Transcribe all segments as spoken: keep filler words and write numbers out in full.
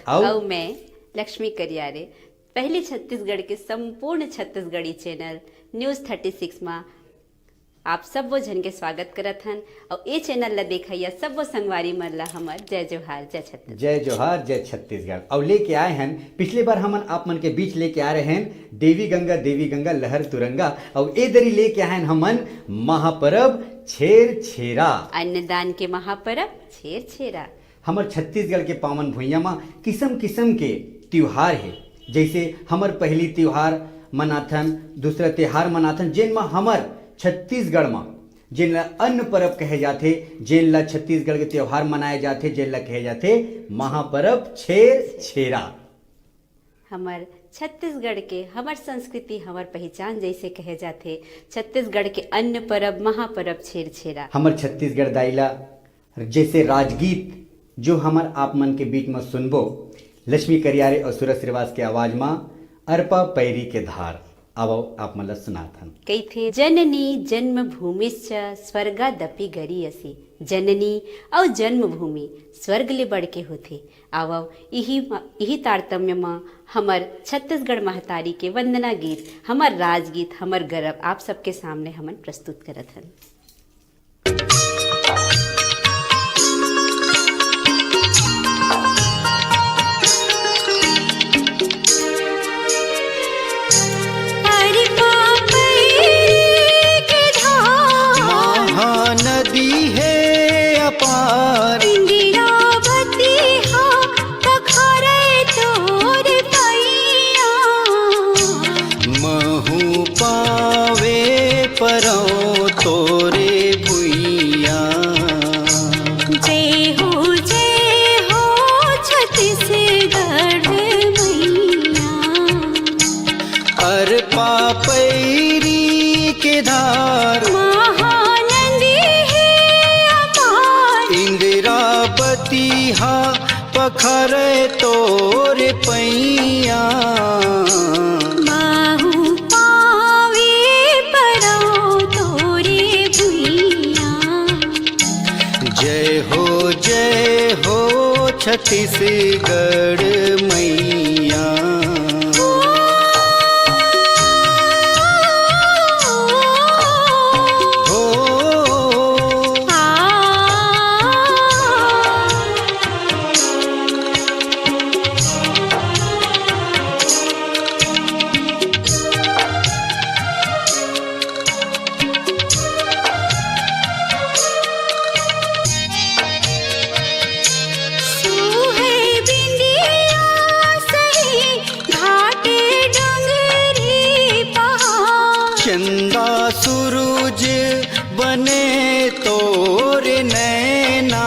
अउ अउ मैं लक्ष्मी करियारे, पहली छत्तीसगढ़ के संपूर्ण Chhattisgarhi channel news thirty six मा आप सबो झन के स्वागत करत हन। अउ ए चैनल ला देखइया सबो संगवारी मन ला हमर जय जोहार, जय छत्तीसगढ़। जय जोहार, जय छत्तीसगढ़। अउ लेके आए हन, पिछले बार हमन आप मन के बीच लेके आ रहे हन देवी गंगा, देवी गंगा लहर तुरंगा। अउ ए दरी लेके आए हन हमन महापरब छेर छेरा। अन्नदान के महापरब छेर छेरा। हमर छत्तीसगढ़ के पावन भुइयां म किसम किसम के तिहार हे। जइसे हमर पहली तिहार मनाथन, दूसरा तिहार मनाथन, जेन म हमर छत्तीसगढ़ म जेन ल अन्न परब कहे जाथे, जेन ल छत्तीसगढ़ के तिहार मनाए जाथे, जेन ल कहे जाथे महापरब छेर छेरा। हमर छत्तीसगढ़ के, हमर संस्कृति, हमर पहिचान जइसे कहे जाथे, छत्तीसगढ़ के अन्न परब, महापरब छेर छेरा। हमर छत्तीसगढ़ दाई ला जइसे राजगीत, जो हमर आप मन के बीच म सुनबो, लक्ष्मी करियारे अउ सूरज श्रीवास के आवाज म अरपा पैरी के धार। आवव, आप मन ल सुनात हन। कहिथे, "जननी जन्मभूमिश्च स्वर्गादपि गरीयसी।" जननी अउ जन्मभूमि स्वर्ग ले बढ़ के होथे। आवव, इही म-, इही तारतम्य म हमर छत्तीसगढ़ महतारी के वंदना गीत, हमर राजगीत, हमर गरब आप सबके सामने हमन प्रस्तुत करत हन। अरे पापई के धार। महानदी हे अपार। इंदिरावती हा पखारे तोर पैया। महू पावे परौं तोरे भुइयां। जय हो, जय हो छत्तीसगढ़ मैया। अरपा पैरी के धार। महानदी हे अपार। इंदिरावती हा पखरे तोर पैया। महू पावे परौं तोरे भुइयां। जय हो, जय हो छत्तीसगढ़ मैया। चंदा सुरुज बने तोर नैना।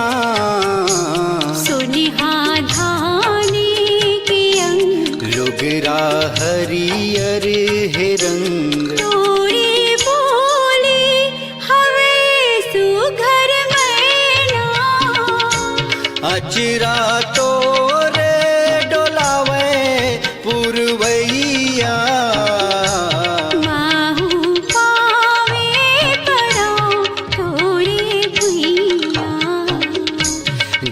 सोनिहा धानी के अंग। लुगरा हरियर हे रंग। तोरी बोली हवे सुघर मैना। अचरा तोर डोलावे पुरवैया। महू पावे परौं तोरे भुइयां।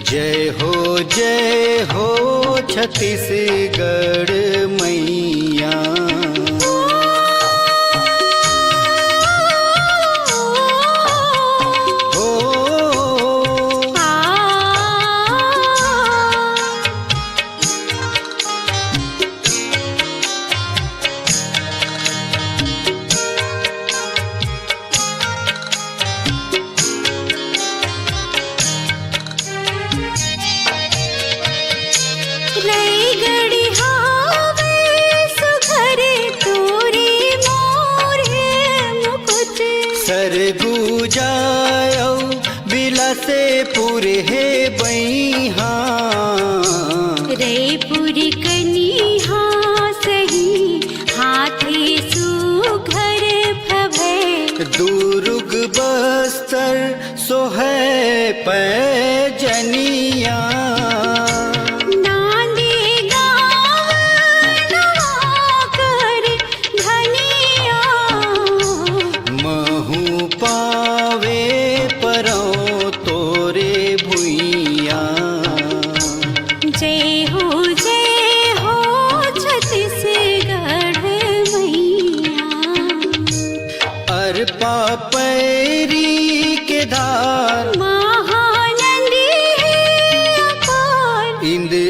जय हो, जय हो छत्तीसगढ़ मैया। सरगुजा अउ बिलासेपुर हे बइहा। रईपुर कनिहा सही हाथे सुघर फभय। दुरुग बस्तर सोहय पैजनिया। नांदी गाँव नवाकर धनिया। महू पावे परौं तोरे भुइयां। जय हो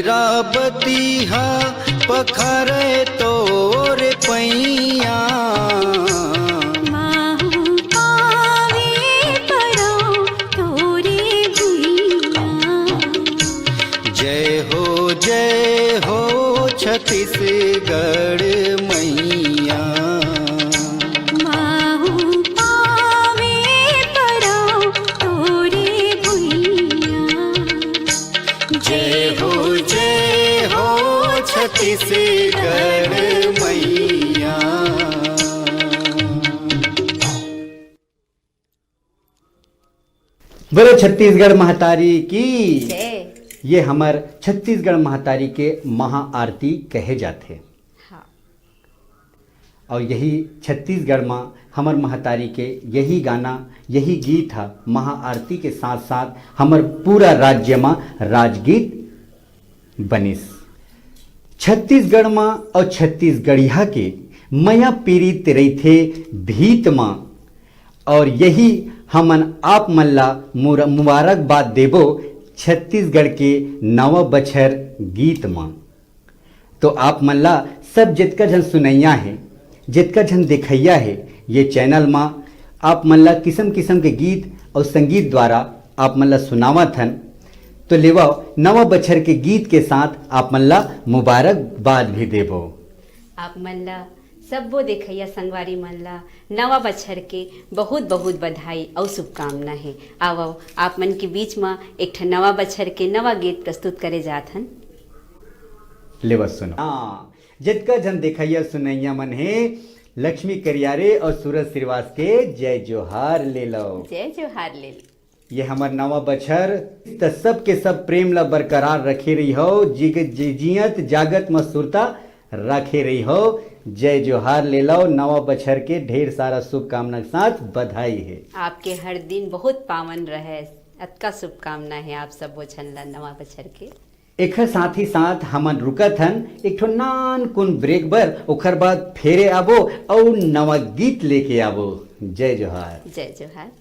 राबती हा पखरे तोर पैया। माहू पावे पड़ो तोरे भुइया। जय हो, जय हो छत्तीसगढ़ मैया। माहू पावे पड़ो तोरे भुइया। जय हो, जय हो छत्तीसगढ़ मैया। बोलो छत्तीसगढ़ महतारी की। जय। ये हमर छत्तीसगढ़ महतारी के महाआरती कहे जाथे। हाँ। और यही छत्तीसगढ़ म हमर महतारी के यही गाना, यही गीत ह महाआरती के साथ-साथ हमर पूरा राज्य म राजगीत बनिस। छत्तीसगढ़ म अउ छत्तीसगढ़िया के मया पीरित रहिथे भीत म, और यही हमन आप मन ला मुर-, मुबारकबाद देबो छत्तीसगढ़ के नवा बछर गीत म। तो आप मन ला सब जितका झन सुनैया हे, जितका झन देखैया हे, ये चैनल मा आप मन ला किसम किसम के गीत अउ संगीत द्वारा आप मन ला सुनावत हन। तो लेवव नवा बछर के गीत के साथ आप मन ला मुबारकबाद भी देबो। आप मन ला सब्बो देखैया संगवारी मन ला नवा बछर के बहुत बहुत बधाई अउ शुभकामना हे। आवव, आप मन के बीच म एक ठन नवा बछर के नवा गीत प्रस्तुत करे जात हन। लेवा सुनो। हाँ, जतका झन देखैया सुनैया मन हे, लक्ष्मी करियारे अउ सूरज श्रीवास के जय जोहार ले लो। जय जोहार ले लो। ये हमर नवा बछर त सबके सब प्रेम ला बरकरार रखे रही हो, जिग-, जि-, जियत जागत म सुरता रखे रही हो। जय जोहार ले लो, नवा बछर के ढेर सारा शुभकामना के साथ बधाई हे। आपके हर दिन बहुत पावन रहे, अतका शुभकामना हे आप सबो झन ला नवा बछर के। एखर साथ ही साथ हमन रुकत हन एक ठो नान कुन ब्रेक बर, ओखर बाद फेरे आबो अउ नवा गीत लेके आबो। जय जोहार। जय जोहार।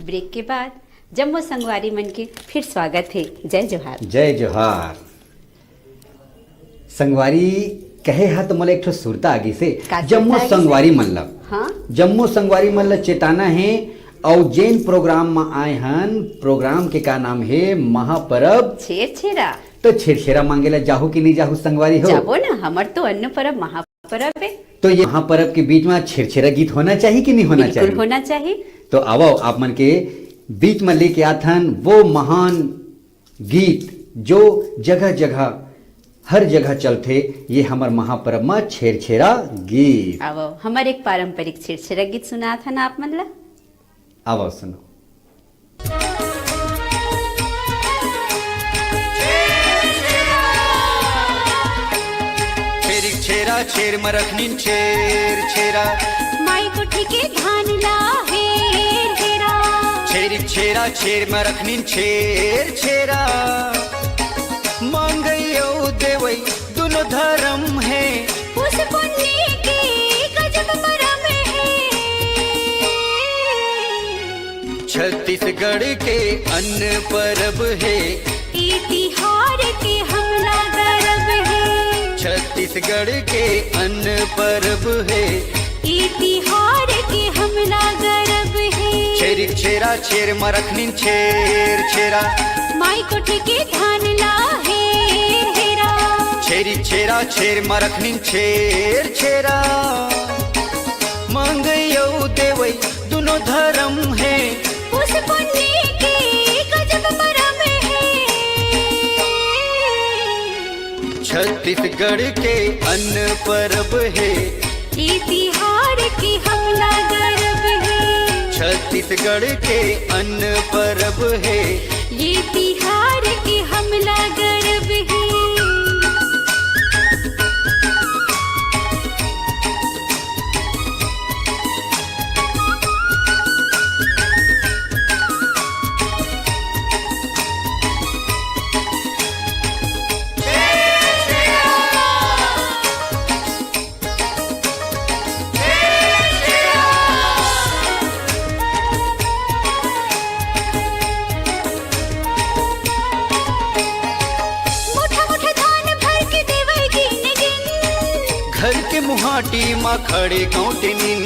ब्रेक के बाद जम्मो संगवारी मन के फिर स्वागत हे। जय जोहार। जय जोहार। संगवारी कहे हा तो मोला एक ठो सुरता आगिस हे। का जम्मो सुरता आगिस हे? संगवारी मन ला, हाँ? जम्मो संगवारी मन ला चेताना हे, अउ जेन प्रोग्राम म आए हन, प्रोग्राम के का नाम हे? महापरब छेरछेरा। तो छेरछेरा मांगे ला जाहू कि नहीं जाहू संगवारी हो? जाबो ना, हमर तो अन्न परब महापरब हे। तो ये महापरब के बीच में छेरछेरा गीत होना चाहिए कि नहीं होना बिल्कुल चाहिए? होना चाहिए। तो आवो, आप मन के बीच में लेके आथन वो महान गीत जो जगह जगह, हर जगह चलथे, ये हमर महापरब में छेरछेरा गीत। आवो, हमर एक पारंपरिक छेरछेरा गीत सुनाथन आप मन ला। आवो सुनो। छेरिक छेरा छेर म रखनिन छेर छेरा। माई कोठी के धान ला हेर हेरा। छेरिक छेरा छेर म रखनिन छेर छेरा। मांगई अउ देवई दुनो धरम हे। पुस पुन्नी के गजब परब हे। छत्तीसगढ़ के अन्न परब हे। ए तिहार के हमला गरब हे। छत्तीसगढ़ के अन्न परब हे। ए तिहार के हमला गरब हे। छेरिक छेरा छेर म रखनिन छेर छेरा। माई कोठी के धान ला हेर हेरा। छेरिक छेरा छेर म रखनिन छेर छेरा। मांगई अउ देवई दुनो धरम हे। पुस पुन्नी के गजब परब हे। छत्तीसगढ़ के अन्न परब हे। ए तिहार के हमला गरब हे। छत्तीसगढ़ के अन्न परब हे। ए तिहार कि हमला गर्व हे। मोठा मोठा धान भर के देवई गिन गिन। घर के मुहाटी मा खड़े गौंटिनिन।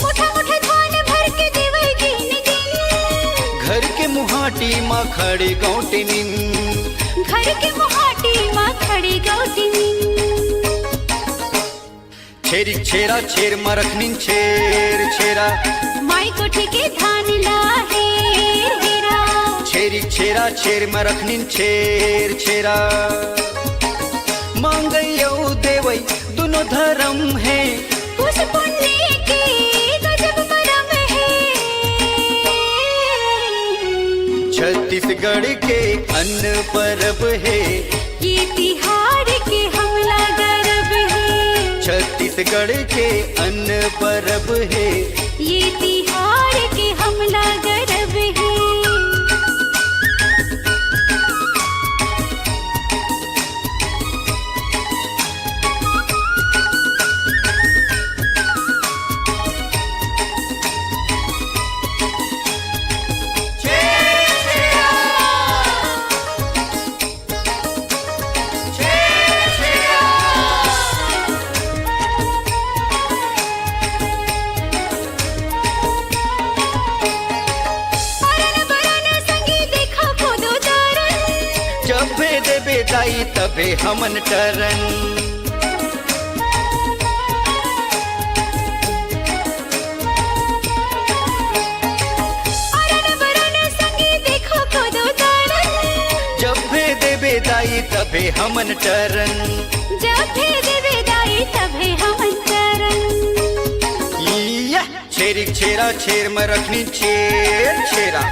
मोठा मोठा धान भर के देवई गिन गिन। घर के मुहाटी मा खड़े गौंटिनिन। घर के मुहाटी मा खड़े गौंटिनिन। छेरी छेरा छेर म रखनिन छेर छेरा। माई कोठी के धान ला हेर हेरा। छेरी छेरा छेर म रखनिन छेर छेरा। मांगई अउ देवई दुनो धरम हे। पुस पुन्नी के गजब मरम हे। छत्तीसगढ़ के अन्न परब हे। ये तिहार के हमला गरब हे। छत्तीसगढ़ के अन्न परब हे। ये तिहार के हमला गरब हे। परन बरन संगी देखा खुदो दरन। जबे देबे दाई तबे हमन टरन। अरन बरन संगी देखो खुदो दरन। जब भेदे बेदाई तभे हमन टरन। जब भेदे बेदाई तभे हमन टरन। इया! छेरिक छेरा छेर म रखनी छेर छेरा।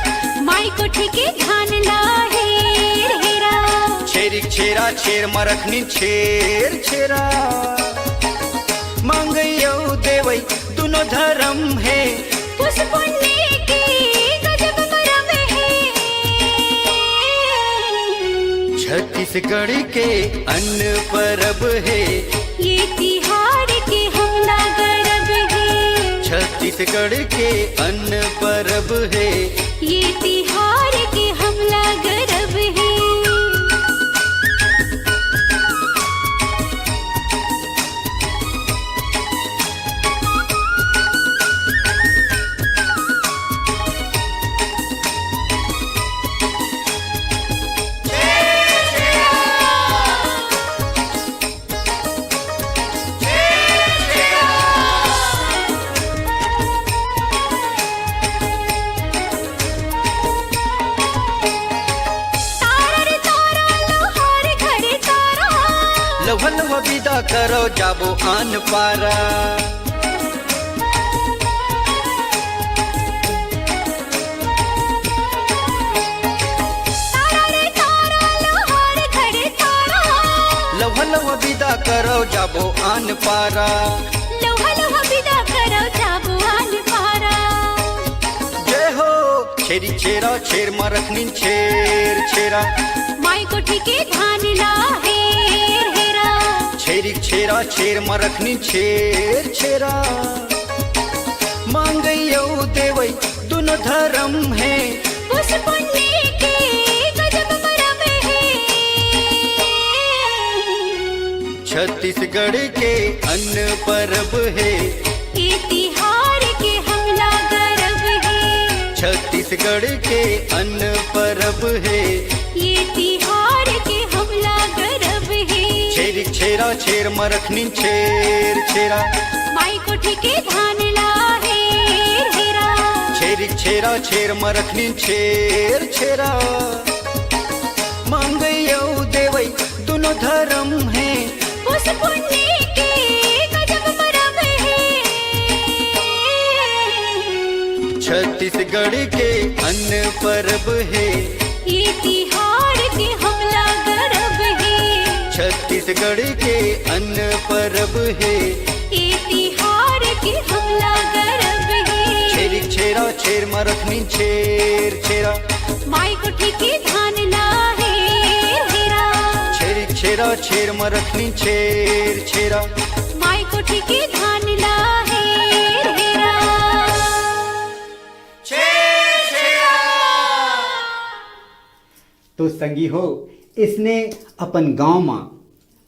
माई कोठी के धान ला हेर हेरा। छेरिक छेरा छेर म रखनी छेर छेरा। मांगई अउ देवई दुनो धरम हे। पुस पुन्नी के गजब मरम हे। छत्तीसगढ़ के अन्न परब हे। ये तिहार के हमला गरब हे। छत्तीसगढ़ के अन्न परब हे। ये तिहार के हमला गरब हे। तारा रे तारा, लोहार घरे तारा। लौहा लौहा बिदा करो, जाबो आन पारा। तारा रे तारा, लोहार घरे तारा। लौहा लौहा बिदा करो, जाबो आन पारा। लौहा लौहा बिदा करो, जाबो आन पारा। जय हो। छेरी छेरा छेर म रखनिन छेर छेरा। माई कोठी के धान ला हेर हेरा। छेरी छेरा छेर म रखनिन छेर छेरा। मांगई अउ देवई दुनो धरम हे। पुस पुन्नी के गजब मरम हे। छत्तीसगढ़ के अन्न परब हे। ये तिहार के हमला गरब हे। छत्तीसगढ़ के अन्न परब हे। ये तिहार के हमला गरब हे। छेरिक छेरा छेर म रखनिन छेर छेरा। माई कोठी के धान ला हेर हेरा। छेरिक छेरा छेर म रखनिन छेर छेरा। मांगई अउ देवई दुनो धरम हे। पुस पुन्नी के गजब मरम हे। छत्तीसगढ़ के अन्न परब हे। ये तिहार के हमला गरब हे। छत्तीसगढ़ के अन्न परब हे। ये तिहार के हमला गरब हे। छेरी छेरा छेर मरखनी छेर छेरा। माई कोठी के धान ला हेर हेरा। छेरी छेरा छेर मरखनी छेर छेरा। माई कोठी के धान ला हेर हेरा। छेर छेरा। तो संगी हो, इसने अपन गांव मा,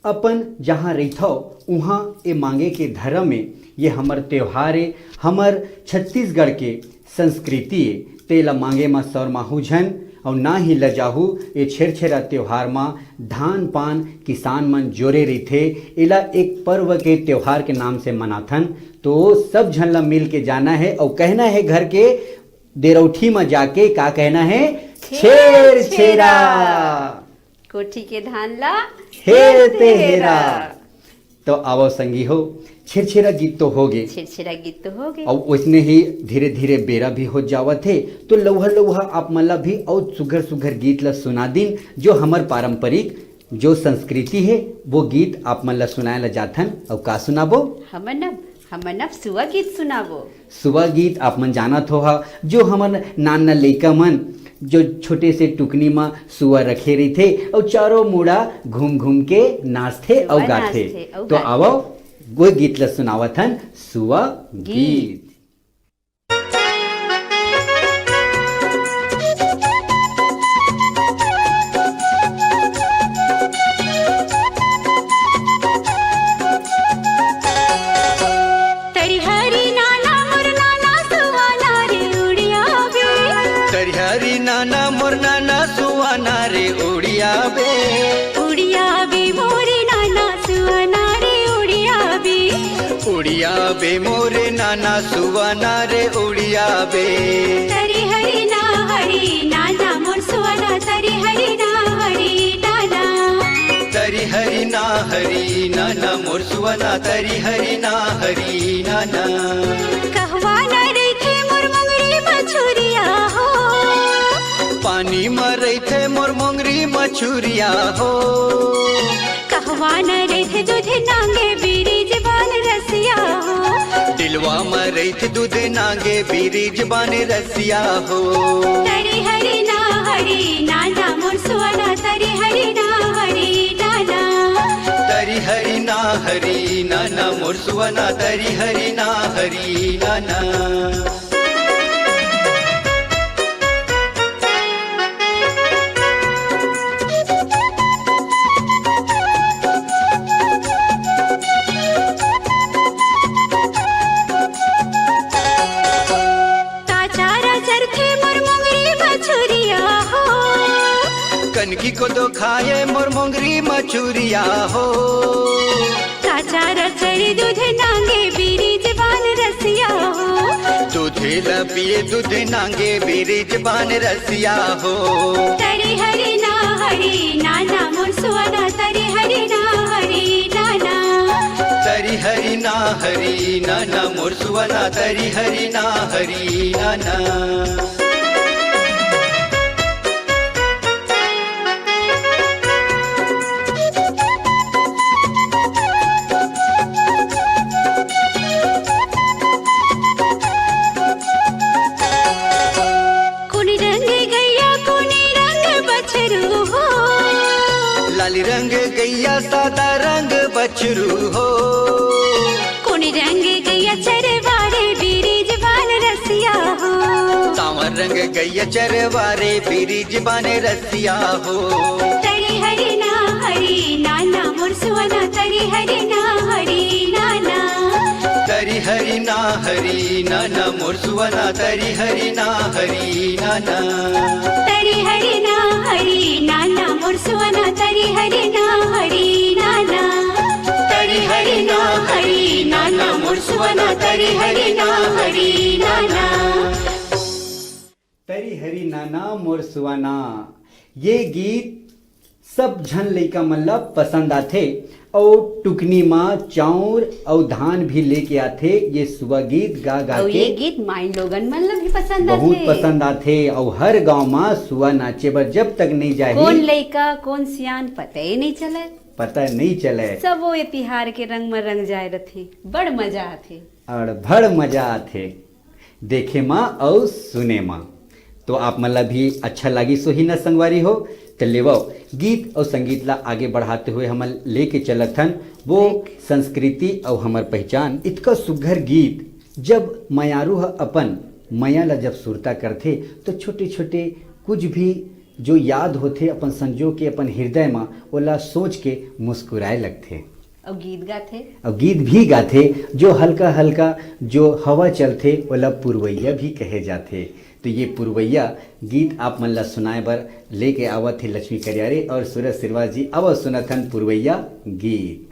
अपन जहाँ रहिथव, उहाँ ए मांगे के धरम ए, ये हमर त्योहार ए, हमर छत्तीसगढ़ के संस्कृति ए, तेला मांगे मा शरमाहू झन, अउ ना ही लजाहू। ए छेरछेरा त्योहार मा धान पान किसान मन जोरे रहिथे, एला एक पर्व के त्योहार के नाम से मनाथन। तो सब झन ला मिल के जाना हे अउ कहना हे घर के देरौठी मा जाके, का कहना हे? छेर छेरा। छेर छेरा। कोठी के धान ला हेर ते हेरा। तो आवो संगी हो, छेरछेरा गीत तो हो गे, छेरछेरा गीत तो हो गे। अउ ओइसने ही धीरे धीरे बेरा भी हो जावत हे, तो लउहा लउहा आप मन ला भी अउ सुघर सुघर गीत ला सुना दिन, जो हमर पारंपरिक जो संस्कृति हे, वो गीत आप मन ला सुनाए ला जाथन। अउ का सुनाबो? हमन अब, हमन अब सुआ गीत सुनाबो। सुआ गीत आप मन जानत हो हा, जो हमन नान नान लइका मन जो छोटे से टुकनी म सुआ रखे रहिथे अउ चारों मुड़ा घूम घूम के नाचथे अउ सुआ गाथे। नाचथे अउ तो गाथे। आवो, वो गीत ल सुनावत हन, सुआ गीत। गीत। तरिहरी नाना मोर नाना सुआना रे उड़िया बे। तरिहरी नाना मोर नाना सुआना रे उड़िया बे। उड़िया बे मोरे नाना सुआना रे उड़िया बे। उड़िया बे मोरे नाना सुआना रे उड़िया बे। तरिहरी ना हरी नाना मोर सुआना तरिहरी ना हरी नाना। तरिहरी ना हरी नाना मोर सुआना तरिहरी ना हरी नाना। कहवा ना रहिथे मोर मंगरी मछुरिया हो। पानी म रहिथे मोर मोंगरी मछुरिया हो। कहवा न रहिथे दूध नांगे बिरिज बान रसिया हो। दिलवा म रहिथे दूध नांगे बिरिज बान रसिया हो। तरिहरी ना हरी नाना मोर सुआना तरिहरी ना हरी नाना। तरिहरी ना हरी नाना मोर सुआना तरिहरी ना हरी नाना। काचारा चरथे मोर मोंगरी मछुरिया हो। कनकी कोदो खाए मोर मोंगरी मछुरिया हो। काचारा चरी दूध नांगे बिरिज बान रसिया हो। दूधे ल पिए दूध नांगे बिरिज बान रसिया हो। तरिहरी ना हरी नाना मोर सुआना तरिहरी ना हरी नाना। तरिहरी ना हरी नाना मोर सुआना तरिहरी ना हरी नाना। कोनी रंग गैया, कोनी रंग बछरू हो। लाली रंग गैया, सादा रंग बछरू हो। कोनी रंग गैया, चरवारे बिरिज बान रसिया हो। सांवर रंग गैया, चरवारे बिरिज बान रसिया हो। तरिहरी ना हरी नाना मोर सुआना, तरिहरी ना हरी नाना। तरिहरी ना हरी नाना मोर सुआना, तरिहरी ना हरी नाना। तरिहरी ना हरी नाना मोर सुआना, तरिहरी ना हरी नाना। तरिहरी ना हरी नाना मोर सुआना, तरिहरी ना हरी नाना। तरिहरी नाना मोर सुआना। ये गीत सब झन लइका मन ला पसंद आथे। अउ टुकनी म चाउर अउ धान भी लेके आथे। ये सुआ गीत गा गा अउ के ये गीत माईलोगन मन ल भी पसंद बहुत आथे। पसंद आथे। अउ हर गांव म सुआ नाचे बर जब तक नइ जाही, कोन लइका, कोन सियान, पता ही नइ चलय। पता नइ चलय। सब वो ये तिहार के रंग म रंग जाय रथे। बड़ मजा आथे। अड़भड़ मजा आथे देखे म अउ सुने म। तो आप मन ला भी अच्छा लागिस होही न संगवारी हो। त लेवव, गीत अउ संगीत ला आगे बढ़ाते हुए हमन लेके चलत हन वो संस्कृति अउ हमर पहचान। इतका सुघर गीत, जब मयारू ह अपन मया ला जब सुरता करथे, तो छोटे-छोटे कुछ भी जो याद होथे अपन संजो के अपन हृदय म, ओला सोच के मुस्कुराए लगथे। अउ गीत गाथे। अउ गीत भी गाथे, जो हल्का हल्का जो हवा चलथे, ओला पुरवैया भी कहे जाथे। तो ये पुरवैया गीत आप मन ला सुनाए बर लेके आवत हे लक्ष्मी करियारे अउ सूरज श्रीवास जी। आवत सुनत हन पुरवैया गीत।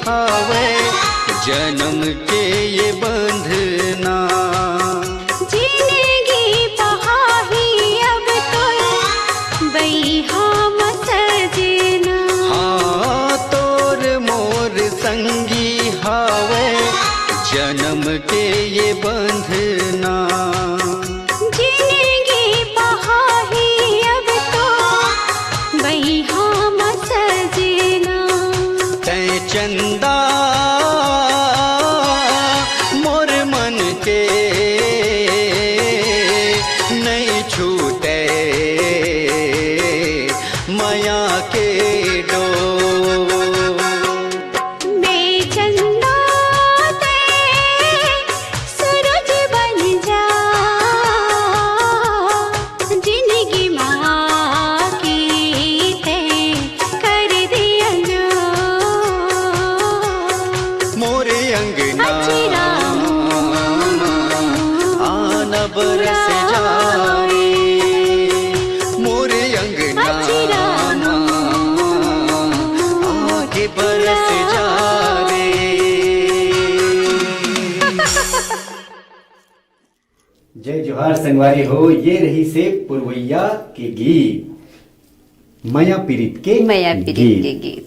हावय जन्म के ये बंधना। जिनगी पहाही अब तोर बइहा म सजना। हाँ, तोर मोर संगी हावय जन्म के ये बंधना। जिनगी पहाही अब तोर बइहा म सजना। तैं चंदा मोर मन के, नइ छूटे मया के डोर। मैं चंदा तैं सूरज बन जा, जिनगी मा आके तैं कर दे अजोर। मोरे अंगना अचरा आना बरस जा रे, मोरे अंगना अचरा आके बरस जा रे। जय जोहार संगवारी हो, ये रहिसे पुरवैया के गीत, मया पीरित के मया पीरित गीत। के गीत,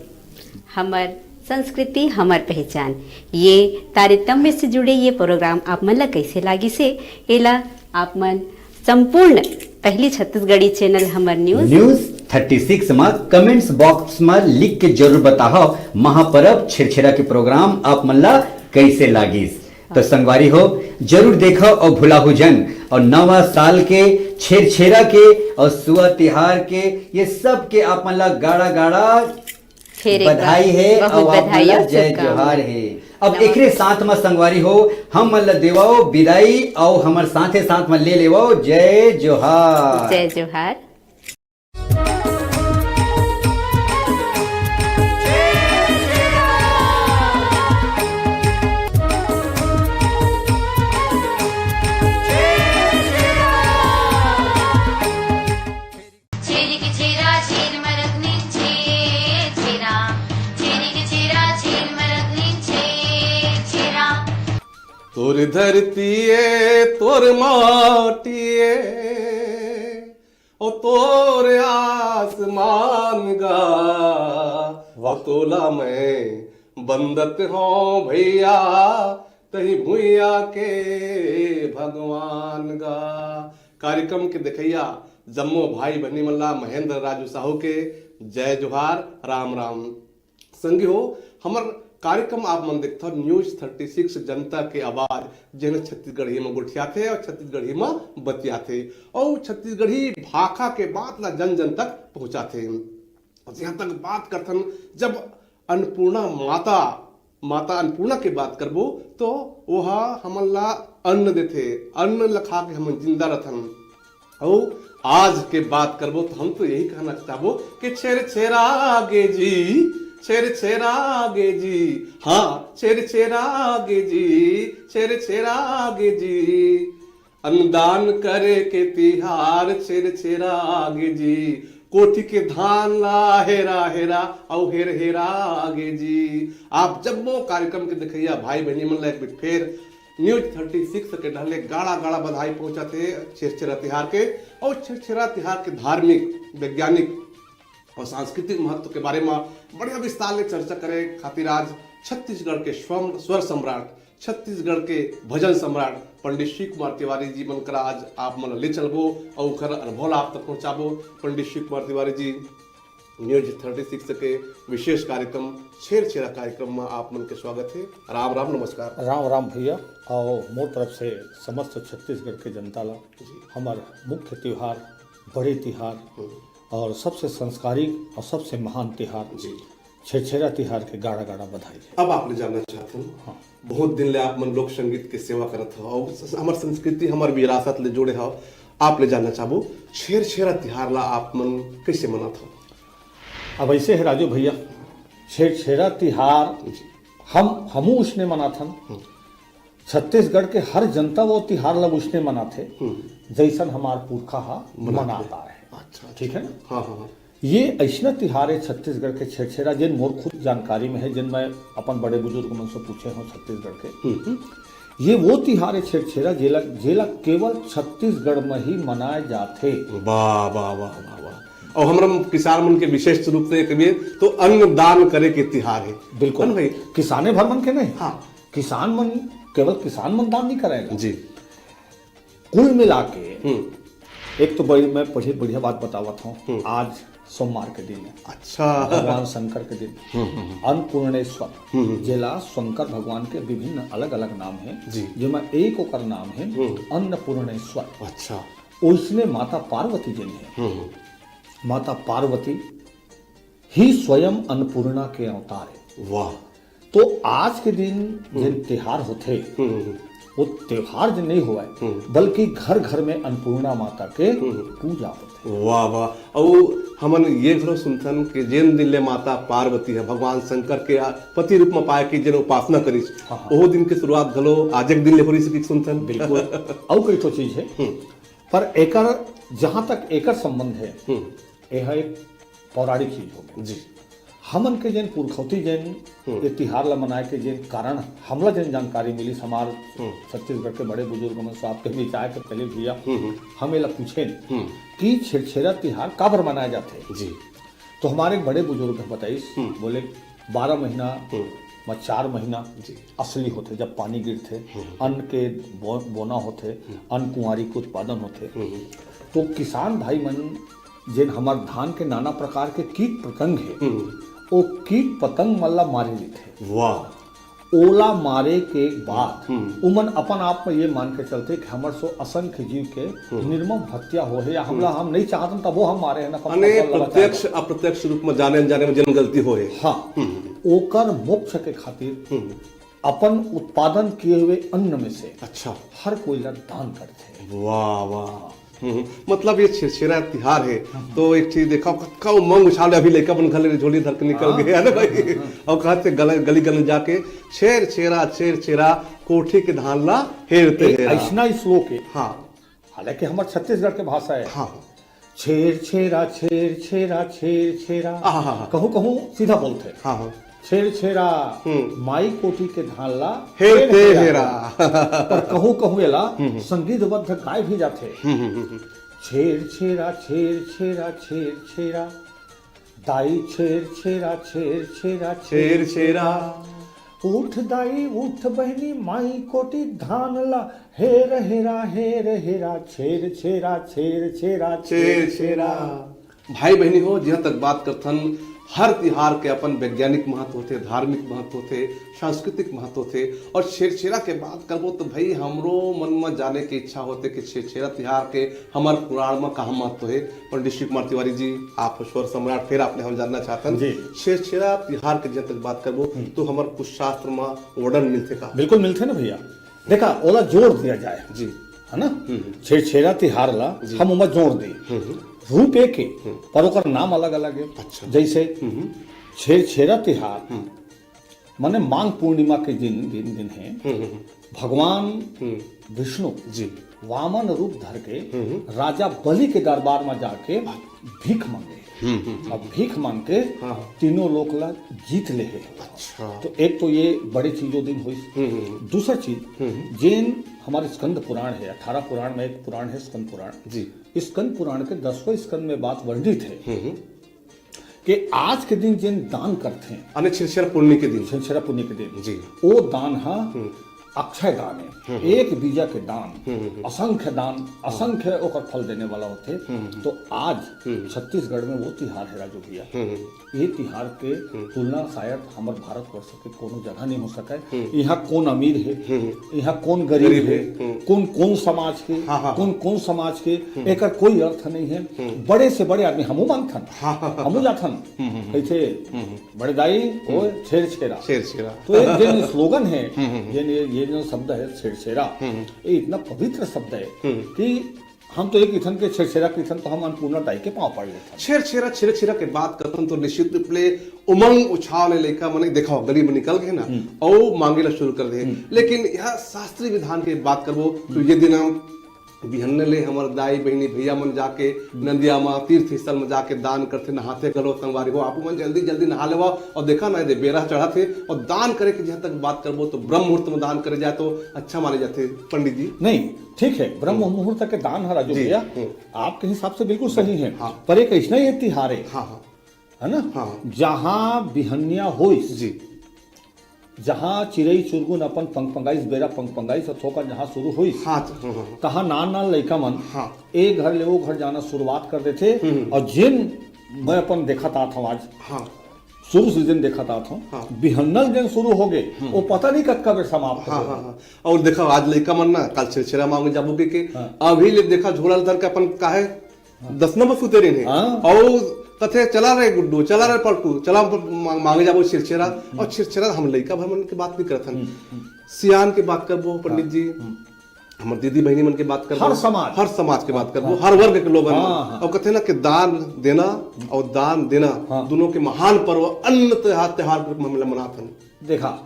हमर संस्कृति, हमर पहचान। ये तारतम्य से जुड़े ये प्रोग्राम आप मन ला कैसे लागिस हे, एला आप मन संपूर्ण पहली छत्तीसगढ़ी चैनल हमर न्यूज न्यूज थर्टी सिक्स मा कमेंट्स बॉक्स मा लिख के जरूर बताहव, महापर्व छेरछेरा के प्रोग्राम आप मन ला कैसे लागिस। तो संगवारी हो, जरूर देखव अउ भुलाहू झन। अउ नवा साल के, छेरछेरा के अउ सुआ तिहार के, ये सब के आप मन ला गाड़ा गाड़ा फेर एक बार बधाई हे बहुत अउ आप मन बधाई ला अउ जय शुभकामना। जोहार हे। अब नमस्कार। एकरे साथ म संगवारी हो, हम मन ला देवव बिदाई अउ हमर साथे साथ म ले लेवव जय जोहार। जय जोहार। छेरिक छेरा छेर मरक नीचे छेरा, छेरिक छेरा छेर मरक नीचे छेरा। तोर धरती ए, तोर माटी ए, ओ तोर आसमान गा, वाह। तोला मैं बंदत हौं भैया, तही भुइया के भगवान गा। कार्यक्रम के देखइया जम्मो भाई बहिनी मन ला महेंद्र राजू साहू के जय जोहार, राम राम। संगी हो, हमर कार्यक्रम आप मन देखथव न्यूज थर्टी सिक्स जनता के आवाज, जेन छत्तीसगढ़ी म गोठियाथे अउ छत्तीसगढ़ी म बतियाथे अउ छत्तीसगढ़ी भाखा के बात ला जन जन तक पहुंचाथे। अउ जहाँ तक बात करथन, जब अन्नपूर्णा माता, माता अन्नपूर्णा के बात करबो, तो ओहा हमन ला अन्न देथे, अन्न ला खा के हमन जिंदा रथन। अउ आज के बात करबो, तो हम तो यही कहना चाहबो कि छेर छेरा गे जी, छेर छेरा गे जी, हाँ, छेर छेरा गे जी, छेर छेरा गे जी। अन्नदान करे के तिहार छेर छेरा गे जी, कोठी के धान ला हेरा हेरा अउ हेर हेरा गे जी। आप जम्मो कार्यक्रम के देखइया भाई बहिनी मन ला एक बिट फेर न्यूज थर्टी सिक्स के डहले गाड़ा गाड़ा बधाई पहुंचाथे छेरछेरा तिहार के। अउ छेरछेरा तिहार के धार्मिक, वैज्ञानिक अउ सांस्कृतिक महत्व के बारे म बढ़िया विस्तार ले चर्चा करे खातिर आज छत्तीसगढ़ के स्वम-, स्वर सम्राट, छत्तीसगढ़ के भजन सम्राट पंडित शिव कुमार तिवारी जी मन करा आज आप मन ले चलबो अउ उनकर अनुभव ला आप तक पहुंचाबो। पंडित Shiv Kumar Tiwari ji, news thirty six के विशेष कार्यक्रम छेरछेरा कार्यक्रम म आप मन के स्वागत हे। राम राम, नमस्कार। राम राम भैया, अउ मोर तरफ से समस्त छत्तीसगढ़ के जनता ला जी। हमर मुख्य त्योहार, बड़े तिहार हम्म। अउ सबसे संस्कारिक अउ सबसे महान तिहार जी। छेरछेरा तिहार के गाड़ा गाड़ा बधाई हे। अब आप ले जानना चाहत हन, हाँ। बहुत दिन ले आप मन लोक संगीत के सेवा करत हव अउ स-, हमर संस्कृति, हमर विरासत ले जुड़े हव, आप ले जानना चाहबो, छेरछेरा तिहार ला आप मन कैसे मनात हव? अब ऐसे हे राजू भैया, छेरछेरा तिहार जी। हम, हमू उसने मनाथन। हम्म। छत्तीसगढ़ के हर जनता वो तिहार ला उसने मनाथे, हम्म। जैसन हमार पुरखा हा मनाथे। मनाता है। अच्छा, अच्छा। ठीक है ना? हाँ, हाँ, हाँ। ये अइसना तिहार हे छत्तीसगढ़ के छेरछेरा, जेन मोर खुद जानकारी में हे, जेन मैं अपन बड़े बुजुर्ग मन से पूछे हंव छत्तीसगढ़ के। हम्म। ये वो तिहार हे छेरछेरा, जेला, जेला केवल छत्तीसगढ़ में ही मनाए जाथे। वाह, वाह, वाह, वाह, वाह। अउ हमर किसान मन के विशेष रूप से कहिबे तो अन्न दान करे के तिहार हे। बिल्कुल। है ना भाई? किसाने भर मन के नहीं। हाँ। किसान मन, केवल किसान मन दान नहीं करेगा। जी। कुल मिला के हम्म। एक तो बड़ी, मैं बढ़िया, बढ़िया बात बतावत हंव। हम्म। आज सोमवार के दिन हे। अच्छा। भगवान शंकर के दिन। हम्म, हम्म, हम्म। अन्नपूर्णेश्वर, हम्म, हम्म। जेला शंकर भगवान के विभिन्न अलग-अलग नाम हे, जी। जेमा एक ओकर नाम हे हम्म। अन्नपूर्णेश्वर। अच्छा। ओइसने माता पार्वती जेन हे, हम्म, हम्म। माता पार्वती ही स्वयं अन्नपूर्णा के अवतार हे। वाह। तो आज के दिन जेन हम्म। तिहार होथे, हम्म, हम्म, हम्म। वो त्योहार जे नहीं होवय, हम्म। बल्कि घर-घर में अन्नपूर्णा माता के हम्म। पूजा होथे। वाह, वाह। अउ हमन ये घलो सुनथन कि जेन दिन ले माता पार्वती ह भगवान शंकर के आ-, पति रूप में पाए के जेन उपासना करिस, हाँ, हाँ। ओहो दिन के शुरुआत घलो आज एक दिन ले हो रहिस कहिके सुनथन। बिल्कुल। अउ कई ठो चीज हे। हम्म। पर एकर, जहाँ तक एकर संबंध हे, हम्म। एह एक पौराणिक चीज होगे। जी। हमन के जेन पुरखौती जेन हम्म। ये तिहार ला मनाए के जेन कारण हमला जेन जानकारी मिलिस, हमार हम्म। छत्तीसगढ़ के बड़े बुजुर्ग मन से आपके बीच आए के पहले भैया, हम्म, हम्म। हम एला पूछेन हम्म। कि छेरछेरा तिहार काबर मनाए जाथे? जी। तो हमारे एक बड़े बुजुर्ग बताइस, हम्म। बोले, बारह महीना हम्म। म चार महीना जी। असली होथे, जब पानी गिरथे, हम्म। अन्न के बो-, बोना होथे, हम्म। अन्न कुंवारी के उत्पादन होथे। हम्म। तो किसान भाई मन जेन हमर धान के नाना प्रकार के कीट पतंग हे, हम्म। ओ कीट पतंग मन ला मारे लेथे। वाह। ओला मारे के बाद हम्म। उमन अपन आप में ये मान के चलथे कि हमर सो असंख्य जीव के हम्म। निर्मम हत्या हो हे या हमला हम्म। हम नहीं चाहतन तबो हम मारे हन अपन अने फसल ला बचाए प्रत्यक्ष बर। अप्रत्यक्ष रूप में जाने अनजाने में जेन गलती हो हे। हाँ। हम्म। ओकर मोक्ष के खातिर हम्म। अपन उत्पादन किए हुए अन्न में से अच्छा। हर कोई ला दान करथे। वाह, वाह। हम्म, मतलब ये छेरछेरा तिहार हे, हम्म। तो एक चीज देखा, कतका उमंग उछाल हे, अभी लइका मन घर ले झोली धर के निकल हाँ, गए, है ना भाई? हाँ, हाँ। अउ कहा थे गल-, गली गली जाके, "छेरछेरा, छेरछेरा, कोठी के धान ला हेरते एक हेरा।" अइसना श्लोक हे। हाँ। हालांकि हमर छत्तीसगढ़ के भाषा हे। हाँ। "छेरछेरा, छेरछेरा, छेरछेरा।" आहा, हा, हा। कहूँ, कहूँ सीधा बोलथे। हाँ, हाँ। "छेरछेरा, हम्म। माई कोठी के धान ला हेरते हेरते हेरा।" हेरा। पर कहूँ, कहूँ एला हम्म, हम्म। संगीतबद्ध गाय भी जाथे। हम्म, हम्म, हम्म, हम्म। "छेरछेरा, छेरछेरा, छेरछेरा, दाई छेरछेरा, छेरछेरा, छेरछेरा।" "उठ दाई, उठ बहिनी, माई कोठी धान ला हेर हेरा, हेर हेरा, छेरछेरा, छेरछेरा, छेरछेरा।" भाई बहिनी हो, जिहाँ तक बात करथन, हर तिहार के अपन वैज्ञानिक महत्व होथे, धार्मिक महत्व होथे, सांस्कृतिक महत्व होथे। अउ छेरछेरा के बात करबो तो भाई हमरो मन म जाने के इच्छा होथे कि छेरछेरा तिहार के हमर पुराण म कहाँ महत्व हे। पंडित शिव कुमार तिवारी जी, आप स्वर सम्राट, फेर आपने हम जानना चाहतन, जी। छेरछेरा तिहार के जिहाँ तक बात करबो हम्म। तो हमर कुछ शास्त्र म वर्णन मिलथे का? बिल्कुल मिलथे ना भैया। देखा, ओला जोड़ दिया जाए, जी। है ना? हम्म, हम्म। छेरछेरा तिहार ला जी। हम ओमा जोड़ दी। हम्म, हम्म। रूप एक हे, हम्म। पर ओकर नाम अलग-अलग हे। अच्छा। जैसे हम्म, हम्म। छेरछेरा तिहार, हम्म। माने माघ पूर्णिमा के दिन, दिन, दिन हे, हम्म, हम्म, हम्म। भगवान हम्म। विष्णु जी। वामन रूप धर के हम्म, हम्म। राजा बलि के दरबार में जाके अच्छा। भीख मांगे। हम्म, हम्म, हम्म। अब भीख मांग के हाँ, हाँ। तीनों लोक ला जीत ले हे। अच्छा। तो एक तो ये बड़े चीज ओ दिन होइस। हम्म, हम्म, हम्म। दूसरा चीज, हम्म, हम्म। जेन हमारे स्कंद पुराण हे, अठारह पुराण में एक पुराण हे स्कंद पुराण। जी। स्कंद पुराण के दसवें स्कंद में बात वर्णित हे हम्म, हम्म। कि आज के दिन जेन दान करथे, यानी छेरछेरा पुन्नी के दिन। छेरछेरा पुन्नी के दिन। जी। ओ दान हा हम्म। अक्षय दान हे, हम्म। एक बीजा के दान, हम्म, हम्म, हम्म। असंख्य दान, हम्म। असंख्य ओकर फल देने वाला होथे। हम्म, हम्म। तो आज हम्म। छत्तीसगढ़ में वो तिहार हे राजू भैया। हम्म, हम्म। ये तिहार के हम्म। तुलना शायद हमर भारतवर्ष के कोनो जगह नहीं हो सके। हम्म। यहाँ कौन अमीर हे, हम्म। यहाँ कौन गरीब गरीब हे, हे, हम्म। कौन कौन समाज के, हाँ, हाँ, हाँ। कौन कौन समाज के, हम्म। एकर कोई अर्थ नहीं हे। हम्म। बड़े से बड़े आदमी, हमू मानथन, हाँ, हाँ, हाँ, हमू हाँ। जाथन, हम्म, हम्म, हम्म। कहिथे, हम्म, हम्म। बड़े दाई, हम्म। ओ छेरछेरा। छेरछेरा। तो ये जेन slogan हे, हम्म, हम्म, हम्म। जेन ये, ये जो शब्द हे छेरछेरा, हम्म, हम्म। ये इतना पवित्र शब्द हे हम्म। कि हम तो एक इथन के छेरछेरा के इथन तो हम अन्नपूर्णा दाई के पाँव पड़ लेथन। छेरछेरा, छेरछेरा के बात करथन तो निश्चित रूप ले उमंग उछाल ले लइका मने देखा हो, गली में निकल गए ना, हम्म। अउ मांगे ला शुरू कर दे। हम्म। लेकिन यहाँ शास्त्रीय विधान के बात करबो तो हम्म। ये दिन हम बिहन्ने ले हमर दाई बहिनी भैया मन जाके नदिया म, तीर्थ स्थल म जाके दान करथे, नहाथे घलो। संगवारी हो, आपू मन जल्दी जल्दी नहा लेवा। अउ देखा ना, ये दे बेरा चढ़त हे, अउ दान करे के जहाँ तक बात करबो तो ब्रह्म मुहूर्त म दान करे जाए तो अच्छा माने जाथे पंडित जी। नहीं, ठीक है, ब्रह्म मुहूर्त के दान ह राजू जी, भैया, हम्म। आपके हिसाब से बिल्कुल सही है। हाँ। पर एक ऐसना ये तिहार है, हाँ, हाँ। है ना? हाँ। जहाँ बिहनिया होइस, जी। जहाँ चिरई चुरगुन अपन पंगपंगाइस, बेरा पंगपंगाइस अउ थोकन जहाँ शुरू होइस, हाँ, हाँ, हाँ। तहाँ नान नान लइका मन हाँ। एक घर ले ओ घर जाना शुरुआत कर देथे। हम्म। अउ जेन मैं अपन देखत आत हूँ आज, हाँ। शुरू से जेन देखत आत हूँ, हाँ। बिहन्नल जेन शुरू हो गए, हम्म। वो पता नहीं कतका बेर समाप्त हाँ, हो हाँ, गए। हाँ। अउ देखा, आज लइका मन ना, काल छेरछेरा मांगे जाबो के, के हाँ। अभी ले देखा, झोला ल धर के अपन काहे हाँ। दस नंबर सुते रहिन हे। हाँ। अउ कथे, "चला रे गुड्डू, चला रे पलटू, चला मा-, मांगे जाबो छेरछेरा।" हम्म। अउ छेरछेरा हम लइका भर मन के बात नहीं करत हन। हम्म, हम्म। सियान के बात करबो, पंडित हाँ। जी। हम्म। हमर दीदी बहिनी मन के बात करबो। हर समाज। हर समाज के बात करबो, हाँ। हर वर्ग के लोगन हाँ, मन। हाँ। अउ कथे ना कि दान देना अउ दान देना हाँ। दोनों के महान पर्व अन्न त्योहार, त्योहार के रूप में हमला मनात हन। देखा,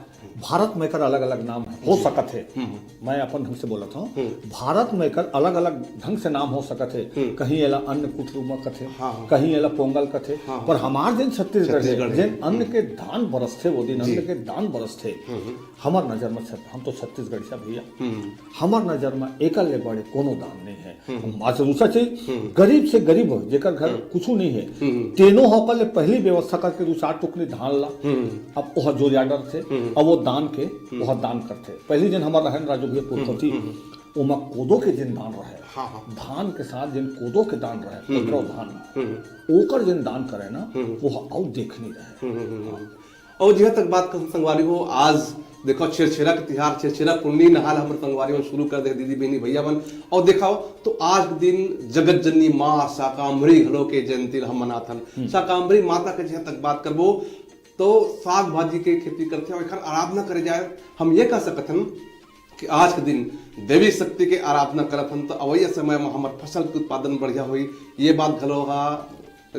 भारत में एकर अलग-अलग नाम है, हो जी। सकत है। हम्म, हम्म। मैं अपन ढंग से बोलत हूँ। हम्म। भारत में एकर अलग-अलग ढंग से नाम हो सकत है। हम्म। कहीं एला अन्नकूट रूप में कथे, हाँ, हाँ। कहीं एला पोंगल कथे, हाँ, पर हाँ। हमार जेन छत्तीसगढ़ है, छत्तीसगढ़ है। जेन अन्न हम्म। के दान बरसथे, वो दिन जी। अन्न के दान बरसथे। हम्म, हम्म। हमर नजर में छत-, हम तो छत्तीसगढ़िया भैया। हम्म। हमर नजर में एकर ले बड़े कोनो दान नहीं है। हम्म। हम आज दूसरा चीज, हम्म। गरीब से गरीब हो, जेकर घर हम्म। कुछू नहीं है, हम्म। तेनो ह ओकर ले पहली व्यवस्था करके दू चार टुकनी धान ला, हम्म। अब ओह जोरिया डरथे, हम्म। अब वो दान के, हम्म। ओह दान करथे। पहली जेन हमर रहन राजू भैया पुरखौती, हम्म, हम्म। ओमा कोदो के जेन दान रहे, हाँ, हाँ। धान के साथ जेन कोदो के दान रहे, हम्म। कोदरो धान, हम्म। ओकर जेन दान करे ना, हम्म। वो अउ देखनी रहे। हम्म, हम्म, हम्म, हम्म। अउ जिहां तक बात कहूं संगवारी हो, आज देखो छेरछेरा के तिहार, छेरछेरा पुन्नी नहाल हमर संगवारी मन शुरू कर दे, दीदी बहिनी भैया मन। अउ देखो तो आज के दिन जगत जननी माँ शाकांभरी घलो के जयंती ल हम मनाथन। हम्म। शाकांभरी माता के जिहां तक बात करबो तो साग भाजी के खेती करथे अउ एखर आराधना करे जाए। हम ये कह सकत हन कि आज के दिन देवी शक्ति के आराधना करत हन तो अवैया समय में हमर फसल के उत्पादन बढ़िया होई। ये बात घलो हा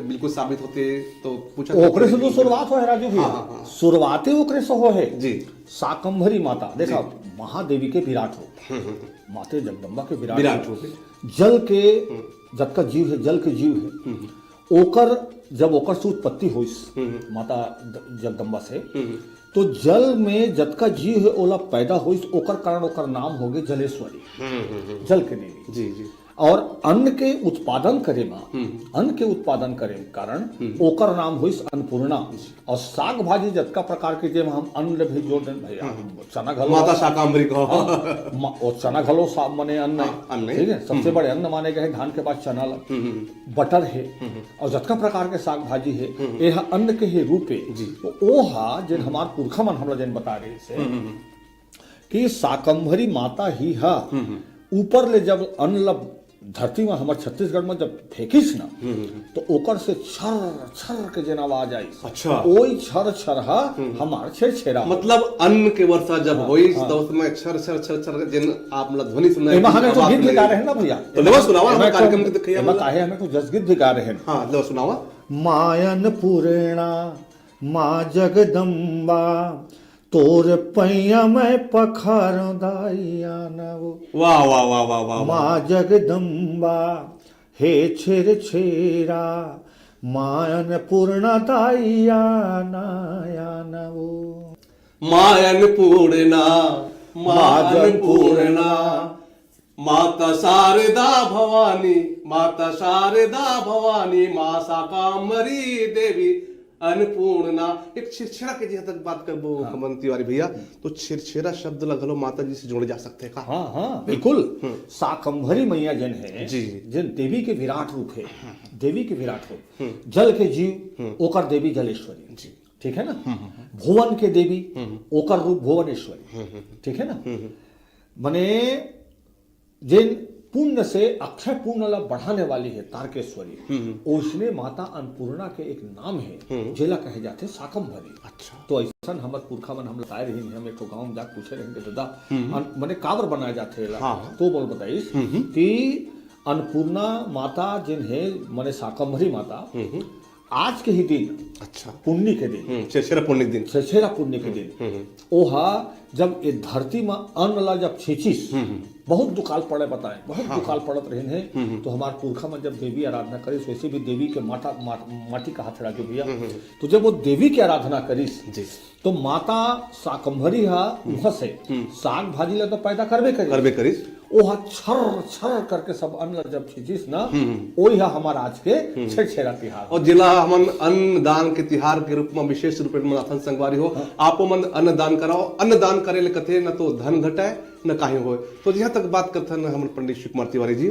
बिल्कुल साबित होथे, तो पूछा ओकरे से तो शुरुआत होहे राजू भैया। हाँ, हाँ, हाँ। शुरुआते ओकरे से होहे। जी। शाकंभरी माता, देखा, जी। महादेवी के विराट रूप। हम्म, हम्म, हम्म। माते जगदम्बा के विराट विराट रूप। रूप। जल के हम्म। जतका जीव है, जल के जीव है। हम्म, हम्म। ओकर, जब ओकर से उत्पत्ति होइस, हम्म, हम्म। माता द-, जगदम्बा से, हम्म, हम्म। तो जल में जतका जीव है, ओला पैदा होइस, ओकर कारण ओकर नाम होगे जलेश्वरी। हम्म, हम्म, हम्म। जल के देवी। जी, जी। और अन्न के उत्पादन करे मा, हम्म। अन्न के उत्पादन करे के कारण हम्म। ओकर नाम होइस अन्नपूर्णा। जी। और साग भाजी जतका प्रकार के, जेमा हम अन्न ले भी जोड़ देन भैया, हम्म। चना घलो, माता शाकांभरी को। हाँ, मा-, और चना घलो सा-, मने अन्न हाँ, है। अन्न है। ठीक है, सबसे हम्म। बड़े अन्न माने गए धान के बाद चना ला, हम्म, हम्म। बटर है, हम्म। और जतका प्रकार के साग भाजी है, हम्म। ये हा अन्न के ही रूप है। जी। तो ओ हा जेन हम्म। हमार पुरखा मन हमला जेन बता रहे से, हम्म, हम्म, हम्म। कि शाकंभरी माता ही हा हम्म, हम्म। ऊपर ले जब अन्न ल धरती में हमर छत्तीसगढ़ में जब फेंकिस ना, हम्म, हम्म, हम्म। तो ओकर से छर छर के जेन आवाज आइस। अच्छा। ओई छर छर हा हम्म। हमार छेरछेरा। मतलब अन्न के वर्षा जब हाँ, होइस, हाँ। तो उसमें छर छर छर छर के जेन आप मतलब ध्वनि सुनाई एमा दी, हमें तो आवाज गीत भी सुनाई गा दी। रहे हैं ना भैया। तो लेवा सुनावा, एमा हमारे तो, कार्यक्रम के देखिए एमा मतलब। काहे हमें तो जसगीत भी गा रहे हैं। हाँ, लेवा सुनावा। माँ अन्नपूर्णा, माँ जगदम्बा, तोर पैया मैं पखारों दाई आना वो। वाह, वाह, वाह, वाह, वाह, वाह। माँ जगदम्बा, हे छेरछेरा, माँ अन्नपूर्णा दाई आना, आना वो। माँ अन्नपूर्णा, माँ माँ जगपूर्णा, अन्नपूर्णा, माता शारदा भवानी, माता शारदा भवानी, माँ शाकांबरी देवी, अन्नपूर्णा। एक छेरछेरा के जहाँ तक बात करबो, हाँ। कमन तिवारी भैया, तो छेरछेरा शब्द ला घलो माता जी से जोड़े जा सकथे का? हाँ, हाँ, बिल्कुल। हम्म। शाकंभरी मैया जेन है, जी, जी। जेन देवी के विराट रूप है, देवी के विराट रूप, हम्म। जल के जीव, हम्म। ओकर देवी जलेश्वरी। जी। ठीक है ना? हम्म, हम्म, हम्म। भुवन के देवी, हम्म। ओकर रूप भुवनेश्वरी। हम्म, हम्म, हम्म। ठीक है ना? हम्म, हम्म। मने जेन पुण्य से अक्षय पुण्य ला बढ़ाने वाली है तारकेश्वरी, हम्म। ओइसने माता अन्नपूर्णा के एक नाम है, हम्म। जेला कहे जाथे शाकंभरी। अच्छा। तो ऐसन हमर पुरखा मन हम बताए रहिन, हम एक ठो गाँव में जाके पूछे रहिन कि दादा, हम्म। अन-, मने काबर बनाए जाथे एला? हाँ। तो बोल बताइस हम्म। कि अन्नपूर्णा माता जेन है, मने शाकंभरी माता, हम्म। आज के ही दिन, अच्छा। पुन्नी के दिन, हम्म, छेरछेरा पुन्नी के दिन। छेरछेरा पुन्नी के हम्म, दिन, हम्म, हम्म। ओहा जब ए धरती म अन्न ला जब छींचिस, हम्म, हम्म। बहुत दुकाल पड़े बताए, बहुत हाँ, दुकाल हाँ। पड़त रहिन हे। हम्म, हम्म। तो हमार पुरखा मन जब देवी आराधना करिस, वैसे भी देवी के माता, मा-, माटी कहा थे राजू भैया। हम्म, हम्म, हम्म। तो जब वो देवी की आराधना करिस, जी। तो माता शाकंभरी हा हम्म। उहाँ से हम्म। साग भाजी ला तो पैदा करबे करिस। करबे करिस। ओहा छर छर करके सब अन्न ला जब छींचिस ना, हम्म, हम्म। ओही हा हमार आज के हम्म। छेरछेरा तिहार। और जिला हमन अन्न दान के तिहार के रूप में विशेष रूप में मनाथन संगवारी हो। हाँ। आपो मन अन्न दान कराओ। अन्न दान करे ले कथे न तो धन घटाए, न काहीं होय। तो जिहाँ तक बात करथन हमर पंडित शिव कुमार तिवारी जी,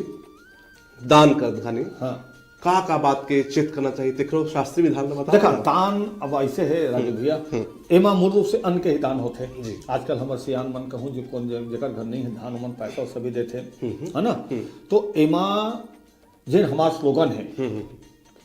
दान कर धनी। हाँ। का का बात के चेत करना चाहिए, तेकरो शास्त्रीय विधान ला बताओ देखा, ना। दान अब ऐसे है राजू हम्म, भैया, हम्म। एमा मूल रूप से अन्न के ही दान होथे। जी। आजकल हमर सियान मन कहूँ जो कौन जे-, जेकर घर नहीं है धान, ओमन पैसा सभी देथे, हम्म, हम्म। है ना? हम्म। तो एमा जेन हमार स्लोगन है, हम्म, हम्म।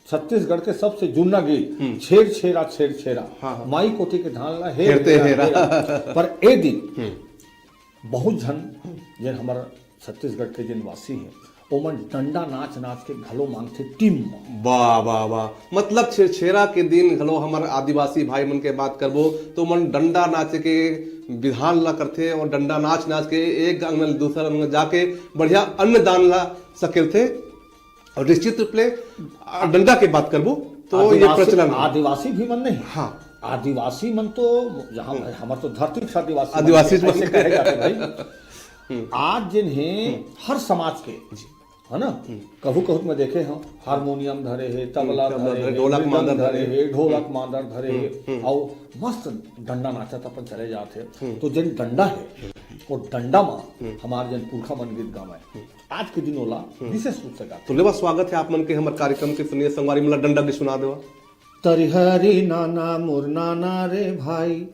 छत्तीसगढ़ के सबसे जुन्ना गीत, हम्म। छेर छेरा, छेर छेरा, हाँ, हाँ। माई कोठी के धान ला हेर हेरते हेरा, हेरा। हेरा। पर ए दिन हम्म। बहुत झन, जेन हमर छत्तीसगढ़ के जेन वासी हैं, ओमन डंडा नाच नाच के घलो मांगथे टीम म। वाह, वाह, वाह। मतलब छेरछेरा के दिन घलो हमर आदिवासी भाई मन के बात करबो, तो ओमन डंडा नाचे के विधान ला करथे और डंडा नाच नाच के एक अंगना ले दूसर अंगना जाके बढ़िया अन्नदान ला सकेलथे। और निश्चित रूप ले, आ, डंडा के बात करबो, तो ये आदिवासी, प्रचलन है। आदिवासी भी मन नहीं। हाँ। आदिवासी मन तो जहाँ हम्म। हमर तो धरती से आदिवासी मन आदिवासी ऐसे मन। कहे जाथे भाई। हम्म। आज जिन हे हम्म। हर समाज के, जी। है ना? हम्म। कहूँ कहूँ मैं देखे हूँ, हारमोनियम धरे हे, तबला हम्म, तबला धरे धरे, हे, ढोलक मृदंग मांदर धरे धरे। हे, ढोलक हम्म। मांदर धरे हे, हम्म, हम्म। और मस्त डंडा नाचत अपन चले जात हे। हम्म। तो जेन डंडा हे, वो डंडा मा हम्म। हमार जेन पुरखा मन गीत गावे। हम्म। आज के दिन ओला हम्म। विशेष रूप से गाथे। तो लेवा स्वागत है आप मन के हमर कार्यक्रम के। सुनिए संगवारी मन ला डंडा गीत सुना देवा। तरिहरी नाना मोर नाना रे भाई,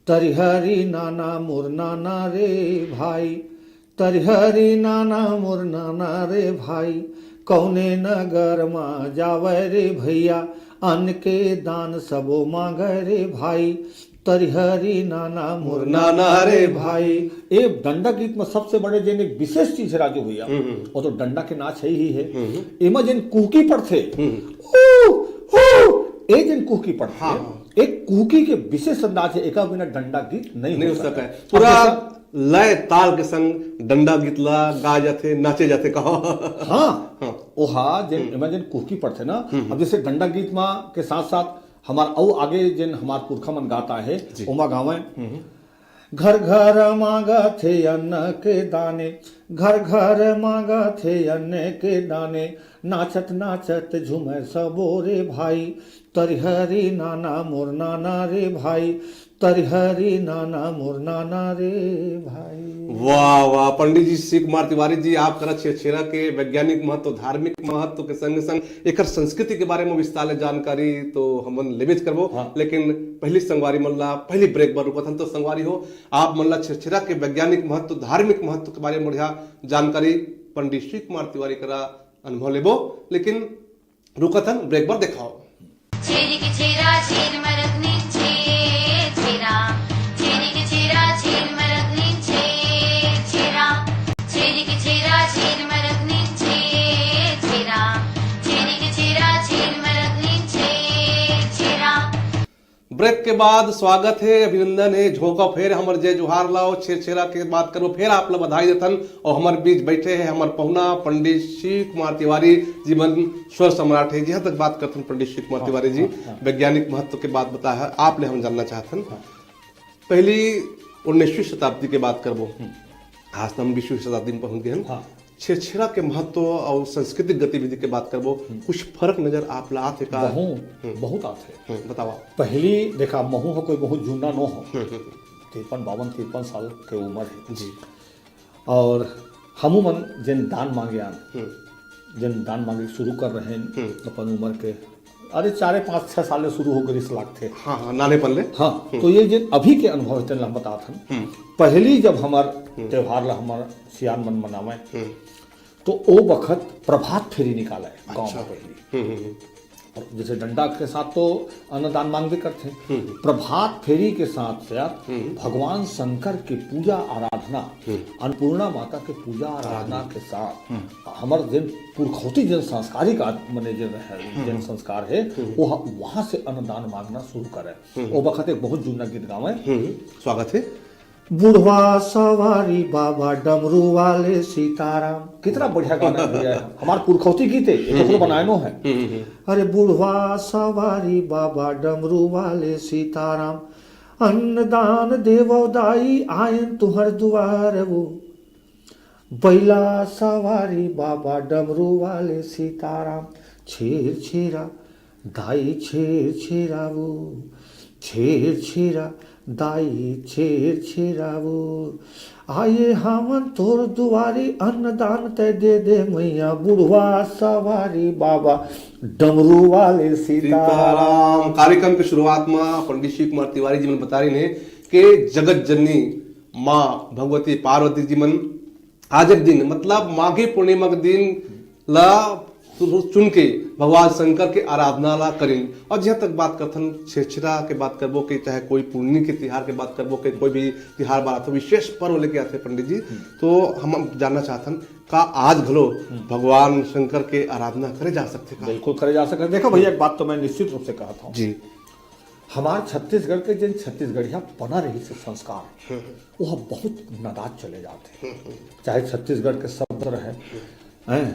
तरिहरी नाना मोर नाना रे भाई, तरिहरी नाना मोर नाना रे भाई, कौने नगर मा जावै रे भैया, अन्न के दान सबो मांगै रे भाई, तरिहरी नाना मोर नाना रे भाई। ए डंडा गीत में सबसे बड़े जेन एक विशेष चीज है राजू भैया, हम्म, हम्म। वो तो डंडा के नाच है ही है। हम्म, हम्म। एमा जेन कुहकी पड़थे, हम्म। ओ, ओ, ए जेन कुहकी पड़थे, हाँ, हाँ। एक कुहकी के विशेष अंदाज है, एका बिना डंडा गीत नहीं नहीं हो हो सकता सकता है। है। पूरा अब जैसे लय ताल के संग डंडा गीत ला गाए जाथे, नाचे जाथे, कहा। हाँ। हाँ। ओहा जेन, हम्म। एमा जेन कुहकी पड़थे ना, हम्म। अब जैसे डंडा गीत मा के साथ साथ हमार अउ आगे जेन हमार पुरखा मन गात आहे, जी। ओमा गावंय। हम्म। घर घर मांगत हे अन्न के दाने, घर घर मांगत हे अन्न के दाने, नाचत नाचत झूमे सबो रे भाई, तरिहरी नाना मोर नाना रे भाई, तरिहरी नाना मोर नाना रे भाई। वाह, वाह, पंडित जी शिव कुमार तिवारी जी, आप करा छेरछेरा के वैज्ञानिक महत्व, धार्मिक महत्व के संग संग एकर संस्कृति के बारे में विस्तार ले जानकारी तो हमन लेबेच करबो, हाँ। लेकिन पहली संगवारी मन ला पहली ब्रेक बर रुकत हन। तो संगवारी हो, आप मन ला छेरछेरा के वैज्ञानिक महत्व, धार्मिक महत्व के बारे में बढ़िया जानकारी पंडित शिव कुमार तिवारी करा अनुभव लेबो, लेकिन रुकत हन ब्रेक बर। देखाओ। छेरी के छेरा, छेर मरत नी छेर छेरा। छेरी के छेरा, छेर मरत नी छेर छेरा। छेरी के छेरा, छेर मरत नी छेर छेरा। छेरी के छेरा, छेर मरत नी छेर छेरा। ब्रेक के बाद स्वागत हे, अभिनंदन हे, झोंका फेर हमर जय जोहार ला, छेरछेरा के बात करबो, फेर आप ला बधाई देथन। और हमर बीच बैठे हे हमर पहुना पंडित शिव कुमार तिवारी जी मन, स्वर सम्राट हे। जिहाँ तक बात करथन पंडित शिव कुमार हाँ, तिवारी जी, हाँ, हाँ। वैज्ञानिक महत्व के बात बताए हे, आप ले हम जानना चाहथन। हाँ। पहली उन्नीसवीं शताब्दी के बात करबो, हम्म। आज तो हम बीसवीं शताब्दी में पहुंच गए हैं। हाँ। छेरछेरा के महत्व और सांस्कृतिक गतिविधि के बात करबो, हम्म। कुछ फर्क नजर आप ला आथे का? बहुत, हम्म। बहुत आथे। हम्म, बतावा। पहली देखा, महू ह कोई बहुत जुन्ना नो हो। हम्म, हम्म, हम्म। तिरपन, बावन, तिरपन साल के उम्र है। जी। और हमू मन जेन दान मांगे आन, हम्म। जेन दान मांगे शुरू कर रहे हैं हम्म। अपन उम्र के, अरे, चारे, पाँच, छह साल ले शुरू हो गए लागथे। हाँ, हाँ, नानेपन ले। हाँ, हम्म। तो ये जेन अभी के अनुभव है, तेन ला हम बतात हन। हम्म। पहली जब हमार हम्म। त्योहार ला हमार सियान मन मनावे, हम्म। तो ओ बखत प्रभात फेरी निकाले गांव अच्छा। में पहली। हम्म, हम्म, हम्म। और जैसे डंडा के साथ तो अन्नदान मांगबे करथे, हम्म। प्रभात फेरी के साथ साथ हम्म। भगवान शंकर की पूजा आराधना, हम्म। अन्नपूर्णा माता के पूजा आराधना आराधना। के साथ हम्म। हमर जेन पुरखौती जेन संस्कारिक आद-, मने जेन रहे, हम्म। जेन संस्कार है, हम्म। वो ह-, वहाँ से अन्नदान मांगना शुरू करे। हम्म। ओ बखत एक बहुत जुन्ना गीत गावे। हम्म। स्वागत है। बुढ़वा सवारी बाबा डमरू वाले सीताराम। कितना बढ़िया गाना है भैया, हमार पुरखौती गीत है, ये तो हम्म, कोई हम्म, बनायनो है। हम्म, हम्म, हम्म। अरे बुढ़वा सवारी बाबा डमरू वाले सीताराम, अन्नदान देवो दाई आयन तुहर दुआर वो, बैला सवारी बाबा डमरू वाले सीताराम, छेर छेरा दाई छेर छेरा वो, छेर छेरा दाई छेर छेरा वो, आए हमन तोर दुआरी, अन्नदान तै दे दे मैया, बुढ़वा सवारी बाबा डमरू वाले सीताराम। सीताराम। कार्यक्रम के शुरुआत में पंडित शिव कुमार तिवारी जी मन बता रहे हैं कि जगत जननी माँ भगवती पार्वती जी मन आज के दिन, मतलब माघी पूर्णिमा के दिन ला चुन के भगवान शंकर के आराधना ला करिन। और जहाँ तक बात करथन छेरछेरा के बात करबो के, चाहे कोई पुन्नी के तिहार के बात करबो के, कोई भी तिहार बार आथे, विशेष पर्व लेके आथे पंडित जी, हम्म। तो हम जानना चाहथन का आज घलो हम्म। भगवान शंकर के आराधना करे जा सकथे का? बिल्कुल करे जा सकथे। देखो भैया, एक बात तो मैं निश्चित रूप से कहत हूँ जी। हमार छत्तीसगढ़ के जिन छत्तीसगढ़िया बना रहिस हे संस्कार, हम्म। वो बहुत नदात चले जाथे। हम्म, हम्म। चाहे छत्तीसगढ़ के शब्द रहे, हम्म। हैं,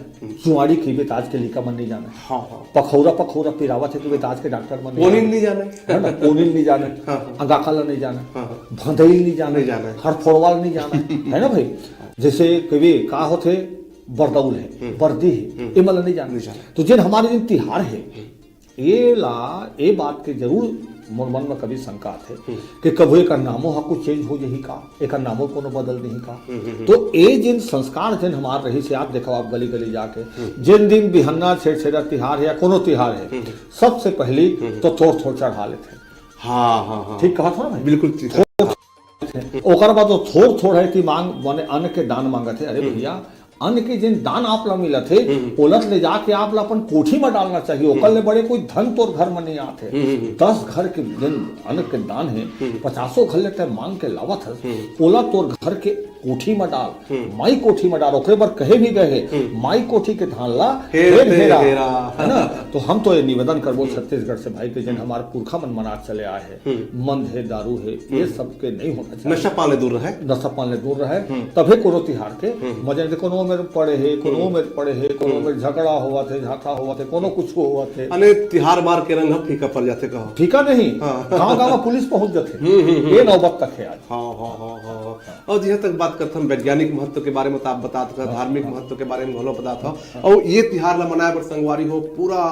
जुआड़ी कहिबे त आज के लइका मन नहीं जाने। हाँ, हाँ। पखौरा, पखौरा पिरावत हे कहिबे त आज के डॉक्टर मन नहीं कोनिन जाने। नहीं जाने। है ना? कोनिन नहीं जाने। हाँ, हाँ। अंगाका ला नहीं जाने। हाँ, हाँ। भदई नहीं जाने। नहीं जाने। हरफोड़वा नहीं जाने। है ना भाई? जैसे कहिबे का होथे, बरदउल है, हम्म। बरदी है, हम्म। ये मन ला नहीं जाने। नहीं जाने। तो जिन हमारे जिन तिहार है, हम्म। ये ला, ये बात के जरूर मोर मन में कभी शंका आथे हम्म। कि कभू एकर नामो हा कुछ change हो जही का, एकर नामो कोनो बदल नहीं का। हम्म, हम्म, हम्म। तो ये जिन संस्कार जिन हमार रहिस हे, आप देखो, आप गली गली जाके, हम्म। जिन दिन बिहन्ना छेरछेरा तिहार है या कोनो तिहार है, हम्म। सबसे पहली हम्म। तो थोर थोर चढ़ा लेथे। हाँ, हाँ, हाँ। ठीक कहा था ना भाई? बिल्कुल ठीक। थोर ओकर बाद वो थोर थोर है कि मांग, माने अन्न के दान मांगत हे। अरे हम्म। भैया, अन्न के जिन दान आप ला मिलत हे, हम्म। ओला ले जाके आप ला अपन कोठी में डालना चाहिए। ओकर हम्म। ले बड़े कोई धन तोर घर में नहीं आत हे। हम्म, हम्म, हम्म। दस घर के जिन अन्न के दान हे, हम्म। पचासों घर ले तै मांग के लावत हस, हम्म। ओला तोर घर के कोठी में डाल, हम्म। माई कोठी में डाल। ओकरे बर कहे भी गए हे, हम्म। माई कोठी के धान ला हेर हेर ते हेरा। हेरा। है ना? तो हम तो ये निवेदन करबो हम्म। छत्तीसगढ़ से भाई के जिन हम्म। हमार पुरखा मन मनात चले आए हे, हम्म। मंद हे, दारू हे, ये हम्म। सब के नहीं होना चाहिए। नशा पान ले दूर रहे। नशा पान ले दूर रहे, हम्म। तभे कोनो तिहार के हम्म। मजा नहीं। कोनो में पड़े हे, कोनो हम्म। में पड़े हे, कोनो हम्म। में झगड़ा होवत हे, झांका होवत हे, कोनो कुछ होवत हे। अने तिहार बार के रंग अब फीका पड़ जाथे कहो। फीका नहीं, हाँ। गांव-गांव में पुलिस पहुंच जाथे। हम्म, हम्म, हम्म। ये नौबत तक है आज। हाँ, हाँ, हाँ, हाँ, हाँ। और जहाँ तक बात करथन वैज्ञानिक महत्व के बारे में, तो आप बतात हो, हाँ, धार्मिक हाँ। महत्व के बारे में घलो बतात हो। हाँ। और ये तिहार ला मनाए बर संगवारी हो, पूरा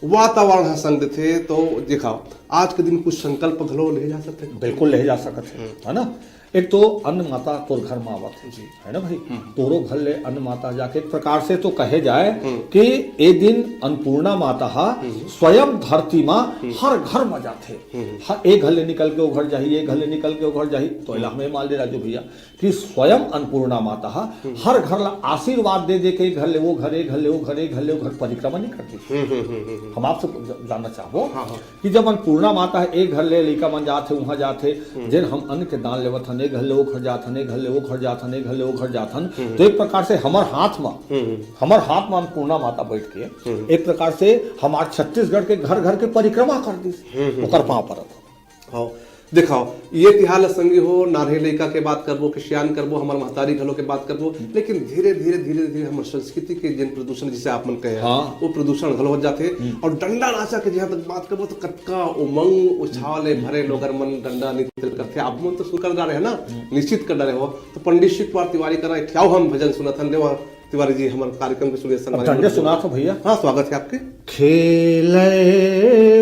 वातावरण ह संग देथे। तो देखा, आज के दिन कुछ संकल्प घलो ले जा सकथे। बिल्कुल ले जा सकत हे, हम्म। है ना? एक तो अन्न माता तोर घर में आवत हे, जी। है ना भाई? हम्म। तोरो घर ले अन्न माता जाके एक प्रकार से तो कहे जाए हम्म। कि ए दिन अन्नपूर्णा माता हा हम्म। स्वयं धरती में हम्म। हर घर में जाथे। हम्म। हर एक घर ले निकल के ओ घर जाही, एक घर ले निकल के ओ घर जाही। तो हम्म। एला हमें मान ले राजू भैया, कि स्वयं अन्नपूर्णा माता हा हम्म। हर घर ला आशीर्वाद दे दे के, ए घर ले ओ घर, ए घर ले ओ घर, ए घर ले ओ घर परिक्रमा नहीं करती। हम्म, हम्म, हम्म, हम्म, हम्म। हम आपसे ज-, जानना चाहबो हाँ, हाँ। कि जब अन्नपूर्णा माता हे, ए घर ले लइका मन जात हे, उहाँ जात हे, हम्म। जेन हम अन्न के दान लेवत हन, ए घर ले ओ घर जात हन, ए घर ले ओ घर जात हन, ए घर ले ओ घर जात हन, हम्म। तो एक प्रकार से हमर हाथ म, हम्म, हम्म। हमर हाथ म अन्नपूर्णा माता बैठ के हम्म। एक प्रकार से हमार छत्तीसगढ़ के घर घर के परिक्रमा कर दिस, हम्म, हम्म, ओकर हम्म। पाँव परत। हाँ, देखाओ, ये तिहार ल संगी हो, नान्हे लइका के बात करबो, कि सियान करबो, हमर महतारी घलो के बात करबो, लेकिन धीरे, धीरे, धीरे, धीरे हमर संस्कृति के जेन प्रदूषण, जिसे आप मन कहे, हाँ। वो प्रदूषण घलो हो जाथे। हम्म। और डंडा नाचा के जहाँ तक बात करबो, तो कतका उमंग, उछाह ले भरे लोगन मन डंडा नृत्य करथे। आप मन तो शुरू कर डारे है ना, हम्म। निश्चित कर डारे हो। तो पंडित शिव कुमार तिवारी करा एक ठियाव हम भजन सुनत हन, देवा तिवारी जी, हमर कार्यक्रम के सुने अब संगवारी डंडे मन। सुनात हो भैया। हाँ, स्वागत है आपके। खेले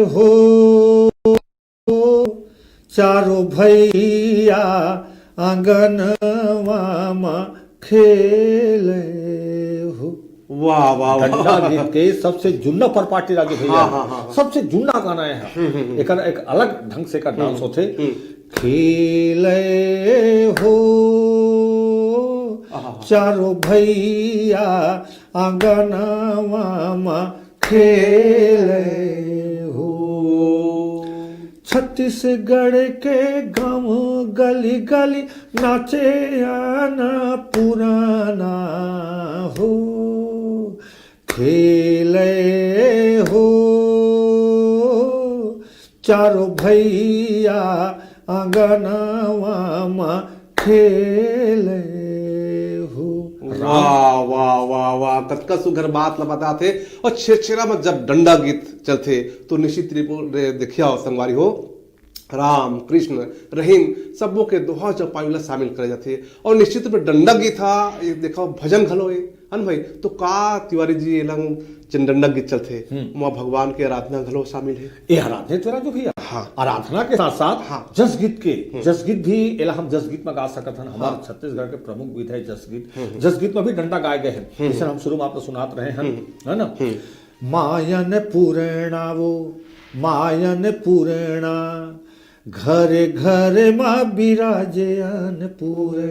हो चारों भैया आंगनवा म खेले हो। वाह, वाह, वाह। डंडा गीत के सबसे जुन्ना परपाटी राजू भैया। हाँ, हाँ, हाँ, हाँ। सबसे जुन्ना गाना है। हम्म, हम्म, हम्म। एकर एक अलग ढंग से एकर डांस हम्म, होथे। हम्म। खेले हो आहा। चारों भैया आंगनवा म खेले हो। छत्तीसगढ़ के गांव गली गली नाचे आना पुराना हो। खेले हो चारों भैया आंगनवा म खेले हो। वाह, वाह, वाह, वाह, कतका सुघर बात ला बतात हे। और छेरछेरा में जब डंडा गीत चलथे, तो निश्चित रूप ले देखिया हो संगवारी हो, राम, कृष्ण, रहीम, सबो के दोहा चौपाई ला शामिल करे जाथे। और निश्चित रूप ले डंडा गीत हा, ये देखो, भजन घलो हे, है ना भाई? तो का तिवारी जी एला जन डंडा गीत चलथे, हम्म। ओमा भगवान के आराधना घलो शामिल हे। ये आराधना तेरा जो भैया, हाँ। आराधना के साथ साथ हाँ। जस गीत के, हम्म। जस गीत भी एला हम जस गीत में गा सकत हन। हमारे हाँ। छत्तीसगढ़ के प्रमुख गीत है जस गीत। हम्म। जस गीत में भी डंडा गाए गए हैं, हम्म। जैसे हम शुरू में आपको सुनात रहे हैं, हम्म। है ना? हम्म। मायन पूर्णावो, मायन पूर्णा, घर घर मा बिराजे अन्नपूर्णावो।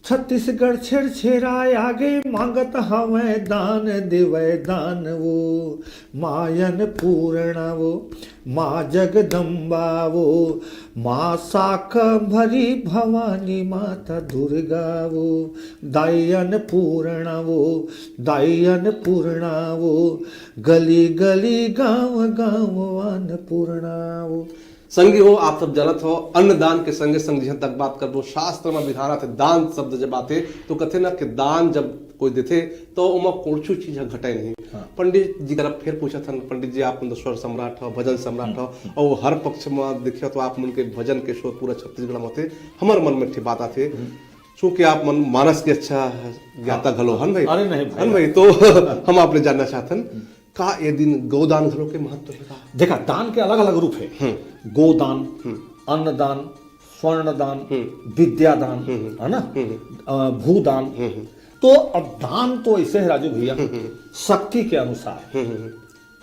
छत्तीसगढ़ छेरछेराय आगे, मांगत हवै दान देवै दान वो। मायन पूर्णा वो, माँ जगदम्बा वो, माँ शाकंभरी भवानी माता दुर्गा वो। दाई अन्नपूर्णा वो, दाई अन्नपूर्णा वो, गली गली गांव गांव अन्नपूर्णा वो। संगी हो, आप सब जानत हो, अन्नदान के संगे संग जिहां तक बात करबो, शास्त्र में विधान आथे, दान शब्द जब आथे, तो कथे ना कि दान जब कोई देथे, तो ओमा कोरछू चीज ह घटे नहीं। हाँ। पंडित जी करा फेर पूछत हन, पंडित जी, आप मन तो स्वर सम्राट हो, भजन सम्राट हो, हम्म। और हर पक्ष में देखियो तो आप मन के भजन के शोर पूरा छत्तीसगढ़ में होथे। हमर मन में एक ठे बात आथे, हम्म। चूंकि आप मन मानस के अच्छा ज्ञाता हाँ। घलो हन भाई, अरे नहीं भाई। हन भाई, तो हम आप ले जानना चाहत हन, हम्म। का ये दिन गौदान घलो के महत्व हे का? देखा, दान के अलग-अलग रूप हे। हम्म। गोदान, हम्म। अन्नदान, स्वर्णदान, हम्म। विद्यादान, हम्म। है ना? हम्म। अ, भूदान। हम्म। तो अब दान तो ऐसे हे राजू भैया, हम्म। शक्ति के अनुसार, हम्म।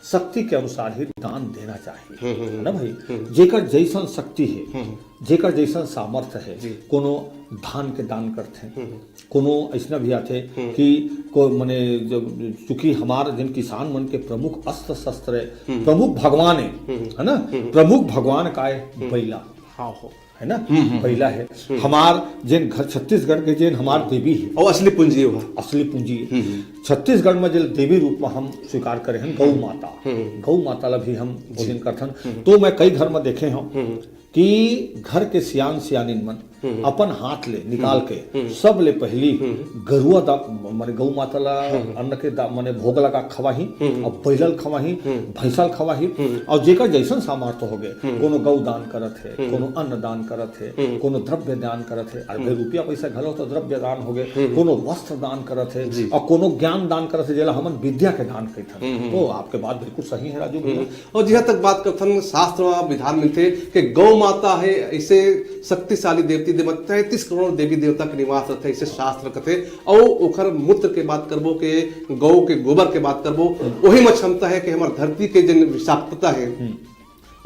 शक्ति के अनुसार ही दान देना चाहिए, हम्म। है ना भाई? हम्म। जेकर जैसन शक्ति हे, हम्म। जेकर जैसन सामर्थ्य हे, जी। कोनो धान के दान करथे, हम्म। कोनो अइसना भी आथे हम्म। कि को-, मने जब, चूंकि हमार जिन किसान मन के प्रमुख अस्त्र शस्त्र हे, हम्म। प्रमुख भगवान हे, हम्म। है ना? हम्म। प्रमुख भगवान का हे? हम्म। बइला। हाँ हो। है ना? हम्म, हम्म, बइला हे। हम्म। हमार जिन घर छत्तीसगढ़ के जिन हमार देवी हे। और असली पूंजी हे वो। असली पूंजी। हम्म, हम्म। छत्तीसगढ़ में जिन देवी रूप में हम स्वीकार करे हन, गौ हम्म। माता। हम्म। गौ माता ला भी हम जी। पूजन करथन। हम्म। तो मैं कई घर में देखे हूँ हम्म। कि घर के सियान सियानिन मन हम्म। अपन हाथ ले निकाल हम्म। के हम्म। सब ले पहली हम्म। गरुआ दा-, माने गौ माता ला हम्म। अन्न के दा-, माने भोग लगा खवाही, हम्म। अब बैलल खवाही, हम्म। भैंसल खवाही, हम्म। और जेकर जैसन सामर्थ्य होगे, हम्म। कोनो गौ दान करत हे, हम्म। कोनो अन्न दान करत हे, हम्म। कोनो द्रव्य दान करत हे, अरे भाई, हम्म। रुपया पैसा घलो तो द्रव्य दान होगे, हम्म। कोनो वस्त्र दान करत हे, जी। और कोनो ज्ञान दान करत हे, जेला हमन विद्या के दान कहिथन। हम्म, हम्म। तो आपके बात बिल्कुल सही हे राजू भैया। हम्म। और जिहां तक बात करथन, शास्त्र में विधान मिलथे कि गौ माता हे ऐसे शक्तिशाली देवती देवता, तैंतीस करोड़ देवी देवता के निवास रथे, ऐसे शास्त्र कथे। और ओकर मूत्र के बात करबो, के गौ के गोबर के बात करबो, हम्म। वही में क्षमता हे कि हमर धरती के जन विषाक्तता हे, हम्म।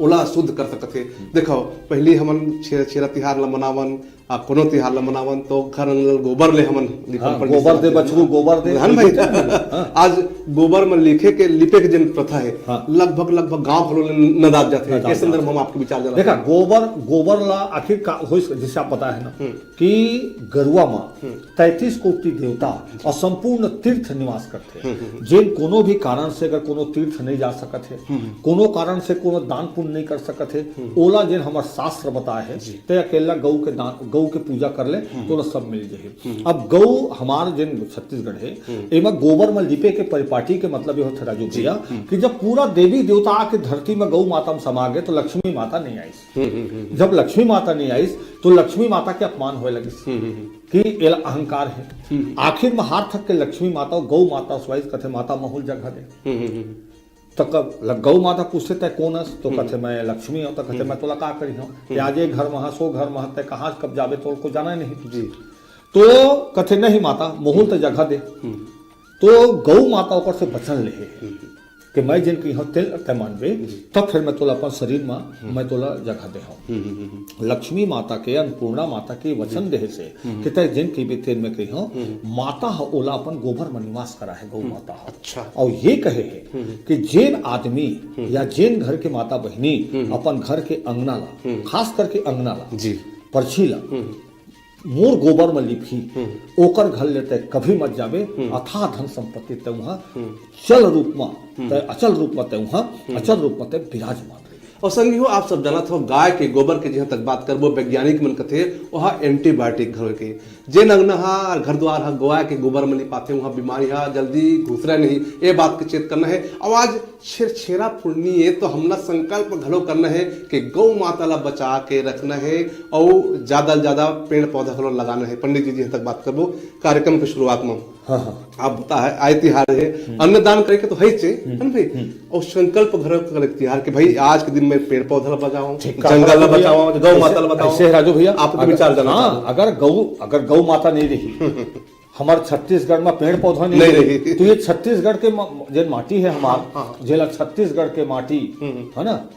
ओला शुद्ध कर सकत हे। हम्म। देखो, पहली हमन छे-, छेरा तिहार ला मनावन, आ कोनो तिहार ला मनावन तो घर अंगना ल गोबर ले हमन लिपन हाँ, पंडित गोबर जी दे, बछरू गोबर दे, है ना भाई? हाँ। आज गोबर में लिखे के, लिपे के जन प्रथा हे, हाँ। लगभग, लगभग गांव घलो ले नदात जाथे। नदात के संदर्भ जाथे। हम आपके विचार जानना देखा, चाहते हैं। गोबर, गोबर ला आखिर का होइस, जैसे आप बताए हे ना, हम्म। कि गरुआ माँ हम्म। तैंतीस कोटि देवता और संपूर्ण तीर्थ निवास करथे। हम्म, हम्म, हम्म। जेन कोनो भी कारण से अगर कोनो तीर्थ नहीं जा सकत हे, हम्म, हम्म। कोनो कारण से कोनो दान पुण्य नहीं कर सकत हे, हम्म। ओला जेन हमर शास्त्र बताए हे, जी। ते अकेला गौ के दान, गौ के पूजा कर ले, हम्म। तो ओला सब मिल जाही। हम्म। अब गौ हमार जेन छत्तीसगढ़ हे, हम्म। एमा गोबर में लिपे के परिपाटी के मतलब ये होथे राजू जी। भैया हम्म। कि जब पूरा देवी देवता आके धरती में गौ माता में समा गए तो लक्ष्मी माता नहीं आइस। हम्म, हम्म, हम्म। जब लक्ष्मी माता नहीं आइस तो लक्ष्मी माता के अपमान होए लगिस हम्म, हम्म, हम्म। कि एला अहंकार हे। हम्म। आखिर में हार थक के लक्ष्मी माता गौ माता सुआइस कथे, माता महूल जगह दे। हम्म, हम्म, हम्म। त कब ल-, गौ माता पूछथे, "तै कोन अस?" तो हम्म। कथे, "मैं लक्ष्मी हूँ।" तो कथे, हम्म। "मैं तोला का करिहूँ? हम्म। आज ये घर में हस, वो घर में हस, तै कहाँ कब जाबे, तोर को जाना ही नहीं।" जी। तो कथे, "नहीं माता, मोहुल त जगह दे।" हम्म। तो गौ माता ओकर से वचन लेहे हम्म। कि मैं जेन कहिहूँ तेन तै मानबे, जी। तब फिर मैं तोला अपन शरीर में, हम्म। मैं तोला जगह दे हूँ। हम्म, हम्म, हम्म। लक्ष्मी माता के, अन्नपूर्णा माता के वचन जी। देहे से हम्म। कि तै जेन कहिबे तेन मैं कहिहूँ, हम्म। माता ह ओला अपन गोबर में निवास करा हे, गौ हम्म। माता ह। अच्छा। और ये कहे हे हम्म। कि जेन आदमी हम्म। या जेन घर के माता बहिनी हम्म। अपन घर के अंगना ला, हम्म। खास करके अंगना ला, जी। परछी ला, हम्म। मोर गोबर में लिपही, हम्म। ओकर घर ले तै कभी मत जाबे, हम्म। अथाह धन संपत्ति तै उहाँ हम्म। चल रूप में, हम्म। तै अचल रूप में तै उहाँ, हम्म। अचल रूप में तै विराजमान रहिबे। अउ संगी हो, आप सब जानत हो, गाय के गोबर के जिहां तक बात करबो, वैज्ञानिक मन कथे, ओहा एंटीबायोटिक घलो के। जेन अंगना हा, घर दुआर हा, गाय के गोबर म लिपाथे, उहां बीमारी हा जल्दी घुसरे नहीं। ए बात के चेत करना हे। अउ आज छेरछेरा पुन्नी ए, तो हमला संकल्प घलो करना हे कि गौ माता ला बचा के रखना हे अउ ज्यादा ले ज्यादा पेड़ पौधा घलो लगाना हे। पंडित जी, जिहां तक बात करबो कार्यक्रम के शुरुआत म। हाँ, हाँ। आप बता है, आय तिहार हे, हम्म। अन्न दान करे के तो है ही चे, हम्म। है ना भाई? हम्म। अउ संकल्प घलो करे के तिहार के भाई, आज के दिन में पेड़ पौधा ला बचाओ, ठीक, जंगल ला ऐसे, बचाओ, गौ माता ला बचाओ। ऐसे है राजू भैया, आप तो अगर, विचार जाना हाँ, चाहते हैं। अगर गौ, अगर गौ माता नहीं रही, हमारे छत्तीसगढ़ में पेड़ पौधा नहीं नहीं रही, रही। तो ये छत्तीसगढ़ के म-, जेन माटी है हमार, हाँ, हाँ। जेला छत्तीसगढ़ के माटी, हम्म। है ना,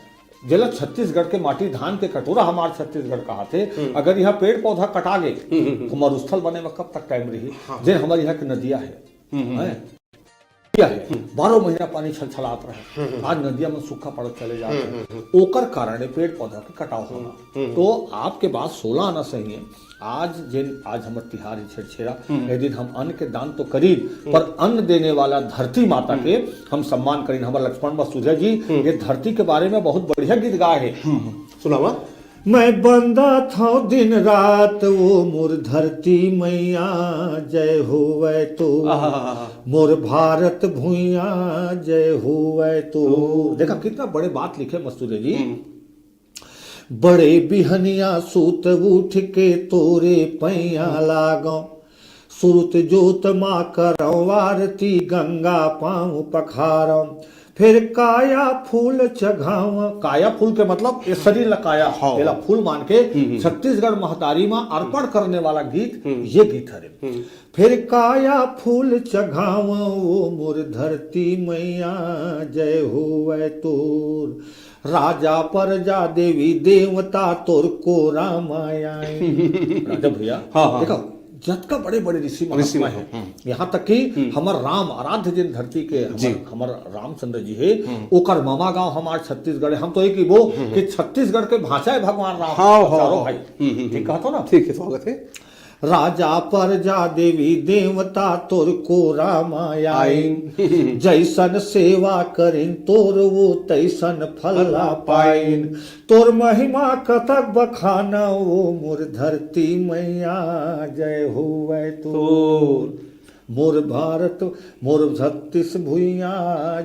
जेला छत्तीसगढ़ के माटी, धान के कटोरा हमार छत्तीसगढ़ कहाथे, हम्म। अगर यहाँ पेड़ पौधा कटा गे, हम्म, हम्म, हम्म। तो मरुस्थल बने में कब तक टाइम रही? हाँ। जेन हमारे यहाँ के नदिया है, हम्म, हम्म। हैं? नदिया है, हम्म। बारह महीना पानी छलछलात रहे। हम्म, हम्म। आज नदिया में सूखा पड़त चले जात हम्म, है। हम्म, हम्म। ओकर कारण ये पेड़ पौधा के कटाव होना। हम्म, हम्म। तो आपके बात सोलह आना सही है। आज जेन, आज हमर तिहार है छेरछेरा, हम्म। ए दिन हम अन्न के दान तो करीब, हम्म। पर अन्न देने वाला धरती माता हम्म। के हम सम्मान करीन। हमर लक्ष्मण मसूरिया जी हम्म। ये धरती के बारे में बहुत बढ़िया गीत गाए हे। हम्म, हम्म। सुनावा। मैं बंदा थव दिन रात, वो मोर धरती मैया, जय होवै तो। आहा। मोर भारत भुइया, जय होवै तो। ओ। देखा, कितना बड़े बात लिखे मसूरिया जी। हम्म। बड़े बिहनिया सूत उठ के तोरे पैया लागो, सुरुत जोत मा करौ आरती, गंगा पाँव पखारौ, फिर काया फूल चघाव। काया फूल के मतलब ये शरीर ला काया, हाँ। एला फूल मान के हम्म, हम्म। छत्तीसगढ़ महतारी मा अर्पण करने वाला गीत हम्म। ये गीत हरे। हम्म। फिर काया फूल चघाव, वो मोर धरती मैया, जय होवै तोर। राजा परजा देवी देवता तोर कोरा मा आए। राजा भैया, हाँ, हाँ। देखो, जतका बड़े-बड़े ऋषि ऋषि महात्मा महात्मा, हैं, हम्म। यहाँ तक कि हम्म। हमर राम, आराध्य जिन धरती के, हमर, जी। हमर रामचंद्र जी हे, हम्म। ओकर ममा गाँव हमार छत्तीसगढ़ हे। हम तो ये कहिबो हम्म। कि छत्तीसगढ़ के भांचा हे भगवान राम, हाँ, हाँ, चारों हाँ। भाई। हम्म, हम्म, ठीक हम्म। कहत हो ना? ठीक है, स्वागत है। राजा परजा देवी देवता तोर कोरा मा आइन। आइन। जैसन सेवा करिन तोर वो तैसन फल ला पाइन। तोर महिमा कतक बखाना वो मोर धरती मैया, जय होवै तोर। तोर। मोर भारत, मोर छत्तीस भुइया,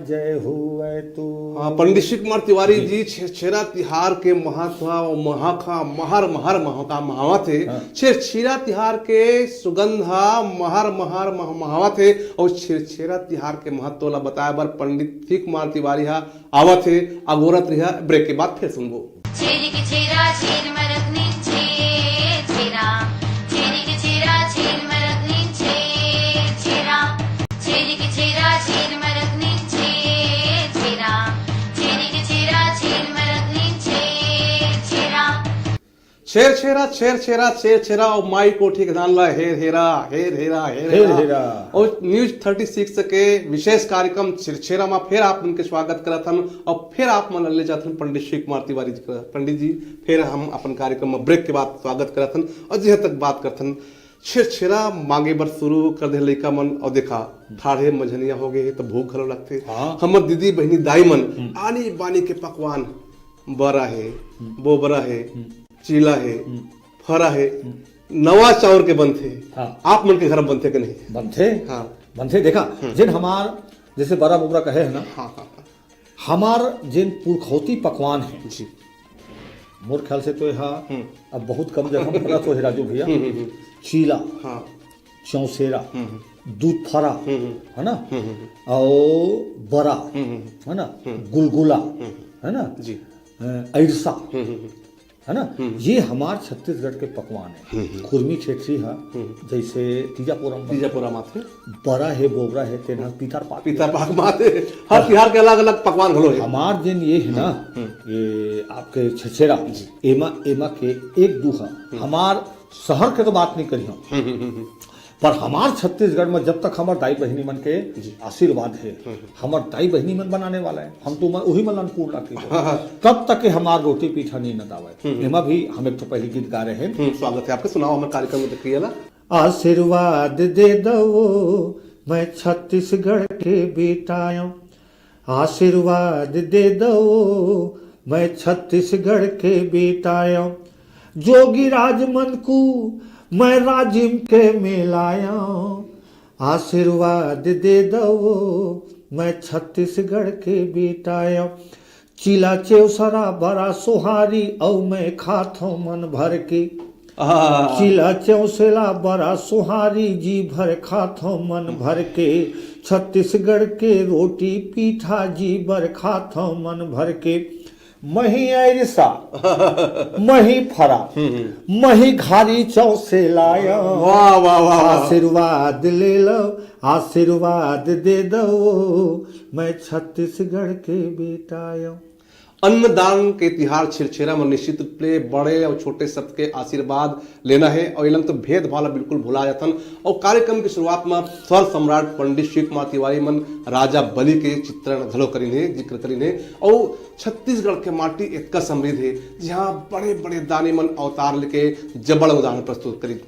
जय होवै तोर। हाँ, पंडित शिव कुमार तिवारी जी छेरछेरा तिहार के महत्व अउ महाखा महर महर महका महावत हे। हाँ। छेरछेरा तिहार के सुगंध ह महर महर मह-, महावत हे अउ छेरछेरा तिहार के महत्व ला बताए बर पंडित शिव कुमार तिवारी ह आवत हे। अगोरत रिहा, ब्रेक के बाद फिर सुनबो। छेरिक छेरा छेर मरत नीचे छेरा, छेरिक छेरा छेर मरत नीचे छेरा, छेरिक छेरा छेर मरत नीचे छेरा, छेरिक छेरा छेर मरत नीचे छेरा। छेरछेरा, छेरछेरा, छेरछेरा, अउ माई कोठी के धान ला हेर हेरा, हेर हेरा, हेर हेर हेरा। हेरा। अउ News thirty six के विशेष कार्यक्रम छेरछेरा मा फिर आप मन के स्वागत करत हन अउ फिर आप मन ला ले जात हन पंडित शिव कुमार तिवारी जी करा। पंडित जी, फिर हम अपन कार्यक्रम मा ब्रेक के बाद स्वागत करत हन अउ जिहां तक बात करत हन, छेरछेरा मांगे बर शुरू कर दे लइका मन, अउ देखा, ठाढ़े मझनिया हो गए हे, त भूख घलो लगथे। हाँ। हमर दीदी, बहिनी, दाई मन हम्म। आनी बानी के पकवान, बरा हे, हम्म। बोबरा हे, हम्म। चीला हे, हम्म। फरा हे, हम्म। नवा चाउर के बनथे। हाँ। आप मन के घर म बनथे के नहीं? बनथे। हाँ। बनथे, देखा, हम्म। जेन हमार, जैसे बरा बोबरा कहे हे ना, हाँ, हाँ, हाँ। हमार जेन पुरखौती पकवान हे, जी। मोर ख्याल से तो एहा हम्म। अब बहुत कम जगह म बनत होही राजू भैया। हम्म, हम्म, हम्म। चीला, हाँ। चौसेरा, हम्म, हम्म। दूध फरा, हम्म, हम्म। है ना? हम्म, हम्म, हम्म। अउ बरा, हम्म, हम्म। है ना? हम्म। गुलगुला, हम्म। है ना? जी। अ, अइरसा, हम्म, हम्म, हम्म। है ना? हम्म। ये हमार छत्तीसगढ़ के पकवान है। हम्म, हम्म। खुरमी ठेठरी हा, हम्म। जैसे तीजा पोरम तीजा पोरम आथे। बरा हे, बोबरा हे, तेन हा पीतर पाक। पीतर पाक माथे। हर हाँ। तिहार के अलग-अलग पकवान घलो हे। हमार जेन ये हे ना, हम्म। ये आपके छेरछेरा, जी। एमा, एमा के एक दू हा। हम्म। हमार शहर के तो बात नहीं करिहौं। हम्म, हम्म, हम्म, हम्म। पर हमार छत्तीसगढ़ में जब तक हमार दाई बहिनी मन के जी। आशीर्वाद हे, हम्म। हमार दाई बहिनी मन बनाने वाला हे, हम तो मन, उही मन ला अन्नपूर्णा के हाँ, हाँ। तब तक के हमार रोटी पीठा नहीं नदावय। हम्म। एमा भी हम एक ठो पहली गीत गा रहे हैं। हम्म, स्वागत है आपका, सुनाओ, हमारे कार्यक्रम में देखिए ला। आशीर्वाद दे दो, मैं छत्तीसगढ़ के बेटा आयो। आशीर्वाद दे दो, मैं छत्तीसगढ़ के बेटा आयो, जोगी राज मन कु मैं राजिम के मेलायो, आशीर्वाद दे दो, मैं छत्तीसगढ़ के बेटा आयो। चिला चेवसरा बड़ा सोहारी, अउ मैं खाथो मन भर के। आहा। चिला चेवसरा बड़ा सोहारी, जी भर खाथो मन भर के। छत्तीसगढ़ के रोटी पीठा, जी भर खाथो मन भर के। मही अरिसा, मही फरा, हम्म, हम्म। मही घारी चौसे लाया। वाह, वाह, वाह, वाह। आशीर्वाद ले लो, आशीर्वाद दे दो, मैं छत्तीसगढ़ के बेटा आयो। अन्नदान के तिहार छेरछेरा म निश्चित रूप ले बड़े अउ छोटे सबके आशीर्वाद लेना हे। अउ एलंग तो भेदभाव ला बिल्कुल भुला जाथन। अउ कार्यक्रम के शुरुआत म स्वर सम्राट पंडित शिव कुमार तिवारी मन राजा बलि के चित्रण घलो करिन हे, जिक्र करिन हे। अउ छत्तीसगढ़ के माटी एतका समृद्ध हे, जिहाँ बड़े-बड़े दानी मन अवतार लेके जबड़ उदाहरण प्रस्तुत करिन।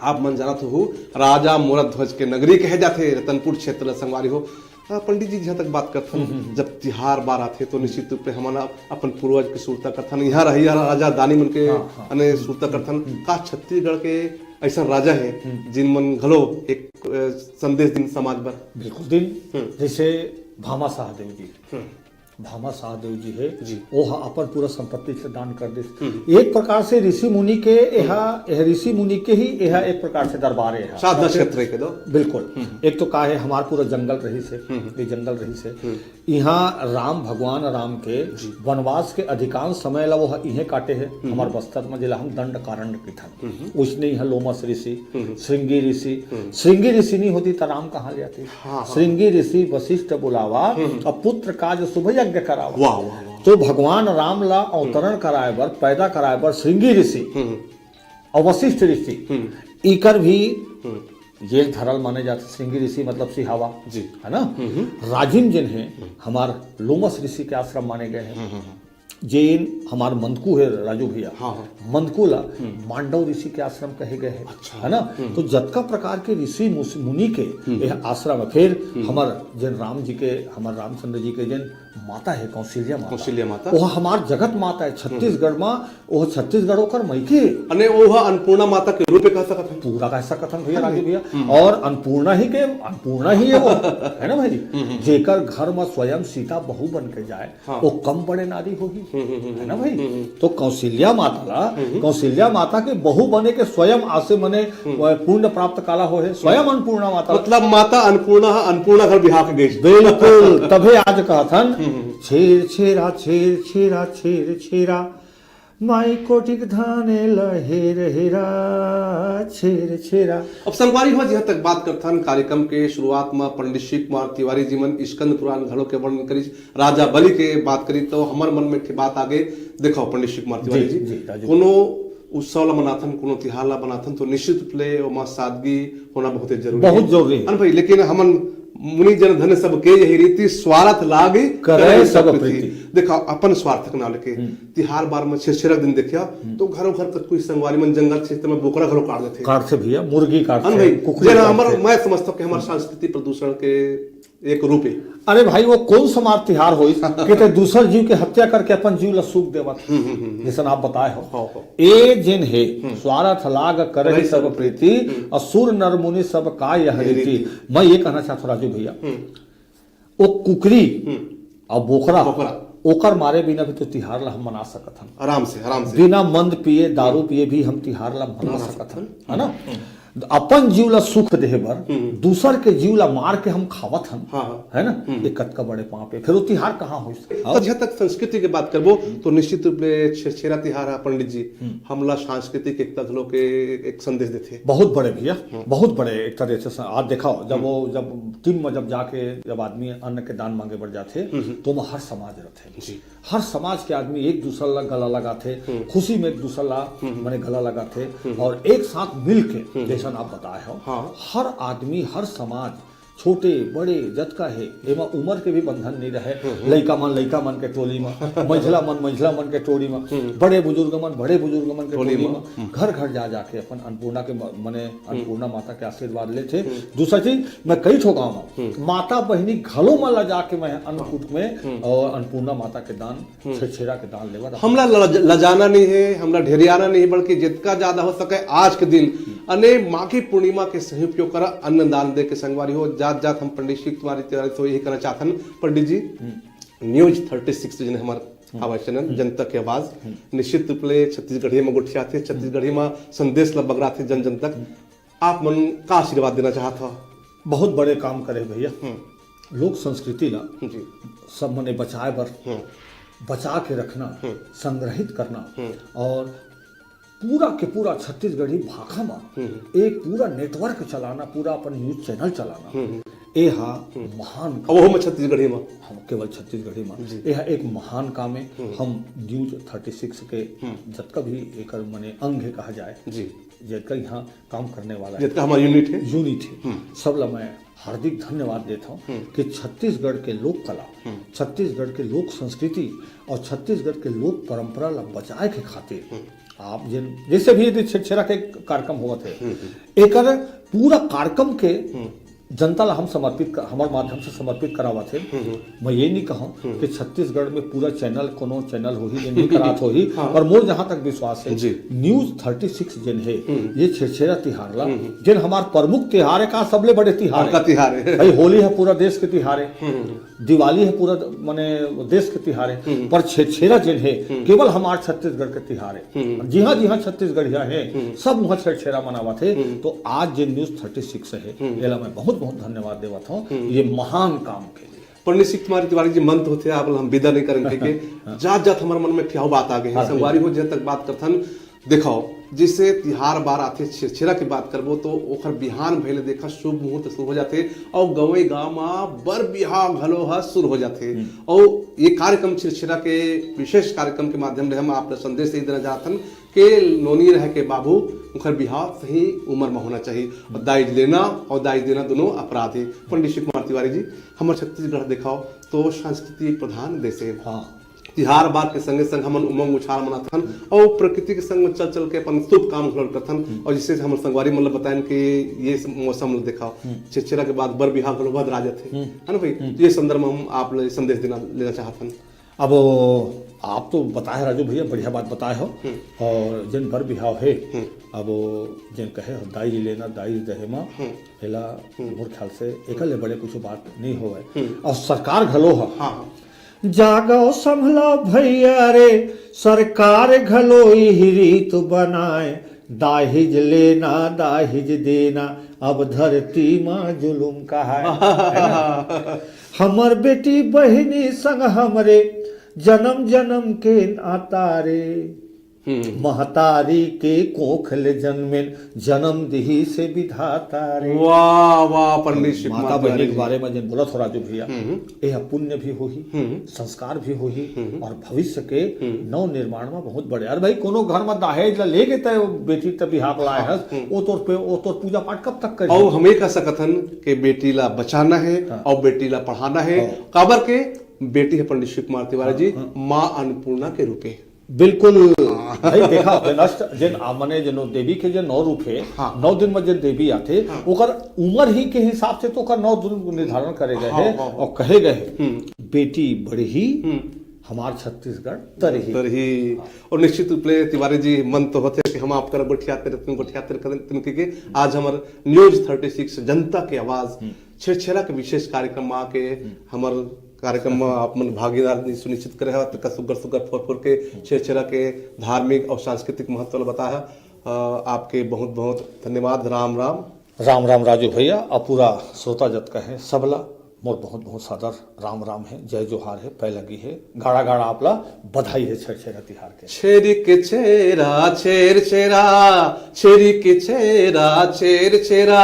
आप मन जानत होहू, राजा मोरध्वज के नगरी कहे जाथे रतनपुर क्षेत्र ल, संगवारी हो। अ, पंडित जी, जहाँ तक बात करथन, हम्म, हम्म, हम्म। जब तिहार बार आथे, तो निश्चित रूप ले हमन अप-, अपन पूर्वज के सुरता करथन। यहाँ रहिया राजा दानी मन के हाँ, हाँ। अने सुरता करथन। हम्म। का छत्तीसगढ़ के ऐसा राजा हे, हम्म। जिन मन घलो एक, अ, संदेश दिन समाज बर? बिल्कुल दिन। हम्म। जैसे भामा सहदेव जी। हम्म। भामा सहदेव जी हे, जी। वो ह अपन पूरा संपत्ति से दान कर दिस। हम्म। एक प्रकार से ऋषि मुनि के एहा, एह ऋषि मुनि के ही एहा एक प्रकार से दरबार हे। साधना क्षेत्र के दो। बिल्कुल। हम्म। एक तो का हे, हमार पूरा जंगल रहिस हे, हम्म। ये जंगल रहिस हे। हम्म। इहाँ राम, भगवान राम के जी। वनवास के अधिकांश समय ला वो ह-, इहें काटे हे, हम्म। हमार बस्तर में, जेला हम दंडकारण्य कथन। हम्म। उसने इहाँ लोमस ऋषि, हम्म। श्रृंगी ऋषि, हम्म। श्रृंगी ऋषि नहीं होती त राम कहाँ ले आते? हाँ, हाँ। श्रृंगी ऋषि वशिष्ठ बुलावा, हम्म। अब पुत्र काज शुभ यज्ञ करावा। वाह, वाह, वाह। तो भगवान राम ला अवतरण हम्म। कराए बर, पैदा कराए बर श्रृंगी ऋषि हम्म। अउ वशिष्ठ ऋषि, हम्म। इकर भी हम्म। ये धरल माने जाथे। श्रृंगी ऋषि मतलब सिहावा, जी। है ना? हम्म, हम्म। राजिम जिन हे, हम्म। हमार लोमस ऋषि के आश्रम माने गए हे। हम्म, हम्म, हम्म। जेन हमार मंदकू हे राजू भैया, हाँ, हाँ। मंदकू ला हम्म। मांडव ऋषि के आश्रम कहे गए हे, अच्छा। है ना? हम्म। तो जतका प्रकार के ऋषि मुस-, मुनि के हम्म। यह आश्रम हे। फिर हम्म। हमार जेन राम जी के, हमार रामचंद्र जी के जेन माता हे कौशल्या माता, कौशल्या माता। वो हमार जगत माता हे छत्तीसगढ़ हम्म। मा, वो छत्तीसगढ़ ओकर मइके। अने वो ह अन्नपूर्णा माता के रूप में कह सकत हन। पूरा कह सकत हन भैया, हाँ राजू भैया। हम्म। और अन्नपूर्णा ही के, अन्नपूर्णा ही हे वो, है ना भाई? हम्म, हम्म। जेकर घर में स्वयं सीता बहू बन के जाए, हाँ। वो कम बड़े नारी होही, हम्म, हम्म, हम्म, है ना भाई? हम्म, हम्म। तो कौशल्या माता ला, हम्म। कौशल्या माता के बहू बने के स्वयं आसे मने हम्म। वो पुण्य प्राप्त काला होहे, स्वयं हम्म। अन्नपूर्णा माता ला। मतलब माता अन्नपूर्णा ह, अन्नपूर्णा घर बिहा के गई। बिल्कुल, तभे आज कहत हन, हम्म, हम्म। छेर छेरा, छेर छेरा, छेर छेरा, माई कोटिक धाने ल हेर हेरा, छेर छेरा। अब संगवारी हो, जहाँ तक बात करथन, कार्यक्रम के शुरुआत म पंडित शिव कुमार तिवारी जी मन स्कंद पुराण घलो के वर्णन करिस, राजा बलि के बात करी, तो हमर मन में एक ठे बात आगे। देखो पंडित शिव कुमार तिवारी जी, जी, जी, राजू। कोनो उत्सव ला मनाथन, कोनो तिहार ला मनाथन, तो निश्चित रूप ले ओमा सादगी होना बहुते जरूरी बहुत हे। जरूरी हे। अन भाई, लेकिन हमन मुनि जन धन्य सब के यही रीति, स्वार्थ लाग करे करे सब सब प्रीति। प्रीति। देखा, अपन स्वार्थ के नाम लेके हम्म। तिहार बार में छेरछेरा दिन देखिया, हम्म। तो घरों घर कतको संगवारी मन जंगल क्षेत्र में बोकरा घलो काट देथे। काटथे भैया, मुर्गी काटथे, अन भाई, कुकरी जेला काटथे। हमर, मैं समझता हूँ कि हमर संस्कृति प्रदूषण के एक रूप हे। अरे भाई, वो कौन सा मार तिहार होइस कि ते दूसर जीव के हत्या करके अपन जीव ला सुख देवत हे? हम्म, हम्म, हम्म, हम्म। जैसन आप बताए हो। हाँ, हाँ। ए जेन हे, हम्म। स्वार्थ लाग करही करही सब सब प्रीति, हम्म। असुर नर मुनि सब का यह यह रीति। रीति। मैं ये कहना चाहता हूँ राजू भैया, हम्म। वो कुकरी हम्म। और बोकरा, बोकरा। ओकर मारे बिना भी तो तिहार ला हम मना सकत हन। आराम से, आराम से। बिना मंद पिए, दारू हम्म। पिए भी हम तिहार ला मना मना सकत सकत हन, हन। है ना? हम्म। अपन जीव ला सुख देहे बर, हम्म। दूसर के जीव ला मार के हम खावत हन, हाँ, हाँ। है ना? हम्म। ये कतका बड़े पाप हे। फिर वो तिहार कहाँ होइस? तो जहाँ तक संस्कृति के बात करबो, तो निश्चित रूप ले छेरछेरा तिहार हे, पंडित जी, हम्म। हमला सांस्कृतिक एकता घलो के एक संदेश देथे। बहुत बड़े भैया, हम्म। बहुत बड़े एकता देथे। आज देखा, जब हम्म। वो, जब टीम में जब जाके, जब आदमी अन्न के दान मांगे बर जाथे, हम्म। तो ओमा हर समाज रथे। जी। हर समाज के आदमी एक दूसर ला गला लगाथे, हम्म। खुशी में एक दूसर ला हम्म। मने गला लगाथे हम्म। और एक साथ मिल के, हम्म। जैसन आप बताए हो, हाँ। हर आदमी, हर समाज छोटे बड़े जतका हे, एमा उमर के भी बंधन नइ रहे। लइका मन लइका मन के टोली म, मंझला मन मंझला मन के टोली म, बड़े बुजुर्ग मन बड़े बुजुर्ग मन के टोली टोली म। म, घर घर जा जाके अपन अन्नपूर्णा के म-, मने अन्नपूर्णा माता के आशीर्वाद लेथे। दूसरा चीज, मैं कई ठो गाँव म माता बहिनी घलो मन ला जाके मैं अन्नकूट में और अन्नपूर्णा माता के दान, छेरछेरा के दान लेवत। हमला लज-, लजाना नहीं है, हमला ढेरियाना नहीं है, बल्कि जितना ज्यादा हो सके आज के दिन अने माघी पूर्णिमा के सही उपयोग करा, अन्नदान दे के संगवारी हो। जात जात हम पंडित शिव कुमार तिवारी से यही कहना चाहथन, पंडित जी, न्यूज थर्टी सिक्स जिन हमार आवाज चैनल, जनता के आवाज, निश्चित रूप ले छत्तीसगढ़ी में गोठियाथे, छत्तीसगढ़ी में संदेश ला बगराथे जन जन तक। आप मन का आशीर्वाद देना चाहत हो? बहुत बड़े काम करे भैया। लोक संस्कृति ला जी। सब मने बचाए बर, बचा के रखना, संग्रहित करना और पूरा के पूरा छत्तीसगढ़ी भाखा मा एक पूरा नेटवर्क चलाना, पूरा अपन न्यूज चैनल चलाना, ए हा महान अब वो मैं छत्तीसगढ़ी में। हम केवल छत्तीसगढ़ी मा, ए हा एक महान काम है। हम न्यूज थर्टी सिक्स के जतका भी एकर मने अंग है कहा जाए, जी। जतका यहाँ काम करने वाला है, जितना हमारा यूनिट है। यूनिट है, सब ला मैं हार्दिक धन्यवाद देता हूँ कि छत्तीसगढ़ के लोक कला, छत्तीसगढ़ के लोक संस्कृति और छत्तीसगढ़ के लोक परंपरा ला बचाए के खातिर आप जिन जैसे भी यदि छेरछेरा के कार्यक्रम होवत है, एकर पूरा कार्यक्रम के जनता ला हम समर्पित कर, हमारे माध्यम से समर्पित करावत है। मैं ये नहीं कहूँ कि छत्तीसगढ़ में पूरा चैनल कोनो चैनल होही जे नहीं करात होही, पर मोर जहाँ तक विश्वास है, जी। न्यूज थर्टी सिक्स जिन है, ये छेरछेरा तिहार ला, जिन हमार प्रमुख तिहार है का, सबले बड़े तिहार आपका है। तिहार है। भाई, होली है पूरा देश के तिहार है, दिवाली है पूरा माने देश के तिहार है, पर छेरछेरा जिन है केवल हमार छत्तीसगढ़ के तिहार है। जिहाँ जिहाँ छत्तीसगढ़िया है, सब वहाँ छेरछेरा मनावत है। तो आज जे न्यूज थर्टी सिक्स है, एला मैं बहुत बहुत धन्यवाद देवत हूँ ये महान काम के लिए। पंडित शिव कुमार तिवारी जी, मन तो होथे आप हम विदा नहीं करन के, के जात जात हमारे मन में ठियाव बात आ गए हैं। हाँ, संगवारी हो, जहाँ तक बात करथन, दिखाओ, जैसे तिहार बार आथे, छेरछेरा की बात करबो तो ओखर बिहान भइले देखा शुभ मुहूर्त शुरू हो जाथे और गंवई गांव मा बर बिहाव घलो ह शुरू हो जाथे। और ये कार्यक्रम छेरछेरा के विशेष कार्यक्रम के माध्यम ले हम आप ला संदेश यही देना चाहथन के नोनी रह के बाबू, उनकर बिहाव सही उम्र में होना चाहिए। और दाइज लेना और दाइज देना दोनों अपराध है। पंडित शिव कुमार तिवारी जी, हमर छत्तीसगढ़ दिखाओ तो सांस्कृतिक प्रधान देश है। हाँ। तिहार बार के संगे संग हमन उमंग उछाल मनाथन और प्रकृति के संग में चल चल के अपन शुभ काम घलो करथन। और जिससे हमर संगवारी मन ल बतायन कि ये मौसम ल दिखाओ, छेरछेरा के बाद बर बिहाव घलो बदरा जाथे, है ना भाई? तो ये संदर्भ में हम आप ल संदेश देना लेना चाहथन। अब आप तो बताए राजू भैया, बढ़िया बात बताए हो। और जिन बर बिहाव है, अब जिन कहे हो, दाई लेना, दाई दहेमा, एला मोर ख्याल से एकर ले बड़े कुछ बात नहीं होवे। और सरकार घलो ह, हाँ, हाँ। जागो संभलो भैया रे, सरकार घलो इही रीत बनाए, दाहिज लेना, दाहिज देना, अब धरती मा जुलुम कहाए। है ना? हमर बेटी बहिनी संग हमरे जन्म जन्म के नाता रे। महतारी के कोख ले जन्मेन, जन्म दिही से विधाता रे। वाह, वाह, पंडित शिव माता कुमार बहिनी तिवारी के जी। बारे में जन बोला थोड़ा जो भैया, ये पुण्य भी होही, संस्कार भी होही और भविष्य के नव निर्माण में बहुत बड़े। अरे भाई, कोनो घर में दहेज ला लेके तय बेटी तब बिहाव लाए हस, वो तोर पे, वो तोर पूजा पाठ कब तक करी? और हम ये कह सकत हन कि बेटी ला बचाना है हाँ। और बेटी ला पढ़ाना है। हाँ। काबर के बेटी है पंडित शिव कुमार तिवारी हाँ, जी, हाँ। माँ अन्नपूर्णा के रूपे। बिल्कुल। भाई देखा, विनष्ट जिन आ, मने जिन देवी के जिन नौ रूप है, हाँ। नौ दिन में जिन देवी आथे, हाँ। ओकर उम्र ही के हिसाब से तो ओकर नौ दिन निर्धारण करे गए हाँ, हैं हाँ, हाँ। और कहे गए हैं, हम्म। बेटी बढ़ही, हम्म। हमार छत्तीसगढ़ तरही। तरही। हाँ। और निश्चित रूप ले तिवारी जी, मन तो होथे कि हम आपकर गोठियाते रहते, गोठियाते रहते, आज हमार न्यूज थर्टी सिक्स जनता की आवाज, हम्म। छेरछेरा के विशेष कार्यक्रम में आके हम्म। हमार कार्यक्रम में आप मन भागीदारी सुनिश्चित करे हव, ततका सुग्घर सुग्घर फोर फोर के छेरछेरा के धार्मिक और सांस्कृतिक महत्व ल बताए हव। अ, आपके बहुत बहुत धन्यवाद। राम राम। राम राम राजू भैया, और पूरा श्रोता जतका है सबला मोर बहुत बहुत सादर राम राम है, जय जोहार है, पैलगी है, गाड़ा गाड़ा आपला बधाई है छेरछेरा तिहार के। छेरी के छेरा, छेर छेरा, छेरी के छेरा, छेर छेरा,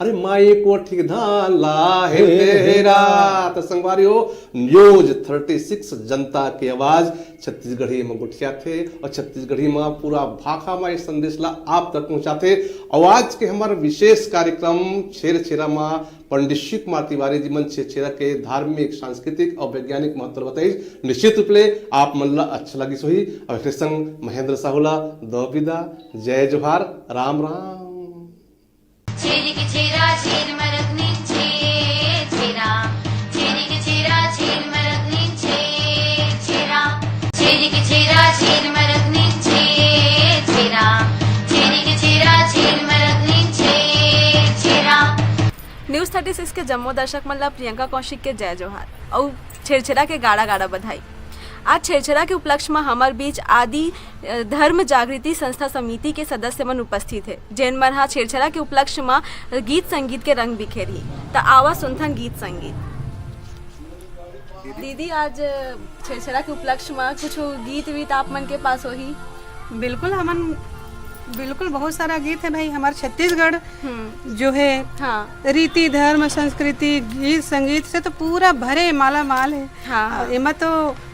अरे माई कोठी धान ला हे हे तेरा। त संगवारी हो, न्यूज थर्टी सिक्स, जनता के आवाज, छत्तीसगढ़ी म गोठियाथे और छत्तीसगढ़ी म पूरा भाखा म इस संदेश ला आप तक पहुंचाथे। और आज के हमर विशेष कार्यक्रम छेरछेरा म पंडित शिव कुमार तिवारी जी मन छेरछेरा के धार्मिक, सांस्कृतिक और वैज्ञानिक महत्व बताइस। निश्चित रूप ले आप मन ला अच्छा लगिस होही। और एकरे संग महेंद्र साहू ला दो विदा, जय जोहार, राम राम। छेरिक छेरा छेर मरक नीचे छेरा, छेरिक छेरा छेर मरक नीचे छेरा, छेरिक छेरा छेर मरक नीचे छेरा, छेरिक छेरा छेर मरक नीचे छेरा। न्यूज थर्टी सिक्स के जम्मो दर्शक मन ला प्रियंका कौशिक के जय जोहार अउ छेरछेरा के गाड़ा गाड़ा बधाई। आज छेरछेरा के उपलक्ष्य म हमर बीच आदि, अ, धर्म जागृति संस्था समिति के सदस्य मन उपस्थित हे, जेन मन ह छेरछेरा के उपलक्ष्य म गीत संगीत के रंग बिखेरही। त आवा सुनथन गीत संगीत। दीदी, आज छेरछेरा के उपलक्ष्य म कुछ गीत वीत आप मन के पास होही? बिल्कुल, हमन बिल्कुल बहुत सारा गीत है भाई, हमार छत्तीसगढ़ हम्म। जो है हाँ। रीति, धर्म, संस्कृति, गीत, संगीत से तो पूरा भरे माला माल है। हाँ, हाँ। और एमा तो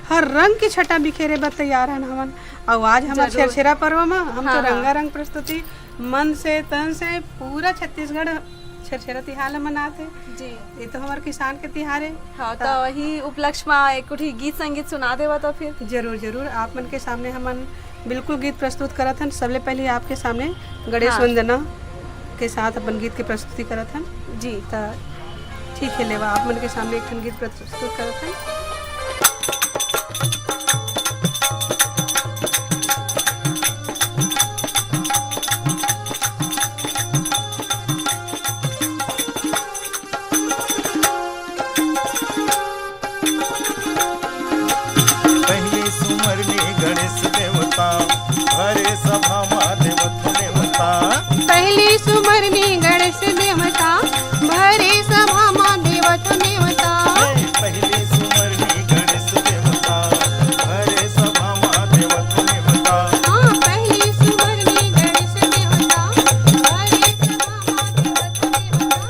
हर रंग के छटा बिखेरे बर तैयार हन हमन। और आज हमार जरूर। छेरछेरा पर्व में हम हाँ, तो हाँ। रंगारंग प्रस्तुति मन से, तन से पूरा छत्तीसगढ़ छेरछेरा तिहार ल मनाथे। जी। ये तो हमार किसान के तिहार है। हाँ, त तो वही उपलक्ष्य में एक कुछ गीत संगीत सुना देवा तो फिर। जरूर, जरूर। आप मन के सामने हमन बिल्कुल गीत प्रस्तुत करत हन। सबले पहले आपके सामने गणेश हाँ। वंदना के साथ अपन गीत के प्रस्तुति करत हन। जी। त ठीक है, लेवा आप मन के सामने एक ठन गीत प्रस्तुत करत हन। पहली सुमरनी गणेश देवता, भरे सभा मा देवत नेवता। पहली सुमरनी गणेश देवता, भरे सभा मा देवत नेवता। हे, पहली सुमरनी गणेश देवता, भरे सभा मा देवत नेवता। हाँ, पहली सुमरनी गणेश देवता, भरे सभा मा देवत नेवता।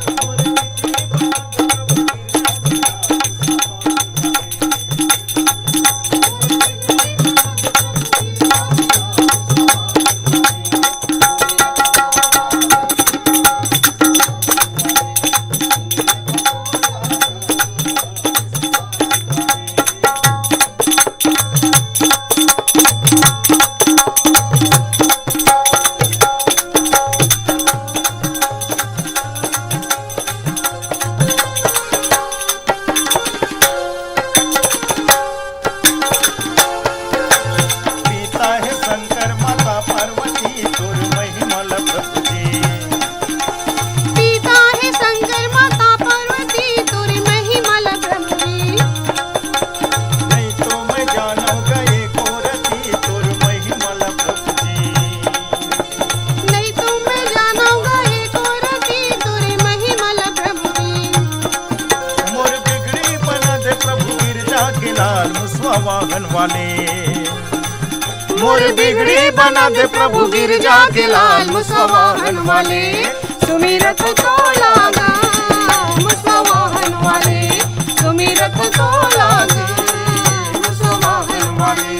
पिता हे शंकर, माता पार्वती, तोर महिमा ल प्रभु जी। पिता हे शंकर, माता पार्वती, तोर महिमा ल प्रभु जी। नहीं तो मैं जानव गा एको रति, तोर महिमा ल प्रभु जी। नहीं तो मैं जानव गा एको रति, तोर महिमा ल प्रभु जी। मोर बिगड़ी बना दे प्रभु गिरजा के लाल मुसवा वाहन वाले। मोर बिगड़ी बना दे प्रभु गिरजा के लाल मुसवा वाहन वाले। सुमिरत तोला गा मुसवा वाहन वाले। सुमिरत तोला गा मुसवा वाहन वाले।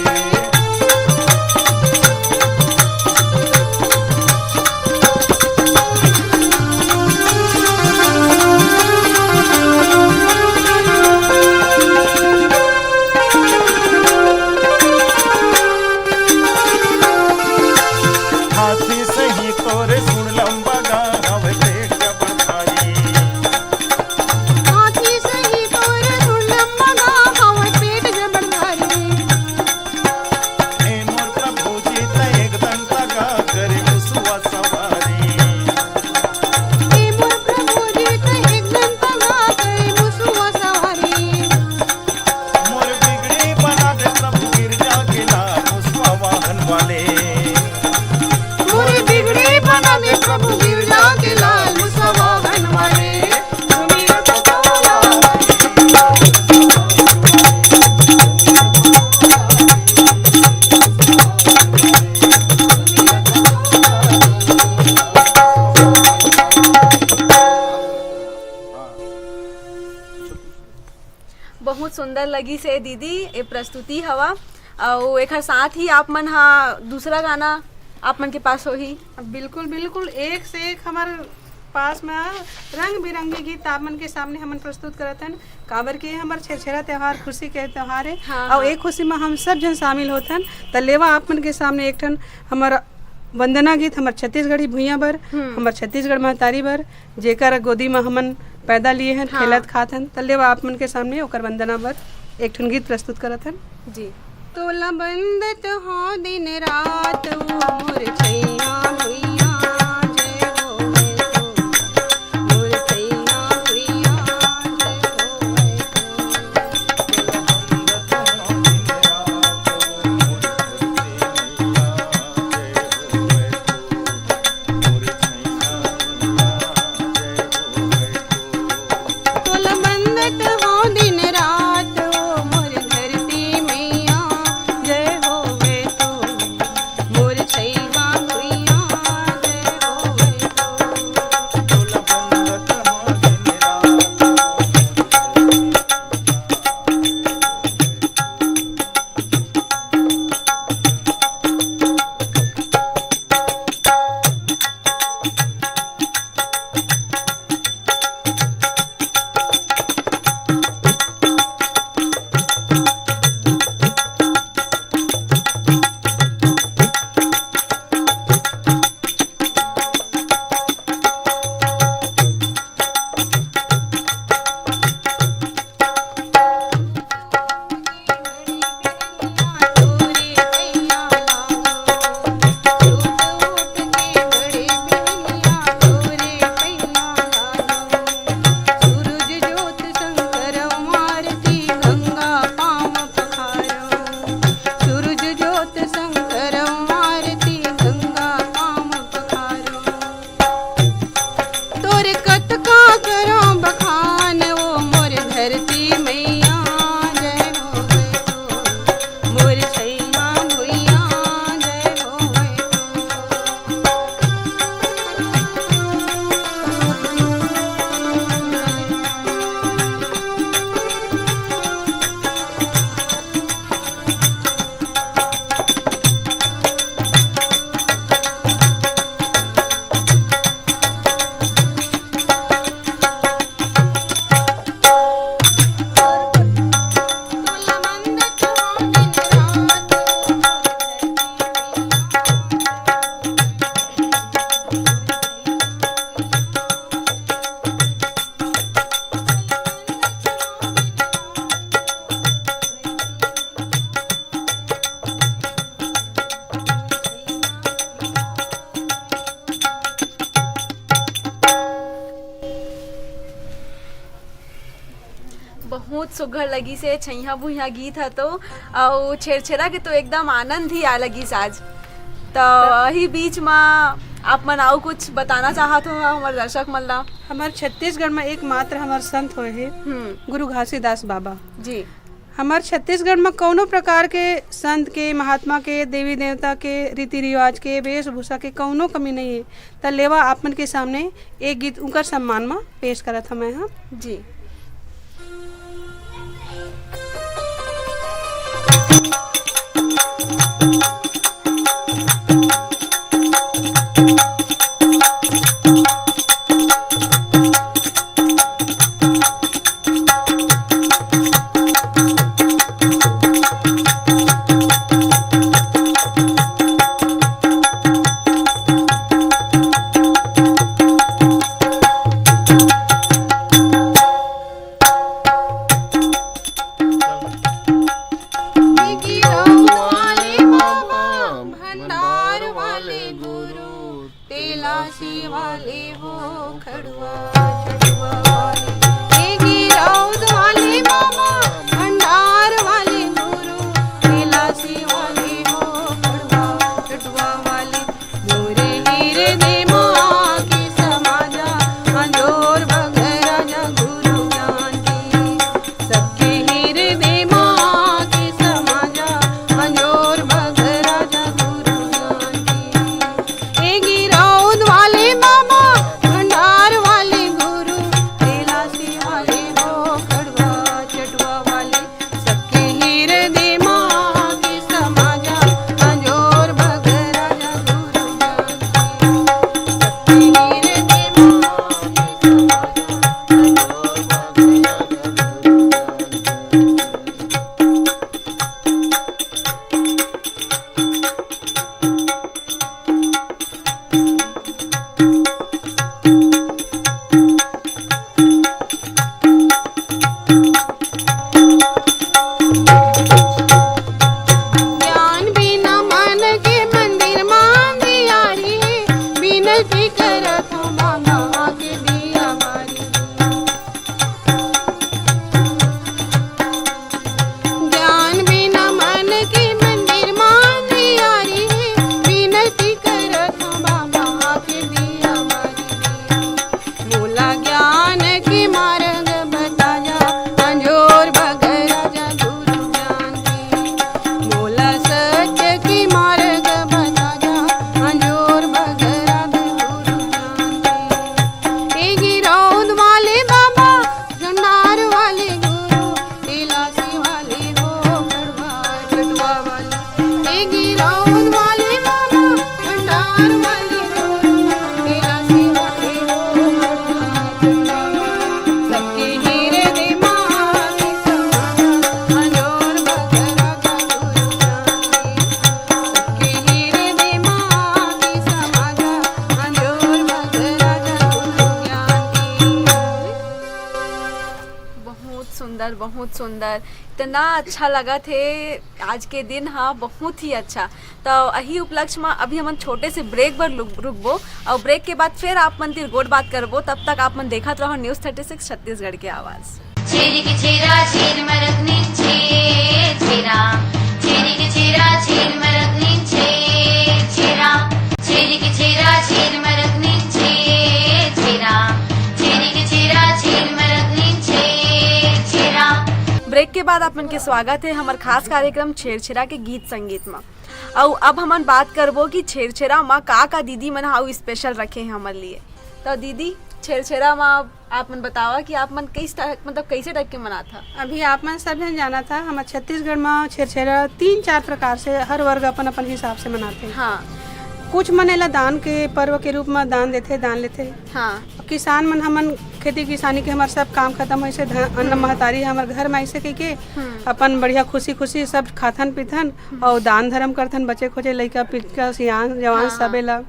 हाथी सही तोरे सुन लंबा गा, हवे पेट जबर भारी। हाथी सही तोरे सुन लंबा गा, हवे पेट जबर भारी। ए मोर प्रभु जी, त एक दंता गा करे मुसवा सवारी। ए मोर प्रभु जी, त एक दंता गा करे मुसवा सवारी। मोर बिगड़ी बना दे प्रभु गिरजा के लाल मुसवा वाहन वाले। मोर बिगड़ी बना दे प्रभु गिरजा के लाल मुसवा वाहन वाले। बहुत सुंदर लगिस हे दीदी, ये प्रस्तुति हवा। अउ एखर साथ ही आप मन हा दूसरा गाना आप मन के पास होही। बिल्कुल, बिल्कुल, एक से एक हमर पास में रंग बिरंगे गीत आप मन के सामने हमन प्रस्तुत करत हन, काबर के हमर छेरछेरा त्योहार खुशी के त्योहार हे। हाँ, अउ हाँ। एक खुशी में हम सब झन शामिल होत हन। त लेवा आप मन के सामने एक ठन हमर वंदना गीत हमर छत्तीसगढ़ी भुइयां बर, हम्म। हमर छत्तीसगढ़ महतारी बर, जेकर गोदी में हमन पैदा लिए हन, हाँ। खेलत खात हन, त लेवा आप मन के सामने ओकर वंदना बर एक ठन गीत प्रस्तुत करत हन। जी। तोला बंदत हो दिन रात, ओ मोर छैया भुइया, जय होवे तो। मोर छैया भुइया, जय होवे तो। तोला बंदत हो दिन रात, ओ मोर धरती मैया, जय होवे तो। मोर छैया भुइया, जय होवे तो। तोर कतका करौं बखान, ओ मोर धरती मैया, जय होवे तो। मोर छैया भुइया, जय होवे तो। बहुत सुघर लगिस हे छैया भुइया गीत ह तो, अउ छेरछेरा के तो एकदम आनंद ही आ लगिस आज। तो यही बीच में आप मन अउ कुछ बताना चाहत हो हमर दर्शक मन ला? हमर छत्तीसगढ़ में एकमात्र हमर संत होए हे हम्म। गुरु घासीदास बाबा। जी। हमर छत्तीसगढ़ में कौनो प्रकार के संत के, महात्मा के, देवी देवता के, रीति रिवाज के, वेशभूषा के कौनो कमी नहीं है। त लेवा आप मन के सामने एक गीत उनकर सम्मान में पेश करत हमें हम। जी। भंडार वाले गुरु, तेलासी वाले हो खड़वा, खड़वा वाले। हे गिरौद वाले बाबा, भंडार वाले गुरु, तेलासी वाले हो खड़वा, खड़वा वाले। मोरे हिरदे मा आके समा जा, अंजोर बगरा जा गुरु ज्ञान की। सबके हिरदे मा आके समा जा, अंजोर बगरा जा गुरु ज्ञान की। ए गिरौद वाले बाबा, भंडार वाले गुरु, करत हूँ बाबा आके दिया बारी। ज्ञान बिना मन के मंदिर मा अंधियारी हे, विनती करत हूँ बाबा आके दिया बारी। मोला ज्ञान के मार्ग बता जा, अंजोर बगरा जा गुरु ज्ञान के। मोला सत्य के मार्ग बता जा, अंजोर बगरा जा गुरु ज्ञान के। ए गिरौद वाले बाबा, गंडार वाले गुरु, तेलासी वाले हो, गढ़वा चटवा वाले। ए गिरौद वाले बाबा, गंडार वाले गुरु, तेलासी वाले हो, गढ़वा चटवा वाले। सबके हीरे दे माँ के समाना, अंजोर बगरा का गुरु ज्ञान के। सबके हीरे दे माँ के समाना, अंजोर बगरा का गुरु ज्ञान के। बहुत सुंदर, बहुत सुंदर। इतना अच्छा लगा थे आज के दिन, हाँ, बहुत ही अच्छा। तो यही उपलक्ष्य में अभी हमन छोटे से ब्रेक बर रुक- रुकबो और ब्रेक के बाद फिर आप मन तिर गोठ बात करबो। तब तक आप मन देखत रहो न्यूज़ थर्टी सिक्स छत्तीसगढ़ के आवाज़। छेरी के छेरा छेर मरत नीचे छेरा, छेरी के छेरा छेर मरत नीचे छेरा, छेरी के छेरा छेर मरत नीचे छेरा, छेरी के छेरा छेर मरत नीचे छेरा। ब्रेक के बाद आप मन के स्वागत है हमार खास कार्यक्रम छेरछेरा के गीत संगीत में। अउ अब हमन बात करबो कि छेरछेरा मा का का दीदी मन हाउ स्पेशल रखे हैं हमर लिए। तो दीदी, छेरछेरा मा आप मन बतावा कि आप मन किस टाइप, मतलब कैसे टाइप के मनात हा? अभी आप मन सब झन जानत हा, हमर छत्तीसगढ़ मा छेरछेरा तीन चार प्रकार से हर वर्ग अपन अपन हिसाब से मनाथे। हाँ। कुछ मन एला दान के पर्व के रूप मा दान देथे, दान लेथे। हाँ। किसान मन हमन खेती किसानी के हमर सब काम खत्म होइसे, ध-, अन्न हम्म। महतारी हमर घर में ऐसे कह के हम्म। अपन बढ़िया खुशी खुशी सब खाथन पीथन हम्म। और दान धर्म करथन, बचे खोचे लइका पिचका सियान जवान हाँ, सबे हाँ। ला।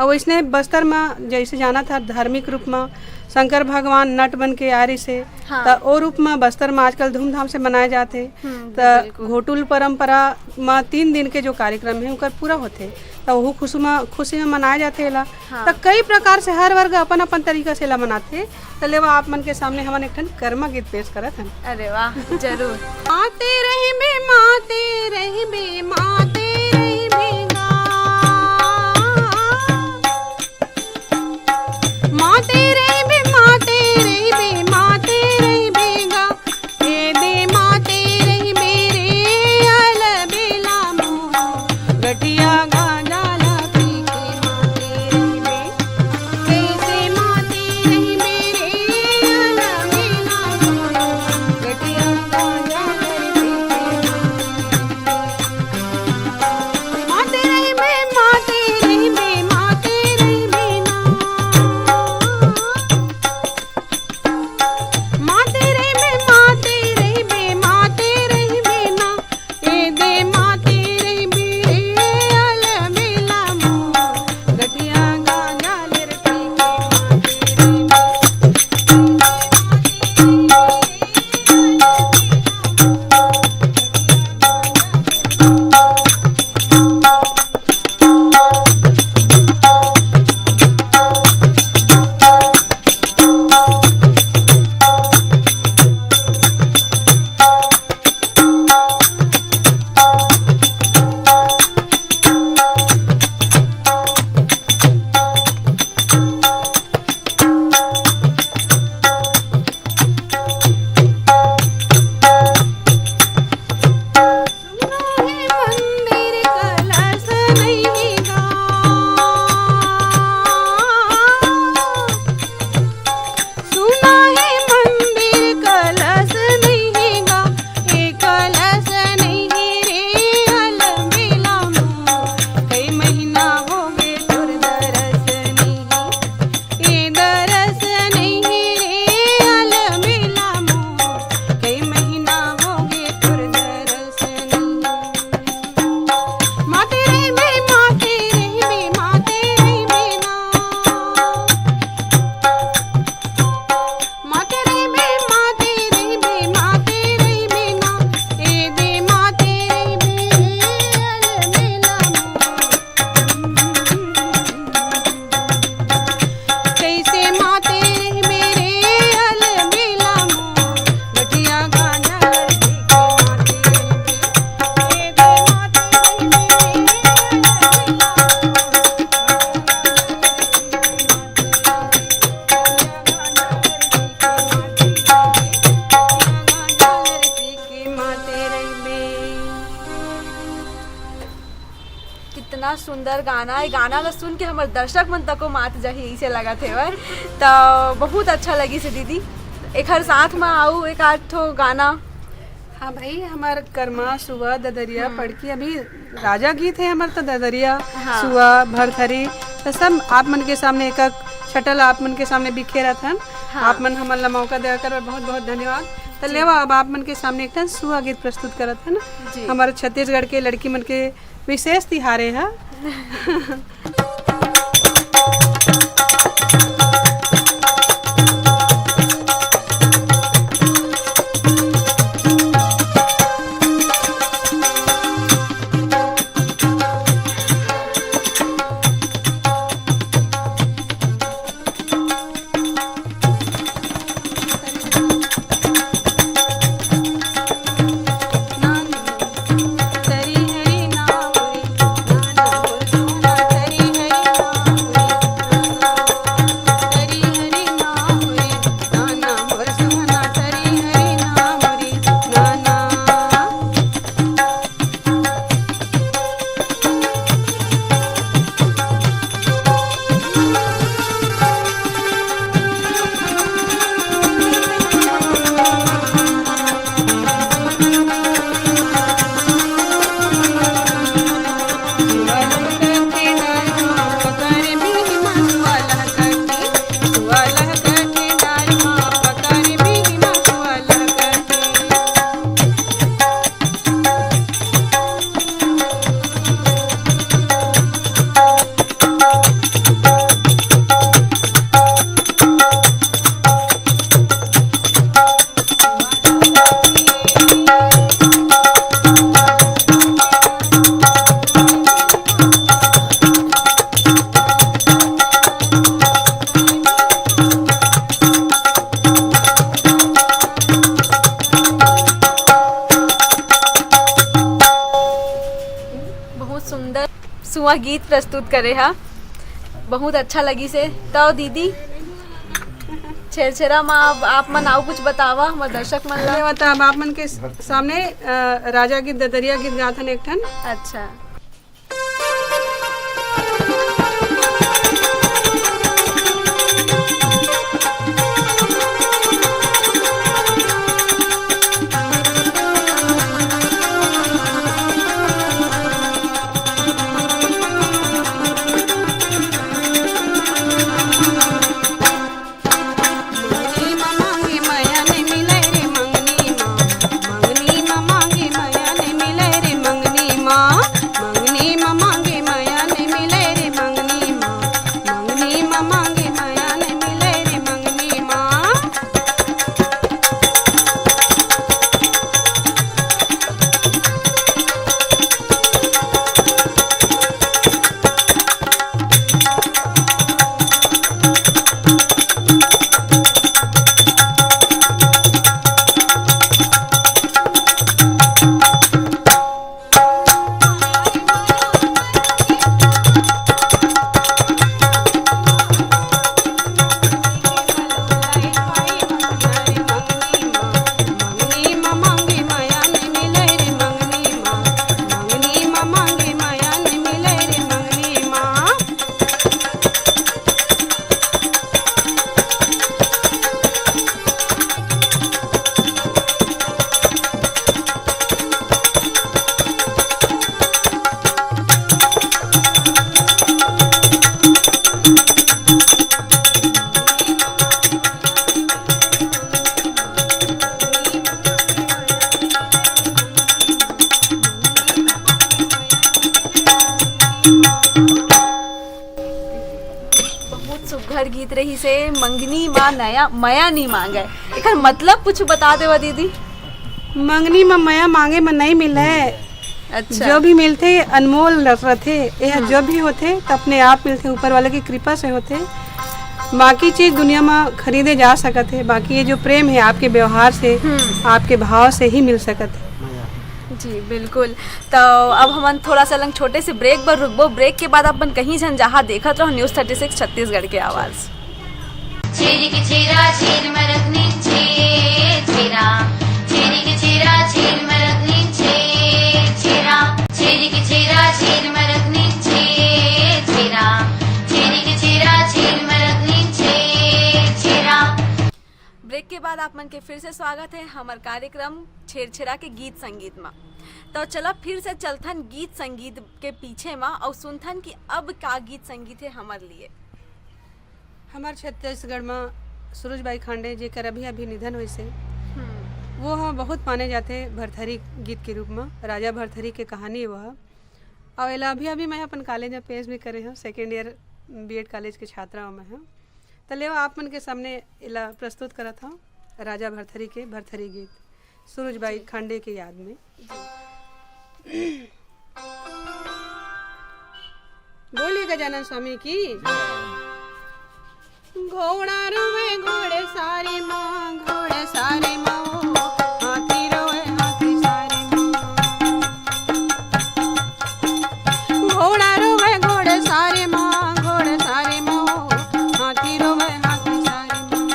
और इसने बस्तर में जैसे जाना था धार्मिक रूप में शंकर भगवान नट बन के आ रही से हाँ। त ओ रूप में बस्तर में आजकल धूमधाम से मनाए जाते। हम्म, त बिल्कुल। घोटुल परंपरा में तीन दिन के जो कार्यक्रम है ओकर पूरा होते, त वहू खुशी में, खुशी में मनाए जाते ला। हाँ। त कई प्रकार से हर वर्ग अपन अपन तरीका से ला मनाथे। त लेवा आप मन के सामने हमन एक ठन कर्मा गीत पेश करत हन। अरे वाह, जरूर। माते रहिबे, माते रहिबे, माते रहिबे गा। माते रहिबे, माते रहिबे, माते रहिबे गा। ए दे माते रहिबे रे, अलबेला मोर। गठिया गांजा ला पी के माते रहिबे। कैसे माते रहिबे रे, अलबेला मोर। गठिया गांजा ला पी के माते रहिबे। सुंदर गाना, ये गाना ला सुन के हमर दर्शक मन तको मात जाही, इसे लगत हेवय। त बहुत अच्छा लगिस हे दीदी। एखर साथ म आऊ एक आध ठो गाना। हाँ भाई, हमर करमा, सुआ, ददरिया, हम्म। पड़की, अभी राजा गीत हे हमर, त ददरिया, हाँ। सुआ, भरथरी, त सब आप मन के सामने एक एक छटल आप मन के सामने बिखेरत हन। हाँ। आप मन हमन ला मौका देकर बहुत बहुत धन्यवाद। त जी। लेवा, अब आप मन के सामने एक ठन सुआ गीत प्रस्तुत करत हन। जी। हमर छत्तीसगढ़ के लड़की मन के विशेष तिहार ए ह। बहुत सुंदर सुआ गीत प्रस्तुत करे हा, बहुत अच्छा लगिस हे। तो दीदी, छेरछेरा मा अब आप मन आऊ कुछ बतावा हमर दर्शक मन ला। अरे, बता, अब आप मन के सामने, अ, राजा गीत, ददरिया गीत गाथन एक ठन। अच्छा। बहुत सुघर गीत रहिस हे, मंगनी मा नया मया नी मांगे। एकर मतलब कुछ बता देवा दीदी। मंगनी मा मया मांगे मा नहीं मिले। अच्छा। जो भी मिलथे अनमोल रथे। यह हाँ। जो भी होथे त अपने आप मिलथे, ऊपर वाले की कृपा से होथे। बाकी चीज दुनिया मा खरीदे जा सकत हे, बाकी ये जो प्रेम हे आपके व्यवहार से, हम्म। आपके भाव से ही मिल सकत हे। जी बिल्कुल। तो अब हमन थोड़ा सा लंग छोटे से ब्रेक बर रुकबो। ब्रेक के बाद अपन कहीं झन जहाँ देखत रहो News Thirty Six छत्तीसगढ़ के आवाज़। छेरी के छेरा छेर मरक नीचे छेरा, छेरी के छेरा छेर मरक नीचे छेरा, छेरी के छेरा छेर मरक नीचे बाद आप मन के फिर से स्वागत है हमर कार्यक्रम छेरछेरा के गीत संगीत मा। तो चला फिर से चलथन गीत संगीत के पीछे मा अउ सुनथन कि अब का गीत संगीत है हमर लिए। हमर छत्तीसगढ़ म सूरजबाई खांडे, जेकर अभी अभी निधन होइस हे, वो ह बहुत माने जाथे भरथरी गीत के रूप म। राजा भरथरी के कहानी वो ह। अउ एला अभी अभी मैं अपन कॉलेज में पेश भी करे हूँ, सेकेंड ईयर बीएड कॉलेज के छात्रा हूँ मैं ह। त लेवा आप मन के सामने एला प्रस्तुत करत हूँ राजा भरथरी के भरथरी गीत सूरजबाई खांडे के याद में। बोलिए गजानन स्वामी की। घोड़ा रोवे घोड़े सारी माँ, घोड़े सारी माँ, ओ, हाथी रोवे हाथी सारी माँ। घोड़ा रोवे घोड़े सारी माँ, घोड़े सारी माँ, ओ, हाथी रोवे हाथी सारी माँ।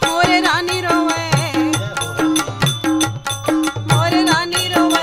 मोरे रानी रोवे, मोरे रानी रोवे।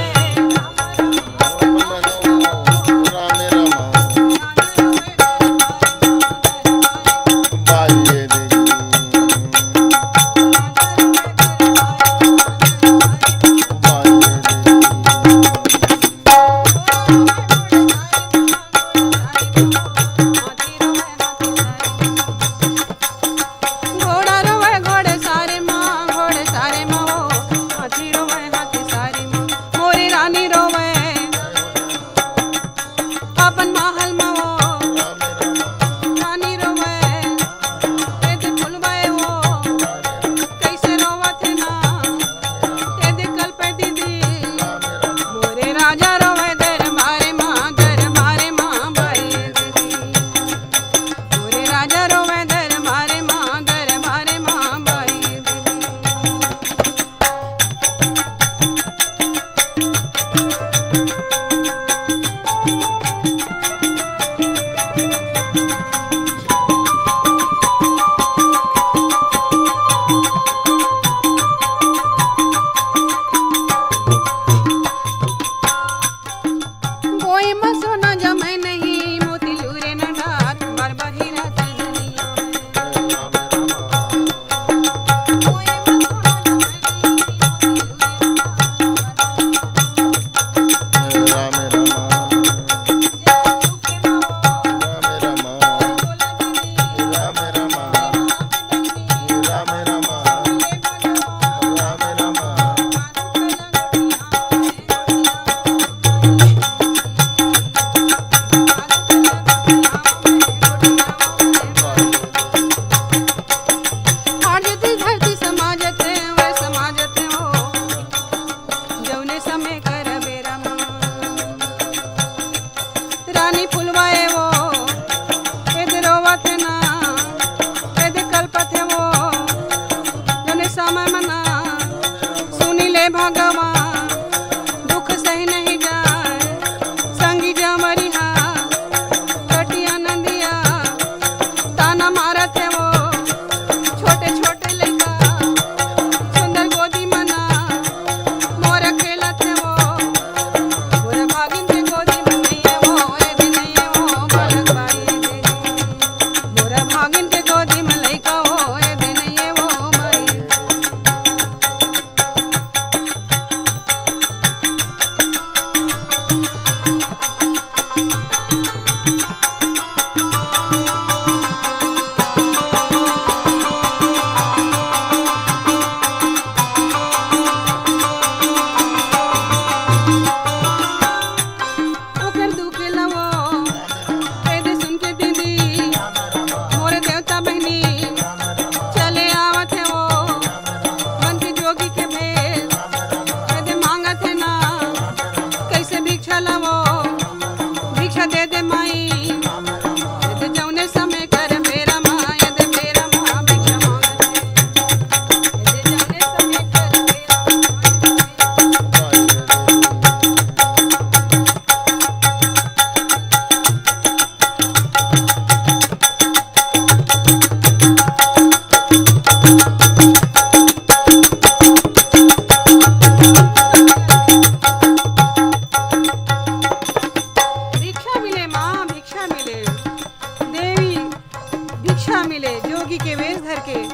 के वेश धर के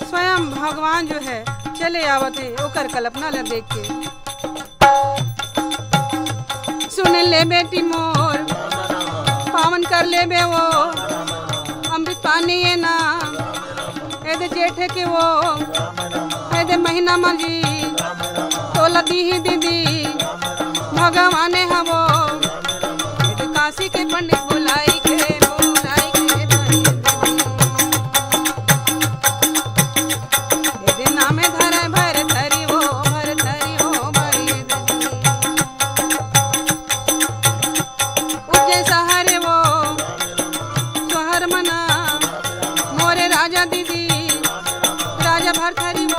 स्वयं भगवान जो है चले आवत हे, ओकर कल्पना ला देख के। सुन ले बेटी मोर, पावन कर लेबे वो अमृत पानी ये ना, ए दे जेठ के वो, ए दे महीना मजी, तोला दीही दीदी भगवान हवो, ए दे काशी के पंडित बुलाई के, बुलाई के भाई दीदी। ए दे नामे धरे भर धरी वो, भर धरी वो भाई दीदी। उज्जैन शहर वो, शहर मना, मोरे राजा दीदी, राजा भरथरी वो।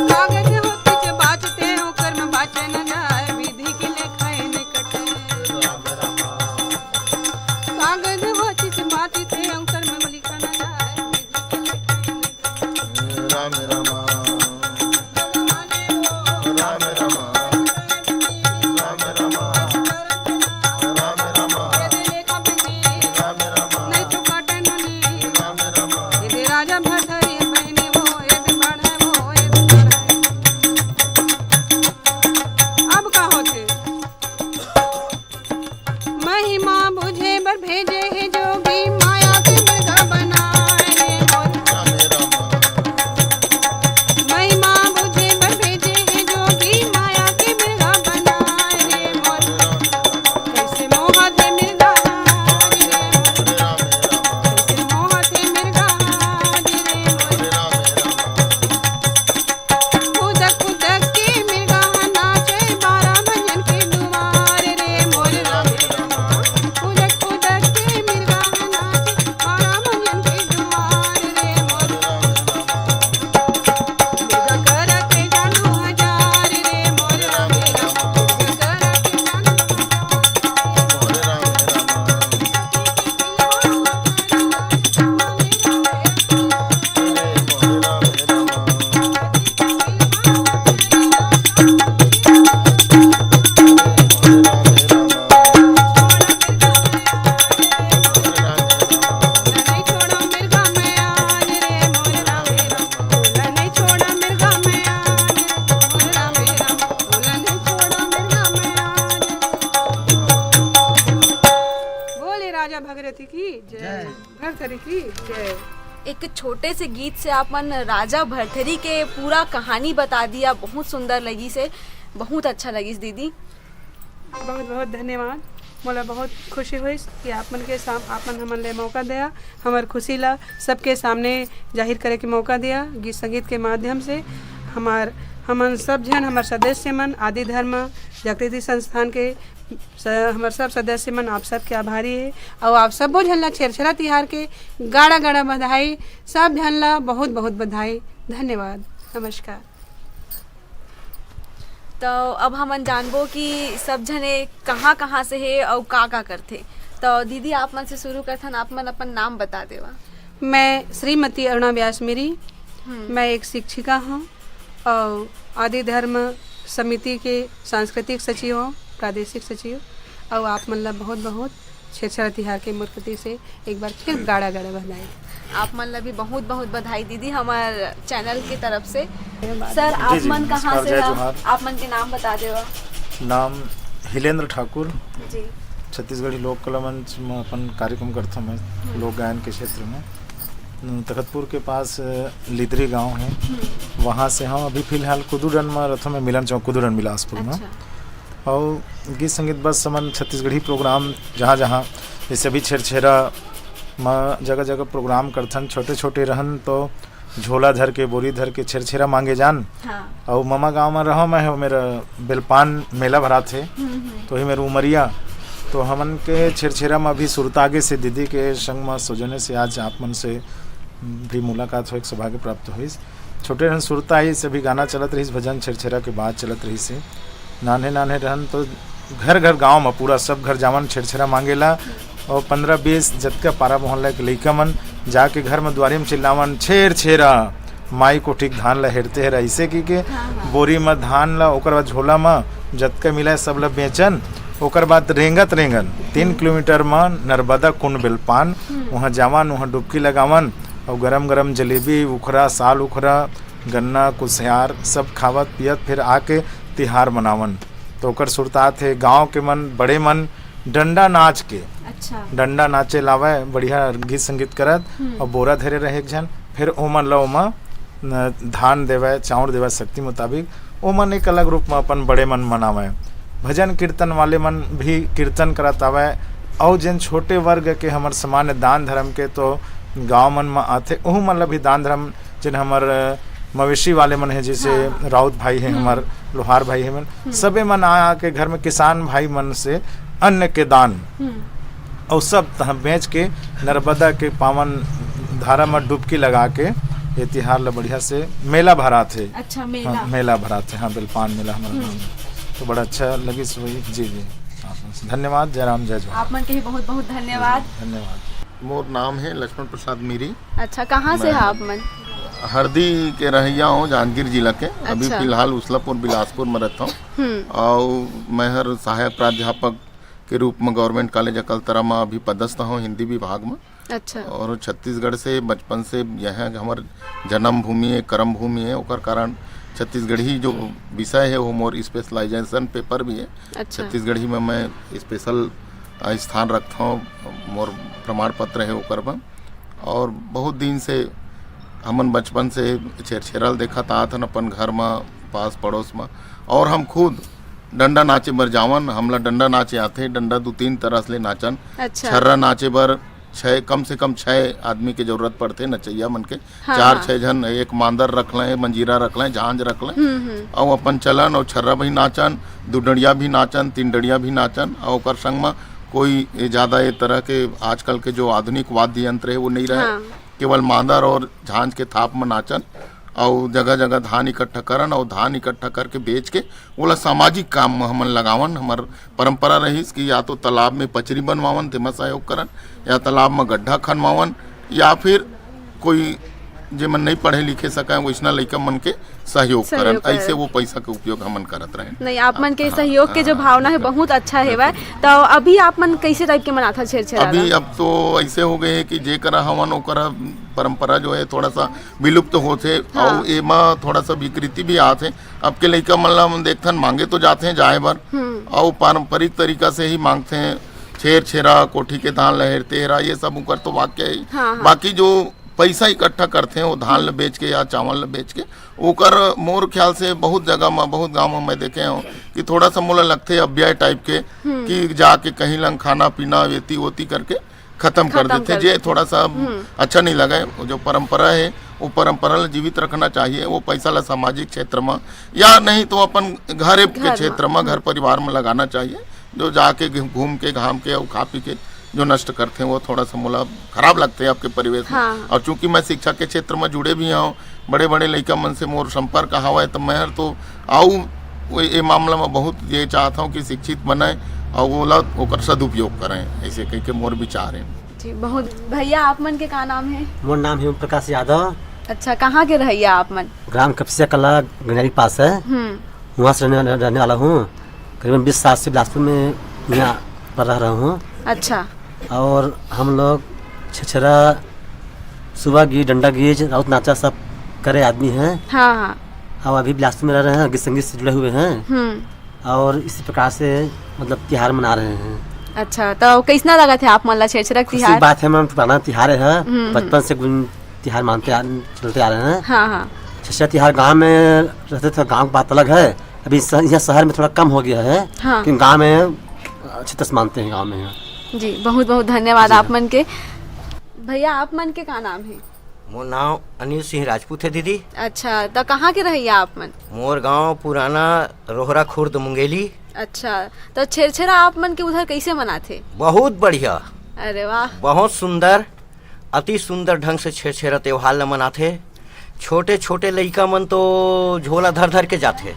कागज हो किछ बाचते, ओकर में बाचे न जाए, विधि के लेखा ए निकटे। कागज हो किछ बाचते, ओकर में लिखा न जाए, विधि के लेखा ए निकटे। राम राम। राम राम। राम राम। राम राम। राम राम। राम राम। ए दे राजा भरथरी बहिनी वो, ए दे बढ़े वो, ए दे बढ़े। अब का होथे? महिमा बुझे बर भेजे हे जोगी, माया के मिर्गा बनाए रे मोर। महिमा बुझे बर भेजे हे जोगी, माया के मिर्गा बनाए रे मोर। कैसे मोहत हे मिर्गा रे मोर। कैसे मोहत हे मिर्गा रे मोर। खुदक खुदक के मिर्गा नाचे बारह भंजन के दुआर रे मोर राम राम। खुदक खुदक के मिर्गा नाचे बारह भंजन के दुआर रे मोर राम राम। मिर्गा करत जादू हजार रे मोर राम राम। मिर्गा करत जादू हजार। बोले राजा भगरथी की जय। जय। भरथरी की जय। एक छोटे से गीत से आप मन राजा भरथरी के पूरा कहानी बता दिया, बहुत सुंदर लगिस हे, बहुत अच्छा लगिस दीदी। बहुत बहुत धन्यवाद। मोला बहुत खुशी होइस कि आप मन के साम-, आप मन हमन ले मौका दिया, हमर खुशी ला सबके सामने जाहिर करे के मौका दिया। गीत संगीत के माध्यम से हमार, हमन सब झन, हमर सदस्य मन, आदि धर्म जागृति संस्थान के स-, हमर सब सदस्य मन, आप सब के आभारी हे। अउ आप सबो झन ला छेरछेरा तिहार के गाड़ा गाड़ा बधाई। सब झन ला बहुत बहुत बधाई। धन्यवाद। नमस्कार। तो अब हमन जानबो कि सब झने कहाँ कहाँ से हे अउ का का करथे। तो दीदी, आप मन से शुरू करथन, आप मन अपन नाम बता देवा। मैं श्रीमती अरुणा व्यास मिरी। हम्म। मैं एक शिक्षिका हूँ और आदि धर्म समिति के सांस्कृतिक सचिव हूँ, प्रादेशिक सचिव। और आप मन ला बहुत बहुत छेरछेरा तिहार के मोर कति से एक बार फिर गाड़ा गाड़ा बधाई। आप मन ला भी बहुत बहुत बधाई दीदी, हमार चैनल की तरफ से। सर, आप जी, जी, मन कहाँ नमस्कार, से जय हा? जोहार। आप मन के नाम बता देवा। नाम हिलेंद्र ठाकुर। जी। छत्तीसगढ़ी लोक कला मंच में अपन कार्यक्रम करता मैं, हम्म। लोक गायन के क्षेत्र में। न, तखतपुर के पास, अ, लिदरी गांव है, हम्म। वहाँ से हम अभी फिलहाल कुदुरन में रथों में मिलन चौक कुदुरन बिलासपुर में। अच्छा। और गीत संगीत बस हमन छत्तीसगढ़ी प्रोग्राम जहाँ जहाँ, जैसे अभी छेरछेरा म जगह जगह प्रोग्राम करथन, छोटे छोटे रहन तो झोला धर के, बोरी धर के छेरछेरा मांगे जान। हाँ। और ममा गांव में रहो मैं, हो मेरा बेलपान मेला भरात है, हम्म, हम्म। तो ही मेरा उमरिया तो हमन के छेरछेरा म अभी सुरता आगे से दीदी के संग म सौजन्य से आज आप मन से भी मुलाकात हो, एक सौभाग्य प्राप्त होइस। छोटे रहन सुरता आइस, अभी गाना चलत रहिस, भजन छेरछेरा के बात चलत रहिस हे। नान्हे नान्हे रहन तो घर घर गांव म पूरा सब घर जावन छेरछेरा मांगेला, और पंद्रह बीस जतका पारा मोहल्ला के लइका मन जाके घर म दुआरी म चिल्लावन, "छेरछेरा, माई कोठी के धान ला हेरते हेरा", ऐसे की के हाँ, हाँ। बोरी म धान ला, ओकर बाद झोला म जतका मिला सब ला बेचन। ओकर बाद रेंगत रेंगन तीन किलोमीटर म नर्मदा कुंड बेलपान, हम्म। वहाँ जावन, वहाँ डुबकी लगावन, और गरम गरम जलेबी, उखरा, साल उखरा, गन्ना, कुसियार सब खावत पियत फिर आके तिहार मनावन। तो ओकर सुरतात हे गांव के मन, बड़े मन डंडा नाच के, अच्छा। डंडा नाचे लावे, बढ़िया गीत संगीत करत, हम्म। और बोरा धरे रहे एक झन, फिर ओमन ला ओमा न, धान देवे, चाउर देवे शक्ति मुताबिक, ओमन एक अलग रूप म अपन बड़े मन मनावे। भजन कीर्तन वाले मन भी कीर्तन करत आवे, और जेन छोटे वर्ग के हमर सामान्य दान धर्म के तो गांव मन म आथे, ओहू मन ला भी दान धर्म, जेन हमर मवेशी वाले मन हे, जैसे हाँ, हाँ। राउत भाई हे, हम्म। हमर लोहार भाई हे मन, हम्म। सबे मन आ आके घर में किसान भाई मन से अन्न के दान हम्म। और सब तह बेच के नर्मदा के पावन धारा में डुबकी लगा के ये तिहार ला बढ़िया से मेला भरात हे। अच्छा, मेला। हाँ, मेला भरात हे, हाँ, बेलपान मेला हमारा हम्म। नाम हे। तो बड़ा अच्छा लगिस वही, जी, जी। हाँ, धन्यवाद, जय राम, जय जोहार। आप मन के भी बहुत बहुत धन्यवाद। धन्यवाद। मोर नाम हे लक्ष्मण प्रसाद मीरी। अच्छा, कहाँ से मैं हैं आप मन? हरदी के रहइया हूँ, जांजगीर जिला के। अभी अच्छा। फिलहाल उसलापुर बिलासपुर में रहता हूँ। हम्म। और मैं हर सहायक प्राध्यापक के रूप में गवर्नमेंट कॉलेज अकलतरा में अभी पदस्थ हूँ हिंदी विभाग में। अच्छा। और छत्तीसगढ़ से बचपन से यह है कि हमार जन्मभूमि है, कर्म भूमि है, ओकर कारण छत्तीसगढ़ी जो विषय है वो मोर स्पेशलाइजेशन पेपर भी है। अच्छा। छत्तीसगढ़ी में मैं स्पेशल, अ, स्थान रखता हूँ, मोर प्रमाण पत्र है ओकर में। और बहुत दिन से हमन बचपन से छेरछेरा ल देखत आत हन अपन घर म, पास पड़ोस म। और हम खुद डंडा नाचे बर जावन, हमला डंडा नाचे आथे, डंडा दू तीन तरह ले नाचन। अच्छा। छर्रा नाचे बर छः, कम से कम छः आदमी के जरूरत पड़थे नचैया मन के। हाँ, चार हाँ। छः झन, एक मांदर रख लें, मंजीरा रख लें, झांझ रख लें, हम्म, हम्म। अउ अपन चलन अउ छर्रा भी नाचन, दू डंडिया भी नाचन, तीन डंडिया भी नाचन, अउ ओकर संग म कोई ए, ज्यादा ए तरह के आजकल के जो आधुनिक वाद्य यंत्र हे, वो नहीं रहे। हाँ। केवल मांदर और झांझ के थाप म नाचन, अउ जगह-जगह धान इकट्ठा करन, अउ धान इकट्ठा करके बेच के ओला सामाजिक काम म हमन लगावन। हमर परंपरा रहिस कि या तो तालाब में पचरी बनवावन, तेमा सहयोग करन, या तालाब म गड्ढा खनवावन, या फिर कोई जेमन नहीं पढ़े लिखे सकय, वइसना लइका मन के सहयोग सहयोग करन। करन। ऐसे वो पैसा के उपयोग हमन करत रहेन। नहीं, आप मन के हाँ, सहयोग के जो हाँ, भावना हे, बिल्कुल। बहुत अच्छा हेवय। बिल्कुल। तो अभी आप मन कैसे टाइप के मनाथा छेरछेरा अभी ला? अब तो ऐसे हो गए हे कि जेकरा हवन ओकरा परंपरा जो है थोड़ा सा विलुप्त होथे, हाँ। अउ एमा थोड़ा सा विकृति भी आथे। अब के लइका मन ला हम देखथन मांगे तो जाथे जाए बर, हम्म। अउ पारंपरिक तरीका से ही मांगथे, छेरछेरा, कोठी के धान लहेरते हेरा, ये सब उकर तो वाक्य है। हाँ, हाँ। बाकी जो पैसा इकट्ठा करथे, वो धान ल बेच के या चावल ल बेच के, ओकर मोर ख्याल से बहुत जगह म, बहुत गांव म मैं देखे हूँ कि थोड़ा सा मोला लगथे अव्यय टाइप के, हम्म। कि जाके कहीं लंग खाना पीना, वेती वोती करके खत्म कर खत्म देथे, कर जे देथे। थोड़ा सा हम्म। अच्छा नहीं लगे। वो जो परंपरा है, वो परंपरा ल जीवित रखना चाहिए। वो पैसा ला सामाजिक क्षेत्र म या नहीं तो अपन घरे के घर म, क्षेत्र म, हम्म। घर परिवार म लगाना चाहिए। जो जाके घूम के, घाम के अउ खा पी के जो नष्ट करथे, वो थोड़ा सा मोला खराब लगथे आपके परिवेश में। हाँ। और चूंकि मैं शिक्षा के क्षेत्र में जुड़े भी हूँ, बड़े-बड़े लइका मन से मोर संपर्क हवय, त मैं हर तो अउ वो ए मामला में बहुत ये चाहत हूँ कि शिक्षित बने और वो ला ओकर सदुपयोग करें, ऐसे कह के मोर विचार है। जी, बहुत। भैया, आप मन के का नाम है? मोर नाम है ओम प्रकाश यादव। अच्छा, कहाँ के रहैया आप मन? ग्राम कपसिया कला, गंडारी पास है। हम्म। वहाँ से रहने, रहने वाला हूँ। करीबन बीस साल से बिलासपुर में यहाँ पर रह रहा हूँ। अच्छा। और हम लोग छेरछेरा, सुबह गीत, डंडा गीत, राउत नाचा सब करे आदमी हैं। हाँ, हाँ। और अभी बिलासपुर में रह रहे हैं, गीत संगीत से जुड़े हुए हैं। हम्म। और इसी प्रकार से मतलब तिहार मना रहे हैं। अच्छा, तो कैसना लगथे आप मन ला छेरछेरा के खुशी तिहार? बात है, मैम, पुराना तिहार है, हम्म, हम्म। बचपन से गुन-, तिहार मानते आ, चलते आ रहे हैं। हाँ, हाँ। छेरछेरा तिहार गांव में रहते थे, गांव की बात अलग है, अभी स-, यहाँ शहर में थोड़ा कम हो गया है, हाँ। लेकिन गांव में अच्छे तरह से मानते हैं गांव में यहाँ। जी, बहुत बहुत धन्यवाद जी। आप मन के। भैया, आप मन के का नाम है? मोर नाम अनिल सिंह राजपूत है दीदी। अच्छा, तो कहाँ के रहैया आप मन? मोर गांव पुराना रोहरा खुर्द मुंगेली। अच्छा, तो छेरछेरा आप मन के उधर कैसे मनाथे? बहुत बढ़िया। अरे वाह। बहुत सुंदर, अति सुंदर ढंग से छेरछेरा त्योहार ल मनाथे। छोटे छोटे लइका मन तो झोला धर धर के जाथे,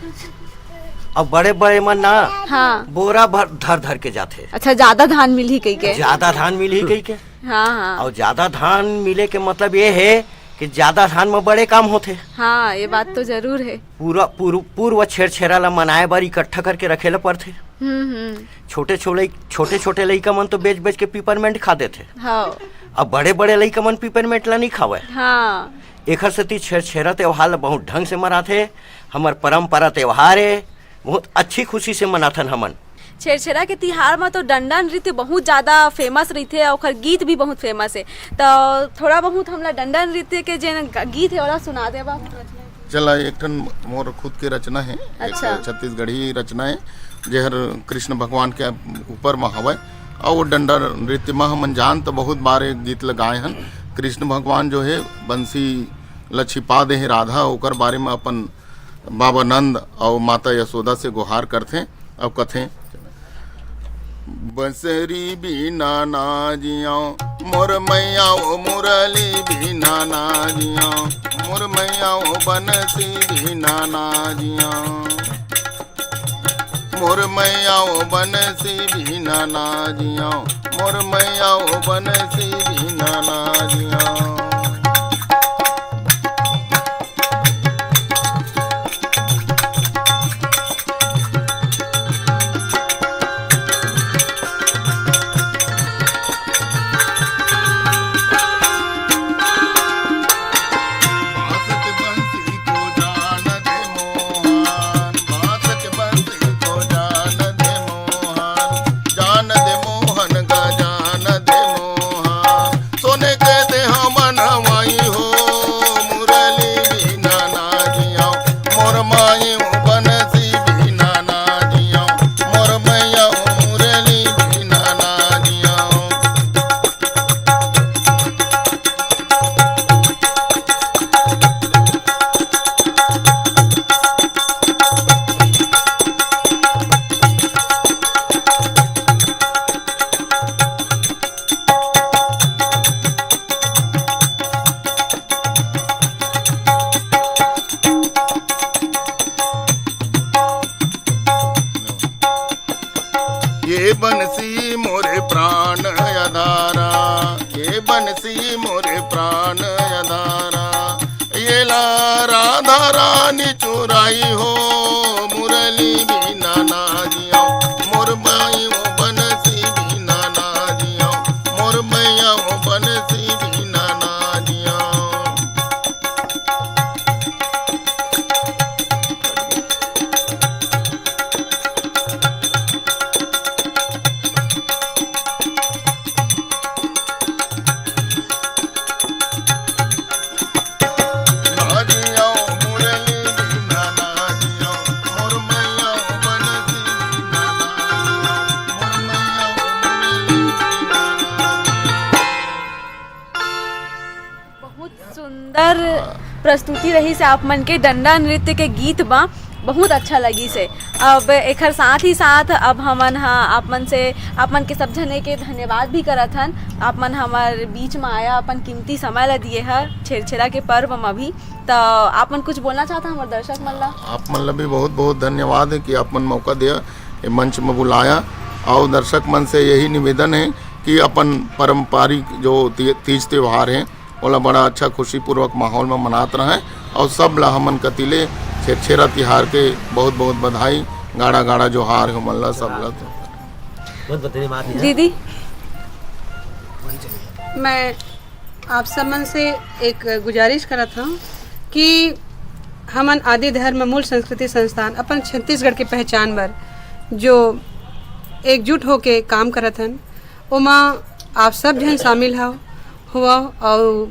अब बड़े बड़े मन ना, हाँ। बोरा भर धर धर के जाथे। अच्छा, ज्यादा धान मिलही कहिके। ज्यादा धान मिलही कहिके। हाँ, हाँ। और ज्यादा धान मिले के मतलब ये है कि ज्यादा धान में बड़े काम होथे। हाँ, ये बात तो जरूर है। पूरा पूर्व पूर्व छेरछेरा ला मनाए बर इकट्ठा करके रखे ला पड़थे। हम्म, हम्म। छोटे छोटे छोटे छोटे लइका मन तो बेच बेच के पिपरमेंट खा देथे। हाँ। अब बड़े बड़े लइका मन पिपरमेंट ला नहीं खावय। हाँ। एखर सेती छेरछेरा त्योहार ला बहुत ढंग से मनाथे। हमर परंपरा त्योहार है, बहुत अच्छी खुशी से मनाथन हमन। छेरछेरा के तिहार म तो डंडा नृत्य बहुत ज्यादा फेमस रहिथे, अउ ओखर गीत भी बहुत फेमस है। तो थोड़ा बहुत हमला डंडा नृत्य के जेन ग-, गीत है, ओला सुना देबा। चला, एक ठन मोर खुद के रचना है, एक अच्छा। छत्तीसगढ़ी रचना है, जेहर कृष्ण भगवान के ऊपर म हवय। अउ वो डंडा नृत्य म हमन जान तो बहुत बार एक गीत ल गाए हन। कृष्ण भगवान जो है बंसी ल छिपा दे हे राधा, ओकर बारे म अपन बाबा नंद अउ माता यशोदा से गुहार करथे अउ कथे, बंसरी बिना ना जियो मोर मैया, ओ मुरली बिना ना जियो मोर मैया, ओ बंसी बिना ना जियो मोर मैया, ओ बंसी बिना ना जियो मोर मैया, ओ बंसी बिना ना जियो। ये बंसी मोरे प्राण अधारा, ये बंसी मोरे प्राण अधारा, येला राधा रानी चुराई हो, मुरली बिना ना जियो मोर माई, ओ बंसी बिना ना जियो मोर मैया, ओ बंसी बिना ना जियो। बहुत सुंदर प्रस्तुति रहिस हे आप मन के डंडा नृत्य के गीत म, बहुत अच्छा लगिस हे। अब एखर साथ ही साथ अब हमन ह आप मन से, आप मन के सब झने के धन्यवाद भी करत हन। आप मन हमर बीच म आया, अपन कीमती समय ल दिए ह छेरछेरा के पर्व म भी। त आप मन कुछ बोलना चाहत ह हमर दर्शक मन ल? आप मन ल भी बहुत बहुत धन्यवाद है कि आप मन मौका दिया, ये मंच म बुलाया। और दर्शक मन से यही निवेदन है कि अपन पारंपरिक जो ती-, तीज त्योहार है, ओला बड़ा अच्छा खुशीपूर्वक माहौल में मनात रहय और सब ला हमन कति ले छेरछेरा तिहार के बहुत बहुत बधाई, गाड़ा गाड़ा जोहार हे हमन ला सब ला। बहुत बहुत धन्यवाद नेहा। दीदी, मैं आप सब मन से एक गुजारिश करत हूँ कि हमन आदि धर्म मूल संस्कृति संस्थान अपन छत्तीसगढ़ के पहचान बर जो एकजुट होके काम करत हन, ओमा आप सब झन शामिल हव, होवव अउ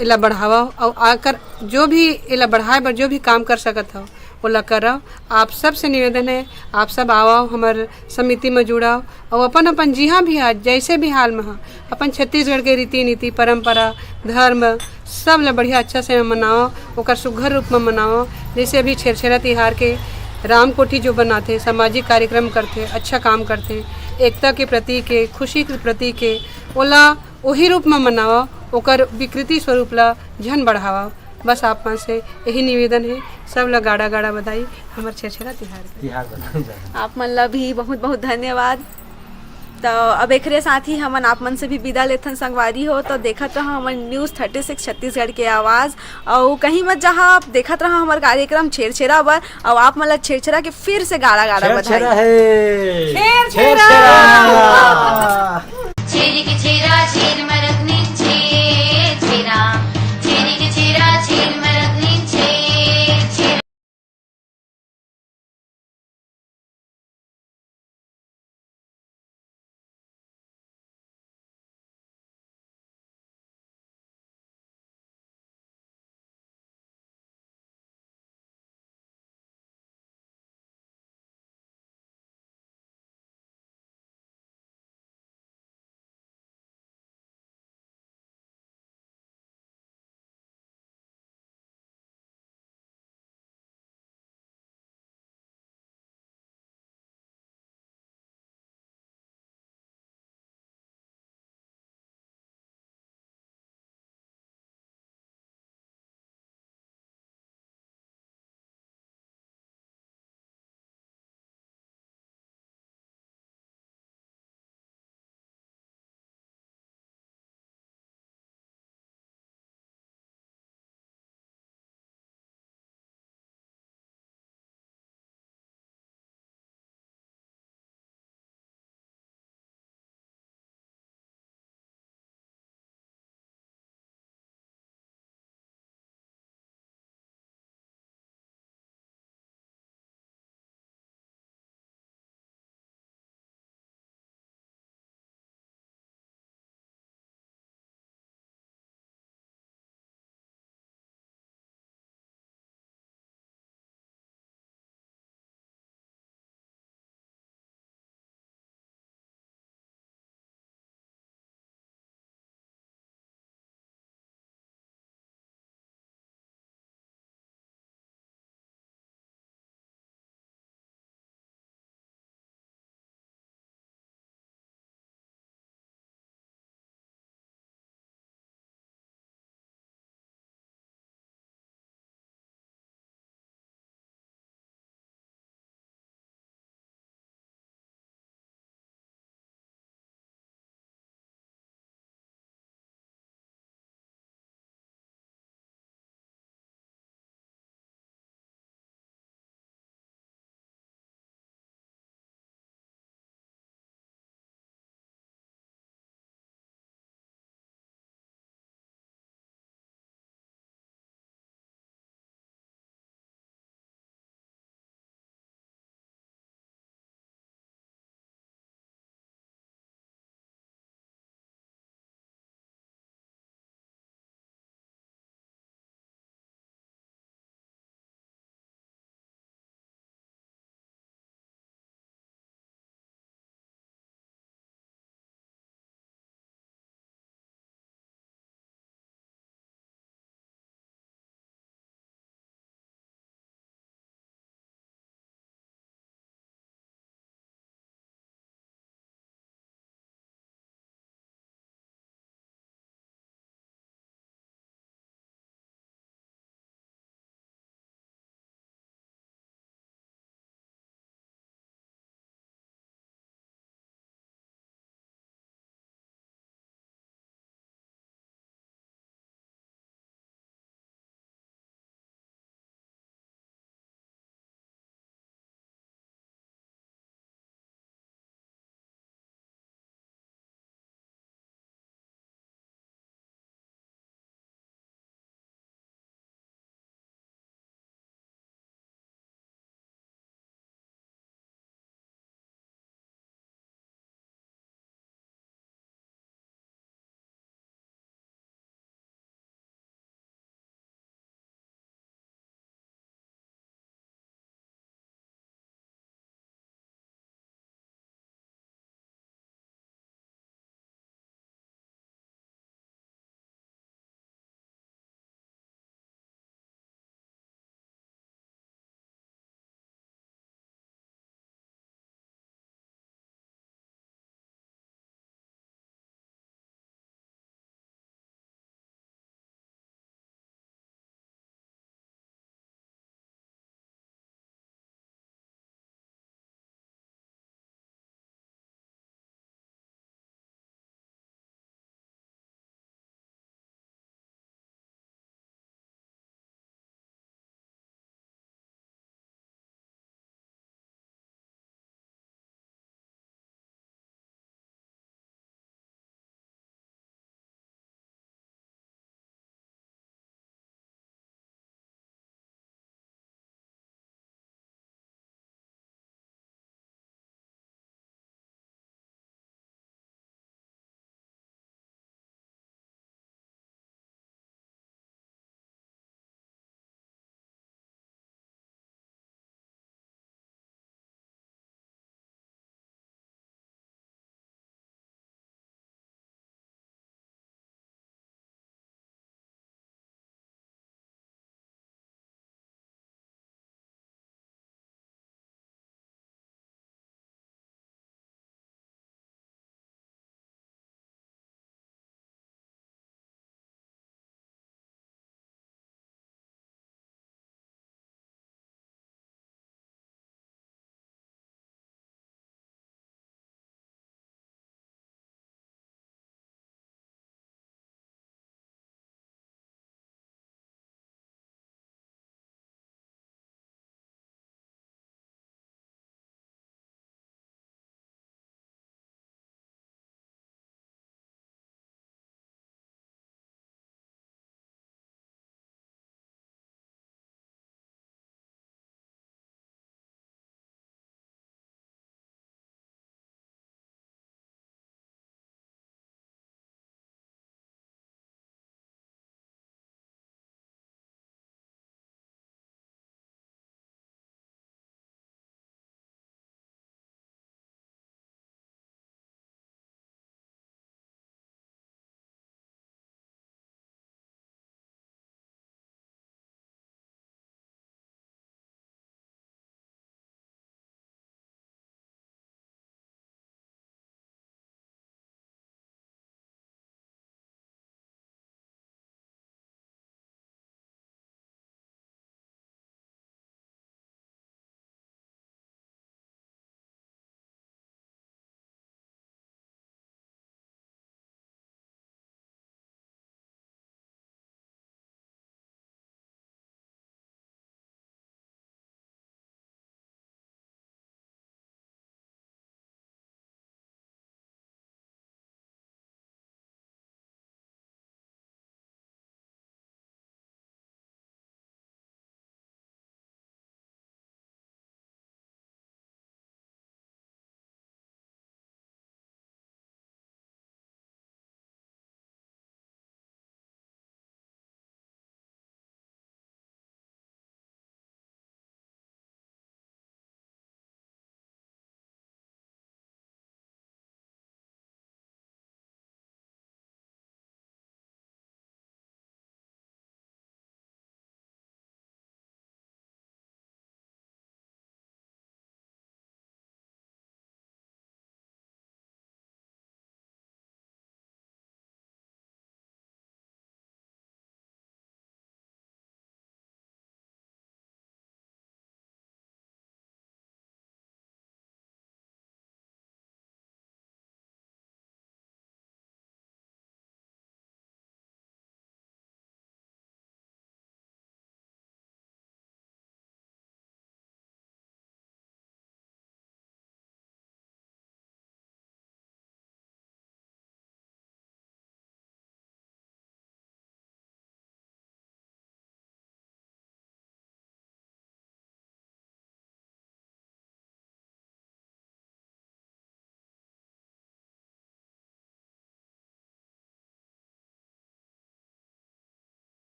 एला बढ़ावव अउ आकर जो भी एला बढ़ाए बर जो भी काम कर सकत हव, ओला करव। आप सब से निवेदन है, आप सब आवव, हमर समिति म जुड़व अउ अपन अपन जिहाँ भी ह, जैसे भी हाल म ह, अपन छत्तीसगढ़ के रीति नीति, परंपरा, धर्म, सब ल बढ़िया अच्छा से मनावव, ओकर सुघर रूप म मनावव। जैसे अभी छेरछेरा तिहार के राम कोठी जो बनाथे, सामाजिक कार्यक्रम करथे, अच्छा काम करथे, एकता के प्रतीक हे, खुशी के प्रतीक हे, ओला ओही रूप म मनावा, ओकर विकृति स्वरूप ला झन बढ़ावा। बस आप मन से यही निवेदन हे, सब ला गाड़ा गाड़ा बधाई हमर छेरछेरा तिहार के। तिहार बधाई। आप मन ला भी बहुत बहुत धन्यवाद। तो अब एकरे साथ ही हमन आप मन से भी विदा लेथन संगवारी हो। तो देखत रहा हमर न्यूज़ थर्टी सिक्स छत्तीसगढ़ के आवाज़, अउ कहीं मत जहाँ आप देखत रहा हमर कार्यक्रम छेरछेरा बर। अउ आप मन ला छेरछेरा के फिर से गाड़ा गाड़ा बधाई। छेरछेरा हे। छेरछेरा। छेरछेरा। छेरी के छेरा, छेर मरत नी छेर छेरा। छेरी के छेरा, छेर मरत नी छेर छेरा।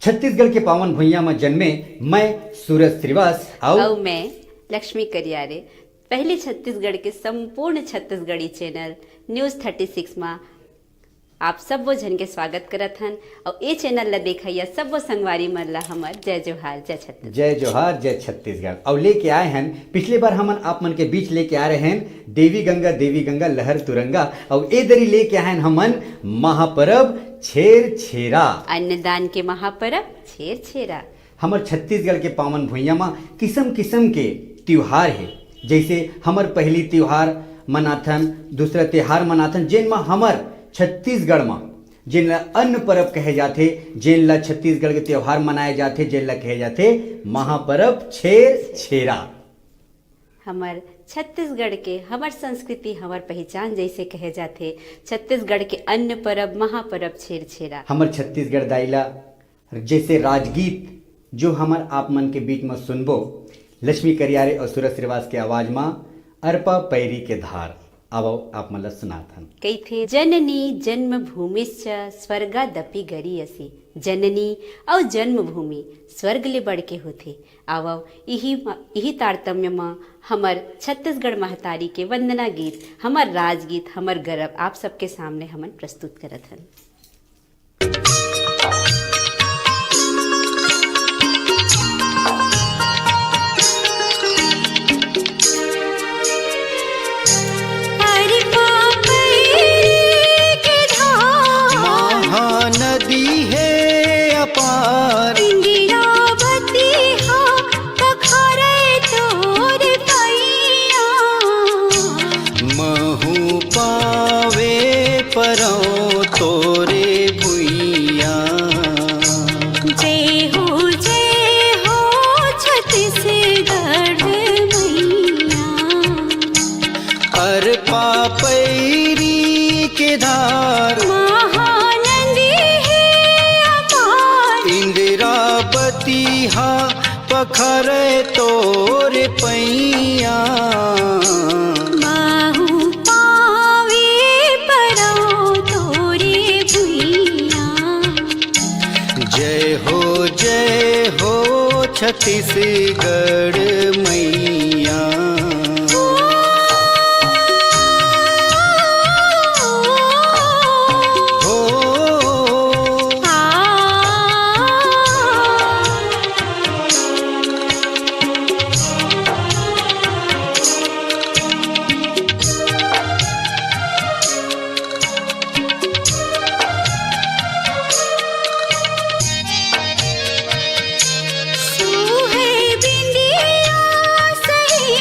छत्तीसगढ़ के पावन भुइयां म जन्मे मैं सूरज श्रीवास अउ अउ मैं लक्ष्मी करियारे, पहली छत्तीसगढ़ के संपूर्ण Chhattisgarhi channel news thirty six मा आप सब्बो झन के स्वागत करत हन। अउ ए चैनल ला देखइया सब्बो संगवारी मन ला हमर जय जोहार, जय छत्तीसगढ़। जय जोहार, जय छत्तीसगढ़। अउ लेके आए हन, पिछले बार हमन आप मन के बीच लेके आ रहे हन देवी गंगा, देवी गंगा लहर तुरंगा। अउ ए दरी लेके आए हन हमन महापरब छेर छेरा। अन्नदान के महापरब छेर छेरा। हमर छत्तीसगढ़ के पावन भुइयां म किसम किसम के तिहार हे। जइसे हमर पहली तिहार मनाथन, दूसरा तिहार मनाथन, जेन म हमर छत्तीसगढ़ म जेन ला अन्न परब कहे जाथे, जेन ला छत्तीसगढ़ के तिहार मनाए जाथे, जेन ला कहे जाथे महापरब छेर छेरा। हमर छत्तीसगढ़ के, हमर संस्कृति, हमर पहिचान जइसे कहे जाथे, छत्तीसगढ़ के अन्न परब, महापरब छेर छेरा। हमर छत्तीसगढ़ दाई ला जइसे राजगीत, जो हमर आप मन के बीच म सुनबो, लक्ष्मी करियारे अउ सूरज श्रीवास के आवाज म अरपा पैरी के धार। आवव, आप मन ला सुनात हन। कहिथे, "जननी जन्मभूमिश्च स्वर्गादपि गरीयसी।" जननी अउ जन्मभूमि स्वर्ग ले बढ़ के होथे। आवव, इही म-, इही तारतम्य म हमर छत्तीसगढ़ महतारी के वंदना गीत, हमर राजगीत, हमर गरब आप सबके सामने हमन प्रस्तुत करत हन। अरे पापैरी के धार, महानदी हे अपार। इंदिरावती हा पखारे तोर पैया। महू पावे परौं तोरे भुइयां। जय हो, जय हो छत्तीसगढ़ मैया। अरपा पैरी के धार, महानदी हे अपार। इंदिरावती हा पखरे तोर पैया। महू पावे परौं तोरे भुइयां। जय हो, जय हो छत्तीसगढ़ मैया। हो। सोहे बिंदिया सही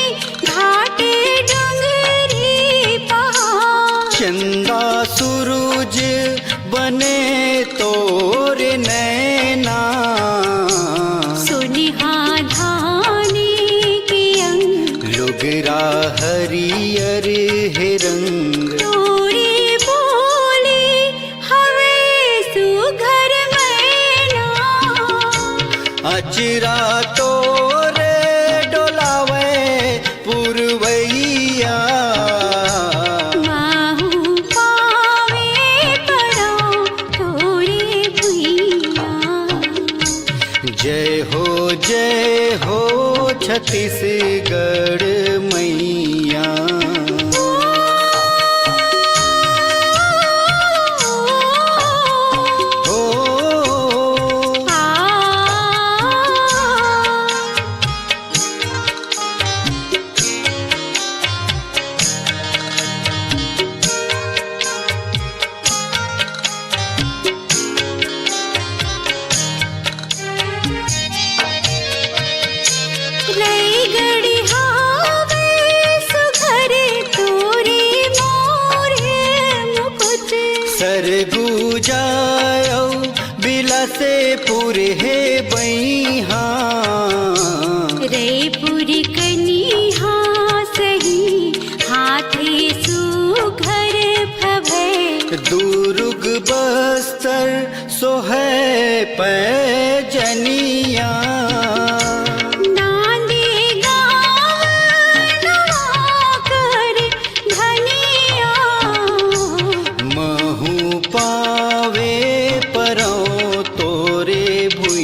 घाटे डोंगरी पहाड़। चंदा सुरुज बने तोर नैना। सोनिहा धानी के अंग। लुगरा हरियर हे रंग। तोरी बोली हवे सुघर मैना। अचरा तोरे डोलावे पुरवैया। महू पावे परौं तोरे भुइयां। जय हो, जय हो छत्तीसगढ़ मैया। हो। रईगढ़ी हावे सुघर तोरे मोर मुकुट। सरगुजा अउ बिलासपुर हे बइहा। रईपुर कनिहा सही हाथे सुघर फभे। दुरुग बस्तर सोहे पैजनिया। नांदी गाँव नवा कर धनिया। महू पावे परौं तोरे भुइयां।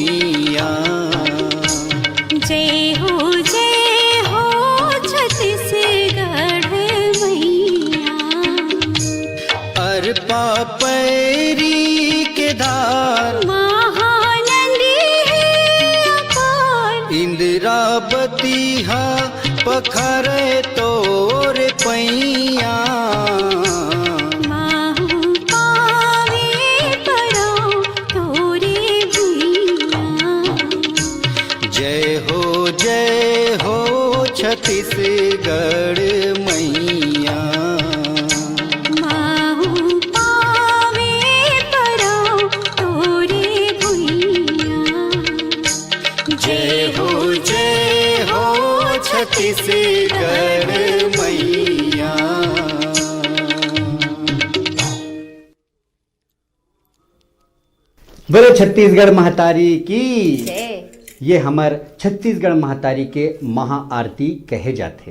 बोलो छत्तीसगढ़ महतारी की। जय। ये हमर छत्तीसगढ़ महतारी के महाआरती कहे जाथे।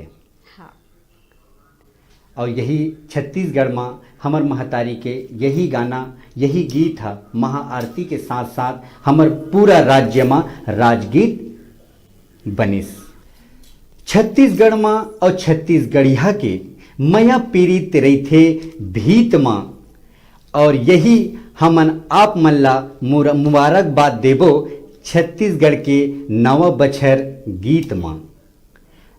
हाँ। और यही छत्तीसगढ़ म हमर महतारी के यही गाना, यही गीत ह महाआरती के साथ साथ हमर पूरा राज्य म राजगीत बनिस। छत्तीसगढ़ म और छत्तीसगढ़िया के मया पीरित रहिथे भीत म, और यही हमन आप मन ला मुर-, मुबारकबाद देबो छत्तीसगढ़ के नवा बछर गीत म।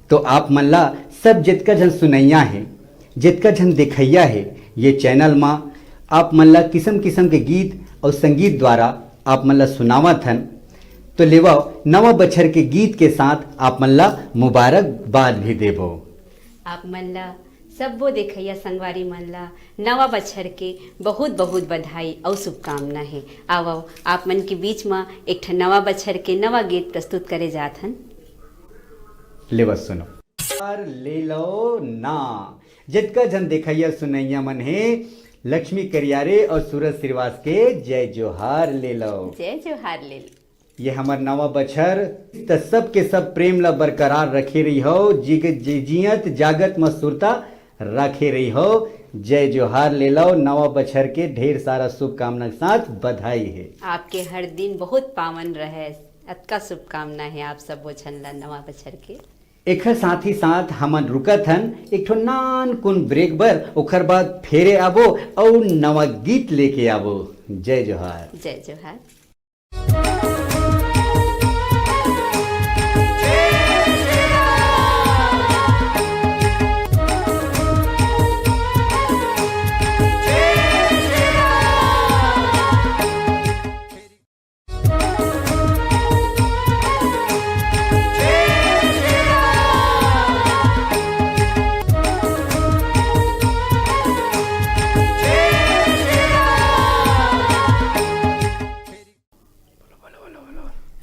तो आप मन ला सब जितका झन सुनैया हे, जितका झन देखैया हे, ये चैनल म आप मन ला किसम किसम के गीत और संगीत द्वारा आप मन ला सुनावत हन। तो लेवा नवा बछर के गीत के साथ आप मन ला मुबारकबाद भी देबो। आप मन ला सब्बो देखैया संगवारी मन ला नवा बछर के बहुत बहुत बधाई अउ शुभकामना हे। आवव, आप मन के बीच म एक ठन नवा बछर के नवा गीत प्रस्तुत करे जात हन। लेवा सुनो। ले लो ना, जतका झन देखैया सुनैया मन हे, लक्ष्मी करियारे और सूरज श्रीवास के जय जोहार ले लो। जय जोहार ले लो। ये हमर नवा बछर त सबके सब प्रेम ला बरकरार रखे रही हो, जिग-, जि-, जियत जागत म सुरता रखे रही हो। जय जोहार ले लो, नवा बछर के ढेर सारा शुभकामना के साथ बधाई हे। आपके हर दिन बहुत पावन रहे, अतका शुभकामना हे आप सबो झन ला नवा बछर के। एखर साथ ही साथ हमन रुकत हन एक ठो नान कुन ब्रेक बर, ओखर बाद फेरे आबो अउ नवा गीत लेके आबो। जय जोहार। जय जोहार।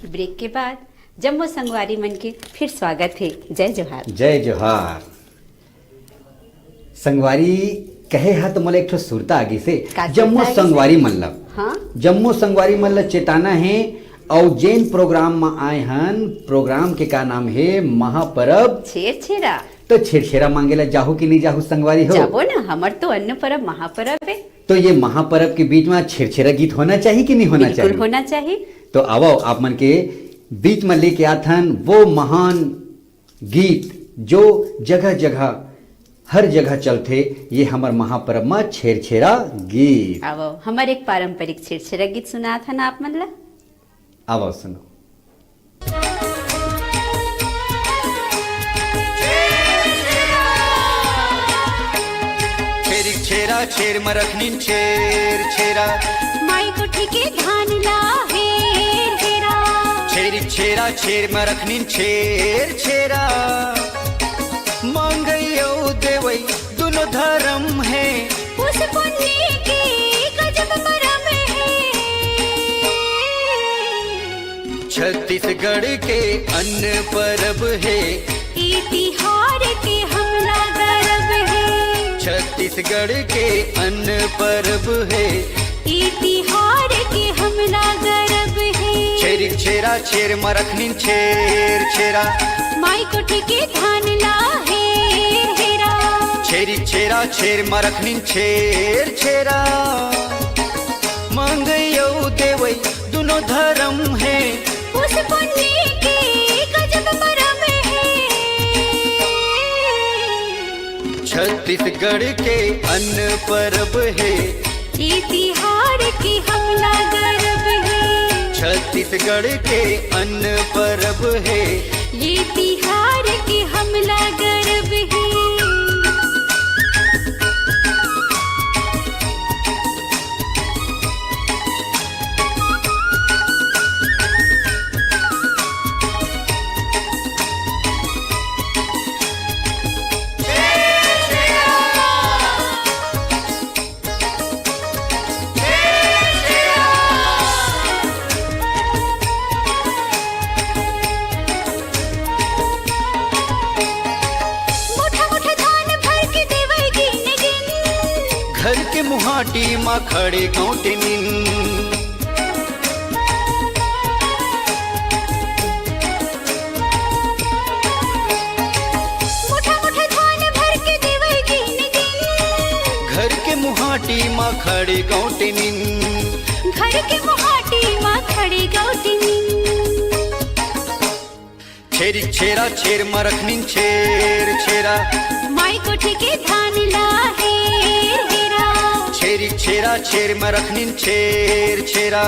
ब्रेक के बाद जम्मो संगवारी मन के फिर स्वागत हे। जय जोहार। जय जोहार। संगवारी कहे हा तो मोला एक ठो सुरता आगे से। का जम्मो सुरता आगे से? संगवारी मन ला। हाँ? जम्मो संगवारी मन ला चेताना हे, अउ जेन प्रोग्राम म आए हन, प्रोग्राम के का नाम हे? महापरब छेरछेरा। तो छेरछेरा मांगे ला जाहू कि नहीं जाहू संगवारी हो? जाबो ना, हमर तो अन्न परब महापरब हे। तो ये महापरब के बीच में छेरछेरा गीत होना चाहिए कि नहीं होना बिल्कुल चाहिए? होना चाहिए। तो आवो, आप मन के बीच में लेके आथन वो महान गीत जो जगह जगह, हर जगह चलथे, ये हमर महापरब म छेरछेरा गीत। आवो, हमर एक पारंपरिक छेरछेरा गीत सुनाथन आप मन ला। आवो सुनो। छेरिक छेरा छेर म रखनिन छेर छेरा। माई कोठी के धान ला हेर हेरा। छेरिक छेरा छेर म रखनिन छेर छेरा। मांगई अउ देवई दुनो धरम हे। पुस पुन्नी के गजब मरम हे। छत्तीसगढ़ के अन्न परब हे। ए तिहार के हमला गरब हे। छत्तीसगढ़ के अन्न परब हे। ए तिहार के हमला गरब हे। छेरिक छेरा छेर म रखनिन छेर छेरा। माई कोठी के धान ला हेर हेरा। छेरिक छेरा छेर म रखनिन छेर छेरा। मांगई अउ देवई दुनो धरम हे। पुस पुन्नी के गजब मरम हे। छत्तीसगढ़ के अन्न परब हे। ए तिहार के हमला गरब हे। छत्तीसगढ़ के अन्न परब हे। ए तिहार के हमला गरब हे। मोठा मोठा धान भर के देवई गिन गिन। घर के मुहाटी म खड़े गौंटे नीन। मुहाटी म खड़े गौटनिन। घर के मुहाटी म खड़े गौटनिन। छेरी छेरा छेर म रखनिन छेर छेरा। माई कोठी के धान ला हेर हेरा। छेरी छेरा छेर म रखनिन छेर छेरा।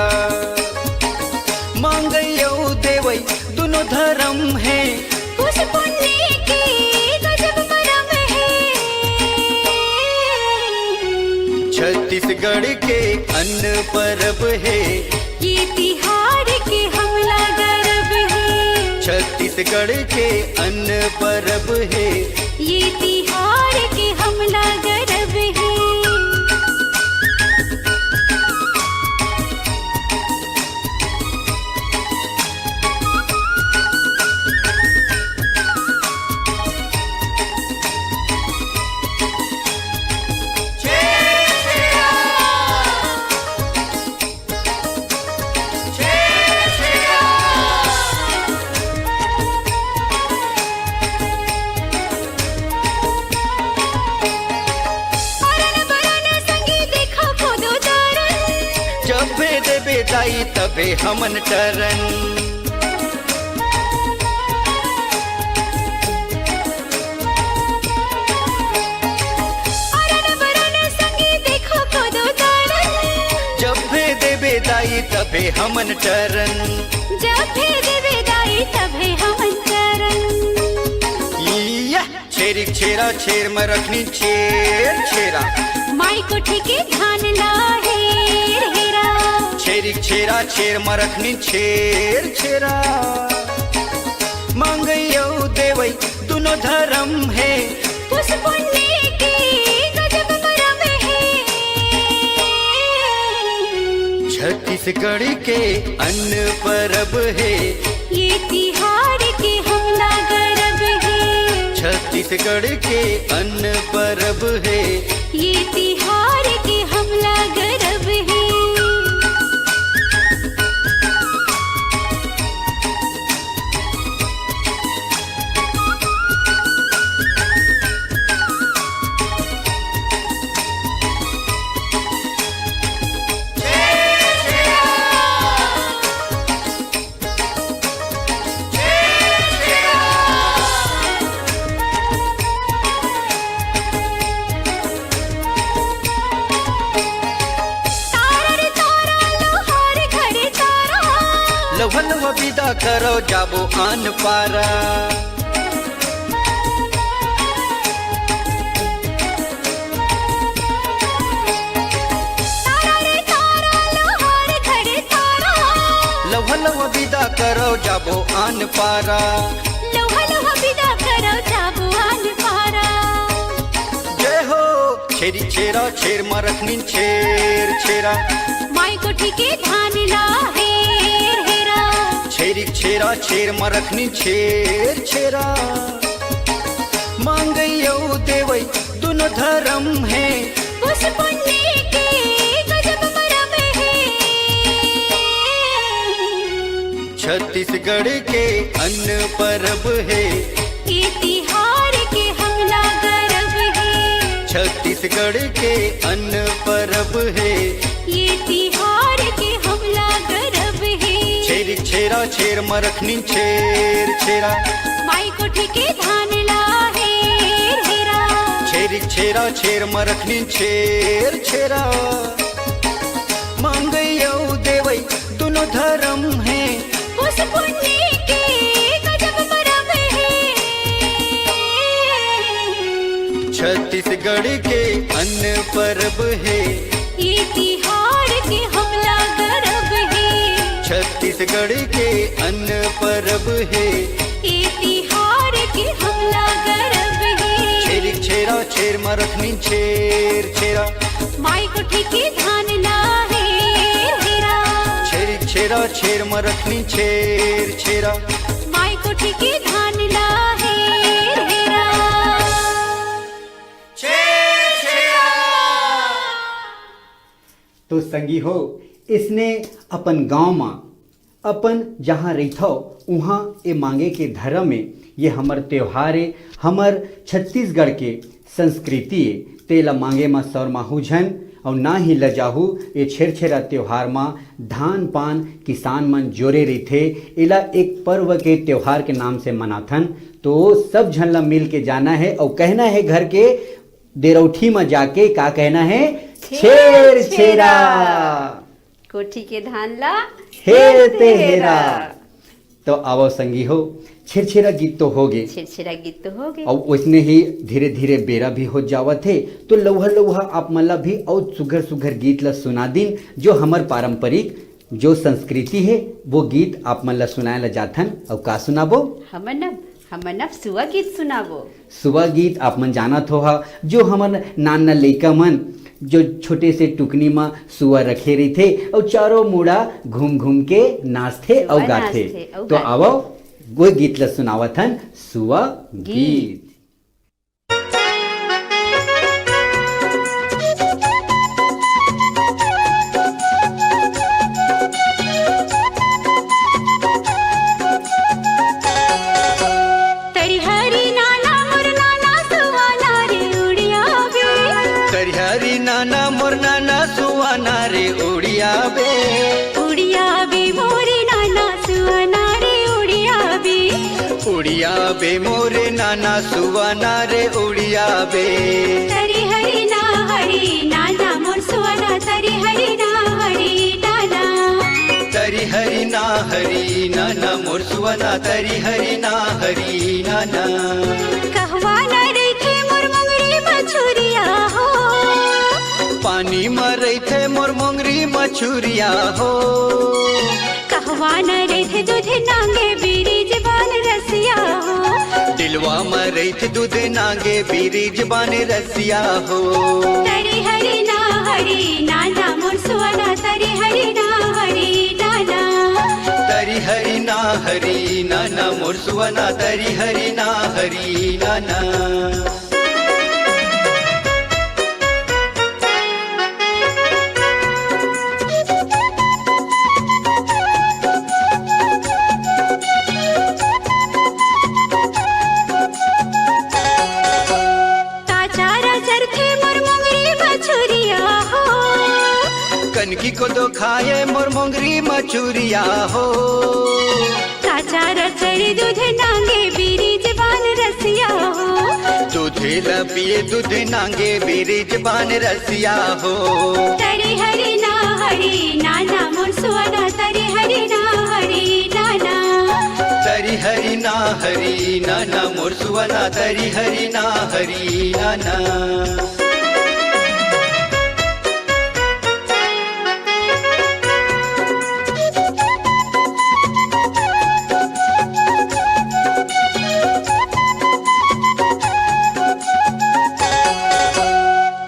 मांगई अउ देवई दुनो धरम हे। पुस पुन्नी के गजब मरम हे। छत्तीसगढ़ के अन्न परब हे। ये तिहार के हमला गरब हे। छत्तीसगढ़ के अन्न परब हे। ये तिहार के हमला गरब हे। जब देबे दाई तबे हमन टरन। अरन बरन संगी देखो कोदो दारन। जब देबे दाई तबे हमन टरन। जब देबे दाई तबे हमन टरन। इया, छेरिक छेरा छेर म रखनी छेर छेरा। माई कोठी के धान ला हेर हेरा। छेरिक छेरा छेर म रखनी छेर छेरा। मांगई अउ देवई दुनो धरम हे। पुस पुन्नी के गजब मरम हे। छत्तीसगढ़ के अन्न परब हे। ये तिहार के हमला गरब हे। छत्तीसगढ़ के अन्न परब हे। ये तिहार के हमला गरब हे। तारा रे तारा, लोहार घरे तारा। लौहा लौहा बिदा करो, जाबो आन पारा। तारा रे तारा, लोहार घरे तारा। लौहा लौहा बिदा करो, जाबो आन पारा। लौहा लौहा बिदा करो, जाबो आन पारा। जय हो। छेरी छेरा छेर म रखनिन छेर छेरा। माई कोठी के धान ला हेर हेरा। छेरी छेरा छेर म रखनिन छेर छेरा। मांगई अउ देवई दुनो धरम हे। पुस पुन्नी के गजब मरम हे। छत्तीसगढ़ के अन्न परब हे। ये तिहार के हमला गरब हे। छत्तीसगढ़ के अन्न परब हे। ये तिहार के हमला गरब हे। छेरिक छेरा छेर म रखनिन छेर छेरा। माई कोठी के धान ला हेर हेरा। छेरिक छेरा छेर म रखनिन छेर छेरा। मांगई अउ देवई दुनो धरम हे। पुस पुन्नी के गजब मरम हे। छत्तीसगढ़ के अन्न परब हे। ये तिहार के हमला गरब हे। छत्तीसगढ़ के अन्न परब हे। ये तिहार के हमला गरब हे। छेरिक छेरा छेर म रखनिन छेर छेरा। माई कोठी के धान ला हेर हेरा। छेरिक छेरा छेर म रखनिन छेर छेरा। माई कोठी के धान ला हेर हेरा। छेर छेरा। तो संगी हो, इसने अपन गांव म अपन जहाँ रहिथव, उहाँ ए मांगे के धरम ए, ये हमर त्योहार ए, हमर छत्तीसगढ़ के संस्कृति ए। तेला मांगे म शरमाहू झन, अउ ना ही लजाहू। ये छेरछेरा त्योहार म धान पान किसान मन जोरे रहिथे, एला एक पर्व के त्योहार के नाम से मनाथन। तो सब झन ला मिल के जाना है अउ कहना है घर के देरौठी म जाके, का कहना है? छेर छेरा। छेर छेरा। कोठी के धान ला हेर हेर ते ते हेरा। हेरा। तो आवो संगी हो, छेरछेरा गीत तो हो गे। छेरछेरा गीत तो हो गे। अउ ओइसने ही धीरे-धीरे बेरा भी हो जावत हे, तो लउहा-लउहा आप मन ला भी अउ सुघर-सुघर गीत ला सुना दिन, जो हमर पारंपरिक जो संस्कृति हे, वो गीत आप मन ला सुनाए ला जाथन। अउ का सुनाबो? हमन अब, हमन अब सुआ गीत सुनाबो। सुआ गीत आप मन जानत हो हा, जो हमन नान नान लइका मन जो छोटे से टुकनी म सुआ रखे रहिथे अउ चारों मुड़ा घूम घूम के नाचथे अउ सुआ गाथे। नाचथे अउ तो गाथे। आवो, वो गीत ल सुनावत हन, सुआ गीत। गीत। तरिहरी नाना मोर नाना सुआना रे उड़िया बे। तरिहरी नाना मोर नाना सुआना रे उड़िया बे। उड़िया बे मोरे नाना सुआना रे उड़िया बे। उड़िया बे मोरे नाना सुआना रे उड़िया बे। तरिहरी ना हरी नाना मोर सुआना तरिहरी ना हरी नाना। तरिहरी ना हरी नाना मोर सुआना तरिहरी ना हरी नाना। कहवा न रहिथे मोर मोंगरी मछुरिया हो। पानी म रहिथे मोर मोंगरी मछुरिया हो। कहवा न रहिथे दूध नांगे बिरिज बान रसिया हो। दिलवा म रहिथे दूध नांगे बिरिज बान रसिया हो। तरिहरी ना हरी नाना मोर सुआना तरिहरी ना हरी नाना। तरिहरी ना हरी नाना मोर सुआना तरिहरी ना हरी नाना। काचारा चरथे मोर मोंगरी मछुरिया हो। कनकी कोदो खाए मोर मोंगरी मछुरिया हो। काचारा चर दूध नांगे बिरिज बान रसिया हो। दूधे ल पिए दूध नांगे बिरिज बान रसिया हो। तरिहरी ना हरी नाना मोर सुआना तरिहरी ना हरी नाना। तरिहरी ना हरी नाना मोर सुआना तरिहरी ना हरी नाना।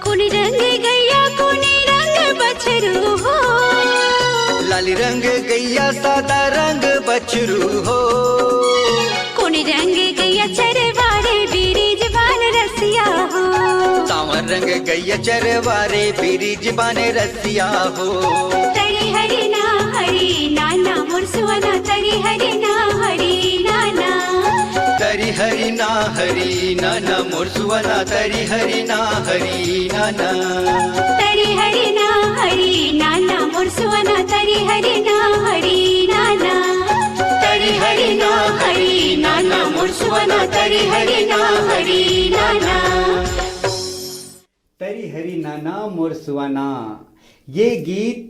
कोनी रंग गैया, कोनी रंग बछरू हो। लाली रंग गैया, सादा रंग बछरू हो। कोनी रंग गैया, चरवारे बिरिज बान रसिया हो। सांवर रंग गैया, चरवारे बिरिज बान रसिया हो। तरिहरी ना हरी नाना मोर सुआना, तरिहरी ना हरी नाना। तरिहरी ना हरी नाना मोर सुआना, तरिहरी ना हरी नाना। तरिहरी ना हरी नाना मोर सुआना, तरिहरी ना हरी नाना। तरिहरी ना हरी नाना मोर सुआना, तरिहरी ना हरी नाना। तरिहरी नाना मोर सुआना। ये गीत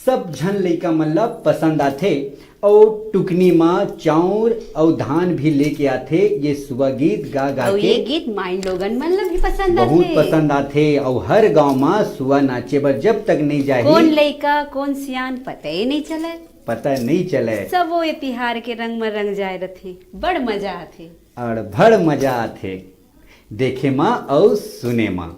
सब झन लइका मन ला पसंद आथे, अउ टुकनी म चाउर अउ धान भी लेके आथे। ये सुआ गीत गा गा अउ के ये गीत माइन लोगन मन ला भी पसंद बहुत आथे। पसंद आथे। अउ हर गांव म सुआ नाचे बर जब तक नइ जाही, कोन लइका, कोन सियान, पता ही नइ चलय। पता नइ चलय। सब वो ये तिहार के रंग म रंग जाए रथे, बड़ मजा आथे। अड़भड़ मजा आथे। देखे म अउ सुने म।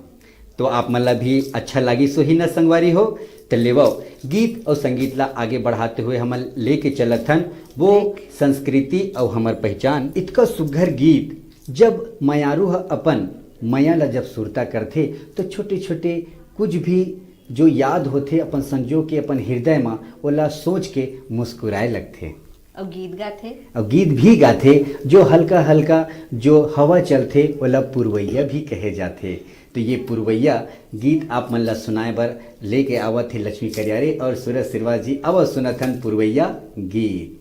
तो आप मन ला भी अच्छा लागिस होही न संगवारी हो। त लेवव, गीत अउ संगीत ला आगे बढ़ाते हुए हमन लेके चलत हन वो देख। संस्कृति अउ हमर पहचान। इतका सुघर गीत, जब मयारू ह अपन मया ला जब सुरता करथे, तो छोटे-छोटे कुछ भी जो याद होथे अपन संजो के अपन हृदय म, ओला सोच के मुस्कुराए लगथे। अउ गीत गाथे। अउ गीत भी गाथे, जो हल्का-हल्का जो हवा चलथे, ओला पुरवैया भी कहे जाथे। तो ये पुरवैया गीत आप मन ला सुनाए बर लेके आवत हे लक्ष्मी करियारे और सूरज श्रीवास जी। आवत सुनत हन पुरवैया गीत।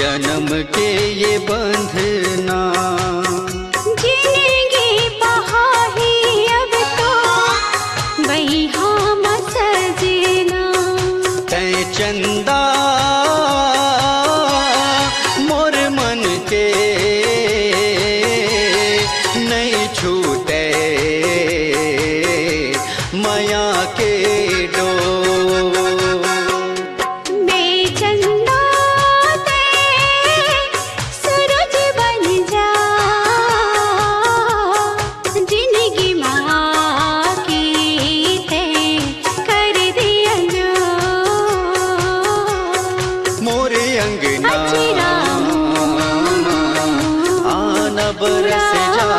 जनम के ये बंधना। जिनगी पहाही अब तो बइहा म सजना। तै चंदा मोर मन के नइ छूटे मया के डोर। मैं चंदा ते सूरज बन जा, जिनगी मा आके ते कर दे अंजोर। मोरे अंगना अचरा आना बरस जा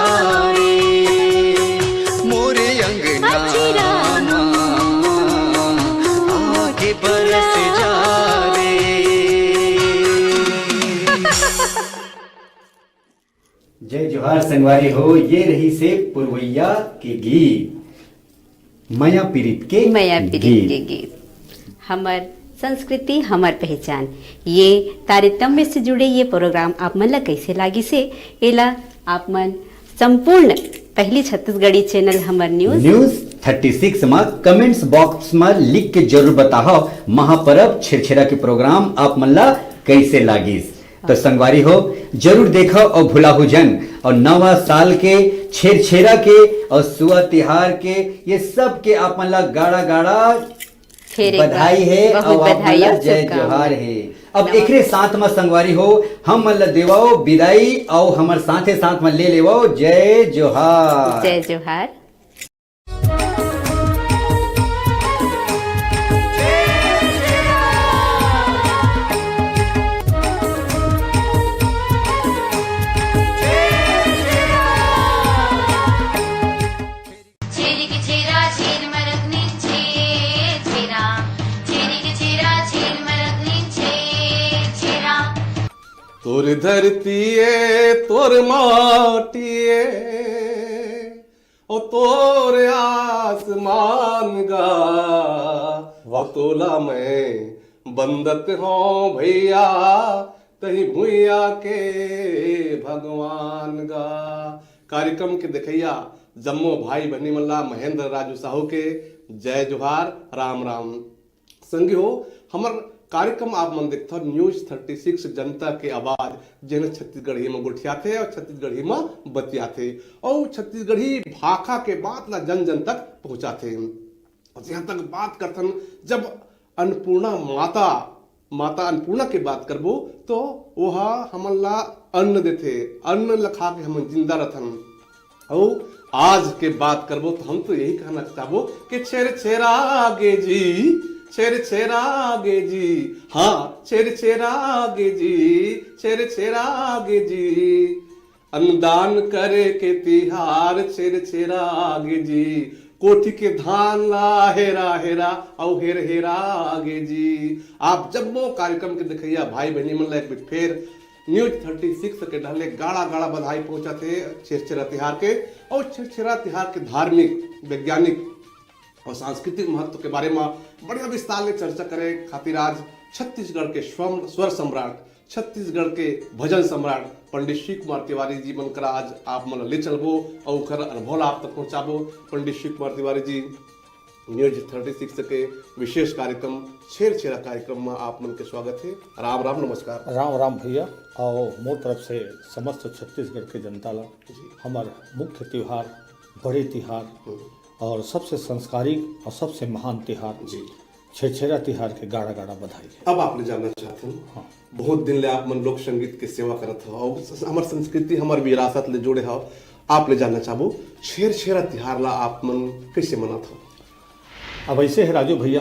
रे, मोरे अंगना अचरा आके बरस जा रे। जय जोहार संगवारी हो, ये रहिसे पुरवैया के गीत, मया पीरित के मया पीरित गीत। के गीत। हमर संस्कृति, हमर पहचान। ये तारतम्य से जुड़े ये प्रोग्राम आप मन ला कैसे लागिस हे, एला आप मन संपूर्ण पहली छत्तीसगढ़ी चैनल हमर न्यूज न्यूज थर्टी सिक्स मा कमेंट्स बॉक्स मा लिख के जरूर बताहव, महापर्व छेरछेरा के प्रोग्राम आप मन ला कैसे लागिस। तो संगवारी हो, जरूर देखव अउ भुलाहू झन। अउ नवा साल के, छेरछेरा के अउ सुआ तिहार के, ये सब के आप मन ला गाड़ा गाड़ा फेर एक बार बधाई हे बहुत अउ आप मन बधाई ला अउ जय शुभकामना। जोहार हे। अब नवा एकरे साथ म संगवारी हो, हम मन ला देवव बिदाई अउ हमर साथे साथ म ले लेवव जय जोहार। जय जोहार। छेरिक छेरा छेर मरकनी छेर छेरा, छेरिक छेरा छेर मरकनी छेर छेरा। तोर धरती ए, तोर माटी ए, ओ तोर आसमान गा, ओ तोला मैं बंदत हौं भैया, तही भुइया के भगवान गा। कार्यक्रम के देखइया जम्मो भाई बहिनी मन ला महेंद्र राजू साहू के जय जोहार, राम राम। संगी हो, हमर कार्यक्रम आप मन देखथव न्यूज थर्टी सिक्स जनता के आवाज, जेन छत्तीसगढ़ी म गोठियाथे अउ छत्तीसगढ़ी म बतियाथे अउ छत्तीसगढ़ी भाखा के बात ला जन जन तक पहुंचाथे। अउ जिहां तक बात करथन, जब अन्नपूर्णा माता, माता अन्नपूर्णा के बात करबो, तो ओहा हमन ला अन्न देथे, अन्न ल खा के हमन जिंदा रथन। अउ आज के बात करबो, तो हम तो यही कहना चाहबो कि छेर छेरा गे जी, छेर छेरा गे जी, हाँ, छेर छेरा गे जी, छेर छेरा गे जी। अन्नदान करे के तिहार छेर छेरा गे जी, कोठी के धान ला हेरा हेरा अउ हेर हेरा गे जी। आप जम्मो कार्यक्रम के देखइया भाई बहिनी मन ला एक बेर फेर न्यूज थर्टी सिक्स के डहर ले गाड़ा गाड़ा बधाई पहुंचाथे छेरछेरा तिहार के। अउ छेरछेरा तिहार के धार्मिक, वैज्ञानिक अउ सांस्कृतिक महत्व के बारे म बढ़िया विस्तार ले चर्चा करे खातिर आज छत्तीसगढ़ के स्वम-, स्वर सम्राट, छत्तीसगढ़ के भजन सम्राट पंडित शिव कुमार तिवारी जी मन करा आज आप मन ला ले चलबो अउ ओकर अनुभव ला आप तक पहुंचाबो। पंडित Shiv Kumar Tiwari ji, news thirty six के विशेष कार्यक्रम छेरछेरा कार्यक्रम म आप मन के स्वागत हे। राम राम, नमस्कार। राम राम भैया, अउ मोर तरफ से समस्त छत्तीसगढ़ के जनता ला जी। हमर मुख्य तिहार, बड़े तिहार हम्म। अउ सबसे संस्कारिक अउ सबसे महान तिहार जी। छेरछेरा तिहार के गाड़ा गाड़ा बधाई हे। अब आप ले जानना चाहत हन, हाँ। बहुत दिन ले आप मन लोक संगीत के सेवा करत हव अउ स-, हमर संस्कृति, हमर विरासत ले जुड़े हव, आप ले जानना चाहबो, छेरछेरा तिहार ला आप मन कैसे मनात हव? अब ऐसे हे राजू भैया,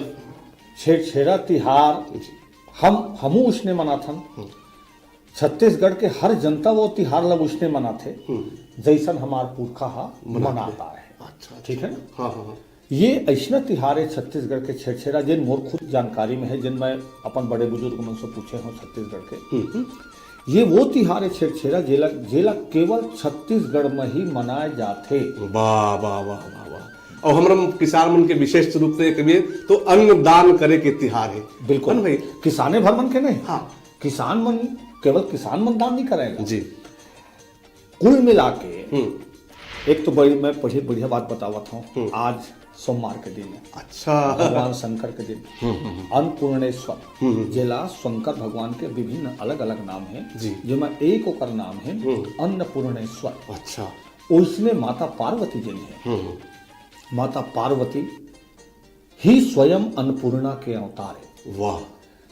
छेरछेरा तिहार जी। हम, हमू उसने मनाथन। हम्म। छत्तीसगढ़ के हर जनता वो तिहार ला उसने मनाथे, हम्म। जैसन हमार पुरखा हा मनाथे। मनात आए हे। अच्छा, ठीक अच्छा। है ना? हाँ, हाँ, हाँ। ये अइसना तिहार हे छत्तीसगढ़ के छेरछेरा, जेन मोर खुद जानकारी में हे, जेन मैं अपन बड़े बुजुर्ग मन से पूछे हौं छत्तीसगढ़ के। हम्म, हम्म। ये वो तिहार हे छेरछेरा, जेला, जेला केवल छत्तीसगढ़ में ही मनाए जाथे। वाह, वाह, वाह, वाह, वाह। अउ हमर किसान मन के विशेष रूप से कहिबे तो अन्नदान करे के तिहार हे। बिल्कुल। है ना भाई? किसाने भर मन के नहीं। हाँ। किसान मन केवल किसान मन दान नहीं करेगा। जी। कुल मिला के हम्म। एक तो बड़ी, मैं बड़ी बढ़िया बात बतावत हूँ। हम्म। आज सोमवार के दिन है, अच्छा। भगवान शंकर के दिन। हम्म, हम्म, हम्म। अन्नपूर्णेश्वर, हम्म। जेला शंकर भगवान के विभिन्न अलग अलग नाम है, जी। जेमा एक ओकर नाम है हम्म। अन्नपूर्णेश्वर। अच्छा। ओइसने माता पार्वती जन है। हम्म। माता पार्वती ही स्वयं अन्नपूर्णा के अवतार है। वाह।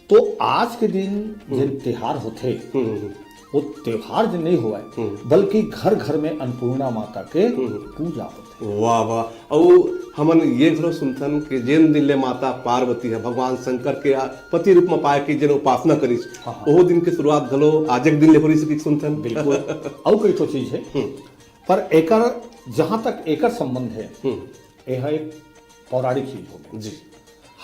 तो आज के दिन जेन त्योहार होथे, हम्म, हम्म, वो त्योहार जो नहीं हुआ है, हम्म। बल्कि घर घर में अन्नपूर्णा माता के हम्म। पूजा होथे। वाह वाह। अउ हमन ये घलो सुनथन कि जेन दिन ले माता पार्वती है भगवान शंकर के आ-, पति रूप में पाए के जेन उपासना करिस, हाँ, हाँ। ओहो दिन के शुरुआत घलो आज एक दिन ले हो रही सकी सुनथन। बिल्कुल। अउ कई ठो चीज है, हम्म। पर एकर, जहां तक एकर संबंध है, हम्म। यह एक पौराणिक चीज हो गई। जी।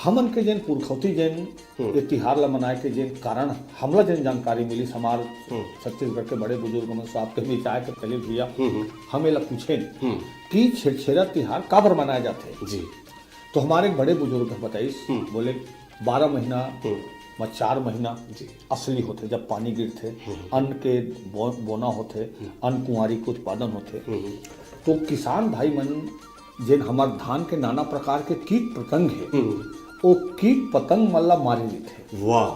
हमन के जेन पुरखौती जेन हम्म। ये तिहार ला मनाए के जेन कारण, हमला जेन जानकारी मिली, हमार हम्म। छत्तीसगढ़ के बड़े बुजुर्ग मन से आपके बीच आए के पहले भैया, हम्म, हम्म। हम एला पूछेन हम्म। कि छेरछेरा तिहार काबर मनाया जाथे। जी। तो हमारे एक बड़े बुजुर्ग बताइस, हम्म। बोले, बारह महीना हम्म। म चार महीना जी। असली होथे, जब पानी गिरथे, हम्म। अन्न के बो-, बोना होथे, अन्न कुंवारी के उत्पादन होथे। हम्म। तो किसान भाई मन जेन हमर धान के नाना प्रकार के कीट पतंग हे, हम्म। ओ कीट पतंग मन ला मारे लेथे। वाह।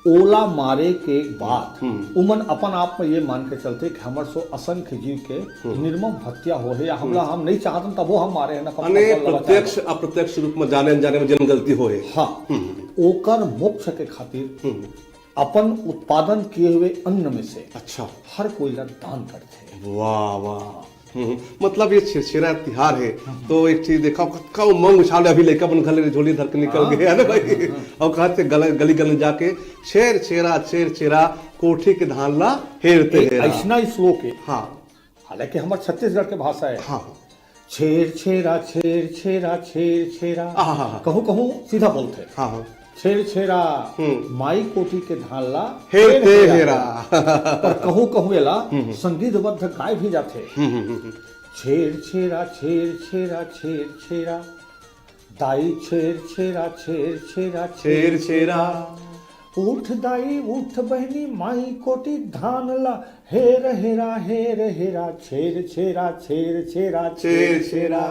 ओला मारे के बाद हम्म। उमन अपन आप में ये मान के चलथे कि हमर सो असंख्य जीव के हम्म। निर्मम हत्या हो हे, या हमला हम नहीं चाहतन तबो हम मारे हैं ना, अने प्रत्यक्ष अप्रत्यक्ष रूप में जाने अनजाने में जन गलती हो हे। हाँ, हम्म। ओकर मोक्ष के खातिर हम्म। अपन उत्पादन किए हुए अन्न में से अच्छा। हर कोई ला दान करथे। वाह वाह। हम्म, मतलब ये छेरछेरा तिहार हे, तो एक चीज देखा, कतका उमंग उछाल, अभी लइका मन घर ले झोली धर के निकल हाँ, गए, है ना भाई? हाँ, हाँ। और कहा थे गल-, गली गली जाके, "छेरछेरा, छेरछेरा, कोठी के धान ला हेरते एक हेरा।" ऐसना श्लोक है, हाँ, हालांकि हमर छत्तीसगढ़ के भाषा है, हाँ, हाँ। छेरछेरा, छेरछेरा, छेरछेरा। हाँ, हाँ, हाँ। कहूँ कहूँ सीधा बोलथे, हाँ, हाँ। छेरछेरा, हम्म। माई कोठी के धान ला हेरते हेरते हेरा। पर कहूँ कहूँ एला संगीतबद्ध गाय भी जाथे। हम्म, हम्म, हम्म, हम्म। छेरछेरा, छेरछेरा, छेरछेरा, दाई छेरछेरा, छेरछेरा, छेरछेरा। उठ दाई उठ बहनी, माई कोठी धान ला हेर हेरा, हेर हेरा, छेरछेरा, छेरछेरा, छेरछेरा।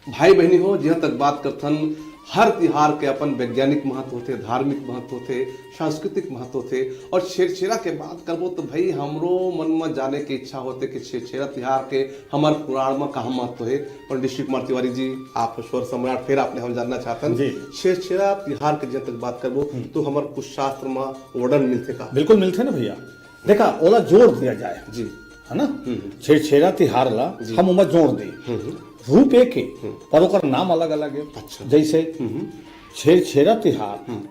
भाई बहनी हो, जहाँ तक बात करथन, हर तिहार के अपन वैज्ञानिक महत्व होथे, धार्मिक महत्व होथे, सांस्कृतिक महत्व होथे। और छेरछेरा के बात करबो तो भाई, हमरो मन में जाने के इच्छा होथे कि छेरछेरा तिहार के हमर पुराण में कहाँ महत्व हे। पंडित शिव कुमार तिवारी जी, आप स्वर सम्राट, फिर आपने हम जानना चाहतन, जी। छेरछेरा तिहार के जहाँ तक बात करबो तो हमर कुछ शास्त्र में वर्णन मिलथे का? बिल्कुल मिलथे ना भैया। देखा, ओला जोड़ दिया जाए, जी। है ना? छेरछेरा तिहार ला हम ओमा जोड़ दे। रूप एक है, पर ओकर नाम अलग अलग है। अच्छा। जैसे हम्म। छेरछेरा तिहार हम्म।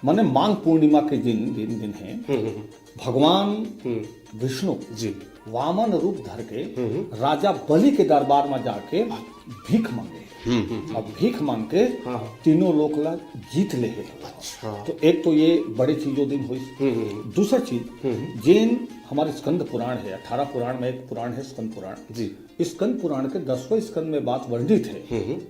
माने माघ पूर्णिमा के दिन, दिन, दिन है। हम्म, हम्म, भगवान हम्म। विष्णु जी। वामन रूप धर के हम्म। राजा बलि के दरबार में जाके भीख मांगे। हम्म, हम्म, हम्म। अब भीख मांग के हाँ, हाँ। तीनों लोक ला जीत ले है। अच्छा। तो एक तो ये बड़े चीजों दिन हुई। हम्म, हम्म। दूसरा चीज, हम्म। जेन हमारे स्कंद पुराण है, अठारह पुराण में एक पुराण है स्कंद पुराण। जी। स्कंद पुराण के दसवें स्कंद में बात वर्णित है हम्म, हम्म।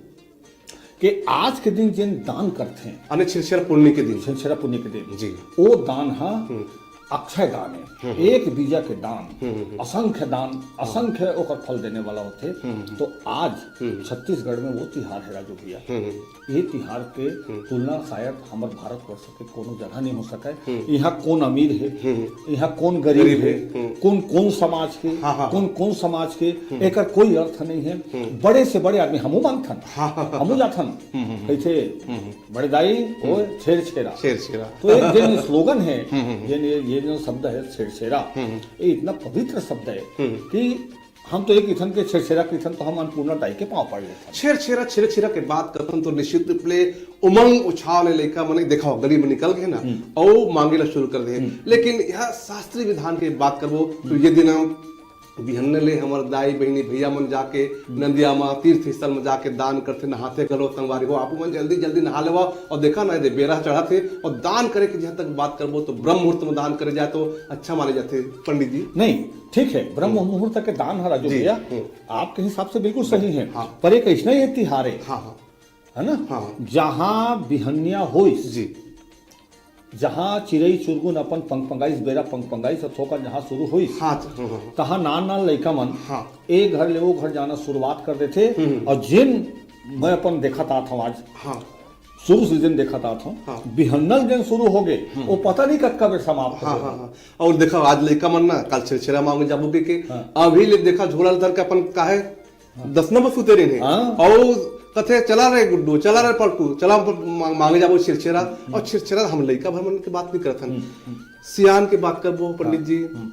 कि आज के दिन जेन दान करथे, अने छेरछेरा पुन्नी के दिन। छेरछेरा पुन्नी के दिन, जी। ओ दान हा हम्म। अक्षय दान है, एक बीजा के दान, हम्म, हम्म। असंख्य दान, असंख्य ओकर फल देने वाला होथे। हम्म। तो आज हम्म। छत्तीसगढ़ में वो तिहार है राजू भैया। हम्म, हम्म। ये तिहार के हम्म। तुलना शायद हमर भारतवर्ष के कोनो जगह नहीं हो सके। हम्म। यहाँ कौन अमीर है, हम्म। यहाँ कौन गरीब गरीब है, है, हम्म। कौन कौन समाज के, हाँ, हाँ, कौन कौन समाज के, एकर कोई अर्थ नहीं है। बड़े से बड़े आदमी, हमू मानथन, हाँ, हाँ, हाँ। हमू जाथन, हम्म, हम्म, हम्म। कैसे हम्म। बड़े दाई, ओ छेरछेरा। छेरछेरा। तो एक जेन स्लोगन है, हम्म, हम्म, हम्म। जेन ये, ये जो शब्द है छेरछेरा, हम्म, हम्म। ये इतना पवित्र शब्द है हम्म। कि हम तो एक इथन के छेरछेरा के इथन तो हम अन्नपूर्णा दाई के पाँव पड़ लेथन। छेरछेरा, छेरछेरा के बात करथन तो निश्चित रूप ले उमंग उछाल ले लइका मन देखा गली में निकल गए ना, और मांगे ला शुरू कर दे। लेकिन यह शास्त्रीय विधान के बात करबो तो ये दिन हम बिहन्ने ले हमर दाई बहिनी भैया मन जाके नदिया मा तीर्थ स्थल में जाके दान करथे, नहाथे घलो। संगवारी हो, आपू मन जल्दी जल्दी नहा लेवा और देखा ना दे बेरा चढ़ा थे। और दान करे के जहाँ तक बात करबो तो ब्रह्म मुहूर्त में दान करे जाए तो अच्छा माने जाथे पंडित जी। नहीं, ठीक है, ब्रह्म मुहूर्त के दान है राजू जी, भैया, हम्म। आपके हिसाब से बिल्कुल सही है। हाँ। पर एक ऐसा ये तिहार है, हाँ, हाँ। है ना? हाँ। जहाँ बिहनिया होइस, जी। जहाँ चिरई चुरगुन अपन पंगपंगाइस, बेरा पंगपंगाइस अउ थोकन जहाँ शुरू होइस, हाँ, हाँ, हाँ। तहाँ नान नान लइका मन हाँ। ए घर ले ओ घर जाना शुरुआत कर देथे। हम्म। अउ जेन मैं अपन देखत आत हूँ आज, हाँ। शुरू से जेन देखत आत हूँ, हाँ। बिहन्नल जेन शुरू हो गए, हम्म। वो पता नहीं कतका बेर समाप्त हाँ, हो हाँ, गए। हाँ। अउ देखा, आज लइका मन ना, काल छेरछेरा मांगे जाबो के, के हाँ। अभी ले देखा, झोला ल धर के अपन काहे हाँ। दस नंबर सुते रहिन हे। हाँ। अउ कथे, "चला रे गुड्डू, चला रे पलटू, चला हम मा-, मांगे जाबो छेरछेरा।" हम्म। अउ छेरछेरा हम लइका भर मन के बात नहीं करत हन। हम्म, हम्म। सियान के बात करबो, पंडित हाँ। जी। हम्म।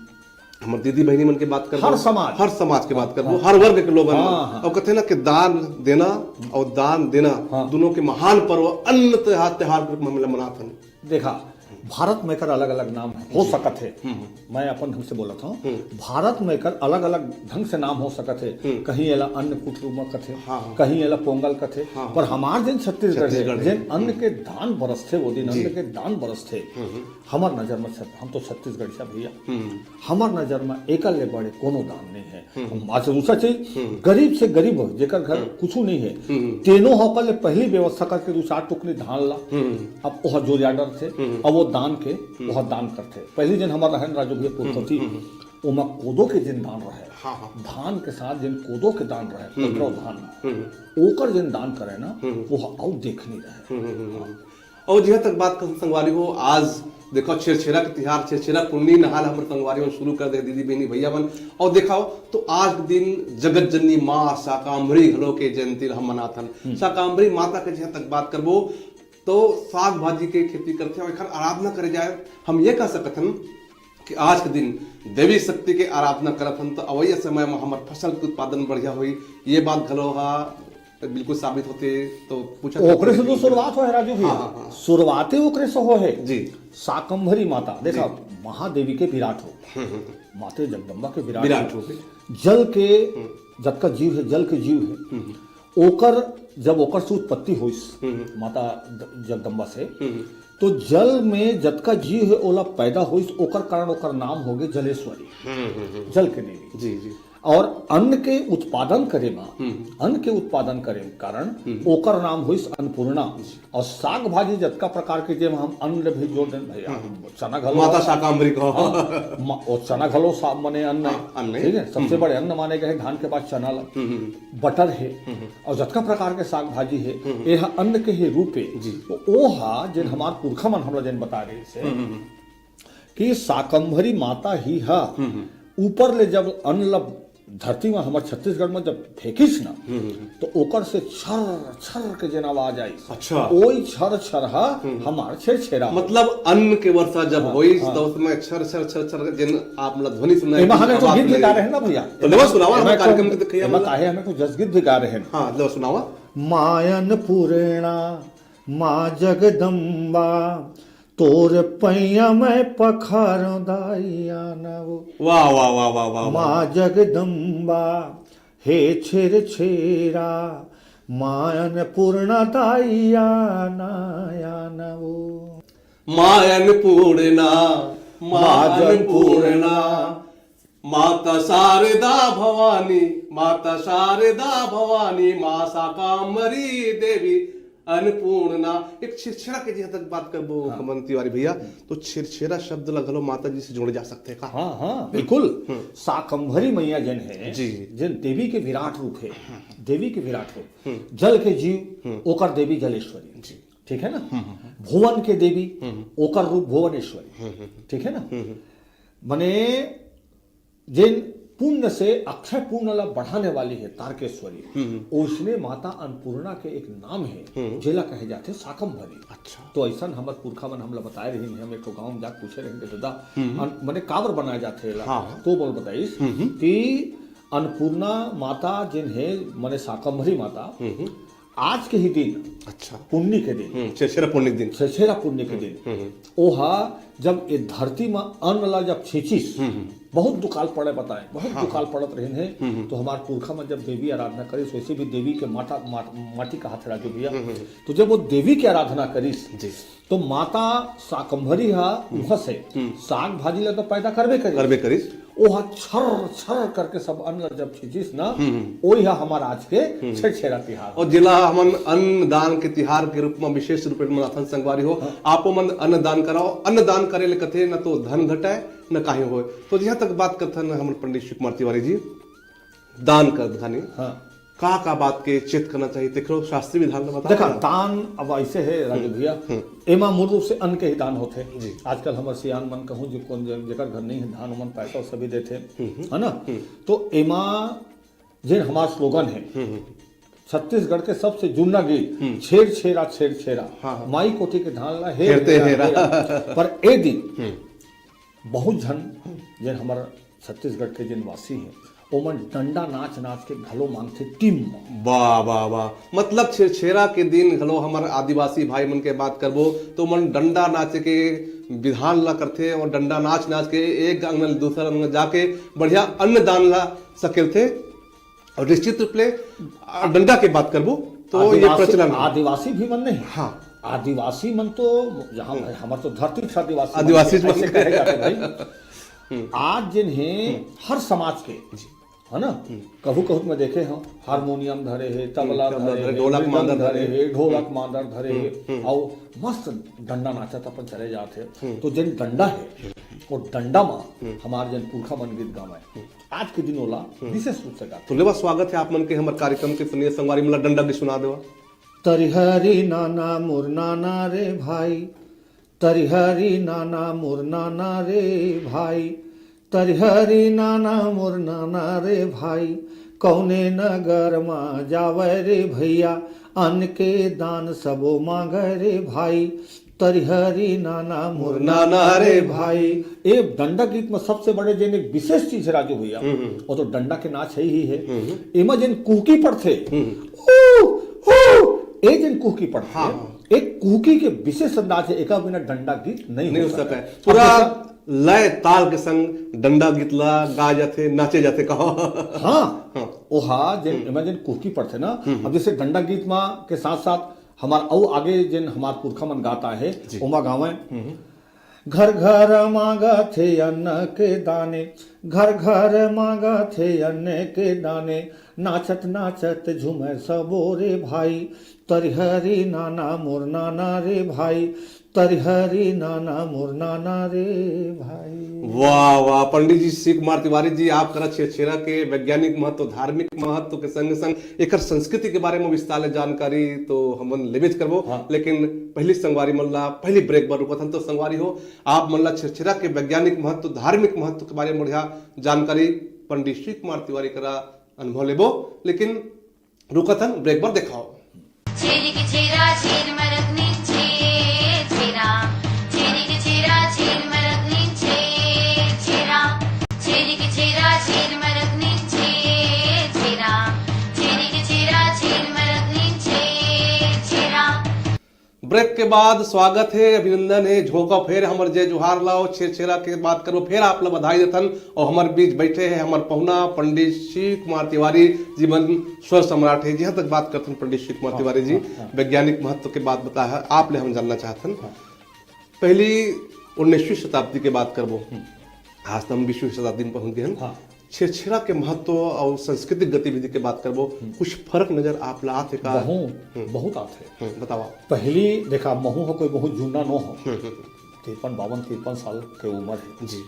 हमर दीदी बहिनी मन के बात करबो। हर समाज। हर समाज के बात करबो, हाँ। हर वर्ग के लोगन मन। हाँ, हाँ। अउ कथे ना कि दान देना हम्म। अउ दान देना हाँ। दोनों के महान पर्व अन्न त्योहार, त्योहार के रूप में हमन ल मनात हन। देखा, भारत में एकर अलग-अलग नाम है, हो जी। सकत है। हम्म, हम्म। मैं अपन ढंग से बोलत हूँ। हम्म। भारत में एकर अलग-अलग ढंग से नाम हो सकत है। हम्म। कहीं एला अन्नकूट रूप में कथे, हाँ, हाँ। कहीं एला पोंगल कथे, हाँ, हाँ। पर हमार जेन छत्तीसगढ़ है, छत्तीसगढ़ है। जेन अन्न हम्म। के दान बरसथे, वो दिन जी। अन्न के दान बरसथे। हम्म, हम्म। हमर नजर में छत-, हम तो छत्तीसगढ़िया भैया। हम्म। हमर नजर में एकर ले बड़े कोनो दान नहीं है। हम्म। हम आज दूसरा चीज, हम्म। गरीब से गरीब हो, जेकर घर हम्म। कुछू नहीं है, हम्म। तेनो ह ओकर ले पहली व्यवस्था करके दू चार टुकनी धान ला, हम्म। अब ओह जोरिया डरथे, हम्म। अब वो दान के, हम्म। ओह दान करथे। पहली जेन हमर रहन राजू भैया पुरखौती, हम्म, हम्म। ओमा कोदो के जेन दान रहे, हाँ, हाँ। धान के साथ जेन कोदो के दान रहे, हम्म। कोदरो धान, हम्म। ओकर जेन दान करे ना, हम्म। ओह अउ देखनी रहे। हम्म, हम्म, हम्म, हम्म। अउ जिहां तक बात कहूं संगवारी हो, आज देखो छेरछेरा के तिहार, छेरछेरा पुन्नी नहाल हमर संगवारी मन शुरू कर दे, दीदी बहिनी भैया मन। अउ देखो तो आज के दिन जगत जननी माँ शाकांभरी घलो के जयंती ल हम मनाथन। हम्म। शाकांभरी माता के जिहां तक बात करबो तो साग भाजी के खेती करथे अउ एखर आराधना करे जाए। हम ये कह सकत हन कि आज के दिन देवी शक्ति के आराधना करत हन तो अवइया समय में हमर फसल के उत्पादन बढ़िया होई। ये बात घलो हा बिल्कुल साबित होथे, तो पूछा ओकरे से तो शुरुआत होहे राजू भैया। हाँ, हाँ, हाँ। शुरुआते ओकरे से होहे। जी। शाकंभरी माता, देखा, जी। महादेवी के विराट रूप। हम्म, हम्म, हम्म। माते जगदम्बा के विराट विराट रूप। रूप है। जल के हम्म। जतका जीव है, जल के जीव है। हम्म, हम्म। ओकर, जब ओकर से उत्पत्ति होइस, हम्म, हम्म। माता द-, जगदम्बा से, हम्म, हम्म। तो जल में जतका जीव है, ओला पैदा होइस, ओकर कारण ओकर नाम हो गए जलेश्वरी। हम्म, हम्म, हम्म। जल के देवी। जी, जी। और अन्न के उत्पादन करे मा, हम्म। अन्न के उत्पादन करे के कारण हम्म। ओकर नाम होइस अन्नपूर्णा। जी। और साग भाजी जतका प्रकार के, जेमा हम अन्न ले भी जोड़ देन भैया, हम्म। चना घलो माता शाकांबरी कहो। हाँ, मा-, और चना घलो सा-, मने अन्न हाँ, है। अन्न है। ठीक है, सबसे हम्म। बड़े अन्न माने गए धान के बाद चना ला। हम्म, हम्म। बटर है। हम्म। और जतका प्रकार के साग भाजी है, हम्म। एह अन्न के ही रूप है। जी। तो ओहा जेन हम्म। हमार पुरखा मन हमला जेन बता रहे से, हम्म, हम्म, हम्म। कि शाकंभरी माता ही हा हम्म, हम्म। ऊपर ले जब अन्न ल धरती में हमर छत्तीसगढ़ में जब फेंकिस ना, हम्म, हम्म। तो ओकर से छर छर के जेन आवाज आइस। अच्छा। ओई छर छर हा हम्म। हमार छेरछेरा। मतलब अन्न के वर्षा जब हाँ, होइस, हाँ। तो उसमें छर छर छर छर के जेन आप मतलब ध्वनि सुनाई एमा दी, हमें तो आवाज गीत भी सुनाई गा दी। रहे हैं ना भैया। तो लेवा सुनावा, एमा हमें तो, कार्यक्रम के तो खैया एमा वाला। काहे हमें तो जस गीत भी गा रहे हैं। हाँ, लेवा सुनावा। माँ अन्नपूर्णा, माँ जगदम्बा, तोर पैया मैं पखारों दाई आना वो। वाह, वाह, वाह, वाह, वाह, वाह। माँ जगदम्बा, हे छेरछेरा, माँ अन्नपूर्णा दाई आना, आना वो। माँ अन्नपूर्णा, माँ माँ जगदम्बा। अन्नपूर्णा, माता शारदा भवानी, माता शारदा भवानी, माँ शाकांबरी देवी, अन्नपूर्णा। एक छेरछेरा के जिहां तक बात करबो हाँ। कमन तिवारी भैया, हम्म। तो छेरछेरा शब्द ला घलो माता जी से जोड़े जा सकथे का? हाँ, हाँ, बिल्कुल। हम्म। शाकंभरी मैया जेन है, जी। जेन देवी के विराट रूप है, हम्म। देवी के विराट रूप, हम्म। जल के जीव, हम्म। ओकर देवी जलेश्वरी। जी। ठीक है ना? हम्म, हम्म, हम्म। भुवन के देवी, हम्म, हम्म। ओकर रूप भुवनेश्वरी। हम्म, हम्म, हम्म। ठीक है ना? हम्म, हम्म। मने जेन पुण्य से अक्षय पुण्य ला बढ़ाने वाली है तारकेश्वरी, हम्म, हम्म। ओइसने माता अन्नपूर्णा के एक नाम है, हम्म। जेला कहे जाथे शाकंभरी। अच्छा। तो अइसन हमर पुरखा मन हमला बताए रहिन है, हम एक ठो गाँव में जाके पूछे रहिन के, "दादा, हम्म। अन-, मने काबर बनाए जाथे एला?" हाँ। तो बोल बताइस हम्म, हम्म। कि अन्नपूर्णा माता जेन है, मने शाकंभरी माता, हम्म, हम्म। आज के ही दिन, अच्छा। पुन्नी के दिन, हम्म, छेरछेरा पुन्नी के दिन। छेरछेरा पुन्नी के हम्म, दिन, हम्म, हम्म। ओहा जब ए धरती म अन्न ला जब छींचिस, हम्म, हम्म। बहुत दुकाल पड़े बताए, बहुत हाँ, दुकाल हाँ। पड़त रहिन हे। हम्म, हम्म। तो हमार पुरखा मन जब देवी आराधना करिस, वैसे भी देवी के माता, मा-, माटी कहा थे राजू भैया। हम्म, हम्म, हम्म। तो जब वो देवी की आराधना करिस, जी। तो माता शाकंभरी हा हम्म। उहाँ से हम्म। साग भाजी ला तो पैदा करबे करिस। करबे करिस। ओहा छर छर करके सब अन्न ला जब छींचिस ना, हम्म, हम्म। ओही हा हमार आज के हम्म। छेरछेरा तिहार। और जिला हमन अन्न दान के तिहार के रूप में विशेष रूप में मनाथन संगवारी हो। हाँ। आपो मन अन्न दान कराओ। अन्न दान करे ले कथे न तो धन घटाए, न काहीं होय। तो जिहाँ तक बात करथन हमर पंडित शिव कुमार तिवारी जी, दान कर धनी। हाँ। का का बात के चेत करना चाहिए, तेकरो शास्त्रीय विधान ला बताओ देखा, ना। दान अब ऐसे है राजू हम्म, भैया, हम्म। एमा मूल रूप से अन्न के ही दान होथे। जी। आजकल हमर सियान मन कहूँ जो कौन जे-, जेकर घर नहीं है धान, ओमन पैसा सभी देथे, हम्म, हम्म। है ना? हम्म। तो एमा जेन हमार स्लोगन है, हम्म, हम्म। छत्तीसगढ़ के सबसे जुन्ना गीत, हम्म। छेर छेरा, छेर छेरा, हाँ, हाँ। माई कोठी के धान ला हेर हेरते हेरा, हेरा। हेरा। पर ए दिन हम्म। बहुत झन, जेन हमर छत्तीसगढ़ के जेन वासी हैं, ओमन डंडा नाच नाच के घलो मांगथे टीम म। वाह, वाह, वाह। मतलब छेरछेरा के दिन घलो हमर आदिवासी भाई मन के बात करबो, तो ओमन डंडा नाचे के विधान ला करथे और डंडा नाच नाच के एक अंगना ले दूसर अंगना जाके बढ़िया अन्नदान ला सकेलथे। और निश्चित रूप ले, आ, डंडा के बात करबो, तो ये आदिवासी, प्रचलन है। आदिवासी भी मन नहीं। हाँ। आदिवासी मन तो जहाँ हम्म। भाई, हमर तो धरती से आदिवासी मन आदिवासी के मन ऐसे के। कहे जाते भाई। हम्म। आज जिन हे हम्म। हर समाज के, जी। है ना? हम्म। कहूँ कहूँ मैं देखे हूँ, हारमोनियम धरे हे, तबला हम्म, तबला धरे धरे, हे, ढोलक मृदंग मांदर धरे धरे। हे, ढोलक हम्म। मांदर धरे हम्म, हे, हम्म। और मस्त डंडा नाचत अपन चले जात हे। हम्म। तो जिन डंडा है, वो डंडा मा हम्म। हमार जिन पुरखा मन गीत गावे। हम्म। आज के दिन ओला हम्म। विशेष रूप से गाथे। तो लेवा स्वागत है आप मन के हमर कार्यक्रम के। सुनिए संगवारी मन ला डंडा गीत सुना देवा। तरिहरी नाना मोर नाना रे भाई, तरिहरी नाना मोर नाना रे भाई, तरिहरी नाना मोर नाना रे भाई, कौने नगर मा जावै रे भैया, अन्न के दान सबो मांगै रे भाई, तरिहरी नाना मोर नाना रे भाई। ए डंडा गीत में सबसे बड़े जेन एक विशेष चीज है राजू भैया, हम्म, हम्म। वो तो डंडा के नाच है ही है। हम्म, हम्म। एमा जेन कुहकी पड़थे, हम्म। ऊ, ऊ, ए जेन कुहकी पड़थे, हाँ, हाँ। एक कुहकी के विशेष अंदाज है, एका बिना डंडा गीत नहीं नहीं हो हो सकता सकता है। है। पूरा अब जैसे लय ताल के संग डंडा गीत ला गाए जाथे, नाचे जाथे, कहो। हाँ, हाँ। ओहा जेन, हम्म। एमा जेन कुहकी पड़थे ना, हम्म। अब जैसे डंडा गीत मा के साथ साथ हमार अउ आगे जेन हमार पुरखा मन गाता है, जी। ओमा गावे। हम्म। घर घर मांगत हे अन्न के दाने, घर घर मांगत हे अन्न के दाने, नाचत नाचत झूमे सबो रे भाई, तरिहरी नाना मोर नाना रे भाई, तरिहरी नाना मोर नाना रे भाई। वाह, वाह, पंडित जी शिव कुमार तिवारी जी, आप करा छेरछेरा के वैज्ञानिक महत्व, धार्मिक महत्व के संग संग एकर संस्कृति के बारे में विस्तार ले जानकारी तो हमन लेबेच करबो, हाँ। लेकिन पहली संगवारी मन ला पहली ब्रेक बर रुकत हन। तो संगवारी हो, आप मन ला छेरछेरा के वैज्ञानिक महत्व, धार्मिक महत्व के बारे में बढ़िया जानकारी पंडित शिव कुमार तिवारी करा अनुभव लेबो, लेकिन रुकत हन ब्रेक बर। देखाओ। छेरी के छेरा, छेर मरत नीचे छेरा। छेरी के छेरा, छेर मरत नीचे छेरा। छेरी के छेरा, छेर मरत नीचे छेरा। छेरी के छेरा, छेर मरत नीचे छेरा। ब्रेक के बाद स्वागत है, अभिनंदन है, झोंका फेर हमर जय जोहार लाओ, छेरछेरा के बात करो, फेर आप ला बधाई देथन। और हमर बीच बैठे हैं हमर पहुना पंडित शिव कुमार तिवारी जी, मन स्वर सम्राट है। जिहाँ तक बात करथन पंडित शिव कुमार हाँ, तिवारी जी, हाँ, हाँ। वैज्ञानिक महत्व के बात बताया है, आप ले हम जानना चाहथन। हाँ। पहली उन्नीसवीं शताब्दी के बात करबो, हम्म। आज तो हम बीसवीं शताब्दी में पहुंच गए हैं। हाँ। छेरछेरा के महत्व और सांस्कृतिक गतिविधि के बात करबो, हम्म। कुछ फर्क नजर आप ला आथे का? बहुत, हम्म। बहुत आथे। हम्म, बताओ आप। पहली देखा, महू ह कोई बहुत जुन्ना नो हो। हम्म, हम्म। तिरपन, बावन, तिरपन साल के उम्र है। जी।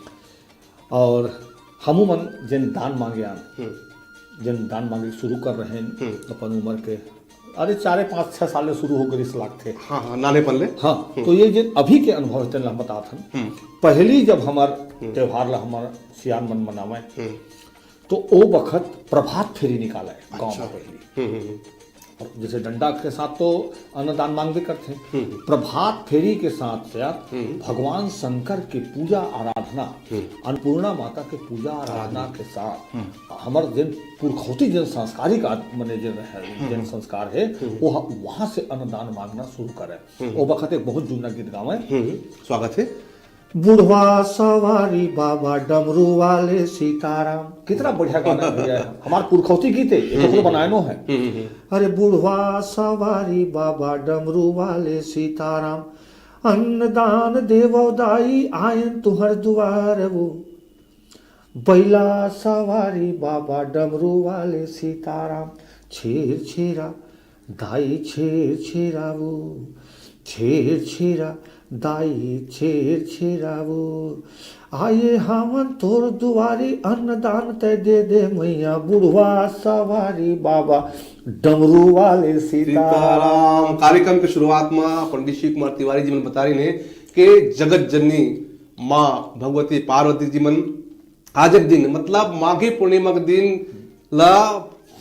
और हमू मन जेन दान मांगे आन, हम्म। जेन दान मांगे शुरू कर रहे हैं हम्म। अपन उम्र के, अरे, चारे, पाँच, छह साल ले शुरू हो गए, इस लागथे। हाँ, हाँ, नानेपन ले। हाँ, हम्म। तो ये जेन अभी के अनुभव है, तेन ला हम बतात हन। हम्म। पहली जब हमार हम्म। त्योहार ला हमार सियान मन मनावे, हम्म। तो ओ बखत प्रभात फेरी निकाले गांव अच्छा। में पहली। हम्म, हम्म, हम्म। और जैसे डंडा के साथ तो अन्नदान मांगबे करथे, हम्म। प्रभात फेरी के साथ साथ हम्म। भगवान शंकर के पूजा आराधना, हम्म। अन्नपूर्णा माता के पूजा आराधना आराधना। के साथ हम्म। हमर जेन पुरखौती जेन संस्कारिक आद-, मने जेन है, हम्म। जेन संस्कार है, हम्म। वो ह-, वहाँ से अन्नदान मांगना शुरू करे। हम्म। ओ बखत एक बहुत जुन्ना गीत गावे। हम्म। स्वागत है। बुढ़वा सवारी बाबा डमरू वाले सीताराम। कितना बढ़िया गाना है भैया, हमार पुरखौती गीत है, ये तो हम्म। बनायनो है। हम्म, हम्म, हम्म। अरे बुढ़वा सवारी बाबा डमरू वाले सीताराम, अन्नदान देवो दाई आयन तुहर दुआर वो, बैला सवारी बाबा डमरू वाले सीताराम, छेर छेरा दाई छेर छेरावू, छेर छेरा दाई छेर छेरावू, आए हमन तोर दुआरी, अन्नदान तै दे दे मैया, बुढ़वा सवारी बाबा डमरू वाले सीताराम। सीताराम। कार्यक्रम के शुरुआत में पंडित शिव कुमार तिवारी जी मन बता रहे हैं कि जगत जननी माँ भगवती पार्वती जी मन आज के दिन, मतलब माघी पूर्णिमा के दिन ला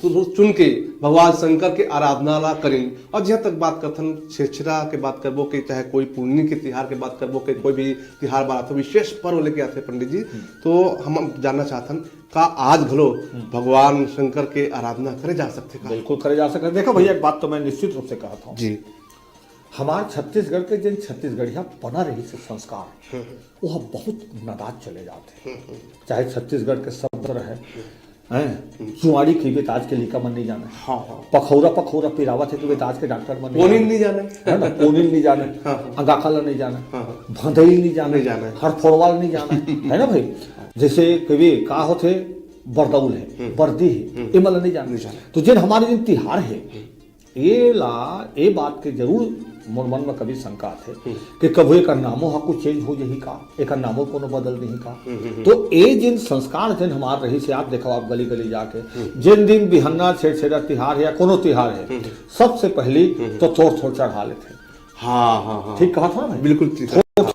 चुन के भगवान शंकर के आराधना ला करिन। और जहाँ तक बात करथन छेरछेरा के बात करबो के, चाहे कोई पुन्नी के तिहार के बात करबो के, कोई भी तिहार बात आथे, विशेष पर्व लेके आथे पंडित जी, हम्म। तो हम जानना चाहथन का आज घलो हम्म। भगवान शंकर के आराधना करे जा सकथे का? बिल्कुल करे जा सकथे। देखो भैया, एक बात तो मैं निश्चित रूप से कहत हूँ जी। हमार छत्तीसगढ़ के जिन छत्तीसगढ़िया बना रही से संस्कार, हम्म। वो बहुत नदाज चले जाते हैं। हम्म, हम्म। चाहे छत्तीसगढ़ के शब्द रहे, हैं, हम्म। जुआड़ी की भी तो आज के लइका मन नहीं जाने। हाँ, हाँ। पखौरा, पखौरा पिरावत है कि भी तो आज के डॉक्टर मन नहीं कोनिन जाने। नहीं जाने। है ना, कोनिन नहीं जाने, हाँ, हाँ। अंगाका ला नहीं जाने, हाँ, हाँ। भदई नहीं जाने, नहीं जाने। हरफोड़वा नहीं जाने, है ना भाई? जैसे कभी का होथे, बरदउल है, हम्म। बरदी है, हम्म। ये मन ला नहीं जाने। नहीं जाने। तो जिन हमारे जिन तिहार है, हम्म। ये ला, ये बात के जरूर मोर मन में कभी शंका आथे हम्म। कि कभू एकर नामो हा कुछ change हो जाही का, एकर नामो कोनो बदल नहीं का। हम्म, हम्म, हम्म। तो ये जिन संस्कार जिन हमार रही से, आप देखो, आप गली गली जाके हम्म। जिन दिन बिहन्ना छेरछेरा तिहार है या कोनो तिहार है, हम्म। सबसे पहली हम्म। तो थोर थोर चढ़ा लेथे। हाँ, हाँ, हाँ। ठीक कहा था ना मैं? बिल्कुल ठीक। थोर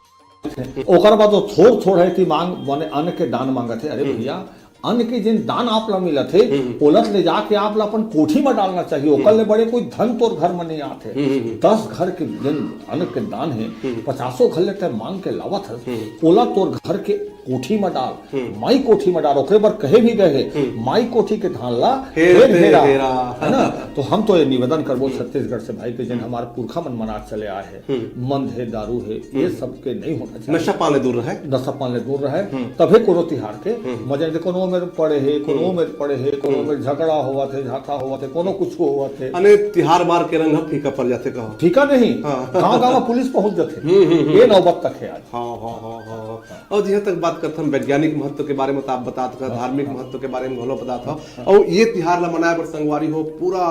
ओकर बाद वो थोर थोर है कि मांग, माने अन्न के दान मांगत है। अरे हम्म। भैया, अन्न के जिन दान आप ला मिलत हे, हम्म। ओला ले जाके आप ला अपन कोठी में डालना चाहिए। ओकर हम्म। ले बड़े कोई धन तोर घर में नहीं आत हे। हम्म, हम्म, हम्म। दस घर के जिन अन्न के दान हे, हम्म। पचासों घर ले तै मांग के लावत हस, हम्म। ओला तोर घर के कोठी में डाल, हम्म। माई कोठी में डाल, ओकरे बर कहे भी गए हे, हम्म। माई कोठी के धान ला हेर हेर ते हेरा, हेरा। है ना? तो हम तो ये निवेदन करबो हम्म। छत्तीसगढ़ से भाई के जिन हम्म। हमार पुरखा मन मना चले आए हे, हम्म। मंद हे, दारू हे, ये हम्म। सब के नहीं होना चाहिए। नशा पान ले दूर रहे। नशा पान ले दूर रहे, हम्म। तभे कोनो तिहार के हम्म। मजा नहीं। कोनो में पड़े हे, कोनो हम्म। में पड़े हे, कोनो हम्म। में झगड़ा होवत हे, झांका होवत हे, कोनो कुछ होवत हे। अने तिहार बार के रंग ह फीका पड़ जाथे कहो। फीका नहीं, हाँ। गांव-गांव में पुलिस पहुंच जाथे। हम्म, हम्म, हम्म। ये नौबत तक है आज। हाँ, हाँ, हाँ, हाँ, हाँ। और जहाँ तक बात करथन वैज्ञानिक महत्व के बारे में तो आप बतात हो, हाँ, धार्मिक हाँ। महत्व के बारे में घलो बतात हो। हाँ। और ये तिहार ला मनाए बर संगवारी हो पूरा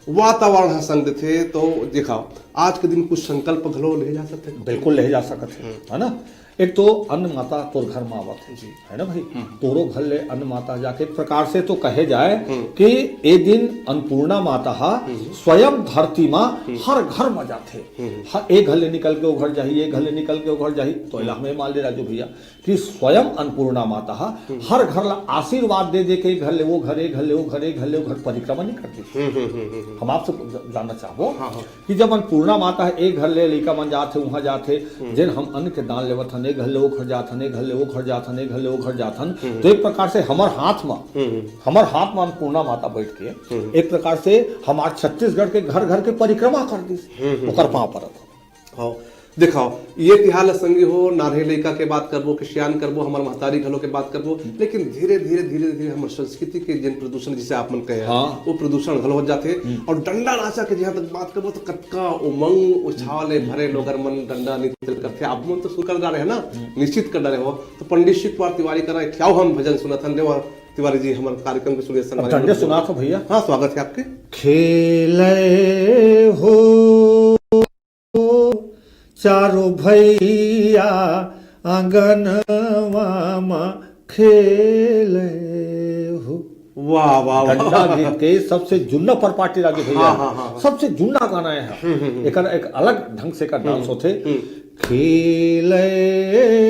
वातावरण ह संग देथे। तो देखा, आज के दिन कुछ संकल्प घलो ले जा सकथे। बिल्कुल ले जा सकत हे, हम्म। है ना? एक तो अन्न माता तोर घर में आवत हे, जी। है ना भाई? हम्म। तोरो घर ले अन्न माता जाके एक प्रकार से तो कहे जाए हम्म। कि ए दिन अन्नपूर्णा माता हा हम्म। स्वयं धरती में हम्म। हर घर में जाथे। हम्म। हर एक घर ले निकल के ओ घर जाही, एक घर ले निकल के ओ घर जाही। तो हम्म। एला हमें मान ले राजू भैया, कि स्वयं अन्नपूर्णा माता हा हम्म। हर घर ला आशीर्वाद दे दे के, ए घर ले वो घर, ए घर ले वो घर, ए घर ले वो घर परिक्रमा नहीं करती। हम्म, हम्म, हम्म, हम्म, हम्म। हम आपसे ज-, जानना चाहबो हाँ, हाँ। कि जब अन्नपूर्णा माता हे, एक घर ले लइका मन जात हे, उहाँ जात हे, हम्म। जेन हम अन्न के दान लेवत हन, एक घर ले वो घर जात हन, एक घर ले वो घर जात हन, एक घर ले वो घर जात हन, हम्म। तो एक प्रकार से हमर हाथ म, हम्म, हम्म। हमर हाथ म अन्नपूर्णा माता बैठ के हम्म। एक प्रकार से हमार छत्तीसगढ़ के घर घर के परिक्रमा कर दिस, हम्म, हम्म, ओकर हम्म। पाँव परत। हाँ, देखाओ, ये तिहार ल संगी हो, नान्हे लइका के बात करबो, कि सियान करबो, हमर महतारी घलो के बात करबो, लेकिन धीरे, धीरे, धीरे, धीरे हमर संस्कृति के जेन प्रदूषण, जिसे आप मन कहे, हाँ। वो प्रदूषण घलो हो जाथे। हम्म। और डंडा नाचा के जहाँ तक बात करबो, तो कतका उमंग, उछाह ले भरे लोगन मन डंडा नृत्य करथे। आप मन तो शुरू कर डारे है ना, हम्म। निश्चित कर डारे हो। तो पंडित शिव कुमार तिवारी करा एक ख्याओ हम भजन सुनत हन, देवा तिवारी जी, हमर कार्यक्रम के सुनिए अब संगवारी डंडे हो। सुनात हो भैया। हाँ, स्वागत है आपके। खेले हो चारों भैया आंगनवा म खेले हो। वाह, वाह, वाह। डंडा गीत के सबसे जुन्ना परपाटी राजू भैया। हाँ, हाँ, हाँ, हाँ। सबसे जुन्ना गाना है। हम्म, हम्म, हम्म। एकर एक अलग ढंग से एकर डांस हम्म, होथे। हम्म। खेले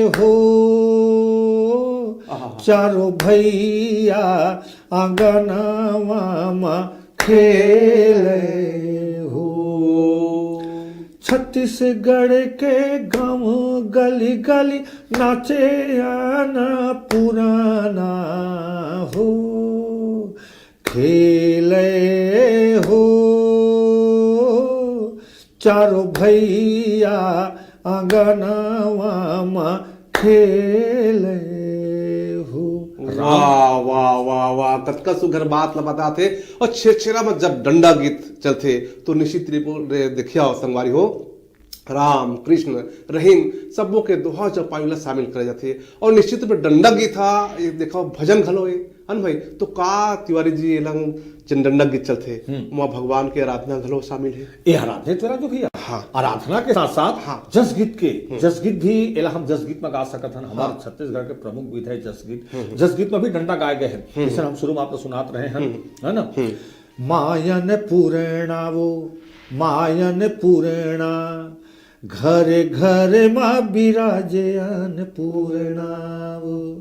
हो आहा। चारों भैया आंगनवा म खेले हो। छत्तीसगढ़ के गांव गली गली नाचे आना पुराना हो। खेले हो चारों भैया आंगनवा म खेले हो। वाह, वाह, वाह, वाह, कतका सुघर बात ला बतात हे। और छेरछेरा में जब डंडा गीत चलथे, तो निश्चित रूप ले देखिया हो संगवारी हो, राम, कृष्ण, रहीम, सबो के दोहा चौपाई ला शामिल करे जाथे। और निश्चित रूप ले डंडा गीत हा, ये देखो, भजन घलो हे, है ना भाई? तो का तिवारी जी, एला जेन डंडा गीत चलथे, हम्म। ओमा भगवान के आराधना घलो शामिल हे। ए आराधना तेरा जो भैया, हाँ। आराधना के साथ साथ हाँ। जसगीत के, हम्म। जसगीत भी, एला हम जसगीत में गा सकत हन। हमारे हाँ। छत्तीसगढ़ के प्रमुख गीत है जसगीत। हम्म। जसगीत में भी डंडा गाए गए हैं, हम्म। जैसे हम शुरू में आप सुनात रहे हैं, हम्म। है ना? हम्म। मायन पूर्णा वो, मायन पूर्णा, घर घर मा बिराजे अन्नपूर्णा वो।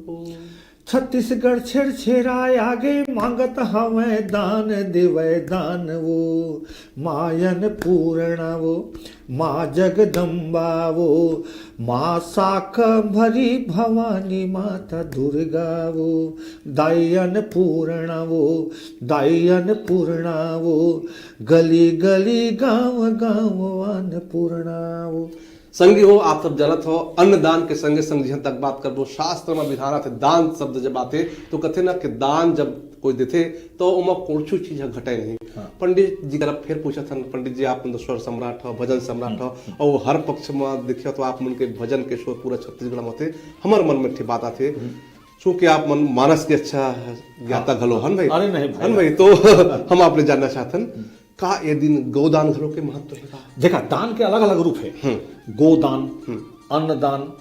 छत्तीसगढ़ छेरछेराय आगे, मांगत हवय दान, देवय दान वो। मायन पूर्णा वो, माँ जगदम्बा वो, माँ शाकंभरी भवानी माता दुर्गा वो। दाई अन्नपूर्णा वो, दाई अन्नपूर्णा वो, गली गली गांव गांव अन्नपूर्णा वो। संगी हो, आप सब जानत हो, अन्नदान के संगे संग जिहां तक बात करबो, शास्त्र में विधान आथे, दान शब्द जब आथे, तो कथे ना कि दान जब कोई देथे, तो ओमा कोरछू चीज ह घटे नहीं। हाँ। पंडित जी करा फेर पूछत हन, पंडित जी, आप मन तो स्वर सम्राट हो, भजन सम्राट हो, हम्म। और हर पक्ष में देखियो तो आप मन के भजन के शोर पूरा छत्तीसगढ़ में होथे। हमर मन में एक ठे बात आथे, हम्म। चूंकि आप मन मानस के अच्छा ज्ञाता हाँ। घलो हन भाई, अरे नहीं भाई। हन भाई, तो हम आप ले जानना चाहत हन, हम्म। का ए दिन गौदान घलो के महत्व हे का? देखा, दान के अलग-अलग रूप हे। हम्म। गोदान, हम्म। अन्नदान,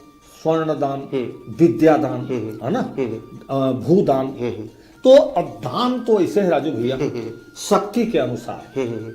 स्वर्णदान, हम्म। विद्यादान, हम्म। है ना? हम्म। अ, भूदान। हम्म। तो अब दान तो ऐसे हे राजू भैया, हम्म। शक्ति के अनुसार, हम्म।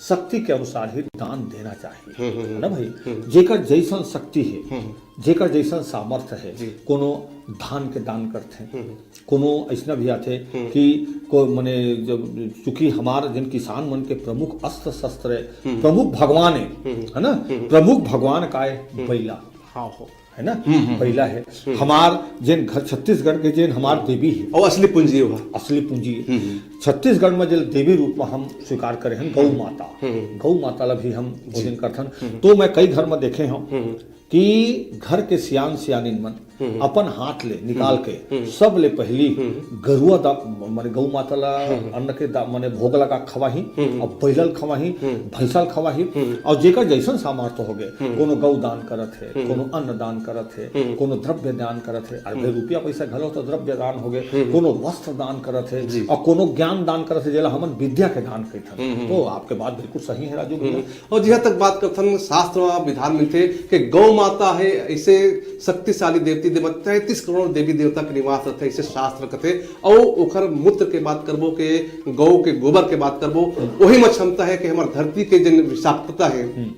शक्ति के अनुसार ही दान देना चाहिए, हम्म। है ना भाई? हम्म। जेकर जैसन शक्ति हे, हम्म। जेकर जैसन सामर्थ्य हे, जी। कोनो धान के दान करथे, हम्म। कोनो अइसना भी आथे हम्म। कि को-, मने जब, चूंकि हमार जन किसान मन के प्रमुख अस्त्र शस्त्र हे, हम्म। प्रमुख भगवान हे, हम्म। है ना? हम्म। प्रमुख भगवान का हे? हम्म। बइला। हाँ हो। है ना? हम्म, हम्म, बइला हे। हम्म। हमार जेन घर छत्तीसगढ़ के जेन हमार देवी हे। और असली पूंजी हे। असली पूंजी हे। हम्म, हम्म। छत्तीसगढ़ में जेन देवी रूप में हम स्वीकार करे हन, गौ हम्म। माता। हम्म। गौ माता ला भी हम जी। पूजन करथन। हम्म। तो मैं कई घर में देखे हूँ हम्म। कि घर के सियान सियानिन मन हम्म। अपन हाथ ले निकाल हम्म। के हम्म। सब ले पहली हम्म। गरुआ दा-, माने गौ माता ला हम्म। अन्न के दा-, माने भोग लगा खवाही, हम्म। अब बैलल खवाही, हम्म। भैंसल खवाही, हम्म। और जेकर जैसन सामर्थ्य होगे, हम्म। कोनो गौ दान करत हे, हम्म। कोनो अन्न दान करत हे, हम्म। कोनो द्रव्य दान करत हे, अरे भाई, हम्म। रुपया पैसा घलो तो द्रव्य दान होगे, हम्म। कोनो वस्त्र दान करत हे, जी। और कोनो ज्ञान दान करत हे, जेला हमन विद्या के दान कहिथन। हम्म, हम्म। तो आपके बात बिल्कुल सही हे राजू भैया। हम्म। और जिहां तक बात करथन, शास्त्र में विधान मिलथे कि गौ माता हे ऐसे शक्तिशाली देवती देवता, तैंतीस करोड़ देवी देवता के निवास रथे, ऐसे शास्त्र कथे। और ओकर मूत्र के बात करबो, के गौ के गोबर के बात करबो, वही में क्षमता हे कि हमर धरती के जन विषाक्तता हे, हम्म।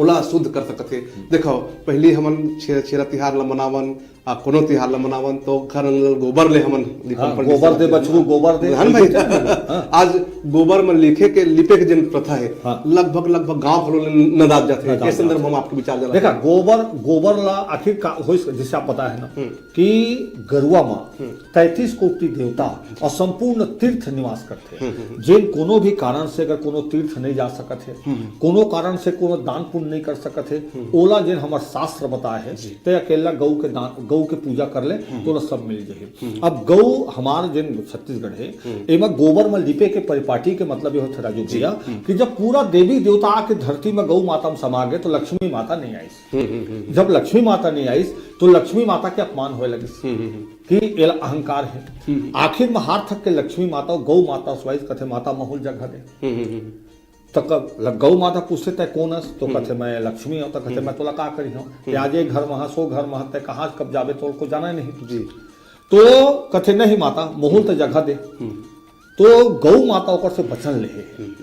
ओला शुद्ध कर सकत हे। हम्म। देखो, पहली हमन छे-, छेरा तिहार ला मनावन, आ कोनो तिहार ला मनावन, तो घर अंगना गोबर ले हमन लीपन हाँ, पंडित गोबर जी दे, बछरू गोबर दे, है ना भाई? हाँ। आज गोबर में लिखे के, लिपे के जन प्रथा हे, हाँ। लगभग, लगभग गांव घलो ले नदात जाथे। नदात ए संदर्भ जाथे। हम आपके विचार जानना देखा, चाहते हैं। गोबर, गोबर ला आखिर का होइस, जैसे आप बताए हे ना, हम्म। कि गरुआ माँ हम्म। तैंतीस कोटि देवता और संपूर्ण तीर्थ निवास करथे। हम्म, हम्म, हम्म। जेन कोनो भी कारण से अगर कोनो तीर्थ नहीं जा सकत हे, हम्म, हम्म। कोनो कारण से कोनो दान पुण्य नहीं कर सकत हे, हम्म। ओला जेन हमर शास्त्र बताए हे, जी। ते अकेला गौ के दान, गौ के पूजा कर ले, हम्म। तो ओला सब मिल जाही। हम्म। अब गौ हमार जेन छत्तीसगढ़ हे, हम्म। एमा गोबर में लिपे के परिपाटी के मतलब ये होथे राजू जी, भैया हम्म। कि जब पूरा देवी देवता आके धरती में गौ माता में समा गए तो लक्ष्मी माता नहीं आइस। हम्म, हम्म, हम्म, हम्म। जब लक्ष्मी माता नहीं आइस तो लक्ष्मी माता के अपमान होए लगिस हम्म, हम्म, हम्म। कि एला अहंकार हे। हम्म। आखिर में हार थक के लक्ष्मी माता गौ माता सुआइस कथे माता महूल जगह दे। हम्म, हम्म, हम्म। त कब ल-, गौ माता पूछथे, "तै कोन अस?" तो हम्म। कथे, "मैं लक्ष्मी हूँ।" तो कथे, हम्म। "मैं तोला का करिहूँ? हम्म। आज ये घर महा, सो घर महा, तै कहाँ कब जाबे, तोर को जाना ही नहीं।" जी। तो कथे, "नहीं माता, मोहुल त जगह दे।" हम्म। तो गौ माता ओकर से वचन लेहे हम्म।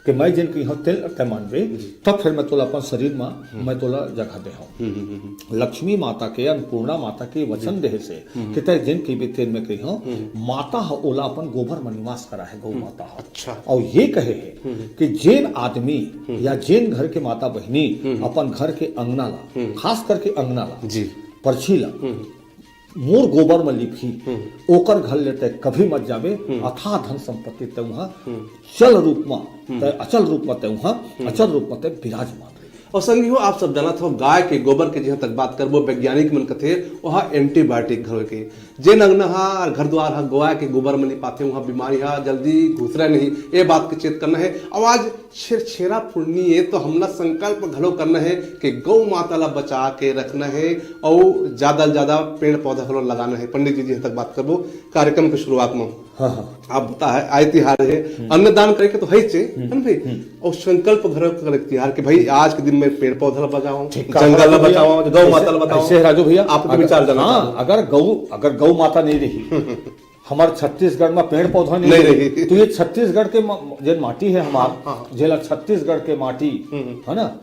कि मैं जेन कहिहूँ, तेन तै मानबे, जी। तब फिर मैं तोला अपन शरीर में, हम्म। मैं तोला जगह दे हूँ। हम्म, हम्म, हम्म। लक्ष्मी माता के, अन्नपूर्णा माता के वचन जी। देहे से हम्म। कि तै जेन कहिबे, तेन मैं कहिहूँ, हम्म। माता ह ओला अपन गोबर में निवास करा हे, गौ हम्म। माता ह। अच्छा। और ये कहे हे हम्म। कि जेन आदमी हम्म। या जेन घर के माता बहिनी हम्म। अपन घर के अंगना ला, हम्म। खास करके अंगना ला, जी। परछी ला, हम्म। मोर गोबर में लिपही, हम्म। ओकर घर ले तै कभी मत जाबे, हम्म। अथाह धन संपत्ति तै उहाँ हम्म। चल रूप में, हम्म। तै अचल रूप में तै उहाँ, हम्म। अचल रूप में तै विराजमान रही। और संगी हो, आप सब जानत हो, गाय के गोबर के जहाँ तक बात करबो, वैज्ञानिक मन कथे, वहाँ एंटीबायोटिक घलो के। जेन अंगना हा, घर दुआर हा, गाय के गोबर म लिपाथे, वहाँ बीमारी हा जल्दी घुसरे नहीं। ये बात के चेत करना है। और आज छेरछेरा पुन्नी है, तो हमला संकल्प घलो करना है कि गौ माता ला बचा के रखना है और ज्यादा ले ज्यादा पेड़ पौधा घलो लगाना है। पंडित जी, जहाँ तक बात करबो कार्यक्रम के शुरुआत में, हाँ, हाँ। आप बता है, आय तिहार है, हम्म। अन्नदान करे के तो है ही चे, हम्म, है ना भाई? हम्म। और संकल्प घलो करे के तिहार के, भाई, आज के दिन में पेड़ पौधा ला बचाओ, ठीक है, जंगल ला भैया, बचाओ, गौ ऐसे, माता ला बचाओ। ऐसे है राजू भैया, आपके अगर, विचार जानना हाँ, चाहता हूँ। अगर गौ, अगर गौ माता नहीं रही, हमारे छत्तीसगढ़ में पेड़ पौधा नहीं नहीं रही, रही। तो ये छत्तीसगढ़ के म-, जेन माटी है हमार, हाँ, हाँ। जेला छत्तीसगढ़ के माटी, हम्म। है ना,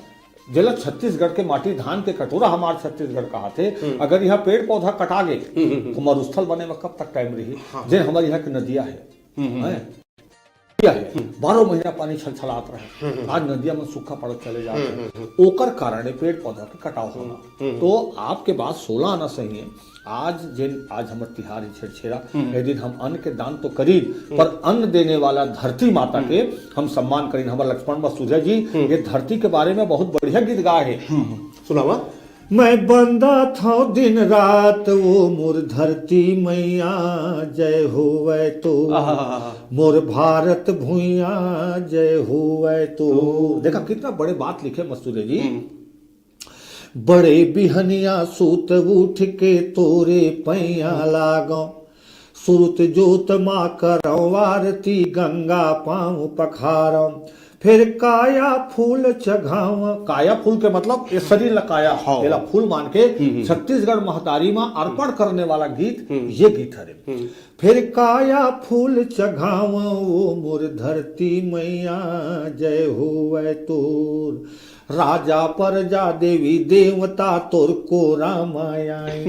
जेला छत्तीसगढ़ के माटी, धान के कटोरा हमार छत्तीसगढ़ कहाथे, हम्म। अगर यहाँ पेड़ पौधा कटा गे, हम्म, हम्म, हम्म। तो मरुस्थल बने में कब तक टाइम रही? हाँ। जेन हमारे यहाँ के नदिया है, हम्म, हम्म। हैं? नदिया है, हम्म। बारह महीना पानी छलछलात रहे। हम्म, हम्म। आज नदिया में सूखा पड़त चले जात हम्म, है। हम्म, हम्म। ओकर कारण ये पेड़ पौधा के कटाव होना। हम्म, हम्म। तो आपके बात सोलह आना सही है। आज जेन, आज हमर तिहार ही छेरछेरा, हम्म। ये दिन हम अन्न के दान तो करीब, हम्म। पर अन्न देने वाला धरती माता हम्म। के हम सम्मान करीन। हमर लक्ष्मण मसूरिया जी हम्म। ये धरती के बारे में बहुत बढ़िया गीत गाए है। हम्म, हम्म। सुनावा। मैं बंदा थव दिन रात, वो मोर धरती मैया, जय होवै तो। आहा। मोर भारत भुइया, जय होवै तो। तो। देखा, कितना बड़े बात लिखे मसूरिया जी। हम्म। बड़े बिहनिया सूत उठ के तोरे पैया लागो, सुरुत जोत मा करौ आरती, गंगा पाँव पखारौ, फिर काया फूल चघाव। काया फूल के मतलब ये शरीर ला काया, हाँ। एला फूल मान के हम्म, हम्म। छत्तीसगढ़ महतारी मा अर्पण करने वाला गीत हम्म। ये गीत हरे। हम्म। फिर काया फूल चघाव, वो मोर धरती मैया, जय होवै तोर। राजा परजा देवी देवता तोर कोरा मा आए।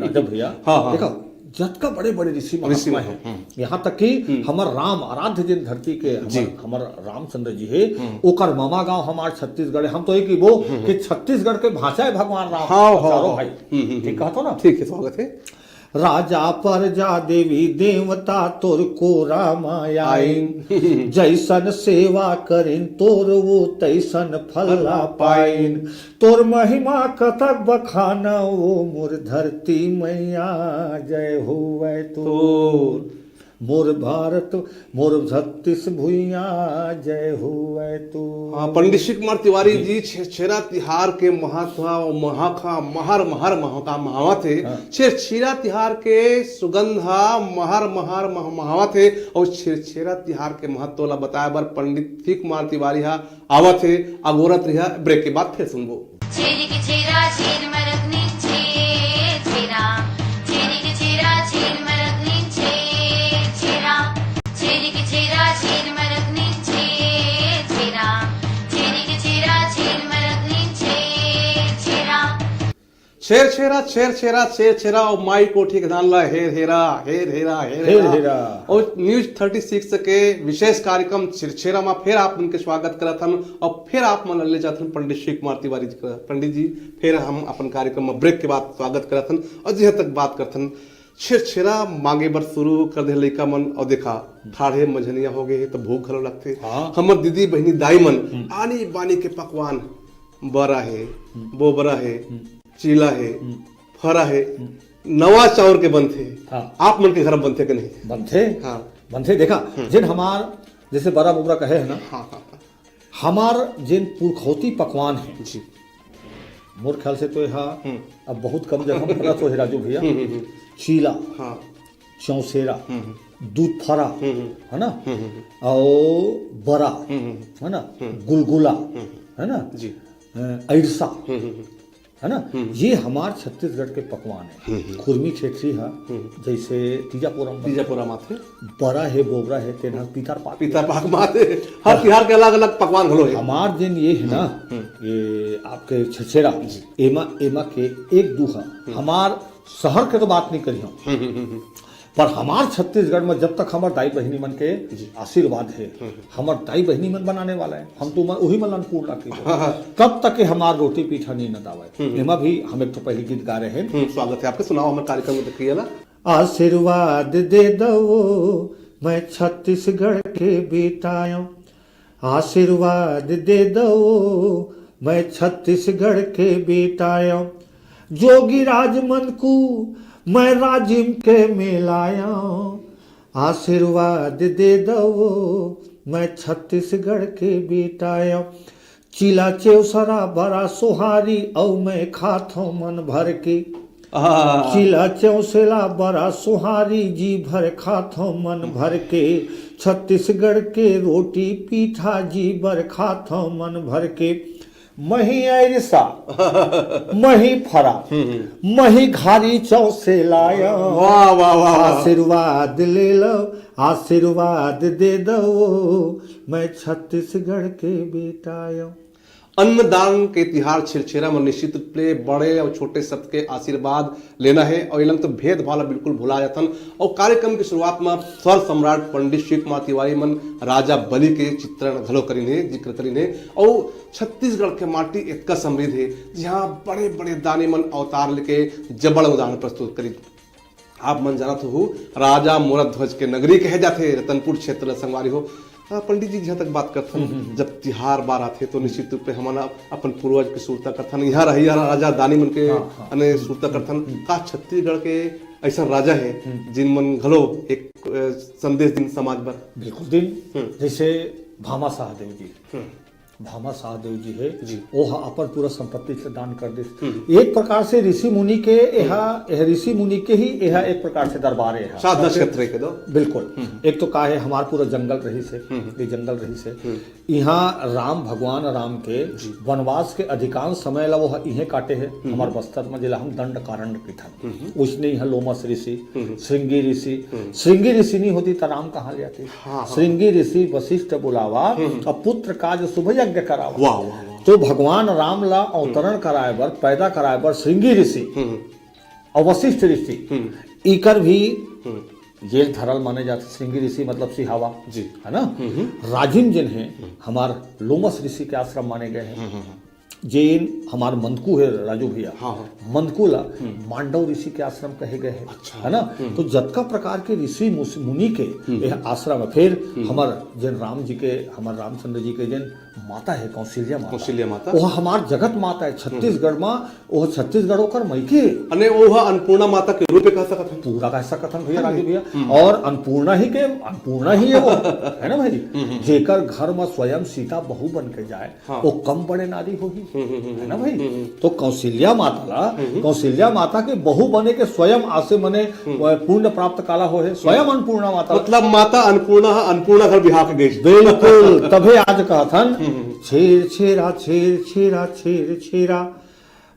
राजा भैया, हाँ, हाँ। देखा, जतका बड़े बड़े ऋषि ऋषि महात्मा महात्मा, हैं, हम्म। यहाँ तक कि हम्म। हमर राम, आराध्य जिन धरती के, जी। हमर, हमर रामचंद्र जी है, हम्म। ओकर ममा गांव हमार छत्तीसगढ़ है। हम तो ये कि वो हम्म। कि छत्तीसगढ़ के भाषा है भगवान राम, हाँ, हाँ, चारों हाँ। भाई। हम्म, हम्म, ठीक हम्म। कहा तो ना? ठीक है, स्वागत है। राजा परजा देवी देवता तोर कोरा मा आइन। आइन। जैसन सेवा करिन तोर वो तैसन फल ला पाइन। तोर महिमा कतक बखाना वो मोर धरती मैया, जय होवै तोर। तोर। मोर भारत, मोर छत्तीस भुइया, जय होवै तोर। हाँ, पंडित शिव कुमार तिवारी जी छेरछेरा तिहार के महत्व अउ महाखा महर महर महका महावत हे। हाँ। छेरछेरा तिहार के सुगंध ह महर महर मह-, महावत हे अउ छेरछेरा तिहार के महत्व ला बताए बर पंडित शिव कुमार तिवारी ह आवत हे। अगोरत रिहा, ब्रेक के बाद फिर सुनबो। छेरी के छेरा, छेर मरक नीचे छेरा। छेरी के छेरा, छेर मरक नीचे छेरा। छेरी के छेरा, छेर मरक नीचे छेरा। छेरी के छेरा, छेर मरक नीचे छेरा। छेरछेरा, छेरछेरा, छेरछेरा अउ माई कोठी के धान ला हेर हेरा, हेर हेरा, हेर हेर हेरा। हेरा। अउ News thirty six के विशेष कार्यक्रम छेरछेरा मा फिर आप मन के स्वागत करत हन अउ फिर आप मन ला ले जात हन पंडित शिव कुमार तिवारी जी करा। पंडित जी, फिर हम अपन कार्यक्रम मा ब्रेक के बाद स्वागत करत हन अउ जिहां तक बात करत हन, छेरछेरा मांगे बर शुरू कर दे लइका मन अउ देखा, ठाढ़े मंझनिया हो गए हे त भूख घलो लगथे। हाँ। हमर दीदी, बहिनी, दाई मन हम्म। आनी बानी के पकवान, बरा हे, हम्म। बोबरा हे, हम्म। चीला हे, हम्म। फरा हे, हम्म। नवा चाउर के बनथे। हाँ। आप मन के घर म बनथे के नहीं? बनथे। हाँ। बनथे। देखा, हम्म। जेन हमार, जैसे बरा बोबरा कहे हे ना, हाँ, हाँ, हाँ। हमार जेन पुरखौती पकवान हे, जी। मोर ख्याल से तो ये हा हम्म। अब बहुत कम जगह म बनत होही राजू भैया। हम्म, हम्म, हम्म। चीला, हाँ। चौसेरा, हम्म, हम्म। दूध फरा, हम्म, हम्म। है ना? हम्म, हम्म, हम्म। अउ बरा, हम्म, हम्म। है ना? हम्म। गुलगुला, हम्म, हम्म। है ना? जी। अ, अइरसा, हम्म, हम्म, हम्म। है ना? हम्म। ये हमार छत्तीसगढ़ के पकवान है। हम्म, हम्म। खुरमी ठेठरी हा, हम्म। जैसे तीजा पोरम बनथे। तीजा पोरम आथे। बरा हे, बोबरा हे, तेन हा पीतर पाक पीतर पाक माथे। हर हाँ। तिहार के अलग-अलग पकवान घलो हे। हमार जेन ये हे ना, हम्म। ये आपके छेरछेरा, जी। एमा, एमा के एक दू हा। हम्म। हमार शहर के तो बात नहीं करिहौं। हम्म, हम्म, हम्म, हम्म। पर हमार छत्तीसगढ़ में जब तक हमार दाई बहिनी मन के जी। आशीर्वाद हे, हम्म। हमार दाई बहिनी मन बनाने वाला हे, हम तो मन, उही मन ला अन्नपूर्णा कहिबो। हाँ, हाँ। तब तक के हमार रोटी पीठा नहीं नदावय। हम्म। एमा भी हम एक ठो पहले गीत गा रहे हैं। हम्म, स्वागत है आपका, सुनाओ हमारे कार्यक्रम में देखिए ना। आशीर्वाद दे दो, मैं छत्तीसगढ़ के बेटा आयो। आशीर्वाद दे दो, मैं छत्तीसगढ़ के बेटा आयो, जोगी राज मन कु मैं राजिम के मेलायो, आशीर्वाद दे दो, मैं छत्तीसगढ़ के बेटा आयो। चिला चेवसरा बड़ा सोहारी, अउ मैं खाथो मन भर के। आहा। चिला चेवसरा बड़ा सोहारी, जी भर खाथो मन भर के। छत्तीसगढ़ के रोटी पीठा, जी भर खाथो मन भर के। मही अरिसा, मही फरा, हम्म, हम्म। मही घारी चौसे लाया। वाह, वाह, वाह, वाह। आशीर्वाद ले लो, आशीर्वाद दे दो, मैं छत्तीसगढ़ के बेटा आयो। अन्नदान के तिहार छेरछेरा म निश्चित रूप ले बड़े अउ छोटे सबके आशीर्वाद लेना हे। अउ एलंग तो भेदभाव ला बिल्कुल भुला जाथन। अउ कार्यक्रम के शुरुआत म स्वर सम्राट पंडित शिव कुमार तिवारी मन राजा बलि के चित्रण घलो करिन हे, जिक्र करिन हे। अउ छत्तीसगढ़ के माटी एतका समृद्ध हे, जिहाँ बड़े-बड़े दानी मन अवतार लेके जबड़ उदाहरण प्रस्तुत करिन। आप मन जानत होहू, राजा मोरध्वज के नगरी कहे जाथे रतनपुर क्षेत्र ल, संगवारी हो। आ, पंडित जी, जहाँ तक बात करथन, हम्म, हम्म, हम्म। जब तिहार बार आथे, तो निश्चित रूप ले हमन अप-, अपन पूर्वज के सुरता करथन। यहाँ रहिया राजा दानी मन के हाँ, हाँ। अने हम्म, सुरता हम्म, करथन। हम्म। का छत्तीसगढ़ के ऐसा राजा हे, हम्म। जिन मन घलो एक, अ, संदेश दिन समाज बर? बिल्कुल दिन। हम्म। जैसे भामा सहदेव जी। हम्म। भामा सहदेव जी हे, जी। ओह अपन पूरा संपत्ति से दान कर दिस। हम्म। एक प्रकार से ऋषि मुनि के एहा, हम्म। एह ऋषि मुनि के ही एहा एक प्रकार से दरबार हे। साधना क्षेत्र के दो। बिल्कुल। हम्म। एक तो का हे, हमार पूरा जंगल रहिस हे, हम्म। ये जंगल रहिस हे। हम्म। इहाँ राम, भगवान राम के जी। वनवास के अधिकांश समय ला वो इहें काटे हे, हम्म। हमार बस्तर में, जेला हम दंडकारण्य कथन। हम्म। उसने इहाँ लोमस ऋषि, हम्म। श्रृंगी ऋषि, हम्म। श्रृंगी ऋषि नहीं होती त राम कहाँ ले आते? हाँ, हाँ। श्रृंगी ऋषि वशिष्ठ बुलावा, हम्म। अब पुत्र काज शुभ यज्ञ करावा। वाह, वाह, वाह। तो भगवान राम ला अवतरण हम्म। कराए बर, पैदा कराए बर श्रृंगी ऋषि हम्म। अउ वशिष्ठ ऋषि, हम्म। इकर भी हम्म। जेल धरल माने जाथे। श्रृंगी ऋषि मतलब सिहावा, जी। है ना? हम्म, हम्म। राजिम जिन हे, हम्म। हमार लोमस ऋषि के आश्रम माने गए हे। हम्म, हम्म, हम्म। जेन हमार मंदकू हे राजू भैया, हाँ, हाँ। मंदकू ला हम्म। मांडव ऋषि के आश्रम कहे गए हे, अच्छा। है ना? हम्म। तो जतका प्रकार के ऋषि मुस-, मुनि के हम्म। यह आश्रम हे। फिर हम्म। हमार जेन राम जी के, हमार रामचंद्र जी के जेन माता हे कौशल्या माता, कौशल्या माता। वो हमार जगत माता हे छत्तीसगढ़ हम्म। मा, वो छत्तीसगढ़ ओकर मइके। अने वो हा अन्नपूर्णा माता के रूप में कह सकत हन। पूरा कह सकत हन भैया, हाँ, राजू भैया। हम्म। और अन्नपूर्णा ही के, अन्नपूर्णा ही हे वो, है ना भाई? हम्म, हम्म। जेकर घर में स्वयं सीता बहू बन के जाए, हाँ। वो कम बड़े नारी होही, हम्म, हम्म, हम्म, है ना भाई? हम्म, हम्म। तो कौशल्या माता ला, हम्म। कौशल्या माता के बहू बने के स्वयं आसे मने हम्म। वो पुण्य प्राप्त काला होहे, स्वयं हम्म। अन्नपूर्णा माता ला। मतलब माता अन्नपूर्णा हा, अन्नपूर्णा घर बिहा के गई। बिल्कुल, तभे आज कहत हन, हम्म, हम्म। छेर छेरा, छेर छेरा, छेर छेरा,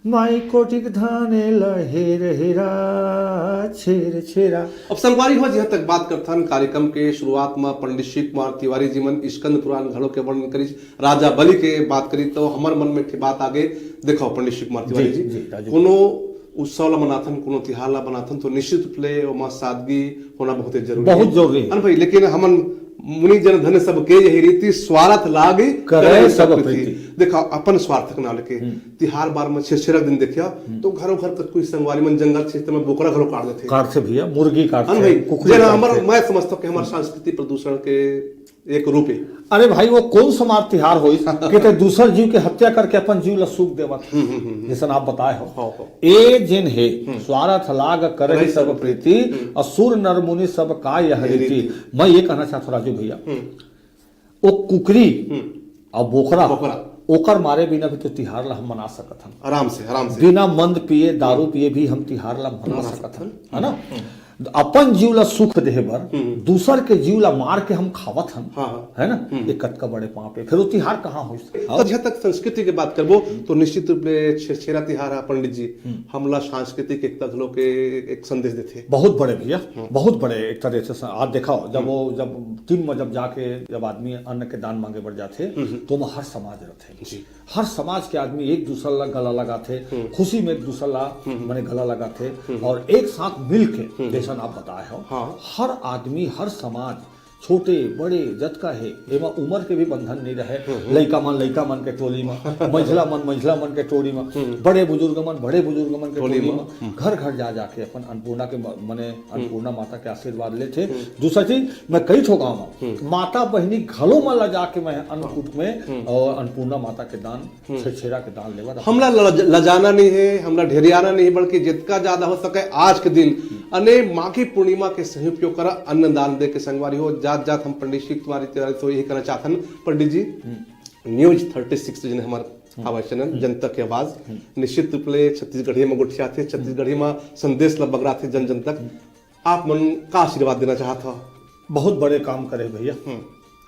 माई कोटिक धाने ल हेर हेरा, छेर छेरा। अब संगवारी हो, जहाँ तक बात करथन, कार्यक्रम के शुरुआत म पंडित शिव कुमार तिवारी जी मन स्कंद पुराण घलो के वर्णन करिस, राजा बलि के बात करी, तो हमर मन में एक ठे बात आगे। देखो पंडित शिव कुमार तिवारी जी, जी, जी, राजू। कोनो उत्सव ला मनाथन, कोनो तिहार ला मनाथन, तो निश्चित रूप ले ओमा सादगी होना बहुते जरूरी बहुत हे। जरूरी हे। है ना भाई? लेकिन हमन मुनि जन धन्य सब के यही रीति, स्वार्थ लाग करे करे सब सब प्रीति। प्रीति। देखा, अपन स्वार्थ के नाम लेके हम्म। तिहार बार में छेरछेरा दिन देखिया, हम्म। तो घरों घर कतको संगवारी मन जंगल क्षेत्र में बोकरा घरो काट देथे। काटथे भैया, मुर्गी काटथे, है ना भाई? कुकरी जेला काटथे। हमर, मैं समझता हूँ कि हमार संस्कृति प्रदूषण के एक रूप हे। अरे भाई, वो कौन सा मार तिहार होइस कि ते दूसर जीव के हत्या करके अपन जीव ला सुख देवत हे? हम्म, हम्म, हम्म, हम्म। जैसन आप बताए हो। हाँ, हाँ। ए जेन हे, हम्म। स्वार्थ लाग करहि करहि सब सब प्रीति, हम्म। असुर नर मुनि सब का यह यह रीति। रीति। मैं ये कहना चाहता हूँ राजू भैया, हम्म। वो कुकरी हम्म। अउ बोकरा, बोकरा। ओकर मारे बिना भी तो तिहार ला हम मना सकत हन। आराम से, आराम से। बिना मंद पिए, दारू हम्म। पिए भी हम तिहार ला मना मना सकत सकत हन, हन। है ना? हम्म। अपन जीव ला सुख देहे बर, हम्म। दूसर के जीव ला मार के हम खावत हन, हाँ, हाँ। है ना? हम्म। ये कतका बड़े पाप हे। फिर वो तिहार कहाँ होइस? तो जहाँ तक संस्कृति के बात करबो, तो निश्चित रूप ले छेरछेरा तिहार हे, पंडित जी, हम्म। हमला सांस्कृतिक एकता घलो के एक संदेश देथे। बहुत बड़े भैया, हम्म। बहुत बड़े एकता देथे। आज देखा, जब हम्म। वो, जब टीम में जब जाके, जब आदमी अन्न के दान मांगे बर जाथे, हम्म। तो ओमा हर समाज रथे। जी। हर समाज के आदमी एक दूसर ला गला लगाथे, हम्म। खुशी में एक दूसर ला हम्म। मने गला लगाथे हम्म। और एक साथ मिल के, हम्म। जैसन आप बताए हो, हाँ। हर आदमी, हर समाज छोटे बड़े जतका हे, एमा उमर के भी बंधन नइ रहे। लइका मन लइका मन के टोली म, मंझला मन मंझला मन के टोली म, बड़े बुजुर्ग मन बड़े बुजुर्ग मन के टोली टोली म। म, घर घर जा जाके अपन अन्नपूर्णा के म-, मने अन्नपूर्णा माता के आशीर्वाद लेथे। दूसरा चीज, मैं कई ठो गाँव म माता बहिनी घलो मन ला जाके मैं अन्नकूट में और अन्नपूर्णा माता के दान, छेरछेरा के दान लेवत। हमला लज-, लजाना नहीं है, हमला ढेरियाना नहीं, बल्कि जितना ज्यादा हो सके आज के दिन अने माघी पूर्णिमा के सही उपयोग करा, अन्नदान दे के संगवारी हो। जात जात हम पंडित शिव कुमार तिवारी से यही कहना चाहथन, पंडित जी, न्यूज थर्टी सिक्स जिन हमार हवा चैनल जनता के आवाज, निश्चित रूप ले छत्तीसगढ़ी में गोठियाथे, छत्तीसगढ़ी में संदेश ला बगराथे जन जन तक। आप मन का आशीर्वाद देना चाहत हो? बहुत बड़े काम करे भैया।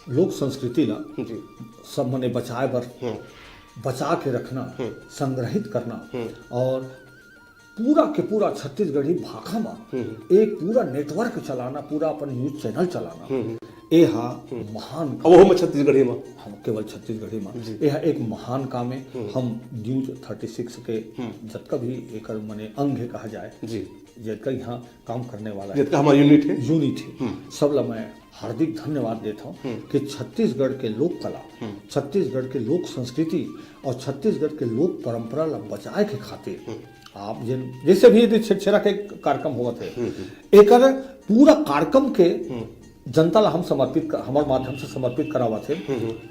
लोक संस्कृति ला जी। सब मने बचाए बर, बचा के रखना, संग्रहित करना और पूरा के पूरा छत्तीसगढ़ी भाखा मा एक पूरा नेटवर्क चलाना, पूरा अपन न्यूज चैनल चलाना, ए हा महान अब वो मैं छत्तीसगढ़ी में। हम केवल छत्तीसगढ़ी मा, ए हा एक महान काम है। हम न्यूज थर्टी सिक्स के जतका भी एकर मने अंग है कहा जाए, जी। जतका यहाँ काम करने वाला है, जतका हमारा यूनिट है। यूनिट है, सब ला मैं हार्दिक धन्यवाद देता हूँ कि छत्तीसगढ़ के लोक कला, छत्तीसगढ़ के लोक संस्कृति और छत्तीसगढ़ के लोक परंपरा ला बचाए के खातिर आप जिन जैसे भी यदि छेरछेरा के कार्यक्रम होवत है, एकर पूरा कार्यक्रम के जनता ला हम समर्पित कर, हमारे माध्यम से समर्पित करावत है।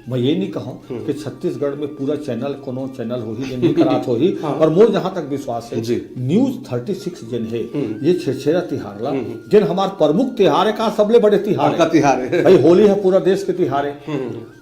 मैं ये नहीं कहूँ कि छत्तीसगढ़ में पूरा चैनल कोनो चैनल होही जे नहीं करात होही, और मोर जहाँ तक विश्वास है, जी। न्यूज थर्टी सिक्स जिन है, ये छेरछेरा तिहार ला, जिन हमार प्रमुख तिहार है, का सबले बड़े तिहार का है। तिहार है। भाई, होली है पूरा देश के तिहार है,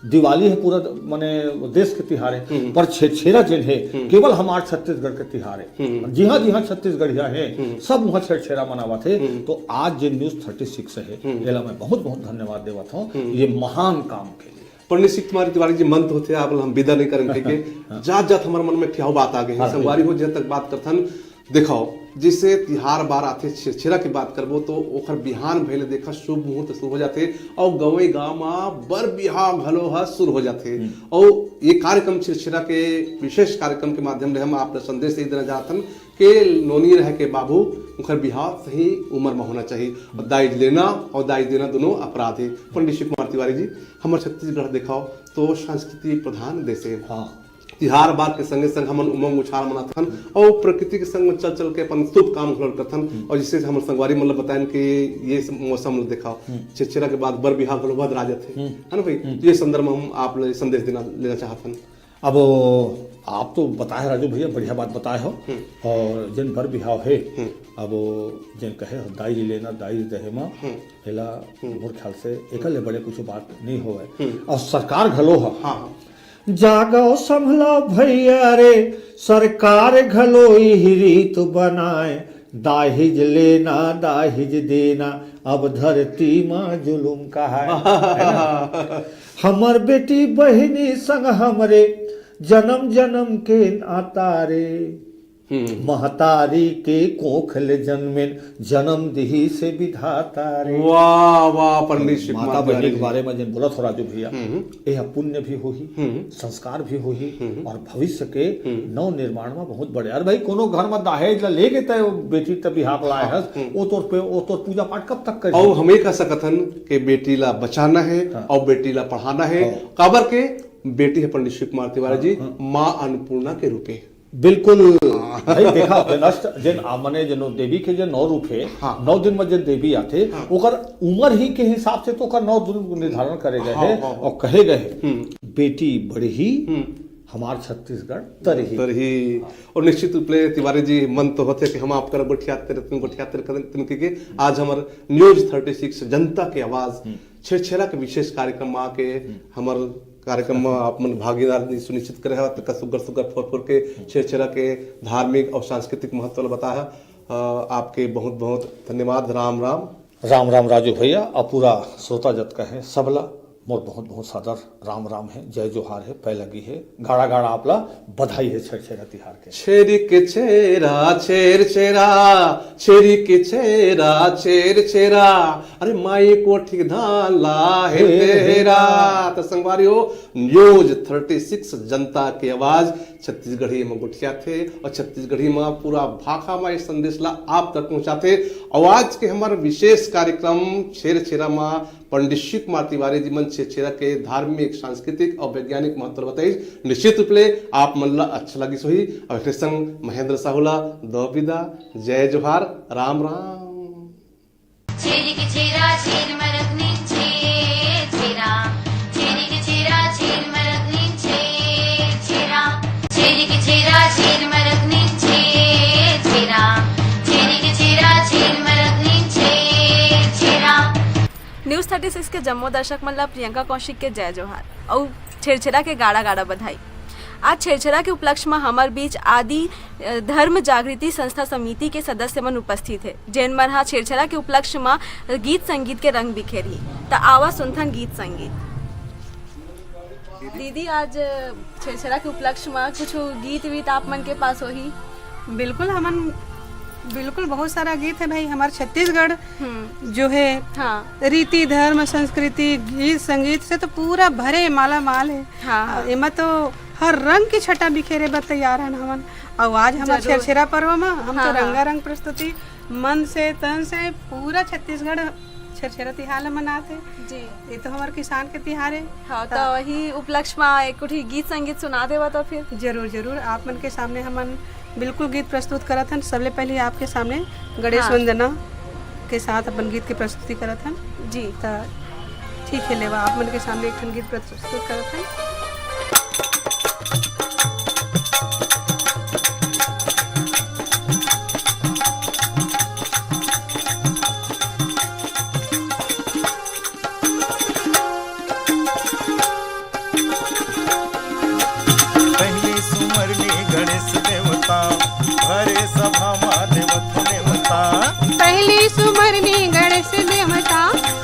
दिवाली है पूरा द-, माने देश के तिहार है, पर छेरछेरा जिन है, केवल हमार छत्तीसगढ़ के तिहार है। जिहाँ जिहाँ छत्तीसगढ़िया है, सब वहाँ छेरछेरा मनावत है। तो आज जे न्यूज थर्टी सिक्स है, एला मैं बहुत बहुत धन्यवाद देवत हूँ ये महान काम के लिए। पंडित शिव कुमार तिवारी जी, मन तो होथे आप हम विदा नहीं करन के, के जात जात हमारे मन में ठियाव बात आ गए हैं। हाँ, संगवारी हो, जहाँ तक बात करथन, देखाओ, जैसे तिहार बार आथे, छेरछेरा की बात करबो तो ओखर बिहान भइले देखा शुभ मुहूर्त शुरू हो जाथे और गंवई गांव मा बर बिहाव घलो ह शुरू हो जाथे। और ये कार्यक्रम छेरछेरा के विशेष कार्यक्रम के माध्यम ले हम आप ला संदेश दे देना चाहथन के नोनी रह के बाबू, उनकर बिहाव सही उम्र में होना चाहिए। और दाइज लेना और दाइज देना दोनों अपराध है। पंडित शिव कुमार तिवारी जी, हमर छत्तीसगढ़ देखाओ तो संस्कृति प्रधान देश है। हाँ। तिहार बार के संगे संग हमन उमंग उछाल मनाथन और प्रकृति के संग में चल चल के अपन शुभ काम घलो करथन। और जिससे हमर संगवारी मन ल बतायन कि ये सब मौसम ल देखाओ, छेरछेरा के बाद बर बिहाव घलो बदरा जाथे, है ना भाई? तो ये संदर्भ में हम आप ल संदेश देना, लेना चाहथन। अब आप तो बताए राजू भैया, बढ़िया बात बताए हो। और जिन बर बिहाव है, अब जिन कहे हो, दाई लेना, दाई दहेमा, एला मोर ख्याल से एकर ले बड़े कुछ बात नहीं होवे। और सरकार घलो ह। हाँ, हाँ। जागो संभलो भैया रे, सरकार घलो इही रीत बनाए, दाहिज लेना, दाहिज देना, अब धरती मा जुलुम कहाए। है ना? हमर बेटी बहिनी संग हमरे, जन्म जन्म के नाता रे। हम्म। महतारी के कोख ले जन्मेन, जन्म दिही से विधाता रे। वाह, वाह, पंडित शिव माता कुमार बहिनी तिवारी के जी। बारे में जिन बोलत हो राजू भैया, हम्म। यह पुण्य भी होही, हम्म। संस्कार भी होही, हम्म। और भविष्य के हम्म। नव निर्माण में बहुत बड़े। अरे भाई, कोनो घर में दहेज ला लेके तय बेटी तब बिहाव लाए हाँ, हस, हम्म। वो तोर पे, वो तोर पूजा पाठ कब तक करी? और हम ये कह सकत हन कि बेटी ला बचाना है हाँ। और बेटी ला पढ़ाना है। हाँ। काबर के बेटी है पंडित शिव कुमार तिवारी हाँ, जी, हाँ। माँ अन्नपूर्णा के रूपे। बिल्कुल। हाँ। भाई देखा, विनष्ट जिन आ, मने जिन देवी के जिन नौ रूप है, हाँ। नौ दिन में जिन देवी आथे, हाँ। ओकर उम्र ही के हिसाब से तो ओकर नौ दिन निर्धारण करे गए हाँ, हैं हाँ, हाँ। और कहे गए हैं, हम्म। बेटी बढ़ही, हम्म। हमार छत्तीसगढ़ तरही। तरही। हाँ। और निश्चित रूप ले तिवारी जी, मन तो होथे कि हम आप कर गोठियाते रहते, गोठियाते रहते, आज हमार न्यूज थर्टी सिक्स जनता के आवाज, हम्म। छेरछेरा के विशेष कार्यक्रम में आके हम्म। हमर कार्यक्रम में आप मन भागीदारी सुनिश्चित करे हव, त सुग्घर सुग्घर फोर फोर के छेरछेरा के धार्मिक और सांस्कृतिक महत्व ल बताए हव। अ, आपके बहुत बहुत धन्यवाद। राम राम। राम राम राजू भैया, और पूरा श्रोता जतका है सबला मोर बहुत बहुत सादर राम राम है, जय जोहार है, पैलगी है, गाड़ा गाड़ा आपला बधाई है छेरछेरा तिहार के। छेरी के छेरा, छेर छेरा, छेरी के छेरा, छेर छेरा, अरे माई कोठी धान ला हे हे तेरा। तेरा। तो संगवारी हो, न्यूज थर्टी सिक्स जनता के आवाज छत्तीसगढ़ी में गोठियाथे और छत्तीसगढ़ी में पूरा भाखा में इस संदेश ला आप तक पहुंचाथे। और आज के हमारे विशेष कार्यक्रम छेर छेरा में पंडित शिव कुमार तिवारी जी मन छेरछेरा के धार्मिक, सांस्कृतिक और वैज्ञानिक महत्व ल बताइस। निश्चित रूप ले आप मन ला अच्छा लगिस होही। और एकरे संग महेंद्र साहू ला दो विदा, जय जोहार, राम राम। छेरिक छेरा छेर मरक निंचे छेरा, छेरिक छेरा छेर मरक निंचे छेरा, छेरिक छेरा छेर मरक निंचे छेरा, छेरिक छेरा छेर मरक निंचे छेरा। न्यूज़ थर्टी सिक्स के जम्मो दर्शक मन ला प्रियंका कौशिक के जय जोहार अउ छेरछेरा के गाड़ा गाड़ा बधाई। आज छेरछेरा के उपलक्ष्य म हमर बीच आदि, अ, धर्म जागृति संस्था समिति के सदस्य मन उपस्थित हे, जेन मन ह छेरछेरा के उपलक्ष्य म गीत संगीत के रंग बिखेरही। त आवा सुनथन गीत संगीत। दीदी, आज छेरछेरा के उपलक्ष्य म कुछ गीत वीत आप मन के पास होही? बिल्कुल, हमन बिल्कुल बहुत सारा गीत है भाई, हमार छत्तीसगढ़ हम्म। जो है हाँ। रीति, धर्म, संस्कृति, गीत, संगीत से तो पूरा भरे माला माल है। हाँ, हाँ। एमा तो हर रंग के छटा बिखेरे बर तैयार हन हमन। अउ आज हमर जरूर। छेरछेरा पर्व म हम हाँ, तो हाँ। रंगारंग प्रस्तुति मन से, तन से पूरा छत्तीसगढ़ छेरछेरा तिहार ल मनात हे। जी। ये तो हमर किसान के तिहार हे। हाँ, त तो वही उपलक्ष्य म एक कुठी गीत संगीत सुना देवा तो फिर। जरूर, जरूर। आप मन के सामने हमन बिल्कुल गीत प्रस्तुत करत हन। सबले पहले आपके सामने गणेश हाँ। वंदना के साथ अपन गीत के प्रस्तुति करत हन। जी। त ठीक है, लेवा आप मन के सामने एक ठन गीत प्रस्तुत करत हन। पहली सुमरनी गणेश देवता, भरे सभा मा देवत नेवता। पहली सुमरनी गणेश देवता,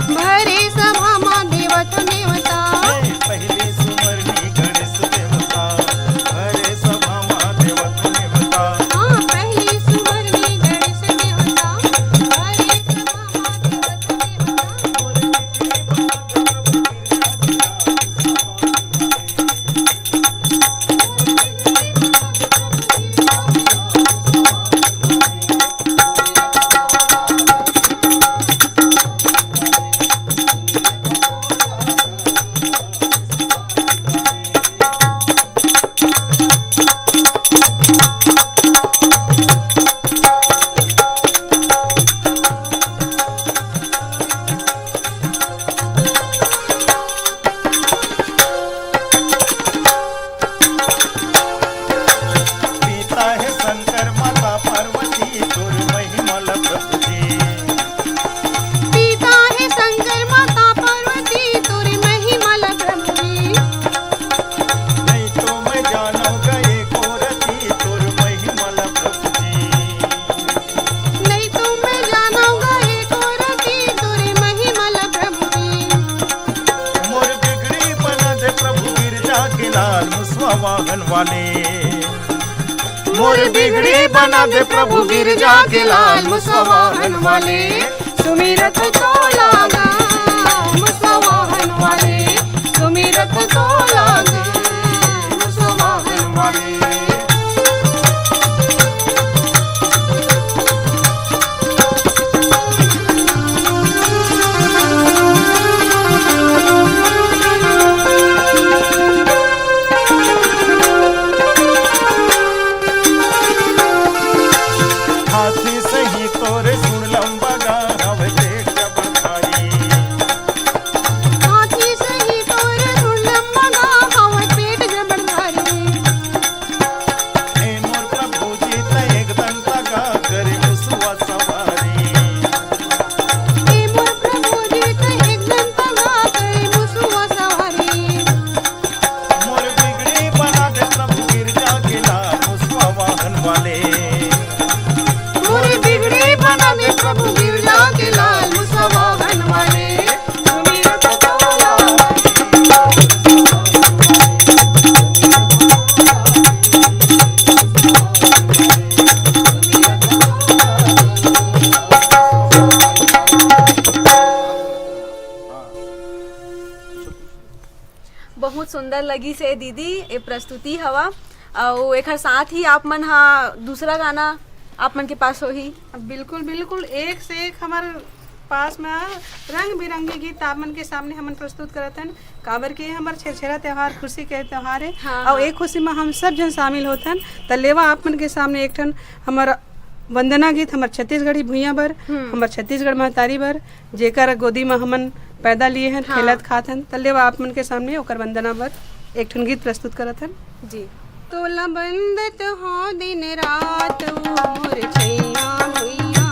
भरे सभा मा देवत नेवता। हे, पहली सुमरनी गणेश देवता, भरे सभा मा देवत नेवता। हाँ, पहली सुमरनी गणेश देवता, भरे सभा मा देवत नेवता। पिता हे शंकर माता पार्वती, तोर महिमा ल प्रभु जी। पिता हे शंकर माता पार्वती, तोर महिमा ल प्रभु जी। नहीं तो मैं जानव गा एको रति, तोर महिमा ल प्रभु जी। नहीं तो मैं जानव गा एको रति, तोर महिमा ल प्रभु जी। मोर बिगड़ी बना दे प्रभु गिरजा के लाल मुसवा वाहन वाले। मोर बिगड़ी बना दे प्रभु गिरजा के लाल मुसवा वाहन वाले। सुमिरत तोला गा मुसवा वाहन वाले। सुमिरत तोला गा मुसवा वाहन वाले। हाथी सही तोरे सुन लंबा गा, हवे पेट जबर भारी। हाथी सही तोरे सुन लंबा गा, हवे पेट जबर भारी। ए मोर प्रभु जी त एक दंता गा करे मुसवा सवारी। ए मोर प्रभु जी त एक दंता गा करे मुसवा सवारी। मोर बिगड़ी बना दे प्रभु गिरजा के लाल मुसवा वाहन वाले। मोर बिगड़ी बना दे प्रभु गिरजा के लाल मुसवा वाहन वाले। बहुत सुंदर लगिस हे दीदी, ये प्रस्तुति हवा। अउ एखर साथ ही आप मन हा दूसरा गाना आप मन के पास होही। बिल्कुल, बिल्कुल, एक से एक हमर पास में रंग बिरंगी गीत आप मन के सामने हमन प्रस्तुत करत हन, काबर के हमर छेरछेरा त्योहार खुशी के त्योहार है। हाँ, और हाँ। एक खुशी में हम सब जन शामिल होत हन। त लेवा आप मन के सामने एक ठन हमर वंदना गीत हमर छत्तीसगढ़ी भुइयां बर, हम्म। हमर छत्तीसगढ़ महतारी बर, जेकर गोदी में हमन पैदा लिए हन, हाँ। खेलत खात हन, त लेवा आप मन के सामने ओकर वंदना बर एक ठन गीत प्रस्तुत करत हन। जी। तोला बंदत हो दिन रात, ओ मोर छैया भुइया,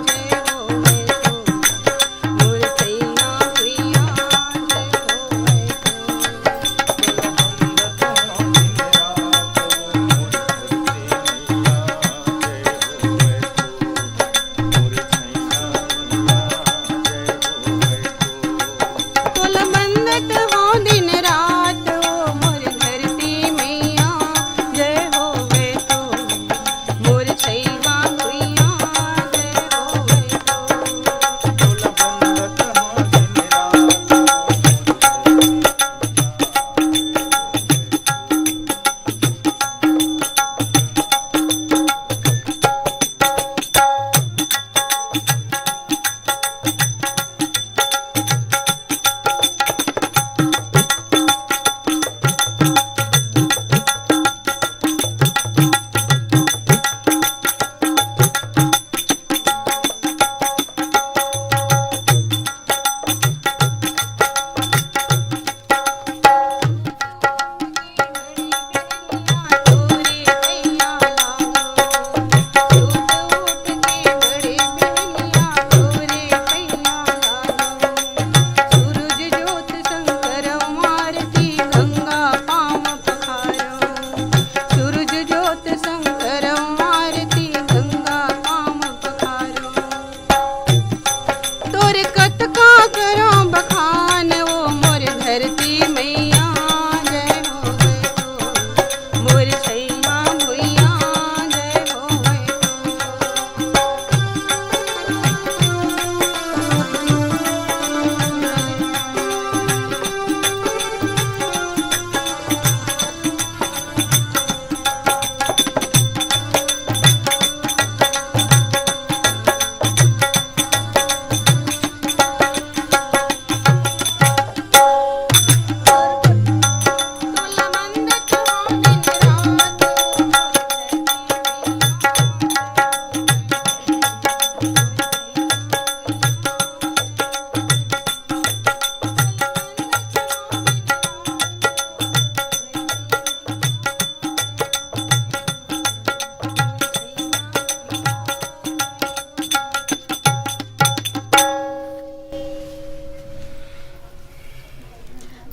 जय होवे तो, मोर छैया भुइया, जय होवे तो। तोला बंदत हो दिन रात, ओ मोर धरती मैया, जय होवे तो, मोर छैया भुइया, जय होवे तो। तोर कतका करौं बखान, ओ मोर धरती मैया, जय होवे तो, मोर छैया भुइया, जय होवे तो।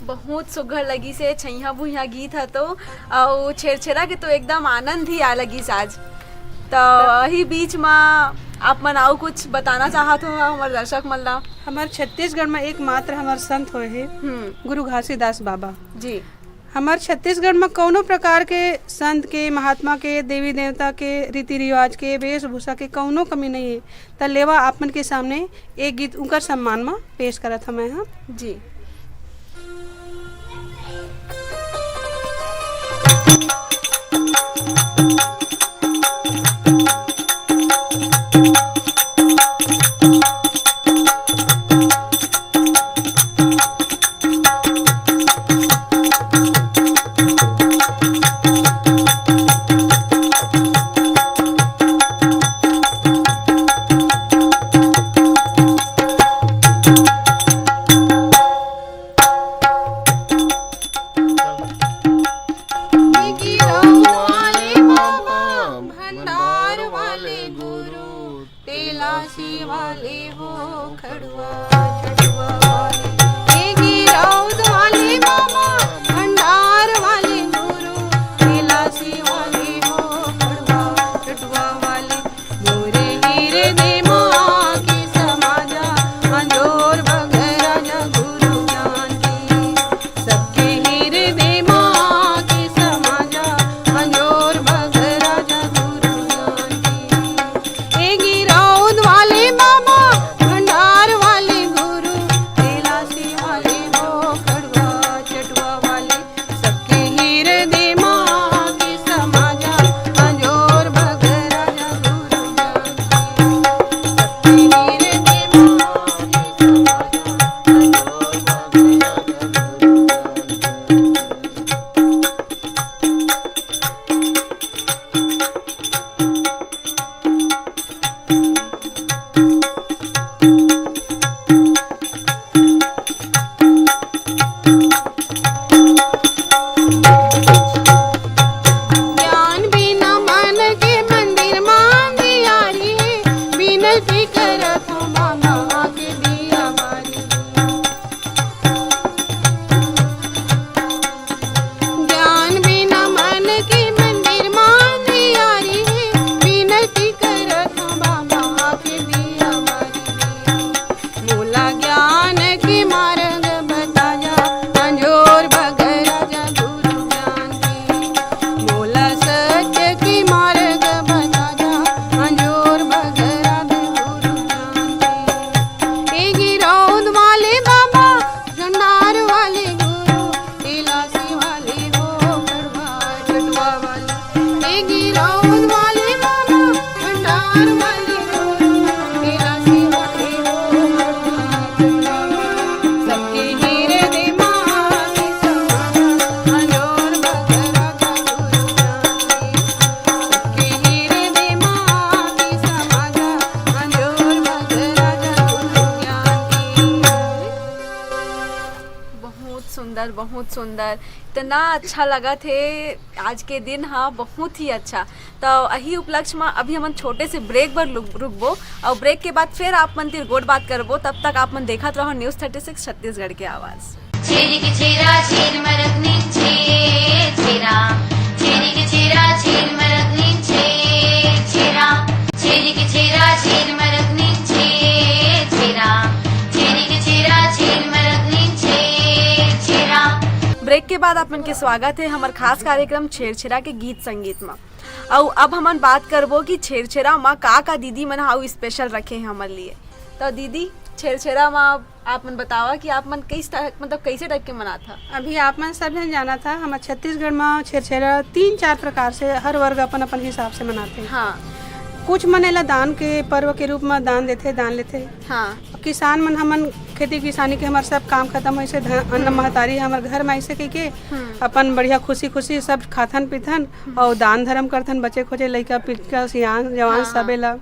बहुत सुघर लगिस हे छैया भुइया गीत ह तो, अउ छेरछेरा के तो एकदम आनंद ही आ लगिस आज। तो यही बीच में आप मन अउ कुछ बताना चाहत हो हमर दर्शक मन ला? हमर छत्तीसगढ़ में एकमात्र हमर संत होए हे हम्म। गुरु घासीदास बाबा। जी। हमर छत्तीसगढ़ में कौनो प्रकार के संत के, महात्मा के, देवी देवता के, रीति रिवाज के, वेशभूषा के कौनो कमी नहीं है। त लेवा आप मन के सामने एक गीत उनकर सम्मान में पेश करत हमें हम। जी। सुंदर, बहुत सुंदर, इतना अच्छा लगत हे आज के दिन, हाँ, बहुत ही अच्छा। तो यही उपलक्ष्य में अभी हमन छोटे से ब्रेक बर रुक- रुकबो, और ब्रेक के बाद फिर आप मन तिर गोठ बात करबो। तब तक आप मन देखत रहो न्यूज़ थर्टी सिक्स छत्तीसगढ़ के आवाज़। छेरी के छेरा छेर मरक नीचे छेरा, छेरी के छेरा छेर मरक नीचे छेरा, छेरी के छेरा छेर मरक नीचे छेरा, छेरी के छेरा छेर मरक नीचे छेरा। ब्रेक के बाद आप मन के स्वागत है हमर खास कार्यक्रम छेरछेरा के गीत संगीत में। अउ अब हमन बात करबो कि छेरछेरा में का का दीदी मन हाउ स्पेशल रखे हैं हमर लिए। तो दीदी, छेरछेरा में आप मन बतावा कि आप मन किस तरह, मतलब, कैसे टाइप के मनात हा? अभी आप मन सब झन जानत हा, हमर छत्तीसगढ़ में छेरछेरा तीन चार प्रकार से हर वर्ग अपन अपन हिसाब से मनाथे। हाँ। कुछ मन एला दान के पर्व के रूप में दान देथे, दान लेथे। हाँ। किसान मन, हमन खेती किसानी के, हमर सब काम खत्म होइसे, धन, अन्न हम्म। महतारी हमर घर में ऐसे कह के हम्म। अपन बढ़िया खुशी खुशी सब खाथन पीथन हम्म। और दान धर्म करथन, बचे खोचे लइका पिचका सियान जवान हाँ, सब हाँ। एला।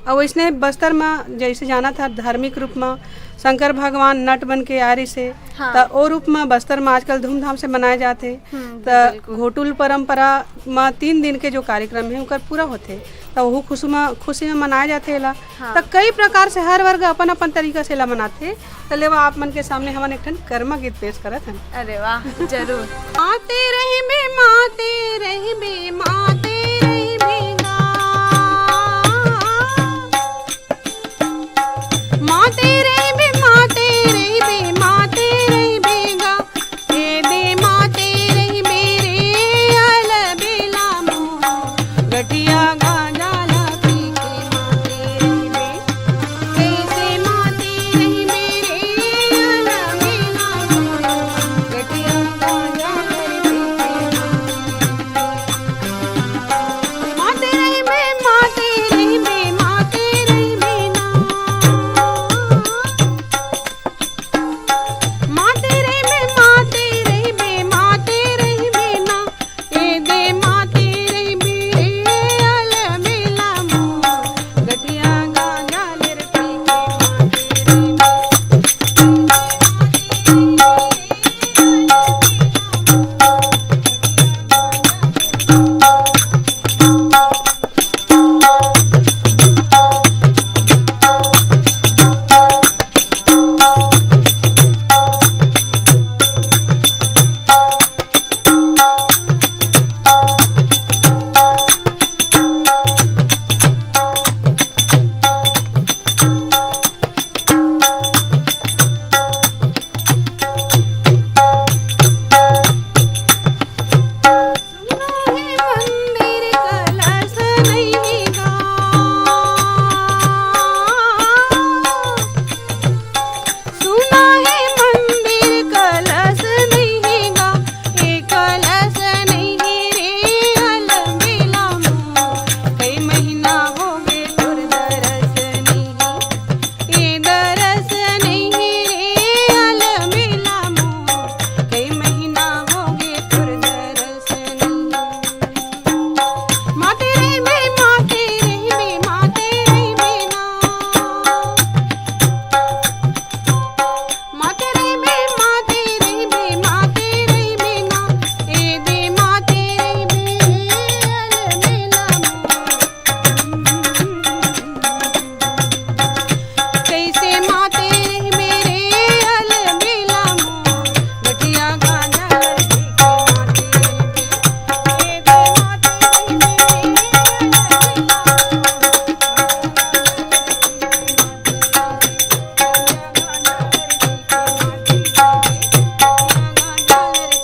और वैसने बस्तर में जैसे जाना था धार्मिक रूप में शंकर भगवान नट बन के आ रही से, हाँ। त ओ रूप में बस्तर में आजकल धूमधाम से मनाए जाते। हम्म, त बिल्कुल। घोटुल परंपरा में तीन दिन के जो कार्यक्रम है ओकर पूरा होथे, त ओहू खुशी में, खुशी में मनाए जाथे एला। हाँ। त कई प्रकार से हर वर्ग अपन अपन तरीका से एला मनाथे। त लेवा आप मन के सामने हमन एक ठन कर्मा गीत पेश करत हन। अरे वाह, जरूर। आते रहिबे, माते रहिबे, माते रहिबे गा। माते रहिबे, माते रहिबे, माते रहिबे गा। ए दे माते रहिबे रे, अलबेला मोर। गठिया गांजा ला पी के माते रहिबे। कैसे माते रहिबे रे, अलबेला मोर। गठिया गांजा ला पी के माते रहिबे, माते रहिबे, माते रहिबे ना। माते रहिबे, माते रहिबे, माते रहिबे ना। ए दे माते रहिबे रे, अलबेला मोर। गठिया गांजा ले रे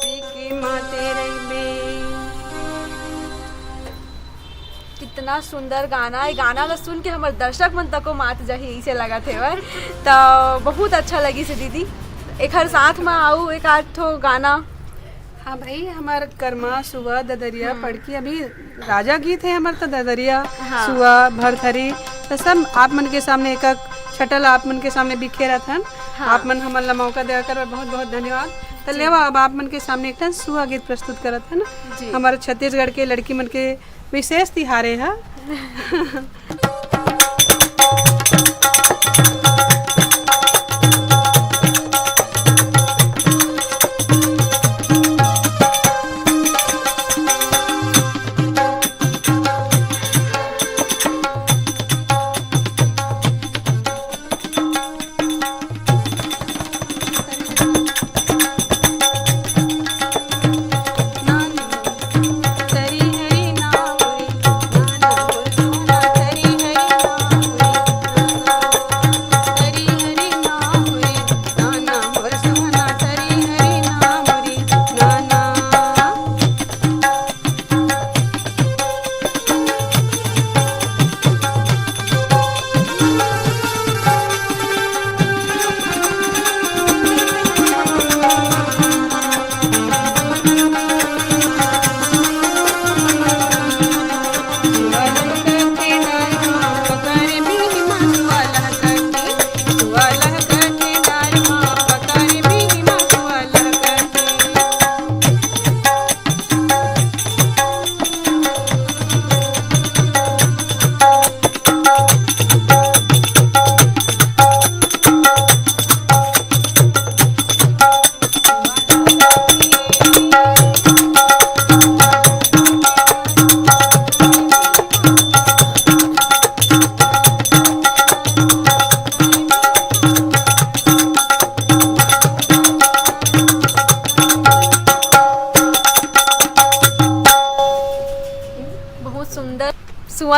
पी के माते रहिबे। कितना सुंदर गाना है। गाना ला सुन के हमर दर्शक मन तको मात जाही, इसे लगत हे। तो बहुत अच्छा लगी से दीदी। एक हर साथ में आऊ एक आध ठो गाना। हाँ भाई, हमार कर्मा, सुआ, ददरिया, हम्म। पड़की, अभी राजा गीत है हमार तो ददरिया, हाँ। सुआ, भरथरी, तो सब आप मन के सामने एक एक छटल आप मन के सामने बिखेरत हन। हाँ। आप मन हमन ला मौका देकर बहुत बहुत धन्यवाद। तो लेवा, अब आप मन के सामने एक ठन सुआ गीत प्रस्तुत करत हन। जी। हमारे छत्तीसगढ़ के लड़की मन के विशेष तिहारे ह।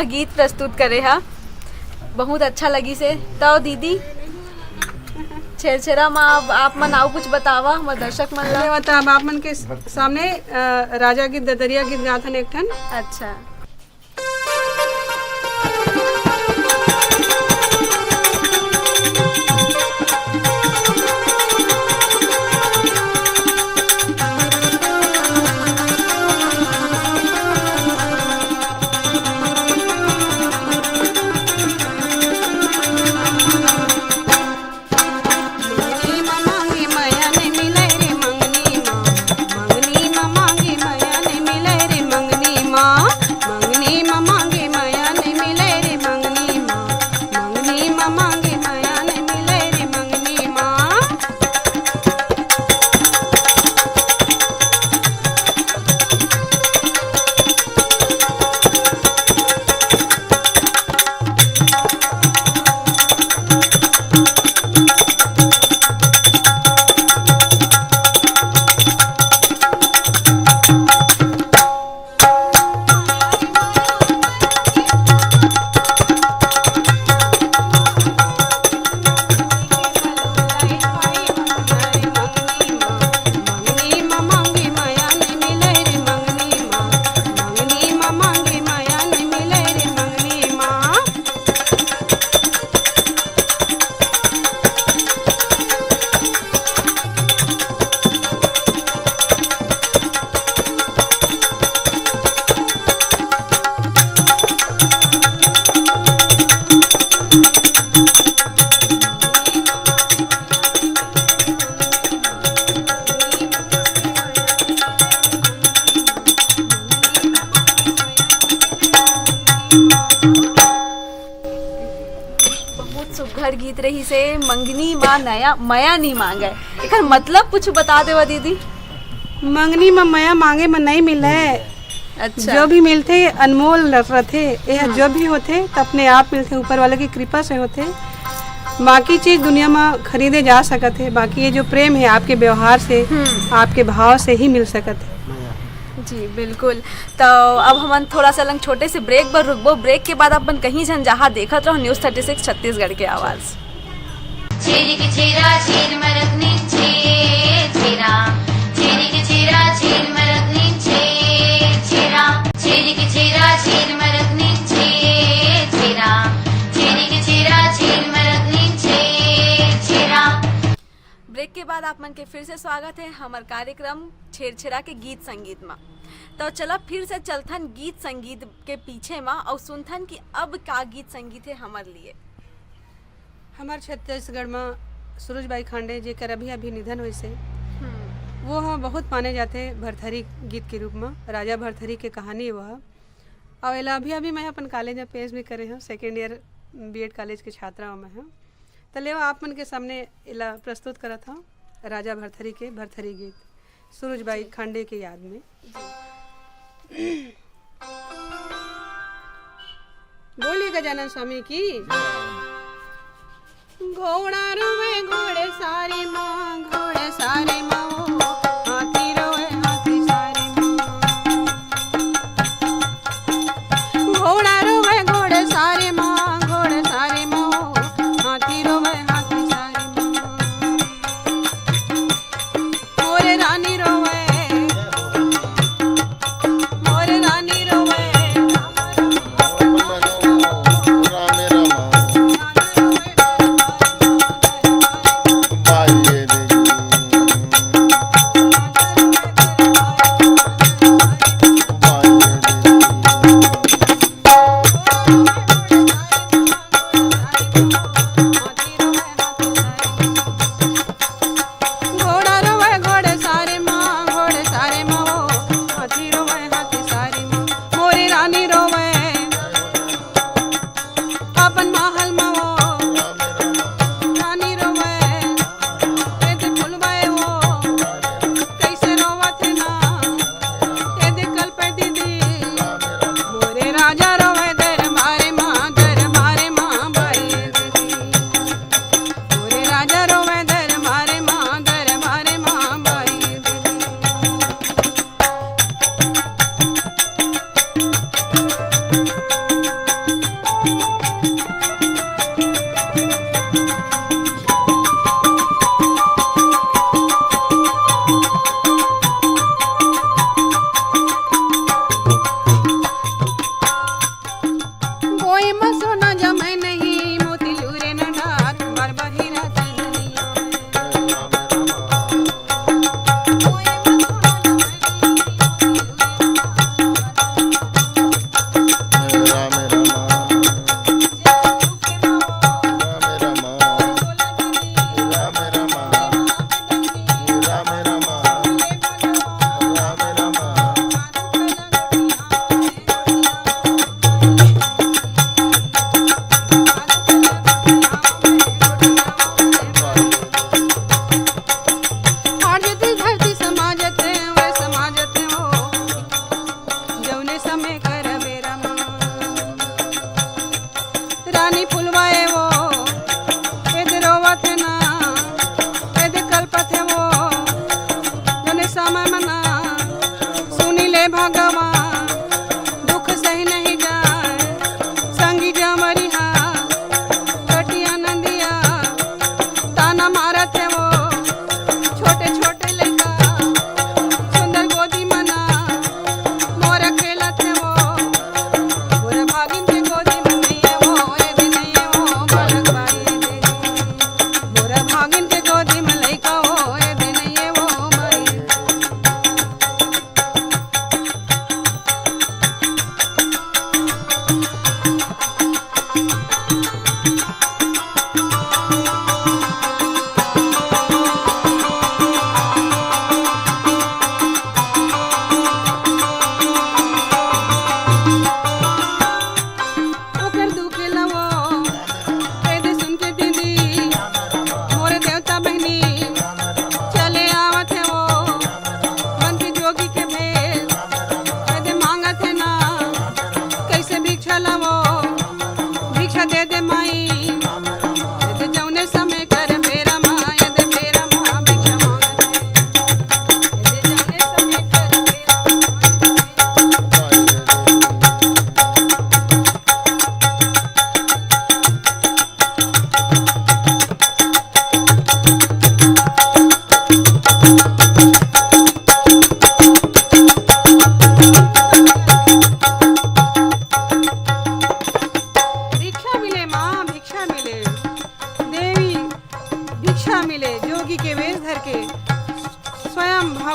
गीत प्रस्तुत करे हा, बहुत अच्छा लगिस हे। तो दीदी, छेरछेरा मा अब आप मन अउ कुछ बतावा हमर दर्शक मन ला। ले बता, अब आप मन के सामने, अ, राजा गीत, ददरिया गीत गाथन एक ठन। अच्छा। बहुत सुघर गीत रहिस हे, मंगनी मा नया मया नी मांगे। एकर मतलब कुछ बता देवा दीदी। मंगनी मा मया मांगे मा नहीं मिले। अच्छा। जो भी मिलथे अनमोल रथे। ये जो भी होथे त अपने आप मिलथे, ऊपर वाले की कृपा से होथे। बाकी चीज दुनिया मा खरीदे जा सकत हे, बाकी ये जो प्रेम हे आपके व्यवहार से, हम्म। आपके भाव से ही मिल सकत हे। जी बिल्कुल। तो अब हमन थोड़ा सा लंग छोटे से ब्रेक बर रुकबो। ब्रेक के बाद अपन कहीं झन जहाँ देखत रहो News Thirty Six छत्तीसगढ़ के आवाज़। छेरी के छेरा, छेर मरत नी छेर छेरा। छेरी के छेरा, छेर मरत नी छेर छेरा। छेरी के छेरा, छेर मरत नी छेर छेरा। छेरी के छेरा, छेर मरत नी छेर छेरा। ब्रेक के बाद आप मन के फिर से स्वागत है हमर कार्यक्रम छेरछेरा के गीत संगीत मा। तो चला फिर से चलथन गीत संगीत के पीछे मा और सुनथन कि अब का गीत संगीत है हमर लिए। हमर छत्तीसगढ़ मा सूरज बाई खांडे, जेकर अभी अभी निधन होइस हे, हम्म। वो ह बहुत माने जाथे भरथरी गीत के रूप मा। राजा भरथरी के कहानी वो ह। और एला अभी अभी मैं अपन कॉलेज में पेश भी करे हूँ, सेकेंड ईयर बीएड कॉलेज के छात्रा हूँ मैं ह। तो लेवा आप मन के सामने एला प्रस्तुत करत हूँ राजा भरथरी के भरथरी गीत सूरज बाई खांडे के याद में। बोलिए गजानन स्वामी की। घोड़ा रोवे घोड़े सारी माँ, घोड़े सारी माँ, ओ, हाथी रोवे हाथी सारी माँ। घोड़ा रोवे घोड़े सारी माँ, घोड़े सारी माँ, ओ, हाथी रोवे हाथी सारी माँ। मोरे रानी रोवे, मोरे रानी रोवे।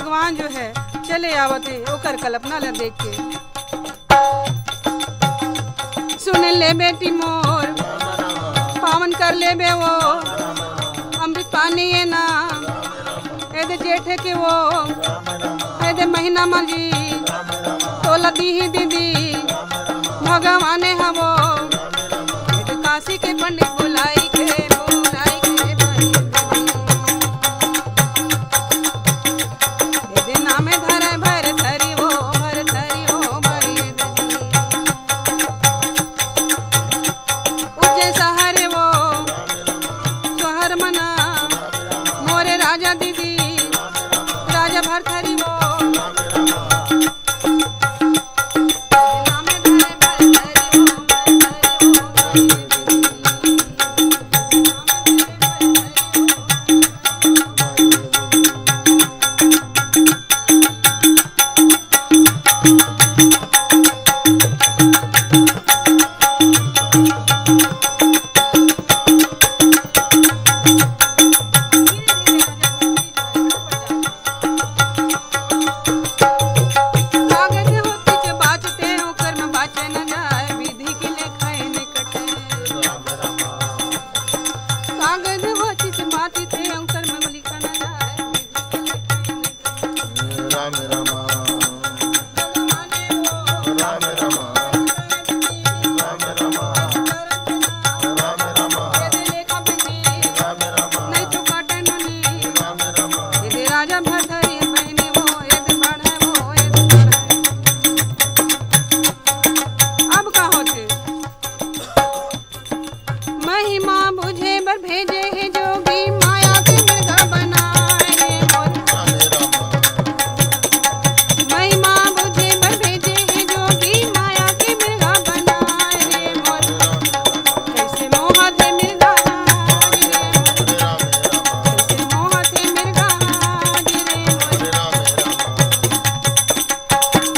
भगवान जो है चले आवत हे ओकर कल्पना ला देख के। सुन ले बेटी मोर, पावन कर लेबे वो अमृत पानी ये ना। ए दे जेठ के वो, ए दे महीना मा जी, तोला दीही दीदी भगवान हवो। ए दे काशी के पंडित बुलाई के, बुलाई के भाई दीदी। ए दे नाम धरे भर धरी वो, भर धरी वो भाई दीदी। उज्जैन शहर वो शहर मना मोरे राजा दीदी, राजा भरथरी वो। कागज होती के बात ते ओकर में बाचे न जाए, विधि के लेखा एने कटे। कागज होती के बात ते ओकर में लिखा न जाए, विधि के लेखा एने कटे। राम राम। राम राम। राम राम। राम राम। राम राम। राजा भरथरी बहिनी वो, ए दे बढ़े वो, ए दे बढ़े। अब का होथे? महिमा बुझे बर भेजे हे जोगी, माया के मिर्गा बनाए रे मोर। महिमा बुझे बर भेजे हे जोगी, माया के मिर्गा बनाए रे मोर। कैसे मोहत हे मिर्गा आज रे मोर। कैसे मोहत हे मिर्गा आज रे मोर।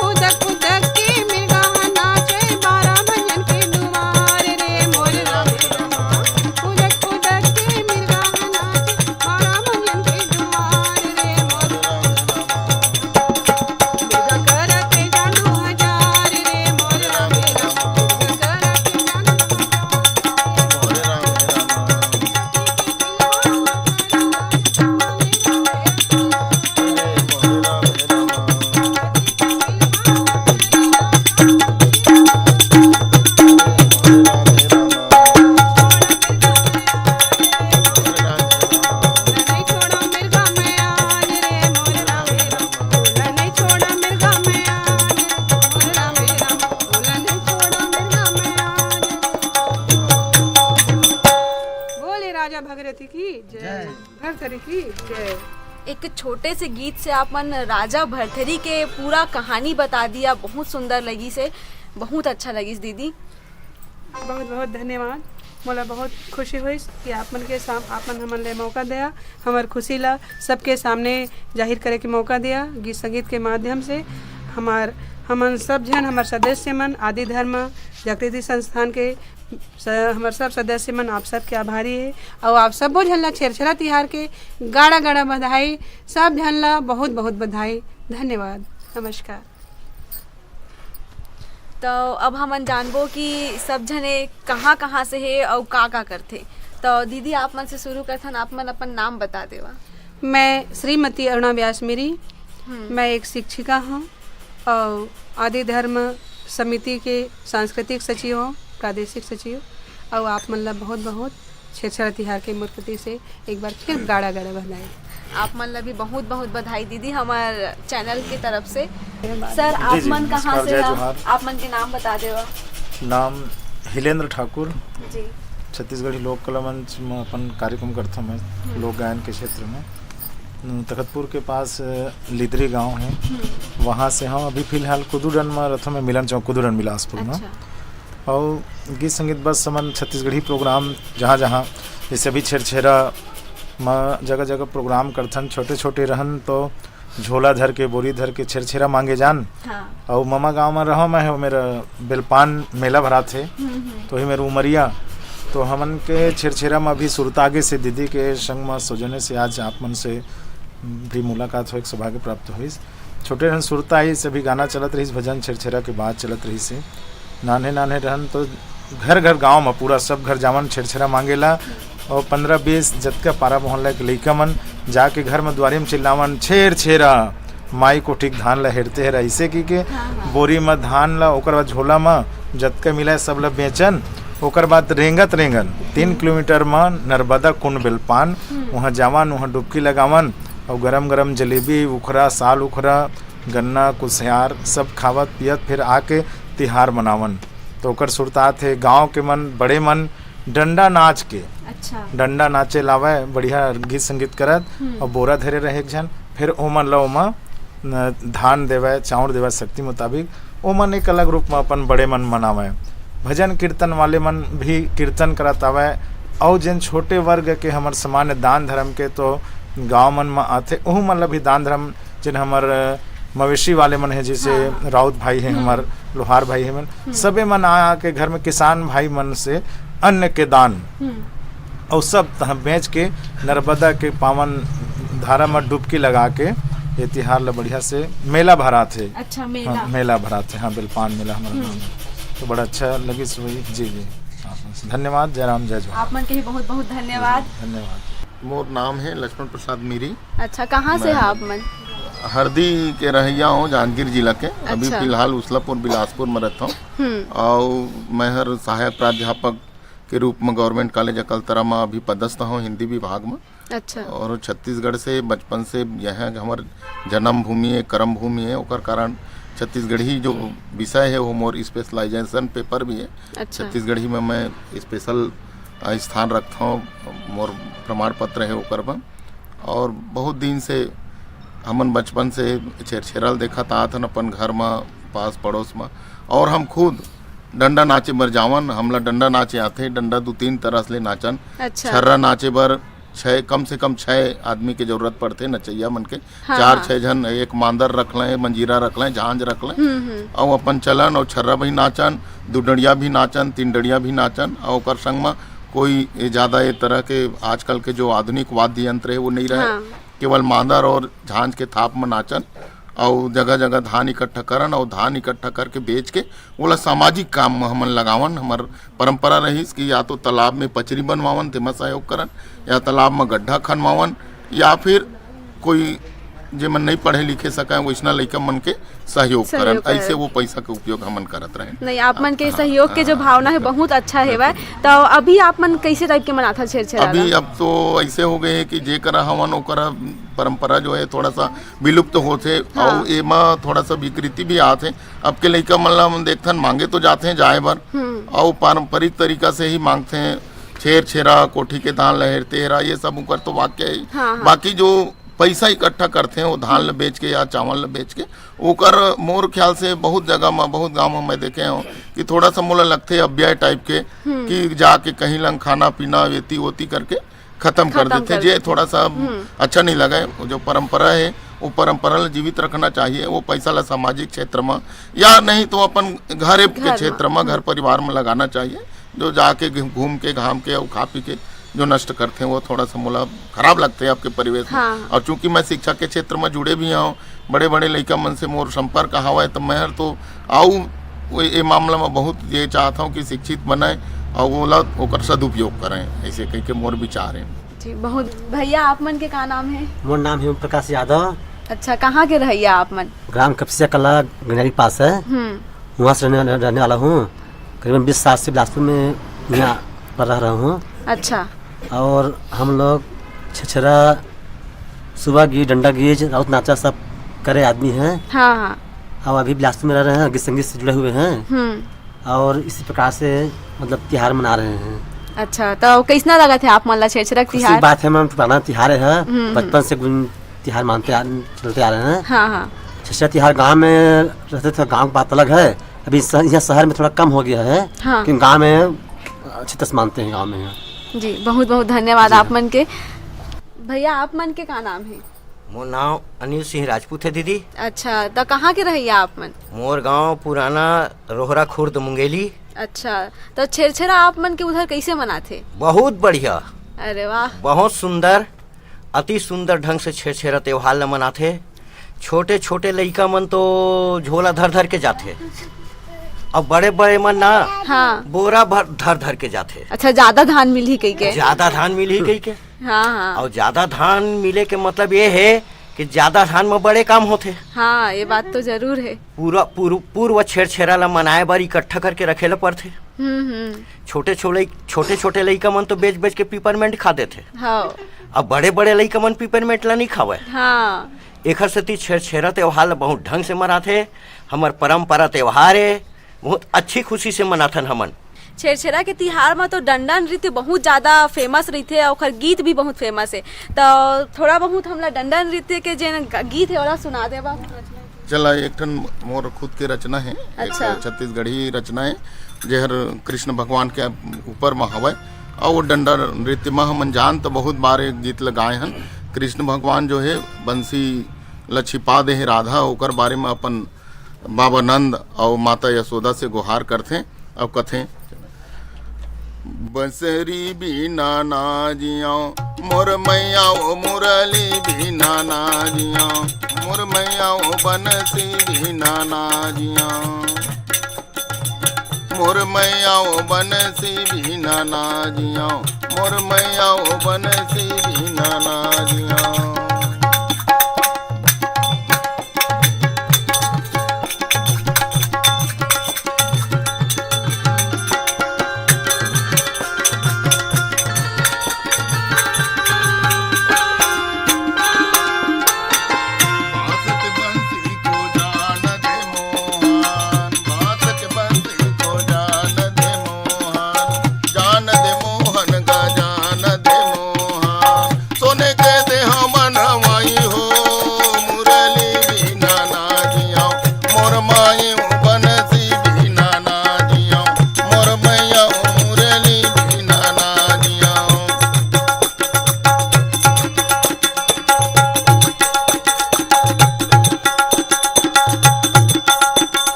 खुदक खुदक के मिर्गा ह नाचे, बारह भंजन के दुआर रे मोर राम। खुदक खुदक के मिर्गा ह नाचे, बारह भंजन के दुआर रे मोर। मिर्गा करत जादू हजार रे मोर राम। मिर्गा करत जादू हजार। बोले राजा भगरथी की जय। जय। भरथरी की जय। एक छोटे से गीत से आप मन राजा भरथरी के पूरा कहानी बता दिया, बहुत सुंदर लगिस हे, बहुत अच्छा लगिस दीदी। बहुत बहुत धन्यवाद। मोला बहुत खुशी होइस कि आप मन के साम-, आप मन हमन ले मौका दिया, हमर खुशी ला सबके सामने जाहिर करे के मौका दिया। गीत संगीत के माध्यम से हमार, हमन सब झन, हमर सदस्य मन, आदि धर्म जागृति संस्थान के स-, हमर सब सदस्य मन आप सब के आभारी हे। अउ आप सबो झन ला छेरछेरा तिहार के गाड़ा गाड़ा बधाई। सब झन ला बहुत बहुत बधाई। धन्यवाद। नमस्कार। तो अब हमन जानबो कि सब झने कहाँ कहाँ से हे अउ का का करथे। तो दीदी, आप मन से शुरू करथन, आप मन अपन नाम बता देवा। मैं श्रीमती अरुणा व्यास मेरी, हम्म। मैं एक शिक्षिका हूँ और आदि धर्म समिति के सांस्कृतिक सचिव हूँ, प्रादेशिक सचिव। और आप मन ला बहुत बहुत छेरछेरा तिहार के मोर कति से एक बार फिर गाड़ा गाड़ा बधाई। आप मन ला भी बहुत बहुत बधाई दीदी, हमार चैनल के तरफ से। सर, आप जी, जी, मन कहाँ नमस्कार, से जय हैं? जोहार। आप मन के नाम बता देवा। नाम हिलेंद्र ठाकुर। जी। छत्तीसगढ़ी लोक कला मंच में अपन कार्यक्रम करता मैं, हम्म। लोक गायन के क्षेत्र में। न, तखतपुर के पास, अ, लिदरी गांव है, हम्म। वहाँ से हम अभी फिलहाल कुदुरन में रथों में मिलन चौक कुदुरन बिलासपुर में। अच्छा। और गीत संगीत बस हमन छत्तीसगढ़ी प्रोग्राम जहाँ जहाँ, जैसे अभी छेरछेरा में जगह जगह प्रोग्राम करथन, छोटे छोटे रहन तो झोला धर के, बोरी धर के छेरछेरा मांगे जान। हाँ। और ममा गांव में रहो मैं, मेरा बेलपान मेला भरात हे, हम्म, हम्म। तो ही मेरा उमरिया। तो हमन के छेरछेरा में अभी सुरतागे से दीदी के संग में सौजन्य से आज आप मन से भी मुलाकात होए के सौभाग्य प्राप्त होइस। छोटे रहन सुरता आइस, अभी गाना चलत रहिस, भजन छेरछेरा के बात चलत रहिस हे। नान्हे नान्हे रहन तो घर घर गांव म पूरा सब घर जावन छेरछेरा मांगेला, और पंद्रह बीस जतका पारा मोहल्ला के लइका मन जाके घर म दुआरी म चिल्लावन, "छेरछेरा, माई कोठी के धान ला हेरते हेरा", अइसे की के हाँ, हाँ। बोरी म धान ला, ओकर बाद झोला म जतका मिला हे सब ला बेचन। ओकर बाद रेंगत रेंगत तीन हम्म। किलोमीटर म नर्मदा कुंड बेलपान, हम्म। उहाँ जावन, उहाँ डुबकी लगावन, और गरम गरम जलेबी, उखरा, साल उखरा, गन्ना, कुसियार सब खावत पियत फिर आके तिहार मनावन। तो ओकर सुरतात हे, गांव के मन, बड़े मन डंडा नाच के, अच्छा। डंडा नाचे लावय, बढ़िया गीत संगीत करत, हम्म। और बोरा धरे रहे एक झन, फिर ओमन ल ओमा न, धान देवय, चाउर देवय शक्ति मुताबिक, ओमन एक अलग रूप म अपन बड़े मन मनावय। भजन कीर्तन वाले मन भी कीर्तन करत आवय, अउ जेन छोटे वर्ग के हमर सामान्य दान धर्म के तो गांव मन म आथे, ओहू मन ल भी दान धर्म, जेन हमर मवेशी वाले मन हे, जैसे हाँ, हाँ। राउत भाई हे, हम्म। हमर लोहार भाई हे मन, हम्म। सबे मन आ, आ के घर में किसान भाई मन से अन्न के दान हम्म। अउ सब तहाँ बेच के नर्मदा के पावन धारा म डुबकी लगा के ये तिहार ल बढ़िया से मेला भराथे। अच्छा, मेला। हाँ, मेला भराथे, हाँ, बेलपान मेला हमारा हम्म। नाम है। तो बड़ा अच्छा लगिस वही। जी, जी। हाँ, धन्यवाद, जय राम, जय जोहार। आप मन के भी बहुत बहुत धन्यवाद। धन्यवाद। मोर नाम है लक्ष्मण प्रसाद मीरी। अच्छा, कहाँ से मैं हैं आप मन? हरदी के रहइया हूँ, जांजगीर जिला के। अभी अच्छा। फिलहाल उसलापुर बिलासपुर में रहता हूँ। हम्म। और मैं हर सहायक प्राध्यापक के रूप में गवर्नमेंट कॉलेज अकलतरा में अभी पदस्थ हूँ हिंदी विभाग में। अच्छा। और छत्तीसगढ़ से बचपन से यह हमर जन्मभूमि है, कर्म भूमि है, ओकर कारण छत्तीसगढ़ी जो विषय है वो मोर स्पेशलाइजेशन पेपर भी है। अच्छा। छत्तीसगढ़ी में मैं स्पेशल, अ, स्थान रखता हूँ, मोर प्रमाण पत्र है ओकर में। और बहुत दिन से हमन बचपन से छेरछेरा ल देखत आत हन अपन घर में, पास पड़ोस में, और हम खुद डंडा नाचे बर जावन। हमला डंडा नाचे आथे। डंडा दू तीन तरह ले नाचन। अच्छा। छर्रा नाचे बर छः, कम से कम छः आदमी के जरूरत पड़थे नचैया मन के। हाँ, चार हाँ। छः झन, एक मांदर रख लें, मंजीरा रख लें, झांझ रख लें, हम्म, हम्म। अउ अपन चलन अउ छर्रा भी नाचन, दू डंडिया भी नाचन, तीन डंडिया भी नाचन, अउ ओकर संग म कोई ए ज्यादा ए तरह के आजकल के जो आधुनिक वाद्य यंत्र है वो नहीं रहे। हाँ। केवल मांदर और झांझ के थाप म नाचन, अउ जगह-जगह धान इकट्ठा करन, अउ धान इकट्ठा करके बेच के ओला सामाजिक काम म हमन लगावन। हमर परंपरा रहिस कि या तो तालाब में पचरी बनवावन, तेमा सहयोग करन, या तालाब में गड्ढा खनवावन, या फिर कोई जेमन नहीं पढ़े लिखे सकय, वइसना लइका मन के सहयोग सहयोग करन। करन। ऐसे वो पैसा के उपयोग हमन करत रहेन। नहीं, आप मन के हाँ, सहयोग के जो हाँ, भावना है, बिल्कुल। बहुत अच्छा हेवय। बिल्कुल। तो अभी आप मन कैसे टाइप के मनाथा छेरछेरा अभी ला? अब तो ऐसे हो गए है कि जेकरा हवन ओकरा परंपरा जो है थोड़ा सा विलुप्त होथे, हाँ। अउ एमा थोड़ा सा विकृति भी आथे। अब के लइका मन ला हम देखथन, मांगे तो जाथे जाए बर, हम्म। अउ पारंपरिक तरीका से ही मांगथे। छेरछेरा, कोठी के धान ल हेरते हेरा, ये सब ओकर तो वाक्य है। हाँ, हाँ। बाकी जो पैसा इकट्ठा करथे, वो धान ल बेच के या चावल ल बेच के, ओकर मोर ख्याल से बहुत जगह म, बहुत गांव म मैं देखे हूँ कि थोड़ा सा मोला लगथे अव्यय टाइप के, हम्म। कि जाके कहीं लंग खाना पीना, वेती वोती करके खत्म कर खत्म देथे, कर जे देथे। थोड़ा सा हम्म। अच्छा नहीं लगे। वो जो परंपरा है, वो परंपरा ला जीवित रखना चाहिए। वो पैसा ला सामाजिक क्षेत्र में या नहीं तो अपन घर के घर में। क्षेत्र में, घर हम्म। परिवार में लगाना चाहिए। जो जाके घ-, घूम के, घाम के और खा पी के जो नष्ट करते हैं, वो थोड़ा सा मोला खराब लगते हैं आपके परिवेश में। हाँ। और चूंकि मैं शिक्षा के क्षेत्र में जुड़े भी हूँ, बड़े-बड़े लइका मन से मोर संपर्क हवय, त मैं हर तो आऊ वो ए मामला में बहुत ये चाहत हूँ कि शिक्षित बने और ओला ओकर सदुपयोग करें, ऐसे कह के मोर विचार है। जी, बहुत। भैया, आप मन के का नाम है? मोर नाम है ओम प्रकाश यादव। अच्छा, कहाँ के रहैया आप मन? ग्राम कपसिया कला, गंडारी पास है। हम्म। वहाँ से रहने, रहने वाला हूँ। करीबन बीस साल से बिलासपुर में यहाँ पर रह रहा हूँ। अच्छा। और हम लोग छेरछेरा, सुआ गीत, डंडा गीत, राउत नाचा सब करे आदमी हैं। हाँ, हाँ। और अभी बिलासपुर में रह रहे हैं, गीत संगीत से जुड़े हुए हैं। हम्म। और इसी प्रकार से, मतलब, तिहार मना रहे हैं। अच्छा, तो कैसना लगथे आप मन ला छेरछेरा के खुशी तिहार? बात है, मैम, पुराना तिहार है, हम्म, हम्म। बचपन से गुन-, तिहार मानते आ, चलते आ रहे हैं। हाँ, हाँ। छेरछेरा तिहार गांव में रहते थे, गांव की बात अलग है। अभी स-, यहाँ शहर में थोड़ा कम हो गया है, हाँ। लेकिन गांव में अच्छे तरह से मानते हैं गांव में यहाँ। जी, बहुत बहुत धन्यवाद जी। आप मन के। भैया, आप मन के का नाम है? मोर नाम अनिल सिंह राजपूत है दीदी। अच्छा, तो कहाँ के रहैया आप मन? मोर गांव पुराना रोहरा खुर्द मुंगेली। अच्छा, तो छेरछेरा आप मन के उधर कैसे मनाथे? बहुत बढ़िया। अरे वाह। बहुत सुंदर। अति सुंदर ढंग से छेरछेरा त्योहार ल मनाथे। छोटे छोटे लइका मन तो झोला धर धर के जाथे, अब बड़े बड़े मन ना हाँ। बोरा भर धर धर के जाथे। अच्छा, ज्यादा धान मिलही कहिके। ज्यादा धान मिलही कहिके। हाँ, हाँ। और ज्यादा धान मिले के मतलब ये है कि ज्यादा धान में बड़े काम होथे। हाँ, ये बात तो जरूर है। पूरा पूर्व पूर्व छेरछेरा ला मनाए बर इकट्ठा करके रखे ला पड़थे। हम्म, हम्म। छोटे छोटे छोटे छोटे लइका मन तो बेच बेच के पिपरमेंट खा देथे। हाँ। अब बड़े बड़े लइका मन पिपरमेंट ला नहीं खावय। हाँ। एखर सेती छेरछेरा त्योहार ला बहुत ढंग से मनाथे। हमर परंपरा त्योहार है, बहुत अच्छी खुशी से मनाथन हमन। छेरछेरा के तिहार म तो डंडा नृत्य बहुत ज्यादा फेमस रहिथे अउ ओखर गीत भी बहुत फेमस हे। त थोड़ा बहुत हमला डंडा नृत्य के जेन ग-, गीत हे, ओला सुना देवा। चला, एक ठन मोर खुद के रचना हे, एक अच्छा। छत्तीसगढ़ी रचना हे, जेहर कृष्ण भगवान के ऊपर म हवय। अउ वो डंडा नृत्य म हमन जान त बहुत बार एक गीत ल गाए हन। कृष्ण भगवान जो हे बंसी ल छिपा दे हे राधा, ओकर बारे म अपन बाबा नंद अउ माता यशोदा से गुहार करथे अउ कथे, बंसरी बिना ना जियो मोर मैया, ओ मुरली बिना ना जियो मोर मैया, ओ बंसी बिना ना जियो मोर मैया, ओ बंसी बिना ना जियो मोर मैया, ओ बंसी बिना ना जियो।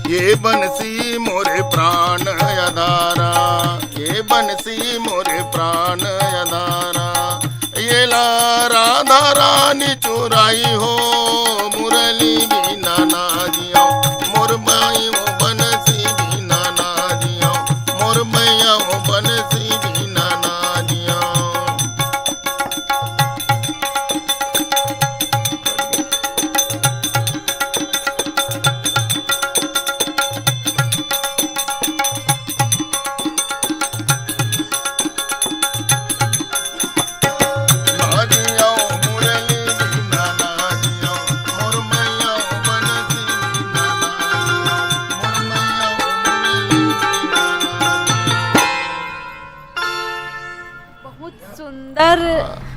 ये बंसी मोरे प्राण आधारा, ये बंसी मोरे प्राण आधारा, येला राधा रानी चुराई हो, मुरली बिना ना जियो मोर माई, ओ बंसी बिना ना जियो मोर मैया, ओ बंसी बिना ना जियो। बहुत सुंदर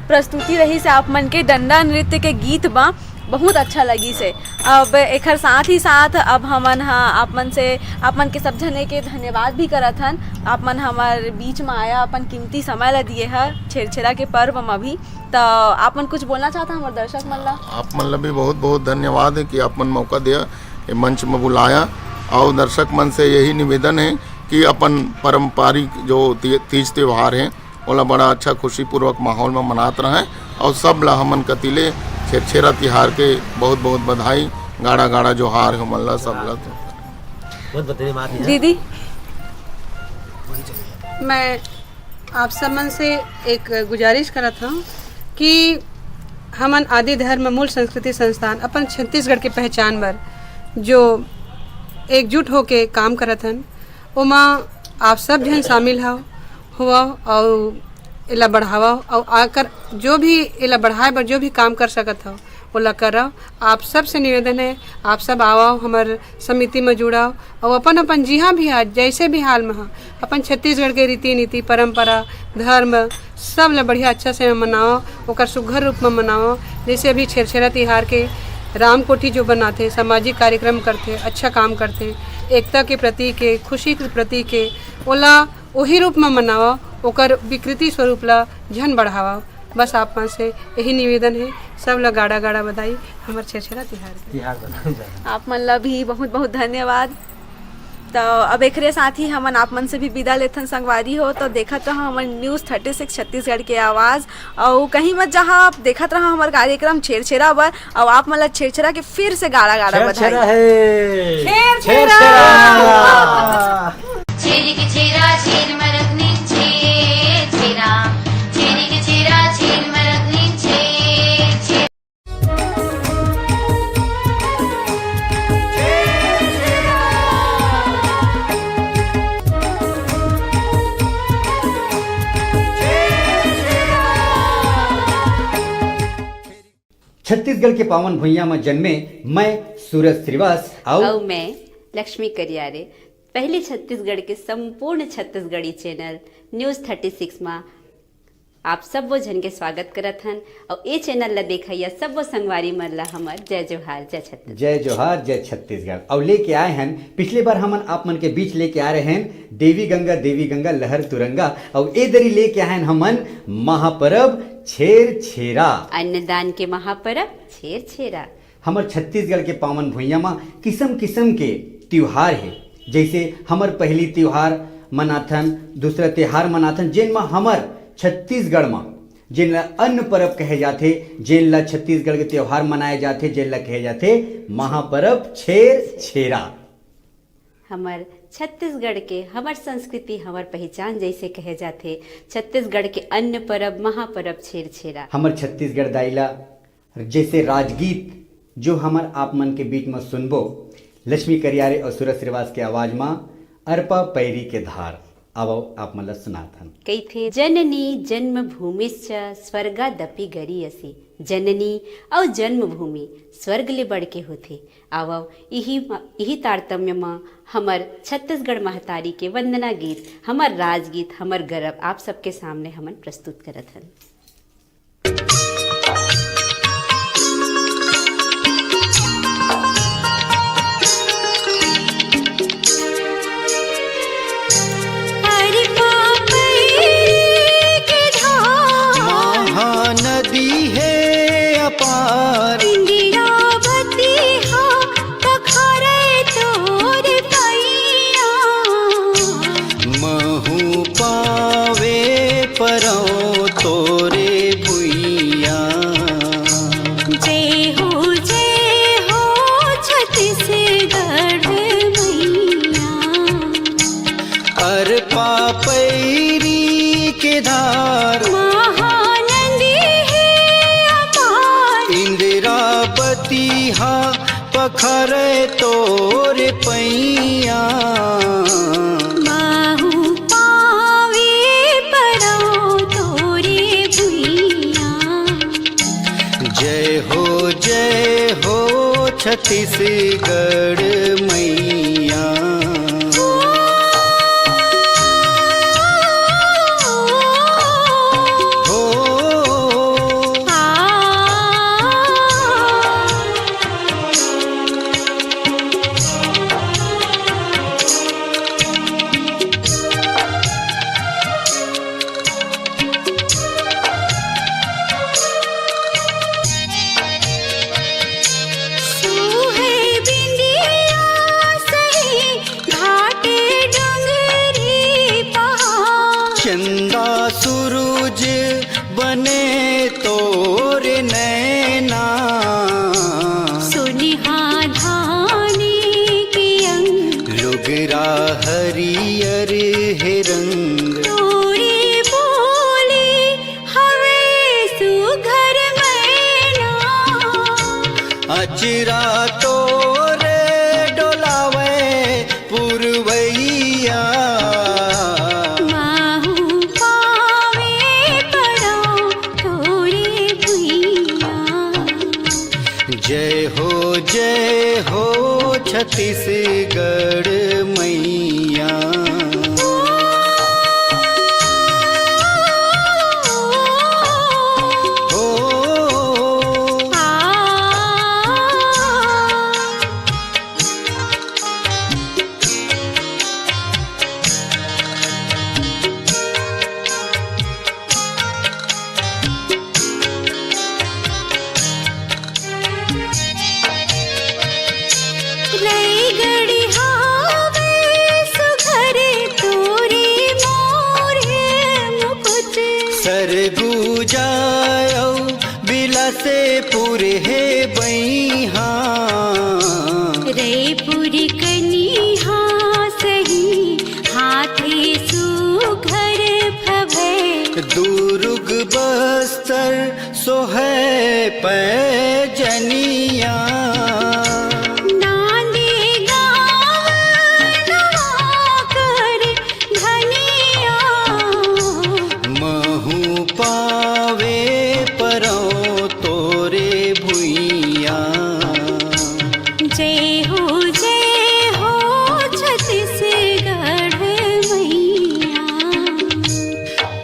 प्रस्तुति रहिस हे आप मन के डंडा नृत्य के गीत बा, बहुत अच्छा लगिस हे। अब एखर साथ ही साथ अब हमन ह आप मन से, आप मन के सब झने के धन्यवाद भी करत हन। आप मन हमर बीच म आया, अपन कीमती समय ल दिए ह छेरछेरा के पर्व म भी। त आप मन कुछ बोलना चाहत ह हमर दर्शक मन ला? आप मन ला भी बहुत बहुत धन्यवाद है कि आप मन मौका दिया, ये मंच में बुलाया। और दर्शक मन से यही निवेदन है कि अपन पारंपरिक जो ती-, तीज त्योहार है, ओला बड़ा अच्छा खुशीपूर्वक माहौल में मनात रहें। और सब ला हमन कति ले छेरछेरा तिहार के बहुत बहुत बधाई, गाड़ा गाड़ा जोहार हमन ला सब ला। बहुत बहुत धन्यवाद भैया। दीदी, मैं आप सब मन से एक गुजारिश करत हूँ कि हमन आदि धर्म मूल संस्कृति संस्थान अपन छत्तीसगढ़ के पहचान बर जो एकजुट होके काम करत हन, ओमा आप सब झन शामिल हव, होवव अउ एला बढ़ावव, अउ आकर जो भी एला बढ़ाए बर जो भी काम कर सकत हव, ओला करव। आप सब से निवेदन है, आप सब आवव, हमर समिति में जुड़व, अउ अपन अपन जिहाँ भी ह, जैसे भी हाल में ह, अपन छत्तीसगढ़ के रीति नीति, परंपरा, धर्म, सब ल बढ़िया अच्छा से मनावव, ओकर सुघर रूप में मनावव। जैसे अभी छेरछेरा तिहार के राम कोठी जो बनाथे, सामाजिक कार्यक्रम करथे, अच्छा काम करथे, एकता के प्रतीक हे, खुशी के प्रतीक हे, ओला ओही रूप में मनावव, ओकर विकृति स्वरूप ला झन बढ़ावा। बस आप मन से यही निवेदन हे, सब ला गाड़ा गाड़ा बधाई हमर छेरछेरा तिहार के। तिहार बधाई। आप मन ला भी बहुत बहुत धन्यवाद। तो अब एकरे साथ ही हमन आप मन से भी विदा लेथन संगवारी हो। तो देखत रहो हमर न्यूज़ थर्टी सिक्स छत्तीसगढ़ के आवाज़, अउ कहीं मत जहाँ आप देखत रहो हमर कार्यक्रम छेरछेरा बर, अउ आप मन ला छेरछेरा के फिर से गाड़ा गाड़ा बधाई। छेरछेरा हे। छेरछेरा। छेरछेरा। छेरी के छेरा, छेर मरक नी छेर छेरा। छेरी के छेरा, छेर मरक नी छेर छेरा। छत्तीसगढ़ के पावन भुइयां म जन्मे मैं सूरज श्रीवास अउ अउ मैं लक्ष्मी करियारे, पहली छत्तीसगढ़ के संपूर्ण Chhattisgarhi channel news thirty six मा आप सब्बो झन के स्वागत करत हन। अउ ए चैनल ला देखइया सब्बो संगवारी मन ला हमर जय जोहार, जय छत्तीसगढ़। जय जोहार, जय छत्तीसगढ़। अउ लेके आए हन, पिछले बार हमन आप मन के बीच लेके आ रहे हन देवी गंगा, देवी गंगा लहर तुरंगा। अउ ए दरी लेके आए हन हमन महापरब छेर छेरा। अन्नदान के महापरब छेर छेरा। हमर छत्तीसगढ़ के पावन भुइयां म किसम किसम के तिहार हे। जइसे हमर पहली तिहार मनाथन, दूसरा तिहार मनाथन, जेन म हमर छत्तीसगढ़ म जेन ला अन्न परब कहे जाथे, जेन ला छत्तीसगढ़ के तिहार मनाए जाथे, जेन ला कहे जाथे महापरब छेर छेरा। हमर छत्तीसगढ़ के, हमर संस्कृति, हमर पहिचान जइसे कहे जाथे, छत्तीसगढ़ के अन्न परब, महापरब छेर छेरा। हमर छत्तीसगढ़ दाई ला जइसे राजगीत, जो हमर आप मन के बीच म सुनबो, लक्ष्मी करियारे अउ सूरज श्रीवास के आवाज म अरपा पैरी के धार। आवव, आप मन ल सुनात हन। कहिथे, "जननी जन्मभूमिश्च स्वर्गादपि गरीयसी।" जननी अउ जन्मभूमि स्वर्ग ले बढ़ के होथे। आवव, इही म-, इही तारतम्य म हमर छत्तीसगढ़ महतारी के वंदना गीत, हमर राजगीत, हमर गरब आप सबके सामने हमन प्रस्तुत करत हन। अरे पापई के धार। महानदी हे अपार। इंदिरावती हा पखरे तोर पैया। महू पावे परौं तोरे भुइयां। जय हो, जय हो छत्तीसगढ़ मैया। अरपा पैरी के धार। महानदी हे अपार। इंदिरावती हा पखरे तोर पैया। महू पावे परौं तोरे भुइयां। जय हो, जय हो छत्तीसगढ़ मैया। हो। सोहे बिंदिया सही घाटे डोंगरी पहाड़। चंदा सूरज बने तोर नैना। सोनिहा धानी के अंग। लुगरा हरियर हे रंग। तोरी बोली हवे सुघर मैना। अचरा तोरे डोलावे पुरवैया। माहू पावे पड़ो तोरे भुइया। जय हो, जय हो छत्तीसगढ़ मैया। पूजा अउ बिलासेपुर हे बइहा। रईपुर कनिहा सही हाथे सुघर फभय। दुरुग बस्तर सोहय पैजनिया। नांदी गाँव नवा कर धनिया। महूँ पावे परौं तोरे भुइयाँ। जय हो, जय हो छत्तीसगढ़ मैया।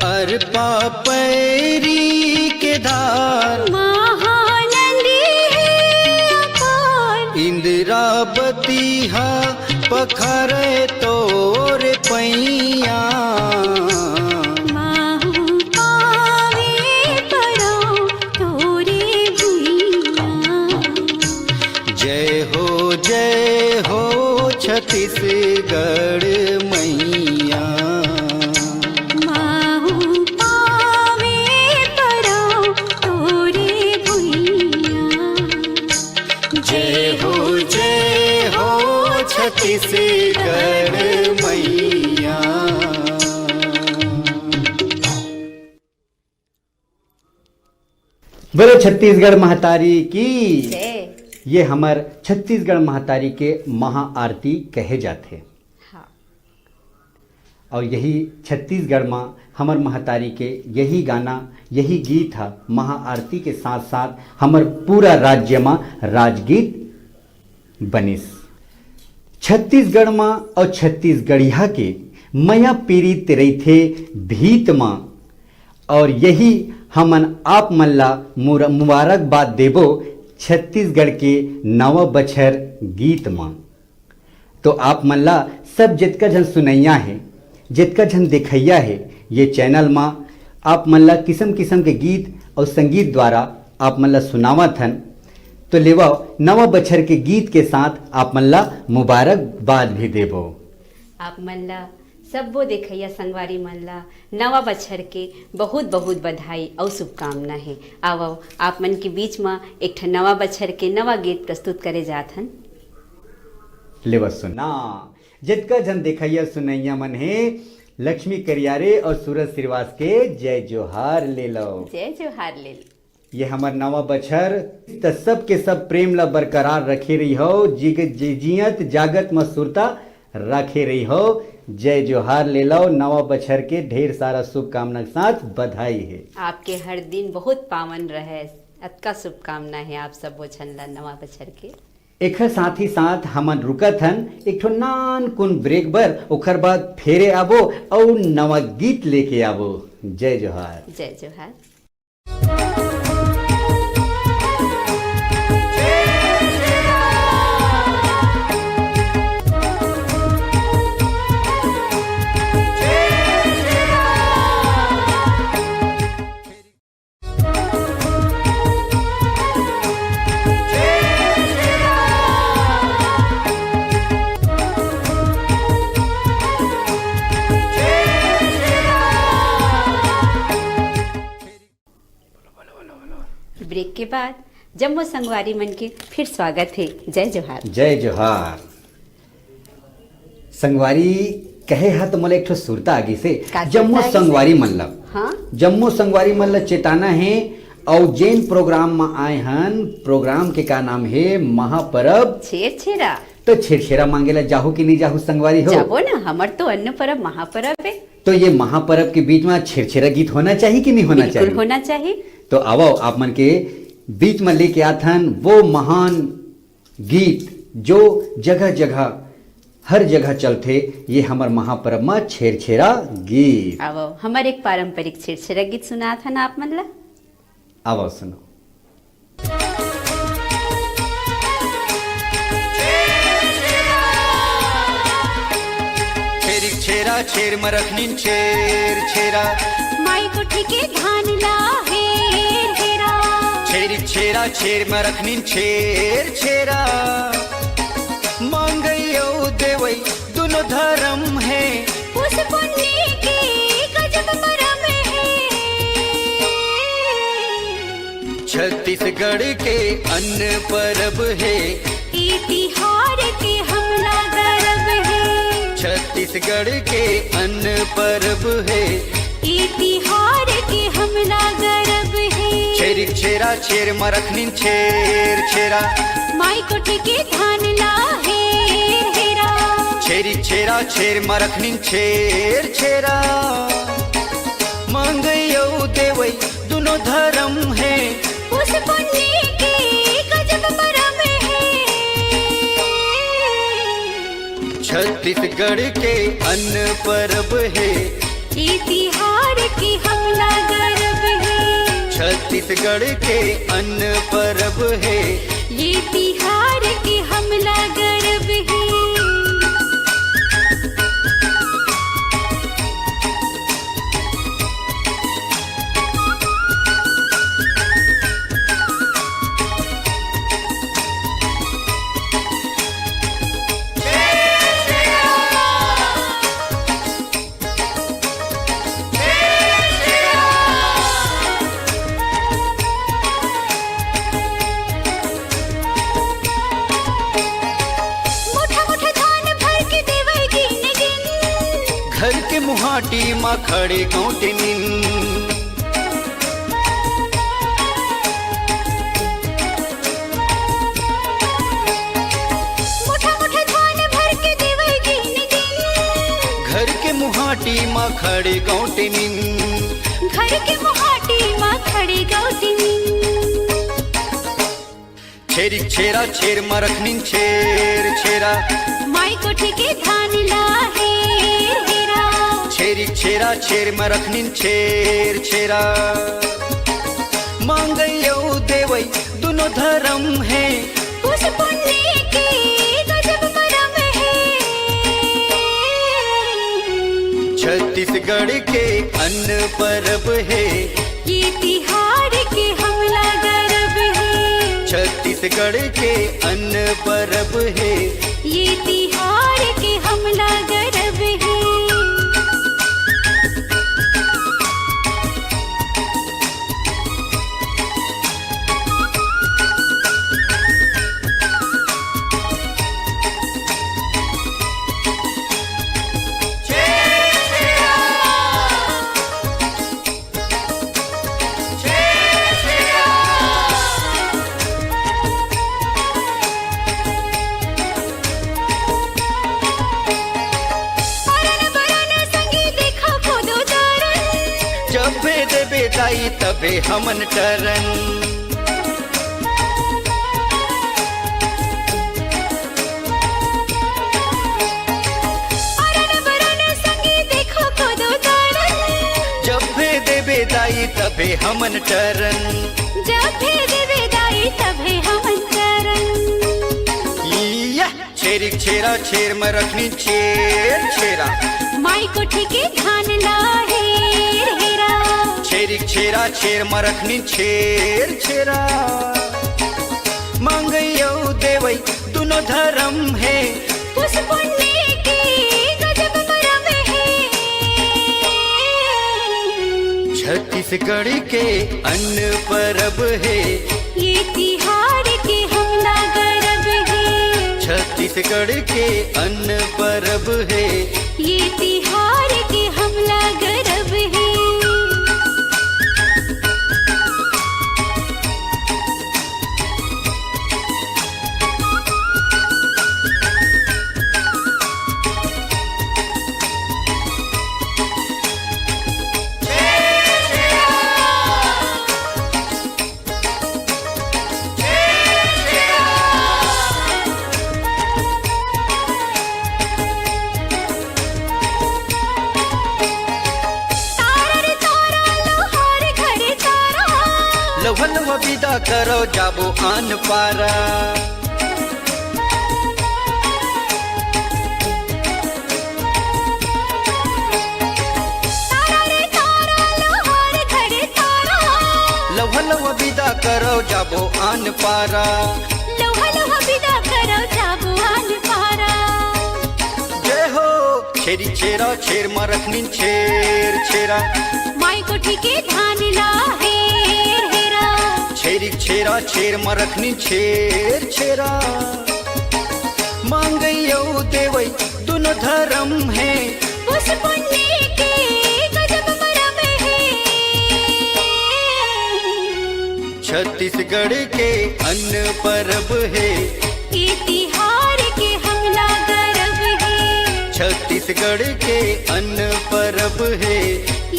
अरपा पैरी के धार। महानंदी हे अपार। इंदिरावती हा पखारे तोर पैया। महूँ पावे परौं तोरे भुइयाँ। जय हो, जय हो छत्तीसगढ़ मैया। महूँ पावे परौं तोरे भुइयाँ। जय हो, जय हो छत्तीसगढ़ मैया। बोलो छत्तीसगढ़ महतारी की। जय। ये हमर छत्तीसगढ़ महतारी के महाआरती कहे जाथे। हाँ। अउ यही छत्तीसगढ़ म हमर महतारी के यही गाना, यही गीत ह महाआरती के साथ-साथ हमर पूरा राज्य म राजगीत बनिस। छत्तीसगढ़ म अउ छत्तीसगढ़िया के मया पीरित रहिथे भीत म, अउ यही हमन आप मन ला मुर-, मुबारकबाद देबो छत्तीसगढ़ के नवा बछर गीत म। तो आप मन ला सब जितका झन सुनइया हे, जितका झन देखइया हे, ये चैनल मा आप मन ला किसम किसम के गीत अउ संगीत द्वारा आप मन ला सुनावत हन। तो लेवव, नवा बछर के गीत के साथ आप मन ला मुबारकबाद भी देबो। आप मन ला, सब्बो देखइया संगवारी मन ला नवा बछर के बहुत बहुत बधाई अउ शुभकामना हे। आवव, आप मन के बीच म एक ठन नवा बछर के नवा गीत प्रस्तुत करे जात हन। लेवा सुना, जतका झन देखइया सुनइया मन हे, लक्ष्मी करियारे अउ सूरज श्रीवास के जय जोहार ले लव। जय जोहार ले लव। ये हमर नवा बछर त सबके सब प्रेम ला बरकरार रखे रहिहव, जिग-, जि-, जियत जागत म सुरता रखे रहिहव। जय जोहार ले लव, नवा बछर के ढेर सारा शुभकामना के साथ बधाई हे। आपके हर दिन बहुत पावन रहे, अतका शुभकामना हे आप सबो झन ला नवा बछर के। एखर साथ ही साथ हमन रुकत हन एक ठो नान कुन ब्रेक बर, ओखर बाद फेरे आबो अउ नवा गीत लेके आबो। जय जोहार। जय जोहार। ब्रेक के बाद जम्मो संगवारी मन के फिर स्वागत हे। जय जोहार। जय जोहार। संगवारी कहे हा तो मोला एक ठो सुरता आगे से। का जम्मो सुरता आगे से? संगवारी मन ला। हाँ? जम्मो संगवारी मन ला चेताना हे, अउ जेन प्रोग्राम म आए हन, प्रोग्राम के का नाम हे? महापरब छेरछेरा। तो छेरछेरा मांगे ला जाहू कि नहीं जाहू संगवारी हो? जाबो ना, हमर तो अन्न परब महापरब हे। तो ये महापरब के बीच में छेरछेरा गीत होना चाहिए कि नहीं होना बिल्कुल चाहिए? होना चाहिए। तो आवो, आप मन के बीच में लेके आथन वो महान गीत जो जगह जगह, हर जगह चलथे, ये हमर महापरब म छेरछेरा गीत। आवो, हमर एक पारंपरिक छेरछेरा गीत सुनाथन आप मन ला। आवो सुनो। छेरी छेरा छेर म रखनिन छेर छेरा। माई कोठी के धान ला हेर हेरा। छेरी छेरा छेर म रखनिन छेर छेरा। मांगई अउ देवई दुनो धरम हे। पुस पुन्नी के गजब मरम हे। छत्तीसगढ़ के अन्न परब हे। ए तिहार के हमला गरब हे। छत्तीसगढ़ के अन्न परब हे। ए तिहार के हमला गरब हे। छेरिक छेरा छेर मरखनिन छेर छेरा। माई कोठी के धान ला हेर हेरा। छेरिक छेरा छेर मरखनिन छेर छेरा। मंगई अउ देवई दुनो धरम हे। पुस पुन्नी के गजब परब हे। छत्तीसगढ़ के अन्न परब हे। ए तिहार के हमला गरब हे। छत्तीसगढ़ के अन्न परब हे। ए तिहार के हमला गरब हे। मोठा मोठा धान भर के देवई गिन गिन। घर के मुहाटी म खड़े गौंटिनिन। मोठा मोठा धान भर के देवई गिन गिन। घर के मुहाटी म खड़े गौंटिनिन। घर के मुहाटी म खड़े गौंटिनिन। छेरिक छेरा छेर मरखनिन छेर छेरा। माई कोठी के धान ला हेर हेरा। छेरिक छेरा छेर मरखनिन छेर छेरा। मांगई अउ देवई दुनो धरम हे। पुस पुन्नी के गजब परब हे। छत्तीसगढ़ के अन्न परब हे। ए तिहार के हमला गरब हे। छत्तीसगढ़ के अन्न परब हे। ए तिहार के हमला गरब हे। परन बरन संगी देखा कोदो दारन। जबे देबे दाई तबे हमन टरन। परन बरन संगी देखा कोदो दारन। जबे देबे दाई तबे हमन टरन। जबे देबे दाई तबे हमन टरन। इया! छेरिक छेरा छेर मरखनिन छेर छेरा। माई कोठी के धान ला हेर हेरा। छेरिक छेरा छेर मरखनिन छेर छेरा। मांगई अउ देवई दुनो धरम हे। पुस पुन्नी के गजब परब हे। छत्तीसगढ़ के अन्न परब हे। ए तिहार के हमला गरब हे। छत्तीसगढ़ के अन्न परब हे। ए तिहार के हमला गरब हे। तारा रे तारा, लोहार घरे तारा। लौहा लौहा बिदा करो, जाबो आन पारा। तारा रे तारा, लोहार घरे तारा। लौहा लौहा बिदा करो, जाबो आन पारा। लौहा लौहा बिदा करो, जाबो आन पारा। जय हो। छेरी छेरा छेर मरखनिन छेर छेरा। माई कोठी के धान ला हेर हेरा। छेरी छेरा छेर म रखनी छेर छेरा, मांगई अउ देवई दुनो धरम हे। उस पुण्य के गजब मरम हे। छत्तीसगढ़ के अन्न परब हे। ये तिहार के हमला गरब हे। छत्तीसगढ़ के अन्न परब हे।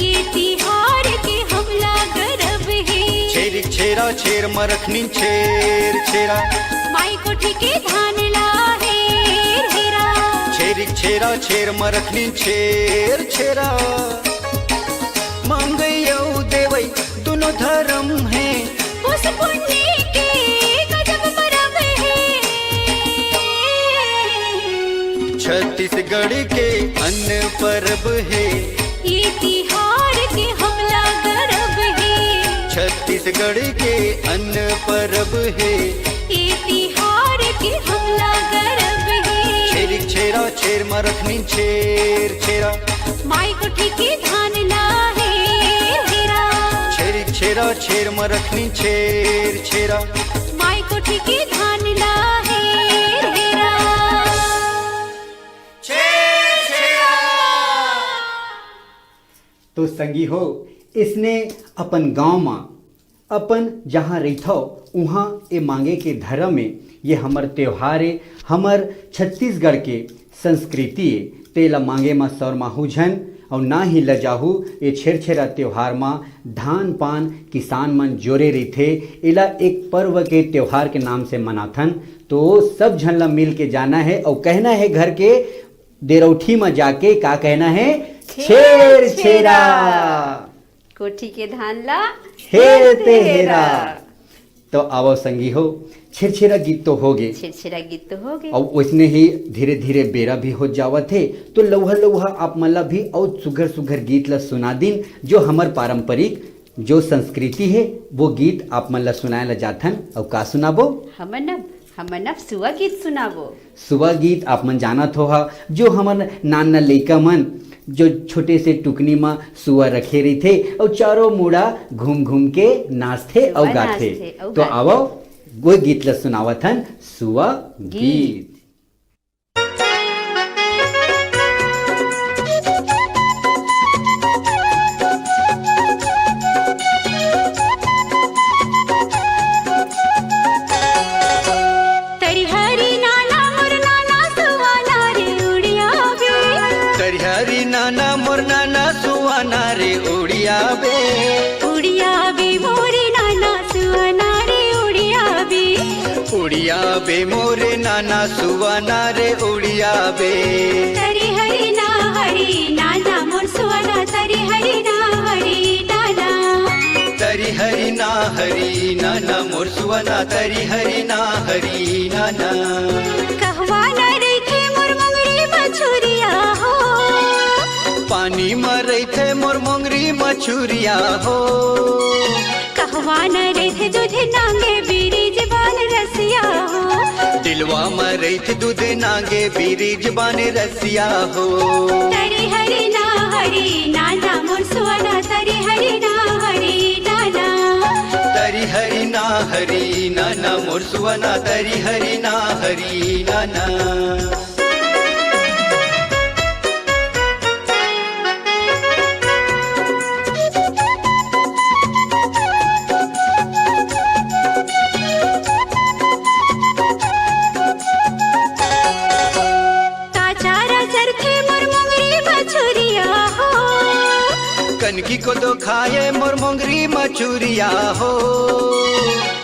ये तिहार के हमला गरब हे। छेरिक छेरा छेर म रखनी छेर छेरा। माई कोठी के धान ला हेर हेरा। छेरिक छेरा छेर म रखनी छेर छेरा। मांगई अउ देवई दुनो धरम हे। उस पुण्य के गजब मरब हे। छत्तीसगढ़ के अन्न परब हे। ये तिहार के हमला गरब हे। छत्तीसगढ़ के अन्न परब हे। ये तिहार के हमला गरब हे। छेरिक छेरा छेर म रखनी छेर छेरा। माई कोठी के धान ला हेर हेरा। छेरिक छेरा छेर म रखनी छेर छेरा। माई कोठी के धान ला हेर हेरा। छेर छेरा। तो संगी हो, इसने अपन गांव म, अपन जहां रहिथव, उहां ए मांगे के धरम ए, ये हमर त्योहार ए, हमर छत्तीसगढ़ के संस्कृति ए। तेला मांगे म शरमाहू झन अउ ना ही लजाहू। ए छेरछेरा त्योहार म धान पान किसान मन जोरे रहिथे, एला एक पर्व के त्योहार के नाम से मनाथन। तो सब झन ला मिल के जाना हे अउ कहना हे घर के देरौठी म जाके, का कहना हे? छेर छेरा। कोठी के धान ला हेर ते हेरा। तो आवो संगी हो, छेरछेरा गीत तो हो गे, छेरछेरा गीत तो हो गे। अउ ओइसने ही धीरे धीरे बेरा भी हो जावत हे, तो लउहा लउहा आप मन ला भी अउ सुघर सुघर गीत ला सुना दिन, जो हमर पारंपरिक जो संस्कृति हे, वो गीत आप मन ला सुनाए ला जाथन। अउ का सुनाबो? हमन अब, हमन अब सुआ गीत सुनाबो। सुआ गीत आप मन जानत हो हा, जो हमन नान नान लइका मन जो छोटे से टुकनी म सुआ रखे रहिथे अउ चारों मुड़ा घूम घूम के नाचथे अउ सुआ गाथे। नाचथे अउ तो गाथे। आवो, वो गीत ल सुनावत हन, सुआ गीत। गीत। तरिहरी नाना मोर नाना सुआना रे उड़िया बे। तरिहरी नाना मोर नाना सुआना रे उड़िया बे। उड़िया बे मोरे नाना सुआना रे उड़िया बे। उड़िया बे मोरे नाना सुआना रे उड़िया बे। तरिहरी ना हरी नाना मोर सुआना, तरिहरी ना हरी नाना। तरिहरी ना हरी नाना मोर सुआना, तरिहरी ना हरी नाना। कहवा न रहिथे मोर मोंगरी मछुरिया हो। पानी म रहिथे मोर मोंगरी मछुरिया हो। कहवा न रहिथे दूध नांगे बिरिज बान रसिया हो। दिलवा म रहिथे दूध नांगे बिरिज बान रसिया हो। तरिहरी ना हरी नाना मोर सुआना, तरिहरी ना हरी नाना। तरिहरी ना हरी नाना मोर सुआना, तरिहरी ना हरी नाना। काचारा चरथे मोर मोंगरी मछुरिया हो। कनकी कोदो खाए मोर मोंगरी मछुरिया हो।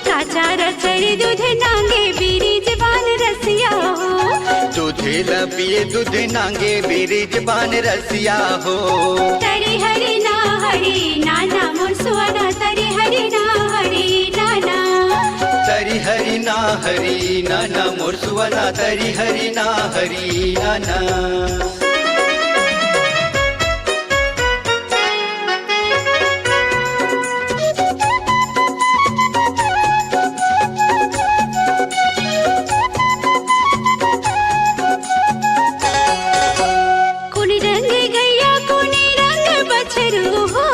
काचारा चरी दूध नांगे बिरिज बान रसिया हो। दूधे ल पिए दूध नांगे बिरिज बान रसिया हो। तरिहरी ना हरी नाना मोर सुआना, तरिहरी ना हरी नाना। तरिहरी ना हरी नाना मोर सुआना, तरिहरी ना हरी नाना। कोनी रंग गैया, कोनी रंग बछरू हो।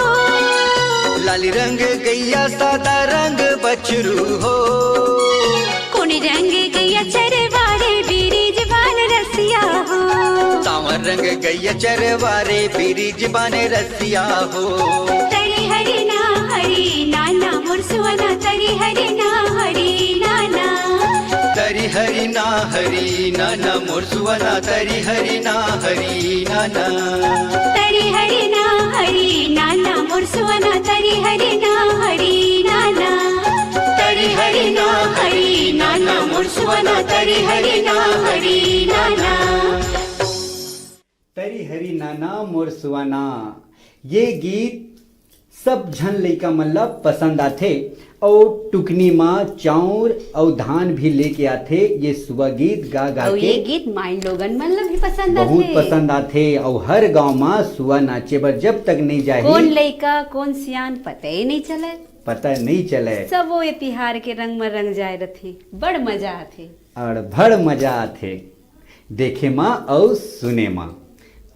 लाली रंग गैया, सादा रंग बछरू हो। कोन रंग गैया चरवारे बिरिज बान रसिया हो। सांवर रंग गैया चरवारे बिरिज बान रसिया हो। तरी हरी ना हरी नाना मोर सुअना, तरी हरी ना हरी नाना। तरी हरी ना हरी नाना मोर सुअना, तरी हरी ना हरी नाना। तरी हरी ना हरी नाना मोर सुअना, तरी हरी ना हरी नाना। तरी हरी ना हरी नाना मोर सुअना, तरी हरी ना हरी नाना। तरी हरी नाना मोर सुअना। ये गीत सब झन लइका मन ला पसंद आथे। अउ टुकनी म चाउर अउ धान भी लेके आथे ये सुआ गीत गा गा अउ के। ये गीत माइन लोगन मन ला भी पसंद बहुत आथे। पसंद आथे। अउ हर गांव म सुआ नाचे बर जब तक नहीं जाही, कोन लइका कोन सियान पता ही नहीं चले। पता नहीं चले। सब वो ये तिहार के रंग म रंग जाए रथे, बड़ मजा आथे। अड़भड़ मजा आथे देखे म अउ सुने म।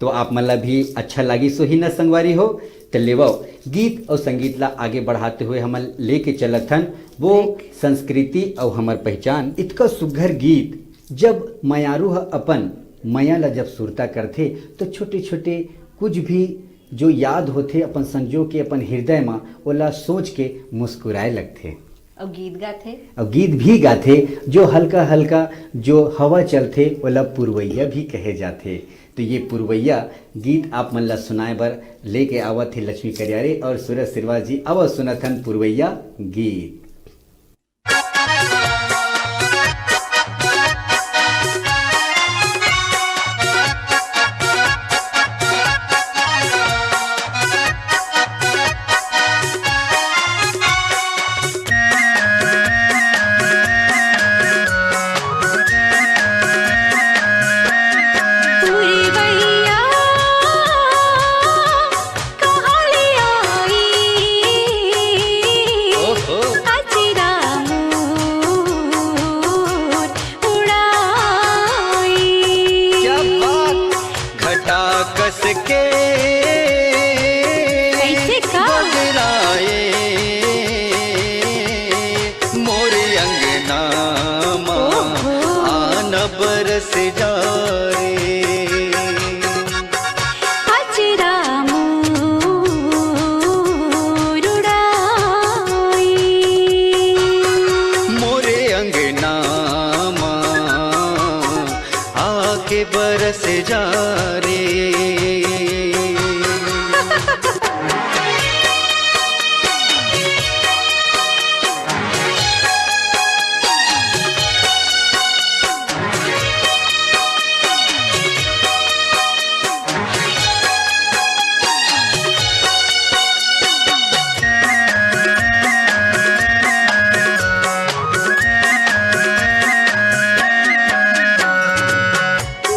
तो आप मन ला भी अच्छा लागिस होही न संगवारी हो। त लेवव, गीत अउ संगीत ला आगे बढ़ाते हुए हमन लेके चलत हन वो संस्कृति अउ हमर पहचान। इतका सुघर गीत, जब मयारू ह अपन मया ला जब सुरता करथे, तो छोटे-छोटे कुछ भी जो याद होथे अपन संजो के अपन हृदय म, ओला सोच के मुस्कुराए लगथे। अउ गीत गाथे। अउ गीत भी गाथे, जो हल्का हल्का जो हवा चलथे, ओला पुरवैया भी कहे जाथे। तो ये पुरवैया गीत आप मन ला सुनाए बर लेके आवत हे लक्ष्मी करियारे अउ सूरज श्रीवास जी। आवा सुनत हन पुरवैया गीत। उड़ाई। क्या बात। घटा कस के कैसे का? बगराए मोर अंगना मा ओहो। आन बरस जा रे। अचरा मोर उड़ाई। मोरे अंगना मा आके बरस जा रे।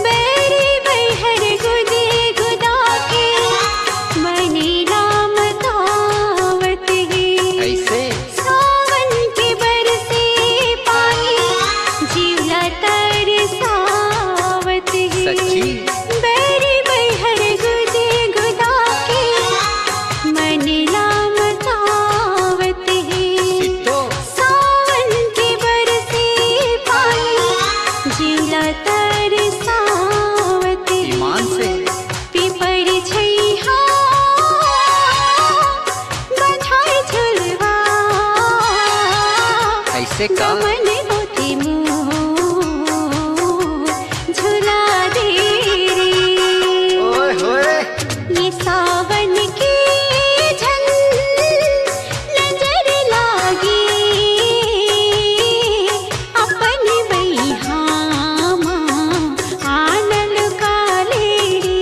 बैरी बैहर गुदे गुदा के मने नाम तावत हे। ऐसे? सावन के बरसे पानी जीवला तरसावत हे। सच्ची? बैरी बैहर गुदे गुदा के मने नाम तावत हे। सिद्धो? सावन के बरसे पानी जीवला तरसावत हे। ईमान से। पीपर छैहा बधाई झुलवा। ऐसे का? गमन होती मुँह झुला दे रे। ओए होए। ये सावन की झन नजर लागी, अपन बइहा मा आनल काले रे।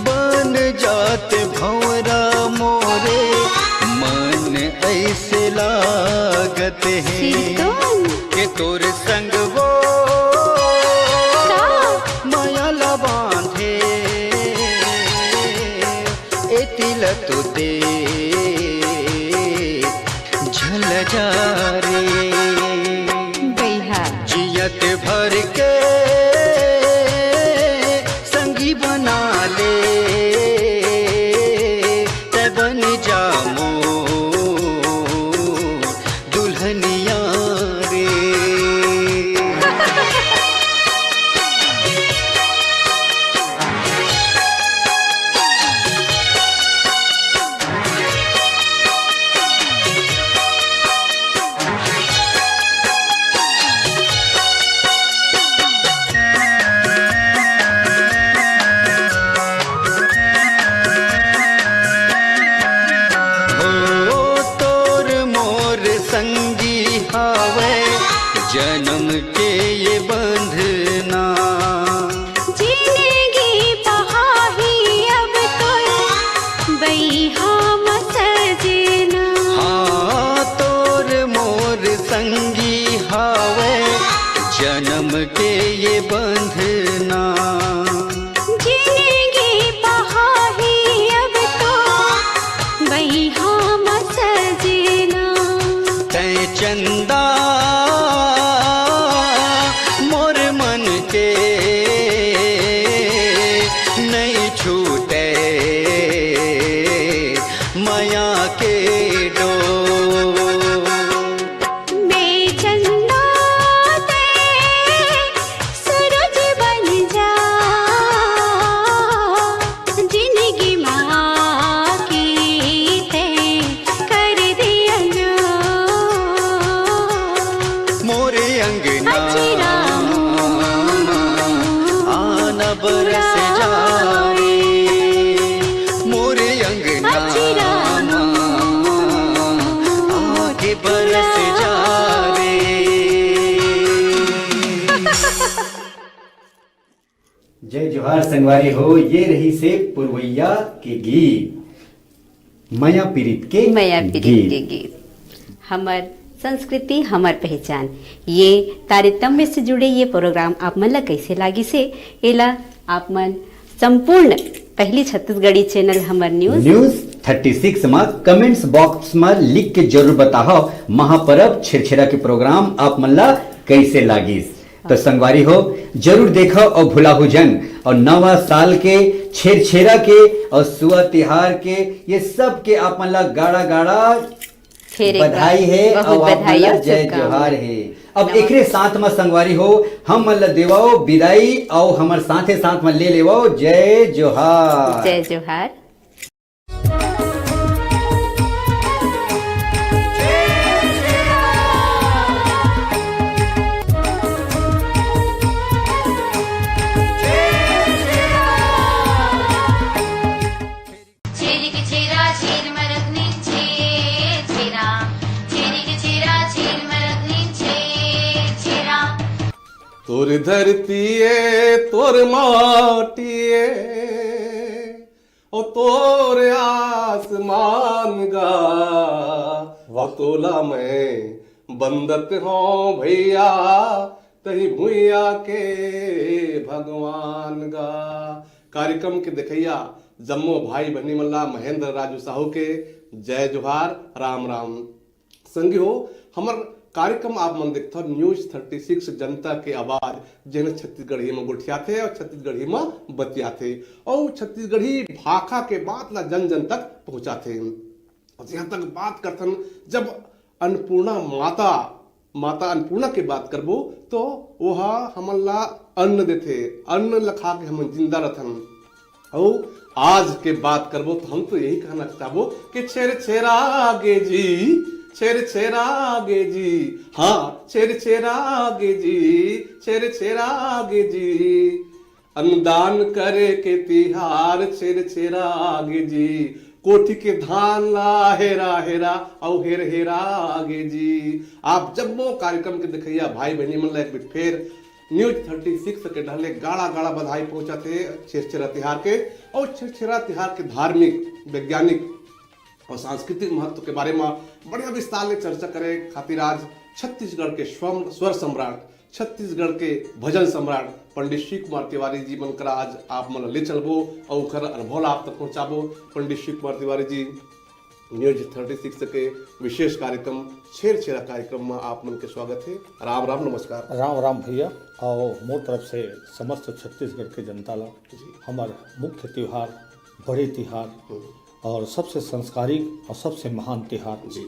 बन जात भंवरा मोरे, मन ऐसे लागत हे सिरतोन। के तोर संग वो का? माया ला बांधे, एती ल तो दे झल जा रे। बइहा। जियत भर के संगी बना ले, तै बन जा मोर दुल्हनिया रे। हो तोर मोर संगी हावय जन्म के ये बंधना। जिनगी पहाही अब तोर बइहा म सजना। हाँ तोर मोर संगी हावय जन्म के ये बंधना। जिनगी पहाही अब तो बइहा म सजना। तै चंदा मोर मन के नइ छूटे मया के डोर। मैं चंदा ते सूरज बन जा, जिनगी मा आके ते कर दे अंजोर। मोरे अंगना अचिरा आना बरस जा रे, मोरे अंगना अचिरा आके बरस जा रे। जय जोहार संगवारी हो, ये रहिसे पुरवैया के गीत, मया पीरित के मया पीरित गीत। के गीत, हमर संस्कृति, हमर पहचान। ये तारतम्य से जुड़े ये program आप मन ला कैसे लागिस हे, एला आप मन संपूर्ण पहली छत्तीसगढ़ी channel हमर न्यूज न्यूज थर्टी सिक्स मा comments box मा लिख के जरूर बताहव, महापर्व छेरछेरा के program आप मन ला कैसे लागिस। तो संगवारी हो, जरूर देखव अउ भुलाहू झन। अउ नवा साल के, छेरछेरा के अउ सुआ तिहार के, ये सब के आप मन ला गाड़ा गाड़ा फेर एक बार बधाई हे बहुत अउ आप मन बधाई ला अउ जय शुभकामना। जोहार हे। अब नवा एकरे साथ म संगवारी हो, हम मन ला देवव बिदाई अउ हमर साथे साथ म ले लेवव जय जोहार। जय जोहार। छेरिक छेरा छेर मरक नीचे छेरा, छेरिक छेरा छेर मरक नीचे छेरा। तोर धरती ए, तोर माटी ए, ओ तोर आसमान गा, ओ तोला मैं बंदत हौं भैया, तही भुइया के भगवान गा। कार्यक्रम के देखइया जम्मो भाई बहिनी मन ला महेंद्र राजू साहू के जय जोहार, राम राम। संगी हो, हमर कार्यक्रम आप मन देखथव न्यूज थर्टी सिक्स जनता के आवाज, जेन छत्तीसगढ़ी म गोठियाथे अउ छत्तीसगढ़ी म बतियाथे अउ छत्तीसगढ़ी भाखा के बात ला जन जन तक पहुंचाथे। अउ जिहां तक बात करथन, जब अन्नपूर्णा माता, माता अन्नपूर्णा के बात करबो, तो ओहा हमन ला अन्न देथे, अन्न ल खा के हमन जिंदा रथन। अउ आज के बात करबो, तो हम तो यही कहना चाहबो कि छेर छेरा गे जी, छेर छेरा गे जी, हाँ, छेर छेरा गे जी, छेर छेरा गे जी। अन्नदान करे के तिहार छेर छेरा गे जी, कोठी के धान ला हेरा हेरा अउ हेर हेरा गे जी। आप जम्मो कार्यक्रम के देखइया भाई बहिनी मन ला एक बेर फेर न्यूज थर्टी सिक्स के डहर ले गाड़ा गाड़ा बधाई पहुंचत हे छेरछेरा तिहार के। और छेरछेरा तिहार के धार्मिक, वैज्ञानिक और सांस्कृतिक महत्व के बारे में बढ़िया विस्तार ले चर्चा करे खातिर आज छत्तीसगढ़ के स्वम-, स्वर सम्राट, छत्तीसगढ़ के भजन सम्राट पंडित शिव कुमार तिवारी जी मन करा आज आप मन ले चलबो और ओकर अनुभव ला आप तक पहुंचाबो। पंडित Shiv Kumar Tiwari ji, news thirty six के विशेष कार्यक्रम छेरछेरा कार्यक्रम में आप मन के स्वागत है। राम राम, नमस्कार। राम राम भैया, और मोर तरफ से समस्त छत्तीसगढ़ के जनता ला जी। हमर मुख्य त्योहार, बड़े तिहार हम्म। और सबसे संस्कारिक और सबसे महान तिहार जी।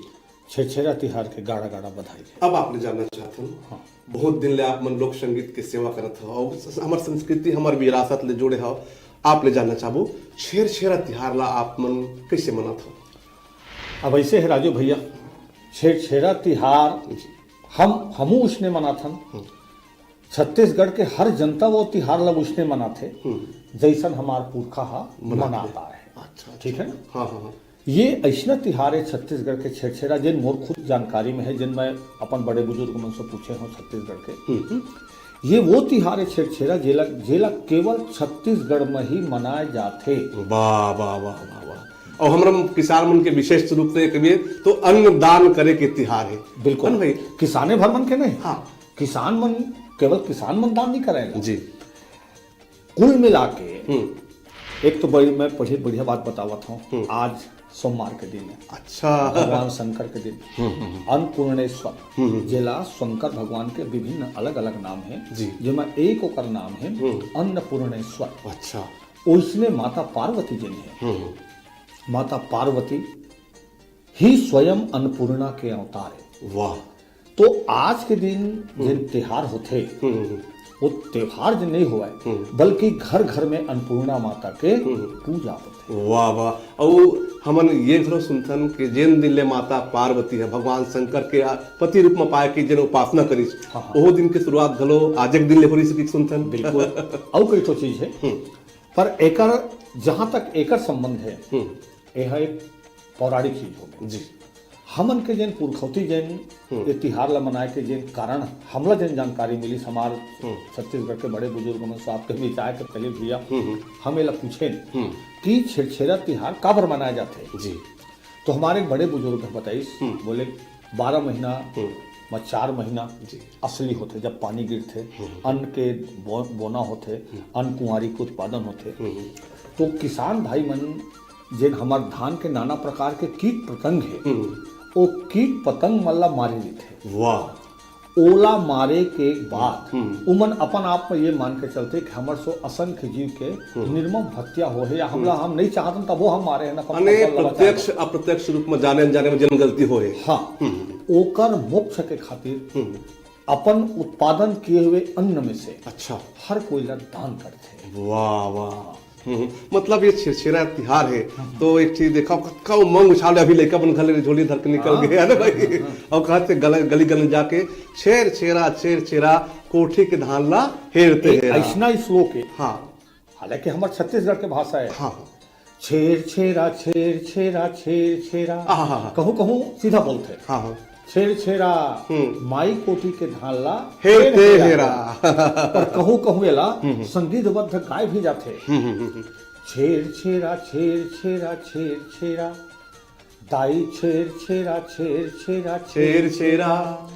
छेरछेरा तिहार के गाड़ा गाड़ा बधाई है। अब आप ले जानना चाहत हूँ, हाँ। बहुत दिन ले आप मन लोक संगीत के सेवा करत हो और स-, हमर संस्कृति, हमर विरासत ले जुड़े हो, आप ले जानना चाहबो, छेरछेरा तिहार ला आप मन कैसे मनात हो? अब ऐसे है राजू भैया, छेरछेरा तिहार जी। हम, हमू उसने मनाथन। हम्म। छत्तीसगढ़ के हर जनता वो तिहार ला उसने मनाथे, हम्म। जैसन हमार पुरखा हा मनाथे। मनाता है। अच्छा, अच्छा। ठीक है ना? हाँ, हाँ, हाँ। ये ऐसना तिहार है छत्तीसगढ़ के छेरछेरा, जिन मोर खुद जानकारी में है, जिन मैं अपन बड़े बुजुर्ग मन से पूछे हूँ छत्तीसगढ़ के। हम्म। ये वो तिहार है छेरछेरा, जेला, जेला केवल छत्तीसगढ़ में ही मनाए जाथे। वाह, वाह, वाह, वाह, वाह। और हमरा किसान मन के विशेष रूप से कहिए तो अन्न दान करे के तिहार है। बिल्कुल। है ना भाई? किसाने भर मन के नहीं। हाँ। किसान मन, केवल किसान मन दान नहीं करेगा। जी। कुल मिला के हम्म। एक तो बड़ी, मैं बड़ी बढ़िया बात बतावत हूँ। हम्म। आज सोमवार के दिन है। अच्छा। भगवान शंकर के दिन। हम्म, हम्म, हम्म। अन्नपूर्णेश्वर, हम्म, हम्म। जेला शंकर भगवान के विभिन्न अलग-अलग नाम है, जी। जेमा एक ओकर नाम है हम्म। अन्नपूर्णेश्वर। अच्छा। ओइसने माता पार्वती जिन है। हम्म, हम्म। माता पार्वती ही स्वयं अन्नपूर्णा के अवतार है। वाह। तो आज के दिन हम्म। जिन त्योहार होथे, हम्म, हम्म। वो त्योहार जो नहीं हुआ है, हम्म। बल्कि घर घर में अन्नपूर्णा माता के हम्म। पूजा होथे। वाह, वाह। और हमन ये घलो सुनथन कि जिन दिन ले माता पार्वती है भगवान शंकर के आ-, पति रूप में पाए के जिन उपासना करिस, हाँ, हाँ। ओहो दिन के शुरुआत घलो आज एक दिन ले हो रही सकी सुनथन। बिल्कुल। और कई ठो चीज है। हम्म। पर एकर, जहाँ तक एकर संबंध है, हम्म। यह एक पौराणिक चीज हो गई। जी। हमन के जेन पुरखौती जेन हम्म। ये तिहार ला मनाए के जेन कारण हमला जेन जानकारी मिली, हमार हम्म। छत्तीसगढ़ के बड़े बुजुर्ग मन से आपके बीच आए के पहले भैया हम्म, हम्म। हम एला पूछेन हम्म। कि छेरछेरा तिहार काबर मनाए जाथे? जी। तो हमारे एक बड़े बुजुर्ग ह बताइस, हम्म। बोले, बारह महीना हम्म। म चार महीना जी। असली होथे, जब पानी गिरथे, हम्म। अन्न के बो-, बोना होथे, हम्म। अन्न कुंवारी के उत्पादन होथे। हम्म। तो किसान भाई मन जेन हमर धान के नाना प्रकार के कीट पतंग हे, हम्म। ओ कीट पतंग मन ला मारे देथे। वाह। ओला मारे के बाद हम्म। उमन अपन आप में ये मान के चलथे कि हमर सो असंख्य जीव के हम्म। निर्मम हत्या हो हे या हमला हम्म। हम नहीं चाहतन तबो हम मारे हैं ना, अपन अने फसल ला बचाए प्रत्यक्ष बर। अप्रत्यक्ष रूप में जाने अनजाने में जन गलती हो हे। हाँ। हम्म। ओकर मोक्ष के खातिर हम्म। अपन उत्पादन किए हुए अन्न में से अच्छा। हर कोई ला दान करथे। वाह, वाह। हम्म, मतलब ये छेरछेरा तिहार है, हम्म। तो एक चीज देखा, कतका उमंग उछाल, अभी लइका मन घर ले झोली धर के निकल हाँ, गए, है ना भाई? हाँ, हाँ। और कहा थे गल-, गली गली जाके, "छेरछेरा, छेरछेरा, कोठी के धान ला हेरते एक हेरा।" ऐसना श्लोक है। हाँ। हालांकि हमर छत्तीसगढ़ के भाषा है। हाँ, हाँ। छेरछेरा, छेरछेरा, छेरछेरा। हाँ, हाँ, हाँ। कहूँ, कहूँ सीधा बोलथे। हाँ, हाँ। छेरछेरा, हम्म। माई कोठी के धान ला हेरते हेरते हेरा। हेरा। पर कहूँ, कहूँ एला हम्म, हम्म। संगीतबद्ध गाय भी जाथे। हम्म, हम्म, हम्म, हम्म। छेरछेरा, छेरछेरा, छेरछेरा। दाई छेरछेरा, छेरछेरा, छेरछेरा। छेरछेरा।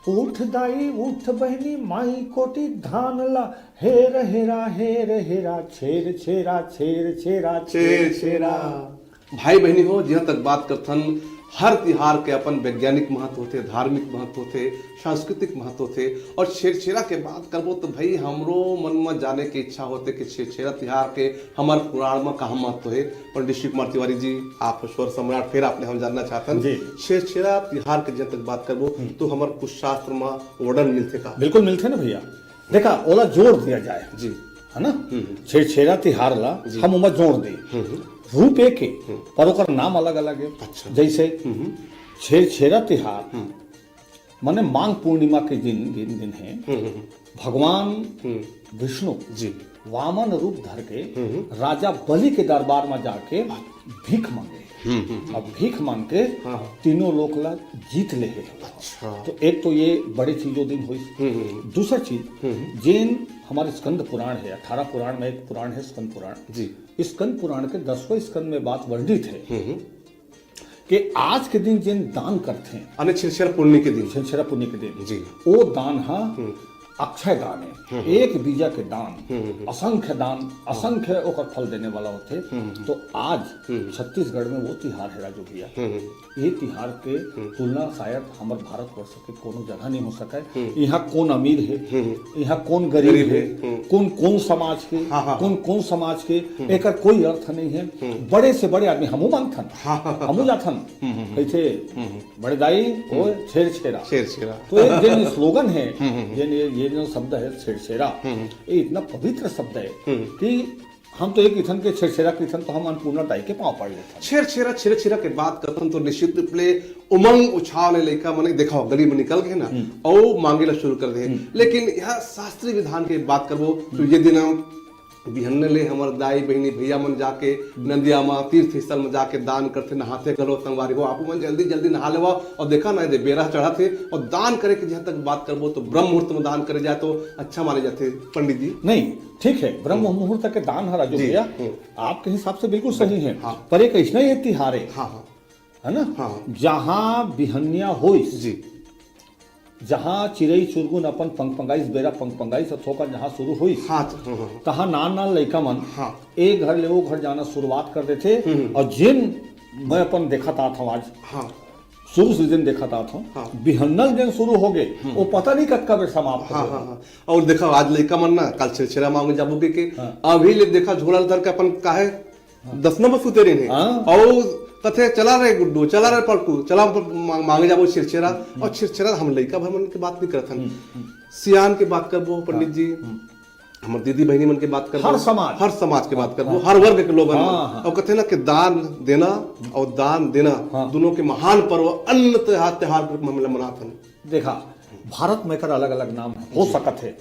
उठ दाई, उठ बहिनी, माई कोठी धान ला हेर हेरा, हेर हेरा, छेरछेरा, छेरछेरा, छेरछेरा। छेरछेरा। भाई बहिनी हो, जिहाँ तक बात करथन, हर तिहार के अपन वैज्ञानिक महत्व होथे, धार्मिक महत्व होथे, सांस्कृतिक महत्व होथे। और छेरछेरा के बात करबो तो भाई हमरो मन में जाने के इच्छा होथे कि छेरछेरा तिहार के हमर पुराण में कहाँ महत्व हे। पंडित शिव कुमार तिवारी जी, आप स्वर सम्राट, फिर आपने हम जानना चाहथन, जी। छेरछेरा तिहार के जब तक बात करबो, हम्म। तो हमर कुछ शास्त्र में वर्णन मिलथे का? बिल्कुल मिलथे ना भैया। देखा, ओला जोड़ दिया जाए, जी। है ना? हम्म। छेरछेरा तिहार ला जी। हम ओमा जोड़ दे। हम्म। रूप एक है, हम्म। पर ओकर नाम अलग-अलग है। अच्छा। जैसे हम्म। छेरछेरा तिहार, हम्म। माने माघ पूर्णिमा के दिन, दिन, दिन है, हम्म, हम्म, हम्म। भगवान हम्म। विष्णु जी। वामन रूप धर के हम्म। राजा बलि के दरबार में जाके अच्छा। भीख मांगे। हम्म, हम्म, हम्म। अब भीख मांग के हाँ, हाँ। तीनों लोक ला जीत ले हे। अच्छा। तो एक तो ये बड़े चीजों दिन होइस। हम्म, हम्म। दूसरा चीज, हम्म। जेन हमारे स्कंद पुराण है, अठारह पुराण में एक पुराण है स्कंद पुराण। जी। स्कंद पुराण के दसवें स्कंद में बात वर्णित है हम्म, हम्म। कि आज के दिन जेन दान करते हैं, अने छेरछेरा पुन्नी के दिन। छेरछेरा पुन्नी के दिन, जी। वो दान हा हम्म। अक्षय दान है, एक बीजा के दान, हम्म, हम्म। असंख्य दान, असंख्य ओकर फल देने वाला होते। हम्म, हम्म। तो आज हम्म। छत्तीसगढ़ में वो तिहार है राजू भैया। हम्म, हम्म। ये तिहार के हम्म। तुलना शायद हमर भारतवर्ष के कोनो जगह नहीं हो सके। हम्म। यहाँ कौन अमीर है, हम्म। यहाँ कौन गरीब गरीब है, है, हम्म। कौन कौन समाज के, हाँ, हाँ, कौन कौन समाज के, एकर कोई अर्थ नहीं है। बड़े से बड़े आदमी, हमू मांगथन, हाँ, हाँ, हाँ। हमू जाथन, हम्म, हम्म, हम्म। कैसे बड़े दाई, ओ छेरछेरा। छेरछेरा। तो एक जेन स्लोगन है, हम्म, हम्म। जेन ये, ये जो शब्द है छेरछेरा, हम्म। ये इतना पवित्र शब्द है हम्म। कि हम तो एक इथन के छेरछेरा कहिथन तो हम अन्नपूर्णा दाई के पाँव पड़ लेथन। छेरछेरा, छेरछेरा के बात करथन तो निश्चित रूप ले उमंग उछाल ले लइका मन देखा गली में निकल गए ना, और मांगे ला शुरू कर दे। लेकिन यहाँ शास्त्रीय विधान के बात करबो तो ये दिन हम बिहन्ने ले हमर दाई बहिनी भैया मन जाके नदिया मा तीर्थ स्थल में जाके दान करथे, नहाथे घलो। संगवारी हो, आपू मन जल्दी जल्दी नहा लेवा और देखा ना दे बेरा चढ़त हे। और दान करे के जहाँ तक बात करबो तो ब्रह्म मुहूर्त में दान करे जाए तो अच्छा माने जाथे पंडित जी। नहीं, ठीक है, ब्रह्म मुहूर्त के दान है राजू जी, भैया, हम्म। आपके हिसाब से बिल्कुल सही है। हाँ। पर एक ऐसा ये तिहार है, हाँ, हाँ। है ना, हाँ। जहाँ बिहनिया होइस, जी। जहाँ चिरई चुरगुन अपन पंगपंगाइस, बेरा पंगपंगाइस अथोका जहाँ शुरू होइस, हाँ, हाँ, हाँ। तहाँ नान नान लइका मन हाँ। एक घर ले वो घर जाना शुरुआत कर देथे। हम्म। और जिन मैं अपन देखत आत हूँ आज, हाँ। शुरू से जिन देखत आत हूँ, हाँ। बिहन्नल दिन शुरू हो गए, वो पता नहीं कतका बेर समाप्त हाँ, हो हाँ, हाँ। और देखा, आज लइका मन ना काल छेरछेरा मांगे जाबो के, के हाँ। अभी ले देखा झोला ल धर के अपन काहे दस नंबर सुते रहे हैं। हाँ। और कथे चला रे गुड्डू, चला रे पलटू, चला मा-, मांगे जाबो छेरछेरा। और छेरछेरा हम लइका भर मन के बात नहीं करत हन, सियान के बात करबो पंडित जी, हमर दीदी बहिनी मन के बात करबो, हर समाज। हर समाज के बात करबो, हर वर्ग के लोगन हाँ, मन। हाँ। और कथे ना कि दान देना और दान देना हाँ। दोनों के महान पर्व अन्न त्योहार, त्योहार के रूप में हमला मनात हन। देखा, भारत में एकर अलग अलग नाम है, हो सकत है,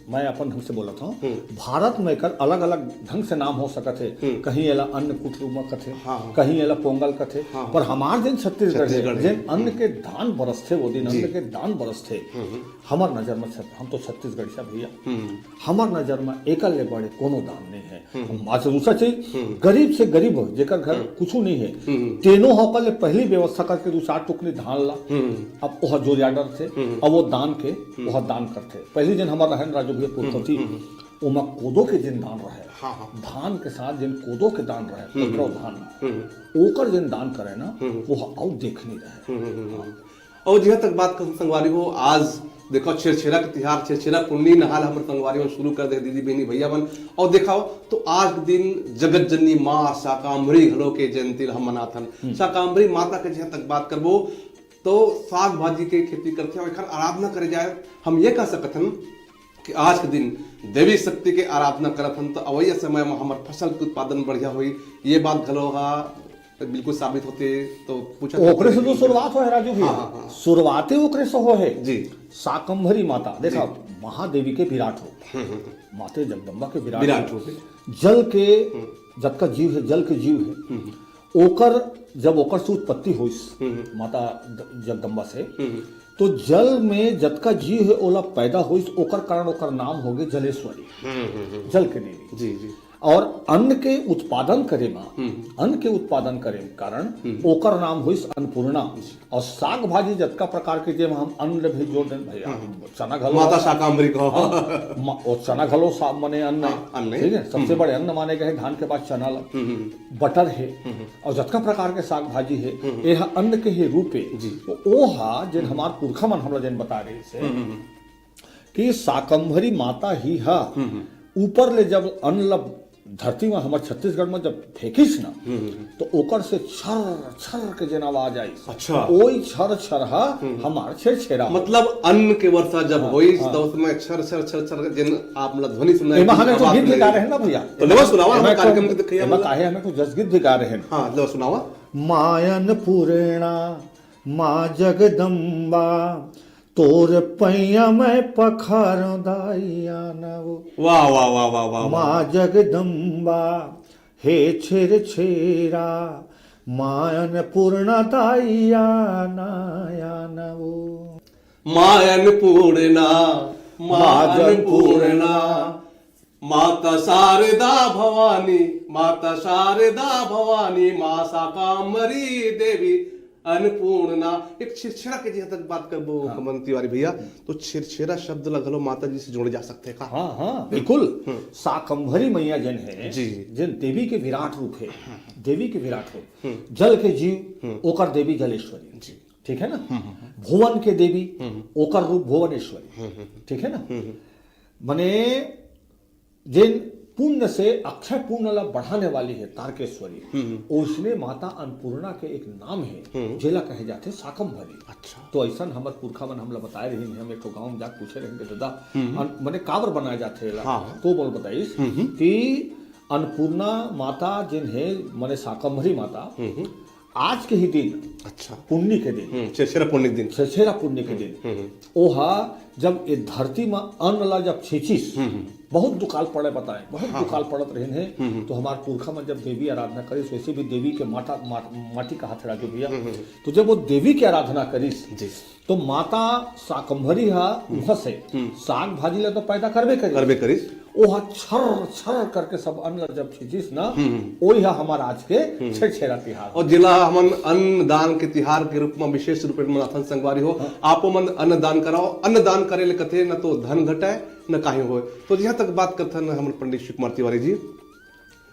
मैं अपन ढंग से बोलत हूँ। भारत में एकर अलग अलग ढंग से नाम हो सकत है। कहीं एला अन्नकूट रूप में कथे, हाँ, हाँ। कहीं एला पोंगल कथे, हाँ, हाँ। पर हमार जेन छत्तीसगढ़ छत्तीसगढ़ है, है। जेन अन्न के दान बरसथे, वो दिन जी। अन्न के दान बरसथे। हमर नजर में छत-, हम तो छत्तीसगढ़िया भैया, हम्म। हमर नजर में एकर ले बड़े कोनो दान नहीं है। हम आज दूसरा चीज, गरीब से गरीब, जेकर घर कुछ नहीं है, हम्म। तेनो ह ओकर ले पहली व्यवस्था करके दू चार टुकनी धान ला, हम्म। अब ओह जोरिया डरथे, हम्म। अब वो दान के, ओह दान करथे। पहली दिन हमार रहन राजू भैया पुरखौती, ओमा कोदो के जिन दान रहे, हाँ, हाँ। धान के साथ जिन कोदो के दान रहे, कोदरो धान, हम्म। ओकर जिन दान करे ना, वो अउ देखनी रहे। हम्म, हम्म, हम्म। और जहाँ तक बात कहूँ संगवारी हो, आज देखो छेरछेरा के तिहार, छेरछेरा पुन्नी नहाल हमर संगवारी हो शुरू कर दे दीदी बहनी भैया मन। और देखाओ तो आज के दिन जगत जननी माँ शाकाम्भरी घलो के जयंती ल हम मनाथन। शाकाम्भरी माता के जहाँ तक बात करबो तो साग भाजी के खेती करथे और एखर आराधना करे जाए। हम ये कह सकत हन कि आज के दिन देवी शक्ति के आराधना करत हन तो अवैया समय में हमर फसल के उत्पादन बढ़िया होई। ये बात घलो हा बिल्कुल साबित होथे। तो पूछा ओकरे से तो शुरुआत हो है राजू भैया। हाँ, हाँ, हाँ। शुरुआते ओकरे से हो है। जी। शाकंभरी माता, देखा, महादेवी के विराट हो, माते जगदम्बा के विराट विराट हो। हो। जल के जतका जीव है, जल के जीव है, ओकर जब ओकर से उत्पत्ति होइस माता द-, जगदम्बा से, तो जल में जतका जीव है ओला पैदा होइस, ओकर कारण ओकर नाम हो गए जलेश्वरी, जल के देवी। जी, जी। और अन्न के उत्पादन करे मा, अन्न के उत्पादन करे कारण ओकर नाम होइस अन्नपूर्णा। और साग भाजी जतका प्रकार के, जेमा हम अन्न ले भी जोड़ देन भैया, चना घलो, माता शाकाम्भरी कहो। हाँ, मा-, और चना घलो सा-, मने अन्न हाँ, अन्न है, है। ठीक है, सबसे बड़े अन्न माने गए धान के बाद चना ला, बटर है, और जतका प्रकार के साग भाजी है, ये हा अन्न के ही रूप है। जी। तो ओ हा जेन हमार पुरखा मन हमला जेन बता रहे से कि शाकंभरी माता ही हा ऊपर ले जब अन्न ला धरती में हमर छत्तीसगढ़ में जब फेंकिस ना, तो ओकर से छर छर के जेन आवाज आइस, अच्छा। ओई छर छर हा हमार छेरछेरा। मतलब अन्न के वर्षा जब होइस हाँ। तो उसमें छर छर छर छर के जेन आप मतलब ध्वनि सुनाई एमा दी, हमें तो आवाज गीत भी सुनाई गा दी। रहे हैं ना भैया। तो लेवा सुनावा, हम एमा तो- कार्यक्रम के देखिए एमा वाला। काहे हमें तो जस गीत भी गा रहे हैं। हाँ, लेवा सुनावा। माँ अन्नपूर्णा, माँ जगदम्बा, तोर पैया मैं पखारो दाई आना वो। वाह, वाह, वाह, वाह, वाह, वाह। माँ जगदम्बा, हे छेरछेरा, माँ अन्नपूर्णा ताई आना, आना वो। माँ अन्नपूर्णा, माँ माँ जन अन्नपूर्णा, माता शारदा भवानी, माता शारदा भवानी, माँ शाकंभरी देवी अन्नपूर्णा। एक छेरछेरा के जहाँ तक बात करबो हाँ। कमन तिवारी भैया, तो छेरछेरा शब्द ला घलो माता जी से जोड़े जा सकथे का? हाँ, हाँ, बिल्कुल। हम्म। शाकंभरी मैया जेन हे, जी, जी। जेन देवी के विराट रूप हे, देवी के विराट रूप, हम्म। जल के जीव, हम्म। ओकर देवी जलेश्वरी। जी। ठीक है ना? हम्म, हम्म, हम्म। भुवन के देवी, हम्म, हम्म। ओकर रूप भुवनेश्वरी। हम्म, हम्म, हम्म। ठीक है ना? हम्म, हम्म। मने जेन पुण्य से अक्षय पुण्य ला बढ़ाने वाली हे तारकेश्वरी, हम्म, हम्म। ओइसने माता अन्नपूर्णा के एक नाम हे, हम्म। जेला कहे जाथे शाकंभरी। अच्छा। तो अइसन हमर पुरखा मन हमला बताए रहिन हे, हम एक ठो गाँव में जाके पूछे रहिन के दादा, हम्म। अन-, मने काबर बनाए जाथे एला? हाँ, हाँ। तो बोल बताइस हम्म, हम्म। कि अन्नपूर्णा माता जेन हे, मने शाकंभरी माता, हम्म, हम्म। आज के ही दिन, अच्छा। पुन्नी के दिन, हम्म, छेरछेरा पुन्नी के दिन। छेरछेरा पुन्नी के हम्म, दिन, हम्म, हम्म। ओहा जब ए धरती म अन्न ला जब छींचिस, हम्म, हम्म। बहुत दुकाल पड़े बताए, बहुत हाँ, दुकाल हाँ। पड़त रहिन हे, हम्म, हम्म। तो हमार पुरखा मन जब देवी आराधना करिस, वैसे भी देवी के माता, मा-, माटी कहाथे राजू भैया। हम्म, हम्म, हम्म। तो जब वो देवी के आराधना करिस, जी। तो माता शाकंभरी हा हम्म। उहाँ से हम्म। साग भाजी ला तो पैदा करबे करिस। करबे करिस। ओहा छर छर करके सब अन्न ला जब छींचिस ना, हम्म, हम्म। ओही हा हमार आज के हम्म। छेरछेरा तिहार। और जेला हमन अन्न दान के तिहार के रूप में विशेष रूप में मनाथन संगवारी हो, हाँ। आपो मन अन्न दान कराओ। अन्न दान करे ले कथे न तो धन घटाए, न काहीं होए। तो जहाँ तक बात करथन हमर पंडित शिव कुमार तिवारी जी,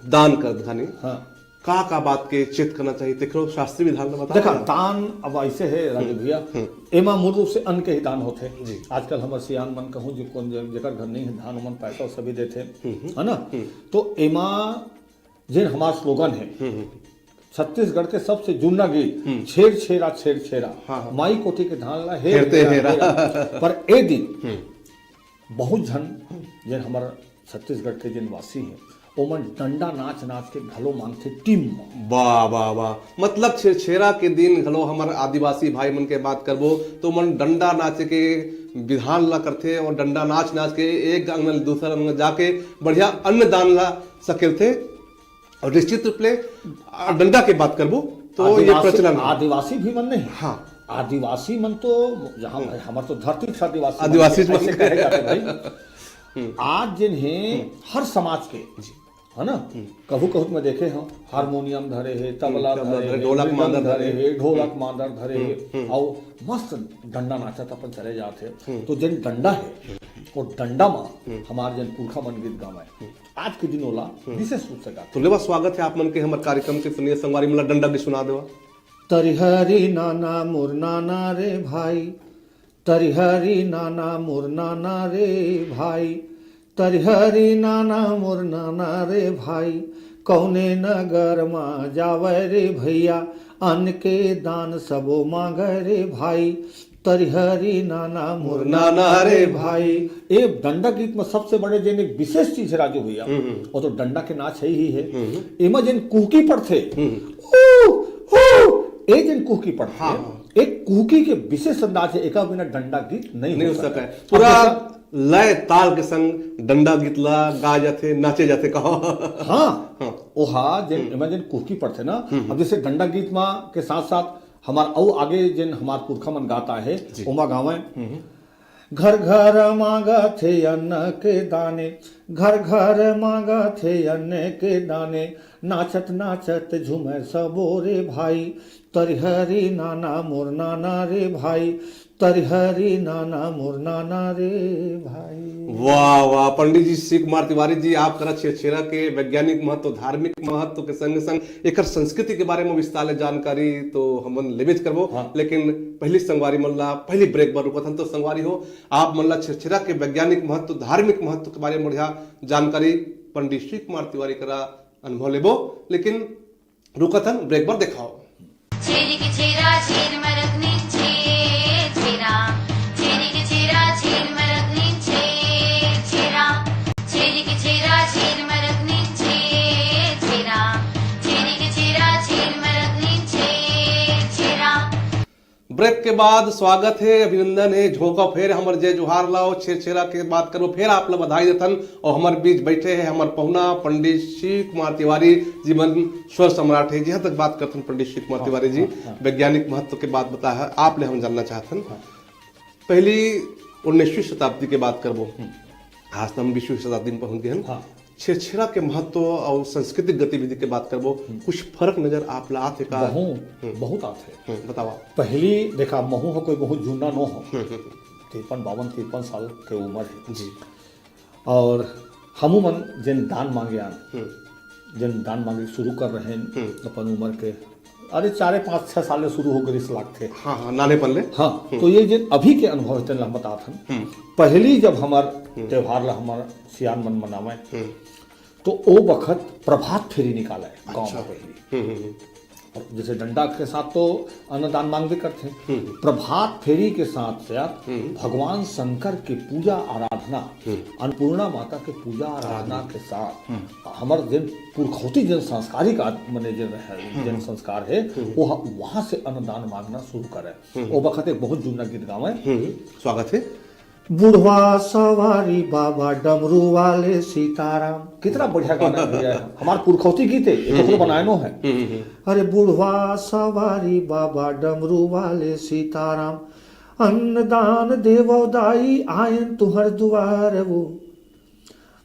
दान कर धानी। हाँ। का का बात के चेत करना चाहिए, तेकरो शास्त्रीय विधान ला बता देखा, देना। दान अब ऐसे हे, राजू हम्म, भैया, हम्म। एमा मूल रूप से अन्न के ही दान होथे। जी। आजकल हमर सियान मन कहूँ जो कोन जे-, जेकर घर नहीं है धान, ओमन पैसा सभी देथे, हम्म, हम्म। है ना? हम्म। तो एमा जेन हमार स्लोगन है, हम्म, हम्म। छत्तीसगढ़ के सबसे जुन्ना गीत, हम्म। छेर छेरा, छेर छेरा, हाँ, हाँ। माई कोठी के धान ला हेर हेरते हेरा, हेरा। हेरा। पर ए दिन हम्म। बहुत झन, जेन हमर छत्तीसगढ़ के जेन वासी हे, ओमन डंडा नाच नाच के घलो मानथे टीम म। वाह, वाह, वाह। मतलब छेरछेरा के दिन घलो हमर आदिवासी भाई मन के बात करबो, तो ओमन डंडा नाचे के विधान ला करथे और डंडा नाच नाच के एक अंगना ले दूसर अंगना जाके बढ़िया अन्नदान ला सकेलथे। और निश्चित रूप ले, आ, डंडा के बात करबो, तो ये आदिवासी, प्रचलन है। आदिवासी भी मन नहीं। हाँ। आदिवासी मन तो, जहाँ हम्म। भाई, हमर तो धरती के आदिवासी मन आदिवासी ऐसे मन। कहे जाथे भाई। हम्म। आज जिन हे, हम्म। हर समाज के, जी। है ना? हम्म। कहूँ कहूँ मैं देखे हूँ, हारमोनियम धरे हे, तबला हम्म, तबला धरे धरे, हे, ढोलक मृदंग मांदर धरे धरे। हे, ढोलक हम्म। मांदर धरे हे, हम्म, हम्म। अउ मस्त डंडा नाचत अपन चले जात हे। हम्म। तो जिन डंडा हे, वो डंडा मा हम्म। हमार जिन पुरखा मन गीत गावे। हम्म। आज के दिन ओला हम्म। विशेष रूप से गाथे। तो लेवा स्वागत है आप मन के हमर कार्यक्रम के सुनिए संगवारी मन ला डंडा गीत सुना देवा। तरिहरी नाना मोर नाना रे भाई, तरिहरी नाना मोर नाना रे भाई, तरिहरी नाना मोर नाना रे भाई, कौने नगर मा जावे रे भैया, अन्न के दान सबो मांगे रे भाई, तरिहरी नाना मोर नाना रे भाई। ए डंडा गीत में सबसे बड़े जेन एक विशेष चीज है राजू भैया, हम्म, हम्म। वो तो डंडा के नाच है ही है। हम्म। एमा जेन कुहकी पड़थे, हम्म। ऊ, ऊ, ए जेन कुहकी पड़थे, हाँ, हाँ। एक कुहकी के विशेष अंदाज है, एका बिना डंडा गीत नहीं नहीं हो हो सकता सकता है। है। पूरा अब जैसा लय ताल के संग डंडा गीत ला गाए जाथे, नाचे जाथे, कहो। हाँ, हाँ। ओहा जेन, हम्म। एमा जेन कुहकी पड़थे ना, हम्म। अब जैसे डंडा गीत मा के साथ साथ हमार अउ आगे जेन हमार पुरखा मन गात आए हे, जी। ओमा गावय। हम्म। घर घर मांगत हे अन्न के दाने, घर घर मांगत हे अन्न के दाने, नाचत नाचत झूमे सबो रे भाई, तरिहरी नाना मोर नाना रे भाई, तरिहरी नाना मोर नाना रे भाई। वाह, वाह, पंडित जी शिव कुमार तिवारी जी, आप करा छेरछेरा के वैज्ञानिक महत्व, धार्मिक महत्व के संग संग एकर संस्कृति के बारे में विस्तार ले जानकारी तो हमन लेबेच करबो, हाँ। लेकिन पहली संगवारी मन ला पहली ब्रेक बर रुकत हन। तो संगवारी हो, आप मन ला छेरछेरा के वैज्ञानिक महत्व, धार्मिक महत्व के बारे में बढ़िया जानकारी पंडित शिव कुमार तिवारी करा अनुभव लेबो, लेकिन रुकत हन ब्रेक बर। देखाओ। छेरी के छेरा, छेर मरत नीचे छेरा। छेरी के छेरा, छेर मरत नीचे छेरा। छेरी के छेरा, छेर मरत नीचे छेरा। छेरी के छेरा, छेर मरत नीचे छेरा। ब्रेक के बाद स्वागत हे, अभिनंदन हे, झोंका फेर हमर जय जोहार ला अउ छेरछेरा के बात करबो, फेर आप ला बधाई देथन। अउ हमर बीच बैठे हे हमर पहुना पंडित शिव कुमार तिवारी जी मन स्वर सम्राट हे। जिहां तक बात करथन पंडित शिव कुमार हाँ, तिवारी जी, हाँ, हाँ। वैज्ञानिक महत्व के बात बताए हे, आप ले हम जानना चाहथन। हाँ। पहली उन्नीसवीं शताब्दी के बात करबो, हम्म। आज तो हम बीसवीं शताब्दी में पहुंच गए हैं। हाँ। छेरछेरा के महत्व और सांस्कृतिक गतिविधि के बात करबो, हम्म। कुछ फर्क नजर आप ला आथे का? बहुत, हम्म। बहुत आथे। हम्म, बतावा। पहली देखा, महू ह कोई बहुत जुन्ना नो हो, हम्म, हम्म, हम्म। तिरपन, बावन, तिरपन साल के उम्र है। जी। और हमू मन जेन दान मांगे आन, हम्म। जेन दान मांगे शुरू कर रहे हैं हम्म। अपन उम्र के, अरे, चारे, पाँच, छह साल ले शुरू हो गए, इस लागथे। हाँ, हाँ, नानेपन ले। हाँ, हम्म। तो ये जेन अभी के अनुभव है, तेन ला हम बतात हन। हम्म। पहली जब हमर हम्म। त्योहार ला हमर सियान मन मनावे, हम्म। तो ओ बखत प्रभात फेरी निकाले गाँव अच्छा। में पहली। हम्म, हम्म, हम्म। और जैसे डंडा के साथ तो अन्नदान मांगबे करथे, हम्म। प्रभात फेरी के साथ साथ हम्म। भगवान शंकर के पूजा आराधना, हम्म। अन्नपूर्णा माता के पूजा आराधना आराधना। के साथ हम्म। हमर जेन पुरखौती जेन सांस्कारिक आद-, मने जेन रहे, हम्म। जेन संस्कार है, हम्म। वो ह-, वहाँ से अन्नदान मांगना शुरू करे। हम्म। ओ बखत एक बहुत जुन्ना गीत गावे। हम्म। स्वागत है। बुढ़वा सवारी बाबा डमरू वाले सीताराम। कितना बढ़िया गाना है भैया। हमार पुरखौती गीत है, ये तो हम्म। बनाए नो है। हम्म, हम्म, हम्म। अरे बुढ़वा सवारी बाबा डमरू वाले सीताराम, अन्नदान देवो दाई आयन तुहर दुआर वो।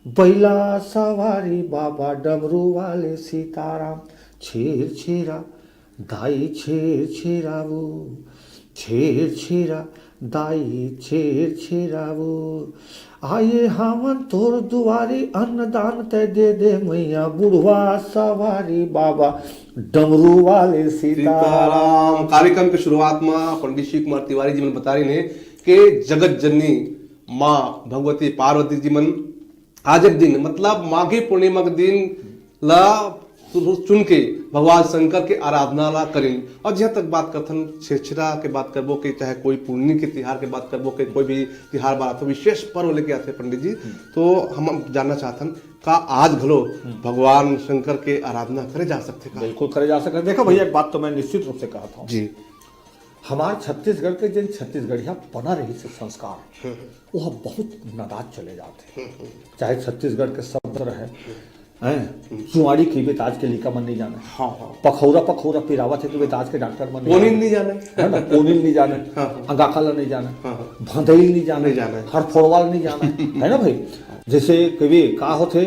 बैला सवारी बाबा डमरू वाले सीताराम, छेर छेरा दाई छेर छेरावो, छेर छेरा दाई छेर छेरावो। आए हावन तोर दुआरी, अन्नदान तै दे दे मैया, बुढ़वा सवारी बाबा डमरू वाले सीताराम। सीताराम। कार्यक्रम के शुरुआत में पंडित शिव कुमार तिवारी जी मन बता रहे हैं कि जगत जननी माँ भगवती पार्वती जी मन आज के दिन, मतलब माघी पूर्णिमा के दिन ला चुन के भगवान शंकर के आराधना ला करिन। और जहाँ तक बात करथन छेरछेरा के बात करबो के, चाहे कोई पुन्नी के तिहार के बात करबो के, कोई भी तिहार बात आथे, विशेष पर्व लेके आथे पंडित जी, हम्म। तो हम जानना चाहथन का आज घलो हम्म। भगवान शंकर के आराधना करे जा सकथे का? बिल्कुल करे जा सकथे। देखो भैया, एक बात तो मैं निश्चित रूप से कहत हूँ। जी। हमार छत्तीसगढ़ के जेन छत्तीसगढ़िया पना रहिस हे संस्कार, हम्म। वो ह बहुत नदात चले जाथे। हम्म, हम्म। चाहे छत्तीसगढ़ के शब्द रहे, हम्म। हैं, हम्म। जुआड़ी कहिबे त आज के लइका मन नहीं जाने। हाँ, हाँ। पखौरा, पखौरा पिरावत हे कहिबे त आज के डॉक्टर मन नहीं कोनिन जाने। नहीं जाने। है ना? कोनिन नहीं जाने। हाँ, हाँ। अंगाखा ला नहीं जाने। हाँ, हाँ। भंदई नहीं जाने। नहीं जाने। हरफोड़वा ला नहीं जाने। है ना भाई? जैसे कहिबे का होथे,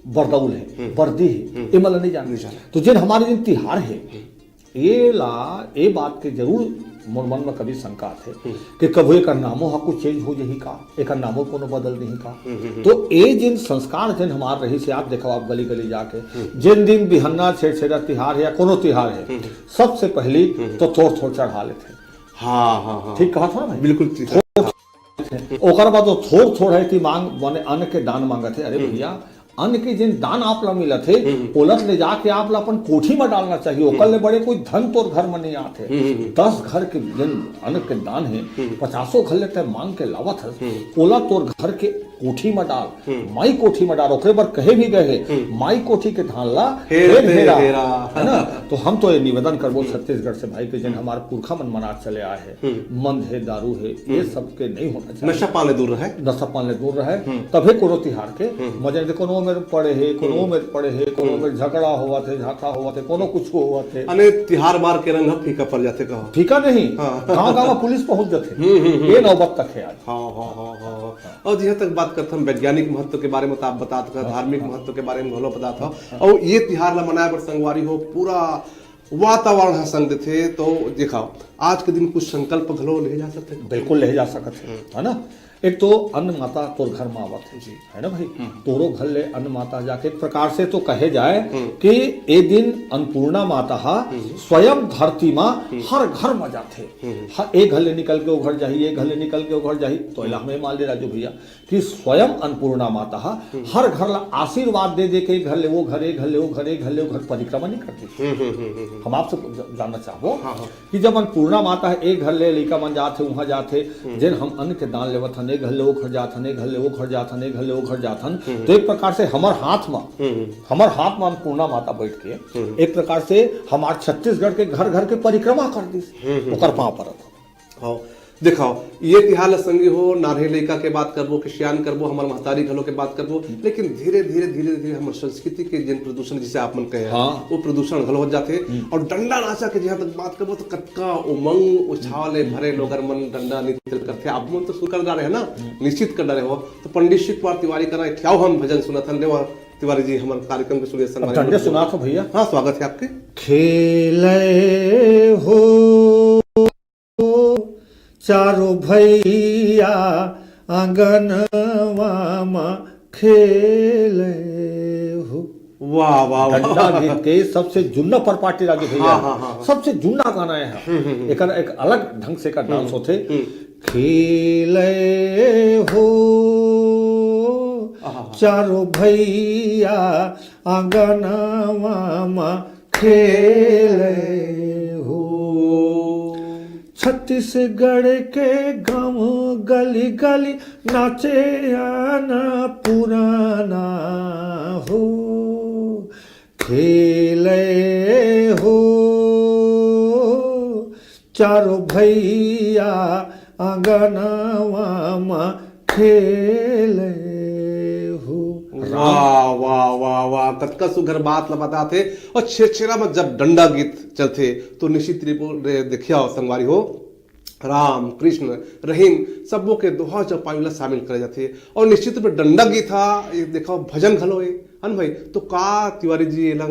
बरदउल है, हम्म। बरदी है, हम्म। एमन ला नहीं जाने। नहीं जाने। तो जेन हमारे जेन तिहार है, हम्म। ये ला, ये बात के जरूर मोर मन में कभी शंका आथे हम्म। कि कभू एकर नामो ह कुछ change हो जाही का, एकर नामो कोनो बदल नहीं का। हम्म, हम्म, हम्म। तो ये जिन संस्कार जिन हमार रहिस हे, आप देखो आप गली गली जाके, हम्म। जिन दिन बिहन्ना छेरछेरा तिहार है या कोनो तिहार है, हम्म। सबसे पहली हम्म। तो थोर थोर चढ़ा लेथे। हाँ, हाँ, हाँ। ठीक कहा था ना भाई? बिल्कुल ठीक। थोर ओकर बाद वो थोर थोर है कि मांग, माने अन्न के दान मांगत हे। अरे हम्म। भैया, अन्न के जिन दान आप ला मिलत हे, हम्म। ओला ले जाके आप ला अपन कोठी में डालना चाहिए। ओकर हम्म। ले बड़े कोई धन तोर घर में नहीं आत हे। हम्म, हम्म, हम्म। दस घर के जिन अन्न के दान हे, हम्म। पचासों घर ले तय मांग के लावत हस, हम्म। ओला तोर घर के कोठी में डाल, हम्म। माई कोठी में डाल। ओकरे बर कहे भी गए हे, हम्म। माई कोठी के धान ला हेर हेर हेर हेरा। हेरा। है ना? तो हम तो ये निवेदन करबो हम्म। छत्तीसगढ़ से भाई के, जिन हम्म। हमारे पुरखा मन मनात चले आए हे, हम्म। मंद हे, दारू हे, ये हम्म। सब के नहीं होना चाहिए। नशा पान ले दूर रहे। नशा पान ले दूर रहे, हम्म। तभे कोनो तिहार के हम्म। मजा। देखो, कोनो मेर पड़े हे, कोनो हम्म। मेर पड़े हे, कोनो हम्म। मेर झगड़ा होवत हे, झांका होवत हे, कोनो कुछ होवत हे। अने तिहार बार के रंग ह फीका पड़ जाथे कहो। फीका नहीं, हाँ। गांव-गांव में पुलिस पहुंच जाथे। हम्म, हम्म, हम्म। ये नौबत तक हे आज। हाँ, हाँ, हाँ, हाँ, हाँ। और जिहां तक बात करथन वैज्ञानिक महत्व के बारे में, तो आप बतात हव, हाँ, धार्मिक हाँ। महत्व के बारे में घलो बतात हव। हाँ। और ये तिहार ला मनाए बर संगवारी हो, पूरा वातावरण ह संग देथे। तो देखा, आज के दिन कुछ संकल्प घलो ले जा सकथे। बिल्कुल ले जा सकत हे, हम्म। है ना? एक तो अन्न माता तोर घर में आवत हे, जी। है ना भाई? हम्म। तोरो घर ले अन्न माता जाके, एक प्रकार से तो कहे जाए हम्म। कि ए दिन अन्नपूर्णा माता हा हम्म। स्वयं धरती मा हम्म। हर घर में जाथे। हम्म। ह-, एक घर ले निकल के वो घर जाही, एक घर ले निकल के वो घर जाही। तो हम्म। एला हमें मान ले राजू भैया, कि स्वयं अन्नपूर्णा माता ह हम्म। हर घर ला आशीर्वाद दे दे के, घर ले वो घर, ए घर ले वो घर, ए घर ले वो घर परिक्रमा नहीं करती। हम्म, हम्म, हम्म, हम्म, हम्म। हम आपसे ज-, जानना चाहबो हाँ, हाँ। कि जब अन्नपूर्णा माता ह एक घर ले लइका मन जात हे, उहाँ जात हे, हम्म। जेन हम अन्न के दान लेवत हन, ए घर ले वो घर जात हन, ए घर ले वो घर जात हन, ए घर ले वो घर जात हन, हम्म। तो एक प्रकार से हमर हाथ म, हम्म। हमर हाथ म अन्नपूर्णा माता बैठ के हम्म। एक प्रकार से हमार छत्तीसगढ़ के घर घर के परिक्रमा कर दिस, हम्म, हम्म। ओकर पाँव परत हन। हव। देखव, ये तिहार ल संगी हो, नान्हे लइका के बात करबो, कि सियान करबो, हमर महतारी घलो के बात करबो, लेकिन धीरे-धीरे, धीरे-धीरे हमर संस्कृति के जेन प्रदूषण, जिसे आप मन कहे हव, हाँ। वो प्रदूषण घलो हो जाथे। हम्म। अउ डंडा नाचा के जहाँ तक बात करबो, तो कतका उमंग, उछाह ले भरे लोगन मन डंडा नृत्य करथे। आप मन तो शुरू कर डारे हव ना, हम्म। निश्चित कर डारे हव। तो पंडित शिव कुमार तिवारी करा एक ठियाव हम भजन सुनत हन। लेवा तिवारी जी, हमर कार्यक्रम के सुनिए अब संगवारी डंडे लोग। सुनात हव भैया। हाँ, स्वागत हे आपके। खेले हो चारों भैया आंगनवा म खेले हो। वाह, वाह, वाह। डंडा गीत के सबसे जुन्ना परपाटी राजू भैया। हाँ, हाँ, हाँ, हाँ। सबसे जुन्ना गाना हे। हम्म, हम्म, हम्म। एकर एक अलग ढंग से एकर डांस हम्म, होथे। हम्म। खेले हो आहा। चारों भैया आंगनवा म खेले हो। छत्तीसगढ़ के गांव गली गली नाचे आना पुराना हो। खेले हो चारों भैया आंगनवा म खेले हो। वाह, वाह, वाह, वाह, कतका सुघर बात ल बताथे। अउ छेरछेरा म जब डंडा गीत चलथे, तो निश्चित रिपोर्ट रे देखिया हो संगवारी हो, राम, कृष्ण, रहीम, सबो के दोहा चौपाई ल शामिल करे जाथे। अउ निश्चित रूप ले डंडा गीत हा, ये देखव, भजन घलो हे, हन भाई? तो का तिवारी जी, एला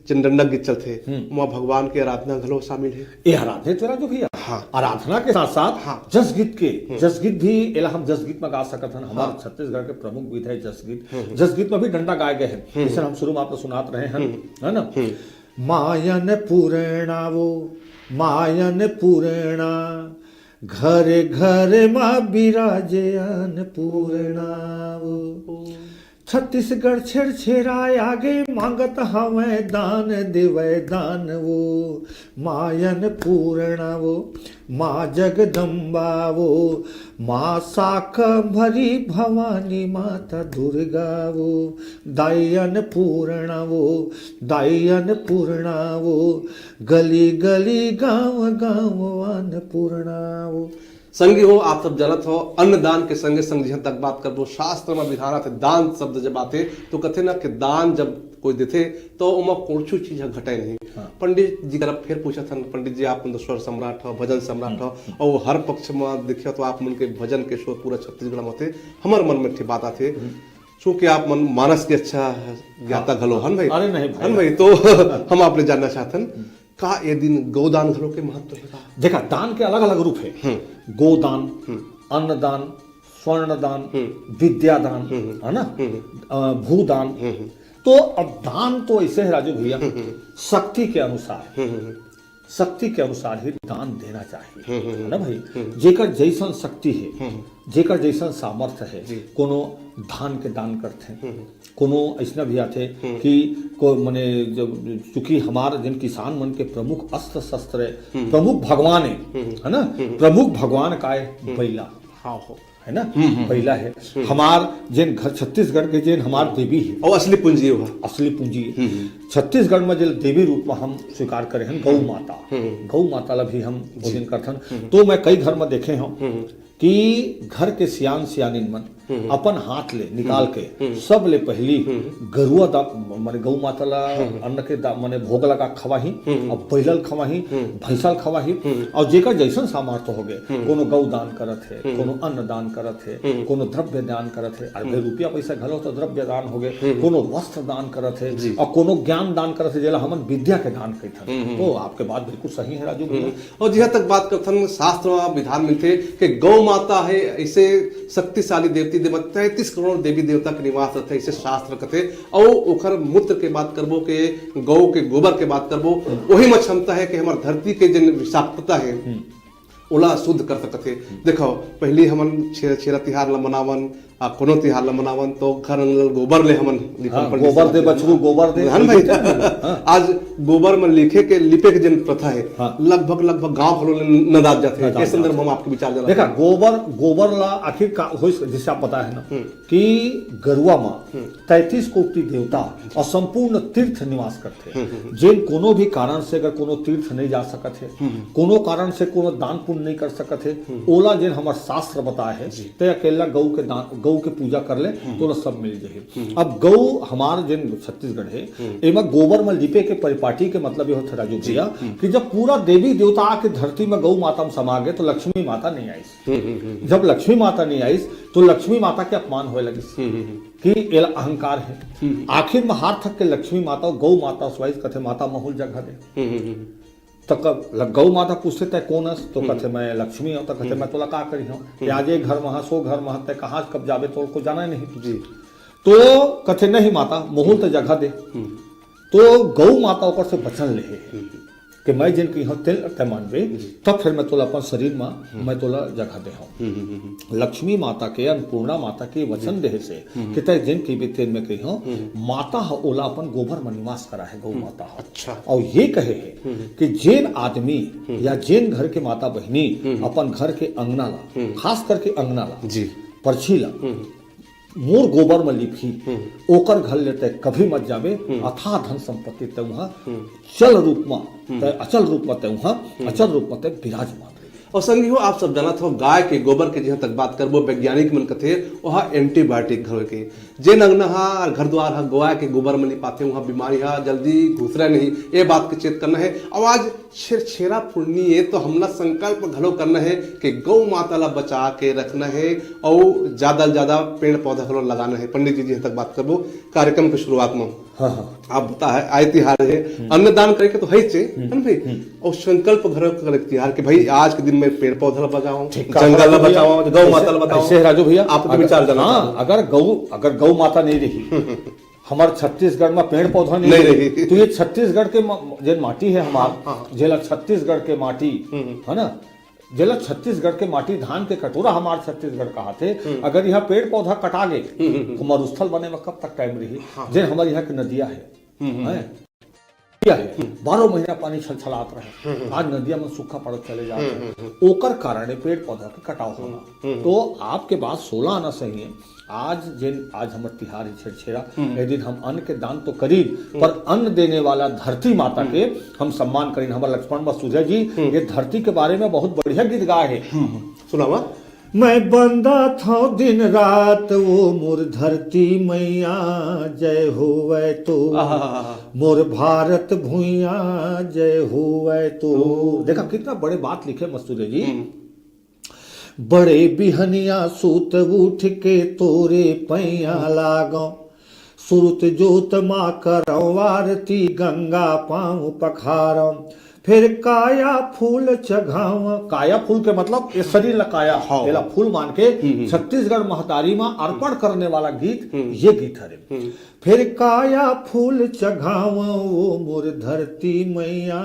जेन डंडा गीत चलथे, हम्म। ओमा भगवान के आराधना घलो शामिल हे। ये आराधना तेरा जो भैया, हाँ। आराधना के साथ-साथ हाँ। जसगीत के, हम्म। जसगीत भी एला हम जसगीत म गा सकत हन। हमर हाँ। छत्तीसगढ़ के प्रमुख विधा हे जसगीत। हम्म। जसगीत म भी डंडा गाए गए हे। हम्म। जइसे हम शुरू म आप ला सुनात रहे हन, हम्म। है ना? हम्म। मायन पूर्णा वो, मायन पूर्णा, घर घर म बिराजे अन्नपूर्णा वो। छत्तीसगढ़ छेरछेराय आगे, मांगत हवय दान देवय दान वो। मायन पूर्णा वो, माँ जगदम्बा वो, माँ शाकंभरी भवानी, माता दुर्गा वो। दाई अन्नपूर्णा वो, दाई अन्नपूर्णा वो, गली गली गांव गांव अन्नपूर्णा वो। संगी हो, आप सब जानत हो, अन्नदान के संगे संग जिहां तक बात करबो, शास्त्र म विधान आथे, दान शब्द जब आथे, तो कथे ना कि दान जब कोई देथे, तो ओमा कुछु चीज ह घटे नहीं। हाँ। पंडित जी करा फेर पूछत हन, पंडित जी, आप मन तो स्वर सम्राट हो, भजन सम्राट हो, हम्म। अउ हर पक्ष म देखियो तो आप मन के भजन के शोर पूरा छत्तीसगढ़ म होथे। हमर मन में एक ठे बात आथे, हम्म। चूंकि आप मन मानस के अच्छा ज्ञाता हाँ। घलो हन भाई। अरे नहीं भाई। हन भाई, तो हम आप ले जानना चाहत हन, हम्म। का ये दिन गौदान घलो के महत्व हे का? देखा, दान के अलग-अलग रूप हे। हम्म। गोदान, हम्म। अन्नदान, स्वर्णदान, हम्म। विद्यादान, हम्म। है ना? हम्म। अ, भूदान। हम्म। तो अब दान तो ऐसे हे राजू भैया, हम्म। शक्ति के अनुसार, हम्म। शक्ति के अनुसार ही दान देना चाहिए, हम्म, हम्म, है ना भाई? हम्म। जेकर जैसन शक्ति हे, हम्म। जेकर जैसन सामर्थ्य हे, जी। कोनो धान के दान करथे, हम्म। कोनो अइसना भी आथे हम्म। कि को-, मने जब, चूंकि हमार जेन किसान मन के प्रमुख अस्त्र शस्त्र हे, हम्म। प्रमुख भगवान हे, हम्म। है ना? हम्म। प्रमुख भगवान का हे? हम्म। बइला। हाँ हो। है ना? हम्म, हम्म, बइला हे। हम्म। हमार जेन घर छत्तीसगढ़ के जेन हमार देवी हे। अउ असली पूंजी हे वो। असली पूंजी हे। हम्म, हम्म। छत्तीसगढ़ में जेन देवी रूप में हम स्वीकार करे हन, गौ हम्म। माता। हम्म। गौ माता ला भी हम जी। पूजन करथन। हम्म। तो मैं कई घर में देखे हूँ हम्म। कि घर के सियान सियानिन मन हम्म। अपन हाथ ले निकाल हम्म। के हम्म। सब ले पहली हम्म। गरुआ दा-, माने गौ माता ला हम्म। अन्न के दा-, माने भोग लगा खवाही, हम्म। अब बैलल खवाही, हम्म। भैंसल खवाही, हम्म। अउ जेकर जैसन सामर्थ्य हो गए, हम्म। कोनो गौ दान करत हे, हम्म। कोनो अन्न दान करत हे, हम्म। कोनो द्रव्य दान करत हे, अरे भाई, हम्म। रुपया पैसा घलो तो द्रव्य दान हो गए, हम्म। कोनो वस्त्र दान करत हे, जी। अउ कोनो ज्ञान दान करत हे, जेला हमन विद्या के दान कहिथन। हम्म, हम्म। तो आपके बात बिल्कुल सही हे, राजू भैया। हम्म। अउ जिहां तक बात करथन, शास्त्र म विधान मिलथे कि गौ माता हे ऐसे शक्तिशाली देवती देवता, तैंतीस करोड़ देवी देवता के निवास रथे, ऐसे शास्त्र कथे। अउ ओकर मूत्र के बात करबो, के गौ के गोबर के बात करबो, हम्म। ओही म क्षमता हे कि हमर धरती के जेन विषाक्तता हे, हम्म। ओला शुद्ध कर सकत हे। हम्म। देखो, पहली हमन छे-, छेरा तिहार ला मनावन, आ कोनो तिहार ला मनावन तो घर अंगना ल गोबर ले हमन लिपन हाँ, पंडित गोबर जी दे बात बछरू, करन। गोबर दे। हन भाई? हाँ। आज गोबर में लिखे के, लिपे के जेन प्रथा हे, हाँ। लगभग, लगभग गांव घलो ले नदात जाथे। नदात ए संदर्भ जाथे। हम आपके विचार जानना देखा, चाहत हन। गोबर, गोबर ला आखिर का होइस, जैसे आप बताए हे ना, हम्म। कि गरुआ मा हम्म। तैंतीस कोटि देवता अउ संपूर्ण तीर्थ निवास करथे। हम्म, हम्म, हम्म। जेन कोनो भी कारण से अगर कोनो तीर्थ नहीं जा सकत हे, हम्म, हम्म। कोनो कारण से कोनो दान पुण्य नहीं कर सकत हे, ओला जेन हमर शास्त्र बताए हे, ते अकेला गऊ के दान, गऊ के पूजा कर ले, तो ओला सब मिल जाही। अब गऊ हमार जेन छत्तीसगढ़ हे, एमा गोबर म लिपे के परिपाटी के मतलब ये होथे, राजू भैया, कि जब पूरा देवी देवता आके धरती में गऊ माता में समा गए, तो लक्ष्मी माता नहीं आइस। जब लक्ष्मी माता नहीं आइस, तो लक्ष्मी माता के अपमान होए लगिस कि एला अहंकार है। आखिर में हार थक के लक्ष्मी माता, गौ माता सुआइस, कथे, "माता, महूल जगह दे।" तो कब ल-, गौ माता पूछथे, "तै कौन अस?" तो कथे, "मैं लक्ष्मी हूँ।" तो कथे, "मैं तोला का करी हूँ? ते आज ये घर में हस, वो घर में हस, तै कहाँ कब जाबे, तोर को जाना ही नहीं।" जी। तो कथे, "नहीं माता, महूल तो जगह दे।" तो गौ माता ओकर से वचन लेहे कि मैं जेन कही हूँ, तेल तै मानबे, तब फिर मैं तोला अपन शरीर में, मैं तोला जगह दे हूँ। लक्ष्मी माता के, अन्नपूर्णा माता के वचन देहे से कि तै जेन कहिबे, तेन मैं कही हूँ। माता ह ओला अपन गोबर में निवास करा है, गौ माता ह। अच्छा। और ये कहे है कि जेन आदमी या जेन घर के माता बहिनी अपन घर के अंगना ला, खास करके अंगना ला, जी। परछी ला, मोर गोबर म लिपही, ओकर घर ले तै कभी मत जाबे, अथाह धन संपत्ति तै उहाँ चल रूप म, तै अचल रूप म तै उहाँ अचल रूप म तै विराजमान रही। और संगी हो, आप सब जानत हो, गाय के गोबर के जहाँ तक बात करबो, वैज्ञानिक मन कथे, वह एंटीबायोटिक घलो के। जेन अंगना हा, घर द्वार हा, गाय के गोबर म लिपाथे, वहाँ बीमारी हा जल्दी घुसरे नहीं, ये बात के चेत करना है। और आज छेरछेरा पुन्नी ए, तो हमला संकल्प घलो करना है कि गौ माता ला बचा के रखना है और ज्यादा ले ज्यादा पेड़ पौधा घलो लगाना है। पंडित जी, जी तक बात करबो कार्यक्रम के शुरुआत में। हाँ, हाँ। आप बता है, आए तिहार है, हम्म। अन्नदान करे के तो है ही चे, हम्म। है ना भाई? हम्म। और संकल्प घलो करे के तिहार कि भाई आज के दिन में पेड़ पौधा ला बचाओ, ठीक, जंगल ला भैया। बचाओ, गौ माता ला बचाओ। ऐसे है राजू भैया, आपके अगर, विचार जानना हाँ, चाहूँ। अगर गौ, अगर गौ माता नहीं रही, हमार छत्तीसगढ़ में पेड़ पौधा नहीं नहीं रही। रही। तो ये छत्तीसगढ़ के म-, जेन माटी है हमार, हाँ, हाँ। जेला छत्तीसगढ़ के माटी, हम्म। है ना, जेला छत्तीसगढ़ के माटी, धान के कटोरा हमार छत्तीसगढ़ कहाथे, हम्म। अगर यहाँ पेड़ पौधा कटा गे, हम्म, हम्म, हम्म। तो मरुस्थल बने में कब तक टाइम रही? हाँ। जेन हमारे यहाँ की नदिया है, हम्म, हम्म। है? नदिया है, हम्म। बारह महीना पानी छलछलात रहे, हम्म, हम्म। आज नदिया में सूखा पड़त चले जात हम्म, है, हम्म, हम्म। ओकर कारण है पेड़ पौधा के कटाव होना। हम्म, हम्म। तो आपके बात सोलह आना सही है। आज जेन, आज हमर तिहार है छेरछेरा, हम्म। ए दिन हम अन्न के दान तो करीन, हम्म। पर अन्न देने वाला धरती माता हम्म। के हम सम्मान करीन। हमर लक्ष्मण मसूरिया जी हम्म। ये धरती के बारे में बहुत बढ़िया गीत गाए है। हम्म, हम्म। सुनावा। मैं बंदा थव दिन रात, वो मोर धरती मैया, जय होवै तो। आहा। मोर भारत भुइया, जय होवै तो। ओ। देखा, कितना बड़े बात लिखे मसूरिया जी। हम्म। बड़े बिहनिया सूत उठ के तोरे पैया लागो, सुरुत जोत मा करौ आरती, गंगा पाँव पखारौ, फिर काया फूल चघाव। काया फूल के मतलब ये शरीर ला काया, हाँ। एला फूल मान के हम्म, हम्म। छत्तीसगढ़ महतारी मा अर्पण करने वाला गीत, हम्म। ये गीत हरे। हम्म। फिर काया फूल चघाव, ओ मोर धरती मैया,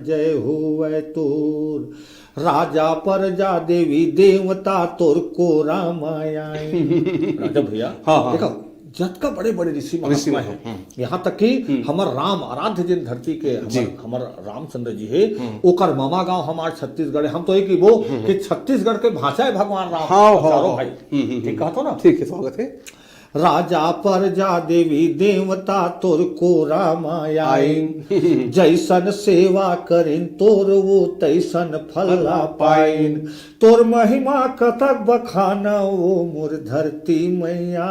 जय होवै तोर। राजा परजा देवी देवता तोर कोरा मा आइन। राजा भैया, हाँ, हाँ। देखो, जतका बड़े-बड़े ऋषि ऋषि महात्मा महात्मा, हैं, हम्म। यहाँ तक कि हम्म। हमर राम आराध्य जिन धरती के, हमर, जी। हमर रामचंद्र जी हे, हम्म। ओकर ममा गाँव हमार छत्तीसगढ़ हे। हम तो एक ही वो हम्म। कि छत्तीसगढ़ के भांचा है भगवान राम, हाँ, हाँ, चारों हाँ। भाई। हम्म, हम्म, ठीक हम्म। कहा तो ना? ठीक है, स्वागत है। राजा परजा देवी देवता तोर कोरा मा आइन। आइन। जैसन सेवा करिन तोर वो तैसन फल ला पाइन। तोर महिमा कतक बखाना ओ मोर धरती मैया,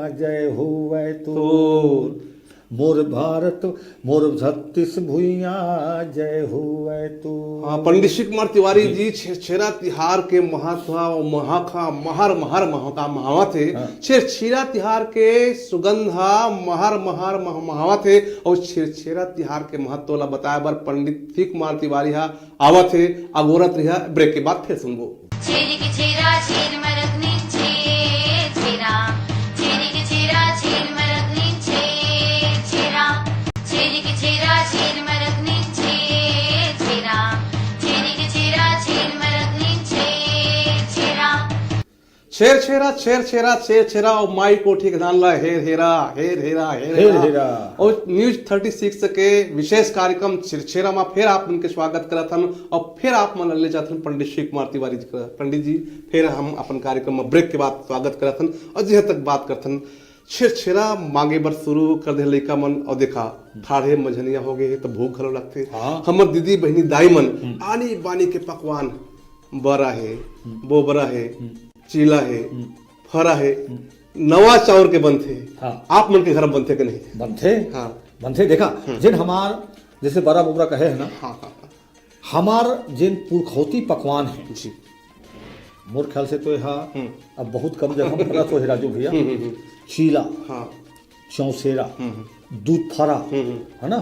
जय होवै तोर। तोर। मोर भारत, मोर छत्तीस भुइयां, जय होवै तोर। हाँ, पंडित शिव कुमार तिवारी हम्म। जी छेरछेरा तिहार के महत्व अउ महाखा महर महर महका महावत हे। हाँ। छेरछेरा तिहार के सुगंधा महर महर मह-, महावत हे अउ छेरछेरा तिहार के महत्व ला बताए बर पंडित शिव कुमार तिवारी हा आवत हे। अगोरत रिहा, ब्रेक के बाद फिर सुनबो। छेरी के छेरा, छेर मरत नी छेर छेरा। छेरी के छेरा, छेर मरत नी छेर छेरा। छेरी के छेरा, छेर मरत नी छेर छेरा। छेरी के छेरा, छेर मरत नी छेर छेरा। छेरछेरा, छेरछेरा, छेरछेरा, ओ माई कोठी के धान ला हेर हेरा, हेर हेरा, हेर हेर हेरा। हेरा। और न्यूज थर्टी सिक्स के विशेष कार्यक्रम छेरछेरा मा फिर आप मन के स्वागत करत हन और फिर आप मन ले जात हन पंडित शिव कुमार तिवारी जी करा। पंडित जी, फिर हम अपन कार्यक्रम में ब्रेक के बाद स्वागत करत हन और जिहां तक बात करत हन, छेरछेरा मांगे बर शुरू कर दे लइका मन और देखा, ठाढ़े मझनिया हो गए हे, तो भूख घलो लगथे। हाँ। हमर दीदी, बहिनी, दाई मन हम्म। आनी बानी के पकवान बरा हे, बोबरा हे, चीला हे, फरा हे, नवा चाउर के बनथे। हाँ। आप मन के घर में बनथे के नहीं? बनथे। हाँ। बनथे। देखा, जेन हमार, जैसे बरा बोबरा कहे है ना, हाँ, हाँ, हाँ। हमार जेन पुरखौती पकवान है, जी। मोर ख्याल से तो यहाँ अब बहुत कम जगह में बनत हो हे, राजू भैया। चीला, हाँ। चौसेरा, दूध फरा, है ना,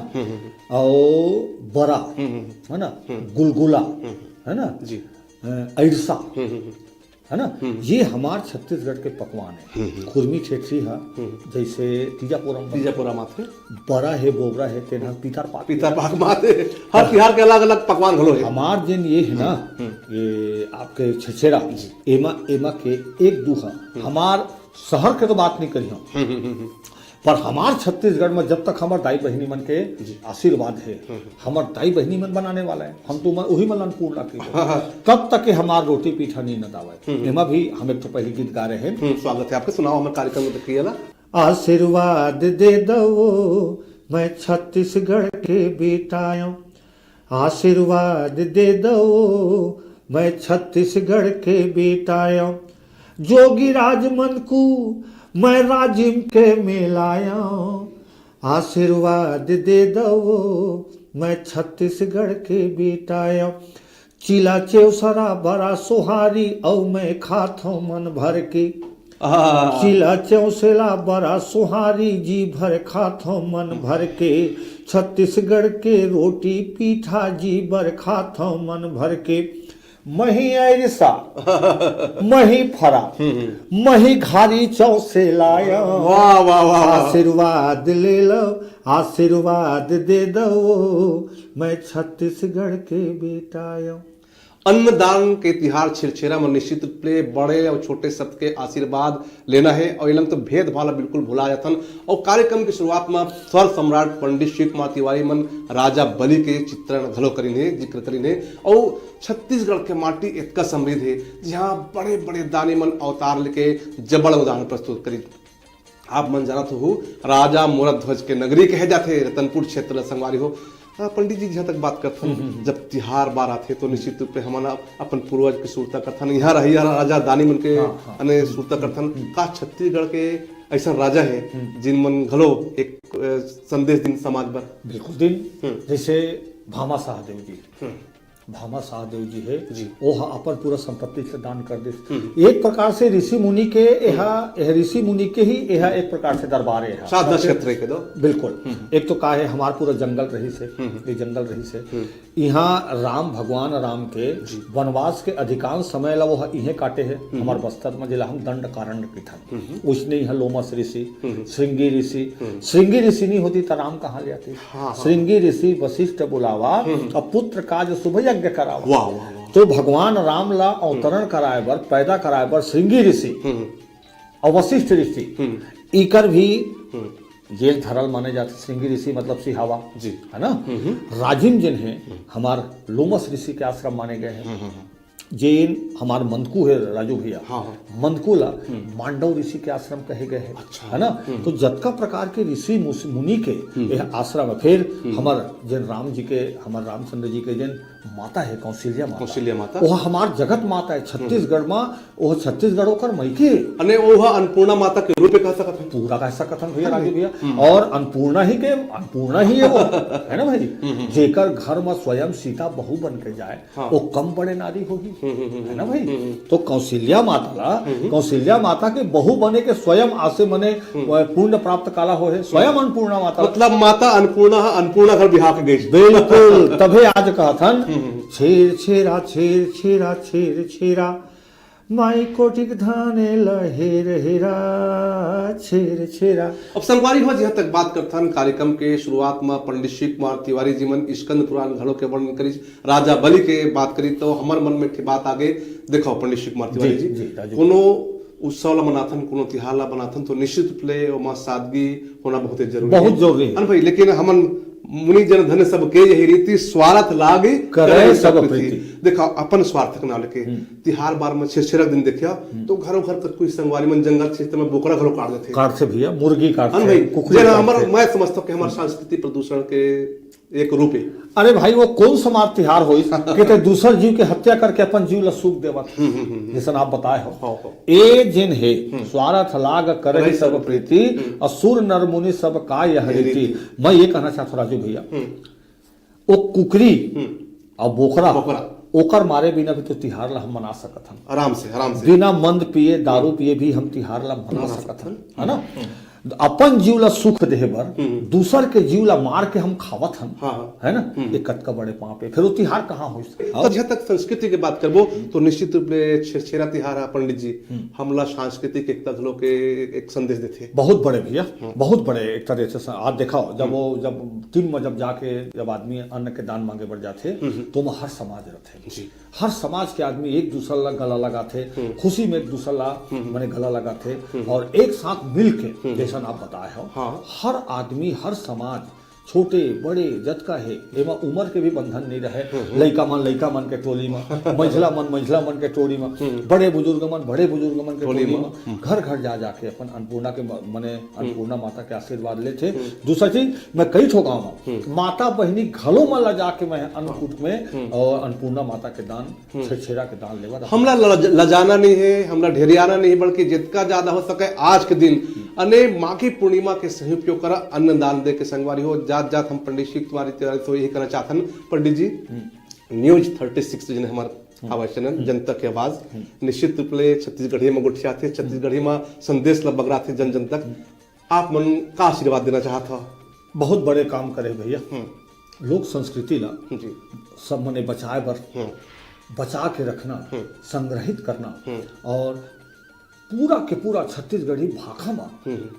और बरा, है ना, गुलगुला, है ना, जी। अ, अइरसा, है ना, ये हमार छत्तीसगढ़ के पकवान है। खुरमी ठेठरी हा, जैसे तीजा पोरा में बनथे। तीजा पोरा में आथे। बरा हे, बोबरा हे, तेन हा पीतर पाक। पीतर पाक में आथे। हर तिहार के अलग-अलग पकवान घलो हे। हमार जेन ये है ना, ये आपके छेरछेरा, एमा, एमा के एक दू हा। हमार शहर के तो बात नहीं करिहौं, पर हमार छत्तीसगढ़ में जब तक हमार दाई बहिनी मन के आशीर्वाद है, हमार दाई बहिनी मन बनाने वाला है, हम तो मैं वही मन ला अन्नपूर्णा के तब तक के हमार रोटी पीठा नहीं नदावय। एमा भी हम एक तो पहली गीत गा रहे हैं। हम्म, स्वागत है आपके। सुनाओ, हमारे कार्यक्रम में देखिए ना। आशीर्वाद दे दो मैं छत्तीसगढ़ के बेटायों, आशीर्वाद दे दो मैं छत्तीसगढ़ के बेटायों, जोगी राज मन को मैं राजिम के मेलायों, आशीर्वाद दे दो मैं छत्तीसगढ़ के बेटायों। चीला चेवसरा बरा सोहारी अउ मैं खाथों मन भर के। आहा। चीला चेवसेला बरा सोहारी जी भर खाथों मन भर के। छत्तीसगढ़ के रोटी पीठा जी भर खाथों मन भर के। मही अइरसा, मही फरा, मही घारी चौसेला। वाह, वाह, वाह, वाह। आशीर्वाद ले लो, आशीर्वाद दे दो मैं छत्तीसगढ़ के बेटायों। अन्नदान के तिहार छेरछेरा में निश्चित रूप ले बड़े अउ छोटे सबके आशीर्वाद लेना है अउ एलन तो भेदभाव ला बिल्कुल भुला जाथन। अउ कार्यक्रम की शुरुआत में स्वर सम्राट पंडित शिव कुमार तिवारी मन राजा बलि के चित्रण घलो करिन हे, जिक्र करिन हे। अउ छत्तीसगढ़ के माटी एतका समृद्ध हे, जिहाँ बड़े-बड़े दानी मन अवतार लेके जबड़ उदाहरण प्रस्तुत करिन। आप मन जानत हो, राजा मोरध्वज के नगरी कहे जाथे रतनपुर क्षेत्र ल, संगवारी हो। हाँ, पंडित जी, जहाँ तक बात करथन, जब तिहार बार आथे, तो निश्चित रूप ले हमन अप-, अपन पूर्वज के सुरता करथन। यहाँ रहइया राजा दानी मन के हाँ, हाँ। अने सुरता करथन। का छत्तीसगढ़ के ऐसा राजा है, जिन मन घलो एक, अ, संदेश दिन समाज बर? बिल्कुल दिन। जैसे भामा सहदेव जी, भामा सहदेव जी हे, जी। ओह अपन पूरा संपत्ति से दान कर देस। एक प्रकार से ऋषि मुनि के एहा, एह ऋषि मुनि के ही एहा एक प्रकार से दरबार हे। साधना क्षेत्र के दो। बिल्कुल। एक तो का हे, हमार पूरा जंगल रहिस हे, ये जंगल रहिस हे। इहाँ राम, भगवान राम के जी। वनवास के अधिकांश समय ला वो इहें काटे हे, हमार बस्तर में, जेला हम दंडकारण्य कहिथन। उसने इहाँ लोमस ऋषि, श्रृंगी ऋषि, श्रृंगी ऋषि नहीं होती त राम कहाँ ले आते? हाँ, हाँ। श्रृंगी ऋषि वशिष्ठ बुलावा, अब पुत्र काज शुभ यज्ञ करावा। वाह, वाह, वाह। तो भगवान राम ला अवतरण कराए बर, पैदा कराए बर श्रृंगी ऋषि और वशिष्ठ ऋषि, इकर भी जेल धरल माने जाते। श्रृंगी ऋषि मतलब सिहावा, जी। है ना? राजिम जिन हे, हमार लोमस ऋषि के आश्रम माने गए हैं। जेन हमार मंदकू हे, राजू भैया, हाँ, हाँ। मंदकू ला मांडव ऋषि के आश्रम कहे गए हे, अच्छा। है ना? तो जतका प्रकार के ऋषि मुस-, मुनि के यह आश्रम हे। फिर हमार जेन राम जी के, हमार रामचंद्र जी के जेन माता हे कौशल्या माता, कौशल्या माता। वह हमार जगत माता हे छत्तीसगढ़ में, वह छत्तीसगढ़ ओकर मइके। अने वह अन्नपूर्णा माता के रूप में कह सकत हन। पूरा कह सकत हन भैया, हाँ राजू भैया। और अन्नपूर्णा ही के, अन्नपूर्णा ही हे वो, है ना भाई? जेकर घर में स्वयं सीता बहू बन के जाए, हाँ। वो कम बड़े नारी होही, है ना भाई? तो कौशल्या माता ला, कौशल्या माता के बहू बने के स्वयं आसे मने पुण्य प्राप्त काला हो हे, स्वयं अन्नपूर्णा माता। मतलब माता अन्नपूर्णा, अन्नपूर्णा घर बिहा के गई। बिल्कुल, तभे आज कहथन, छेर छेरा, छेर छेरा, छेर छेरा, माई कोटिक धाने ल हेर हेरा, छेर छेरा। अब संगवारी हो, जहाँ तक बात करथन, कार्यक्रम के शुरुआत में पंडित शिव कुमार तिवारी जी मन स्कंद पुराण घलो के वर्णन करिस, राजा बलि के बात करी तो हमर मन में एक ठे बात आगे। देखो पंडित शिव कुमार तिवारी जी, जी, जी, राजू। कोनो उत्सव ला मनाथन, कोनो तिहार ला मनाथन तो निश्चित रूप ले ओमा सादगी होना बहुत जरूरी बहुत हे। जरूरी हे। अन भाई, लेकिन हमन मुनि जन धन्य सब के यही रीति, स्वार्थ लाग करे करे सब सब प्रीति। प्रीति। देखा, अपन स्वार्थ के नाम लेके हम्म। तिहार बार में छेरछेरा दिन देखिया, हम्म। तो घरों घर कर कोई संगवारी मन जंगल क्षेत्र में बोकरा घलो काट देथे। काट से भैया, मुर्गी काट अन से, भाई, कुकरी जेन काट हमर, से। मैं समझता हूँ कि हमारे संस्कृति प्रदूषण के एक रूपे। अरे भाई, वो कौन सा मार तिहार होइस कि ते दूसर जीव के हत्या करके अपन जीव ला सुख देवत हस? जैसन आप बताए हो, हाँ, हाँ। ए जेन हे, स्वारथ लाग करही करही सब सब प्रीति, असुर नर मुनि सब का यह यह रीति। रीति। मैं ये कहना चाहता हूँ राजू भैया, वो कुकरी और बोकरा, बोकरा। ओकर मारे बिना भी तो तिहार ला हम मना सकत हन। आराम से, आराम से। बिना मंद पिए, दारू पिए भी हम तिहार ला मना मना सकत हन, है ना? अपन जीव ला सुख देहे बर दूसर के जीव ला मार के हम खावत हन, हाँ, हाँ। है ना? ये कतका बड़े पाप है। फिर वो तिहार कहाँ होइस? तो जहाँ तक संस्कृति के बात करबो, तो निश्चित रूप ले छेरछेरा तिहार है पंडित जी, हमला सांस्कृतिक एकता घलो के एक संदेश देथे। बहुत बड़े भैया, बहुत बड़े एकता देथे। आज देखो, जब वो, जब दिन में जब जाके जब आदमी अन्न के दान मांगे बर जाथे, तो ओमा हर समाज रथे। जी। हर समाज के आदमी एक दूसर ला गला लगाथे, खुशी में एक दूसर ला, माने, गला लगाथे, और एक साथ मिल के, जैसन आप बताए हो, हाँ। हर आदमी, हर समाज, छोटे बड़े जतका हे, एमा उमर के भी बंधन नहीं रहे। लइका मन लइका मन के टोली म, मंझला मन मंझला मन के टोली म, बड़े बुजुर्ग मन बड़े बुजुर्ग मन के टोली टोली म, म, घर घर जा जाके अपन अन्नपूर्णा के म-, माने, अन्नपूर्णा माता के आशीर्वाद लेथे। दूसरा चीज, मैं कई ठो गाँव म माता बहिनी घलो मन ला जाके मैं अन्नकूट में और अन्नपूर्णा माता के दान, छेरछेरा के दान लेवत। हमला लज-, लजाना नहीं है, हमला ढेरियाना नहीं है, बल्कि जितका ज्यादा हो सके आज के दिन अने माघी पूर्णिमा के सही उपयोग करा, अन्न दान दे के। संगवारी हो, जात जात हम पंडित शिव कुमार तिवारी से यही कहना चाहथन, पंडित जी, न्यूज थर्टी सिक्स जिन्हें हमार आवाज चैनल, जनता की आवाज, निश्चित रूप ले छत्तीसगढ़ी में गोठियाथे, छत्तीसगढ़ी में संदेश ला बगराथे जन जन तक। आप मन का आशीर्वाद देना चाहत हो? बहुत बड़े काम करे भैया। लोक संस्कृति ला जी। सब मने बचाए बर, बचा के रखना, संग्रहित करना और पूरा के पूरा छत्तीसगढ़ी भाखा मा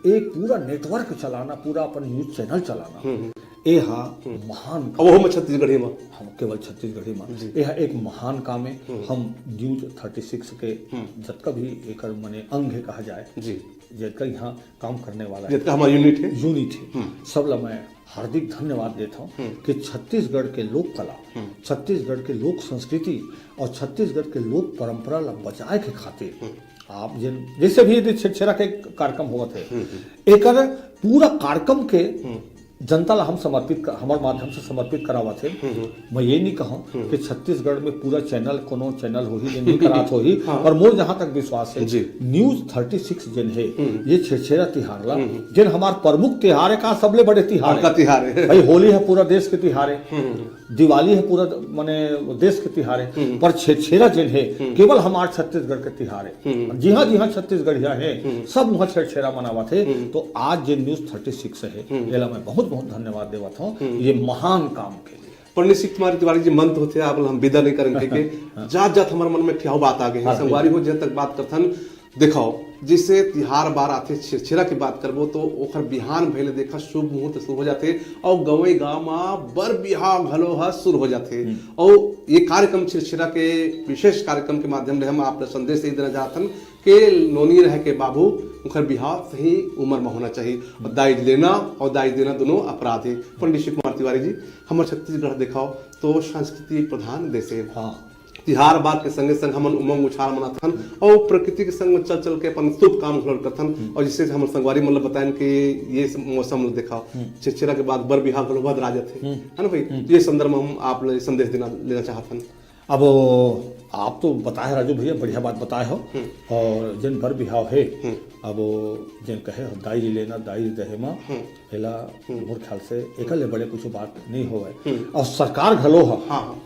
एक पूरा नेटवर्क चलाना, पूरा अपन न्यूज चैनल चलाना, ए हा महान अब वो में छत्तीसगढ़ी में। हम केवल छत्तीसगढ़ी मा, जी। ए हा एक महान काम है। हम न्यूज थर्टी सिक्स के जतका भी एकर मने अंग है कहा जाए, जी। जतका यहाँ काम करने वाला है, जितना हमारा यूनिट है। यूनिट है, सब ला मैं हार्दिक धन्यवाद देता हूँ कि छत्तीसगढ़ के लोक कला, छत्तीसगढ़ के लोक संस्कृति और छत्तीसगढ़ के लोक परंपरा ला बचाए के खातिर आप जिन, जैसे भी यदि छेरछेरा के कार्यक्रम होवत है, एकर पूरा कार्यक्रम के जनता ला हम समर्पित कर, हमार माध्यम से समर्पित करावत है। मैं ये नहीं कहूँ कि छत्तीसगढ़ में पूरा चैनल, कोनो चैनल होही, जिन भी करात होही, हाँ। पर मोर जहाँ तक विश्वास है, जी। न्यूज थर्टी सिक्स जिन है, ये छेरछेरा तिहार ला, जिन हमार प्रमुख तिहार है, का सबले बड़े तिहार आपका है। तिहार है। भाई, होली है, पूरा देश के तिहार है। दिवाली है, पूरा, माने, देश के तिहार है, पर छेरछेरा जिन है, केवल हमार छत्तीसगढ़ के तिहार है। जिहाँ जिहाँ छत्तीसगढ़िया है, सब वहाँ छेरछेरा मनावत है। तो आज जे न्यूज थर्टी सिक्स है, एला मैं बहुत बहुत धन्यवाद देवत हूँ, ये महान काम के लिए। पंडित शिव कुमार तिवारी जी, मन तो होथे, आप हम विदा नहीं करन के, के जात जात हमारे मन में ठियाव बात आ गए है। हाँ, संगवारी हो, जहाँ तक बात करथन, देखो, जैसे तिहार बार आथे, छेरछेरा की बात करबो, तो ओखर बिहान भइले देखा शुभ मुहूर्त शुरू हो जाथे, और गंवई गांव मा बर बिहाव घलो ह शुरू हो जाथे। और ये कार्यक्रम छेरछेरा के विशेष कार्यक्रम के माध्यम ले हम आप ला संदेश दे देना चाहथन के नोनी रहे के बाबू, उनकर बिहाव सही उम्र में होना चाहिए। और दाई लेना और दाई देना दोनों अपराध है। पंडित शिव कुमार तिवारी जी, हमारे छत्तीसगढ़ देखाओ तो संस्कृति प्रधान देश है। हाँ। तिहार बार के संगे संग हमन उमंग उछाल मनाथन और प्रकृति के संग में चल चल के अपन शुभ काम घलो करथन। और जिससे हमर संगवारी मन ल बतायन कि ये स-, मौसम ल देखाओ, छेरछेरा के बाद बर बिहाव घलो बदरा जाथे, है ना भाई? ये संदर्भ में हम आप ले संदेश देना, लेना चाहथन। अब आप तो बताए राजू भैया, बढ़िया बात बताए हो। और जिन बर बिहाव है, अब जिन कहे हो, दाई जी लेना, दाई जी दहेमा, एला मोर ख्याल से एकर ले बड़े कुछ बात नहीं होवे। और सरकार घलो ह, हाँ, हाँ।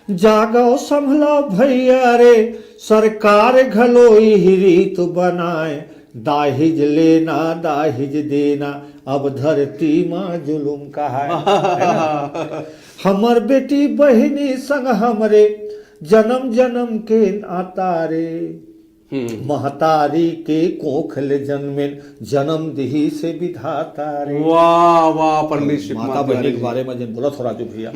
जागो संभलो भैया रे, सरकार घलो इही रीत बनाए, दाहिज लेना, दाहिज देना, अब धरती मा जुलुम कहाए। है ना? हमर बेटी बहिनी संग हमरे, जन्म जन्म के नाता रे। महतारी के कोख ले जन्मेन, जन्म दिही से विधाता रे। वाह, वाह, पंडित शिव माता कुमार बहिनी तिवारी के जी। बारे में जिन बोलत हो राजू भैया,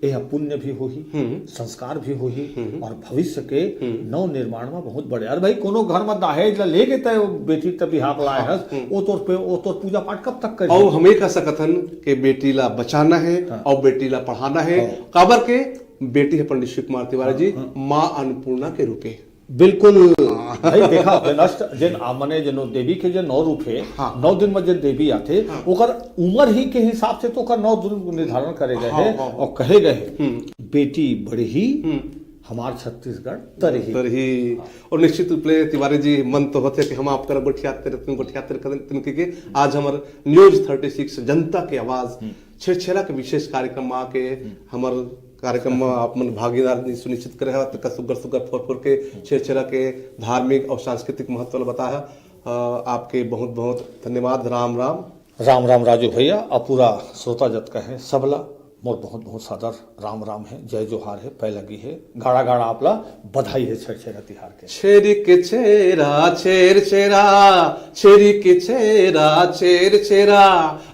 यह पुण्य भी होही, संस्कार भी होही, और भविष्य के नव निर्माण में बहुत बड़े। अरे भाई, कोनो घर में दहेज ला लेके तय बेटी त बिहाव लाए हस, वो तोर पे, वो तोर पूजा पाठ कब तक करी? और हम ये कह सकत हन कि बेटी ला बचाना है, हाँ। और बेटी ला पढ़ाना है। हाँ। काबर के बेटी है पंडित शिव कुमार तिवारी जी, हाँ। माँ अन्नपूर्णा के रूपे। बिल्कुल। भाई, देखा, विनष्ट जेन आ, माने जेन देवी के जेन नौ रूप हे, हाँ। नौ दिन में जेन देवी आथे, हाँ। ओकर उम्र ही के हिसाब से तो ओकर नौ दिन निर्धारण करे गए हाँ, हे हाँ, हाँ। और कहे गए हे, हम्म। बेटी बढ़ही, हम्म। हमार छत्तीसगढ़ तरही। तरही। और निश्चित रूप ले तिवारी जी, मन तो होथे कि हम आपकर गोठियाते रहते, गोठियाते रहते, आज हमर न्यूज थर्टी सिक्स जनता के आवाज हम्म। छेरछेरा के विशेष कार्यक्रम में आके हम्म। हमर कार्यक्रम में आप मन भागीदारी सुनिश्चित करे हव, त सुग्घर सुग्घर फोर फोर के छेरछेरा के धार्मिक और सांस्कृतिक महत्व ल बताए हव। अ, आपके बहुत बहुत धन्यवाद। राम राम। राम राम राजू भैया, अउ पूरा श्रोता जतका हे सबला मोर बहुत बहुत सादर राम राम हे, जय जोहार हे, पैलगी हे, गाड़ा गाड़ा आपला बधाई हे छेरछेरा तिहार के। छेरी के छेरा, छेर छेरा, छेरी के छेरा, छेर छेरा,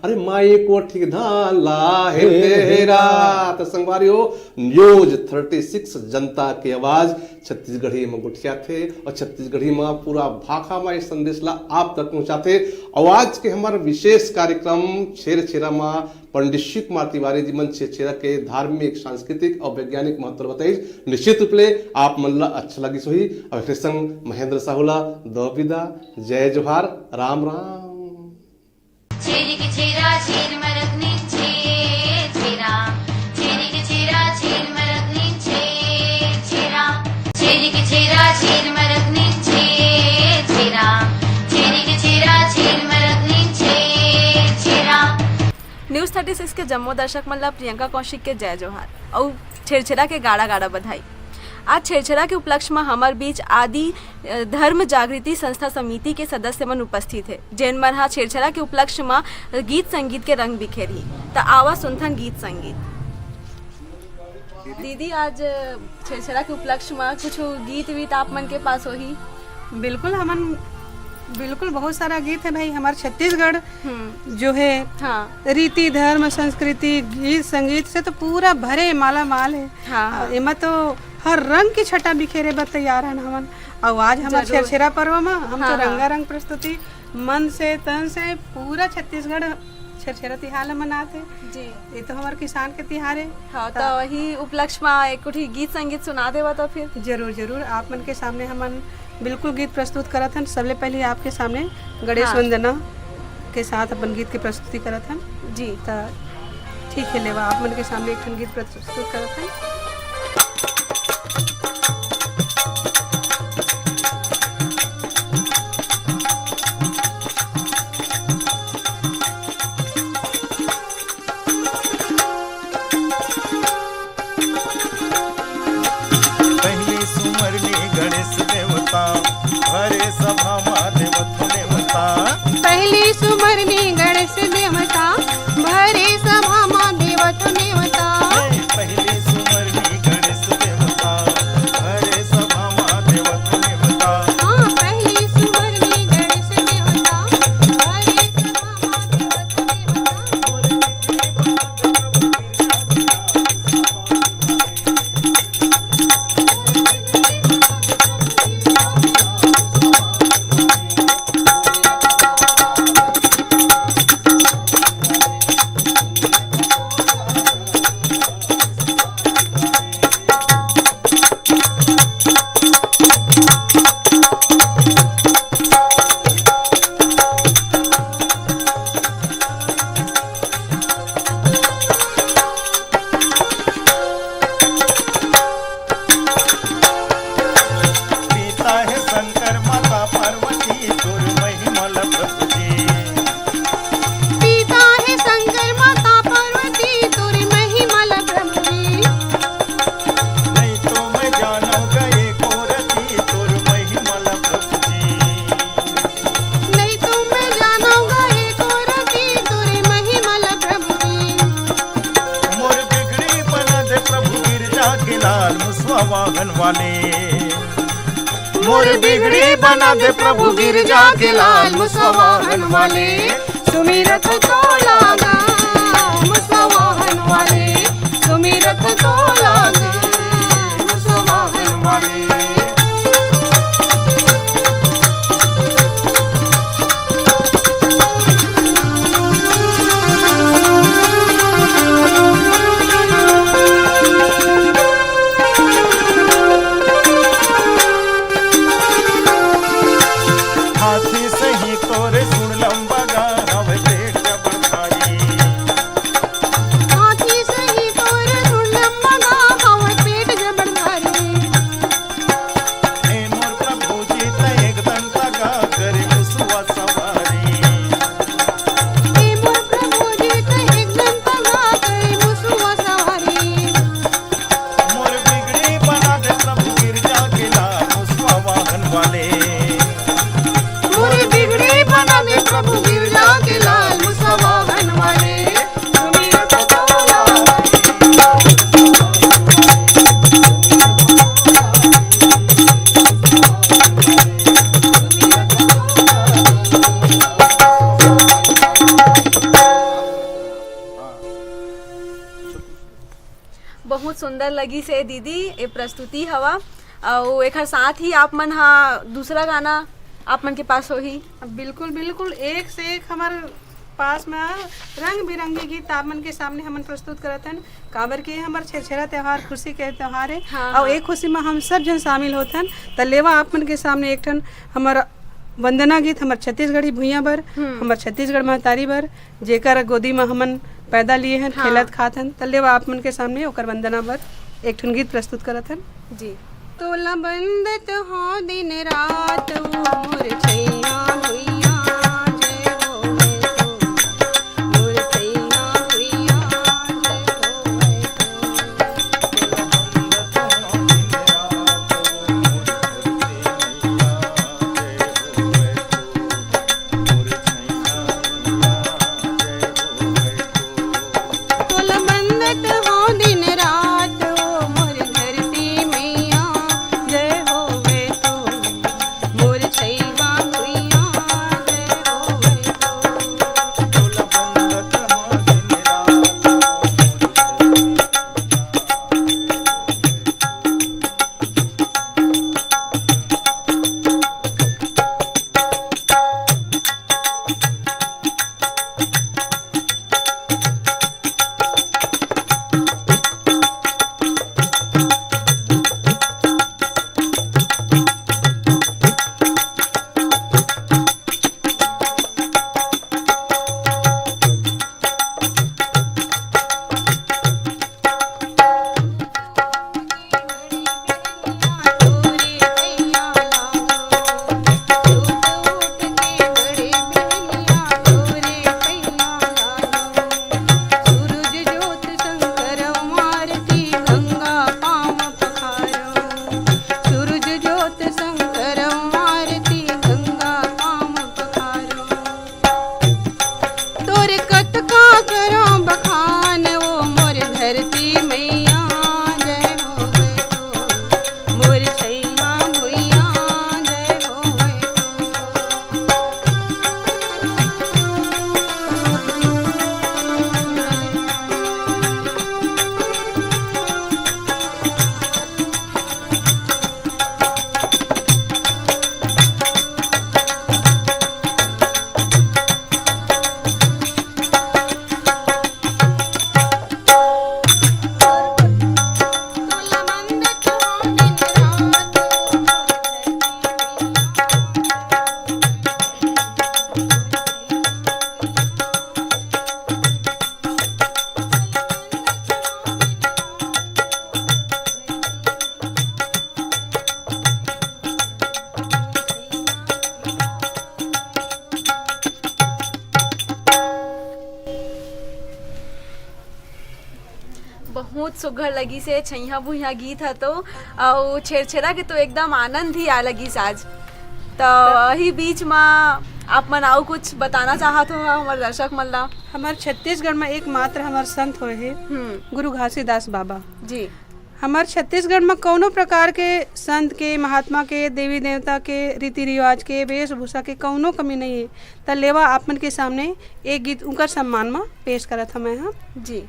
अरे माई कोठी धान ला हे हे तेरा। तेरा। त संगवारी हो, न्यूज थर्टी सिक्स जनता के आवाज छत्तीसगढ़ी में गोठियाथे और छत्तीसगढ़ी में पूरा भाखा में इस संदेश ला आप तक पहुंचाथे। और आज के हमार विशेष कार्यक्रम छेरछेरा में पंडित शिव कुमार तिवारी जी मन छेरछेरा के धार्मिक, सांस्कृतिक और वैज्ञानिक महत्व बताइस। निश्चित रूप ले आप मन ला अच्छा लगिस होही। और एकरे संग महेंद्र साहू ला दो विदा, जय जोहार, राम राम। छेरी के छेरा, छेर मरत नीचे छेरा। छेरी के छेरा, छेर मरत नीचे छेरा। छेरी के छेरा, छेर मरत नीचे छेरा। छेरी के छेरा, छेर मरत नीचे छेरा। न्यूज थर्टी सिक्स के जम्मो दर्शक मन ला प्रियंका कौशिक के जय जोहार अउ छेरछेरा के गाड़ा गाड़ा बधाई। आज छेरछेरा के उपलक्ष्य म हमर बीच आदि, अ, धर्म जागृति संस्था समिति के सदस्य मन उपस्थित हे, जेन मन ह छेरछेरा के उपलक्ष्य म गीत संगीत के रंग बिखेरही। त आवा सुनथन गीत संगीत। दीदी, आज छेरछेरा के उपलक्ष्य म कुछ गीत वीत आप मन के पास होही? बिल्कुल, हमन, बिल्कुल, बहुत सारा गीत हे भाई। हमार छत्तीसगढ़ हम्म। जो हे, हाँ। रीति, धर्म, संस्कृति, गीत, संगीत से तो पूरा भरे माला माल हे। हाँ, हाँ। एमा तो हर रंग के छटा बिखेरे बर तैयार हन हमन। अउ आज हमर जरूर। छेरछेरा पर्व म हम तो हाँ, हाँ। रंगारंग प्रस्तुति, मन से, तन से पूरा छत्तीसगढ़ छेरछेरा तिहार ल मनाथे। जी। ये तो हमर किसान के तिहार हे। हाँ, त त वही उपलक्ष्य म एक कुठी गीत संगीत सुना देवा त फिर। जरूर, जरूर। आप मन के सामने हमन बिल्कुल गीत प्रस्तुत करत हन। सबले पहले आपके सामने गणेश हाँ। वंदना के साथ अपन गीत के प्रस्तुति करत हन। जी। त ठीक हे, लेवा, आप मन के सामने एक ठन गीत प्रस्तुत करत हन। पहली सुमरनी गणेश देवता, भरे सभा मा देवत नेवता। पहली सुमरनी गणेश देवता, भरे सभा मा देवत नेवता। ए, पहली सुमरनी गणेश देवता, भरे सभा मा देवत नेवता। हाँ, पहली सुमरनी गणेश देवता, भरे सभा मा देवत नेवता। पिता हे शंकर माता पार्वती, तोर महिमा ल प्रभु जी। पिता हे शंकर माता पार्वती, तोर महिमा ल प्रभु जी। नहीं तो मैं जानव गा एको रति, तोर महिमा ल प्रभु जी। नहीं तो मैं जानव गा एको रति, तोर महिमा ल प्रभु जी। मोर बिगड़ी बना दे प्रभु गिरजा के लाल मुसवा वाहन वाले। मोर बिगड़ी बना दे प्रभु गिरजा के लाल मुसवा वाहन वाले। सुमिरत तोला गा मुसवा वाहन वाले, सुमिरत तोला गा मुसवा वाहन वाले। लगिस हे दीदी, ये प्रस्तुति हवा, अउ एखर साथ ही आप मन हा दूसरा गाना आप मन के पास होही। बिल्कुल, बिल्कुल, एक से एक हमर पास में रंग बिरंगे गीत आप मन के सामने हमन प्रस्तुत करत हन, काबर के हमर छेरछेरा त्योहार खुशी के त्योहार हे। हाँ, अउ हाँ। एक खुशी में हम सब झन शामिल होत हन, त लेवा आप मन के सामने एक ठन हमर वंदना गीत हमर छत्तीसगढ़ी भुइयां बर, हम्म। हमर छत्तीसगढ़ महतारी बर, जेकर गोदी म हमन पैदा लिए हन, हाँ। खेलत खात हन, त लेवा आप मन के सामने ओकर वंदना बर एक ठन गीत प्रस्तुत करत हन। जी। तोला बंदत हो दिन रात, ओ मोर छैया भुइया, जय होवे तो। मोर छैया भुइया, जय होवे तो। तोला बंदत हो दिन रात, ओ मोर धरती मैया, जय होवे तो। मोर छैवा भुइया, जय होवे तो। तोर कतका करो बखान, ओ मोर धरती मैया, जय होवे तो। मोर छैया भुइया, जय होवे तो। बहुत सुघर लगिस हे छैया भुइया गीत ह तो, अउ छेरछेरा के तो एकदम आनंद ही आ लगिस आज। तो यही बीच में आप मन अउ कुछ बताना चाहत हो हमर दर्शक मन ला? हमर छत्तीसगढ़ में एकमात्र हमर संत होए हे हम्म। गुरु घासीदास बाबा। जी। हमर छत्तीसगढ़ म कउनो प्रकार के संत के, महात्मा के, देवी देवता के, रीति रिवाज के, वेशभूषा के कउनो कमी नइ हे। त लेवा आप मन के सामने एक गीत उंकर सम्मान म पेश करत हंव मैं ह। जी।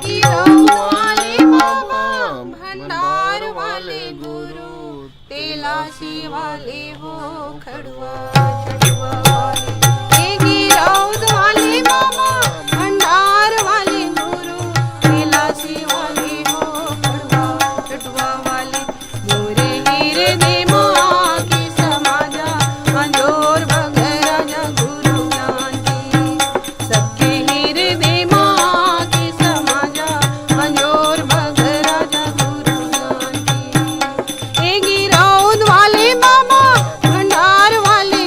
गिरौद वाले बाबा, भंडार वाले गुरु, तेलासी वाले हो खड़वा, खड़वा वाले। ए गिरौद वाले बाबा, भंडार वाले गुरु, तेलासी वाले हो खड़वा, खड़वा वाले। मोरे हिरदे मा के समाजा, अंजोर बघराजा गुरु ज्ञान की। सबके हिरदे मा के समाजा, अंजोर बघराजा गुरु ज्ञान की। ए गिरौद वाले बाबा, भंडार वाले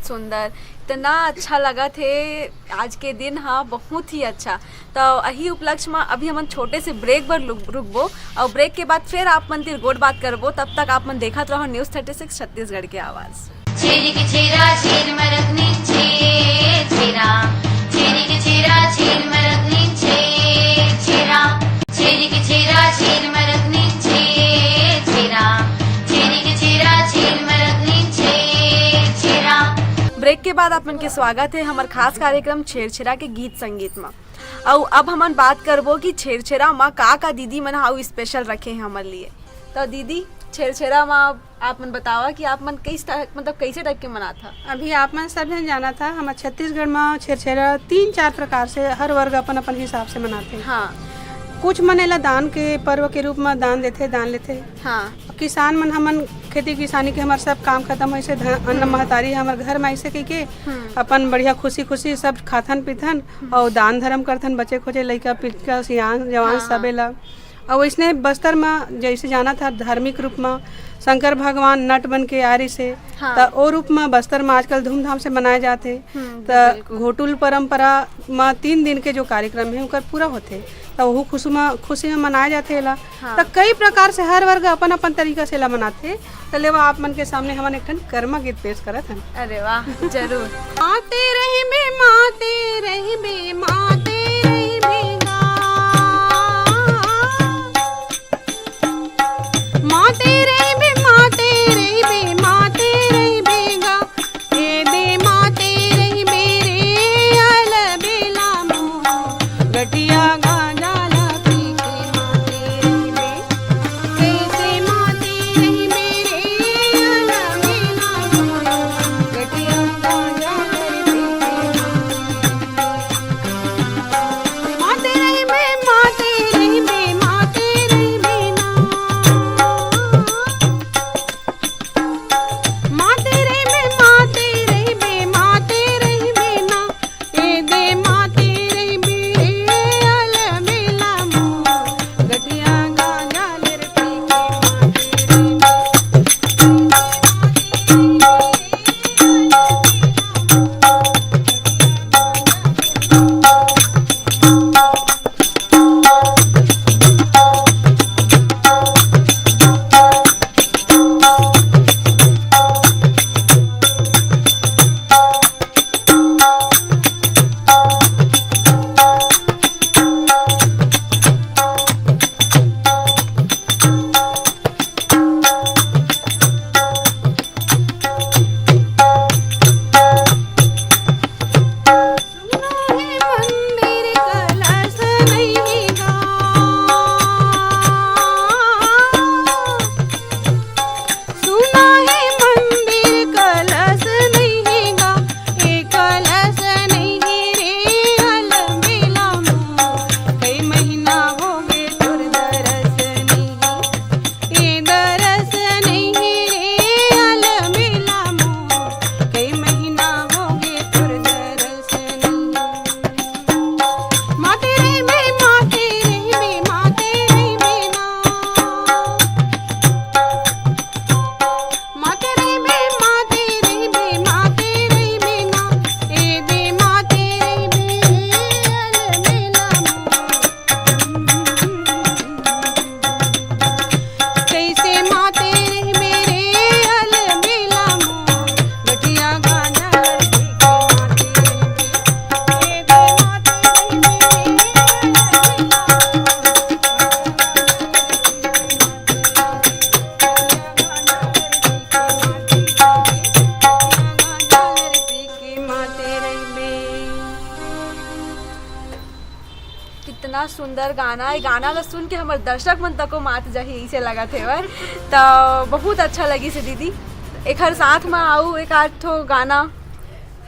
सुंदर, इतना अच्छा लगत हे आज के दिन, हाँ, बहुत ही अच्छा। तो यही उपलक्ष्य में अभी हमन छोटे से ब्रेक बर रुक- रुकबो, और ब्रेक के बाद फिर आप मन तिर गोठ बात करबो। तब तक आप मन देखत रहो न्यूज़ थर्टी सिक्स छत्तीसगढ़ के आवाज़। छेरी के छेरा, छेर मरत नी छेर छेरा। छेरी के छेरा, छेर मरत नी छेर छेरा। छेरी के छेरा, छेर मरत नी छेर छेरा। छेरी के छेरा, छेर मरत नी छेर छेरा। ब्रेक के बाद आप मन के स्वागत है हमर खास कार्यक्रम छेरछेरा के गीत संगीत में। अउ अब हमन बात करबो कि छेरछेरा में का का दीदी मन हाउ स्पेशल रखे हैं हमर लिए। तो दीदी, छेरछेरा में आप मन बतावा कि आप मन किस टाइप, मतलब कैसे टाइप के मनात हा? अभी आप मन सब झन जानत हा, हमर छत्तीसगढ़ में छेरछेरा तीन चार प्रकार से हर वर्ग अपन अपन हिसाब से मनाथे। हाँ। कुछ मन एला दान के पर्व के रूप में दान देथे, दान लेथे। हाँ। किसान मन हमन खेती किसानी के हमर सब काम खत्म होइसे, ध-, अन्न हम्म। महतारी हमर घर में ऐसे कहिके हम्म। अपन बढ़िया खुशी खुशी सब खाथन पीथन हम्म। और दान धर्म करथन, बचे खोचे लइका पिचका सियान जवान हाँ, सबे हाँ। ला। और वैसने बस्तर में जैसे जाना था धार्मिक रूप में शंकर भगवान नट बन के आ रहिसे, हाँ। त ओ रूप में बस्तर में आजकल धूमधाम से मनाए जात हे। हम्म, त बिल्कुल। घोटुल परंपरा में तीन दिन के जो कार्यक्रम है ओकर पूरा होथे, त ओहू खुशी में, खुशी में मनाए जाथे एला। हाँ। त कई प्रकार से हर वर्ग अपन अपन तरीका से एला मनाथे। त लेवा आप मन के सामने हमन एक ठन कर्मा गीत पेश करत हन। अरे वाह, जरूर। माते रहिबे, माते रहिबे, माते रहिबे गा। माते रहिबे, माते रहिबे, माते रहिबे गा। ए दे माते रहिबे रे, अलबेला मोर। गठिया गांजा ला पी के माते रहिबे। कैसे माते रहिबे रे, अलबेला मोर। गठिया गांजा ला पी के माते रहिबे। माते रहिबे, माते रहिबे, माते रहिबे ना। माते रहिबे, माते रहिबे, माते रहिबे ना। ए दे माते रहिबे, अलबेला मोर। गठिया गांजा ले रे पी के माते रहिबे। कितना सुंदर गाना है। गाना ला सुन के हमर दर्शक मन तको मात जाही, इसे लगत हे। तो बहुत अच्छा लगिस दीदी। एकर साथ में आऊ एक आध ठो गाना।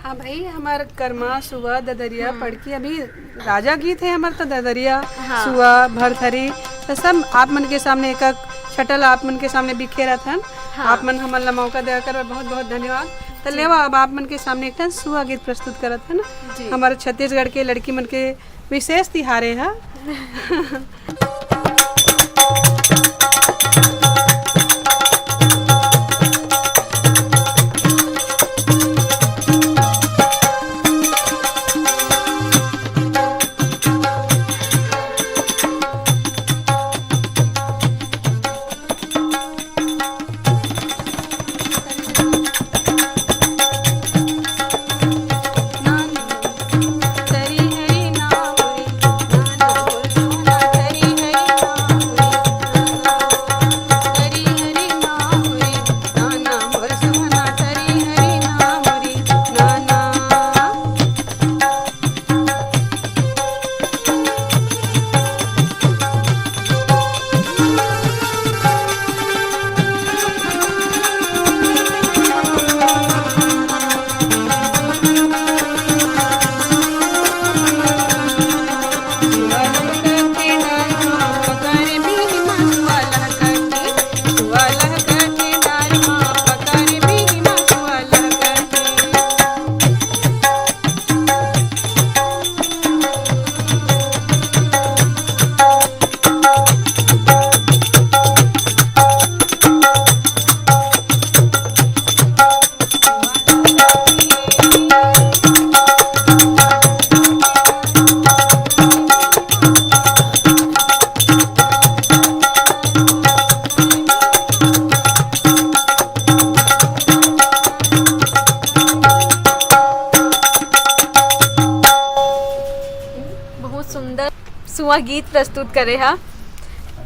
हाँ भाई, हमर करमा, सुआ, ददरिया, हम्म। पड़की, अभी राजा गीत है हमर, तो ददरिया, हाँ। सुआ, भरथरी, तो सब आप मन के सामने एक एक छटल आप मन के सामने बिखेरत हन। हाँ। आप मन हमन ला मौका देकर बहुत बहुत धन्यवाद। तो जी। लेवा, अब आप मन के सामने एक ठन सुआ गीत प्रस्तुत करत हन। जी। हमर छत्तीसगढ़ के लड़की मन के विशेष तिहार ए ह। सुंदर सुआ गीत प्रस्तुत करे हा,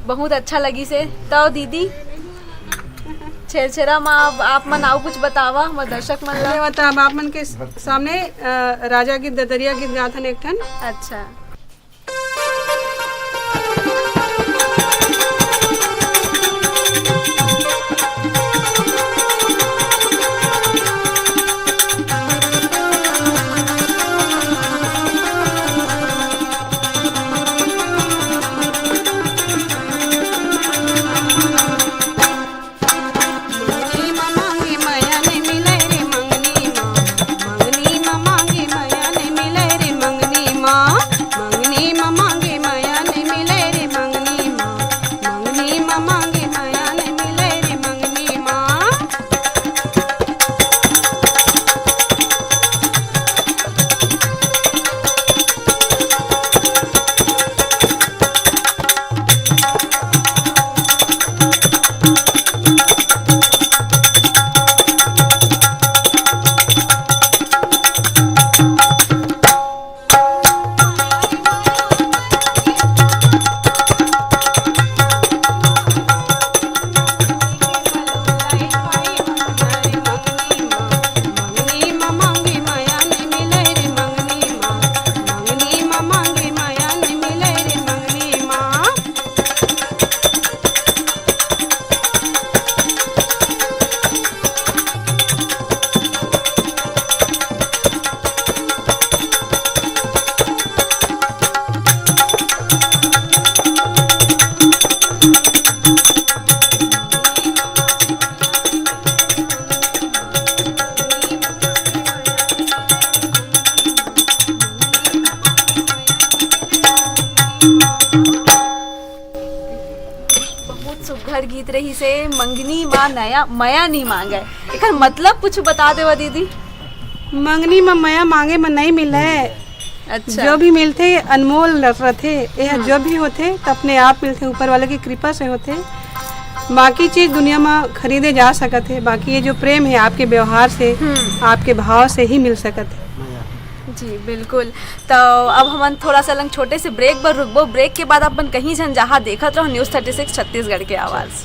बहुत अच्छा लगिस हे। तो दीदी, छेरछेरा मा अब आप मन अउ कुछ बतावा हमर दर्शक मन ला। ये बता, अब आप मन के सामने, अ, राजा गीत, ददरिया गीत गाथन एक ठन। अच्छा। बहुत सुघर गीत रहिस हे, मंगनी मा नया मया नी मांगे। एकर मतलब कुछ बता देवा दीदी। मंगनी मा मया मांगे मा नहीं मिले। अच्छा। जो भी मिलथे अनमोल रथे। ये जो भी होथे तो अपने आप मिलथे, ऊपर वाले की कृपा से होथे। बाकी चीज दुनिया मा खरीदे जा सकत हे, बाकी ये जो प्रेम है आपके व्यवहार से, हम्म। आपके भाव से ही मिल सकत हे। जी बिल्कुल। तो अब हमन थोड़ा सा लंग छोटे से ब्रेक बर रुकबो। ब्रेक के बाद अपन कहीं झन जहाँ देखत रहो News Thirty Six छत्तीसगढ़ के आवाज़।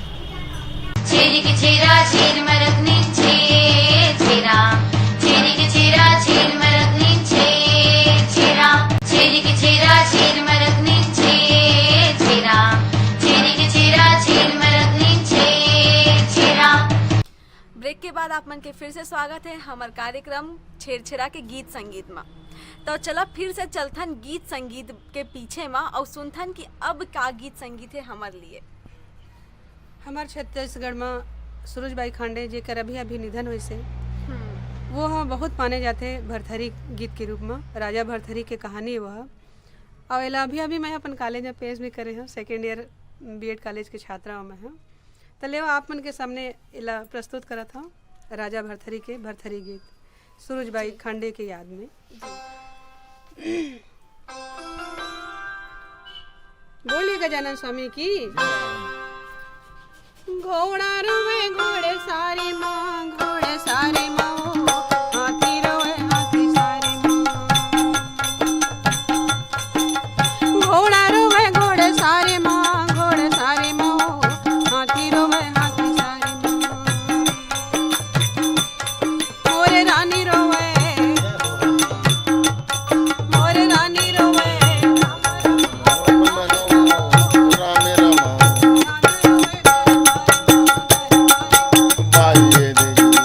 छेरी के छेरा, छेर मरत नीचे छेरा। छेरी के छेरा, छेर मरत नीचे छेरा। छेरी के छेरा, छेर मरत नीचे छेरा। छेरी के छेरा, छेर मरत नीचे छेरा। ब्रेक के बाद आप मन के फिर से स्वागत है हमर कार्यक्रम छेरछेरा के गीत संगीत मा। तो चला फिर से चलथन गीत संगीत के पीछे मा और सुनथन कि अब का गीत संगीत है हमर लिए। हमर छत्तीसगढ़ मा सूरज बाई खांडे, जेकर अभी अभी निधन होइस हे, हम्म। वो ह बहुत माने जाथे भरथरी गीत के रूप मा। राजा भरथरी के कहानी वो ह। और एला अभी अभी मैं अपन कॉलेज में पेश भी करे हूँ, सेकेंड ईयर बीएड कॉलेज के छात्रा हूँ मैं ह। तो लेवा आप मन के सामने एला प्रस्तुत करत हूँ राजा भरथरी के भरथरी गीत सूरज बाई खांडे के याद में। बोलिए गजानन स्वामी की। घोड़ा रोवे घोड़े सारी माँ, घोड़े सारी माँ, ओ, हाथी रोवे हाथी सारी माँ। घोड़ा रोवे घोड़े सारी माँ, घोड़े सारी माँ, ओ, हाथी रोवे हाथी सारी माँ। मोरे रानी रोवे, मोरे रानी रोवे। रामे रामा। बाई रे देवी।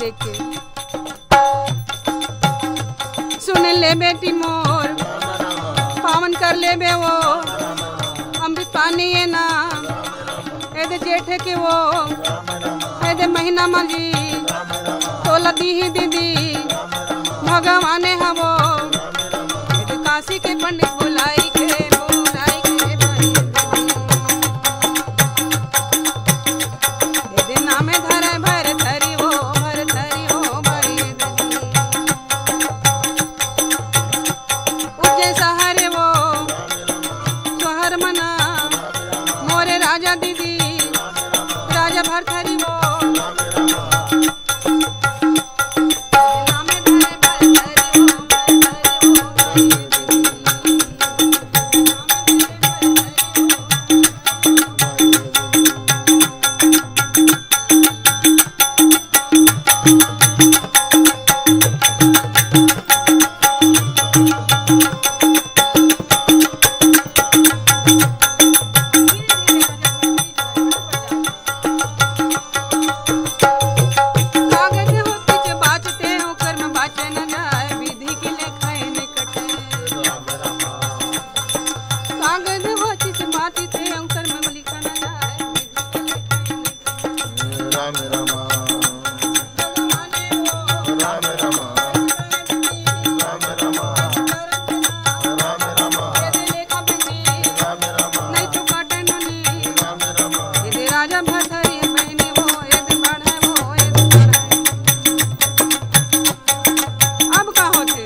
देखे। सुन ले बेटी मोर, पावन कर लेबे वो, अमृत पानी ये ना, ए दे जेठ के वो, ए दे महीना मजी, तोला दीही दीदी, भगवान हवो, ए दे काशी के पंडित बुलाई के, बुलाई के भाई। ए दे नाम धरे भर धरी वो, भर धरी वो भाई दीदी। उज्जैन शहर वो, शहर मना, मोरे राजा दीदी, राजा भरथरी वो। कागज होती के बाचते, ओकर में बाचे न जाए, विधि के लेखा एने कटे। कागज होती के बाचते, ओकर में लिखा न जाए, विधि के लेखा एने कटे। राम राम। राम राम। राम राम। राम राम। राम राम। राम राम। ए दे राजा भरथरी बहिनी हो, ए दे बढ़े हो, ए दे बढ़े। अब का होथे?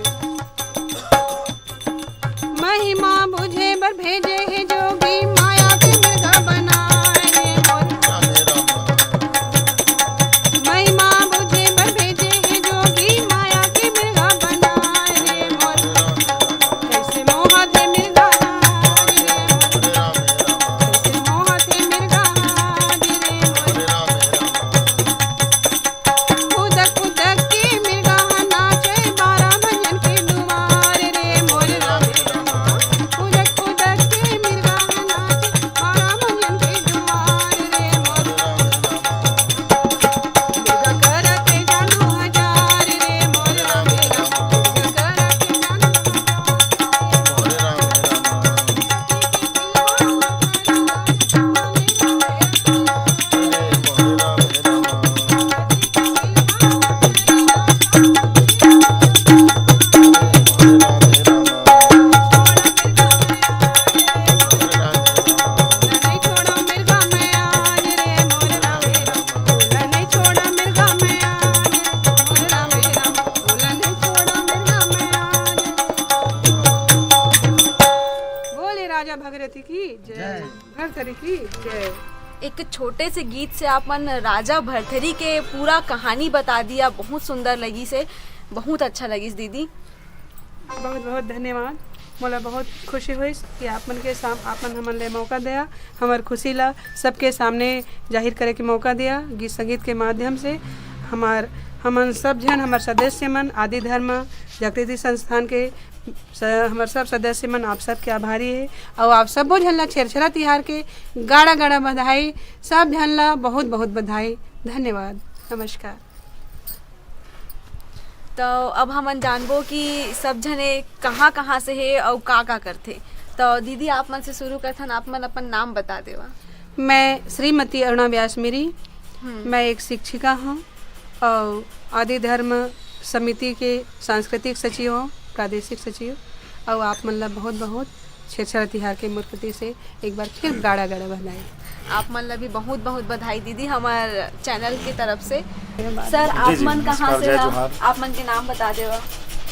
महिमा बुझे बर भेजे हे जोगी, माया के मिर्गा बनाए रे मोर। महिमा बुझे बर भेजे हे जोगी, माया के मिर्गा बनाए रे मोर। कैसे मोहत हे मिर्गा रे मोर। कैसे मोहत हे मिर्गा रे मोर। खुदक खुदक के मिर्गा ह नाचे, बारह भंजन के दुआर रे मोर राम। खुदक खुदक के मिर्गा ह नाचे, बारह भंजन के दुआर रे मोर। मिर्गा करत जादू हजार रे मोर राम। मिर्गा करत जादू हजार। बोले राजा भगरथी की जय। जय। भरथरी की जय। एक छोटे से गीत से आपन राजा भरथरी के पूरा कहानी बता दिया, बहुत सुंदर लगिस हे, बहुत अच्छा लगिस दीदी। बहुत बहुत धन्यवाद। मोला बहुत खुशी होइस कि आप मन के साम-, आप मन हमन ले मौका दिया, हमर खुशी ला सबके सामने जाहिर करे के मौका दिया गीत संगीत के माध्यम से। हमार, हमन सब झन, हमर सदस्य मन, आदि धर्म जागृति संस्थान के स-, हमर सब सदस्य मन, आप सबके आभारी हे। अउ आप सबो झन ला छेरछेरा तिहार के गाड़ा गाड़ा बधाई, सब झन ला बहुत बहुत बधाई। धन्यवाद, नमस्कार। तो अब हमन जानबो कि सब झने कहाँ-कहाँ से हे अउ का-का करथे। तो दीदी, आप मन से शुरू करथन, आप मन अपन नाम बता देवा। मैं श्रीमती अरुणा व्यास मिरी, हम्म। मैं एक शिक्षिका हूँ और आदि धर्म समिति के सांस्कृतिक सचिव हूँ, प्रादेशिक सचिव। और आप मन ला बहुत बहुत छेरछेरा तिहार के मोर कोति से एक बार फिर गाड़ा गाड़ा बधाई। आप मन ला भी बहुत बहुत बधाई दीदी, हमार चैनल के तरफ से। सर, आप जी, जी, मन कहाँ नमस्कार, से जय हो? जोहार। आप मन के नाम बता देवा।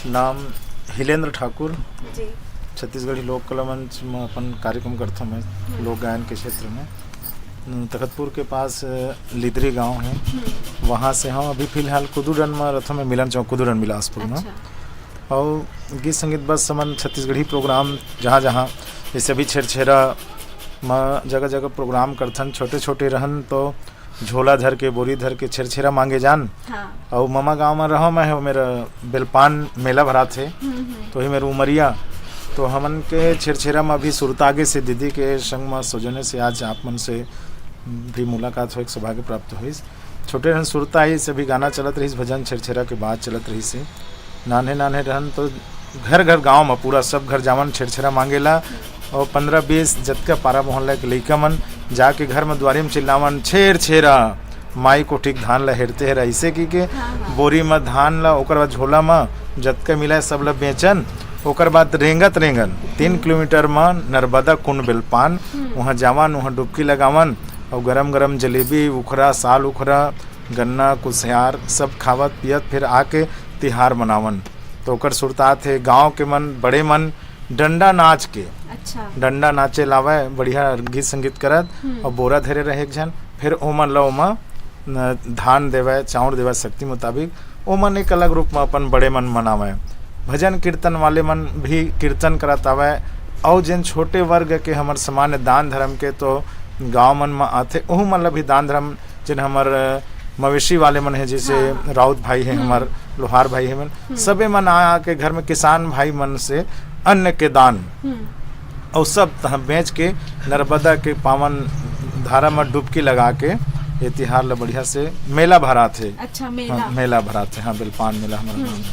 नाम हिलेंद्र ठाकुर, जी। छत्तीसगढ़ी लोक कला मंच में अपन कार्यक्रम करता हूँ मैं, हम्म। लोक गायन के क्षेत्र में। हम्म, तखतपुर के पास, अ, लिदरी गांव है, हम्म। वहाँ से हम अभी फिलहाल कुदूरन में रथों में मिलन चौक कुदूरन बिलासपुर में। अच्छा। और गीत संगीत बस हमन छत्तीसगढ़ी प्रोग्राम जहाँ जहाँ, जैसे अभी छेरछेरा म जगह जगह प्रोग्राम करथन, छोटे छोटे रहन तो झोला धर के, बोरी धर के छेरछेरा मांगे जान। हाँ। और ममा गांव में रहो मैं, हो मेरा बेलपान मेला भरात है, हम्म, हम्म। तो ही मेरा उमरिया, तो हमन के छेरछेरा में अभी सुरतागे से दीदी के संग में सौजन्य से आज आप मन से भी मुलाकात हो, एक सौभाग्य प्राप्त होइस। छोटे रहन सुरता आइस, अभी गाना चलत रहिस, भजन छेरछेरा के बात चलत रहिस हे। नान्हे नान्हे रहन तो घर घर गांव म पूरा सब घर जावन छेरछेरा मांगेला, और पंद्रह बीस जतका पारा मोहल्ला के लइका मन जाके घर म दुआरी म चिल्लावन, "छेरछेरा, माई कोठी के धान ला हेरते हेरा", अइसे की के हाँ, हाँ। बोरी म धान ला, ओकर बाद झोला म जतका मिला हे सब ला बेचन। ओकर बाद रेंगत रेंगन तीन हम्म। किलोमीटर म नर्मदा कुंड बेलपान, हम्म। उहाँ जावन, उहाँ डुबकी लगावन, और गरम गरम जलेबी उखरा, साल उखरा, गन्ना, कुसियार सब खावत पियत फिर आके तिहार मनावन। तो ओकर सुरतात हे गांव के मन, बड़े मन डंडा नाच के, अच्छा। डंडा नाचे लावय, बढ़िया गीत संगीत करत, हम्म। और बोरा धरे रहे एक झन, फिर ओमन ल ओमा न, धान देवय, चाउर देवय शक्ति मुताबिक, ओमन एक अलग रूप म अपन बड़े मन मनावय। भजन कीर्तन वाले मन भी कीर्तन करत आवय, अउ जेन छोटे वर्ग के हमर सामान्य दान धर्म के तो गांव मन म आथे, ओहू मन ल भी दान धर्म, जेन हमर, अ, मवेशी वाले मन हे, जैसे हाँ, हाँ। राउत भाई हे, हम्म। हमर लोहार भाई हे मन, हम्म। सबे मन आ, आके घर में किसान भाई मन से अन्न के दान हम्म। अउ सब तहाँ बेच के नर्मदा के पावन धारा म डुबकी लगा के ये तिहार ल बढ़िया से मेला भरात हे। अच्छा, मेला। हाँ, मेला भरात हे, हाँ, बेलपान मेला हमर हम्म। गाँव में।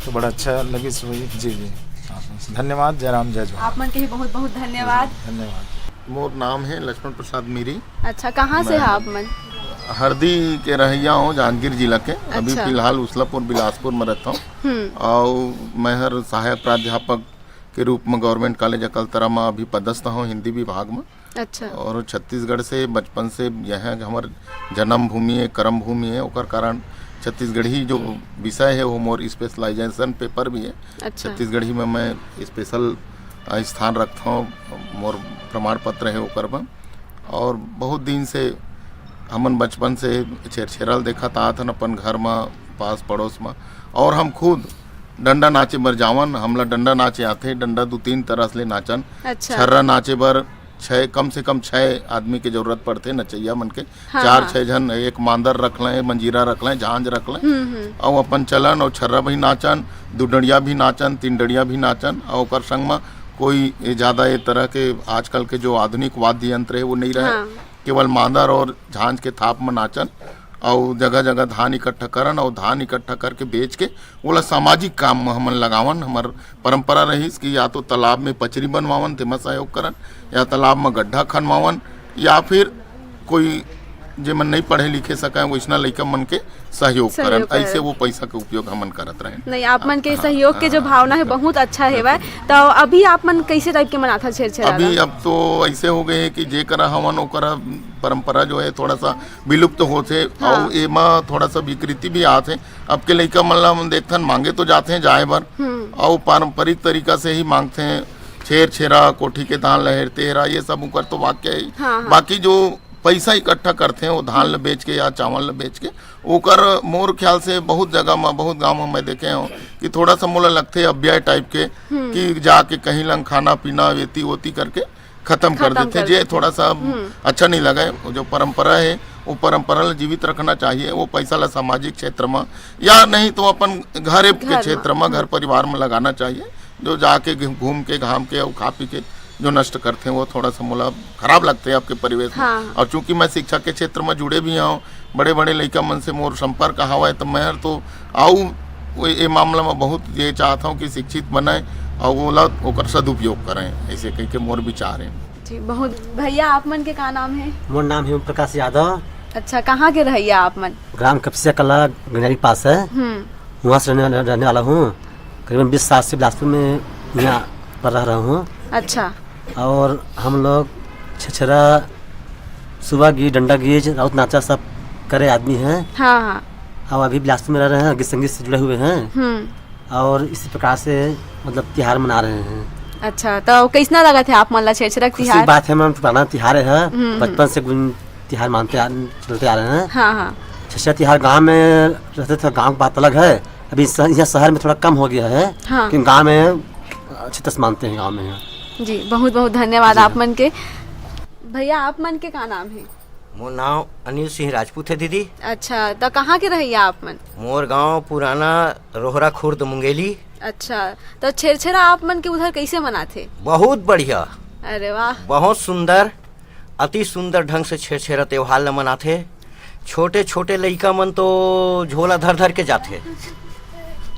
तो बड़ा अच्छा लगिस वही। जी, जी। हाँ, धन्यवाद, जय राम, जय जोहार। आप मन के भी बहुत बहुत धन्यवाद। धन्यवाद। मोर नाम है लक्ष्मण प्रसाद मीरी। अच्छा, कहाँ से मैं है आप मन? हरदी के रहइया हूँ, जांजगीर जिला के। अभी अच्छा। फिलहाल उसलापुर बिलासपुर में रहता हूँ। हम्म। और मैं हर सहायक प्राध्यापक के रूप में गवर्नमेंट कॉलेज अकलतरा में अभी पदस्थ हूँ हिंदी विभाग में। अच्छा। और छत्तीसगढ़ से बचपन से यह है कि हमार जन्मभूमि है, कर्म भूमि है, ओकर कारण छत्तीसगढ़ी जो विषय है वो मोर स्पेशलाइजेशन पेपर भी है। अच्छा। छत्तीसगढ़ी में मैं स्पेशल, अ, स्थान रखता हूँ, मोर प्रमाण पत्र है ओकर में। और बहुत दिन से हमन बचपन से छेरछेरा ल देखत आत हन अपन घर म, पास पड़ोस म। और हम खुद डंडा नाचे बर जावन, हमला डंडा नाचे आथे। डंडा दू तीन तरह ले नाचन। अच्छा। छर्रा नाचे बर छः, कम से कम छः आदमी के जरूरत पड़थे नचैया मन के। हाँ, चार हाँ। छः झन, एक मांदर रख लें, मंजीरा रख लें, झांझ रख लें, हम्म, हम्म। अउ अपन चलन अउ छर्रा भी नाचन, दुडंडिया भी नाचन, तीन डंडिया भी नाचन, अउ ओकर संग म कोई ये ज्यादा ये तरह के आजकल के जो आधुनिक वाद्य यंत्र है वो नहीं रहे। हाँ। केवल मांदर और झांझ के थाप म नाचन अउ जगह जगह धान इकट्ठा करन अउ धान इकट्ठा करके बेच के ओला सामाजिक काम म हमन लगावन। हमर परंपरा रहिस कि या तो तालाब में पचरी बनवावन, तेमा सहयोग करन, या तालाब में गड्ढा खनवावन, या फिर कोई जेमन नहीं पढ़े लिखे सके वैसना लइका मन के सहयोग सहयोग करन। करन। ऐसे वो पैसा के उपयोग हमन करत रहेन। नहीं, आप मन के हाँ, सहयोग के जो हाँ, भावना है हाँ, बहुत अच्छा है। तो अभी आप मन कैसे टाइप के मनाथा छेरछेरा अभी ला? अब तो ऐसे हो गए है कि जेकरा हवन ओकरा परंपरा जो है थोड़ा सा विलुप्त होथे। हाँ। अउ एमा थोड़ा सा विकृति भी आथे। अब के लइका मन ला हम देखथन, मांगे तो जाथे जाए बर, हम्म। अउ पारंपरिक तरीका से ही मांगथे। छेरछेरा, कोठी के धान ल हेरते हेरा, ये सब उकर तो वाक्य है। हाँ, हाँ। बाकी जो पैसा इकट्ठा करथे वो धान ल बेच के या चावल ल बेच के, ओकर मोर ख्याल से बहुत जगह म, बहुत गांव म मैं देखे हूँ कि थोड़ा सा मोला लगथे अव्यय टाइप के, हम्म। कि जाके कहीं लंग खाना पीना, वेती वोती करके खत्म कर खत्म देथे, कर जे देथे। थोड़ा सा हम्म। अच्छा नहीं लगे। वो जो परंपरा है, वो परंपरा ला जीवित रखना चाहिए। वो पैसा ला सामाजिक क्षेत्र में या नहीं तो अपन घर के घर में। क्षेत्र में, घर हम्म। परिवार में लगाना चाहिए। जो जाके घ-, घूम के, घाम के और खा पी के जो नष्ट करते हैं, वो थोड़ा सा मोला खराब लगते हैं आपके परिवेश में। हाँ। और चूंकि मैं शिक्षा के क्षेत्र में जुड़े भी हूँ, बड़े-बड़े लइका मन से मोर संपर्क हवय, त मैं हर तो आऊ वो ए मामला में बहुत ये चाहत हूँ कि शिक्षित बने और ओला ओकर सदुपयोग करें, ऐसे कह के मोर विचार है। जी, बहुत। भैया, आप मन के का नाम है? मोर नाम है ओम प्रकाश यादव। अच्छा, कहाँ के रहैया आप मन? ग्राम कपसिया कला, गंजारी पास है। हम्म। वहाँ से रहने, रहने वाला हूँ। करीबन बीस साल से बिलासपुर में यहाँ पर रह रहा हूँ। अच्छा। और हम लोग छेरछेरा, सुआ गीत, डंडा गीत, राउत नाचा सब करे आदमी हैं। हाँ, हाँ। और अभी बिलासपुर में रह रहे हैं, गीत संगीत से जुड़े हुए हैं। हम्म। और इसी प्रकार से, मतलब, तिहार मना रहे हैं। अच्छा, तो कैसना लगथे आप मन ला छेरछेरा के खुशी तिहार? बात है, मैम, पुराना तिहार है, हम्म, हम्म। बचपन से गुन-, तिहार मानते आ, चलते आ रहे हैं। हाँ, हाँ। छेरछेरा तिहार गांव में रहते थे, गांव की बात अलग है। अभी स-, यहाँ शहर में थोड़ा कम हो गया है, हाँ। लेकिन गांव में अच्छे तरह से मानते हैं, गांव में यहाँ। जी, बहुत बहुत धन्यवाद जी। आप मन के। भैया, आप मन के का नाम है? मोर नाम अनिल सिंह राजपूत है, दीदी। अच्छा, तो कहाँ के रहैया आप मन? मोर गांव पुराना रोहरा खुर्द मुंगेली। अच्छा, तो छेरछेरा आप मन के उधर कैसे मनाथे? बहुत बढ़िया। अरे वाह। बहुत सुंदर, अति सुंदर ढंग से छेरछेरा त्योहार ल मनाथे। छोटे छोटे लइका मन तो झोला धर धर के जाथे,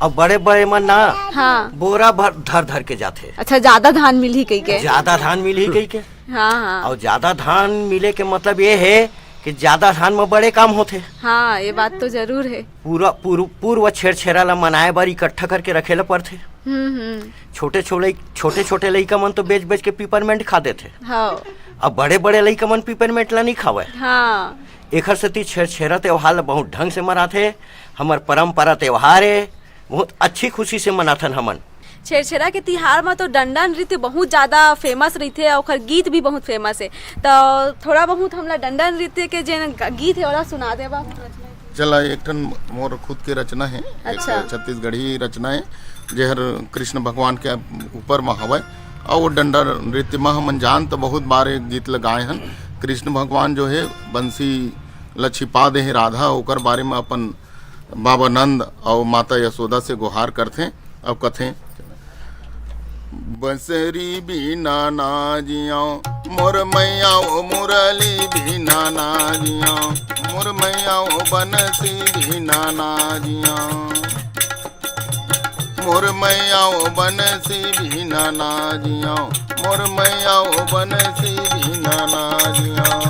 अब बड़े बड़े मन ना हाँ। बोरा भर धर धर के जाथे। अच्छा, ज्यादा धान मिलही कहिके। ज्यादा धान मिलही कहिके। हाँ, हाँ। और ज्यादा धान मिले के मतलब ये है कि ज्यादा धान में बड़े काम होथे। हाँ, ये बात तो जरूर है। पूरा पूर्व पूर्व छेरछेरा ला मनाए बर इकट्ठा करके रखे ला पड़थे। हम्म, हम्म। छोटे छोटे छोटे छोटे लइका मन तो बेच बेच के पिपरमेंट खा देथे। हाँ। अब बड़े बड़े लइका मन पिपरमेंट ला नहीं खावे। हाँ। एखर सेती छेरछेरा त्योहार ला बहुत ढंग से मनाथे। हमर परंपरा त्योहार है, बहुत अच्छी खुशी से मनाथन हमन। छेरछेरा के तिहार म तो डंडा नृत्य बहुत ज्यादा फेमस रहिथे और ओकर गीत भी बहुत फेमस है। तो थोड़ा बहुत हमला डंडा नृत्य के जेन ग-, गीत है, ओला सुना देबा। चला, एक ठन मोर खुद के रचना है, एक अच्छा। छत्तीसगढ़ी रचना है, जेहर कृष्ण भगवान के ऊपर म हवय। और वो डंडा नृत्य म हमन जान तो बहुत बार एक गीत ल गाए हन। कृष्ण भगवान जो है बंसी ल छिपा दे हे राधा, ओकर बारे म अपन बाबा नंद अउ माता यशोदा से गोहार करथे। अब कथे, बंसरी बिना ना जियो मोर मैया, ओ मुरली बिना ना जियो मोर मैया, ओ बंसी बिना ना जियो मोर मैया, ओ बंसी बिना ना जियो मोर मैया, ओ बंसी बिना ना जियो।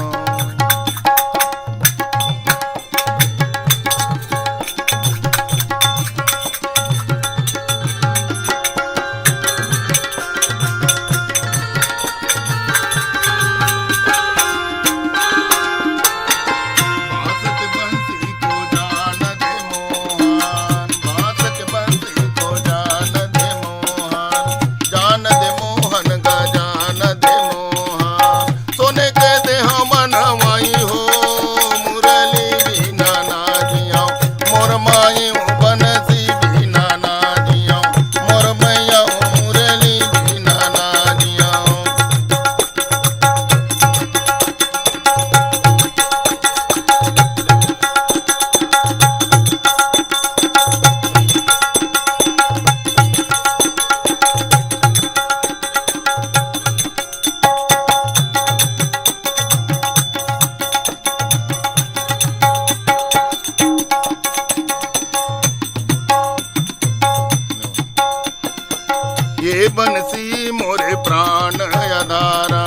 ये बंसी मोरे प्राण अधारा,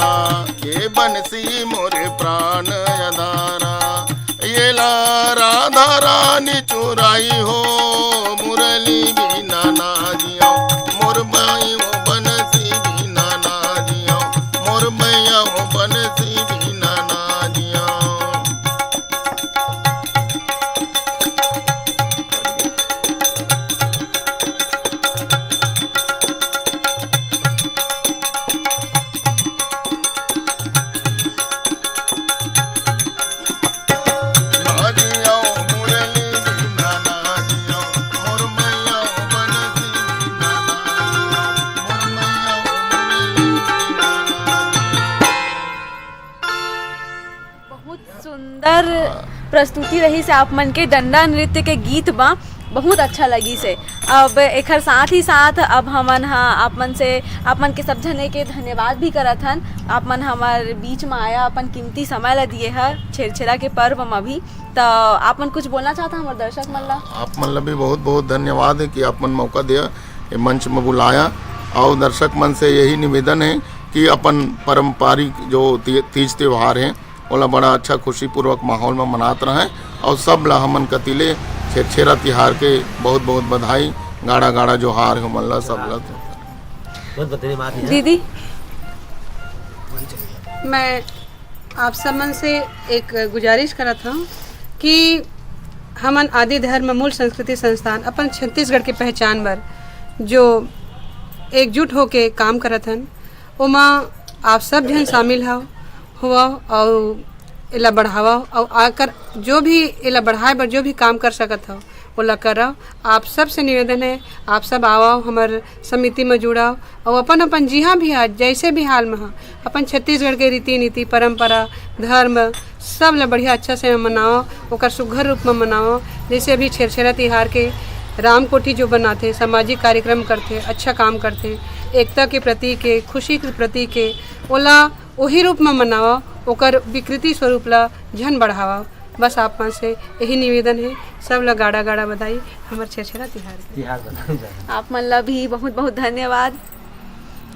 ये बंसी मोरे प्राण अधारा, ये ला राधा रानी चुराई हो, मुरली बिना ना जियो मोर माई, ओ बंसी बिना ना जियो मोर मैया, ओ बंसी बिना ना जियो। बहुत सुंदर प्रस्तुति रहिस हे आप मन के डंडा नृत्य के गीत म, बहुत अच्छा लगिस हे। अब एखर साथ ही साथ अब हमन ह आप मन से, आप मन के सब झने के धन्यवाद भी करत हन। आप मन हमर बीच म आया, अपन कीमती समय ल दिए ह छेरछेरा के पर्व म भी। त आप मन कुछ बोलना चाहत ह हमर दर्शक मन ल? आप मन ल भी बहुत बहुत धन्यवाद है कि आप मन मौका दिया, ये मंच में बुलाया। और दर्शक मन से यही निवेदन है कि अपन पारंपरिक जो ती-, तीज त्योहार है, ओला बड़ा अच्छा खुशीपूर्वक माहौल में मनात रहें। और सब ला हमन कति ले छेरछेरा तिहार के बहुत बहुत बधाई, गाड़ा गाड़ा जोहार हो मन ला सब ला। बहुत बहुत धन्यवाद भैया। दीदी, मैं आप सब मन से एक गुजारिश करत हूँ कि हमन आदि धर्म मूल संस्कृति संस्थान अपन छत्तीसगढ़ के पहचान बर जो एकजुट होके काम करत हन, ओमा आप सब झन शामिल हव, होवव अउ एला बढ़ावव, अउ आकर जो भी एला बढ़ाए बर जो भी काम कर सकत हव, ओला करव। आप सब से निवेदन है, आप सब आवव, हमर समिति में जुड़व, अउ अपन अपन जिहाँ भी ह, जैसे भी हाल में ह, अपन छत्तीसगढ़ के रीति नीति, परंपरा, धर्म, सब ल बढ़िया अच्छा से मनावव, ओकर सुघर रूप में मनावव। जैसे अभी छेरछेरा तिहार के राम कोठी जो बनाथे, सामाजिक कार्यक्रम करथे, अच्छा काम करथे, एकता के प्रतीक हे, खुशी के प्रतीक हे, ओला ओही रूप म मनावव, ओकर विकृति स्वरूप ल झन बढ़ावव। बस आप मन से यही निवेदन हे, सब ला गाड़ा गाड़ा बधाई हमर छेरछेरा तिहार के। तिहार बधाई। आप मन ला भी बहुत बहुत धन्यवाद।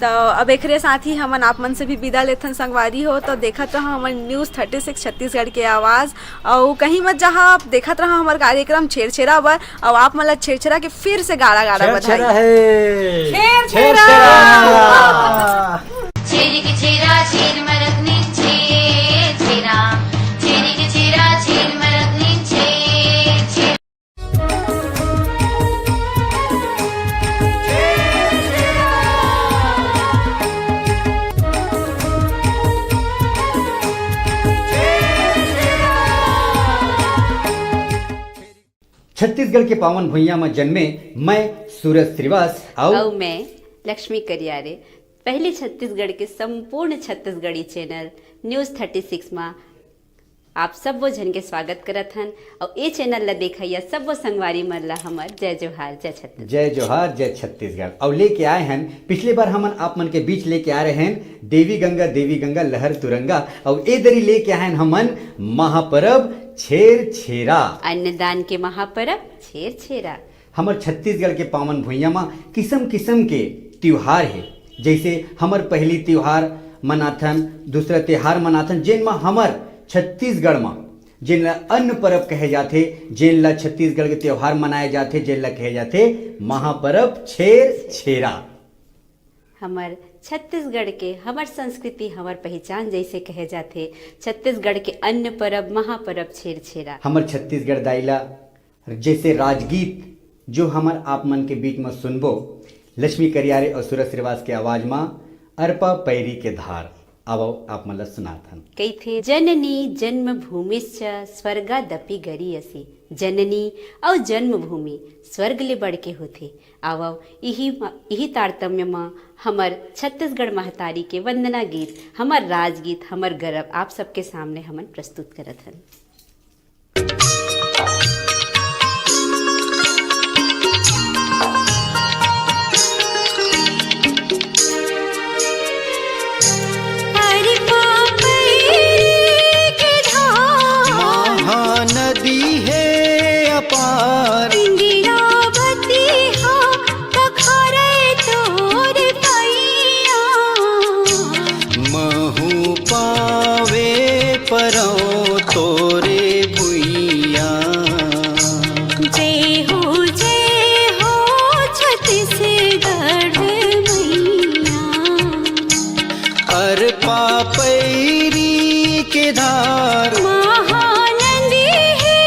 तो अब एकरे साथ ही हमन आप मन से भी विदा लेथन संगवारी हो। तो देखत रहो हमर न्यूज़ थर्टी सिक्स छत्तीसगढ़ के आवाज़, अउ कहीं मत जहाँ आप देखत रहो हमर कार्यक्रम छेरछेरा बर। अउ आप मन ला छेरछेरा के फिर से गाड़ा गाड़ा बधाई। छेरछेरा हे। छेरछेरा। छेरछेरा। छेरिक छेरा छेर मरत नी छेरछेरा। छेरिक छेरा छेर मरत नी छेरछेरा। छत्तीसगढ़ के पावन भुइयां म जन्मे मैं सूरज श्रीवास अउ अउ मैं लक्ष्मी करियारे पहली छत्तीसगढ़ के संपूर्ण Chhattisgarhi channel news thirty six मा आप सब्बो झन के स्वागत करत हन। अउ ए चैनल ला देखइया सब्बो संगवारी मन ला हमर जय जोहार, जय छत्तीसगढ़। जय जोहार, जय छत्तीसगढ़। अउ लेके आए हन, पिछले बार हमन आप मन के बीच लेके आ रहे हन देवी गंगा, देवी गंगा लहर तुरंगा। अउ ए दरी लेके आए हन हमन महापरब छेरछेरा। अन्नदान के महापरब छेरछेरा। हमर छत्तीसगढ़ के पावन भुइयां म किसम किसम के तिहार हे। जइसे हमर पहली तिहार मनाथन, दूसरा तिहार मनाथन, जेन म हमर छत्तीसगढ़ म जेन ला अन्न परब कहे जाथे, जेन ला छत्तीसगढ़ के तिहार मनाए जाथे, जेन ला कहे जाथे महापरब छेरछेरा। हमर छत्तीसगढ़ के, हमर संस्कृति, हमर पहिचान जइसे कहे जाथे, छत्तीसगढ़ के अन्न परब, महापरब छेरछेरा। हमर छत्तीसगढ़ दाई ला जइसे राजगीत, जो हमर आप मन के बीच म सुनबो, लक्ष्मी करियारे अउ सूरज श्रीवास के आवाज म अरपा पैरी के धार। आवव, आप मन ल सुनात हन। कहिथे, "जननी जन्मभूमिश्च स्वर्गादपि गरीयसी।" जननी अउ जन्मभूमि स्वर्ग ले बढ़ के होथे। आवव, इही म-, इही तारतम्य म हमर छत्तीसगढ़ महतारी के वंदना गीत, हमर राजगीत, हमर गरब आप सबके सामने हमन प्रस्तुत करत हन। अरे पापैरी के धार। महानदी हे अपार। इंदिरावती हा पखारे तोर पैया। महू पावे परौं तोरे भुइयां। जय हो, जय हो छत्तीसगढ़ मैया। अरपा पैरी के धार। महानदी हे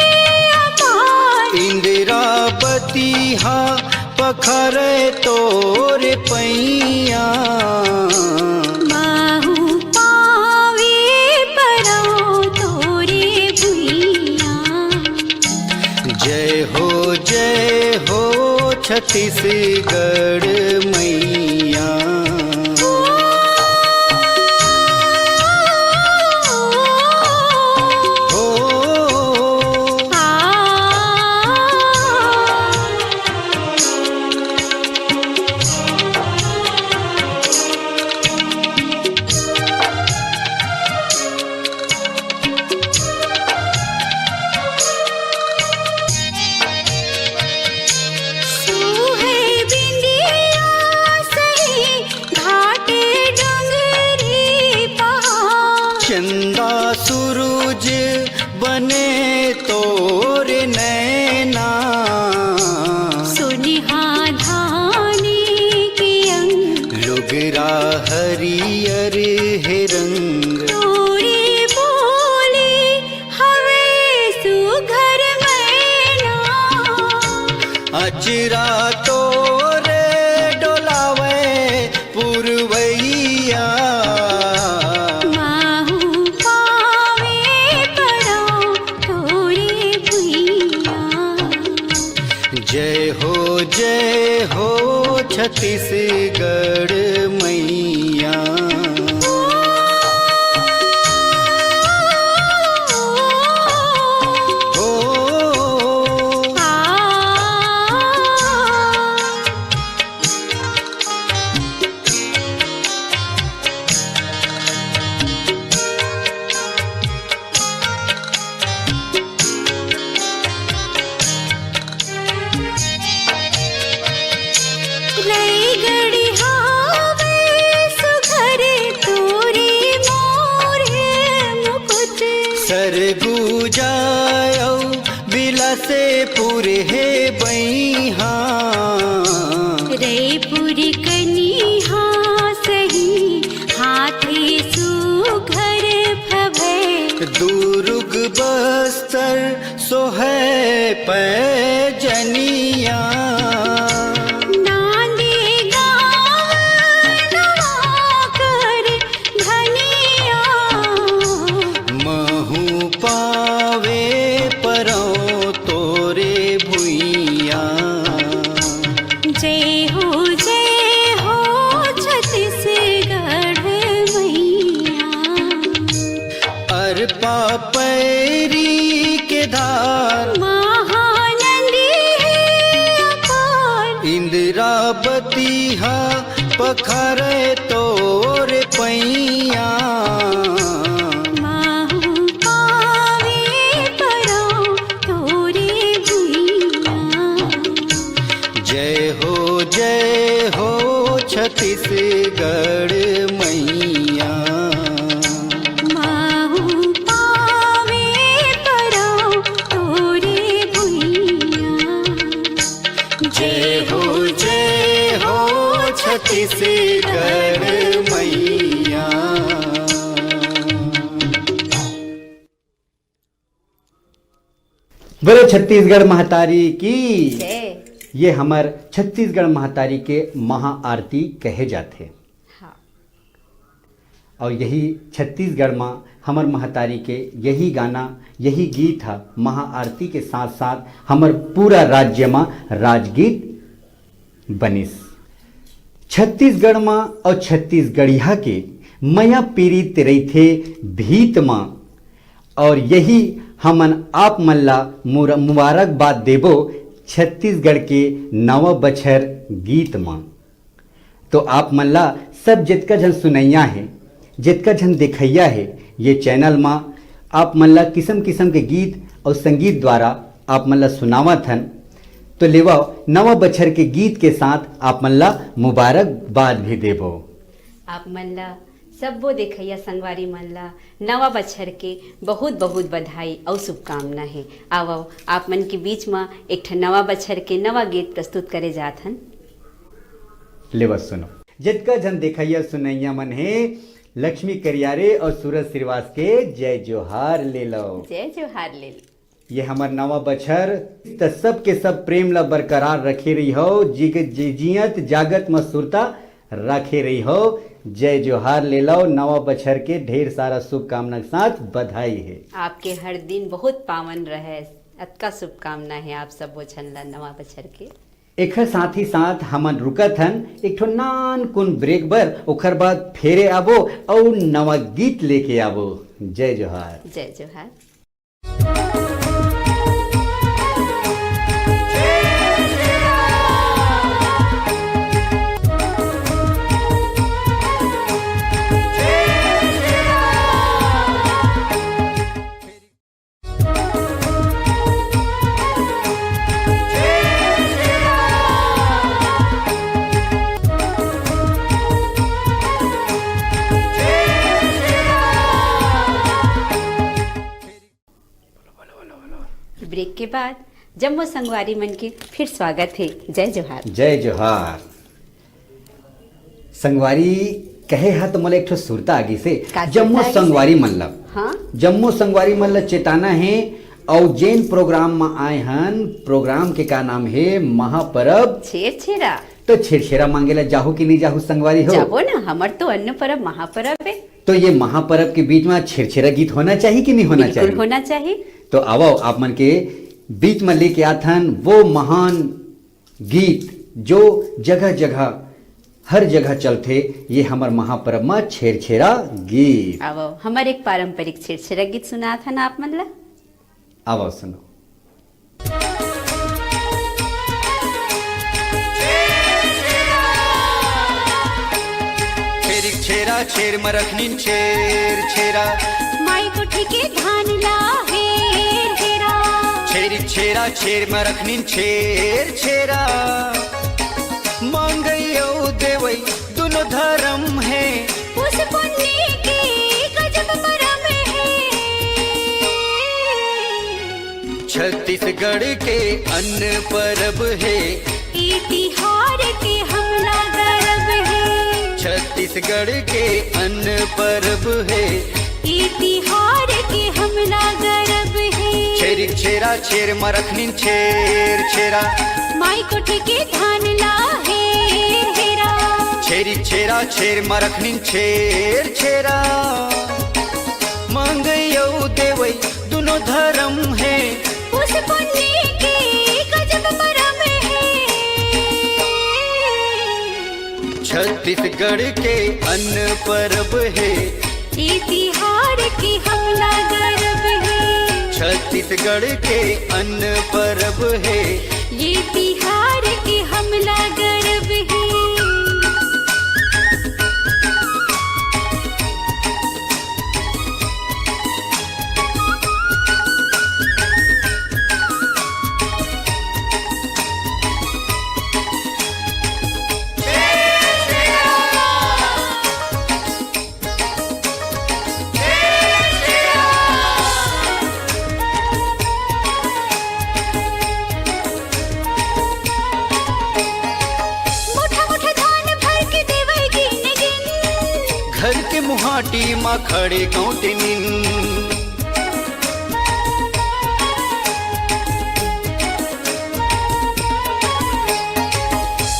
अपार। इंदिरावती हा पखरे तोर पैया। महू पावे परौं तोरे भुइयां। जय हो, जय हो छत्तीसगढ़ मैया। सोहे बिंदिया सही घाट डोंगरी पहाड़। चंदा सूरज बने तोर नैना। सोनिहा धानी के अंग। लुगरा हरियर हे रंग। तोरी बोली हवे सुघर मैना। अचरा तोरे डोलावे पुरवैया। माहू पावे पड़ो तोरे भुइया। जय हो, जय हो छत्तीसगढ़ मैया। बतिहा पखरे तोर पैया। माहू पावे परो तोरे भुइया। जय हो, जय हो छत्तीसगढ़ मैया। माहू पावे परो तोरे भुइया। जय हो, जय हो छत्तीसगढ़ मैया। बोलो छत्तीसगढ़ महतारी की। जय। ये हमर छत्तीसगढ़ महतारी के महाआरती कहे जाथे। हाँ। और यही छत्तीसगढ़ म हमर महतारी के यही गाना, यही गीत ह महाआरती के साथ साथ हमर पूरा राज्य म राजगीत बनिस। छत्तीसगढ़ म और छत्तीसगढ़िया के मया पीरित रहिथे भीत म। और यही हमन आप मन ला मुर-, मुबारकबाद देबो छत्तीसगढ़ के नवा बछर गीत म। तो आप मन ला सब जितका झन सुनैया हे, जितका झन देखैया हे, ये चैनल मा आप मन ला किसम किसम के गीत और संगीत द्वारा आप मन ला सुनावत हन। तो लेवा नवा बछर के गीत के साथ आप मन ला मुबारकबाद भी देबो। आप मन ला सब्बो देखैया संगवारी मन ला नवा बछर के बहुत बहुत बधाई अउ शुभकामना हे। आवव, आप मन के बीच म एक ठन नवा बछर के नवा गीत प्रस्तुत करे जात हन। लेवा सुनो। जतका झन देखैया सुनैया मन हे, लक्ष्मी करियारे और सूरज श्रीवास के जय जोहार ले लो। जय जोहार ले लो। ये हमर नवा बछर त सबके सब प्रेम ला बरकरार रखे रही हो, जिग-, जि-, जियत जागत म सुरता रखे रही हो। जय जोहार ले लो, नवा बछर के ढेर सारा शुभकामना के साथ बधाई हे। आपके हर दिन बहुत पावन रहे, अतका शुभकामना हे आप सबो झन ला नवा बछर के। एखर साथ ही साथ हमन रुकत हन एक ठो नान कुन ब्रेक बर, ओखर बाद फेरे आबो अउ नवा गीत लेके आबो। जय जोहार। जय जोहार। ब्रेक के बाद जम्मो संगवारी मन के फिर स्वागत हे। जय जोहार। जय जोहार। संगवारी कहे हा तो मोला एक ठो सुरता आ गिस हे। का जम्मो सुरता आ गिस हे? संगवारी मन ला, हाँ? जम्मो संगवारी मन ला चेताना हे, अउ जेन प्रोग्राम म आए हन, प्रोग्राम के का नाम हे? महापरब छेरछेरा। तो छेरछेरा मांगे ला जाहू कि नहीं जाहू संगवारी हो? जाबो ना, हमर तो अन्न परब महापरब हे। तो ये महापरब के बीच में छेरछेरा गीत होना चाहिए कि नहीं होना बिल्कुल चाहिए? होना चाहिए। तो आवो, आप मन के बीच में लेके आथन वो महान गीत जो जगह जगह, हर जगह चलथे, ये हमर महापरब में छेरछेरा गीत। आवो, हमर एक पारंपरिक छेरछेरा गीत सुनाथन आप मन ला। आवो सुनो। छेरिक छेरा छेर मरखनिन छेर छेरा। माई कोठी के धान ला हेर हेरा। छेरिक छेरा छेर मरखनिन छेर छेरा। मांगई अउ देवई दुनो धरम हे। पुस पुन्नी के गजब परब हे। छत्तीसगढ़ के अन्न परब हे। ई तिहार के हमला गरब हे। छत्तीसगढ़ के अन्न परब हे। ई तिहार के हमला गरब हे। छेरिक छेरा छेर मरखनिन छेर छेरा। माई कोठी के धान ला हेर हेरा। छेरिक छेरा छेर मरखनिन छेर छेरा। मांगई अउ देवई दुनो धरम हे। पुस पुन्नी के गजब परब हे। छत्तीसगढ़ के अन्न परब हे। ई तिहार के हमला गरब हे। छत्तीसगढ़ के अन्न परब हे। ई तिहार के हमला गरब माटी मा खड़े गौंटिनिन।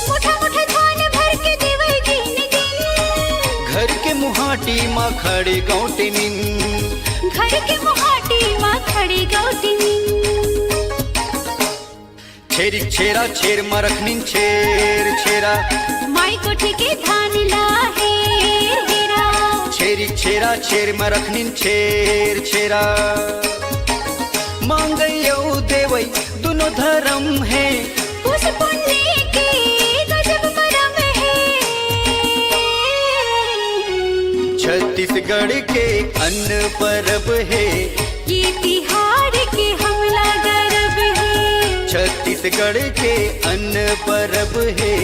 मुठा मुठा धान भर के देवई गिन गिन। घर के मुहाटी मा खड़े गौंटिनिन। घर के मुहाटी मा खड़े गौंटिनिन। छेरिक छेरा छेर मरखनिन छेर छेरा। माई कोठी के धान ला हेर हेरा। छेरिक छेरा छेर मरखनिन छेर छेरा। मांगई अउ देवई दुनो धरम हे। पुस पुन्नी के गजब मरम हे। छत्तीसगढ़ के अन्न परब हे। ये तिहार के हमला गरब हे। छत्तीसगढ़ के अन्न परब हे।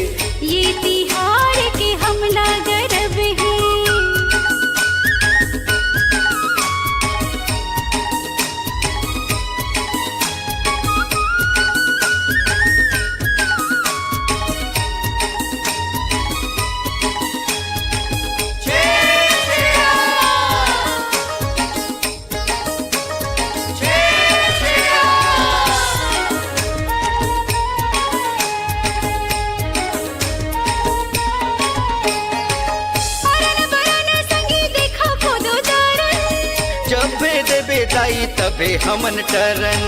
ये तिहार के हमला गरब हे। जबे देबे दाई तबे हमन टरन।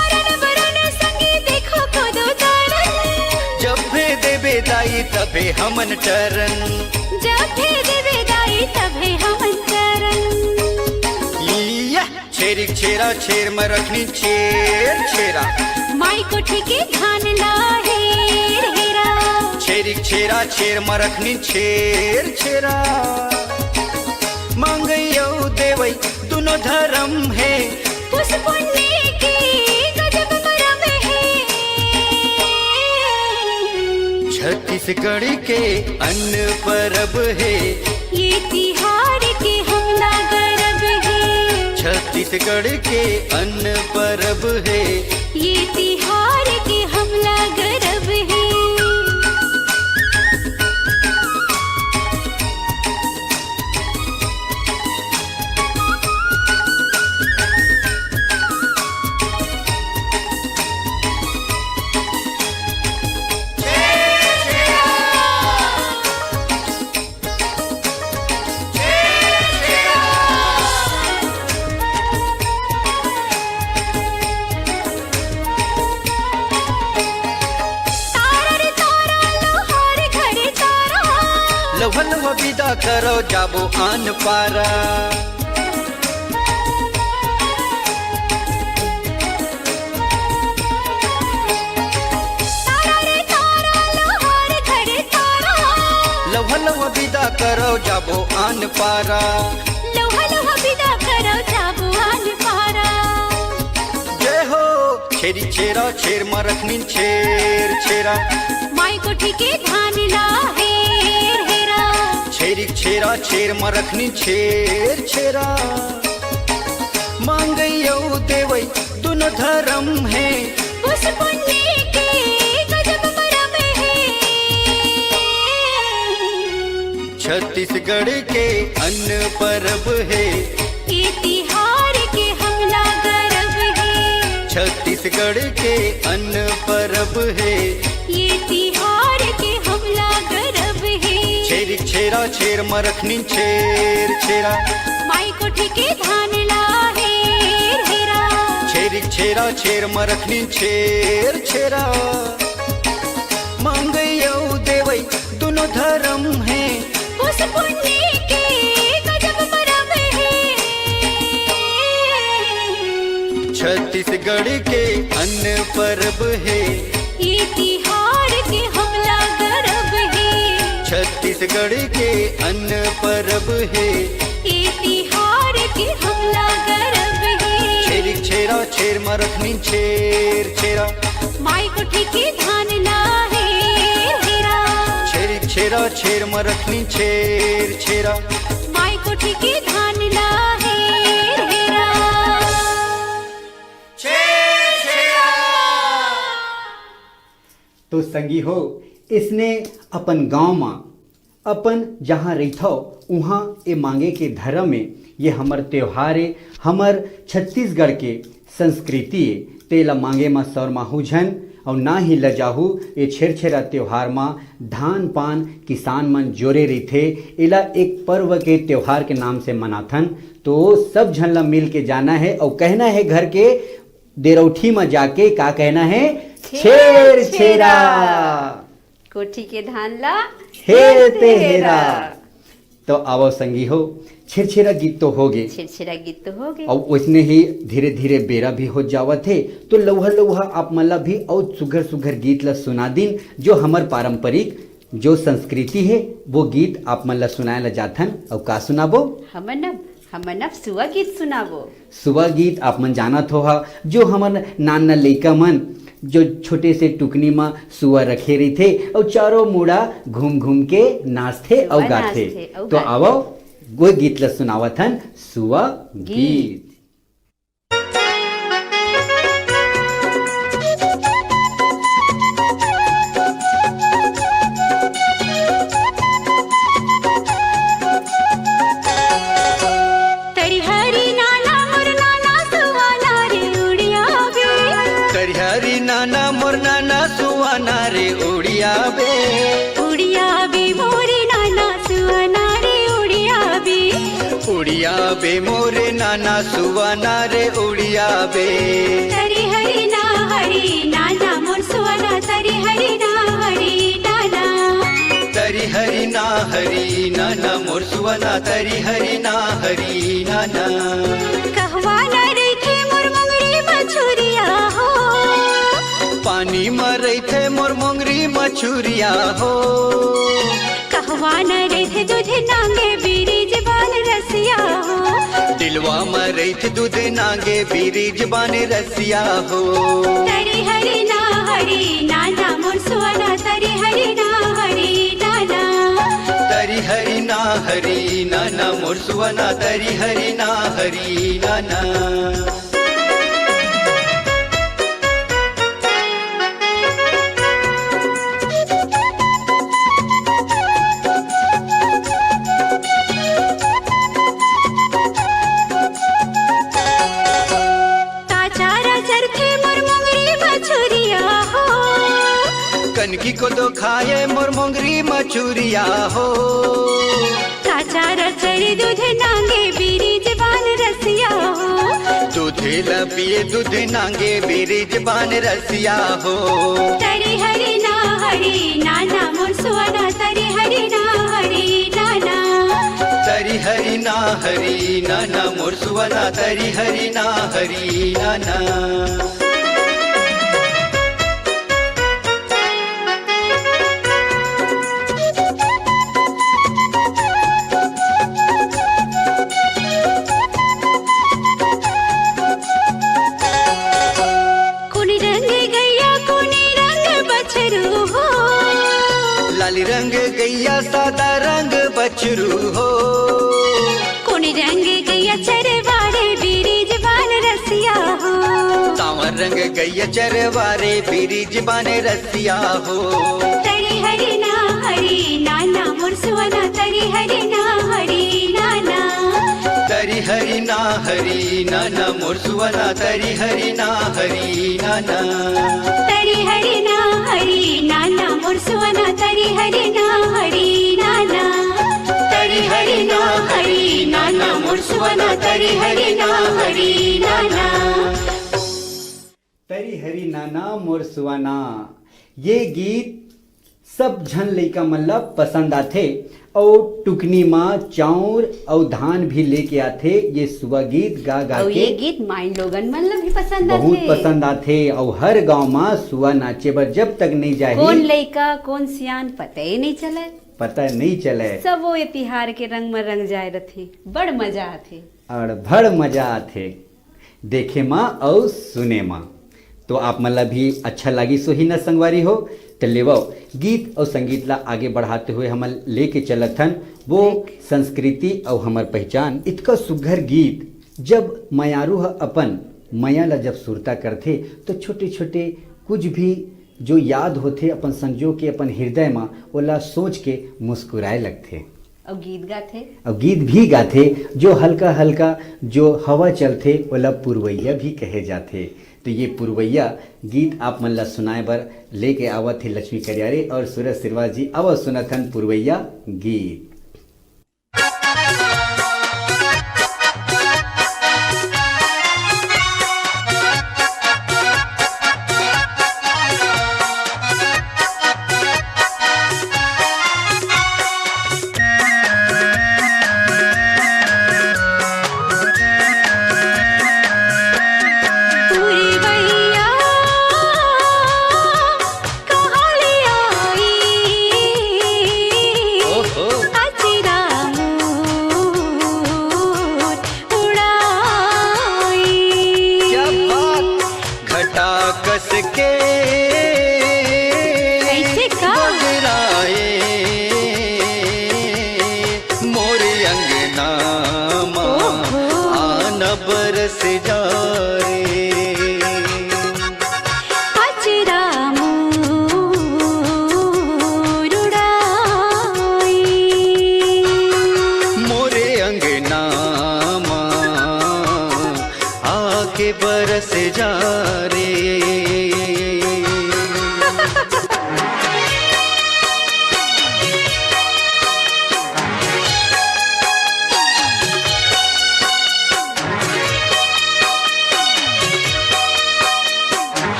अरन बरन संगी देखो कोदो दारन। जबे देबे दाई तबे हमन टरन। जबे देबे दाई तबे हमन टरन। इया, छेरिक छेरा छेर मरखनी छेर छेरा। माई कोठी के धान ला हेर हेरा। छेरिक छेरा छेर मरखनी छेर छेरा। मांगई अउ देवई दुनो धरम हे। पुस पुन्नी के गजब मरम हे। छत्तीसगढ़ के अन्न परब हे। ये तिहार के हमला गरब हे। छत्तीसगढ़ के अन्न परब हे। ये तिहार के हमला गरब हे। तारा रे तारा, लोहार घरे तारा। लौहन म विदा करो, जाबो आन पारा। तारा रे तारा, लोहार घरे तारा। लौहा लौहा विदा करो, जाबो आन पारा। लौहा लौहा विदा करो, जाबो आन पारा। जय हो। छेरी छेरा छेर मरखनिन छेर छेरा। माई कोठी के धान ला हेर हेरा। छेरी छेरा छेर मरखनिन छेर छेरा। मांगई अउ देवई दुनो धरम हे। पुस पुन्नी के गजब मरम हे। छत्तीसगढ़ के अन्न परब हे। ए तिहार के हमला गरब हे। छत्तीसगढ़ के अन्न परब हे। ये तिहार के हमला गरब हे। छेरिक छेरा छेर मरखनिन छेर छेरा। माई कोठी के धान ला हेर हेरा। छेरिक छेरा छेर मरखनिन छेर छेरा। मांगई अउ देवई दुनो धरम हे। पुस पुन्नी के गजब मरम हे। छत्तीसगढ़ के अन्न परब हे। ये तिहार के हमला गरब हे। छत्तीसगढ़ के अन्न परब हे। ये तिहार के हमला गरब हे। छेरिक छेरा छेर मरखनिन छेर छेरा। माई कोठी के धान ला हेर हेरा। छेरिक छेरा छेर मरखनिन छेर छेरा। माई कोठी के धान ला हेर हेरा। छेर छेरा। तो संगी हो, इसने अपन गांव म, अपन जहां रहिथव, उहां ए मांगे के धरम ए, ये हमर त्योहार ए, हमर छत्तीसगढ़ के संस्कृति ए, तेला मांगे म शरमाहू झन अउ ना ही लजाहू। ए छेरछेरा त्योहार म धान पान किसान मन जोरे रहिथे, एला एक पर्व के त्योहार के नाम से मनाथन। तो सब झन ला मिल के जाना हे अउ कहना हे घर के देरौठी म जाके, का कहना हे? छेर छेर छेरा। छेरा। कोठी के धान ला हेर हेर ते ते हेरा। हेरा। तो आवो संगी हो, छेरछेरा गीत तो होगे। छेरछेरा गीत तो होगे। अउ ओइसने ही धीरे-धीरे बेरा भी हो जावत हे, तो लउहा-लउहा आप मन ला भी अउ सुघर-सुघर गीत ला सुना दिन, जो हमर पारंपरिक जो संस्कृति हे, वो गीत आप मन ला सुनाए ला जाथन। अउ का सुनाबो? हमन अब, हमन अब सुआ गीत सुनाबो। सुआ गीत आप मन जानत हो हा, जो हमन नान नान लइका मन जो छोटे से टुकनी म सुआ रखे रहिथे अउ चारों मुड़ा घूम घूम के नाचथे अउ सुआ गाथे। नाचथे अउ तो गाथे। आवो, वो गीत ला सुनावत हन, सुआ गीत। गीत। तरिहरी नाना मोर नाना सुआना रे उड़िया बे। तरिहरी नाना मोर नाना सुआना रे उड़िया बे। उड़िया बे मोरे नाना सुआना रे उड़िया बे। उड़िया बे मोरे नाना सुआना रे उड़िया बे। तरिहरी ना हरी नाना मोर सुआना तरिहरी ना हरी नाना। तरिहरी ना हरी नाना मोर सुआना तरिहरी ना हरी नाना। कहवा न रहिथे मोर मोंगरी मछुरिया हो। पानी म रहिथे मोर मोंगरी मछुरिया हो। कहवा न रहिथे दूध नांगे बिरिज बान रसिया हो। दिलवा म रहिथे दूध नांगे बिरिज बान रसिया हो। तरिहरी ना हरी नाना मोर सुआना तरिहरी ना हरी नाना। तरिहरी ना हरी नाना मोर सुआना तरिहरी ना हरी नाना। काचारा चरथे मोर मोंगरी मछुरिया हो। कनकी कोदो खाए मोर मोंगरी मछुरिया हो। काचारा चरी दूध नांगे बिरिज बान रसिया हो। दूध ला पिए दूध नांगे बिरिज बान रसिया हो। तरिहरी ना हरी नाना मोर सुआना तरिहरी ना हरी नाना। तरिहरी ना हरी नाना मोर सुआना तरिहरी ना हरी नाना। कोनी रंग गैया कोनी रंग बछरू हो। लाली रंग गैया सादा रंग बछरू हो। कोनी रंग गैया चरवारे बिरिज बान रसिया हो। सांवर रंग गैया चरवारे बिरिज बान रसिया हो। तरिहरी ना हरी नाना मोर सुआना तरिहरी ना हरी नाना। तरिहरी ना हरी नाना मोर सुआना तरिहरी ना हरी नाना। तरिहरी ना हरी नाना मोर सुआना तरिहरी ना हरी नाना। तरिहरी ना हरी नाना मोर सुआना तरिहरी ना हरी नाना। तरिहरी नाना मोर सुआना। ये गीत सब झन लइका मन ला पसंद आथे। अउ टुकनी म चाउर अउ धान भी लेके आथे, ये सुआ गीत गा गा अउ के। ये गीत माई लोगन मन ला भी पसंद बहुत आथे। पसंद आथे। अउ हर गांव म सुआ नाचे बर जब तक नइ जाही, कोन लइका कोन सियान पता ही नइ चलय। पता नइ चलय। सबो ये तिहार के रंग म रंग जाय रथे, बड़ मजा आथे। अड़भड़ मजा आथे देखे म अउ सुने म। तो आप मन ला भी अच्छा लागिस होही न संगवारी हो। त लेवव, गीत अउ संगीत ला आगे बढ़ाते हुए हमन लेके चलत हन वो संस्कृति अउ हमर पहचान। इतका सुघर गीत, जब मयारू ह अपन मया ला जब सुरता करथे, तो छोटे-छोटे कुछ भी जो याद होथे अपन संजो के अपन हृदय म, ओला सोच के मुस्कुराए लगथे। अउ गीत गाथे। अउ गीत भी गाथे, जो हल्का हल्का जो हवा चलथे, ओला पुरवैया भी कहे जाथे। तो ये पुरवैया गीत आप मन ला सुनाए बर लेके आवत हे लक्ष्मी करियारे और सूरज सिरवास जी। आवा सुनत हन पुरवैया गीत।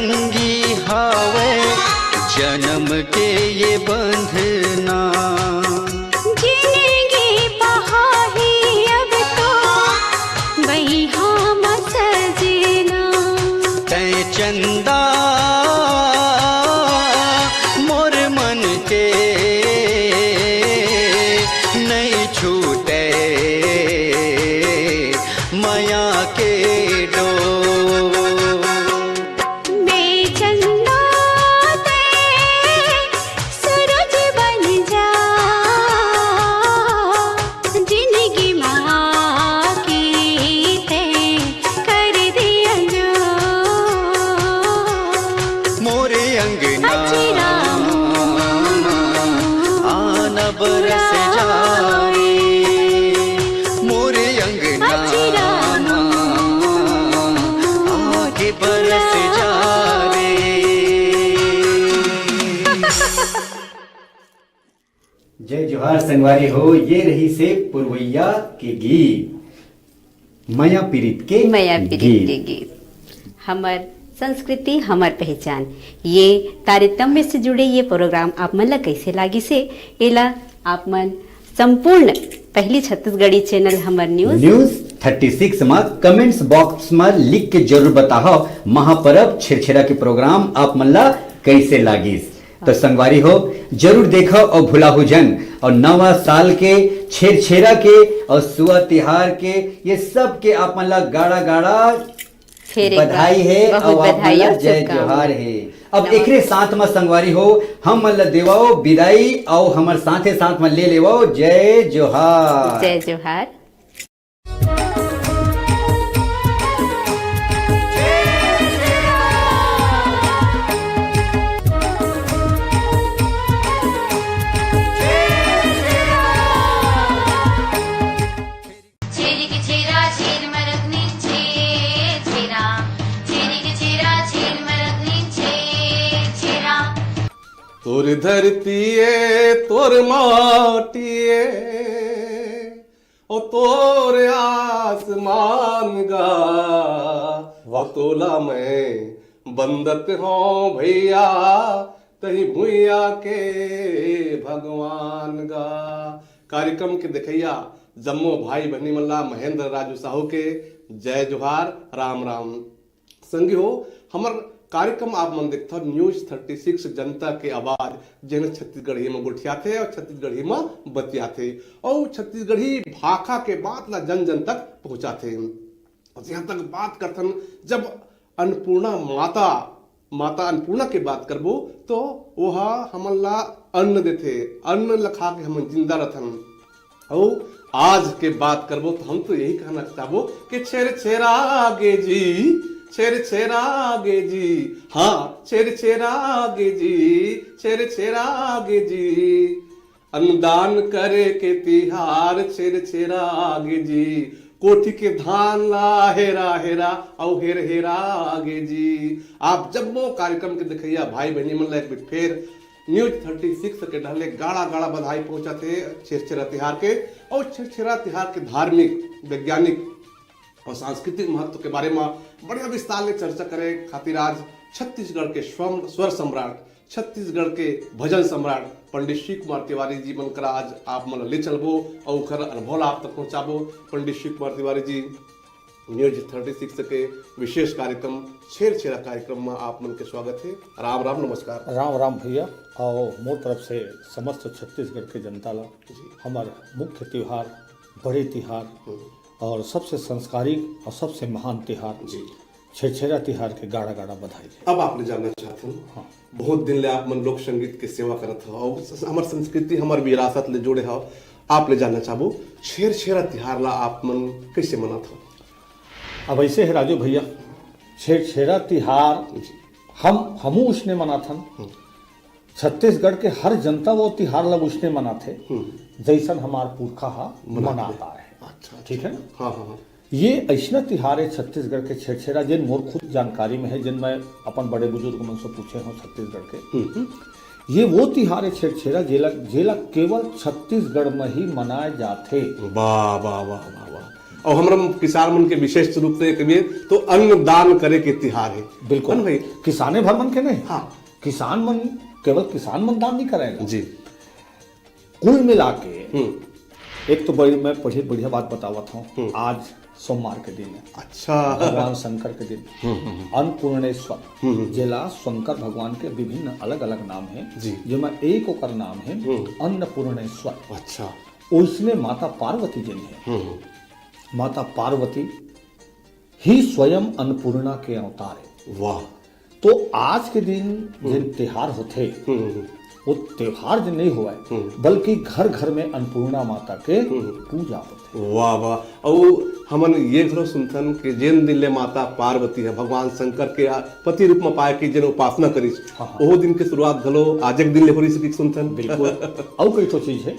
संगी हावय जन्म के ये बंधना। जिनगी पहाही अब तो बइहा म सजना। तैं चंदा मोर मन के नइ छूटे मया के डोर। मैं चंदा ते सूरज बन जा, जिनगी मा की ते कर दिया जो। मोरे अंगना अचरा आना बरस जा रे, मोरे अंगना अचरा आके बरस जा रे। जय जोहार संगवारी हो, ये रहिसे पुरवैया के गीत, मया पीरित के मया पीरित गीत। के गीत, हमर संस्कृति, हमर पहचान। ये तारतम्य से जुड़े ये प्रोग्राम आप मन ला कइसे लागिस हे, एला आप मन संपूर्ण पहली छत्तीसगढ़ी चैनल हमर न्यूज न्यूज थर्टी सिक्स मा कमेंट्स बॉक्स मा लिख के जरूर बताहव। महापरब छेरछेरा के प्रोग्राम आप मन ला कइसे लागिस? तो संगवारी हो, जरूर देखव अउ भुलाहू झन। अउ नवा साल के, छेरछेरा के अउ सुआ तिहार के ये सब के आप मन ला गाड़ा गाड़ा फेर एक बार बधाई हे बहुत अउ आप मन बधाई ला अउ जय शुभकामना। जोहार हे। अब नवा एकरे साथ म संगवारी हो, हम मन ला देवव बिदाई अउ हमर साथे साथ म ले लेवव जय जोहार। जय जोहार। छेरिक छेरा छेर मरत नी छेर छेरा, छेरिक छेरा छेर मरत नी छेर छेरा। तोर धरती ए, तोर माटी ए, ओ तोर आसमान गा, ओ तोला मैं बंदत हौं भैया, तही भुइया के भगवान गा। कार्यक्रम के देखइया जम्मो भाई बहिनी मन ला महेंद्र राजू साहू के जय जोहार, राम राम। संगी हो, हमर कार्यक्रम आप मन देखथव न्यूज थर्टी सिक्स जनता के आवाज, जेन छत्तीसगढ़ी म गोठियाथे अउ छत्तीसगढ़ी म बतियाथे अउ छत्तीसगढ़ी भाखा के बात ला जन जन तक पहुंचाथे। अउ जिहां तक बात करथन, जब अन्नपूर्णा माता, माता अन्नपूर्णा के बात करबो, तो ओहा हमन ला अन्न देथे, अन्न ल खा के हमन जिंदा रथन। अउ आज के बात करबो, तो हम तो यही कहना चाहबो कि छेर छेरा गे जी, छेर छेरा गे जी, हाँ, छेर छेरा गे जी, छेर छेरा गे जी। अन्नदान करे के तिहार छेर छेरा गे जी, कोठी के धान ला हेरा हेरा अउ हेर हेरा गे जी। आप जम्मो कार्यक्रम के देखइया भाई बहिनी मन ला एक बेर फेर न्यूज थर्टी सिक्स के डहर ले गाड़ा गाड़ा बधाई पहुंचाथे छेरछेरा तिहार के। अउ छेरछेरा तिहार के धार्मिक, वैज्ञानिक अउ सांस्कृतिक महत्व के बारे म बढ़िया विस्तार ले चर्चा करे खातिर आज छत्तीसगढ़ के स्वम-, स्वर सम्राट, छत्तीसगढ़ के भजन सम्राट पंडित शिव कुमार तिवारी जी मन करा आज आप मन ले चलबो अउ ओखर अनुभव ला आप तक पहुंचाबो। पंडित Shiv Kumar Tiwari ji, news thirty six के विशेष कार्यक्रम छेरछेरा कार्यक्रम म आप मन के स्वागत हे। राम राम, नमस्कार। राम राम भैया, अउ मोर तरफ से समस्त छत्तीसगढ़ के जनता ला जी। हमर मुख्य तिहार, बड़े तिहार हम्म। अउ सबसे संस्कारिक अउ सबसे महान तिहार जी। छेरछेरा तिहार के गाड़ा गाड़ा बधाई हे। अब आप ले जानना चाहत हन, हाँ। बहुत दिन ले आप मन लोक संगीत के सेवा करत हव, अउ स-, हमर संस्कृति, हमर विरासत ले जुड़े हव, आप ले जानना चाहबो, छेरछेरा तिहार ला आप मन कइसे मनात हव? अब अइसे हे राजू भैया, छेरछेरा तिहार जी। हम, हमू उसने मनाथन। हम्म। छत्तीसगढ़ के हर जनता वो तिहार ला उसने मनाथे, हम्म। जइसन हमार पुरखा हा मनाथे। मनात आए हे। अच्छा, अच्छा। ठीक हे ना? हाँ, हाँ, हाँ। ये अइसना तिहार हे छत्तीसगढ़ के छेरछेरा, जेन मोर खुद जानकारी में हे, जेन मैं अपन बड़े बुजुर्ग मन से पूछे हौं छत्तीसगढ़ के। हम्म, हम्म। ये वो तिहार हे छेरछेरा, जेला, जेला केवल छत्तीसगढ़ में ही मनाए जाथे। वाह, वाह, वाह, वाह, वाह। अउ हमर किसान मन के विशेष रूप से कहिबे तो अन्न दान करे के तिहार हे। बिल्कुल। है ना भाई? किसाने भर मन के नहीं। हाँ। किसान मन, केवल किसान मन दान नहीं करेगा। जी। कुल मिला के हम्म। एक तो बड़ी, मैं बड़ी बढ़िया बात बतावत हूँ। आज सोमवार के दिन है, अच्छा। भगवान शंकर के दिन, अन्नपूर्णेश्वर, जेला शंकर भगवान के विभिन्न अलग अलग नाम है, जी। जेमा एक ओकर नाम है अन्नपूर्णेश्वर। अच्छा। ओइसने माता पार्वती जन है। हम्म। माता पार्वती ही स्वयं अन्नपूर्णा के अवतार है। वाह। तो आज के दिन जेन त्योहार होथे, हम्म। वो त्योहार जे नहीं होवय, बल्कि घर घर में अन्नपूर्णा माता के पूजा होथे। वाह वाह। अउ हमन ये घलो सुनथन कि जेन दिन ले माता पार्वती है भगवान शंकर के आ- पति रूप में पाए के जेन उपासना करिस, हाँ, हाँ। ओहो दिन के शुरुआत घलो आज एक दिन ले हो रही सुनथन। बिल्कुल। अउ कई ठो चीज है,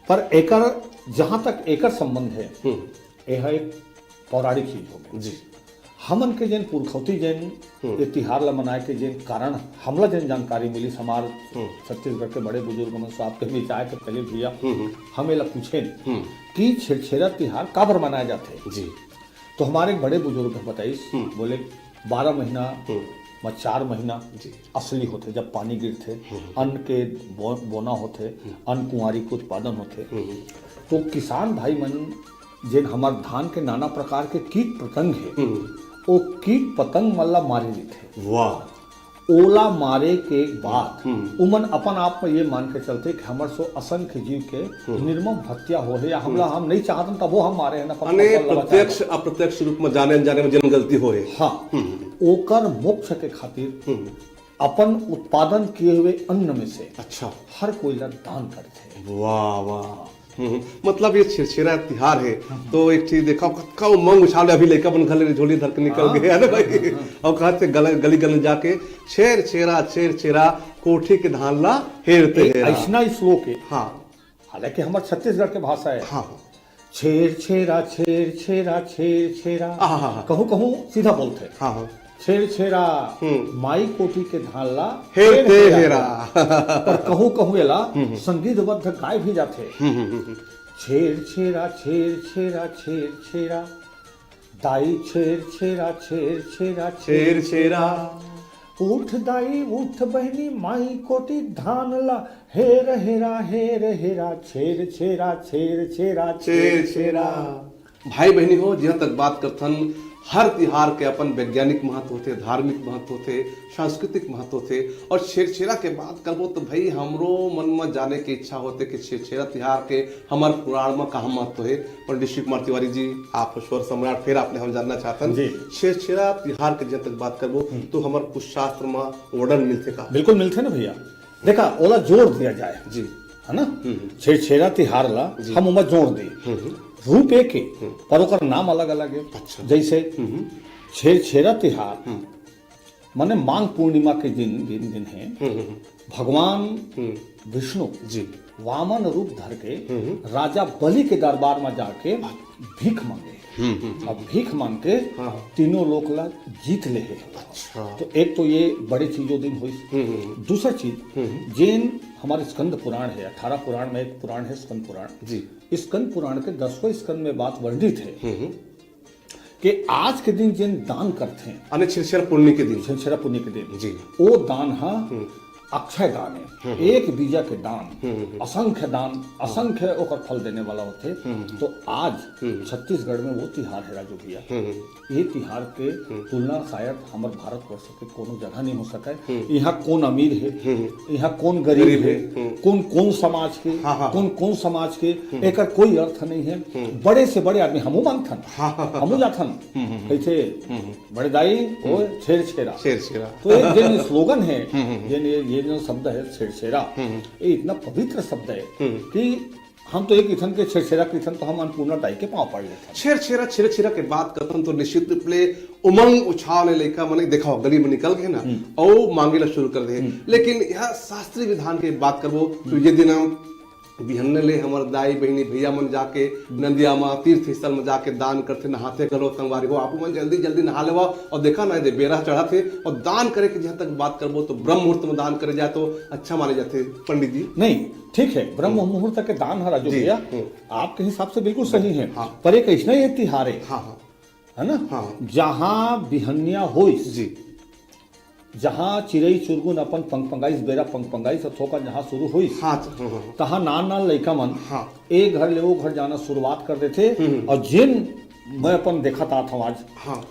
पर एकर, जहां तक एकर संबंध है, हम्म। यह एक पौराणिक चीज हो गई। जी। हमन के जेन पुरखौती जेन ये तिहार ला मनाए के जेन कारण हमला जेन जानकारी मिली, हमार छत्तीसगढ़ के बड़े बुजुर्ग मन से आपके बीच आए के पहले भैया हम एला पूछेन कि छेरछेरा तिहार काबर मनाए जाथे? जी। तो हमारे एक बड़े बुजुर्ग बताइस, बोले, बारह महीना में चार महीना जी। असली होथे, जब पानी गिरथे, अन्न के बो-, बोना होथे, अन्न कुंवारी के उत्पादन होथे। तो किसान भाई मन जेन हमार धान के नाना प्रकार के कीट पतंग हे, वो कीट पतंग मन ला मारे लेथे। वाह। ओला मारे के बाद उमन अपन आप में ये मान के चलथे कि हमर सो असंख्य जीव के निर्मम हत्या हो हे या हमला हम नहीं चाहतन तबो हम मारे हैं अपन अने फसल ला बचाए प्रत्यक्ष अप्रत्यक्ष रूप में जाने अनजाने में जन गलती हो हे। हाँ, ओकर मोक्ष के खातिर अपन उत्पादन किए हुए अन्न में से अच्छा। हर कोई ला दान करथे। वाह वाह। हम्म, मतलब ये छेरछेरा तिहार है तो एक चीज देखा कतका उमंग उछाल अभी लइका मन घर ले झोली धर के निकल गए है ना भाई। और कहा से गल, गली गली जाके छेरछेरा छेरछेरा कोठी के धान ला हेरते एक हेरा। ऐसना श्लोक है, हाँ हालांकि हमार छत्तीसगढ़ के भाषा है। हाँ छेर छेरा छेर छेरा छेर छेरा। हाँ, हाँ, हाँ। कहूँ कहूँ सीधा बोलथे। हाँ हाँ। छेर छेरा हम्म। माई कोठी के धान ला हेरते छेर हेरा। पर कहूँ कहूँ एला संगीतबद्ध गाय भी जाथे। छेर छेरा छेर छेरा छेर छेरा। दाई छेर छेरा छेर छेरा छेर छेरा। उठ दाई उठ बहनी माई कोठी धान ला हेर हेरा हेर हेरा छेर छेरा छेर छेरा छेर छेरा। भाई बहनी हो, जिहां तक बात करथन, हर तिहार के अपन वैज्ञानिक महत्व होथे, धार्मिक महत्व होथे, सांस्कृतिक महत्व होथे। और छेरछेरा के बात करबो तो भाई हमरो मन में जाने के इच्छा होथे कि छेरछेरा तिहार के हमर पुराण में कहाँ महत्व हे। पंडित शिव कुमार तिवारी जी, आप स्वर सम्राट, फिर आपने हम जानना चाहतन जी। छेरछेरा तिहार के जब तक बात करबो तो हमर कुछ शास्त्र में वर्णन मिलथे का? बिल्कुल मिलथे ना भैया। देखा, ओला जोड़ दिया जाए। जी। है ना? छेरछेरा तिहार ला हम ओमा जोड़ दी। रूप एक है, पर ओकर नाम अलग अलग है। अच्छा। जैसे छेरछेरा तिहार माने माघ पूर्णिमा के दिन, दिन, दिन है। भगवान विष्णु जी। वामन रूप धर के राजा बलि के दरबार में जाके भीख मांगे। अब भीख मांग के हाँ। तीनों लोक ला जीत ले है। अच्छा। तो एक तो ये बड़े चीजों दिन हुई। दूसरा चीज, जेन हमारे स्कंद पुराण है, अठारह पुराण में एक पुराण है स्कंद पुराण। जी। स्कंद पुराण के दसवें स्कंद में बात वर्णित है कि आज के दिन जेन दान करथे, अने छेरछेरा पुन्नी के दिन। छेरछेरा पुन्नी के दिन, जी। वो दान हा अक्षय दान है, एक बीजा के दान, असंख्य दान, असंख्य ओकर फल देने वाला होथे। तो आज छत्तीसगढ़ में वो तिहार है राजू भैया, ये तिहार के तुलना शायद हमर भारतवर्ष के कोनो जगह नहीं हो सके। यहाँ कौन अमीर है, यहाँ कौन गरीब गरीब है, है, हम्म। कौन कौन समाज के, हाँ, हाँ, कौन कौन समाज के, एकर कोई अर्थ नहीं है। बड़े से बड़े आदमी हमू मानथन, हाँ, हाँ, हाँ। हमू जाथन, कैसे बड़े दाई ओ छेरछेरा। छेरछेरा। तो एक जेन स्लोगन है, जेन ये, ये जो शब्द है छेरछेरा, ये इतना पवित्र शब्द है कि हम तो एक इथन के छेरछेरा के इथन तो हम अन्नपूर्णा दाई के पाँव पड़ लेथन। छेरछेरा, छेरछेरा के बात करथन तो निश्चित रूप ले उमंग उछाल ले लइका मने देखा गली में निकल गए ना, और मांगे ला शुरू कर दे। लेकिन यह शास्त्रीय विधान के बात करबो तो ये दिन हम बिहन्ने ले हमर दाई बहिनी भैया मन जाके नदिया म, तीर्थ स्थल म जाके दान करथे, नहाथे घलो। संगवारी हो, आप मन जल्दी जल्दी नहा लेवा अउ देखा ना, दे बेरा चढ़त हे अउ दान करे के जहाँ तक बात करबो तो ब्रह्म मुहूर्त म दान करे जाए तो अच्छा माने जाथे पंडित जी। नहीं, ठीक है, ब्रह्म मुहूर्त के दान ह राजू जी, भैया, हम्म। आपके हिसाब से बिल्कुल सही है। हाँ। पर एक ऐसना ये तिहार है, हाँ, हाँ। है ना? हाँ। जहाँ बिहनिया होइस, जी। जहाँ चिरई चुरगुन अपन पंगपंगाइस, बेरा पंगपंगाइस अथोकन जहाँ शुरू होइस, हाँ, हाँ, हाँ। तहाँ नान नान लइका मन हाँ। एक घर ले वो घर जाना शुरुआत कर देथे। हम्म। और जिन मैं अपन देखत आत हूँ आज, हाँ।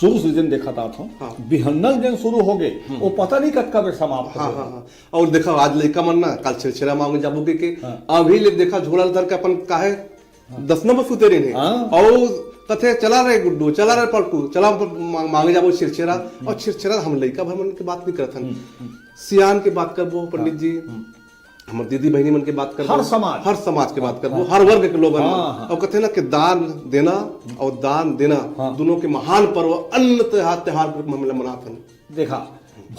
शुरू से जिन देखत आत हूँ, हाँ। बिहन्नल जिन शुरू हो गए, हम्म। वो पता नहीं कतका बेर समाप्त हाँ, हो हाँ, गए। हाँ। और देखा, आज लइका मन ना, काल छेरछेरा मांगे जाबो के, के हाँ। अभी ले देखा, झोला ल धर के अपन काहे हाँ। दस नंबर सुते रहिन हे। हाँ। अउ कथे, "चला रे गुड्डू, चला रे पलटू, चला मा-, मांगे जाबो छेरछेरा।" हम्म। अउ छेरछेरा हम लइका भर मन के बात नहीं करत हन। हम्म, हम्म। सियान के बात करबो, पंडित हाँ। जी, हम्म। हमर दीदी बहिनी मन के बात करबो। हर समाज। हर समाज के बात करबो, हाँ। हर वर्ग के लोगन हाँ, मन। हाँ। अउ कथे ना कि दान देना हम्म। अउ दान देना हाँ। दोनों के महान पर्व अन्न त्योहार, त्योहार के रूप में हमन ल मनात हन। देखा,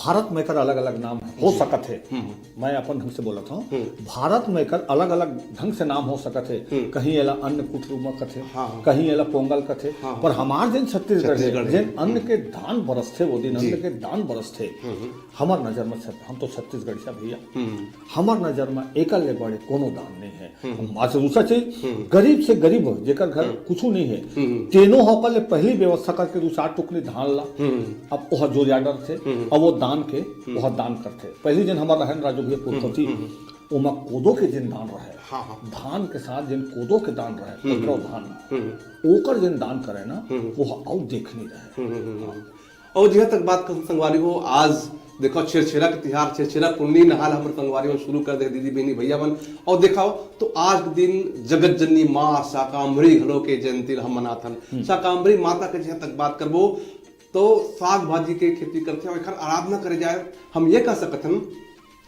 भारत में एकर अलग-अलग नाम हो जी। सकत हे। हम्म। मैं अपन ढंग से बोलत हूँ। हम्म। भारत में एकर अलग-अलग ढंग से नाम हो सकत हे। हम्म। कहीं एला अन्नकूट रूप में कथे, हाँ, हाँ। कहीं एला पोंगल कथे, हाँ, हाँ। पर हमार जेन छत्तीसगढ़ हे, छत्तीसगढ़ हे। जेन अन्न हम्म। के दान बरसथे, वो दिन जी। अन्न के दान बरसथे। हम्म, हम्म। हमर नजर में छत-, हम तो छत्तीसगढ़िया भैया। हम्म। हमर नजर में एकर ले बड़े कोनो दान नहीं है। हम्म। हम आज दूसरा चीज, हम्म। गरीब से गरीब, जेकर घर हम्म। कुछू नहीं है, हम्म। तेनो ह ओकर ले पहली व्यवस्था करके दू चार टुकनी धान ला, हम्म। अब ओह जोरिया डरथे, हम्म। अब वो दान के, हम्म। ओह दान करथे। पहली दिन हमर रहन राजू भैया पुरखौती, हम्म, हम्म। ओमा कोदो के जिन दान रहे, हाँ, हाँ। धान के साथ जिन कोदो के दान रहे, हम्म। ओकरो धान, हम्म। ओकर जिन दान करे ना, हम्म। वो अउ देखनी रहे। हम्म, हम्म, हम्म। अउ जिहां तक बात कर संगवारी हो, आज देखो छेरछेरा के तिहार, छेरछेरा पुन्नी नहाल हमर संगवारी हो शुरू कर दे दीदी बहिनी भैया मन। अउ देखाओ तो आज के दिन जगत जननी माँ शाकांभरी घलो के जयंती ल हम मनाथन। हम्म। शाकांभरी माता के जिहां तक बात करबो तो साग भाजी के खेती करथे अउ एखर आराधना करे जाए। हम ये कह सकत हन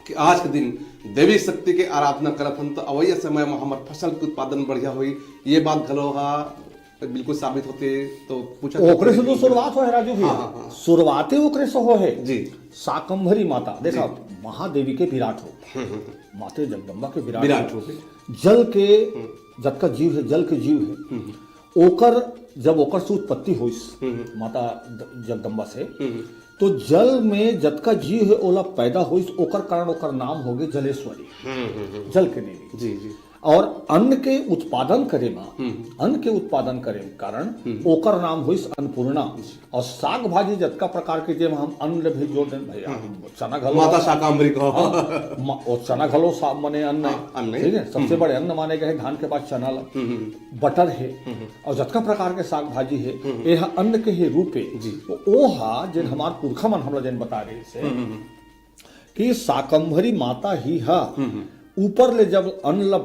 कि आज के दिन देवी शक्ति के आराधना करत हन तो अवैया समय में हमर फसल के उत्पादन बढ़िया होई। ये बात घलो हा बिल्कुल साबित होथे, तो पूछा ओकरे से तो शुरुआत होहे, राजू भैया। हाँ, हाँ, हाँ। शुरुआते ओकरे से होहे। जी। शाकंभरी माता, देखा, जी। महादेवी के विराट रूप। हम्म, हम्म, हम्म। माते जगदम्बा के विराट विराट रूप। रूप है। जल के हम्म। जतका जीव है, जल के जीव है। हम्म, हम्म। ओकर, जब ओकर से उत्पत्ति होइस, हम्म, हम्म। माता द-, जगदम्बा से, हम्म, हम्म। तो जल में जतका जीव है, ओला पैदा होइस, ओकर कारण ओकर नाम होगे जलेश्वरी। हम्म, हम्म, हम्म। जल के देवी। जी, जी। और अन्न के उत्पादन करे मा, हम्म। अन्न के उत्पादन करे कारण हम्म। ओकर नाम होइस अन्नपूर्णा। जी। और साग भाजी जतका प्रकार के, जेमा हम अन्न भी जोड़ देन भैया, हम्म। चना घलो माता शाकांबरी कहो। हाँ, मा-, और चना घलो सा-, मने अन्न हाँ, है। अन्न है। ठीक है, सबसे हम्म। बड़े अन्न माने गए धान के बाद चना ला, हम्म, हम्म। बटर है, हम्म। और जतका प्रकार के साग भाजी है, हम्म। ये हा अन्न के ही रूप है। जी। तो ओ हा जेन हम्म। हमार पुरखा मन हमला जेन बता रहे से, हम्म, हम्म, हम्म। कि शाकंभरी माता ही हा हम्म, हम्म। ऊपर ले जब अन्न ल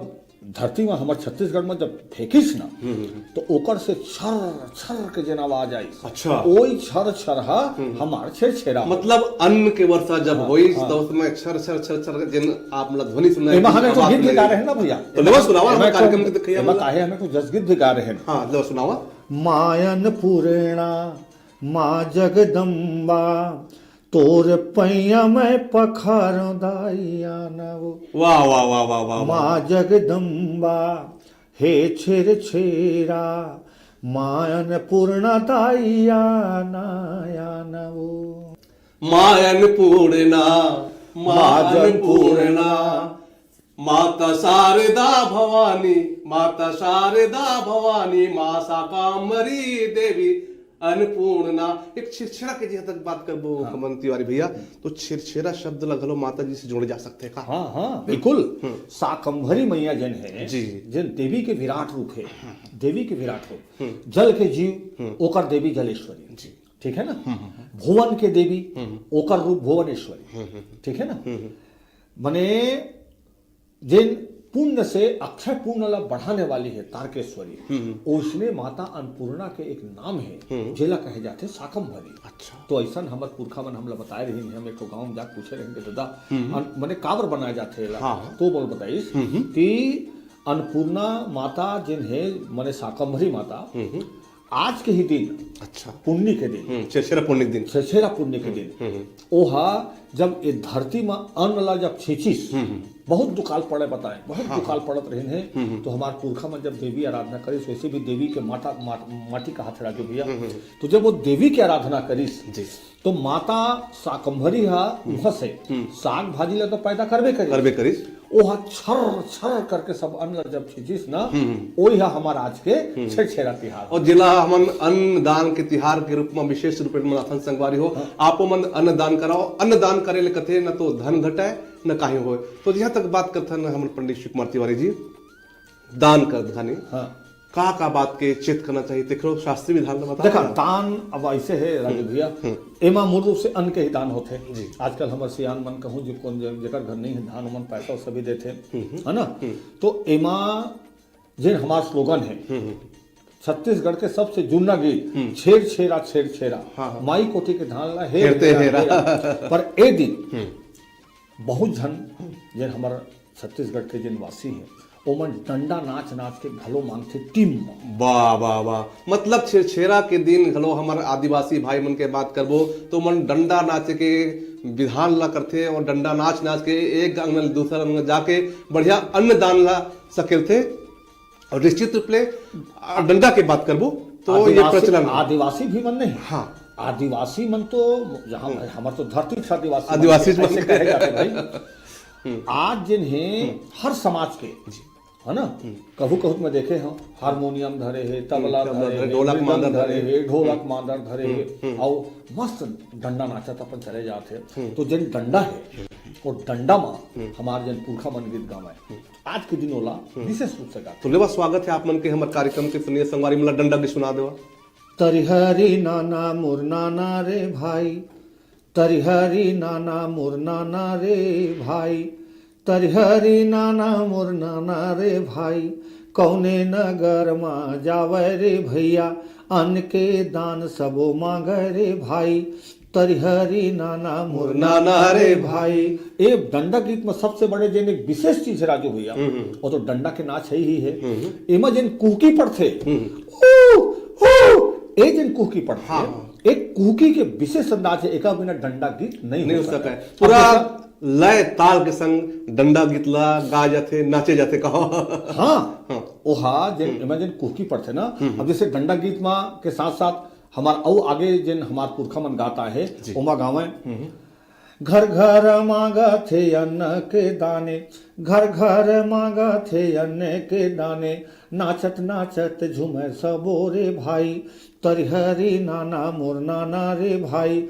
धरती में हमर छत्तीसगढ़ में जब फेंकिस ना, हम्म, हम्म, हम्म। तो ओकर से छर छर के जेन आवाज आइस, अच्छा। ओई छर छर हा हम्म। हमार छेरछेरा। मतलब अन्न के वर्षा जब हाँ, होइस, हाँ। तो उसमें छर छर छर छर के जेन आप मतलब ध्वनि सुनाई एमा दी, हमें तो आवाज गीत भी सुनाई गा दी। रहे हैं ना भैया? तो लेवा सुनावा, एमा हम तो, कार्यक्रम के देखिए एमा हम। काहे हमें तो जस गीत भी गा रहे हैं। हाँ, लेवा सुनावा। माँ अन्नपूर्णा, माँ जगदम्बा, तोर पैया मैं पखारों दाई आना वो। वाह, वाह, वाह, वाह, वाह, वाह। माँ जगदम्बा, हे छेरछेरा, माँ अन्नपूर्णा दाई आना, आना वो। माँ अन्नपूर्णा, माँ माँ जगदम्बा। अन्नपूर्णा, माता शारदा भवानी, माता शारदा भवानी, माँ शाकांबरी देवी अन्नपूर्णा। एक छेरछेरा के जिहां तक बात करबो हाँ। कमन तिवारी भैया, तो छेरछेरा शब्द ला घलो माता जी से जोड़े जा सकथे का? हाँ, हाँ, बिल्कुल। हम्म। शाकंभरी मैया जेन है, जी। जेन देवी के विराट रूप है, देवी के विराट रूप, हम्म। जल के जीव, हम्म। ओकर देवी जलेश्वरी। जी। ठीक है ना? हम्म, हम्म, हम्म। भुवन के देवी, हम्म। ओकर रूप भुवनेश्वरी। हम्म, हम्म, हम्म। ठीक है ना? हम्म, हम्म। मने जेन पुण्य से अक्षय पुण्य ला बढ़ाने वाली है तारकेश्वरी, हम्म। ओइसने माता अन्नपूर्णा के एक नाम है, हम्म। जेला कहे जाथे शाकंभरी। अच्छा। तो ऐसन हमर पुरखा मन हमला बताए रहिन, हम एक ठो गाँव में जाके पूछे रहिन कि दादा, हम्म। अन-, मने काबर बनाए जाथे एला? हाँ। तो बोल बताइस हम्म। कि अन्नपूर्णा माता जेन है, मने शाकंभरी माता, हम्म। आज के ही दिन, अच्छा। पुन्नी के दिन, हम्म, छेरछेरा पुन्नी के दिन। छेरछेरा पुन्नी के हम्म, दिन, हम्म, हम्म। ओहा जब ए धरती म अन्न ला जब छेचिस, हम्म, हम्म। बहुत दुकाल पड़े बताए, बहुत हाँ, दुकाल हाँ। पड़त रहिन हे। हम्म, हम्म। तो हमार पुरखा मन जब देवी आराधना करिस, वैसे भी देवी के माता, मा-, माटी कहा थे राजू भैया। हम्म, हम्म, हम्म। तो जब वो देवी की आराधना करिस, जी। तो माता शाकंभरी हा हम्म। उहाँ से हम्म। साग भाजी ला तो पैदा करबे करिस। करबे करिस। ओहा छर छर करके सब अन्न ला जब छींचिस ना, हम्म, हम्म। ओही हा हमार आज के हम्म। छेरछेरा तिहार। और जिला हमन अन्न दान के तिहार के रूप में विशेष रूप में मनाथन संगवारी हो। हाँ। आपो मन अन्न दान कराओ, अन्न दान करे ले कथे न तो धन घटाए, न काहीं होय। तो जिहाँ तक बात करथन हमर पंडित शिव कुमार तिवारी जी, दान कर धनी। हाँ। का का बात के चेत करना चाहिए, तेकरो शास्त्रीय विधान ला बताओ देखा, ना। दान अब ऐसे है राजू हम्म, भैया, हम्म। एमा मूल रूप से अन्न के ही दान होथे। जी। आजकल हमर सियान मन कहूँ जो कौन जे-, जेकर घर नहीं है धान, ओमन पैसा सभी देथे, हम्म, हम्म। है ना? हम्म। तो एमा जेन हमार स्लोगन है, हम्म, हम्म। छत्तीसगढ़ के सबसे जुन्ना गीत, हम्म। छेर छेरा, छेर छेरा, हाँ, हाँ। माई कोठी के धान ला हेर हेरते हेरा, हेरा। हेरा। पर ए दिन हम्म। बहुत झन, जेन हमर छत्तीसगढ़ के जेन वासी हैं, ओमन डंडा नाच नाच के घलो मांगथे टीम म। वाह, वाह, वाह। मतलब छेरछेरा के दिन घलो हमर आदिवासी भाई मन के बात करबो, तो ओमन डंडा नाचे के विधान ला करथे और डंडा नाच नाच के एक अंगना ले दूसर अंगना जाके बढ़िया अन्नदान ला सकेलथे। और निश्चित रूप ले, आ, डंडा के बात करबो, तो ये आदिवासी, प्रचलन है। आदिवासी भी मन नहीं। हाँ। आदिवासी मन तो जहाँ हम्म। हमर तो धरती से आदिवासी मन आदिवासी के मन ऐसे के। कहे जाथे भाई। हम्म। आज जिन हे हम्म। हर समाज के, जी। है ना? हम्म। कहूँ कहूँ मैं देखे हूँ, हारमोनियम धरे हे, तबला हम्म, तबला धरे धरे, हे, ढोलक मृदंग मांदर धरे धरे। हे, ढोलक हम्म। मांदर धरे हम्म, हे, हम्म। और मस्त डंडा नाचत अपन चले जात हे। हम्म। तो जेन डंडा हे, वो डंडा मा हम्म। हमार जेन पुरखा मन गीत गावे। हम्म। आज के दिन ओला हम्म। विशेष रूप से गाथे। तो लेवा स्वागत है आप मन के हमर कार्यक्रम के। सुनिए संगवारी, मोला डंडा गीत सुना देवा। तरिहरी नाना मोर नाना रे भाई, तरिहरी नाना मोर नाना रे भाई, तरिहरी नाना मोर नाना रे भाई, कौने नगर मा जावै रे भैया, अन्न के दान सबो मांगै रे भाई, तरिहरी नाना मोर नाना रे भाई। ए डंडा गीत में सबसे बड़े जेन एक विशेष चीज है राजू भैया, हम्म, हम्म। वो तो डंडा के नाच है ही है। हम्म, हम्म। एमा जेन कुहकी पड़थे, हम्म। ऊ, ऊ, ए जेन कुहकी पड़थे, हाँ, हाँ। एक कुहकी के विशेष अंदाज है, एका बिना डंडा गीत नहीं नहीं हो हो सकता सकता है। है। पूरा अब जैसा लय ताल के संग डंडा गीत ला गाए जाथे, नाचे जाथे, कहो। हाँ, हाँ। ओहा जेन, हम्म। एमा जेन कुहकी पड़थे ना, हम्म, हम्म। अब जैसे डंडा गीत मा के साथ साथ हमार अउ आगे जेन हमार पुरखा मन गाता है, जी। ओमा गावे। हम्म। घर घर मांगत हे अन्न के दाने, घर घर मांगत हे अन्न के दाने, नाचत नाचत झूमे सबो रे भाई, तरिहरी नाना मोर नाना रे भाई,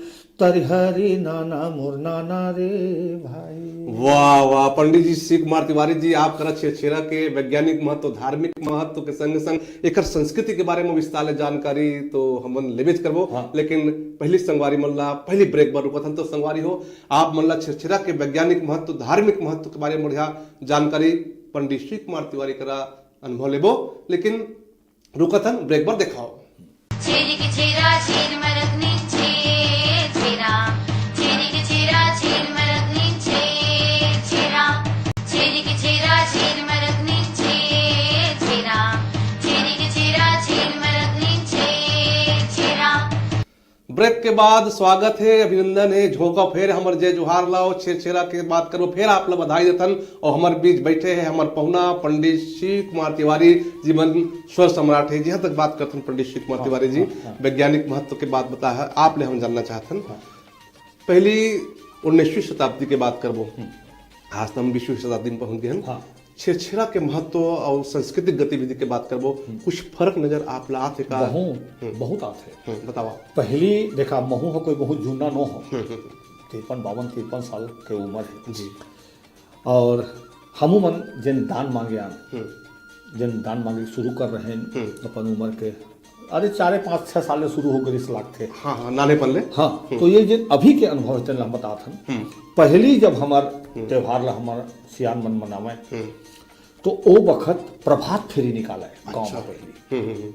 तरिहरी नाना मोर नाना रे भाई। वाह, वाह, पंडित जी शिव कुमार तिवारी जी, आप करा छेरछेरा के वैज्ञानिक महत्व, धार्मिक महत्व के संग संग एकर संस्कृति के बारे में विस्तार ले जानकारी तो हमन लेबेच करबो, हाँ। लेकिन पहली संगवारी मन ला पहली ब्रेक बर रुकत हन। तो संगवारी हो, आप मन ला छेरछेरा के वैज्ञानिक महत्व, धार्मिक महत्व के बारे में बढ़िया जानकारी पंडित शिव कुमार तिवारी करा अनुभव लेबो, लेकिन रुकत हन ब्रेक बर। देखाओ। छेरिक छेरा छेर मरत नी छेर छेरा, छेरिक छेरा छेर मरत नी छेर छेरा, छेरिक छेरा छेर मरत नी छेर छेरा, छेरिक छेरा छेर मरत नी छेर छेरा। ब्रेक के बाद स्वागत है, अभिनंदन है, झोंका फेर हमर जय जोहार लाओ, छेरछेरा के बात करो, फेर आप ला बधाई देथन। और हमर बीच बैठे हैं हमर पहुना पंडित शिव कुमार तिवारी जी, मन स्वर सम्राट है। जिहाँ तक बात करथन पंडित शिव कुमार हाँ, तिवारी जी, हाँ, हाँ। वैज्ञानिक महत्व के बात बता है, आप ले हम जानना चाहथन। हाँ। पहली उन्नीसवीं शताब्दी के बात करबो, हम्म। आज तो हम बीसवीं शताब्दी में पहुंच गए हैं। हाँ। छेरछेरा के महत्व और सांस्कृतिक गतिविधि के बात करबो, हम्म। कुछ फर्क नजर आप ला आथे का? बहुत, हम्म। बहुत आथे। हम्म, बतावा। पहली देखा, महू ह कोई बहुत जुन्ना नो हो। हम्म, हम्म। तिरपन, बावन, तिरपन साल के उम्र है। जी। और हमू मन जेन दान मांगे आन, हम्म। जेन दान मांगे शुरू कर रहे हैं हम्म। अपन उम्र के, अरे चारे, पाँच, छह साल ले शुरू हो गए लागथे। हाँ, हाँ, नानेपन ले। हाँ, हम्म। तो ये जेन अभी के अनुभव है, तेन ला हम बतात हन। हम्म। पहली जब हमर हम्म। त्योहार ला हमर सियान मन मनावे, हम्म। तो ओ बखत प्रभात फेरी निकाले गाँव अच्छा। में पहली। हम्म, हम्म, हम्म।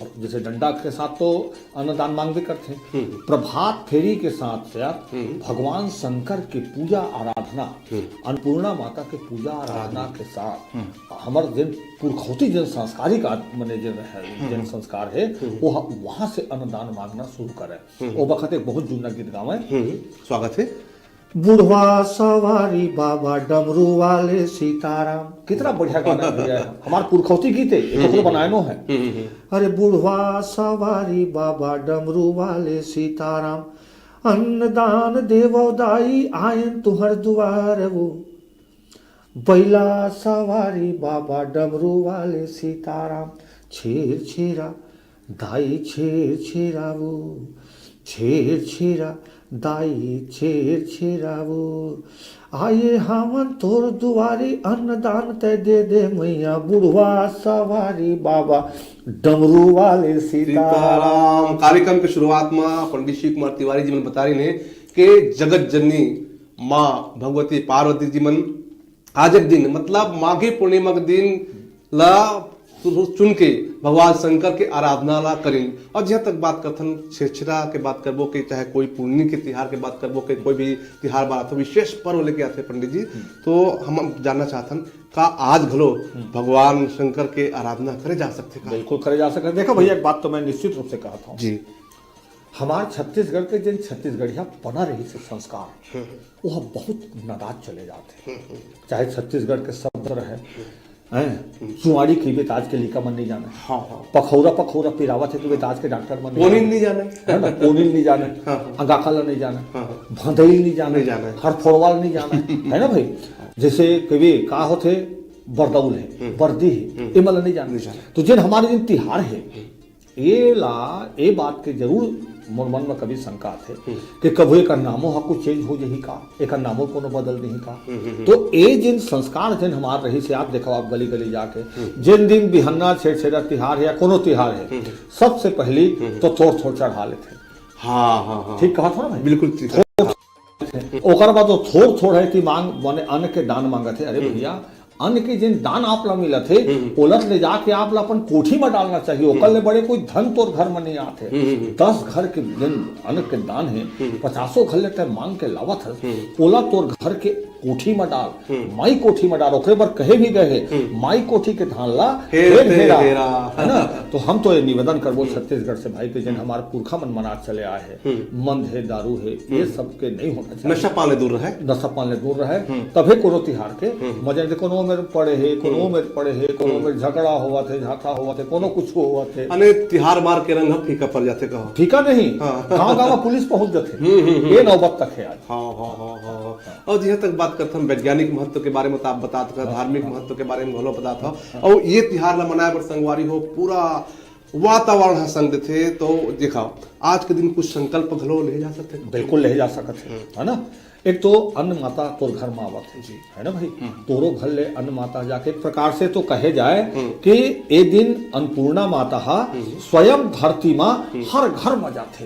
और जैसे डंडा के साथ तो अन्नदान मांगबे करथे, हम्म। प्रभात फेरी के साथ, साथ हम्म। भगवान शंकर के पूजा आराधना, हम्म। अन्नपूर्णा माता के पूजा आराधना आराधना। के साथ हम्म। हमर जेन पुरखौती जेन संस्कारिक आद-, मने जेन रहे, हम्म। जेन संस्कार है, हम्म। वो ह-, वहाँ से अन्नदान मांगना शुरू करे। हम्म। ओ बखत एक बहुत जुन्ना गीत गावे। हम्म। स्वागत है। बुढ़वा सवारी बाबा डमरू वाले सीताराम। कितना बढ़िया गाना है भैया, हमार पुरखौती गीत है, ये तो बनायनो है। अरे बुढ़वा सवारी बाबा डमरू वाले सीताराम, अन्नदान देवो दाई आयन तुहर दुआर वो। बैला सवारी बाबा डमरू वाले सीताराम, छेर छेरा दाई छेर छेरा वो, छेर छेरा दाई छेर छेरा वो। आए हावन तोर दुआरी, अन्नदान तय दे दे मैया, बुढ़वा सवारी बाबा डमरू वाले सीताराम। सीताराम। कार्यक्रम के शुरुआत में पंडित शिव कुमार तिवारी जी मन बता रहे हैं कि जगत जननी माँ भगवती पार्वती जी मन आज के दिन, मतलब माघी पूर्णिमा के दिन ला चुन के भगवान शंकर के आराधना ला करिन। और जहाँ तक बात करथन छेरछेरा के बात करबो के, चाहे कोई पुन्नी के तिहार के बात करबो के, कोई भी तिहार बात हो, विशेष पर्व लेके आथे पंडित जी, तो हम जानना चाहथन का आज घलो भगवान शंकर के आराधना करे जा सकथे का? बिल्कुल करे जा सकथे। देखो भैया, एक बात तो मैं निश्चित रूप से कहत हूँ जी। हमार छत्तीसगढ़ के जिन छत्तीसगढ़िया बना रही से संस्कार, वो बहुत नदाज चले जाते हैं। चाहे छत्तीसगढ़ के शब्द रहे, हैं, चुआड़ी की भी तो आज के लइका मन नहीं जाने। हाँ, हाँ। पखौरा, पखौरा पिरावत है कि भी तो आज के डॉक्टर मन नहीं कोनिन जाने। नहीं जाने। है ना, कोनिन नहीं जाने। हाँ, हाँ। अंगाका ला नहीं जाने। हाँ, हाँ। भदई नहीं जाने। नहीं जाने। हरफोड़वाल नहीं जाने। है ना भाई? जैसे कभी का होथे, बरदौल है, बर्दी है, ये मन ला नहीं जाने। नहीं जाने। तो जिन हमारे जिन तिहार है, ये ला, ये बात के जरूर मोर मन में कभी शंका आथे कि कभू एकर नामो हा कुछ चेंज हो जाही का, एकर नामो कोनो बदल नहीं का। तो ये जिन संस्कार जिन हमार रही से, आप देखो, आप गली गली जाके जिन दिन बिहन्ना छेरछेरा तिहार है या कोनो तिहार है, सबसे पहली तो थोर थोर चढ़ा लेथे। हाँ, हाँ, हाँ। ठीक कहा था ना भाई? बिल्कुल ठीक। ओकर बाद वो थोर थोर है कि मांग, माने अन्न के दान मांगत है। अरे भैया, अन्न के जिन दान आप ला मिलत हे, ओला ले जाके आप ला अपन कोठी में डालना चाहिए। ओकर ले बड़े कोई धन तोर घर में नहीं आत हे। दस घर के जिन अन्न के दान हे, पचासों घर ले तय मांग के लावत हस, ओला तोर घर के कोठी में डाल, माई कोठी में डाल। ओकरे बर कहे भी गए हे, माई कोठी के धान ला हेर हेर ते हेरा, हेरा। है ना? तो हम तो ये निवेदन करबो छत्तीसगढ़ से भाई के, जिन हमारे पुरखा मन मना चले आए हैं, मंद है, दारू है, ये सब के नहीं होना चाहिए। नशा पान ले दूर रहे। नशा पान ले दूर रहे, तभे कोनो तिहार के मजा। नहीं तो कोनो में पड़े है, कोनो में पड़े है, कोनो में झगड़ा होवत है, झांसा होवत है, कोनो कुछ होवत है। अने तिहार बार के रंग ह फीका पड़ जाथे कहो। फीका नहीं, हाँ। गांव गांव में पुलिस पहुंच जाथे। ये नौबत तक है आज। हाँ, हाँ, हाँ, हाँ, हाँ। और जहाँ तक बात करथन वैज्ञानिक महत्व के बारे में, तो आप बतात हो, धार्मिक महत्व के बारे में घलो बतात हो। और ये तिहार ला मनाए बर संगवारी हो, पूरा वातावरण ह संग देथे। तो देखा, आज के दिन कुछ संकल्प घलो ले जा सकथे। बिल्कुल ले जा सकत हे, है ना? एक तो अन्न माता तोर घर में आवत है जी, है ना भाई? तोरो घर ले अन्न माता जाके, एक प्रकार से तो कहे जाए कि ए दिन अन्नपूर्णा माता हा स्वयं धरती में हर घर में जाथे।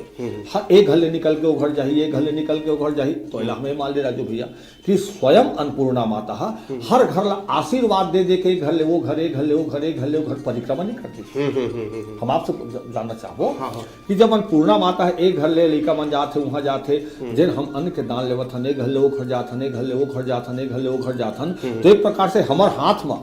हर एक घर ले निकल के ओ घर जाही, एक घर ले निकल के ओ घर जाही। तो एला हमें मान ले राजू भैया, कि स्वयं अन्नपूर्णा माता हा हर घर ला आशीर्वाद दे दे के, ए घर ले वो घर, ए घर ले वो घर, ए घर ले वो घर परिक्रमा नहीं करती। हम आपसे ज-, जानना चाहबो कि जब अन्नपूर्णा माता हे, एक घर ले लइका मन जाथे, वहां जाथे, जेन हम अन्न के दान लेवत हन, एक घर ले वो घर जाथन, एक घर ले वो घर जाथन, एक घर ले वो घर जाथन, तो एक प्रकार से हमर हाथ में,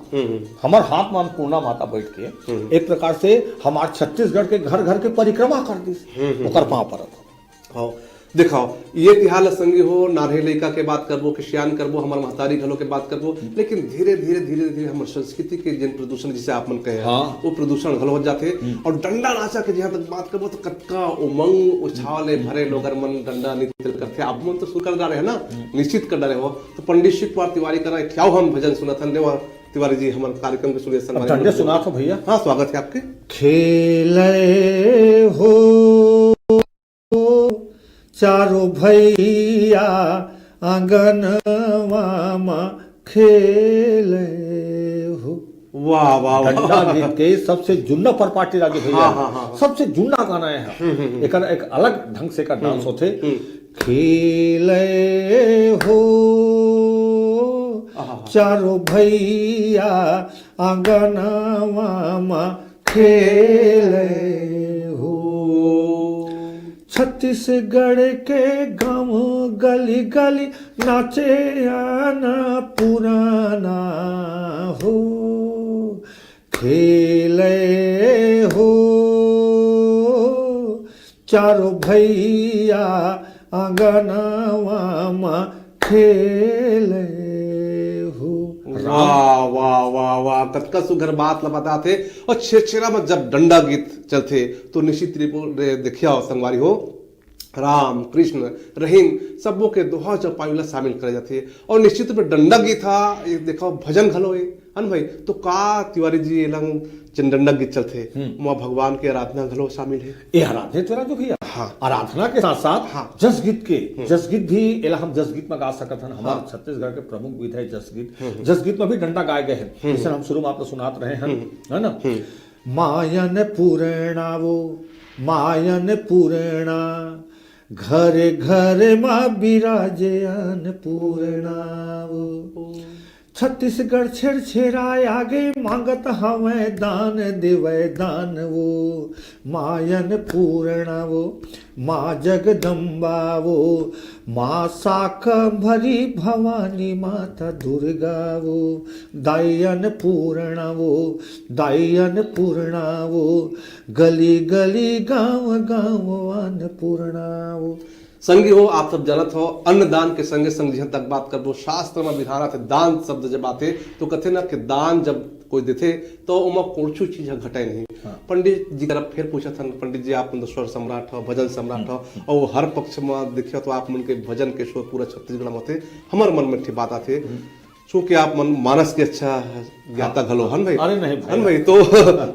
हमर हाथ में अन्नपूर्णा माता बैठ के एक प्रकार से हमार छत्तीसगढ़ के घर घर के परिक्रमा कर दिस, ओकर पांव परत। हाँ, देखाओ, ये तिहार ल संगी हो, नान्हे लइका के बात करबो, कि सियान करबो, हमर महतारी घलो के बात करबो, लेकिन धीरे, धीरे, धीरे, धीरे हमर संस्कृति के जेन प्रदूषण, जिसे आप मन कहे, हाँ। वो प्रदूषण घलो हो जाथे। और डंडा नाचा के जहाँ तक बात करबो, तो कतका उमंग, उछाह ले भरे लोगन मन डंडा नृत्य करथे। आप मन तो शुरू कर डारे है ना, निश्चित कर डारे हो। तो पंडित शिव कुमार तिवारी करा एक ठियाव हम भजन सुनत हन, देवा तिवारी जी, हमर कार्यक्रम के सुने अब संगवारी डंडे मन। सुनात हो भैया। हाँ, स्वागत है आपके। खेले हो चारों भैया आंगनवा मा खेले हो। वाह, वाह, वाह। डंडा गीत के सबसे जुन्ना परपाटी राजू भैया। हाँ, हाँ, हाँ, हाँ। सबसे जुन्ना गाना है। एकर एक अलग ढंग से का डांस होथे। खेले हो आहा। चारों भैया आंगनवा मा खेले हो। छत्तीसगढ़ के गांव गली गली नाचे आना पुराना हो। खेले हो चारों भैया आंगनवा मा खेले हो। वाह, वाह, वाह, वाह, कतका सुघर बात ला बतात हे। और छेरछेरा में जब डंडा गीत चलथे, तो निश्चित रूप ले देखिया हो संगवारी हो, राम, कृष्ण, रहीम, सबो के दोहा चौपाई ला शामिल करे जाथे। और निश्चित रूप ले डंडा गीत हा, ये देखो, भजन घलो हे, है ना भाई? तो का तिवारी जी, एला जेन डंडा गीत चलथे, हम्म। ओमा भगवान के आराधना घलो शामिल हे। ये आराधना तो राजू भैया, हाँ। आराधना के साथ साथ हाँ। जसगीत के, हम्म। जसगीत भी, एला हम जसगीत में गा सकत हन। हमारे हाँ। छत्तीसगढ़ के प्रमुख गीत है जसगीत। हम्म। जसगीत में भी डंडा गाए गए हैं, हम्म। जैसे हम शुरू में आप सुनात रहे हैं, हम्म। है ना? हम्म। मायन पूर्णा वो, मायन पूर्णा, घर घर मा बिराजे अन्नपूर्णा वो। छत्तीसगढ़ छेरछेराय आगे, मांगत हवय दान, देवय दान वो। मायन पूर्णा वो, माँ जगदम्बा वो, माँ शाकंभरी भवानी माता दुर्गा वो। दाई अन्नपूर्णा वो, दाई अन्नपूर्णा वो, गली गली गांव गांव अन्नपूर्णा वो। संगी हो, आप सब जानत हो, अन्नदान के संगे संग जिहां तक बात करबो, शास्त्र में विधान आथे, दान शब्द जब आथे, तो कथे ना कि दान जब कोई देथे, तो ओमा कोरछू चीज ह घटाय नहीं। हाँ। पंडित जी करा फेर पूछत हन, पंडित जी, आप मन तो स्वर सम्राट हो, भजन सम्राट हो, हम्म। और हर पक्ष में देखियो तो आप मन के भजन के शोर पूरा छत्तीसगढ़ में होथे। हमर मन में एक ठे बात आथे, हम्म। चूंकि आप मन मानस के अच्छा ज्ञाता हाँ। घलो हन भाई, अरे नहीं भाई। हन भाई, तो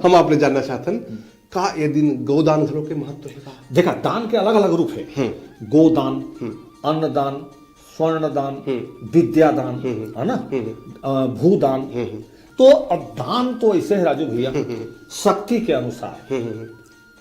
हम आप ले जानना चाहत हन, हम्म। का ये दिन गौदान घलो के महत्व हे का? देखा, दान के अलग-अलग रूप हे। हम्म। गोदान, हम्म। अन्नदान, स्वर्णदान, हम्म। विद्यादान, हम्म। है ना? हम्म। अ, भूदान। हम्म। तो अब दान तो ऐसे हे राजू भैया, हम्म। शक्ति के अनुसार, हम्म।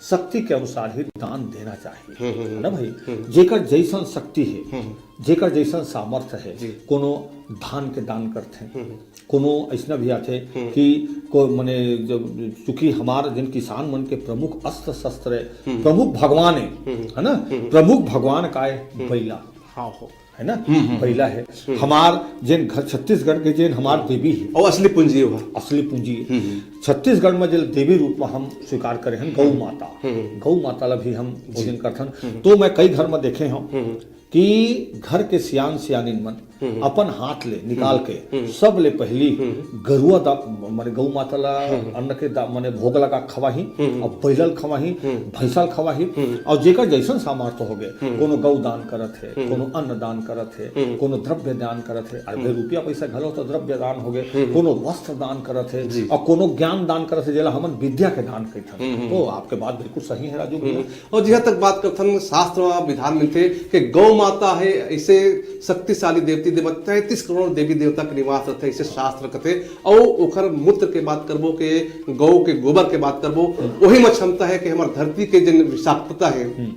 शक्ति के अनुसार ही दान देना चाहिए, हम्म। है ना भाई? हम्म। जेकर जैसन शक्ति हे, हम्म। जेकर जैसन सामर्थ्य हे, जी। कोनो धान के दान करथे, हम्म। कोनो अइसना भी आथे हम्म। कि को-, मने जब, चूंकि हमार जेन किसान मन के प्रमुख अस्त्र शस्त्र हे, हम्म। प्रमुख भगवान हे, हम्म। है ना? हम्म। प्रमुख भगवान का हे? हम्म। बइला। हाँ हो। है ना? हम्म, हम्म, बइला हे। हम्म। हमार जेन घर छत्तीसगढ़ के जेन हमार देवी हे। और असली पूंजी हे वो। असली पूंजी हे। हम्म, हम्म। छत्तीसगढ़ में जेन देवी रूप में हम स्वीकार करे हन, गौ हम्म। माता। हम्म। गौ माता ला भी हम जी। पूजन करथन। हम्म। तो मैं कई घर में देखे हूँ, हम्म। कि घर के सियान सियानिन मन हम्म। अपन हाथ ले निकाल हम्म। के हम्म। सब ले पहली हम्म। गरुआ दा-, माने गौ माता ला हम्म। अन्न के दा-, माने भोग लगा खवाही, हम्म। अब बैला ल खवाही, हम्म। भैंसा ल खवाही, हम्म। और जेकर जैसन सामर्थ्य हो गए, हम्म। कोनो गौ दान करत हे, हम्म। कोनो अन्न दान करत हे, हम्म। कोनो द्रव्य दान करत हे, अरे भाई, हम्म। रुपया पैसा घलो तो द्रव्य दान हो गए, हम्म। कोनो वस्त्र दान करत हे, जी। और कोनो ज्ञान दान करत हे, जेला हमन विद्या के दान कहिथन। हम्म, हम्म। तो आपके बात बिल्कुल सही है राजू भैया। हम्म। और जिहां तक बात करथन, शास्त्र में विधान मिलथे कि गौ माता हे ऐसे शक्तिशाली देवती देवता, तैंतीस करोड़ देवी देवता के निवास रथे, ऐसे शास्त्र कथे। और ओकर मूत्र के बात करबो, के गौ के गोबर के बात करबो, वही में क्षमता हे कि हमर धरती के जेन विषाक्तता हे, हम्म।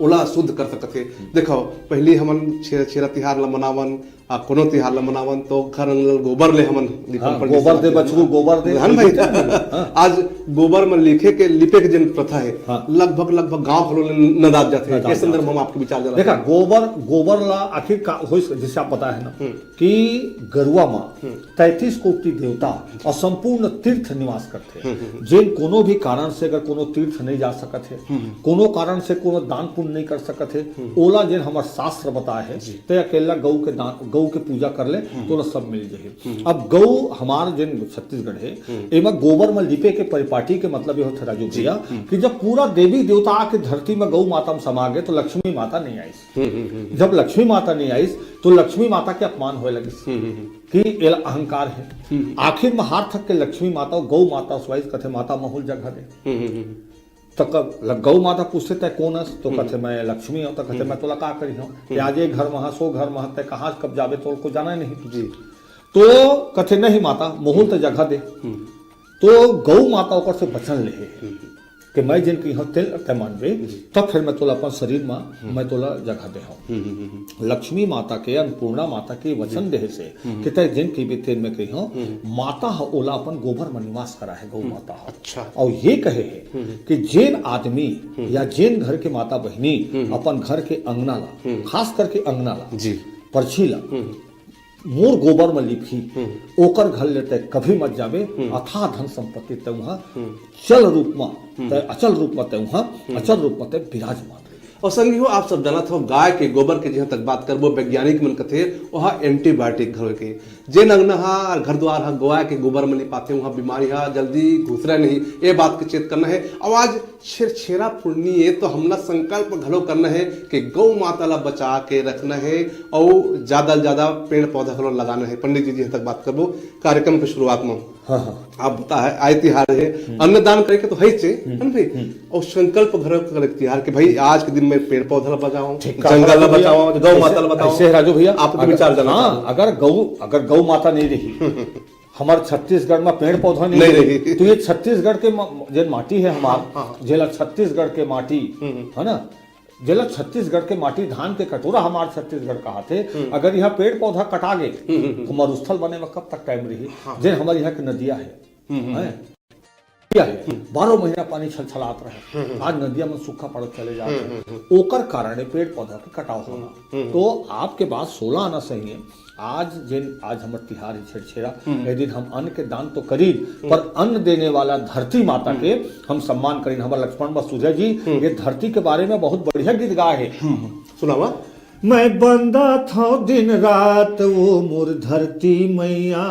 ओला शुद्ध कर सकत हे। हम्म। देखो, पहली हमन छे-, छेरा तिहार ला मनावन, आ, कोनो तिहार ला मनावन, तो घर अंगना ल गोबर ले हमन लिपन हाँ, पंडित गोबर जी दे, बात बछरू, करबो। गोबर दे, है ना भाई? हाँ। आज गोबर में लिखे के, लिपे के जेन प्रथा हे, हाँ। लगभग, लगभग गांव घलो ले नदात जाथे। नदात के संदर्भ जाथे। हम आपके विचार जानना देखा, चाहते हैं। गोबर, गोबर ला आखिर का होइस, जैसे आप बताए हैं ना, हम्म। कि गरुआ माँ हम्म। तैंतीस कोटि देवता और संपूर्ण तीर्थ निवास करथे। हम्म, हम्म, हम्म। जेन कोनो भी कारण से अगर कोनो तीर्थ नहीं जा सकत हे, हम्म, हम्म। कोनो कारण से कोनो दान पुण्य नहीं कर सकत हे, हम्म। ओला जेन हमर शास्त्र बताए हे, जी। ते अकेला गौ के दान, गौ के पूजा कर ले, हम्म। तो ओला सब मिल जाही। हम्म। अब गौ हमार जेन छत्तीसगढ़ हे, हम्म। एमा गोबर में लिपे के परिपाटी के मतलब ये होथे राजू जी। भैया हम्म। कि जब पूरा देवी देवता आके धरती में गौ माता में समा गए तो लक्ष्मी माता नहीं आइस। हम्म, हम्म, हम्म। जब लक्ष्मी माता नहीं आइस तो लक्ष्मी माता के अपमान होए लगिस हम्म, हम्म, हम्म। कि एला अहंकार हे। हम्म। आखिर में हार थक के लक्ष्मी माता गौ माता सुआइस, कथे माता महूल जगह दे। हम्म, हम्म, हम्म। तो कब ल-, गौ माता पूछथे, "तै कोन अस?" तो हम्म। कथे, "मैं लक्ष्मी हूँ।" तो कथे, हम्म। "मैं तोला का करी हूँ? हम्म। आज ये घर में हा, सो घर में हा, तै कहाँ कब जाबे, तोर को जाना ही नहीं।" जी। तो कथे, "नहीं माता, महूल तो जगह दे।" हम्म। तो गौ माता ओकर से वचन ले हे हम्म। कि मैं जेन कही हूँ, तेल तै मानबे, जी। तब फिर मैं तोला अपन शरीर में, हम्म। मैं तोला जगह दे हूँ। हम्म, हम्म, हम्म। लक्ष्मी माता के, अन्नपूर्णा माता के वचन जी। देहे से हम्म। कि तै जेन कहिबे तेन मैं कही हूँ, हम्म। माता ह ओला अपन गोबर में निवास करा हे, गौ हम्म। माता ह। अच्छा। और ये कहे हे हम्म। कि जेन आदमी हम्म। या जेन घर के माता बहिनी हम्म। अपन घर के अंगना ला, हम्म। खास करके अंगना ला, जी। परछी ला, हम्म। मोर गोबर में लिपही, हम्म। ओकर घर ले तै कभी मत जाबे, हम्म। अथाह धन संपत्ति तै उहाँ हम्म। चल रूप में, हम्म। तै अचल रूप में तै उहाँ, हम्म। अचल रूप में तै विराजमान रही। और संगी हो, आप सब जानत हो, गाय के गोबर के जहाँ तक बात करबो, वैज्ञानिक मन कथे, वहाँ एंटीबायोटिक घलो के। जेन अंगना हा, घर दुआर हा, गाय के गोबर मन पाथे, वहाँ बीमारी हा जल्दी घुसरा नहीं। ये बात के चेत करना है। और आज छेरछेरा पुन्नी है, तो हमला संकल्प घलो करना है कि गौ माता ला बचा के रखना है और ज्यादा ले ज्यादा पेड़ पौधा घलो लगाना है। पंडित जी, जहाँ तक बात करबो कार्यक्रम के शुरुआत में, हाँ, हाँ। आप बता है, आय तिहार है, हम्म। अन्नदान करे के तो है ही चे, हम्म, है ना भाई? हम्म। और संकल्प घलो करे के तिहार के भाई, आज के दिन में पेड़ पौधा ला बचाओ, ठीक है, जंगल ला भैया, बचाओ, गौ ऐसे, माता ला बचाओ। ऐसे है राजू भैया, आपके अगर, विचार जानना हाँ, चाहता हूँ। अगर गौ, अगर गौ माता नहीं रही, हमारे छत्तीसगढ़ में पेड़ पौधा नहीं नहीं रही, रही। तो ये छत्तीसगढ़ के म-, जे माटी है हमार, हाँ, हाँ, हाँ। जेला छत्तीसगढ़ के माटी, हम्म, हम्म। है ना, जेला छत्तीसगढ़ के माटी, धान के कटोरा हमार छत्तीसगढ़ कहाथे, हम्म। अगर यहाँ पेड़ पौधा कटा गे, हम्म, हम्म, हम्म। तो मरुस्थल बने में कब तक टाइम रही? हाँ। जे हमारे यहाँ के नदिया है, हम्म, हम्म। हैं? नदिया है, हम्म। बारह महीना पानी छलछलात रहे। हम्म, हम्म। आज नदिया में सूखा पड़त चले जात हम्म, है। हम्म, हम्म। ओकर कारण है पेड़ पौधा के कटाव होना। हम्म, हम्म। तो आपके बात सोलह आना सही है। आज जिन, आज हमर तिहार है छेरछेरा, हम्म। ये दिन हम अन्न के दान तो करी, हम्म। पर अन्न देने वाला धरती माता हम्म। के हम सम्मान करें। हमारे लक्ष्मण मसूरिया जी हम्म। ये धरती के बारे में बहुत बढ़िया गीत गाए हैं। हम्म, हम्म। सुनावा। मैं बंदा थव दिन रात, वो मोर धरती मैया,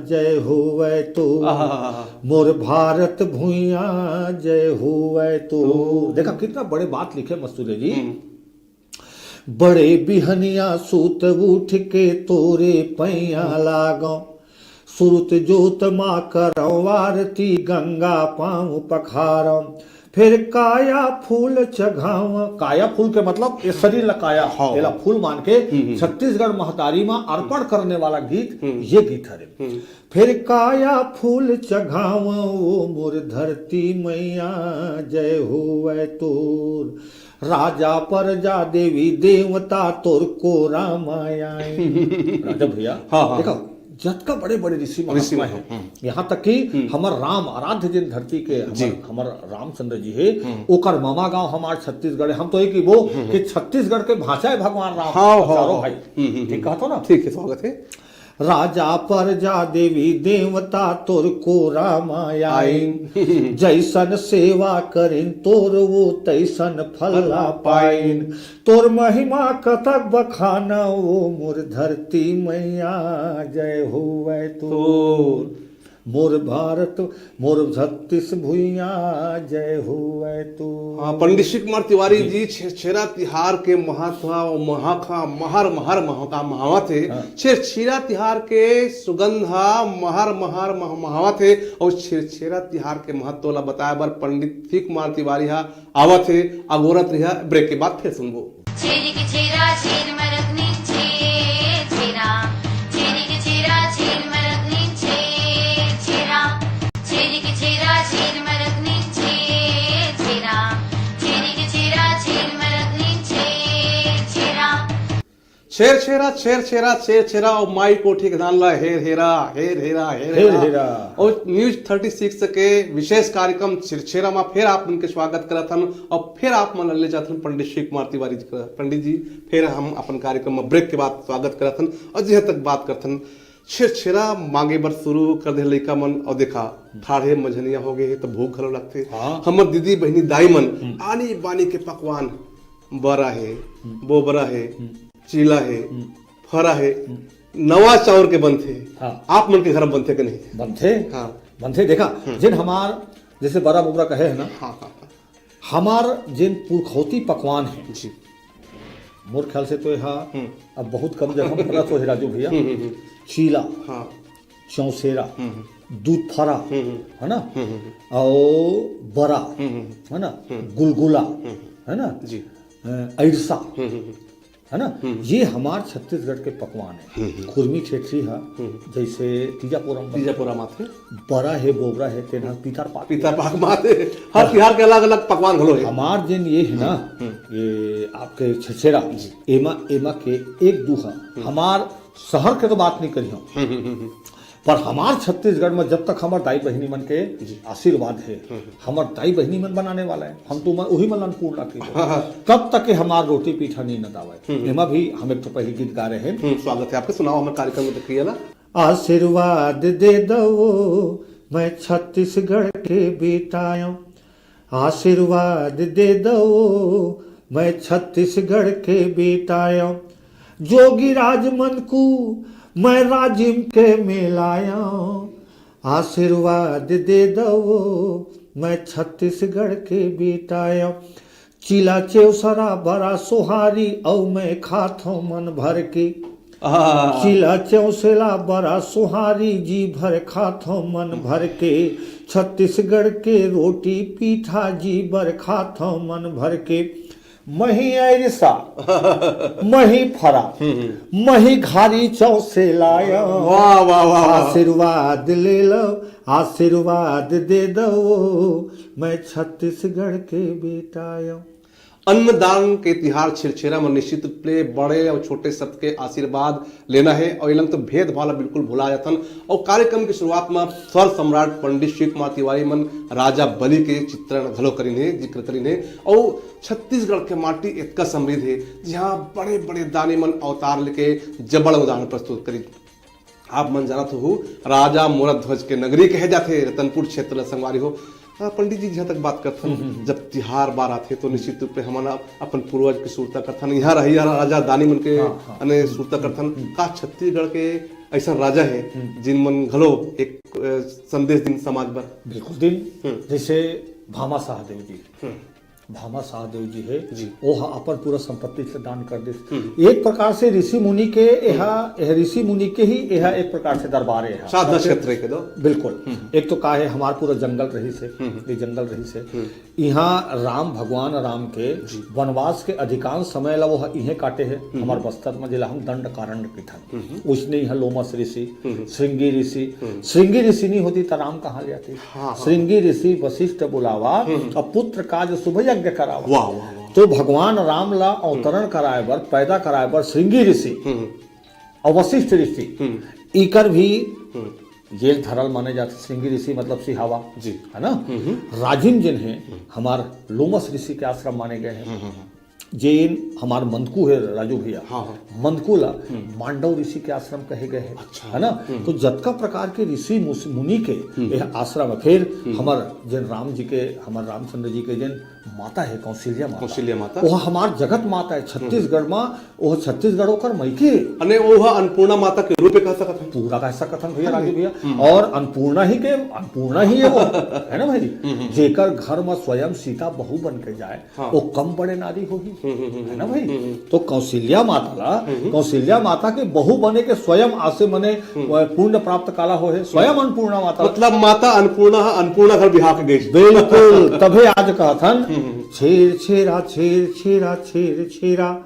जय होवै तो। आहा। मोर भारत भुइया, जय होवै तो। तो। देखा, कितना बड़े बात लिखे मसूरिया जी। हम्म। बड़े बिहनिया सूत उठ के तोरे पैया लागो, सुरुत जोत मा करौ आरती, गंगा पाँव पखारौ, फिर काया फूल चघाव। काया फूल के मतलब ये शरीर ला काया, हाँ। तेला फूल मान के हम्म, हम्म। छत्तीसगढ़ महतारी मा अर्पण करने वाला गीत हम्म। ये गीत हरे। हम्म। फिर काया फूल चघाव, ओ मोर धरती मैया, जय होवै तोर। राजा परजा देवी देवता तोर कोरा माया। राजा भैया, हाँ, हाँ। देखो, जतका बड़े बड़े ऋषि ऋषि महात्मा महात्मा, है, हम्म। यहाँ तक कि हम्म। हमर राम, आराध्य जिन धरती के, जी। हमर, हमर रामचंद्र जी है, हम्म। ओकर ममा गांव हमार छत्तीसगढ़ है। हम तो ये कि वो हम्म। कि छत्तीसगढ़ के भाषा है भगवान राम, हाँ, हाँ, चारों हाँ। भाई। हम्म, हम्म, ठीक हम्म। कहा तो ना? ठीक है, स्वागत है। राजा परजा देवी देवता तोर कोरा माया आइन। आइन। जैसन सेवा करिन तोर वो तैसन फल ला पाइन। तोर महिमा कतक बखाना, ओ मोर धरती मैया, जय होवै तोर। तोर। मोर भारत, मोर छत्तीस भुइया, जय होवै तोर। हाँ, पंडित शिव कुमार तिवारी जी। जी, छेरछेरा तिहार के महत्व अउ महका महर महर महका महावत हे। हाँ। छेरछेरा तिहार के सुगंध ह महर महर मह-, महावत हे। अउ छेरछेरा तिहार के महत्व ला बताए बर पंडित शिव कुमार तिवारी ह आवत हे, अगोरत रिहा, ब्रेक के बाद फिर सुनबो। छेरी के छेरा, छेर मरत नी छेर छेरा। छेरी के छेरा, छेर मरत नी छेर छेरा। छेरी के छेरा, छेर मरत नी छेर छेरा। छेरी के छेरा, छेर मरत नी छेर छेरा। छेरछेरा, छेरछेरा, छेरछेरा, अउ माई कोठी के धान ला हेर हेरा, हेर हेरा, हेर हेर हेरा। हेरा। अउ News thirty six के विशेष कार्यक्रम छेरछेरा मा फेर आप मन के स्वागत करत हन अउ फेर आप मन ला ले जात हन पंडित शिव कुमार तिवारी जी करा। पंडित जी, फेर हम अपन कार्यक्रम मा ब्रेक के बाद स्वागत करत हन अउ जिहां तक बात करत हन, छेरछेरा मांगे बर शुरू कर दे लइका मन, अउ देखा, ठाढ़े मझनिया हो गए हे, त भूख घलो लगथे। हाँ। हमर दीदी, बहिनी, दाई मन हम्म। आनी बानी के पकवान, बरा हे, हम्म। बोबरा हे, हम्म। चीला हे, हम्म। फरा हे, हम्म। नवा चाउर के बनथे। हाँ। आप मन के घर में बनथे के नहीं? बनथे। हाँ। बनथे, देखा, हम्म। जिन हमार, जैसे बरा बोबरा कहे है ना, हाँ, हाँ, हाँ। हमार जेन पुरखौती पकवान हे, जी। मोर ख्याल से तो एहा हम्म। अब बहुत कम जगह में बनत होही, राजू भैया। हम्म, हम्म, हम्म। चीला, हाँ। चौसेरा, हम्म, हम्म। दूध फरा, हम्म, हम्म। है ना? हम्म, हम्म, हम्म। अउ बरा, हम्म, हम्म, हम्म। है ना? हम्म। गुलगुला, हम्म, हम्म। है ना? जी। अ, अइरसा, हम्म, हम्म, हम्म। है ना? हम्म। ये हमार छत्तीसगढ़ के पकवान है। हम्म, हम्म। खुरमी ठेठरी हा, हम्म। जैसे तीजा पोरा म बनथे। तीजा पोरा म आथे। बरा हे, बोबरा हे, तेन हा पीतर पाक। पीतर पाक म आथे। हर तिहार के अलग-अलग पकवान घलो हे। हमार जेन ये हे ना, हम्म। ये आपके छेरछेरा, जी। एमा, एमा के एक दू हा। हम्म। हमार शहर के तो बात नहीं करिहौं। हम्म, हम्म, हम्म, हम्म। पर हमार छत्तीसगढ़ में जब तक हमार दाई बहिनी मन के जी। आशीर्वाद हे, हम्म। हमार दाई बहिनी मन बनाने वाला हे, हम तो मन, उही मन ला अन्नपूर्णा कहिबो। हाँ, हाँ। तब तक के हमार रोटी पीठा नहीं नदावय। हम्म। एमा भी हम एक ठो पहिली गीत गा रहे हैं। हम्म, स्वागत है आपका, सुनाओ हमारे कार्यक्रम में प्रक्रिया ला। आशीर्वाद दे दो, मैं छत्तीसगढ़ के बेटा आयो। आशीर्वाद दे दो, मैं छत्तीसगढ़ के बेटा आयो। जोगी राज मन कु मैं राजिम के मेलायो। आशीर्वाद दे दो, मैं छत्तीसगढ़ के बेटा आयो। चिला चेवसरा बड़ा सोहारी, अउ मैं खाथो मन भर के। आहा। चिला चेवसरा बड़ा सोहारी, जी भर खाथो मन भर के। छत्तीसगढ़ के रोटी पीठा, जी भर खाथो मन भर के। मही ऐरिसा, मही फरा, हम्म, हम्म। मही घारी चौसे लाया। वाह, वाह, वाह, वाह। आशीर्वाद ले लो, आशीर्वाद दे दो, मैं छत्तीसगढ़ के बेटा आयो। अन्नदान के तिहार छेरछेरा म निश्चित रूप ले बड़े अउ छोटे सबके आशीर्वाद लेना हे अउ एलन तो भेदभाव ला बिल्कुल भुला जाथन। अउ कार्यक्रम के शुरुआत म स्वर सम्राट पंडित शिव कुमार तिवारी मन राजा बलि के चित्रण घलो करिन हे, जिक्र करिन हे। अउ छत्तीसगढ़ के माटी एतका समृद्ध हे, जिहाँ बड़े-बड़े दानी मन अवतार लेके जबड़ उदाहरण प्रस्तुत करिन। आप मन जानत होहू, राजा मोरध्वज के नगरी कहे जाथे रतनपुर क्षेत्र ल, संगवारी हो। हाँ, पंडित जी, जहाँ तक बात करथन, हम्म, हम्म, हम्म। जब तिहार बार आथे तो निश्चित रूप ले हमन अप-, अपन पूर्वज के सुरता करथन, यहाँ रहइया राजा दानी मन के हाँ, हाँ। अने हम्म, सुरता हम्म, करथन। हम्म। का छत्तीसगढ़ के ऐसा राजा हे, हम्म। जिन मन घलो एक, अ, संदेश दिन समाज बर? बिल्कुल दिन। हम्म। जैसे भामा सहदेव जी। हम्म। भामा सहदेव जी हे, जी। ओह अपन पूरा संपत्ति से दान कर दिस। हम्म। एक प्रकार से ऋषि मुनि के एहा, हम्म। एह ऋषि मुनि के ही एहा एक प्रकार से दरबार हे। साधना सबके क्षेत्र के दो। बिल्कुल। हम्म। एक तो का हे, हमार पूरा जंगल रहिस हे, हम्म। ये जंगल रहिस हे। हम्म। इहाँ राम, भगवान राम के जी। वनवास के अधिकांश समय ला वो इहें काटे हे, हम्म। हमार बस्तर में, जेला हम दंडकारण्य कहिथन। हम्म। उसने इहाँ लोमस ऋषि, हम्म। श्रृंगी ऋषि, हम्म। श्रृंगी ऋषि नहीं होती त राम कहाँ ले आती? हाँ, हाँ। श्रृंगी ऋषि वशिष्ठ बुलावा, हम्म। अब पुत्र काज शुभ यज्ञ करावा। वाह, वाह, वाह। तो भगवान राम ला अवतरण हम्म। कराए बर, पैदा कराए बर श्रृंगी ऋषि हम्म। अउ वशिष्ठ ऋषि, हम्म। इकर भी हम्म। जेल धरल माने जाथे। श्रृंगी ऋषि मतलब सिहावा, जी। है ना? हम्म, हम्म। राजिम जिन हे, हम्म। हमार लोमस ऋषि के आश्रम माने गए हे। हम्म, हम्म, हम्म। जेन हमार मंदकू हे राजू भैया, हाँ, हाँ। मंदकू ला हम्म। मांडव ऋषि के आश्रम कहे गए हे, अच्छा। है ना? हम्म। तो जतका प्रकार के ऋषि मुस-, मुनि के हम्म। यह आश्रम हे। फिर हम्म। हमार जेन राम जी के, हमार रामचंद्र जी के जेन माता हे कौशल्या माता, कौशल्या माता। वो हमार जगत माता हे छत्तीसगढ़ मा, वो छत्तीसगढ़ ओकर मइके। अने वो ह अन्नपूर्णा माता के रूप में कह सकत हन। पूरा कह सकत हन भैया, हम्म। राजू भैया। हम्म। और अन्नपूर्णा ही के, अन्नपूर्णा ही हे वो, है ना भाई? हम्म, हम्म। जेकर घर में स्वयं सीता बहू बन के जाए, हाँ। वो कम बड़े नारी होही, हम्म, हम्म, हम्म, है ना भाई? हम्म, हम्म। तो कौशल्या माता ला, हम्म। कौशल्या माता के बहू बने के स्वयं आसे मने हम्म। वो पुण्य प्राप्त काला होहे, स्वयं अन्नपूर्णा माता। मतलब माता अन्नपूर्णा ह, अन्नपूर्णा घर बिहा के गई। बिल्कुल, तभे आज कहत हन, हम्म, हम्म। छेर छेरा, छेर छेरा, छेर छेरा,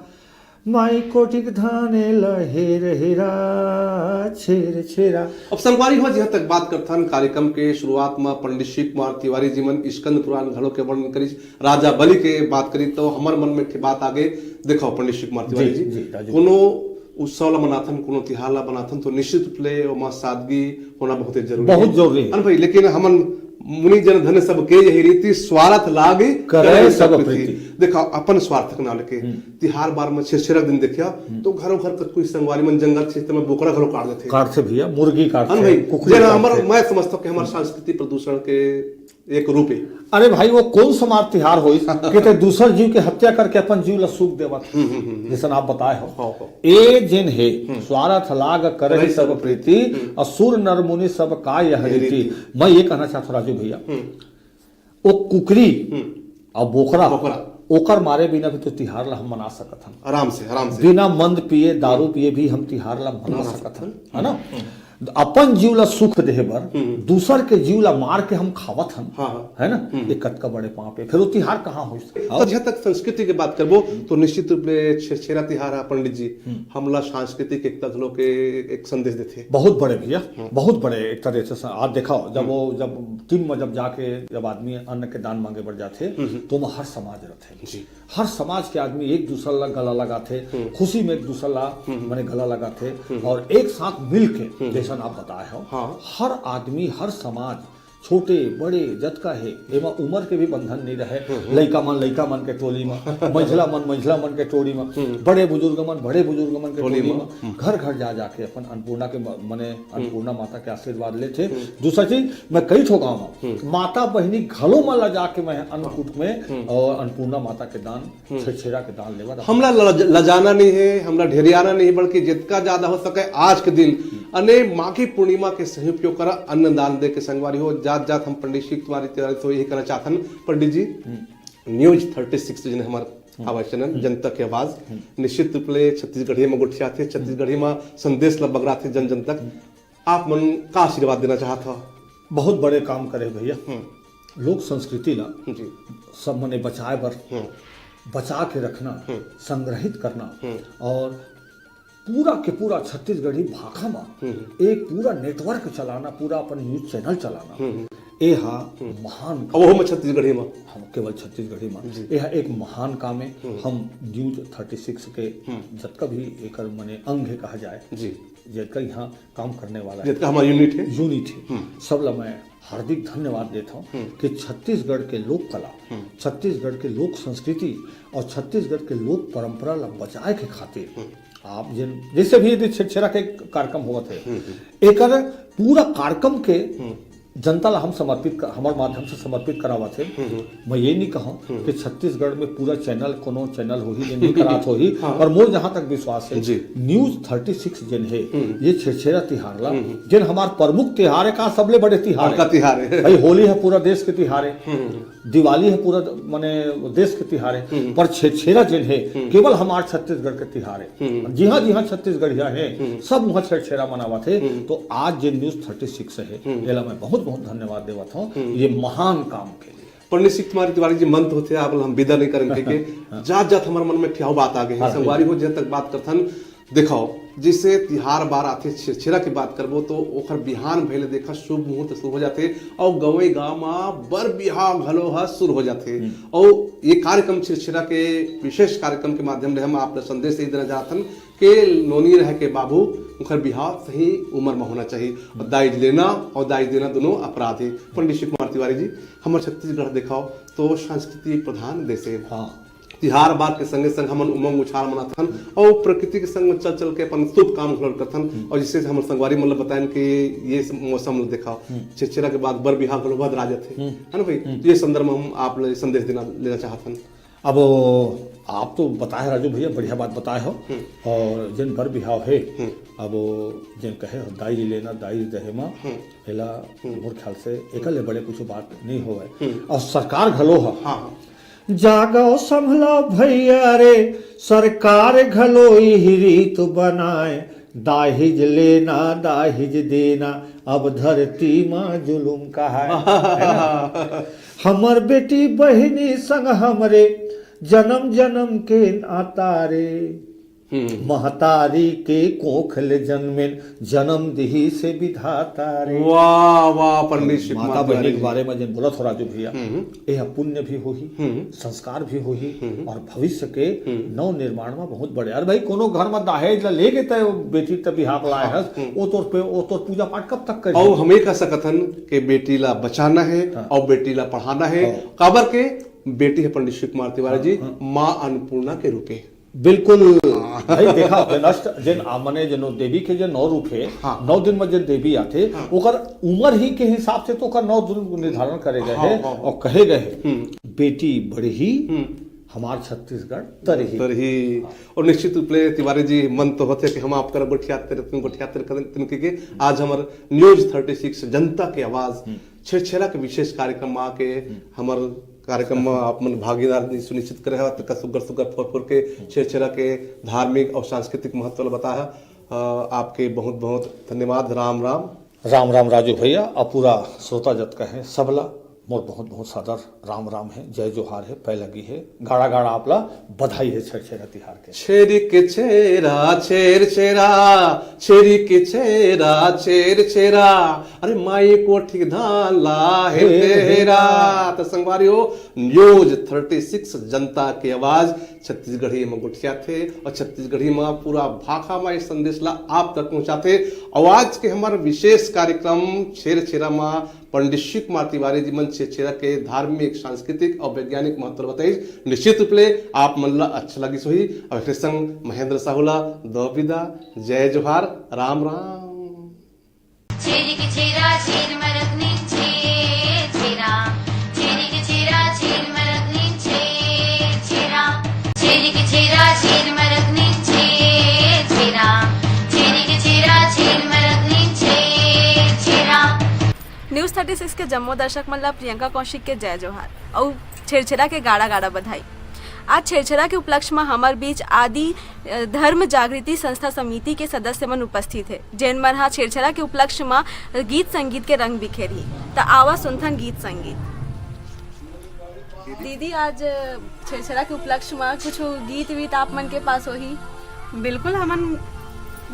माई कोटिक धाने ल हेर हेरा, छेर छेरा। अब संगवारी हो, जहाँ तक बात करथन, कार्यक्रम के शुरुआत म पंडित शिव कुमार तिवारी जी मन स्कंद पुराण घलो के वर्णन करिस, राजा बलि के बात करी तो हमर मन में एक ठे बात आगे। देखो पंडित शिव कुमार तिवारी जी, जी, जी, राजू। कोनो उत्सव ला मनाथन, कोनो तिहार ला मनाथन तो निश्चित रूप ले ओमा सादगी होना बहुत ही जरूरी बहुत हे। जरूरी हे। अन भाई, लेकिन हमन मुनि जन धन्य सब के यही रीति, स्वार्थ लाग करे करे सब सब प्रीति। प्रीति। देखा, अपन स्वार्थ के नाम लेके हम्म। तिहार बार में छेरछेरा दिन देखिया, हम्म। तो घरों घर तक कोई संगवारी मन जंगल क्षेत्र में बोकरा घलो काट देथे। काटथे भैया, मुर्गी काटथे, अन भाई, कुकरी जेन काटथे। हमर, मैं समझता हूँ कि हमारे संस्कृति प्रदूषण के एक रूप हे। अरे भाई, वो कौन सा मार तिहार होइस कि ते दूसर जीव के हत्या करके अपन जीव ला सूख देवत हे? हम्म, हम्म, हम्म, हम्म। जैसन आप बताए हो। हाँ, हाँ। ए जेन हे, हम्म। स्वार्थ लाग करही करही सब सब प्रीति, हम्म। असुर नर मुनि सब का यह यह रीति। रीति। मैं ये कहना चाहता हूँ राजू भैया, हम्म। वो कुकरी हम्म। और बोकरा, बोकरा। ओकर मारे बिना भी तो तिहार ला हम मना सकत हन। आराम से, आराम से। बिना मंद पिए, दारू हम्म। पिए भी हम तिहार ला मना मना सकत सकत हन, हन। है ना? हम्म। अपन जीव ला सुख देहे बर, हम्म। दूसर के जीव ला मार के हम खावत हन, हाँ, हाँ। है ना? हम्म। ये कतका बड़े पाप हे। फिर वो तिहार कहाँ होइस? तो जहाँ तक संस्कृति के बात करबो, तो निश्चित रूप ले छे-, छेरछेरा तिहार हे, पंडित जी, हम्म। हमला सांस्कृतिक एकता घलो के एक संदेश देथे। बहुत बड़े भैया, हम्म। बहुत बड़े एकता देथे। आज देखो, जब हम्म। वो, जब टीम में जब जाके, जब आदमी अन्न के दान मांगे बर जाथे, हम्म। तो ओमा हर समाज रथे। जी। हर समाज के आदमी एक दूसर ला गला लगाथे, हम्म। खुशी में एक दूसर ला हम्म। माने गला लगाथे हम्म। और एक साथ मिल के, हम्म। जैसन आप बताए हो, हाँ। हर आदमी, हर समाज छोटे बड़े जतका हे, एमा उमर के भी बंधन नइ रहे। लइका मन लइका मन के टोली म, मंझला मन मंझला मन के टोली म, बड़े बुजुर्ग मन बड़े बुजुर्ग मन के टोली टोली म, घर घर जा जाके अपन अन्नपूर्णा के म-, मने अन्नपूर्णा माता के आशीर्वाद लेथे। दूसरा चीज, मैं कई ठो गाँव म माता बहिनी घलो मन ला जाके मैं अन्नकूट में और अन्नपूर्णा माता के दान, छेरछेरा के दान लेवत। हमला लज-, लजाना नहीं है, हमला ढेरियाना नहीं है, बल्कि जितका ज्यादा हो सके आज के दिन अने माघी पूर्णिमा के सही उपयोग करा, अन्नदान दे के संगवारी हो। जात जात हम पंडित शिव कुमार तिवारी से यही कहना चाहथन, पंडित जी, न्यूज थर्टी सिक्स जिन्हें हमार आवाज चैनल जनता के आवाज निश्चित रूप ले छत्तीसगढ़ी में गोठियाथे, छत्तीसगढ़ी में संदेश ल बगराथे जन जन तक। आप मन का आशीर्वाद देना चाहत हो? बहुत बड़े काम करे भैया। लोक संस्कृति ला जी। सब मने बचाए बर, बचा के रखना, संग्रहित करना और पूरा के पूरा छत्तीसगढ़ी भाखा मा एक पूरा नेटवर्क चलाना, पूरा अपन न्यूज चैनल चलाना, ए हा महान अब वो में छत्तीसगढ़ी में। हम केवल छत्तीसगढ़ी मा, ए हा एक महान काम है। हम न्यूज थर्टी सिक्स के जतका भी एकर मने अंग है कहा जाए, जी। जतका यहाँ काम करने वाला है, जतका हमारा यूनिट है। यूनिट है, सब ला मैं हार्दिक धन्यवाद देता हूँ कि छत्तीसगढ़ के लोक कला, छत्तीसगढ़ के लोक संस्कृति और छत्तीसगढ़ के लोक परंपरा ला बचाए के खातिर आप जिन, जैसे भी यदि छेरछेरा के कार्यक्रम होवत है, एकर पूरा कार्यक्रम के जनता ला हम समर्पित कर, हमर माध्यम से समर्पित करावत है। मैं ये नहीं कहूँ कि छत्तीसगढ़ में पूरा चैनल, कोनो चैनल होही, ये नहीं करात होही, हाँ। पर मोर जहाँ तक विश्वास है, जी। न्यूज थर्टी सिक्स जिन है, ये छेरछेरा तिहार ला, जिन हमार प्रमुख तिहार है, का सबले बड़े तिहार बड़का है। तिहार है। भाई, होली है, पूरा देश के तिहार है। दिवाली है, पूरा माने देश के तिहार है, पर छेरछेरा जिन है, केवल हमार छत्तीसगढ़ के तिहार है। जिहाँ जिहाँ छत्तीसगढ़िया है, सब वहाँ छेरछेरा मनावत है। तो आज जे न्यूज थर्टी सिक्स है, एला मैं बहुत बहुत धन्यवाद देवत हूँ ये महान काम के लिए। पंडित शिव कुमार तिवारी जी, मन तो होथे आप ला हम विदा नहीं करन के, के जात जात हमारे मन में ठियाव बात आ गए है। हाँ, संगवारी हो, जहाँ तक बात करथन, दिखाओ, जैसे तिहार बार आथे, छेरछेरा की बात करबो तो ओखर बिहान भइले देखा शुभ मुहूर्त शुरू हो जाथे और गंवई गांव मा बर बिहाव घलो ह शुरू हो जाथे। और ये कार्यक्रम छेरछेरा के विशेष कार्यक्रम के माध्यम ले हम आप ला संदेश यही देना चाहथन कि नोनी रहे के बाबू, उनकर बिहाव सही उम्र में होना चाहिए। और दाइज लेना और दाइज देना दोनों अपराध है। पंडित शिव कुमार तिवारी जी, हमर छत्तीसगढ़ दिखाओ तो संस्कृति प्रधान देश है। हाँ। तिहार बार के संगे संग हमन उमंग उछाल मनाथन और प्रकृति के संग में चल चल के अपन शुभ काम घलो करथन। और जिससे हमर संगवारी मन ल बतायन कि ये मौसम ल देखा, छेरछेरा के बाद बर बिहाव घलो बदरा जाथे, है ना भाई? ये संदर्भ में हम आप ले संदेश देना, लेना चाहथन। अब आप तो बताए राजू भैया, बढ़िया बात बताए हो। और जिन बर बिहाव है, अब जिन कहे हो, दाई लेना, दाई दहेमा, एला मोर ख्याल से एकर ले बड़े कुछ बात नहीं होवे। और सरकार घलो ह, हाँ, हाँ। जागो संभलो भैया रे, सरकार घलो इही रीत बनाए, दाहिज लेना दाहिज देना, अब धरती मा जुलुम कहाए। है ना? हमर बेटी बहिनी संग हमरे, जन्म जन्म के नाता रे। महतारी के कोख ले जन्मेन, जन्म दिही से विधाता रे। वाह, वाह, पंडित शिव माता कुमार बहिनी तिवारी के जी। बारे में जन बोलत हो राजू भैया, हम्म। यह पुण्य भी होही, हम्म। संस्कार भी होही, हम्म। और भविष्य के हम्म। नव निर्माण में बहुत बड़े। अरे भाई, कोनो घर में दहेज ला लेके तय बेटी तब बिहाव लाए हाँ, हस, हम्म। वो तोर पे, वो तोर पूजा पाठ कब तक करी? और हम ये कह सकत हन कि बेटी ला बचाना है हाँ। और बेटी ला पढ़ाना है। हाँ। काबर के बेटी है पंडित शिव कुमार तिवारी हाँ, जी, हाँ। माँ अन्नपूर्णा के रूपे। बिल्कुल। भाई देखा, विनष्ट जिन आ, मने जिन देवी के जिन नौ रूप है, हाँ। नौ दिन में जिन देवी आथे, हाँ। ओकर उम्र ही के हिसाब से तो ओकर नौ दिन निर्धारण करे गए हाँ, हैं हाँ, हाँ। और कहे गए हैं, हम्म। बेटी बढ़ही, हम्म। हमार छत्तीसगढ़ तरही। तरही। और निश्चित रूप ले तिवारी जी, मन तो होथे कि हम आपकर गोठियात रहते, गोठियात रहते, आज हमर न्यूज थर्टी सिक्स जनता के आवाज, हम्म। छेरछेरा के विशेष कार्यक्रम में आके हम्म। हमर कार्यक्रम में आप मन भागीदारी सुनिश्चित करे हव, तका सुग्घर सुग्घर फोर फोर के छेरछेरा के धार्मिक और सांस्कृतिक महत्व ल बताए हव। अ, आपके बहुत बहुत धन्यवाद। राम राम। राम राम राजू भैया, और पूरा श्रोता जतका है सबला मोर बहुत बहुत सादर राम राम है, जय जोहार है, पैलगी है, गाड़ा गाड़ा आपला बधाई है छेरछेरा तिहार के। छेरी के छेरा, छेर छेरा, छेरी के छेरा, छेर छेरा, अरे माई कोठी धान ला हे हे तेरा। तेरा। तो संगवारी हो, न्यूज थर्टी सिक्स, जनता के आवाज छत्तीसगढ़ी म गोठियाथे अउ छत्तीसगढ़ी म पूरा भाखा म ये संदेश ला आप तक पहुंचाथे। अउ आज के हमर विशेष कार्यक्रम छेरछेरा म पंडित शिव कुमार तिवारी जी मन छेरछेरा के धार्मिक, सांस्कृतिक अउ वैज्ञानिक महत्व बताइस। निश्चित रूप ले आप मन ला अच्छा लगिस होही। अउ एकरे संग महेंद्र साहू ला दो विदा, जय जोहार, राम राम। छेरिक छेरा छेर मरक नीचे छेरा, छेरिक छेरा छेर मरक नीचे छेरा, छेरिक छेरा छेर मरक नीचे छेरा, छेरिक छेरा छेर मरक नीचे छेरा। न्यूज थर्टी सिक्स के जम्मो दर्शक मन ला प्रियंका कौशिक के जय जोहार अउ छेरछेरा के गाड़ा गाड़ा बधाई। आज छेरछेरा के उपलक्ष्य म हमर बीच आदि, अ, धर्म जागृति संस्था समिति के सदस्य मन उपस्थित हे, जेन मन ह छेरछेरा के उपलक्ष्य म गीत संगीत के रंग बिखेरही। त आवा सुनथन गीत संगीत। दीदी, आज छेरछेरा के उपलक्ष्य म कुछ गीत वीत आप मन के पास होही? बिल्कुल, हमन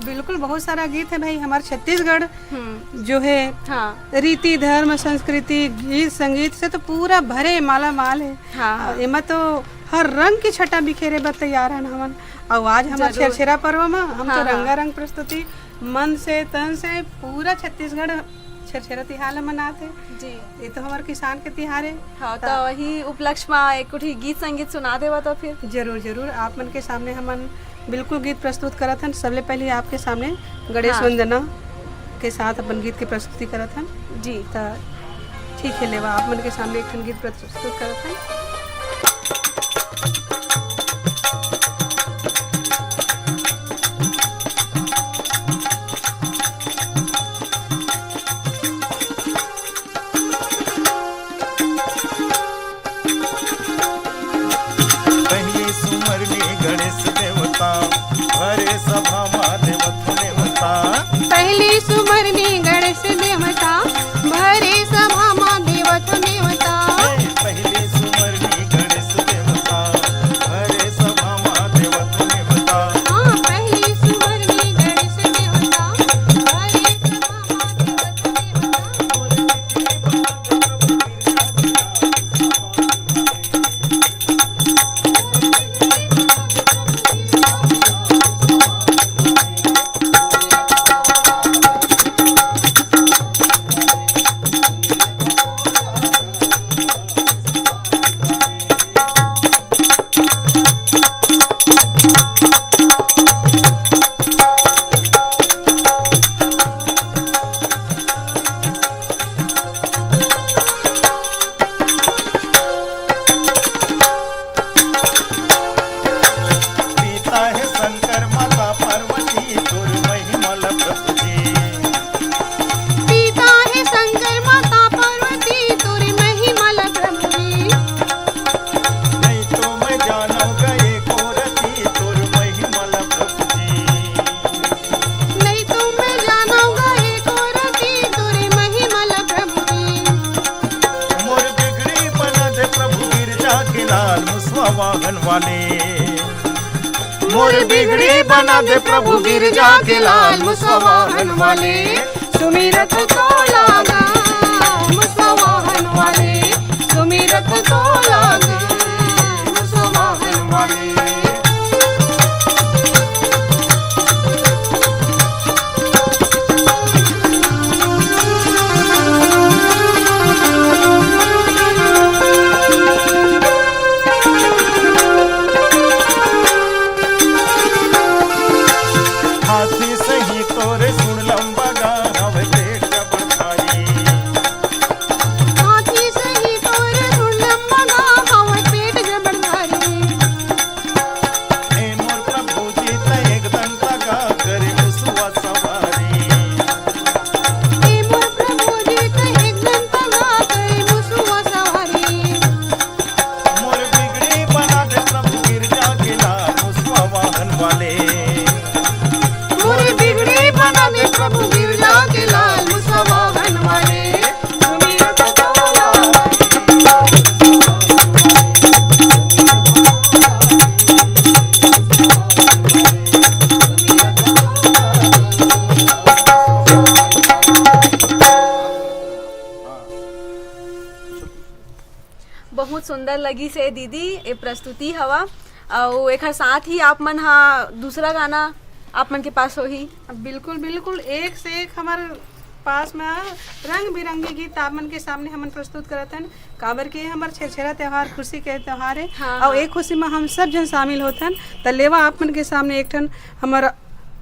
बिल्कुल बहुत सारा गीत है भाई। हमार छत्तीसगढ़ हम्म। जो है हाँ। रीति, धर्म, संस्कृति, गीत, संगीत से तो पूरा भरे माला माल है। हाँ, हाँ। एमा तो हर रंग के छटा बिखेरे बर तैयार हन हमन। अउ आज हमार जरूर। छेरछेरा पर्व म हम हाँ, तो हाँ। रंगारंग प्रस्तुति, मन से, तन से पूरा छत्तीसगढ़ छेरछेरा तिहार ल मनात हे। जी। ये तो हमार किसान के तिहार है। हाँ, त तो वही उपलक्ष्य म एक कुछ गीत संगीत सुना देवा तो फिर। जरूर, जरूर। आप मन के सामने हमन बिल्कुल गीत प्रस्तुत करत हन। सबले पहले आपके सामने गणेश हाँ। वंदना के साथ अपन गीत के प्रस्तुति करत हन। जी। त ठीक है, लेवा आप मन के सामने एक ठन गीत प्रस्तुत करत हन। पहली सुमरनी गणेश देवता, भरे सभा मा देवत नेवता। पहली सुमरनी गणेश देवता, भरे सभा मा देवत नेवता। ए, पहली सुमरनी गणेश देवता, भरे सभा मा देवत नेवता। हाँ, पहली सुमरनी गणेश देवता, भरे सभा मा देवत नेवता। पिता हे शंकर, माता पार्वती, तोर महिमा ल प्रभु जी। पिता हे शंकर, माता पार्वती, तोर महिमा ल प्रभु जी। नहीं तो मैं जानव गा एको रति, तोर महिमा ल प्रभु जी। नहीं तो मैं जानव गा एको रति, तोर महिमा ल प्रभु जी। मोर बिगड़ी बना दे प्रभु गिरजा के लाल मुसवा वाहन वाले। मोर बिगड़ी बना दे प्रभु गिरजा के लाल मुसवा वाहन वाले। सुमिरत तोला गा मुसवा वाहन वाले। सुमिरत तोला गा मुसवा वाहन वाले। हाथी सही तोरे सुन लंबा गा, हवे पेट जबर भारी। हाथी सही तोरे सुन लंबा गा, हवे पेट जबर भारी। ए मोर प्रभु जी, त एक दंता गा करे मुसवा सवारी। ए मोर प्रभु जी, त एक दंता गा करे मुसवा सवारी। मोर बिगड़ी बना दे प्रभु गिरजा के लाल मुसवा वाहन वाले। मोर बिगड़ी बना दे प्रभु गिरजा के लाल मुसवा वाहन वाले। बहुत सुंदर लगिस हे दीदी, ये प्रस्तुति हवा। अउ एखर साथ ही आप मन हा दूसरा गाना आप मन के पास होही। बिल्कुल, बिल्कुल, एक से एक हमर पास में रंग बिरंगी गीत आप मन के सामने हमन प्रस्तुत करत हन, काबर के हमर छेरछेरा त्योहार खुशी के त्योहार हे। हाँ, अउ हाँ। एक खुशी में हम सब झन शामिल होथन, त लेवा आप मन के सामने एक ठन हमर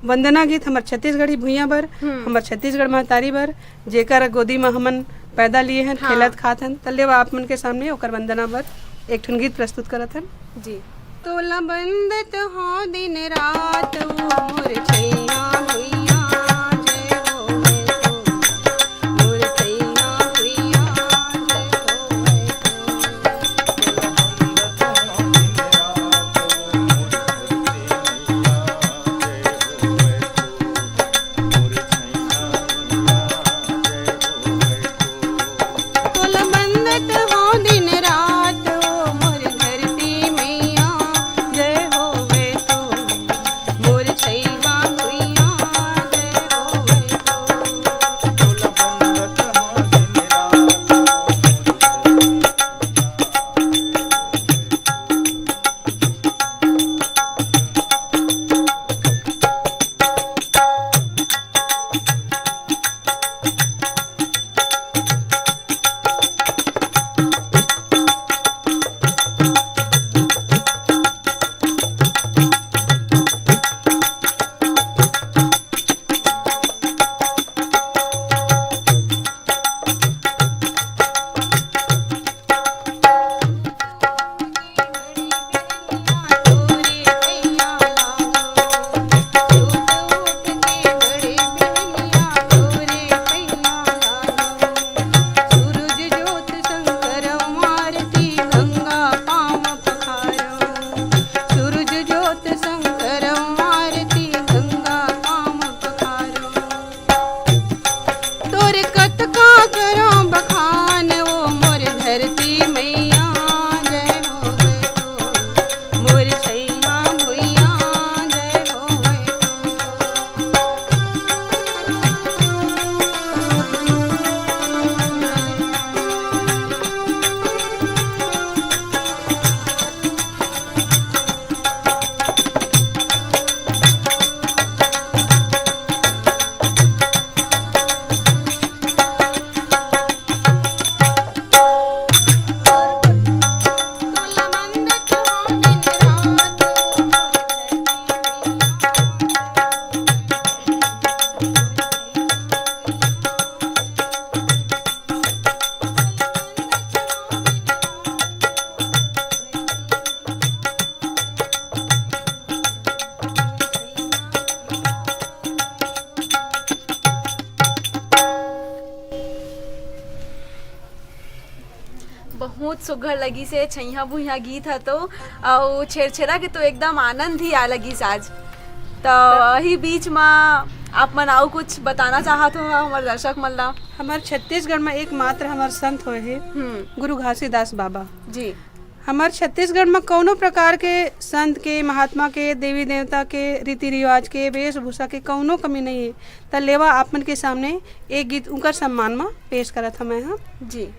वंदना गीत हमर छत्तीसगढ़ी भुइयां बर, हम्म। हमर छत्तीसगढ़ महतारी बर, जेकर गोदी में हमन पैदा लिए हन, हाँ। खेलत खात हन, त लेवा आप मन के सामने ओकर वंदना बर एक ठन गीत प्रस्तुत करत हन। जी। तोला बंदत हो दिन रात, ओ मोर छैया भुइया, जय होवे तो, मोर छैया भुइया, जय होवे तो। तोला बंदत हो दिन रात, ओ मोर धरती मैया, जय होवे तो, मोर छैया भुइया, जय होवे तो। तोर कतका करौं बखान, ओ मोर धरती मैया, जय होवे तो, मोर छैया भुइया, जय होवे तो। बहुत सुघर लगिस हे छैया भुइया गीत ह तो, अउ छेरछेरा के तो एकदम आनंद ही आ लगिस आज। तो यही बीच में आप मन अउ कुछ बताना चाहत हो हमर दर्शक मन ला? हमर छत्तीसगढ़ में एकमात्र हमर संत होए हे हम्म। गुरु घासीदास बाबा। जी। हमर छत्तीसगढ़ में कौनो प्रकार के संत के, महात्मा के, देवी देवता के, रीति रिवाज के, वेशभूषा के कौनो कमी नहीं है। त लेवा आप मन के सामने एक गीत उनकर सम्मान में पेश करत हमें हम। जी।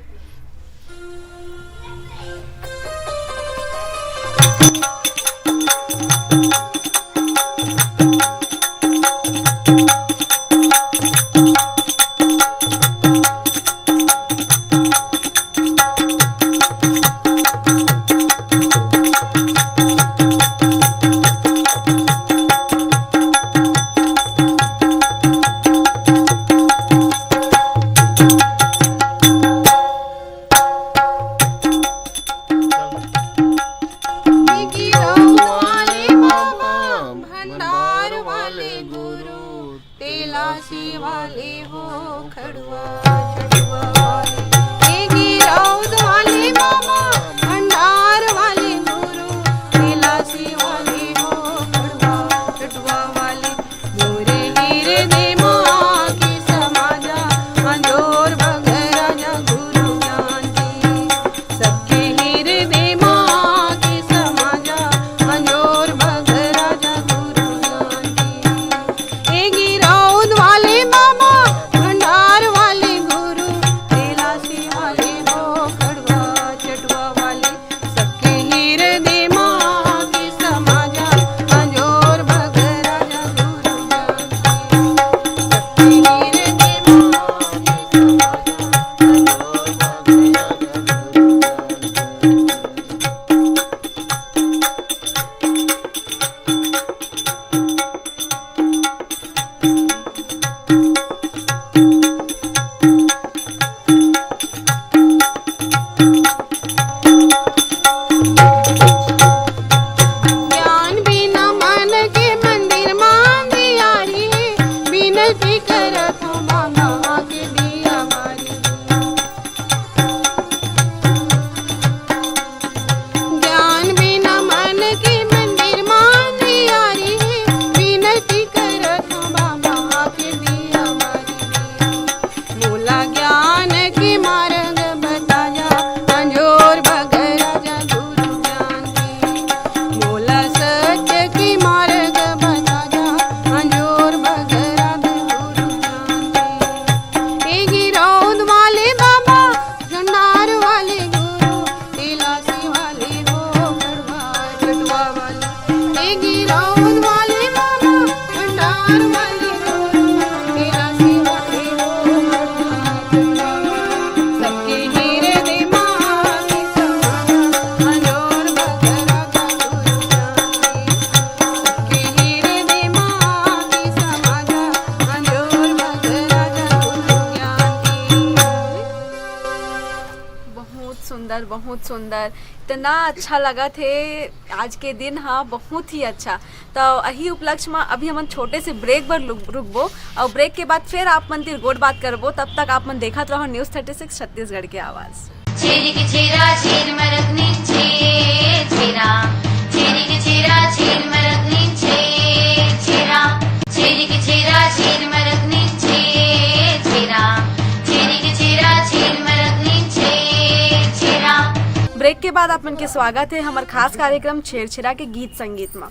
सुंदर, बहुत सुंदर, इतना अच्छा लगत हे आज के दिन। हाँ, बहुत ही अच्छा। तो यही उपलक्ष्य में अभी हमन छोटे से ब्रेक बर रुक- रुकबो, और ब्रेक के बाद फिर आप मन तिर गोठ बात करबो। तब तक आप मन देखत रहो न्यूज़ थर्टी सिक्स छत्तीसगढ़ के आवाज़। छेरिक छेरा छेर मरक नी छेर छेरा, छेरिक छेरा छेर मरक नी छेर छेरा, छेरिक छेरा छेर मरक नी छेर छेरा, छेरिक छेरा छेर मरक नी छेर छेरा। ब्रेक के बाद आप मन के स्वागत है हमर खास कार्यक्रम छेरछेरा के गीत संगीत में।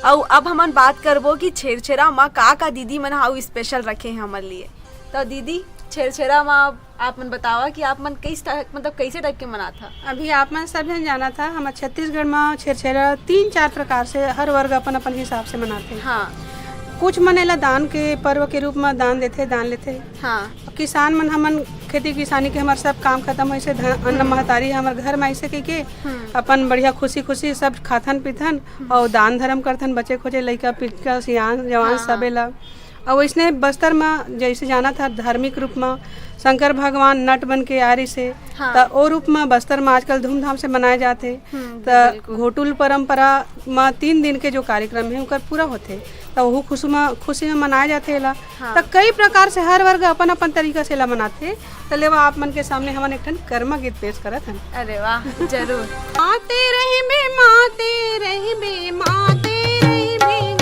अउ अब हमन बात करबो कि छेरछेरा म का का दीदी मन ह अउ स्पेशल रखे हैं हमर लिए। तो दीदी, छेरछेरा म आप मन बतावा कि आप मन किस तरह, मतलब, कैसे टाइप के मनात ह? अभी आप मन सब झन जानत ह, हमर छत्तीसगढ़ म छेरछेरा तीन चार प्रकार से हर वर्ग अपन अपन हिसाब से मनाथे। हाँ। कुछ मन एला दान के पर्व के रूप म दान देथे, दान लेथे। हाँ। किसान मन, हमन खेती किसानी के, हमर सब काम खत्म होइसे, ध-, अन्न महतारी ह हमर घर म आइसे कहिके हम्म। अपन बढ़िया खुशी खुशी सब खाथन पीथन हम्म। अउ दान धर्म करथन, बचे खोचे लइका पिचका सियान जवान हाँ, सबे हाँ। ला। अउ वइसने बस्तर म जइसे जानत ह धार्मिक रूप म शंकर भगवान नट बन के आ रिसे, हाँ। त ओ रूप म बस्तर म आजकल धूमधाम से मनाए जात हे। हम्म, त बिल्कुल। घोटुल परंपरा म तीन दिन के जो कार्यक्रम हे ओकर पूरा होथे, त ओहू खुशी म, खुशी म मनाए जाथे एला। हाँ। त कई प्रकार से हर वर्ग अपन अपन तरीका से एला मनाथे। त लेवा आप मन के सामने हमन एक ठन कर्मा गीत पेश करत हन। अरे वाह, जरूर। माते रहिबे, माते रहिबे, माते रहिबे गा।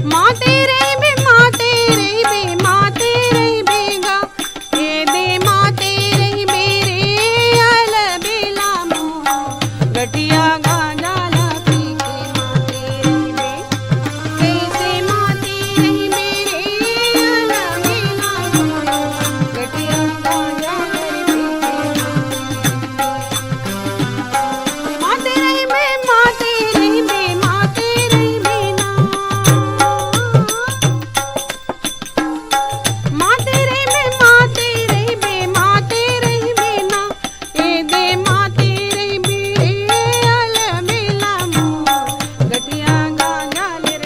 माते रहिबे, माते रहिबे, माते रहिबे गा। ए दे माते रहिबे रे, अलबेला मोर। गठिया गांजा ला पी के माते रहिबे। कैसे माते रहिबे रे, अलबेला मोर। गठिया गांजा ला पी के माते रहिबे। माते रहिबे, माते रहिबे, माते रहिबे ना। माते रहिबे, माते रहिबे, माते रहिबे ना। ए दे माते रहिबे रे, अलबेला मोर। गठिया गांजा ले रे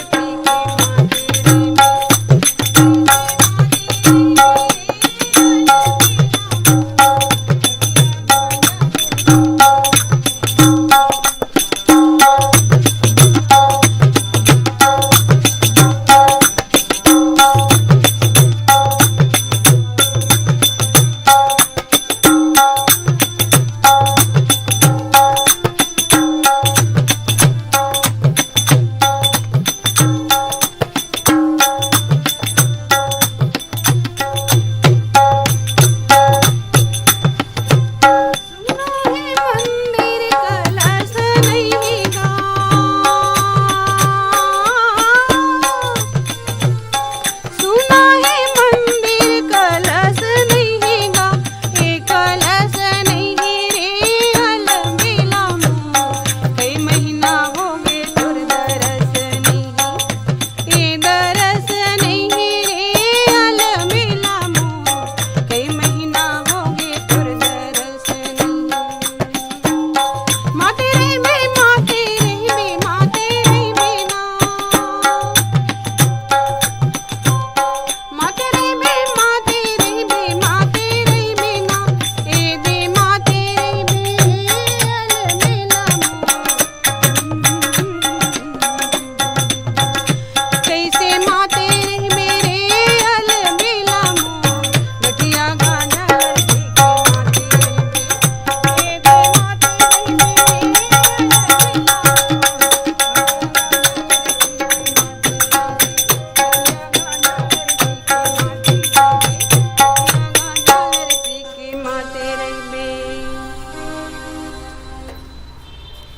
पी के माते रहिबे।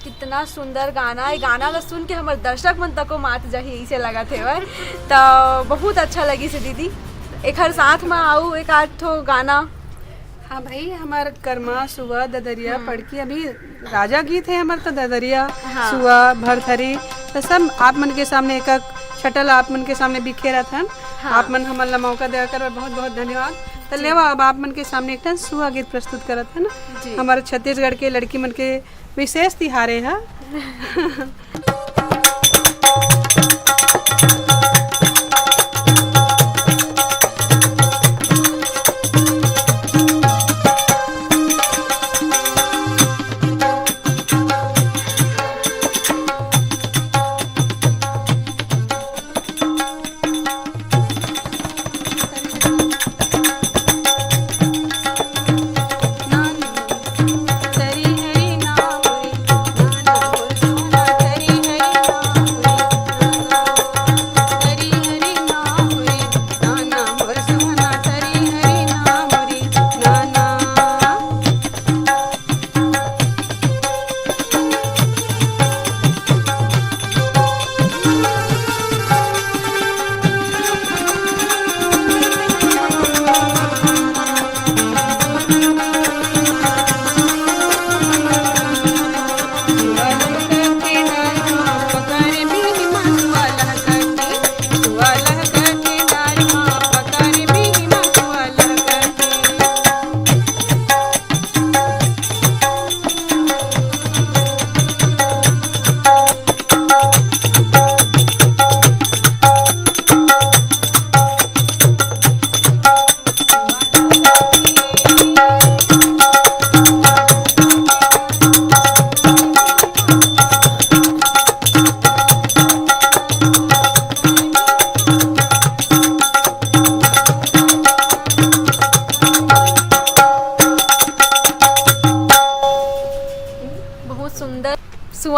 कितना सुंदर गाना हे। गाना ला सुन के हमर दर्शक मन तको मात जाही, इसे लगत हे वह। तो बहुत अच्छा लगिस हे दीदी। एकर साथ में आऊ एक आध ठो गाना। हाँ भाई, हमर करमा, सुआ, ददरिया, हम्म। पड़की, अभी राजा गीत हे हमर, तो ददरिया, हाँ। सुआ, भरथरी, तो सब आप मन के सामने एक एक छटल आप मन के सामने बिखेरत हन। हाँ। आप मन हमन ला मौका देकर बहुत बहुत धन्यवाद। तो जी। लेवा, अब आप मन के सामने एक ठन सुआ गीत प्रस्तुत करत हन। जी। हमर छत्तीसगढ़ के लड़की मन के विशेष तिहार हे।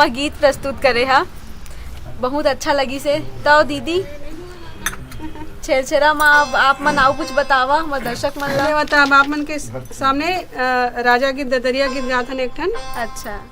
गीत प्रस्तुत करे हा, बहुत अच्छा लगिस हे। तो दीदी, छेरछेरा मा अब आप मन अउ कुछ बतावा हमर दर्शक मन ला। ये बता, अब आप मन के सामने, अ, राजा गीत, ददरिया गीत गाथन एक ठन। अच्छा।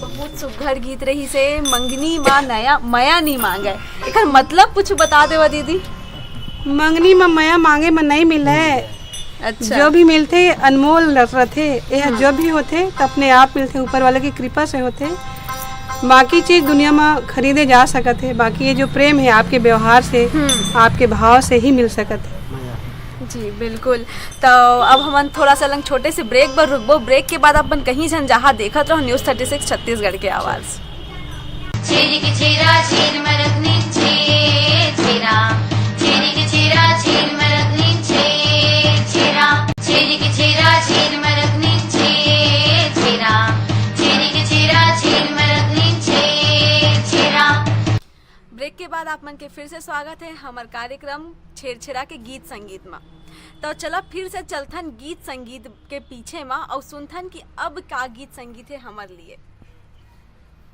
बहुत सुघर गीत रहिस हे, मंगनी मा नया मया नी मांगे। एकर मतलब कुछ बता देवा दीदी। मंगनी मा मया मांगे मा नहीं मिले। अच्छा। जो भी मिलथे अनमोल रथे। ये हम्म। जो भी होथे तो अपने आप मिलथे, ऊपर वाले की कृपा से होथे। बाकी चीज दुनिया मा खरीदे जा सकत हे, बाकी ये जो प्रेम हे आपके व्यवहार से, हम्म। आपके भाव से ही मिल सकत हे। जी बिल्कुल। तो अब हमन थोड़ा सा लंग छोटे से ब्रेक बर रुकबो। ब्रेक के बाद अपन कहीं झन जहाँ देखत रहो News Thirty Six छत्तीसगढ़ के आवाज़। छेरी के छेरा छेर मरत नी छे छेरा, छेरी के छेरा छेर मरत नी छे छेरा, छेरी के छेरा छेर मरत नी छे छेरा, छेरी के छेरा छेर मरत नी छे छेरा। ब्रेक के बाद आप मन के फिर से स्वागत है हमर कार्यक्रम छेरछेरा के गीत संगीत मा। तो चला फिर से चलथन गीत संगीत के पीछे मा और सुनथन कि अब का गीत संगीत है हमर लिए।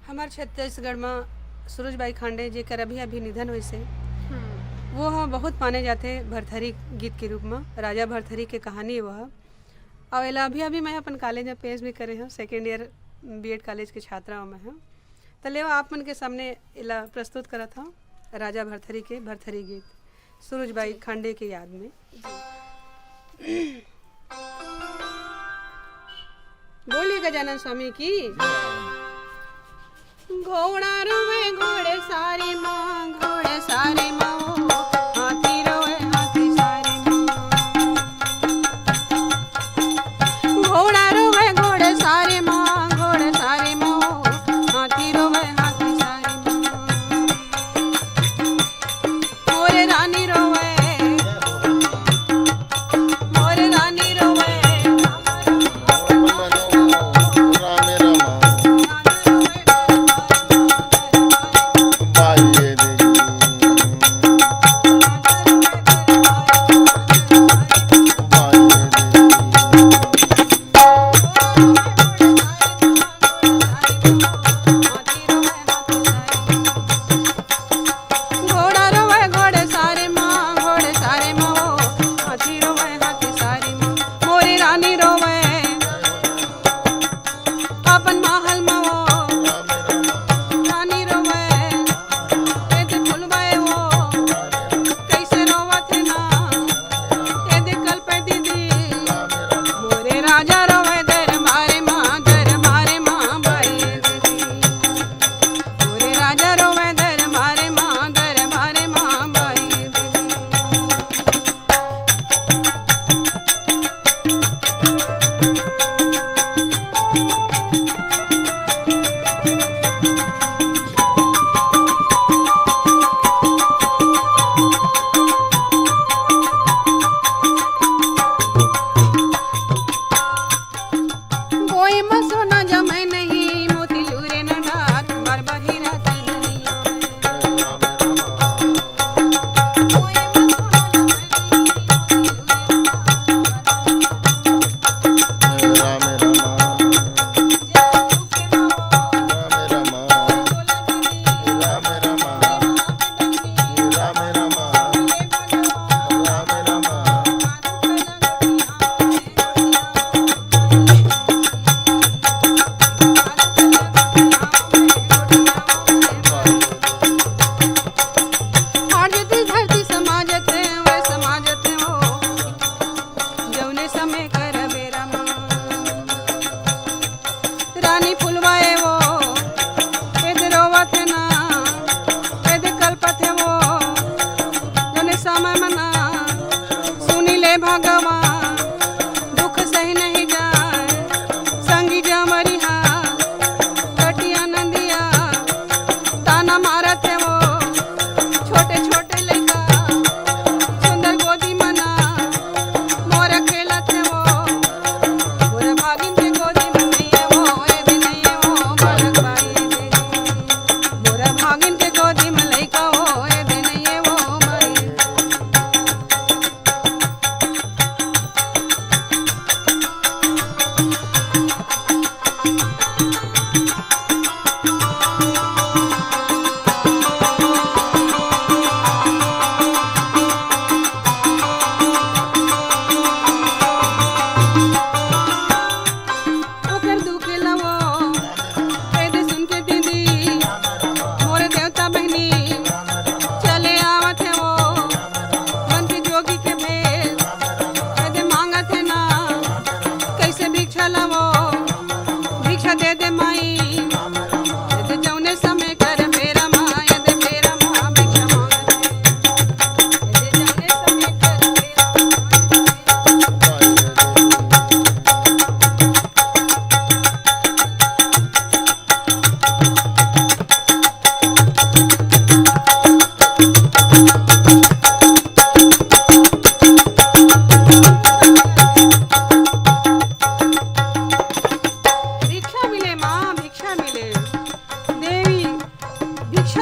हमर छत्तीसगढ़ मा सूरजबाई खांडे, जेकर अभी-अभी निधन होइस हे, हम्म। वो ह बहुत माने जाथे भरथरी गीत के रूप मा। राजा भरथरी के कहानी वो ह। अउ एला अभी-अभी मैं अपन कॉलेज में पेश भी करे हव, सेकेंड ईयर बीएड कॉलेज के छात्रा हव मैं ह। त लेवा आप मन के सामने एला प्रस्तुत करत हव, राजा भरथरी के भरथरी गीत, सूरजबाई जी। खांडे के याद में। जी। बोलिए गजानन स्वामी की। घोड़ा रोवे घोड़े सारी माँ, घोड़े सारी माँ, ओ, हाथी रोवे हाथी सारी माँ। घोड़ा रोवे घोड़े सारी माँ, घोड़े सारी माँ, ओ, हाथी रोवे हाथी सारी माँ। मोरे रानी रोवे, मोरे रानी रोवे। रामे रामा। बाई रे।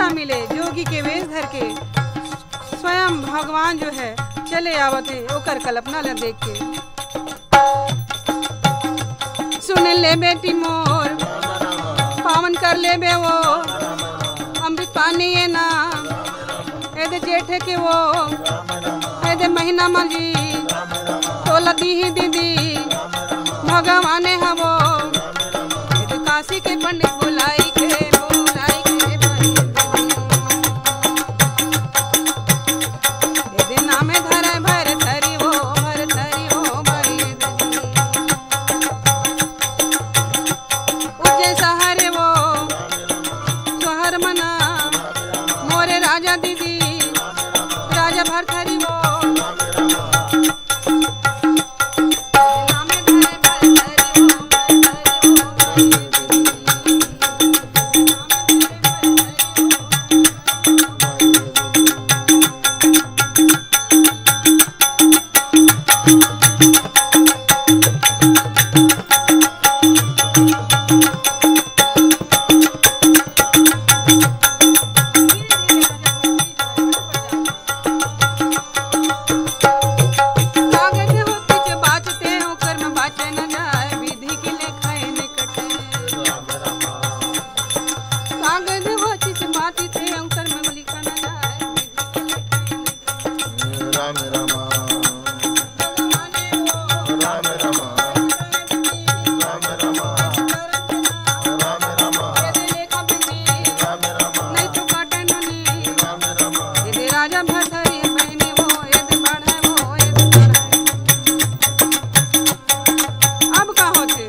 मिले जोगी के वेश धर के, स्वयं भगवान जो है चले आवत हे ओकर कल्पना ल देख के। सुन ले बेटी मोर, पावन कर लेबे वो अमृत पानी ये ना, ए दे जेठ के वो, ए दे महीना मजी, तोला दीही दीदी भगवान हवो, ए दे काशी के पंडित बुलाई के, बुलाई के भाई। ए दे नाम धरे भर धरी वो, भर धरी वो भाई। उज्जैन शहर वो, शहर मना, मोरे राजा दीदी, राजा भरथरी वो। कागज हो किछ बाचते, ओकर में बाचे न जाए, विधि के लेखा एने कटे। कागज हो किछ बाचते, ओकर में लिखा न जाए, विधि के लेखा एने कटे। राम राम। राम राम। राम राम। राम राम। राम राम। राजा भरथरी बहिनी वो, ए दे बढ़े वो, ए दे बढ़े। अब का होथे?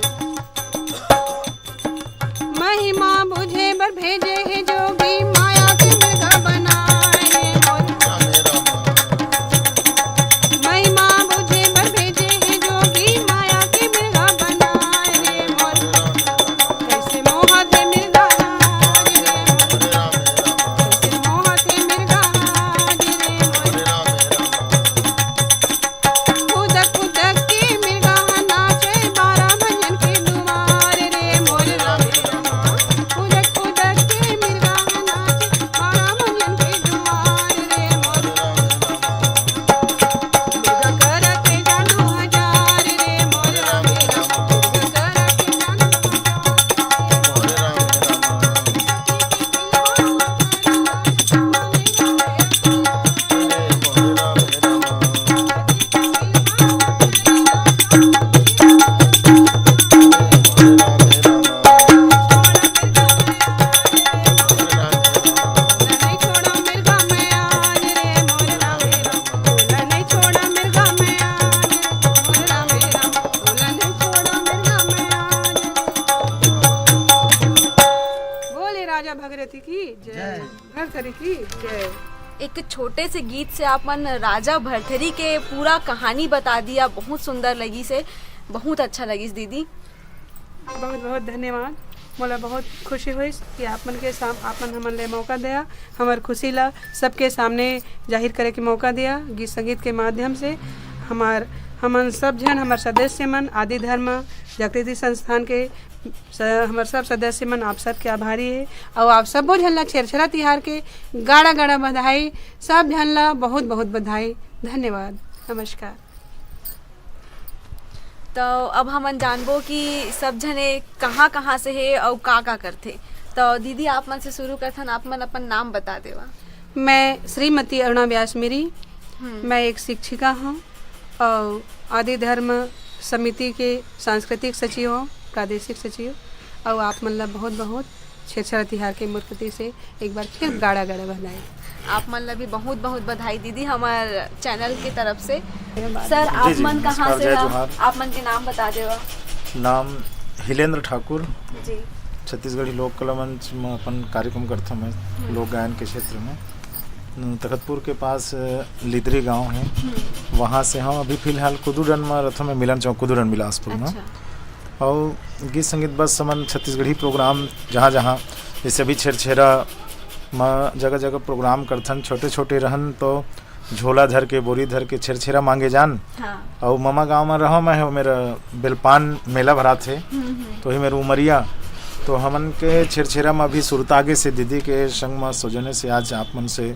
महिमा बुझे बर भेजे हे जोगी, माया के मिर्गा बनाए हे मोर। महिमा बुझे बर भेजे हे जोगी, माया के मिर्गा बनाए हे मोर। कैसे मोहत हे मिर्गा आज रे मोर। कैसे मोहत हे मिर्गा आज रे मोर। खुदक खुदक के मिर्गा ह नाचे, बारह भंजन के दुआर रे मोर राम। खुदक खुदक के मिर्गा ह नाचे, बारह भंजन के दुआर रे मोर। दुर्गा करत जादू हजार रे मोर राम। दुर्गा करत जादू हजार। बोले राजा भगरथी की जय। जय। भरथरी की जय। एक छोटे से गीत से आपन राजा भरथरी के पूरा कहानी बता दिया, बहुत सुंदर लगिस हे, बहुत अच्छा लगिस दीदी। बहुत बहुत धन्यवाद। मोला बहुत खुशी होइस कि आप मन के साम-, आप मन हमन ले मौका दिया, हमर खुशी ला सबके सामने जाहिर करे के मौका दिया। गीत संगीत के माध्यम से हमार, हमन सब झन, हमर सदस्य मन, आदि धर्म जागृति संस्थान के स-, हमर सब सदस्य मन, आप सबके आभारी हे। अउ आप सबो झन ला छेरछेरा तिहार के गाड़ा गाड़ा बधाई। सब झन ला बहुत बहुत बधाई। धन्यवाद। नमस्कार। तो अब हमन जानबो कि सब झने कहाँ कहाँ से हे अउ का का करथे। तो दीदी, आप मन से शुरू करथन, आप मन अपन नाम बता देवा। मैं श्रीमती अरुणा व्यास मेरी। हम्म। मैं एक शिक्षिका हूँ और आदि धर्म समिति के सांस्कृतिक सचिव हूँ, प्रादेशिक सचिव। और आप मन ला बहुत बहुत छेरछेरा तिहार के मोर कति से एक बार फिर गाड़ा गाड़ा बधाई। आप मन ला भी बहुत बहुत बधाई दीदी, हमार चैनल के तरफ से। धन्यवाद। सर, जी, आप जी, मन कहाँ नमस्कार, से जय हा? जोहार। आप मन के नाम बता देवा। नाम हिलेंद्र ठाकुर। जी। छत्तीसगढ़ी लोक कला मंच में अपन कार्यक्रम करता मैं, हम्म। लोक गायन के क्षेत्र में। न, तखतपुर के पास, अ, लिदरी गांव है, हम्म। वहाँ से हम अभी फिलहाल कुदुरन में रथों में मिलन चौक कुदुरन बिलासपुर में। अच्छा। और गीत संगीत बस हमन छत्तीसगढ़ी प्रोग्राम जहाँ जहाँ, जैसे अभी छेरछेरा म जगह जगह प्रोग्राम करथन, छोटे छोटे रहन तो झोला धर के, बोरी धर के छेरछेरा मांगे जान। हाँ। और ममा गांव में रहो मैं, मेरा बेलपान मेला भरात है, हम्म, हम्म। तो ही मेरा उमरिया तो हमन के छेरछेरा म अभी सुरता आगे से दीदी के संग म सौजन्य से आज आप मन से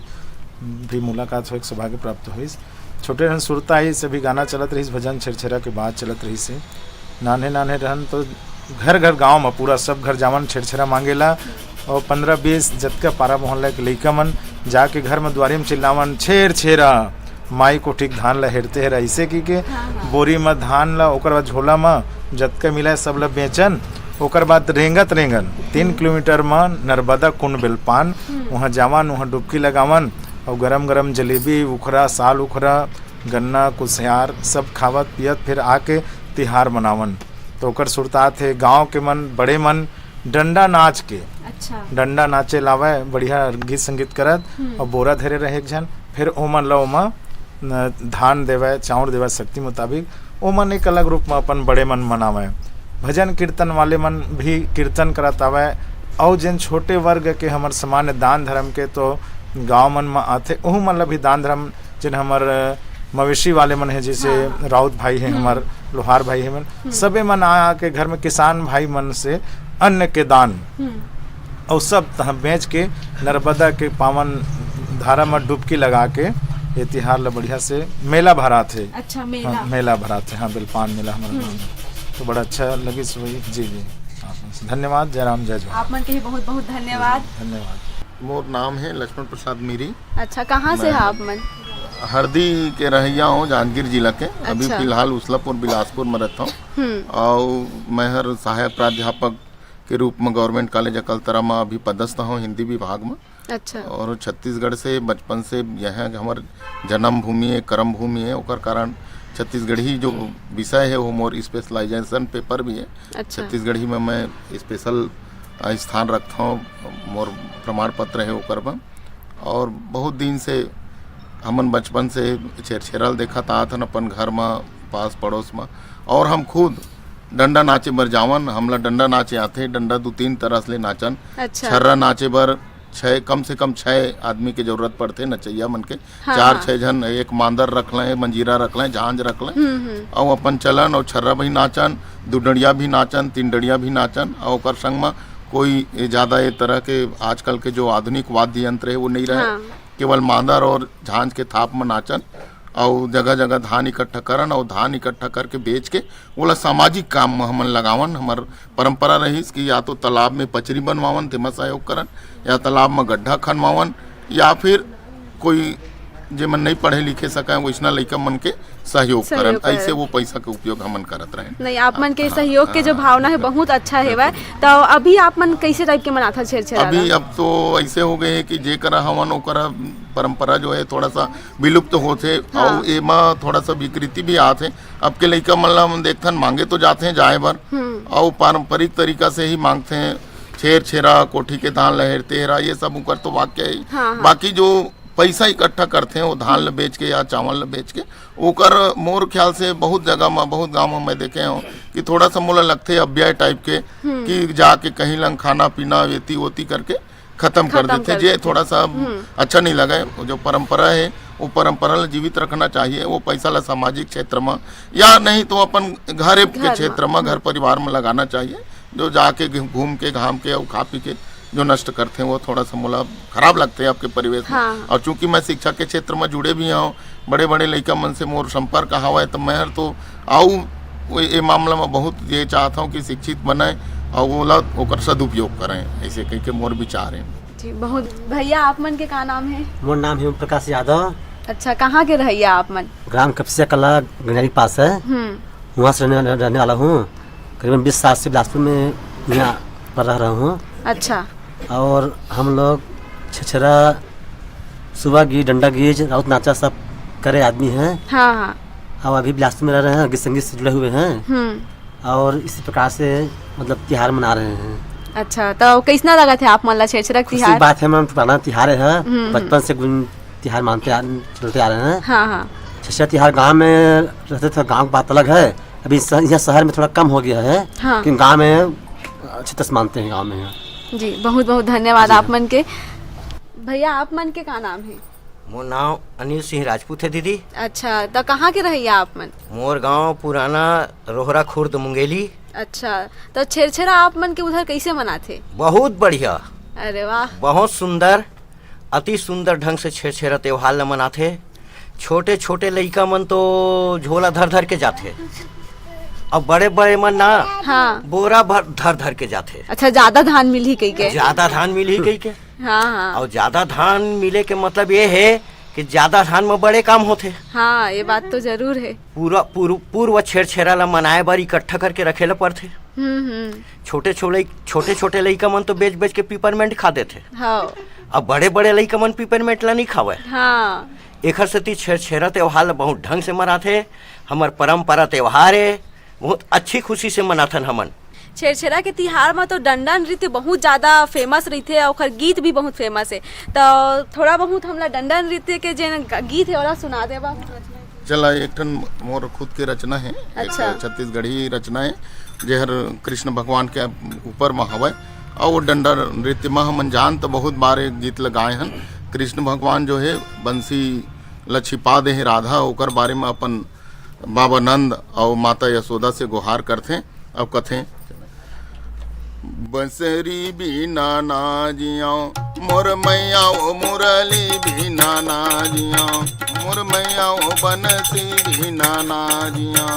भी मुलाकात होए के सौभाग्य प्राप्त होइस। छोटे रहन सुरता आइस, अभी गाना चलत रहिस, भजन छेरछेरा के बात चलत रहिस हे। नान्हे नान्हे रहन तो घर घर गांव म पूरा सब घर जावन छेरछेरा मांगेला, और पंद्रह बीस जतका पारा मोहल्ला के लइका मन जाके घर म दुआरी म चिल्लावन, "छेरछेरा, माई कोठी के धान ला हेरते हेरा", अइसे की के हाँ, हाँ। बोरी म धान ला, ओकर बाद झोला म जतका मिला हे सब ला बेचन। ओकर बाद रेंगत रेंगन तीन किलोमीटर म नर्मदा कुंड बेलपान, हम्म। उहाँ जावन, उहाँ डुबकी लगावन, और गरम गरम जलेबी, उखरा, साल उखरा, गन्ना, कुसियार सब खावत पियत फिर आके तिहार मनावन। तो ओकर सुरतात हे गांव के मन, बड़े मन डंडा नाच के, अच्छा। डंडा नाचे लावे, बढ़िया गीत संगीत करत, हम्म। और बोरा धरे रहे एक झन, फिर ओमन ला ओमा न, धान देवे, चाउर देवे शक्ति मुताबिक, ओमन एक अलग रूप म अपन बड़े मन मनावे। भजन कीर्तन वाले मन भी कीर्तन करत आवे, और जेन छोटे वर्ग के हमर सामान्य दान धर्म के तो गांव मन म आथे, ओहू मन ला भी दान धर्म, जेन हमर मवेशी वाले मन हे, जैसे हाँ, हाँ। राउत भाई हे, हम्म। हमर लोहार भाई हे मन, हम्म। सबे मन आ आके घर में किसान भाई मन से अन्न के दान हम्म। और सब तहाँ बेच के नर्मदा के पावन धारा में डुबकी लगा के ये तिहार ला बढ़िया से मेला भरात हे। अच्छा, मेला। हाँ, मेला भरात हे, हाँ, बेलपान मेला हमारा हम्म। गाँव में। तो बड़ा अच्छा लगिस वही, जी, जी। हाँ, धन्यवाद, जय राम, जय जोहार। आप मन के भी बहुत बहुत धन्यवाद। धन्यवाद। मोर नाम है लक्ष्मण प्रसाद मीरी। अच्छा, कहाँ से मैं हैं आप मन? हरदी के रहइया हूँ, जांजगीर जिला के। अभी अच्छा। फिलहाल उसलापुर बिलासपुर में रहता हूँ। हम्म। और मैं हर सहायक प्राध्यापक के रूप में गवर्नमेंट कॉलेज अकलतरा में अभी पदस्थ हूँ हिंदी विभाग में। अच्छा। और छत्तीसगढ़ से बचपन से यह है कि हमार जन्मभूमि है, कर्म भूमि है, ओकर कारण छत्तीसगढ़ी जो विषय है वो मोर स्पेशलाइजेशन पेपर भी है। अच्छा। छत्तीसगढ़ी में मैं स्पेशल, अ, स्थान रखता हूँ, मोर प्रमाण पत्र है ओकर में। और बहुत दिन से हमन बचपन से छेरछेरा ल देखत आत हन अपन घर म, पास पड़ोस म। और हम खुद डंडा नाचे बर जावन, हमला डंडा नाचे आथे, डंडा दू तीन तरह ले नाचन। अच्छा। छर्रा नाचे बर छः, कम से कम छः आदमी के जरूरत पड़थे नचैया मन के। हाँ, चार हाँ। छः झन, एक मांदर रख लें, मंजीरा रख लें, झांझ रख लें, हम्म, हम्म। और अपन चलन और छर्रा भी नाचन, दू डंडिया भी नाचन, तीन डंडिया भी नाचन, और ओकर संग म कोई ज़्यादा ये तरह के आजकल के जो आधुनिक वाद्य यंत्र है वो नहीं रहे। हाँ। केवल मांदर और झांझ के थाप म नाचन, और जगह जगह धान इकट्ठा करन, और धान इकट्ठा करके बेच के ओला सामाजिक काम म हमन लगावन। हमर परंपरा रहिस कि या तो तालाब में पचरी बनवावन, तेमा सहयोग करन, या तालाब में गड्ढा खनवावन, या फिर कोई जेमन नहीं पढ़े लिखे सके, वैसना लइका मन के सहयोग सहयोग करन। करन। ऐसे वो पैसा के उपयोग हमन करत रहेन। नहीं, आप मन के हाँ, सहयोग के जो हाँ, भावना है, बिल्कुल। बहुत अच्छा हेवय। बिल्कुल। तो अभी आप मन कैसे टाइप के मनाथा छेरछेरा अभी ला? अब तो ऐसे हो गए है कि जेकरा हवन ओकरा परंपरा जो है थोड़ा सा विलुप्त होथे, हाँ। और एमा थोड़ा सा विकृति भी आथे। अब के लइका मन ला हम देखथन, मांगे तो जाथे जाए बर, हम्म। और पारंपरिक तरीका से ही मांगथे। छेरछेरा, कोठी के धान लहेर तेरा, ये सब उकर तो वाक्य है। हाँ, हाँ। बाकी जो पैसा इकट्ठा करथे वो धान ल बेच के या चावल ल बेच के, ओकर मोर ख्याल से बहुत जगह म, बहुत गांव म मैं देखे हूँ कि थोड़ा सा मोला लगथे अव्यय टाइप के, हम्म। कि जाके कहीं लंग खाना पीना, वेती वोती करके खत्म कर खत्म देथे, कर जे देथे। थोड़ा सा हम्म। अच्छा नहीं लगे। वो जो परंपरा है, वो परंपरा ला जीवित रखना चाहिए। वो पैसा ला सामाजिक क्षेत्र में या नहीं तो अपन घर के घर में। क्षेत्र में, घर हम्म। परिवार में लगाना चाहिए। जो जाके घूम घूम के, घाम के और खा पी के जो नष्ट करते हैं, वो थोड़ा सा मोला खराब लगते हैं आपके परिवेश में। हाँ। और चूंकि मैं शिक्षा के क्षेत्र में जुड़े भी हूँ, बड़े बड़े लइका मन से मोर संपर्क हवय, तो मैं हर तो आऊ वो ये मामला में बहुत ये चाहता हूँ कि शिक्षित बने और ओला ओकर सदुपयोग करें, ऐसे कह के मोर विचार है। जी, बहुत। भैया, आप मन के का नाम है? मोर नाम है ओम प्रकाश यादव। अच्छा, कहाँ के रहैया आप मन? ग्राम कपसिया कला, गंजारी पास है। हम्म। वहाँ से रहने, रहने वाला हूँ। करीबन बीस साल से बिलासपुर में यहाँ पर रह रहा हूँ। अच्छा। और हम लोग छेरछेरा, सुबह गीत, डंडा गीत, राउत नाचा सब करे आदमी हैं। हाँ, हाँ। और अभी बिलासपुर में रह रहे हैं, गीत संगीत से जुड़े हुए हैं। हम्म। और इसी प्रकार से, मतलब, त्योहार मना रहे हैं। अच्छा, तो कैसना लगथे आप मन ला छेरछेरा खुशी त्योहार? बात है, मैम, पुराना त्योहार है, हम्म, हम्म। बचपन से गुन-, त्योहार मानते आ, चलते आ रहे हैं। हाँ, हाँ। छेरछेरा त्योहार गांव में रहते थे, गांव की बात अलग है। अभी स-, यहाँ शहर में थोड़ा कम हो गया है, हाँ। लेकिन गांव में अच्छे तरह से मानते हैं गांव में यहाँ। जी, बहुत बहुत धन्यवाद जी। आप मन के। भैया, आप मन के का नाम है? मोर नाम अनिल सिंह राजपूत हे दीदी। अच्छा, त कहाँ के रहइया आप मन? मोर गांव पुराना रोहरा खुर्द मुंगेली। अच्छा, त छेरछेरा आप मन के उधर कइसे मनाथे? बहुत बढ़िया। अरे वाह। बहुत सुंदर, अति सुंदर ढंग से छेरछेरा त्योहार ल मनाथे। छोटे छोटे लइका मन तो झोला धर धर के जाथे, अब बड़े बड़े मन ना हाँ। बोरा भर धर धर के जाथे। अच्छा, ज्यादा धान मिलही कहिके। ज्यादा धान मिलही कहिके। हाँ, हाँ। और ज्यादा धान मिले के मतलब ये है कि ज्यादा धान में बड़े काम होथे। हाँ, ये बात तो जरूर है। पूरा पूर्व पूर्व छेरछेरा ला मनाए बर इकट्ठा करके रखे ला पड़थे। हम्म, हम्म। छोटे छोले छोटे छोटे लइका मन तो बेच बेच के पिपरमेंट खा देथे। हाँ। अब बड़े बड़े लइका मन पिपरमेंट ला नहीं खावे। हाँ। एखर सेती छेरछेरा त्योहार ला बहुत ढंग से मनाथे। हमर परंपरा त्योहार है, बहुत अच्छी खुशी से मनाथन हमन। छेरछेरा के तिहार म तो डंडा नृत्य बहुत ज्यादा फेमस रहिथे अउ ओखर गीत भी बहुत फेमस है। त थोड़ा बहुत हमला डंडा नृत्य के जेन ग-, गीत है, ओला सुना देबा। चला, एक ठन मोर खुद के रचना है, एक अच्छा। छत्तीसगढ़ी रचना है, जेहर कृष्ण भगवान के ऊपर म हवय। अउ वो डंडा नृत्य म हमन जान त बहुत बार एक गीत ल गाए हन। कृष्ण भगवान जो है बंसी ल छिपा दे है राधा, ओकर बारे म अपन बाबा नंद अउ माता यशोदा से गुहार करथे। अब कथे, बंसरी बिना ना जियो, मोर मैया ओ मुरली बिना ना जियो, मोर मैया ओ बंसी बिना ना जियो,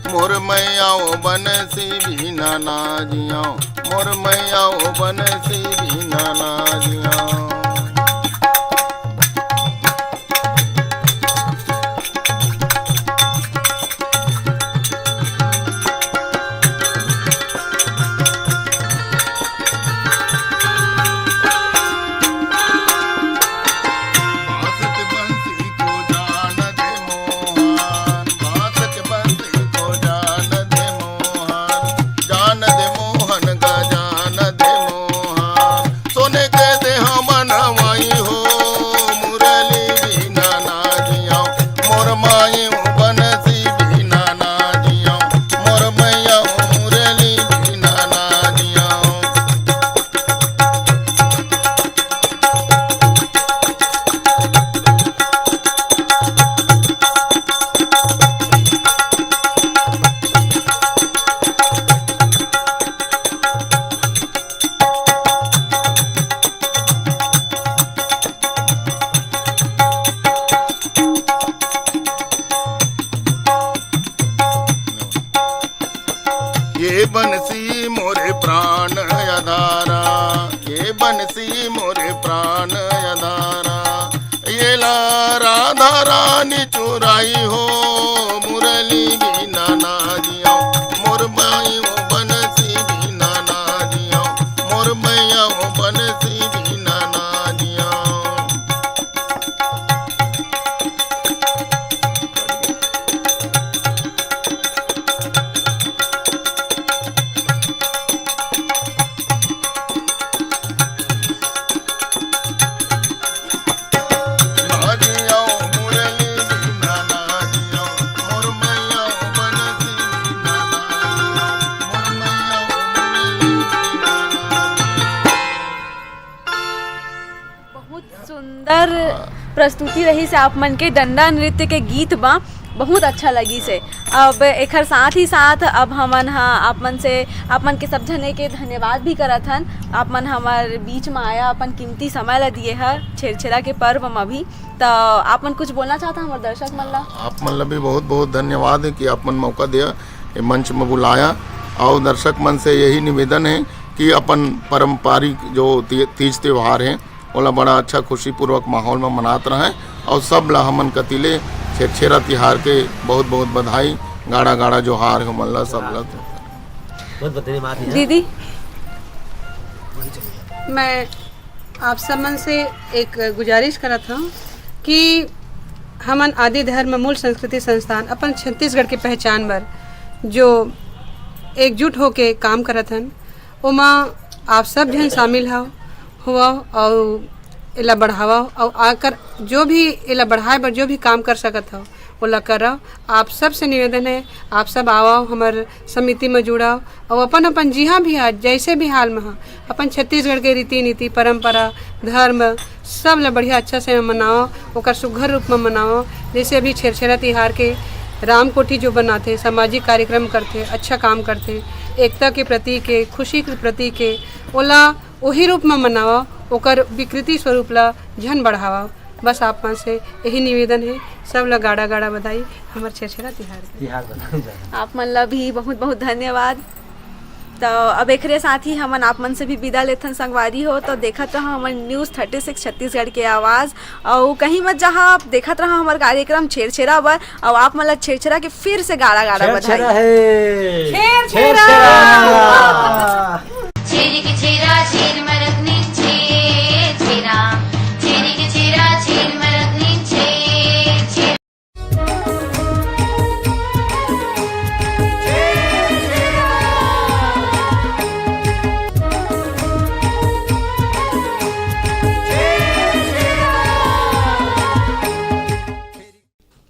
मोर मैया ओ बंसी बिना ना जियो, मोर मैया ओ बंसी बिना ना जियो। बांस के बंसी को जान दे मोहन, बांस के बंसी को जान दे मोहन, जान दे मोहन गा, जान दे मोहन। सोने के देह मनवाई हो, मुरली बिना ना जियो, मोर माई बंसी बिना ना जियो, मोर मैया मुरली बिना ना जियो। ये बंसी मोरे प्राण आधारा, ये बंसी मोरे प्राण आधारा, येला राधा रानी चुराई हो, मुरली बिना ना जियो, मोर माई ओ बंसी बिना ना जियो, मोर मैया ओ बंसी बिना ना जियो। बहुत सुंदर प्रस्तुति रहिस आप मन के डंडा नृत्य के गीत बा, बहुत अच्छा लगिस हे। अब एखर साथ ही साथ अब हमन ह आप मन से, आप मन के सब झने के धन्यवाद भी करत हन। आप मन हमर बीच म आया, अपन कीमती समय ल दिए ह छेरछेरा के पर्व म भी। त आप मन कुछ बोलना चाहत हव हमर दर्शक मन ला? आप मन ला भी बहुत बहुत धन्यवाद है कि आप मन मौका दिया, ये मंच में बुलाया। और दर्शक मन से यही निवेदन है कि अपन पारंपरिक जो ती-, तीज त्योहार है, ओला बड़ा अच्छा खुशीपूर्वक माहौल में मनात रहें। और सब ला हमन कति ले छेरछेरा तिहार के बहुत बहुत बधाई, गाड़ा गाड़ा जोहार हो मन ला सब ला। बहुत बहुत धन्यवाद भैया। दीदी, मैं आप सब मन से एक गुजारिश करत हूँ कि हमन आदि धर्म मूल संस्कृति संस्थान अपन छत्तीसगढ़ के पहचान बर जो एकजुट होके काम करत हन, ओमा आप सब झन शामिल हव, होवव अउ एला बढ़ावव, अउ आकर जो भी एला बढ़ाए बर जो भी काम कर सकत हव, ओला करव। आप सबसे निवेदन हे, आप सब आवव, हमर समिति म जुड़व, अउ अपन अपन जिहाँ भी हा, जइसे भी हाल म हा, अपन छत्तीसगढ़ के रीति नीति, परंपरा, धर्म, सब ल बढ़िया अच्छा से मनावव, ओकर सुघर रूप म मनावव। जइसे अभी छेरछेरा तिहार के राम कोठी जो बनाथे, सामाजिक कार्यक्रम करथे, अच्छा काम करथे, एकता के प्रतीक हे, खुशी के प्रतीक हे, ओला ओही रूप म मनावव, ओकर विकृति स्वरूप ल झन बढ़ावव। बस आप मन से यही निवेदन हे, सब ल गाड़ा गाड़ा बधाई हमर छेरछेरा तिहार के। तिहार बधाई। आप मन ला भी बहुत बहुत धन्यवाद। तो अब एकरे साथ ही हमन आप मन से भी विदा लेथन संगवारी हो। तो देखत रहो हमर न्यूज़ थर्टी सिक्स छत्तीसगढ़ के आवाज़, अउ कहीं मत जहाँ आप देखत रहो हमर कार्यक्रम छेरछेरा बर, अउ आप मन ला छेरछेरा के फिर से गाड़ा गाड़ा बधाई। छेरछेरा हे। छेरछेरा। छेरछेरा। छेरी के छेरा, छेर मरत नी छेर छेरा। छेरी के छेरा, छेर मरत नी छेर छेरा।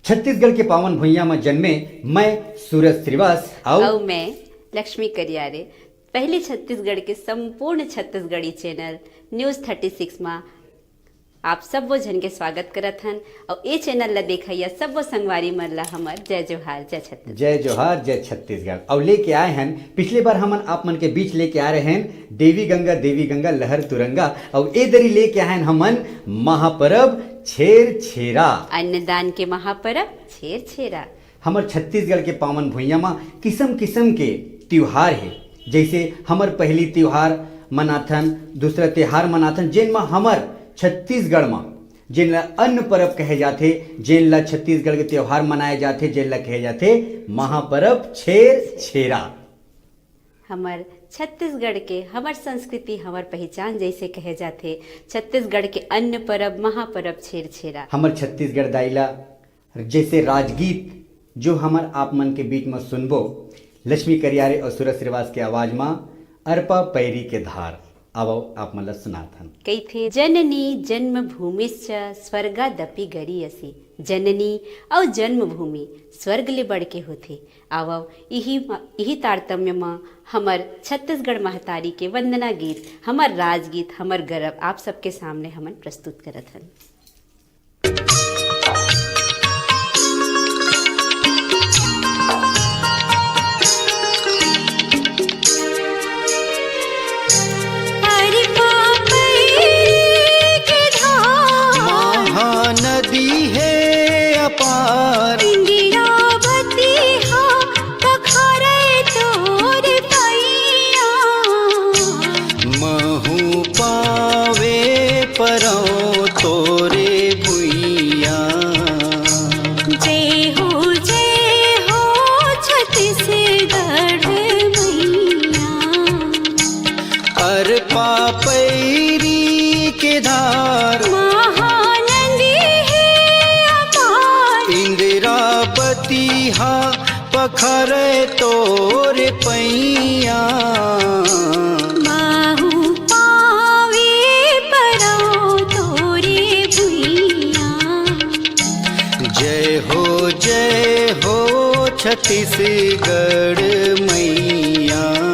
छत्तीसगढ़ के पावन भुइयां म जन्मे मैं सूरज श्रीवास अउ अउ मैं लक्ष्मी करियारे पहली छत्तीसगढ़ के संपूर्ण Chhattisgarhi channel news thirty six मा आप सब्बो झन के स्वागत करत हन अउ ए चैनल ला देखइया सब्बो संगवारी मन ला हमर जय जोहार, जय छत्तीसगढ़। जय जोहार, जय छत्तीसगढ़। अउ लेके आए हन, पिछले बार हमन आप मन के बीच लेके आ रहे हन देवी गंगा, देवी गंगा लहर तुरंगा, अउ ए दरी लेके आए हन हमन महापरब छेर छेरा। अन्नदान के महापरब छेर छेरा। हमर छत्तीसगढ़ के पावन भुइयां म किसम किसम के तिहार हे। जइसे हमर पहली तिहार मनाथन, दूसरा तिहार मनाथन, जेन म हमर छत्तीसगढ़ म जेन ला अन्न परब कहे जाथे, जेन ला छत्तीसगढ़ के तिहार मनाए जाथे, जेन ला कहे जाथे महापरब छेर छेरा। हमर छत्तीसगढ़ के, हमर संस्कृति, हमर पहिचान जइसे कहे जाथे, छत्तीसगढ़ के अन्न परब, महापरब छेर छेरा। हमर छत्तीसगढ़ दाई ला जइसे राजगीत जो हमर आप मन के बीच म सुनबो, लक्ष्मी करियारे अउ सूरज श्रीवास के आवाज म अरपा पैरी के धार। आवव, आप मन ल सुनात हन। कहिथे, "जननी जन्मभूमिश्च स्वर्गादपि गरीयसी।" जननी अउ जन्मभूमि स्वर्ग ले बढ़ के होथे। आवव, इही म-, इही तारतम्य म हमर छत्तीसगढ़ महतारी के वंदना गीत, हमर राजगीत, हमर गरब आप सबके सामने हमन प्रस्तुत करत हन। अरे पापई के धार। महानदी हे अपार। इंदिरावती हा पखारे तोर पैया। महू पावे परौं तोरे भुइयां। जय हो, जय हो छत्तीसगढ़ मैया। अरपा पैरी के धार। महानदी हे अपार। इंदिरावती हा पखरे तोरे पैया। महू पावे परौं तोरे भुइयां। जय हो, जय हो छत्तीसगढ़ मैया।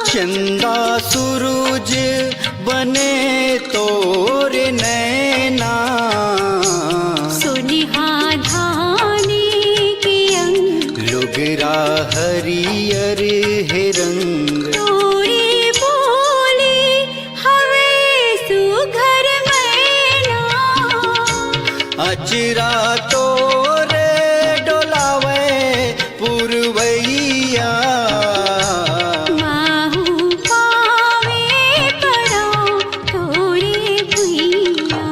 चंदा सूरज बने तोर नैना। सोनिहा धानी के अंग। लुगरा हरियर हे रंग। तोरी बोली हवे सुघर मैना। अचरा तोरे डोलावे पुरवैया। माहू पावे पड़ो तोरे भुइया।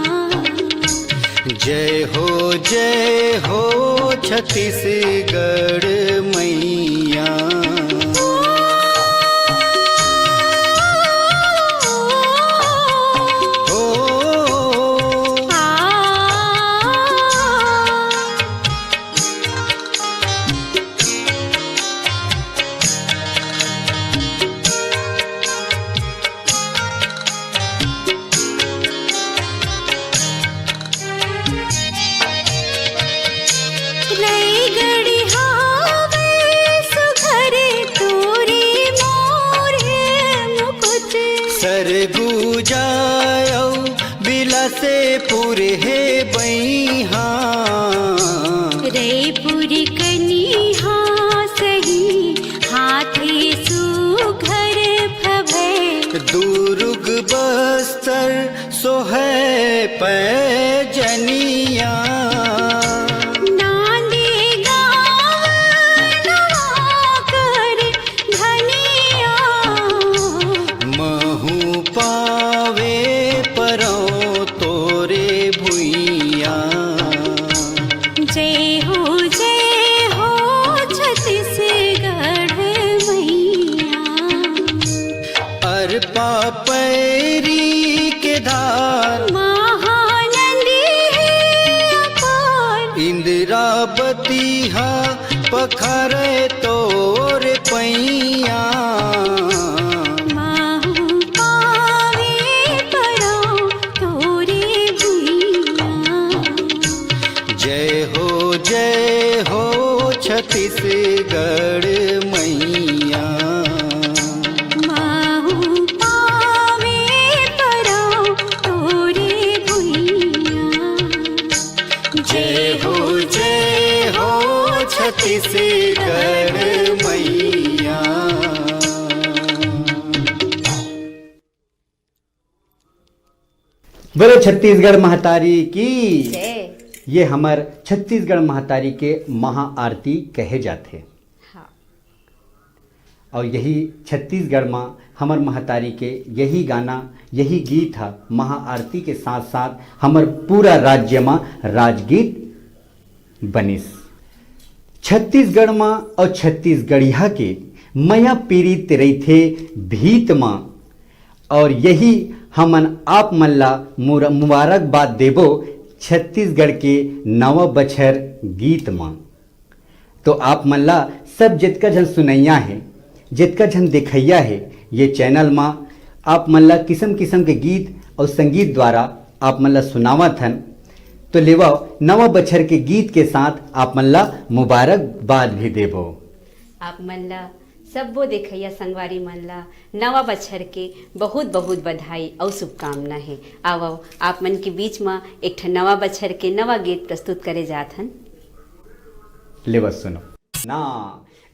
जय हो छत्तीसगढ़ मैया। ओ, रईगढ़ी हावय सुघर तोरे मोर मुकुट। सरगुजा अउ बिलासपुर हे बइहा। रईपुर कनिहा सही हाथे सुघर भभय। दुर्ग बस्तर सोहय पैजनिया। नांदे गाँव नवाकर धनिया। महूँ पावे परौं तोरे भुइयाँ। जय हो, जय हो छत्तीसगढ़ मैया। अरपा पैरी के धार। महानदी हे अपार। इंदिरावती हा पखारे तोर पैया। महूँ पावे परौं तोरे भुइयाँ। जय हो, जय हो छत्तीसगढ़ मैया। महूँ पावे परौं तोरे भुइयाँ। जय हो, जय हो छत्तीसगढ़ मैया। बोलो छत्तीसगढ़ महतारी की। जय। ये हमर छत्तीसगढ़ महतारी के महाआरती कहे जाथे। हाँ। अउ यही छत्तीसगढ़ म हमर महतारी के यही गाना, यही गीत ह महाआरती के साथ-साथ हमर पूरा राज्य म राजगीत बनिस। छत्तीसगढ़ म अउ छत्तीसगढ़िया के मया पीरित रहिथे भीत म, अउ यही हमन आप मन ला मुर-, मुबारकबाद देबो छत्तीसगढ़ के नवा बछर गीत म। तो आप मन ला सब जितका झन सुनइया हे, जितका झन देखइया हे, ये चैनल मा आप मन ला किसम किसम के गीत अउ संगीत द्वारा आप मन ला सुनावत हन। तो लेवव, नवा बछर के गीत के साथ आप मन ला मुबारकबाद भी देबो। आप मन ला, सब्बो देखइया संगवारी मन ला नवा बछर के बहुत बहुत बधाई अउ शुभकामना हे। आवव, आप मन के बीच म एक ठन नवा बछर के नवा गीत प्रस्तुत करे जात हन। लेवव सुनो ना,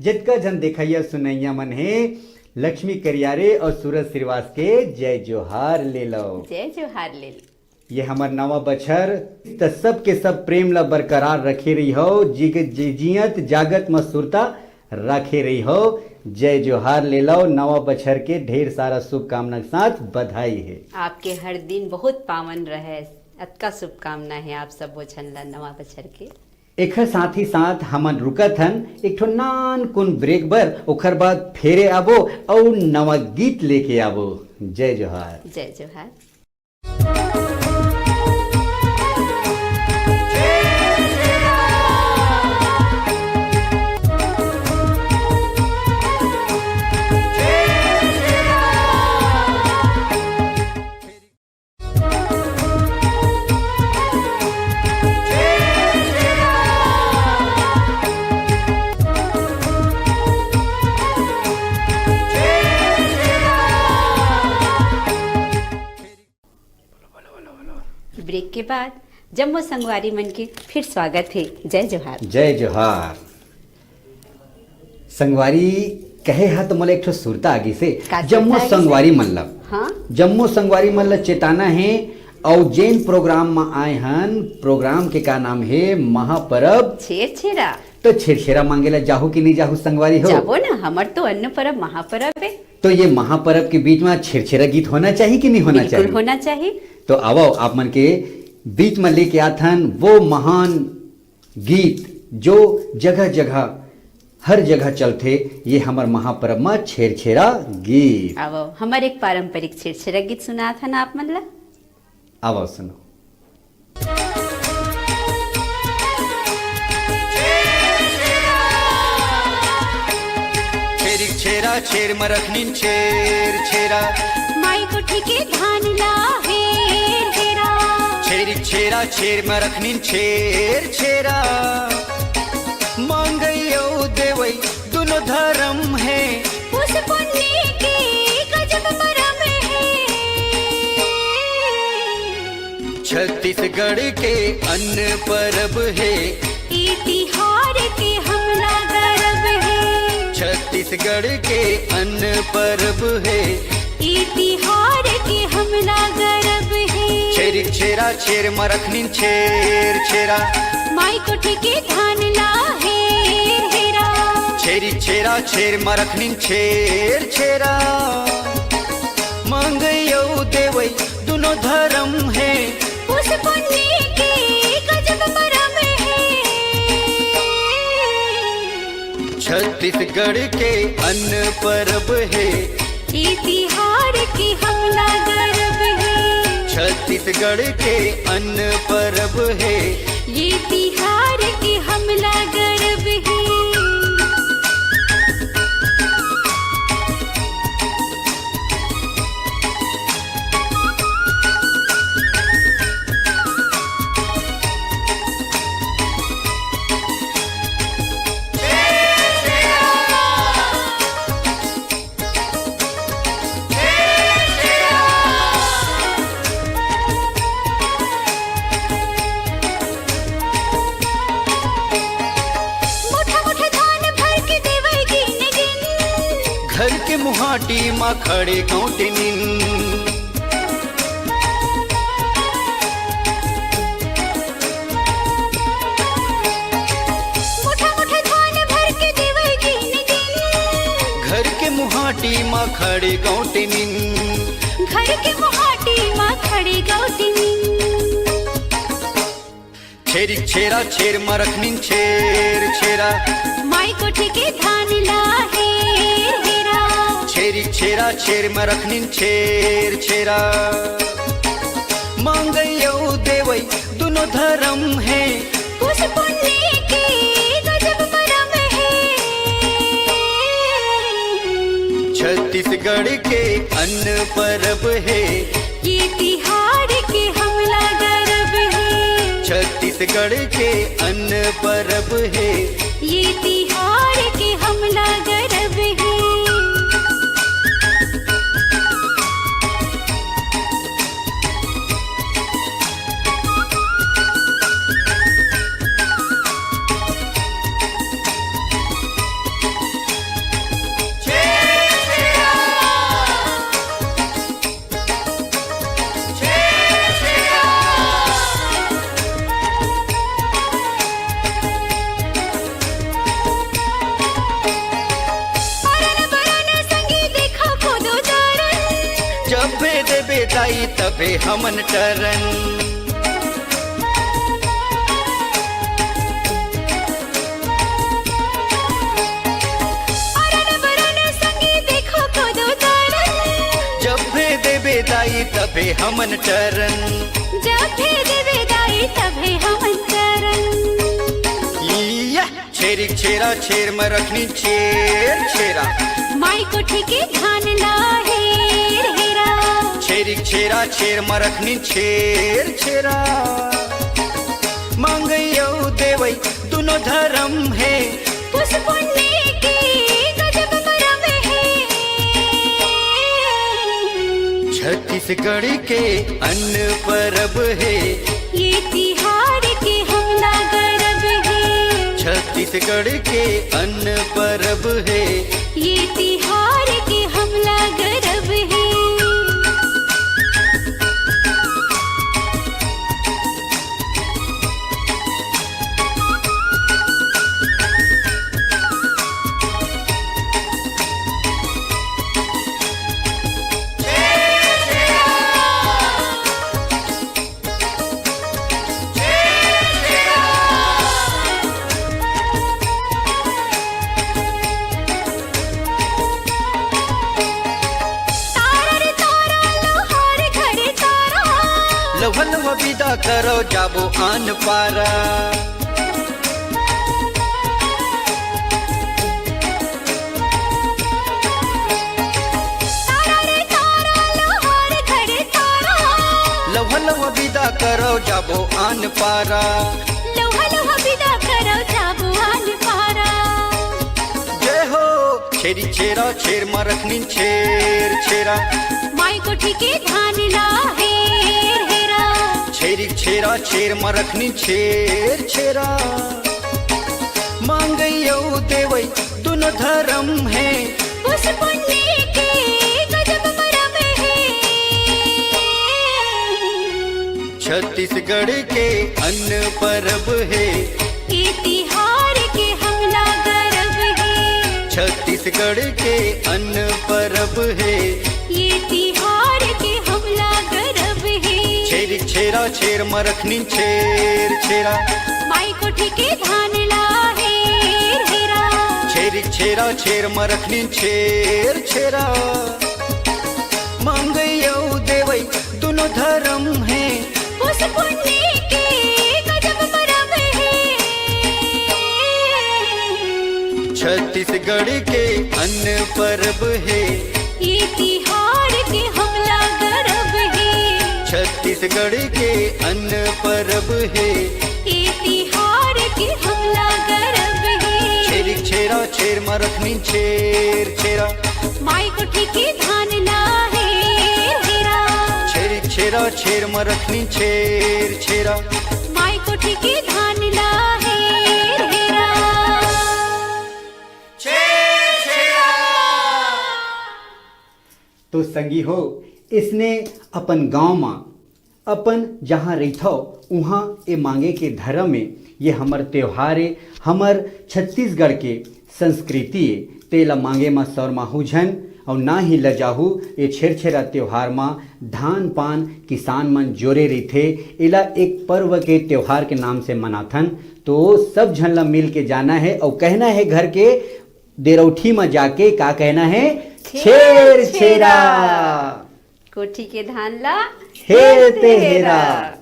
जतका झन देखइया सुनइया मन हे, लक्ष्मी करियारे अउ सूरज श्रीवास के जय जोहार ले लव। जय जोहार ले लव। ये हमर नवा बछर, त सबके सब प्रेम ला बरकरार रखे रहिहव, जिग-, जि-, जियत जागत म सुरता रखे रहिहव। जय जोहार ले लव, नवा बछर के ढेर सारा शुभकामना के साथ बधाई हे। आपके हर दिन बहुत पावन रहे, अतका शुभकामना हे आप सबो झन ला नवा बछर के। एखर साथ ही साथ हमन रुकत हन एक ठो नान कुन ब्रेक बर, ओखर बाद फेरे आबो अउ नवा गीत लेके आबो। जय जोहार। जय जोहार। ब्रेक के बाद जम्मो संगवारी मन के फिर स्वागत हे। जय जोहार। जय जोहार। संगवारी कहे हा तो मोला एक ठो सुरता आगी से। का जम्मो सुरता आगी से? संगवारी मन ला, हाँ? जम्मो संगवारी मन ला चेताना हे, अउ जेन प्रोग्राम म आए हन, प्रोग्राम के का नाम हे? महापरब छेरछेरा। तो छेरछेरा मांगे ला जाहू कि नहीं जाहू संगवारी हो? जाबो ना, हमर तो अन्न परब महापरब हे। तो ये महापरब के बीच में छेरछेरा गीत होना चाहिए कि नहीं होना बिल्कुल चाहिए? होना चाहिए। तो आवो, आप मन के बीच में लेके आथन वो महान गीत जो जगह जगह, हर जगह चलथे, ये हमर महापरब म छेरछेरा गीत। आवो, हमर एक पारंपरिक छेरछेरा गीत सुनात हन आप मन ला। आवो, सुनो। छेरिक छेरा छेर म रखनिन छेर छेरा। माई कोठी के धान ला हेर हेरा। छेरिक छेरा छेर म रखनिन छेर छेरा। मांगई अउ देवई दुनो धरम हे। पुस पुन्नी के गजब परब हे। छत्तीसगढ़ के अन्न परब हे। ए तिहार के हमला गरब हे। छत्तीसगढ़ के अन्न परब हे। ए तिहार के हमला गरब हे। छेरिक छेरा छेर म रखनिन छेर छेरा। माई कोठी के धान ला हेर हेरा। छेरिक छेरा छेर म रखनिन छेर छेरा। मांगई अउ देवई दुनो धरम हे। पुस पुन्नी के गजब परब हे। छत्तीसगढ़ के अन्न परब हे। ए तिहार के हमला गरब हे। छत्तीसगढ़ के अन्न परब हे। ए तिहार के हमला गरब हे। मोठा मोठा धान भर के देवई गिन गिन। घर के मुहाटी म खड़े गौंटनिन। मोठा मोठा धान भर के देवई गिन गिन। घर के मुहाटी म खड़े गौंटनिन। घर के मुहाटी म खड़े गौंटनिन। छेरिक छेरा छेर म रखनिन छेर छेरा। माई कोठी के धान ला हेर हेरा। छेरिक छेरा छेर म रखनिन छेर छेरा। मांगई अउ देवई दुनो धरम हे। पुस पुन्नी के गजब परब हे। छत्तीसगढ़ के अन्न परब हे। ए तिहार के हमला गरब हे। छत्तीसगढ़ के अन्न परब हे। ए तिहार के हमला गरब हे। परन परन संगी देखा कोदो दरन। जब दे बेदाई तबे हमन टरन। अरन बरन संगी देखो कोदो दरन। जब भेदे बेदाई तभे हमन टरन। जब भेदे बेदाई तभे हमन टरन। इया! छेरिक छेरा छेर म रखनी छेर छेरा। माई कोठी के धान ला हेर हेरा। छेरिक छेरा छेर म रखनी छेर छेरा। मांगई अउ देवई दुनो धरम हे। पुस पुन्नी के गजब परब हे। छत्तीसगढ़ के अन्न परब हे। ये तिहार के हमला गरब हे। छत्तीसगढ़ के अन्न परब हे। ये तिहार के हमला गरब हे। फलवा विदा करो जाबो आन पारा। तारा रे तारा, लोहार घरे तारा। लौहा लौहा विदा करो जाबो आन पारा। लौहा लौहा विदा करो जाबो आन पारा। जय हो। छेरी छेरा छेर मरखनिन छेर छेरा। माई कोठी के धान ला हेर हेरा। छेरी छेरा छेर मरखनिन छेर छेरा। मांगई अउ देवई दुनो धरम हे। पुस पुन्नी के गजब मरम हे। छत्तीसगढ़ के अन्न परब हे। ए तिहार के हमला गरब हे। छत्तीसगढ़ के अन्न परब हे। ए तिहार के हमला गरब हे। छेरी छेरा छेर मरखनिन छेर छेरा। माई कोठी के धान ला हेर हेरा। छेरी छेरा छेर मरखनिन छेर छेरा। मांगई अउ देवई दुनो धरम हे। पुस पुन्नी के गजब परब हे। छत्तीसगढ़ के अन्न परब हे। ए तिहार के हमला गरब हे। छत्तीसगढ़ के अन्न परब हे। ए तिहार के हमला गरब हे। छेरी छेरा छेर मरखनिन छेर छेरा। माई कोठी के धान ला हेर हेरा। छेरी छेरा छेर मरखनिन छेर छेरा। माई कोठी के धान ला हेर हेरा। छेर छेरा। तो संगी हो, इसने अपन गांव मा, अपन जहाँ रहिथव, उहाँ ए मांगे के धरम ए, ये हमर त्योहार ए, हमर छत्तीसगढ़ के संस्कृति ए, तेला मांगे मा सरमाहू झन अउ ना ही लजाहू। ए छेरछेरा त्योहार मा धान पान किसान मन जोरे रहिथे, एला एक पर्व के त्योहार के नाम से मनाथन। तो सब झन ला मिल के जाना हे अउ कहना हे घर के देरौठी मा जाके, का कहना हे? छेर छेरा। छेर छेरा। कोठी के धान ला हेर हेर ते ते हेरा। हेरा।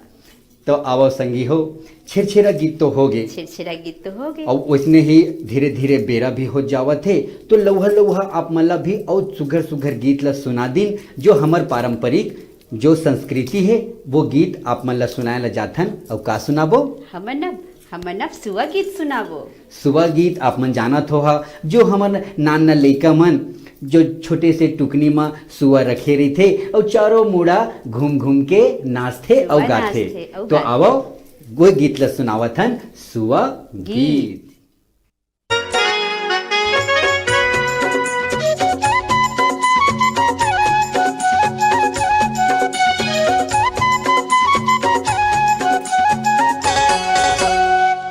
तो आवो संगी हो, छेरछेरा गीत तो हो गे। छेरछेरा गीत तो हो गे। अउ ओइसने ही धीरे-धीरे बेरा भी हो जावत हे, तो लउहा-लउहा आप मन ला भी अउ सुघर-सुघर गीत ला सुना दिन, जो हमर पारंपरिक जो संस्कृति हे, वो गीत आप मन ला सुनाए ला जाथन। अउ का सुनाबो? हमन अब, हमन अब सुआ गीत सुनाबो। सुआ गीत आप मन जानत हो हा, जो हमन नान नान लइका मन जो छोटे से टुकनी म सुआ रखे रहिथे अउ चारों मुड़ा घूम घूम के नाचथे अउ सुआ गाथे। नाचथे अउ तो गाथे। आवो, वो गीत ल सुनावत हन, सुआ गीत। गीत।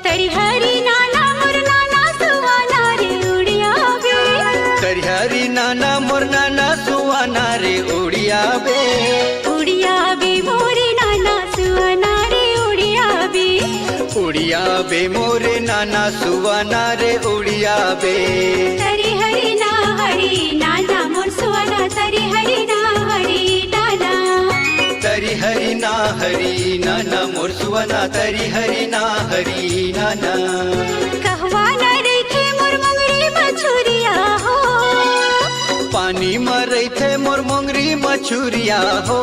तरिहरी नाना मोर नाना सुआना रे उड़िया बे। तरिहरी नाना मोर नाना सुआना रे उड़िया बे। उड़िया बे मोरे नाना सुआना रे उड़िया बे। उड़िया बे मोरे नाना सुआना रे उड़िया बे। तरिहरी ना हरी नाना मोर सुआना, तरिहरी ना हरी नाना। तरिहरी ना हरी नाना मोर सुआना, तरिहरी ना हरी नाना। कहवा न रहिथे मोर मोंगरी मछुरिया हो। पानी म रहिथे मोर मोंगरी मछुरिया हो।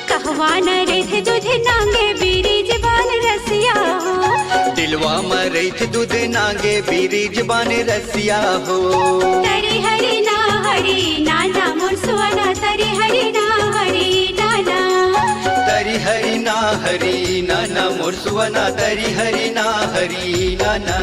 कहवा न रहिथे दूध नांगे बिरिज बान रसिया हो। दिलवा म रहिथे दूध नांगे बिरिज बान रसिया हो। तरिहरी ना हरी नाना मोर सुआना, तरिहरी ना हरी नाना। तरिहरी ना हरी नाना मोर सुआना, तरिहरी ना हरी नाना।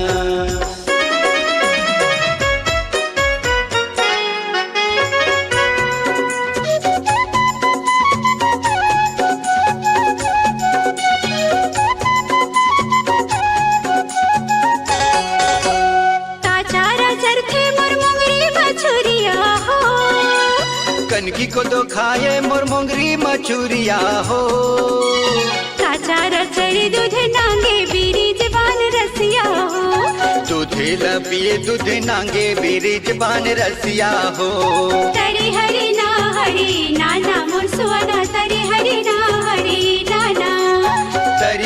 काचारा चरथे मोर मोंगरी मछुरिया हो। कनकी कोदो खाए मोर मोंगरी मछुरिया हो। काचारा चरी दूध नांगे बिरिज बान रसिया हो। दूधे ल पिए दूध नांगे बिरिज बान रसिया हो। तरिहरी ना हरी नाना मोर सुआना, तरिहरी ना हरी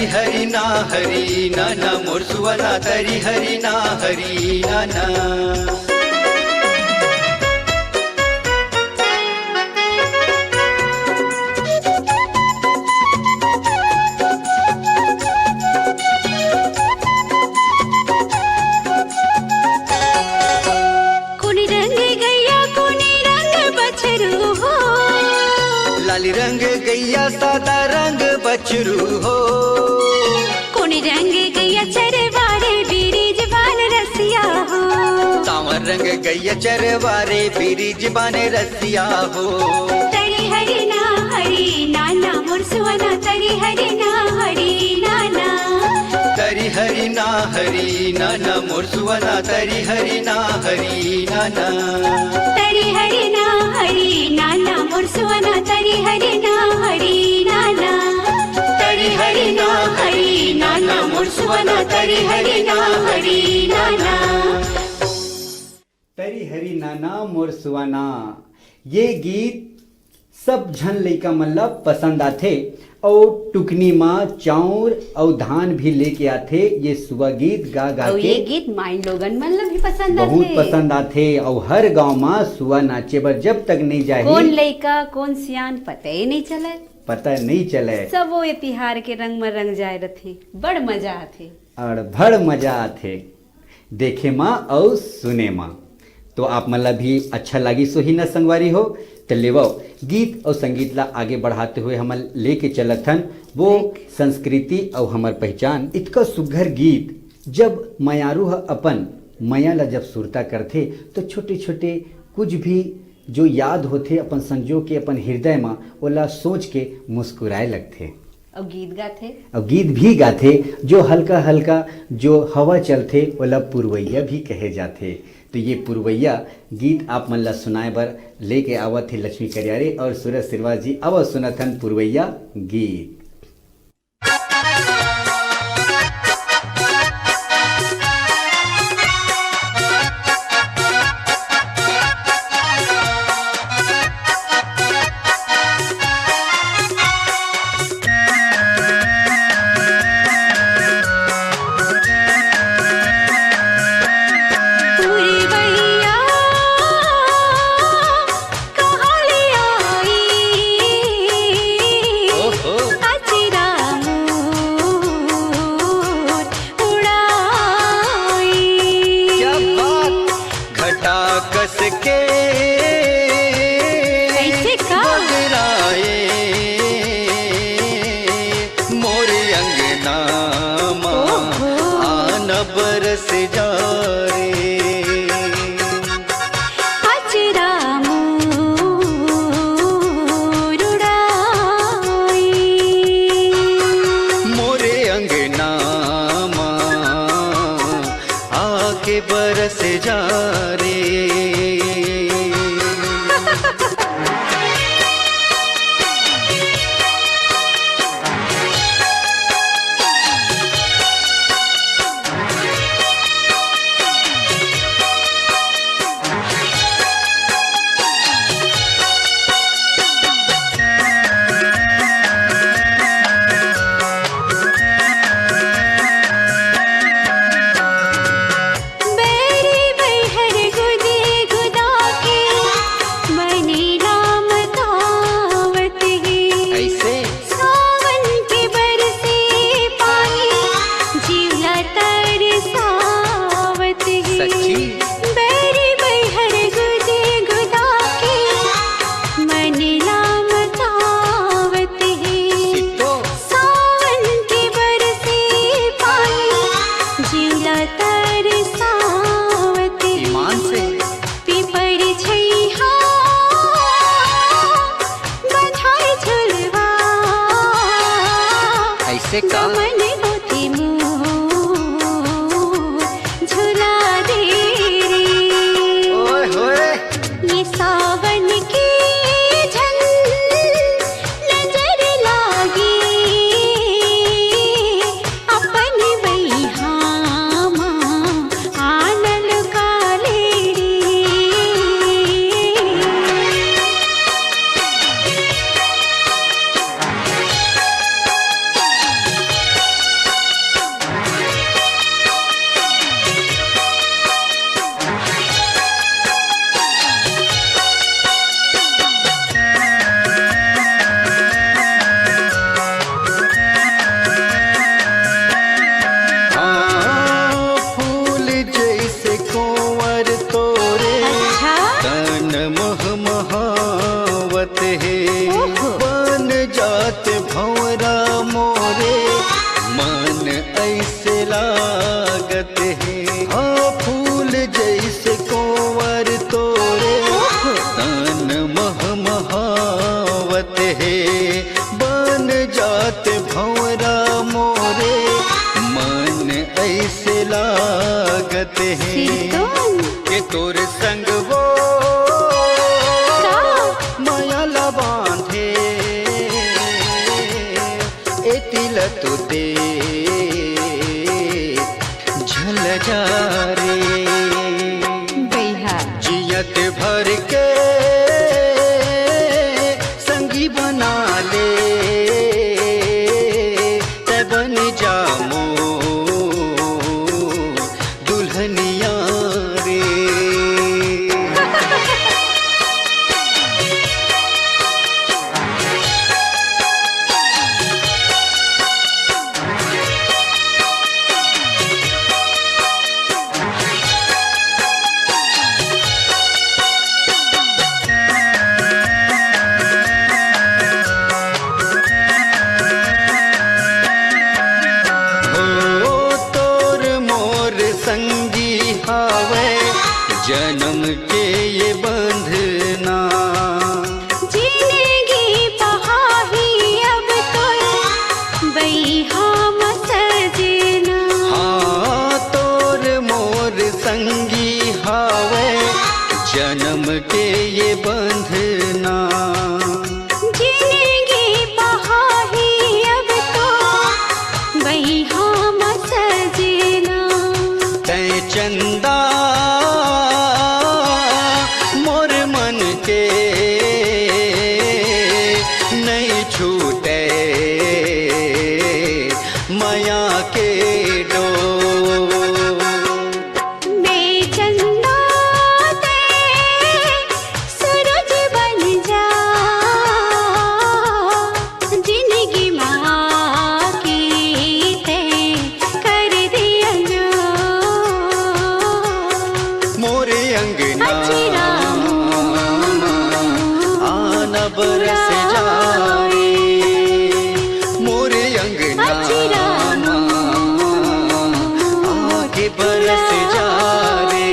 हरी ना, हरी ना ना, मोर सुवना तरी हरी ना, हरी ना ना। कोनी रंग गैया, कोनी रंग बछरू हो। लाली रंग गैया, सादा रंग बछरू हो। कोनी रंग गैया, चरवारे बिरिज बान रसिया हो। सांवर रंग गैया, चरवारे बिरिज बान रसिया हो। तरी हरी ना, हरी ना ना, मोर सुवना तरी हरी ना, हरी ना ना। तरी हरी ना, हरी ना ना, मोर सुवना तरी हरी ना, हरी ना ना। तरी हरी ना, हरी ना ना, मोर सुवना तरी हरी ना, हरी ना ना। तरी हरी ना, हरी ना ना, मोर सुवना तरी हरी ना, हरी ना ना। तरी हरी नाना मोर सुवाना। ये गीत सब झन लइका मन ला पसंद आथे। अउ टुकनी मा चाउर अउ धान भी लेके आथे। ये सुवा गीत गा गा अउ के ये गीत माइन लोगन मन ला भी पसंद बहुत आथे। पसंद आथे। अउ हर गांव मा सुवा नाचे बर जब तक नहीं जाही, कौन लइका कौन सियान पता ही नहीं चले। पता नहीं चले। सब वो ये तिहार के रंग में रंग जाए रथे, बड़ मजा आथे। अड़भड़ मजा आथे देखे मा अउ सुने मा। तो आप मन ला भी अच्छा लागिस होही न संगवारी हो। त लेवव, गीत अउ संगीत ला आगे बढ़ाते हुए हमन लेके चलत हन वो संस्कृति अउ हमर पहचान। इतका सुघर गीत, जब मयारू ह अपन मया ला जब सुरता करथे, तो छोटे-छोटे कुछ भी जो याद होथे अपन संजो के अपन हृदय मा, ओला सोच के मुस्कुराए लगथे। अउ गीत गाथे। अउ गीत भी गाथे, जो हल्का हल्का जो हवा चलथे, ओला पुरवैया भी कहे जाथे। तो ये पुरवैया गीत आप मन ला सुनाए बर लेके आवत हे लक्ष्मी करियारे अउ सूरज श्रीवास जी। आवत सुनत हन पुरवैया गीत। करके संगी बना ले, तै बन जा मोर दुल्हनिया रे। हो तोर मोर संगी हावय, जन्म के ये बंधना। जिनगी पहाही अब तोर बइहा म सजना। हाँ, तोर मोर संगी हावय, जन्म के ये बंधना। जिनगी पहाही अब तो बइहा म सजना। तै चंदा मोर मन के, नइ छूटे मया के डोर। मैं चंदा ते सूरज बन जा, जिनगी मा आके ते कर दे अंजोर। मोरे अंगना अचरा मा आना बरस जा रे। मोरे अंगना अचरा मा आके बरस जा रे।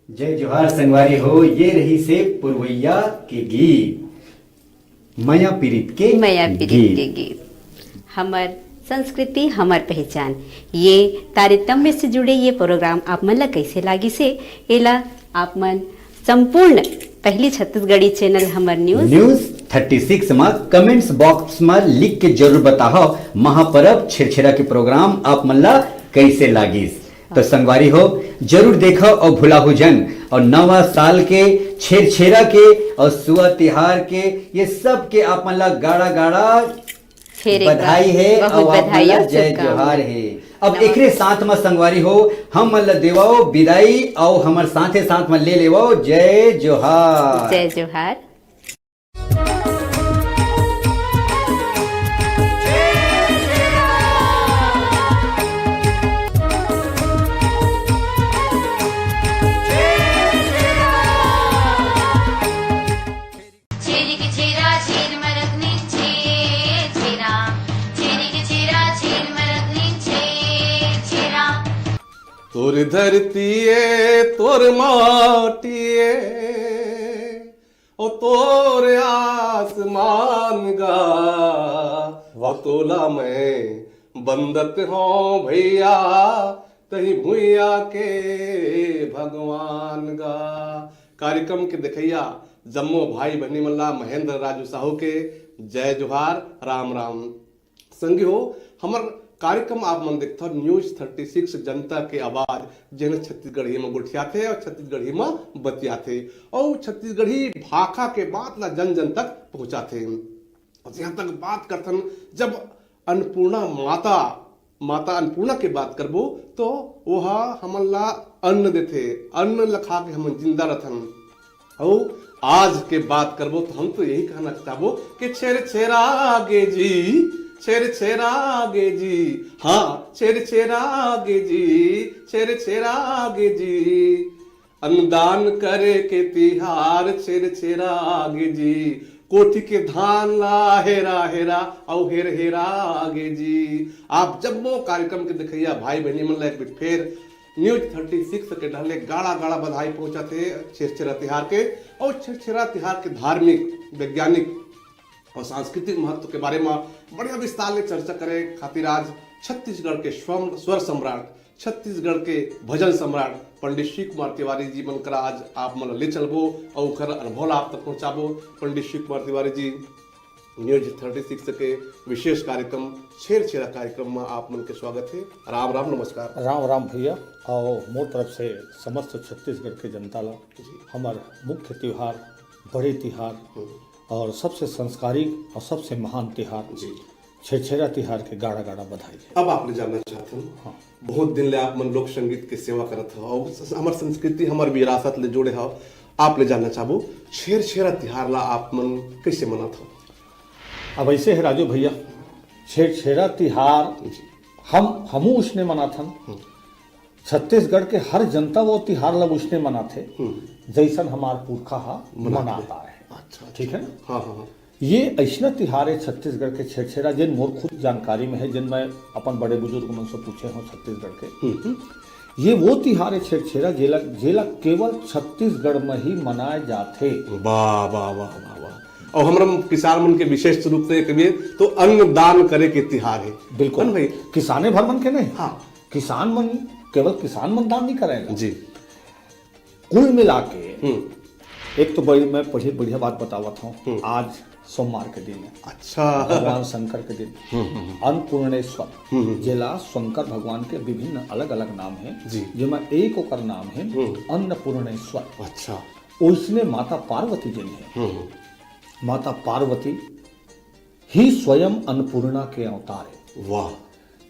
जय जोहार संगवारी हो, ये रहिसे पुरवैया के गीत, मया पीरित के मया पीरित गीत। के गीत। हमर संस्कृति, हमर पहचान, ये तारतम्य से जुड़े ये प्रोग्राम आप मन ला कैसे लागिसे, एला आप मन संपूर्ण पहली छत्तीसगढ़ी चैनल हमर न्यूज न्यूज थर्टी सिक्स मा कमेंट्स बॉक्स मा लिख के जरूर बताहव, महापर्व छेरछेरा के प्रोग्राम आप मन ला कैसे लागिस। तो संगवारी हो, जरूर देखव अउ भुलाहू झन। अउ नवा साल के, छेरछेरा के अउ सुआ तिहार के, ये सब के आप मन ला गाड़ा गाड़ा फिर एक बार बधाई हे बहुत अउ आप मन बधाई ला अउ जय शुभकामना। जोहार हे। अब नमस्कार। एकरे साथ म संगवारी हो, हम मन ला देवव बिदाई अउ हमर साथे साथ म ले लेवव जय जोहार। जय जोहार। छेरिक छेरा छेर मरक नी छेर छेरा, छेरिक छेरा छेर मरक नी छेर छेरा। तोर धरती ए, तोर माटी ए, ओ तोर आसमान गा, ओ तोला मैं बंदत हौं भैया, तही भुइया के भगवान गा। कार्यक्रम के देखइया जम्मो भाई बहिनी मन ला महेंद्र राजू साहू के जय जोहार, राम राम। संगी हो, हमर कार्यक्रम आप मन देखथव न्यूज थर्टी सिक्स जनता के आवाज, जेन छत्तीसगढ़ी म गोठियाथे अउ छत्तीसगढ़ी म बतियाथे अउ छत्तीसगढ़ी भाखा के बात ला जन जन तक पहुंचाथे। अउ जिहां तक बात करथन, जब अन्नपूर्णा माता, माता अन्नपूर्णा के बात करबो, तो ओहा हमन ला अन्न देथे, अन्न ल खा के हमन जिंदा रथन। अउ आज के बात करबो, तो हम तो यही कहना चाहबो कि छेर छेरा गे जी, छेर छेरा गे जी, हाँ, छेर छेरा गे जी, छेर छेरा गे जी। अन्नदान करे के तिहार छेर छेरा गे जी, कोठी के धान ला हेरा हेरा अउ हेर हेरा गे जी। आप जम्मो कार्यक्रम के देखइया भाई बहिनी मन ला एक बेर फेर न्यूज थर्टी सिक्स के डहर ले गाड़ा गाड़ा बधाई पहुंचाथे छेरछेरा तिहार के। अउ छेरछेरा तिहार के धार्मिक, वैज्ञानिक अउ सांस्कृतिक महत्व के बारे म बढ़िया विस्तार ले चर्चा करे खातिर आज छत्तीसगढ़ के स्वम-, स्वर सम्राट, छत्तीसगढ़ के भजन सम्राट पंडित शिव कुमार तिवारी जी मन करा आज आप मन ल ले चलबो अउ उनकर अनुभव ला आप तक पहुंचाबो। पंडित Shiv Kumar Tiwari ji news thirty six के विशेष कार्यक्रम छेरछेरा कार्यक्रम में आप मन के स्वागत है। राम राम, नमस्कार। राम राम भैया, अउ मोर तरफ से समस्त छत्तीसगढ़ के जनता ला जी। हमर मुख्य तिहार, बड़े तिहार हम्म। और सबसे संस्कारिक और सबसे महान तिहार जी। छेरछेरा तिहार के गाड़ा गाड़ा बधाई है। अब आप ले जानना चाहत हन, हाँ। बहुत दिन ले आप मन लोक संगीत के सेवा करत हव, हमर संस्कृति, हमर विरासत ले जुड़े हव, आप ले जानना चाहबो, छेरछेरा तिहार ला आप मन कैसे मनात हव? अब ऐसे है राजू भैया, छेरछेरा तिहार जी। हम, हमू उसने मनाथन। हम्म। छत्तीसगढ़ के हर जनता वो तिहार ला उसने मनाथे, हम्म। जैसन हमार पुरखा हा मनाथे। मनाता है। अच्छा, ठीक है ना? हाँ, हाँ, हाँ। ये ऐसना तिहार है छत्तीसगढ़ के छेरछेरा, जिन मोर खुद जानकारी में है, जिन मैं अपन बड़े बुजुर्ग मन से पूछे हूँ छत्तीसगढ़ के। हम्म, हम्म। ये वो तिहार है छेरछेरा, जेला, जेला केवल छत्तीसगढ़ में ही मनाए जाथे। वाह, वाह, वाह, वाह, वाह। और हमरा किसान मन के विशेष रूप से कहिए तो अन्न दान करे के तिहार है। बिल्कुल। है ना भाई? किसाने भर मन के नहीं। हाँ। किसान मन, केवल किसान मन दान नहीं करेगा। जी। कुल मिला के हम्म। एक तो बड़ी, मैं बड़ी बढ़िया बात बतावत हूँ। हम्म। आज सोमवार के दिन है। अच्छा। भगवान शंकर के दिन। हम्म, हम्म, हम्म। अन्नपूर्णेश्वर, हम्म, हम्म। जेला शंकर भगवान के विभिन्न अलग-अलग नाम है, जी। जेमा एक ओकर नाम है हम्म। अन्नपूर्णेश्वर। अच्छा। ओइसने माता पार्वती जिन है। हम्म, हम्म। माता पार्वती ही स्वयं अन्नपूर्णा के अवतार है। वाह।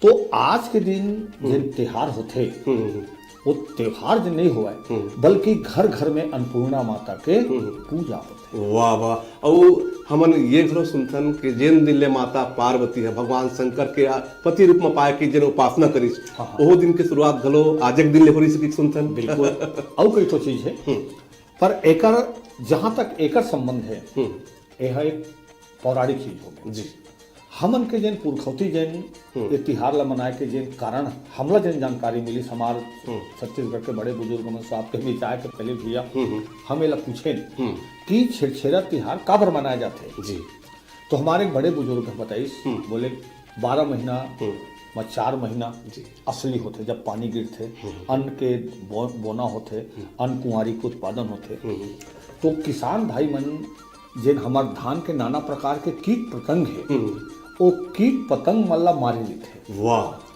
तो आज के दिन हम्म। जिन त्योहार होथे, हम्म, हम्म। वो त्योहार जो नहीं हुआ है, हम्म। बल्कि घर घर में अन्नपूर्णा माता के हम्म। पूजा होथे। वाह, वाह। अउ हमन ये घलो सुनथन कि जेन दिन ले माता पार्वती है भगवान शंकर के आ-, पति रूप में पाए के जेन उपासना करिस, हाँ, हाँ। ओहो दिन के शुरुआत घलो आज एक दिन ले हो रही से सुनथन। बिल्कुल। अउ कई ठो चीज है। हम्म। पर एकर, जहाँ तक एकर संबंध है, हम्म। यह एक पौराणिक चीज हो गई। जी। हमन के जेन पुरखौती जेन हम्म। ये तिहार ला मनाए के जेन कारण हमला जेन जानकारी मिली, हमार हम्म। छत्तीसगढ़ के बड़े बुजुर्ग मन से आपके बीच आए के पहले भैया हम्म, हम्म। हम एला पूछेन हम्म। कि छेरछेरा तिहार काबर मनाए जाथे? जी। तो हमारे एक बड़े बुजुर्ग बताइस, हम्म। बोले, बारह महीना हम्म। म चार महीना जी। असली होथे, जब पानी गिरथे, हम्म। अन्न के बो-, बोना होथे, हम्म। अन्न कुंवारी के उत्पादन होथे। हम्म। तो किसान भाई मन जेन हमर धान के नाना प्रकार के कीट पतंग हे, हम्म। ओ कीट पतंग मन ला मारे लेथे। वाह।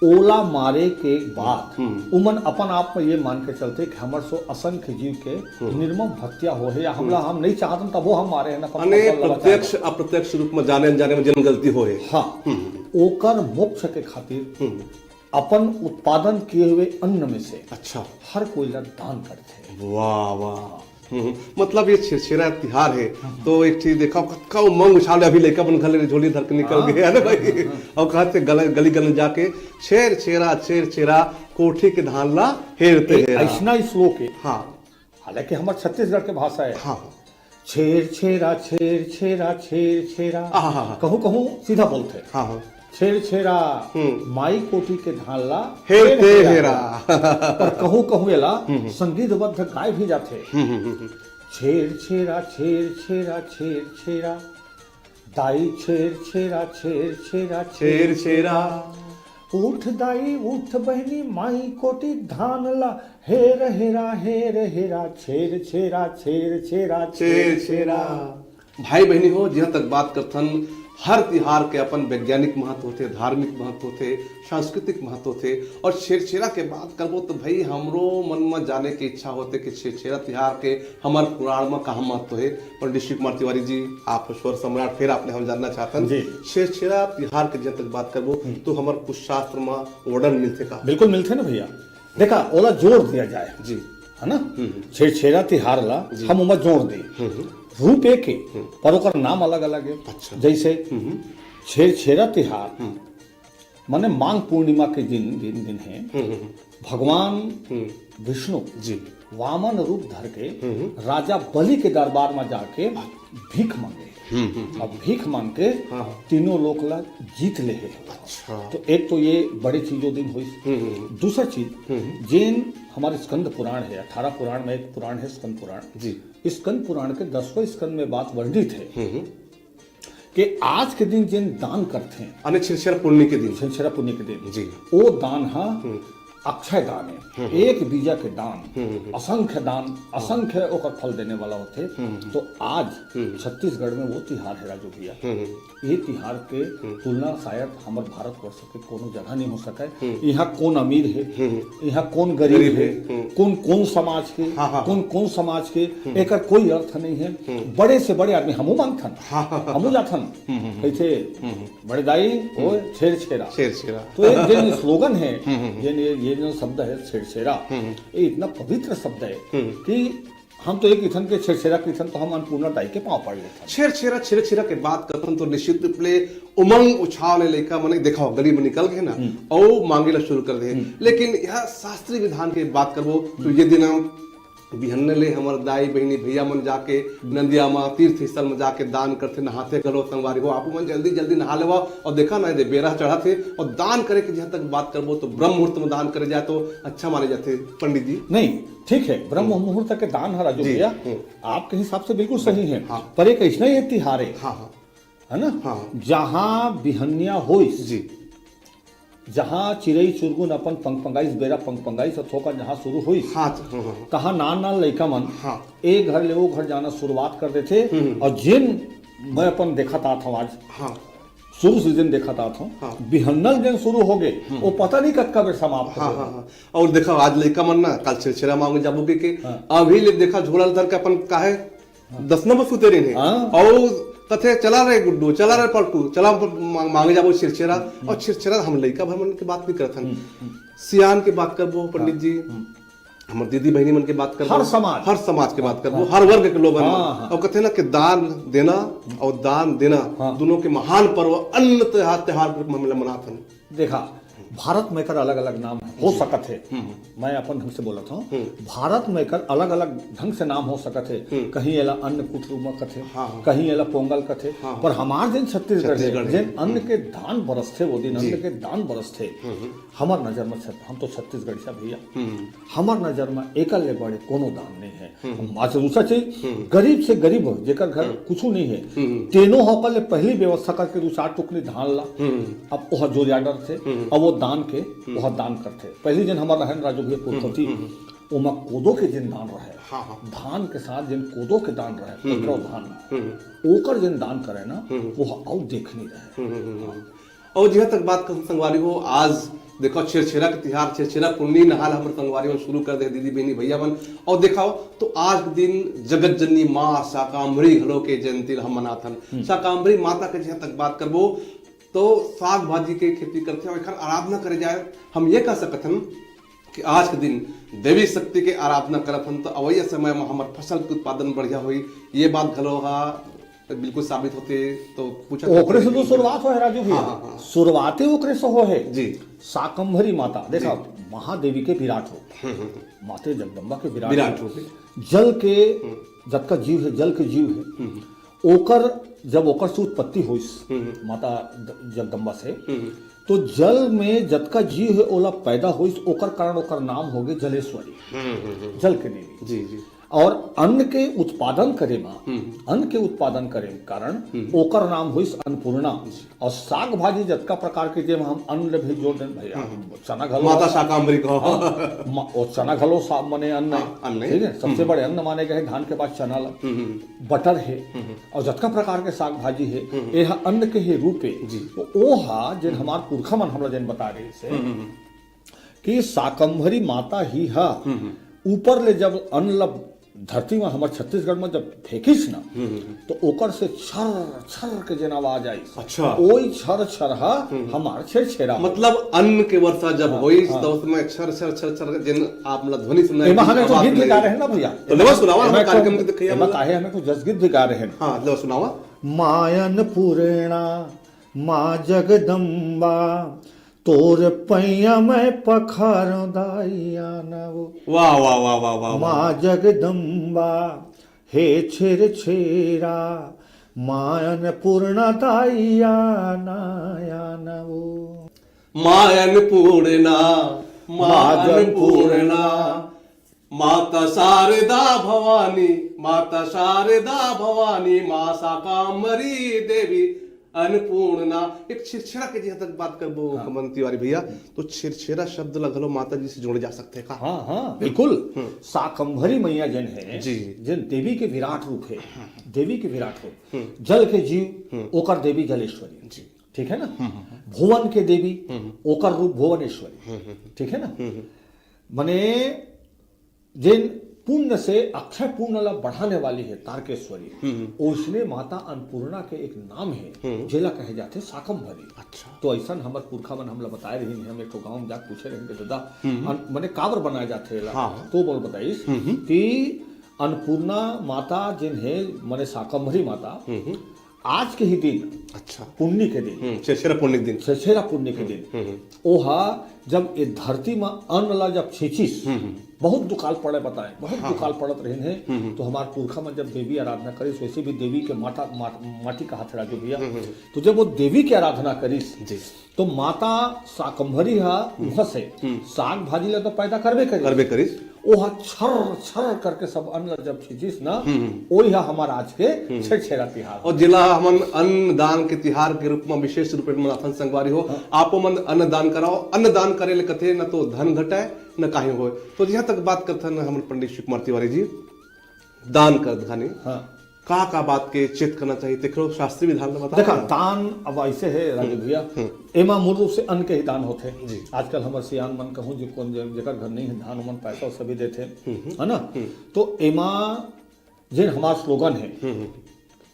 ओला मारे के बाद हम्म। उमन अपन आप में ये मान के चलथे कि हमर सो असंख्य जीव के हम्म। निर्मम हत्या हो हे या हमला हम्म। हम नहीं चाहतन तभो हम मारे हैं, अपन अने फसल ला बचाए प्रत्यक्ष बर। अप्रत्यक्ष रूप में जाने अनजाने में जेन गलती हो हे। हाँ। हम्म। ओकर मोक्ष के खातिर हम्म। अपन उत्पादन किए हुए अन्न में से अच्छा। हर कोई ला दान करथे। वाह, वाह। हम्म, मतलब ये छेरछेरा तिहार है, हम्म। तो एक चीज देखा, कतका उमंग उछाल, अभी लइका मन घर ले झोली धर के निकल हाँ, गए, है ना भाई? हाँ, हाँ। और कहा थे गल-, गली गली जाके, "छेरछेरा, छेरछेरा, कोठी के धान ला हेरते ए, हेरा।" ऐसना श्लोक है। हाँ। हालांकि हमर छत्तीसगढ़ के भाषा है। हाँ, हाँ। छेरछेरा, छेरछेरा, छेरछेरा। हाँ, हाँ, हाँ। कहूँ, कहूँ सीधा बोलथे। हाँ, हाँ। छेरछेरा, हम्म। माई कोठी के धान ला हेरते हेरते हेरा। हेरा। पर कहूँ, कहूँ एला हम्म, हम्म। संगीतबद्ध गाय भी जाथे। हम्म, हम्म, हम्म, हम्म। छेरछेरा, छेरछेरा, छेरछेरा। दाई छेरछेरा, छेरछेरा, छेरछेरा। छेरछेरा। उठ दाई, उठ बहिनी, माई कोठी धान ला हेर हेरा, हेर हेरा, छेरछेरा, छेरछेरा, छेरछेरा। छेरछेरा। भाई बहिनी हो, जिहाँ तक बात करथन, हर तिहार के अपन वैज्ञानिक महत्व होथे, धार्मिक महत्व होथे, सांस्कृतिक महत्व होथे। और छेरछेरा के बात करबो तो भाई हमरो मन में जाने के इच्छा होथे कि छेरछेरा तिहार के हमर पुराण में कहाँ महत्व हे। पंडित शिव कुमार तिवारी जी, आप स्वर सम्राट, फिर आपने हम जानना चाहतन, जी। छेरछेरा तिहार के जब तक बात करबो, हम्म। तो हमर कुछ शास्त्र में वर्णन मिलथे का? बिल्कुल मिलथे ना भैया। देखा, ओला जोर दिया जाए। जी। है ना? हम्म, हम्म। छेरछेरा तिहार ला जी। हम ओमा जोर दे। हम्म, हम्म। रूप एक है, हम्म। पर ओकर नाम अलग-अलग है। अच्छा। जैसे हम्म, हम्म। छेरछेरा तिहार, हम्म। माने माघ पूर्णिमा के दिन, दिन, दिन है, हम्म, हम्म, हम्म। भगवान हम्म। विष्णु जी। वामन रूप धर के हम्म, हम्म। राजा बलि के दरबार में जाके भीख मांगे। हम्म, हम्म, हम्म। अब भीख मांग के हाँ, हाँ। तीनों लोक ला जीत ले हे। अच्छा। तो एक तो ये बड़ी चीज वो दिन हुई। हम्म, हम्म, हम्म। दूसरा चीज, हम्म, हम्म। जेन हमारे स्कंद पुराण है, अठारह पुराण में एक पुराण है स्कंद पुराण। जी। इस स्कंद पुराण के दसवें स्कंद में बात वर्णित है हम्म, हम्म। कि आज के दिन जेन दान करथे, अने छेरछेरा पुन्नी के दिन। छेरछेरा पुन्नी के दिन। जी। ओ दान हा हम्म। अक्षय दान है, एक बीजा के दान, असंख्य दान, असंख्य ओकर फल देने वाला होथे। तो आज छत्तीसगढ़ में वो तिहार है, राजू भैया। ये तिहार के तुलना शायद हमर भारतवर्ष के कोनो जगह नहीं हो सके। यहाँ कौन अमीर है, यहाँ कौन गरीब गरीब है, है। कौन कौन समाज के, हाँ, हाँ, कौन हाँ। कौन समाज के, एकर कोई अर्थ नहीं है। बड़े से बड़े आदमी, हमू मांगथन, हाँ, हाँ, हाँ। हमू जाथन, हम्म, हम्म, हम्म। कहिथे, हम्म, हम्म। बड़े दाई, ओ हम्म। छेर छेरा। छेर छेरा। तो एक जेन स्लोगन है, हम्म, हम्म, हम्म। जेन ये, ये जो शब्द है छेर छेरा, हम्म, हम्म। ये इतना पवित्र शब्द है हम्म। कि हम तो एक इथन के छेर छेरा के इथन तो हम अन्नपूर्णा दाई के पाँव पड़ लेथन। छेर छेरा, छेर छेरा के बात करथन तो निश्चित रूप ले उमंग उछाल ले लइका मने देखा गली में निकल गए ना, हम्म। और मांगे ला शुरू कर दे। हम्म। लेकिन यहाँ शास्त्रीय विधान के बात करबो तो ये दिन हम बिहन्ने ले हमर दाई बहिनी भैया मन जाके नंदिया म तीर्थ स्थल म जाके दान करथे, नहाथे घलो। संगवारी हो, आपू मन जल्दी जल्दी नहा लेवा और देखा ना, दे बेरा चढ़त हे। और दान करे के जहाँ तक बात करबो तो ब्रह्म मुहूर्त में दान करे जाए तो अच्छा माने जाथे पंडित जी। नहीं, ठीक है, ब्रह्म हम्म। मुहूर्त के दान ह राजू जी, भैया, हम्म। आपके हिसाब से बिल्कुल सही है, हाँ। पर एक ऐसा ही तिहार है, हाँ, हाँ। है ना, हाँ। जहाँ बिहनिया होइस, जी। जहाँ चिरई चुरगुन अपन पंगपंगाइस, बेरा पंगपंगाइस अथोका जहाँ शुरू होइस, हाँ, हाँ, हाँ। तहाँ नान नान लइका मन हाँ। एक घर ले वो घर जाना शुरुआत कर देथे। हम्म। और जिन मैं अपन देखत आत हूँ आज, हाँ। शुरू से जिन देखत आत हूँ, हाँ। बिहन्नल दिन शुरू हो गए, हम्म। वो पता नहीं कतका बेर समाप्त हाँ, हो हाँ, जाए। हाँ। और देखा, आज लइका मन ना, काल छेरछेरा मांगे जाबो के, के हाँ। अभी ले देखा, झोला ल धर के अपन काहे हाँ। दस नंबर सुते रहिन हे। हाँ। और कथे, "चला रे गुड्डू, चला रे पलटू, चला मा-, मांगे जाबो छेरछेरा।" हम्म। और छेरछेरा हम लइका भर मन के बात नहीं करत हन। हम्म, हम्म। सियान के बात करबो, पंडित हाँ। जी, हम्म। हमर दीदी बहिनी मन के बात करबो, हर समाज। हर समाज के बात करबो, हाँ। हर वर्ग के लोगन हाँ, मन। हाँ। और कथे ना कि दान देना हम्म। और दान देना हाँ। दोनों के महान पर्व अन्न त्योहार, त्योहार के रूप में हमला मनात हन। देखा, भारत में एकर अलग-अलग नाम हो जी। सकत हे। हम्म, हम्म। मैं अपन ढंग से बोलत हूँ। हम्म। भारत में एकर अलग-अलग ढंग से नाम हो सकत हे। हम्म। कहीं एला अन्नकूट रूपा कथे, हाँ, हाँ। कहीं एला पोंगल कथे, हाँ, हाँ। पर हमार जेन छत्तीसगढ़ हे, छत्तीसगढ़ हे। जेन अन्न हम्म। के दान बरसथे, वो दिन जी। अन्न के दान बरसथे। हम्म, हम्म। हमर नजर में छत-, हम तो छत्तीसगढ़िया भैया। हम्म। हमर नजर में एकर ले बड़े कोनो दान नहीं है। हम्म। हम आज दूसरा चीज, हम्म। गरीब से गरीब हो, जेकर घर हम्म। कुछू नहीं है, हम्म। तेनो ह ओकर ले पहली व्यवस्था करके दू चार टुकनी धान ला, हम्म। अब ओह जोरिया डरथे, हम्म। अब वो दान के, हम्म। ओह दान करथे। पहली दिन हमर रहन राजू भैया हम्म, पुरखौती, हम्म। ओमा कोदो के जिन दान रहे, हाँ, हाँ। धान के साथ जिन कोदो के दान रहे, हम्म। पथरव धान, हम्म। ओकर जिन दान करे ना, हम्म। ओह अउ देखनी रहे। हम्म, हम्म, हम्म। और जिहाँ तक बात कहूँ संगवारी हो, आज देखो छेरछेरा के तिहार, छेरछेरा पुन्नी नहाल हमर संगवारी हो शुरू कर दे दीदी बहिनी भैया मन। और देखो तो आज के दिन जगत जननी माँ शाकांभरी घलो के जयंती ल हम मनाथन। हम्म। शाकांभरी माता के जिहाँ तक बात करबो तो साग भाजी के खेती करथे और एखर आराधना करे जाए। हम ये कह सकत हन कि आज के दिन देवी शक्ति के आराधना करत हन तो अवैया समय में हमर फसल के उत्पादन बढ़िया होई। ये बात घलो हा बिल्कुल साबित होथे, तो पूछा ओकरे से तो शुरुआत होहे, राजू भैया। हाँ, हाँ, हाँ। शुरुआते ओकरे से होहे। जी। शाकंभरी माता, देखा, जी। महादेवी के विराट रूप, हम्म, हम्म, हम्म। माते जगदम्बा के विराट विराट रूप। रूप। जल के हम्म। जतका जीव है, जल के जीव है, हम्म। ओकर, जब ओकर से उत्पत्ति होइस, हम्म। माता द-, जगदम्बा से, हम्म। तो जल में जतका जीव है, ओला पैदा होइस, ओकर कारण ओकर नाम होगे जलेश्वरी, हम्म, हम्म, हम्म। जल के देवी। जी, जी। और अन्न के उत्पादन करे मा, हम्म। अन्न के उत्पादन करे के कारण हम्म। ओकर नाम होइस अन्नपूर्णा। जी। और साग भाजी जतका प्रकार के, जेमा हम अन्न ले भी जोड़ देन भैया, हम्म। चना घलो माता शाकांबरी कहो। हाँ, मा-, और चना घलो सा-, मने अन्न हाँ, है। अन्न है। ठीक है, सबसे हम्म। बड़े अन्न माने गए धान के बाद चना ला, हम्म, हम्म। बटर है, हम्म, हम्म। और जतका प्रकार के साग भाजी है, हम्म, हम्म। ये हा अन्न के ही रूप है। जी। तो ओ हा जेन हम्म। हमार पुरखा मन हमला जेन बता रहे से, हम्म, हम्म, हम्म। कि शाकंभरी माता ही हा हम्म, हम्म। ऊपर ले जब अन्न ल धरती में हमर छत्तीसगढ़ में जब फेंकिस ना, हम्म, हम्म, हम्म। तो ओकर से छर छर के जेन आवाज आइस। अच्छा। ओई छर छर हा हम्म। हमार छेरछेरा। मतलब अन्न के वर्षा जब हाँ, होइस, हाँ। तो उसमें छर छर छर छर के जेन आप मतलब ध्वनि सुनाई एमा दी, हम एक ठो आवाज गीत भी सुनाई गा दी। रहे हैं ना भैया। तो लेवा सुनावा, एमा हम एक ठो, कार्यक्रम के देखिए एमा हम। काहे हम एक ठो जस गीत भी गा रहे हैं। हाँ, लेवा सुनावा। माँ अन्नपूर्णा, माँ जगदम्बा, तोर पैया मैं पखारों दाई आना वो। वाह, वाह, वाह, वाह, वाह, वाह। माँ जगदम्बा, हे छेरछेरा, माँ अन्नपूर्णा दाई आना, आना वो। माँ अन्नपूर्णा, माँ माँ जगदम्बा। अन्नपूर्णा, माता शारदा भवानी, माता शारदा भवानी, माँ शाकांबरी देवी, अन्नपूर्णा, एक छेरछेरा के जहाँ तक बात करबो हाँ। कमन तिवारी भैया, तो छेरछेरा शब्द ला घलो माता जी से जोड़े जा सकथे का? हाँ हाँ बिल्कुल। शाकंभरी मैया जेन है, जी। जेन देवी के विराट रूप है, देवी के विराट रूप, जल के जीव, ओकर देवी जलेश्वरी। ठीक है ना? भुवन के देवी, ओकर रूप भुवनेश्वरी। ठीक है ना? मने जेन पुण्य से अक्षय पुण्य ला बढ़ाने वाली है तारकेश्वरी, ओइसने माता अन्नपूर्णा के एक नाम है, जेला कहे जाथे शाकंभरी। अच्छा। तो ऐसन हमर पुरखा मन हमला बताए रहिन, हम एक ठो गांव में जाके पूछे रहिन कि दादा, अन-, मने काबर बनाए जाथे एला? हाँ। तो बोल बताइस कि अन्नपूर्णा माता जेन है, मने शाकंभरी माता, आज के ही दिन, अच्छा। पुन्नी के दिन, हम्म, छेरछेरा पुन्नी के दिन। छेरछेरा पुन्नी के दिन, ओहा जब ए धरती म अन्न ला जब छींचिस, बहुत दुकाल पड़े बताए, बहुत दुकाल पड़त रहिन है। तो हमार पुरखा मन जब देवी आराधना करिस, वैसे भी देवी के माता, मा-, माटी कहा थड़ा जो भैया, तो जब वो देवी के आराधना करिस, जी। तो माता शाकंभरी हा उहाँ से साग भाजी ला तो पैदा करबे करिस। करबे करिस। ओहा छर छर करके सब अन्न ला जब छींचिस ना, ओही हा हमार आज के छेरछेरा तिहार। और जेला हमन अन्न दान के तिहार के रूप में विशेष रूप में मनाथन संगवारी हो, आपो मन अन्न दान कराओ। अन्न दान करे ले कथे न तो धन घटाए न काहीं होए। तो जहाँ तक बात करथन हमन पंडित शिव कुमार तिवारी जी, दान कर धनी हाँ। का का बात के चेत करना चाहिए, तेखरो शास्त्रीय विधान ला बता। देखा, दान अब ऐसे है राजू भैया, एमा मूल रूप से अन्न के ही दान होथे। जी। आजकल हमर सियान मन कहूँ जो कौन जे-, जेकर घर नहीं है धान, ओमन पैसा सभी देथे, है ना? तो एमा जे हमार स्लोगन है,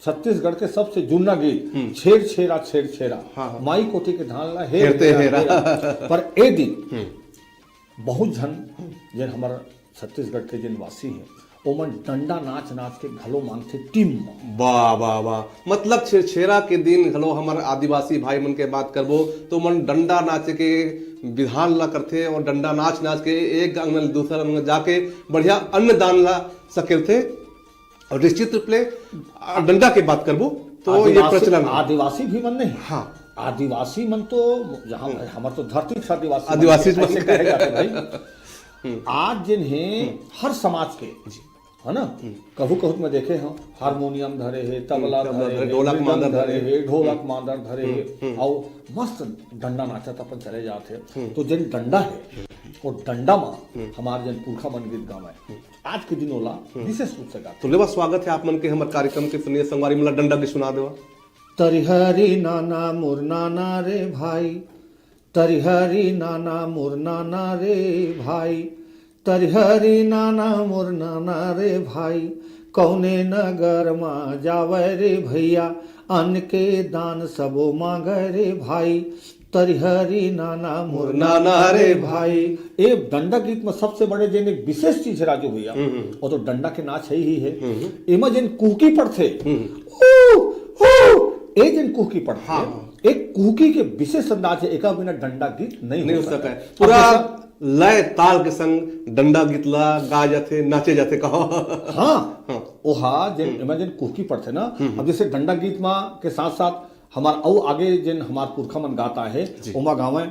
छत्तीसगढ़ के सबसे जुन्ना गीत, छेर छेरा छेर छेरा, हाँ, हाँ। माई कोठी के धान ला हेर हेरते हेरा, हेरा। हेरा। पर ए दिन बहुत झन जेन हमर छत्तीसगढ़ के जेन वासी हैं, ओमन डंडा नाच नाच के घलो मांगथे टीम म। वाह वाह वाह, मतलब छेरछेरा के दिन घलो हमर आदिवासी भाई मन के बात करबो तो मन डंडा नाचे के विधान ला करथे और डंडा नाच नाच के एक अंगना ले दूसर अंगना जाके बढ़िया अन्नदान ला सकेलथे। और निश्चित रूप ले आ, डंडा के बात करबो तो ये आदिवासी, प्रचलन है। आदिवासी भी मन नहीं। हाँ। आदिवासी मन तो जहाँ हमर तो धरती से आदिवासी मन आदिवासी ऐसे मन। कहे जाथे भाई। आज जिन है हर समाज के, है ना, कहू कहू मैं देखे हूँ, हारमोनियम धरे है, तबला तबला धरे धरे, है, ढोलक मृदंग मांदर धरे धरे। है, ढोलक मांदर धरे है, और मस्त डंडा नाचत अपन चले जाते हैं। तो जिन डंडा है, वो डंडा मा हमार जिन पुरखा मन गीत गावे, आज के दिन ओला विशेष रूप से गाते। तो लेवा स्वागत है आप मन के हमर कार्यक्रम के। सुनिए संगवारी, मला डंडा भी सुना देवा। तरिहरी नाना मोर नाना रे भाई, तरिहरी नाना मोर नाना रे भाई, तरिहरी नाना मोर नाना रे भाई, कौने नगर मा जावे रे भैया, अन्न के दान सबो मांगे रे भाई, तरिहरी नाना मोर नाना रे भाई। ए डंडा गीत में सबसे बड़े जेन एक विशेष चीज है राजू भैया, वो तो डंडा के नाच है ही है। एमा जेन कुहकी पड़थे, ऊ, ऊ, ए जेन कुहकी पड़थे, हाँ। एक कुहकी के विशेष अंदाज है, एका बिना डंडा गीत नहीं नहीं हो हो सकता सकता है। है। पूरा अब जैसे लय ताल के संग डंडा गीत ला गाए जाथे, नाचे जाथे, कहो। हाँ, ओहा जेन एमा जेन कुहकी पड़थे ना, अब जैसे डंडा गीत मा के साथ साथ हमार अउ आगे जेन हमार पुरखा मन गाता है, ओमा गावे,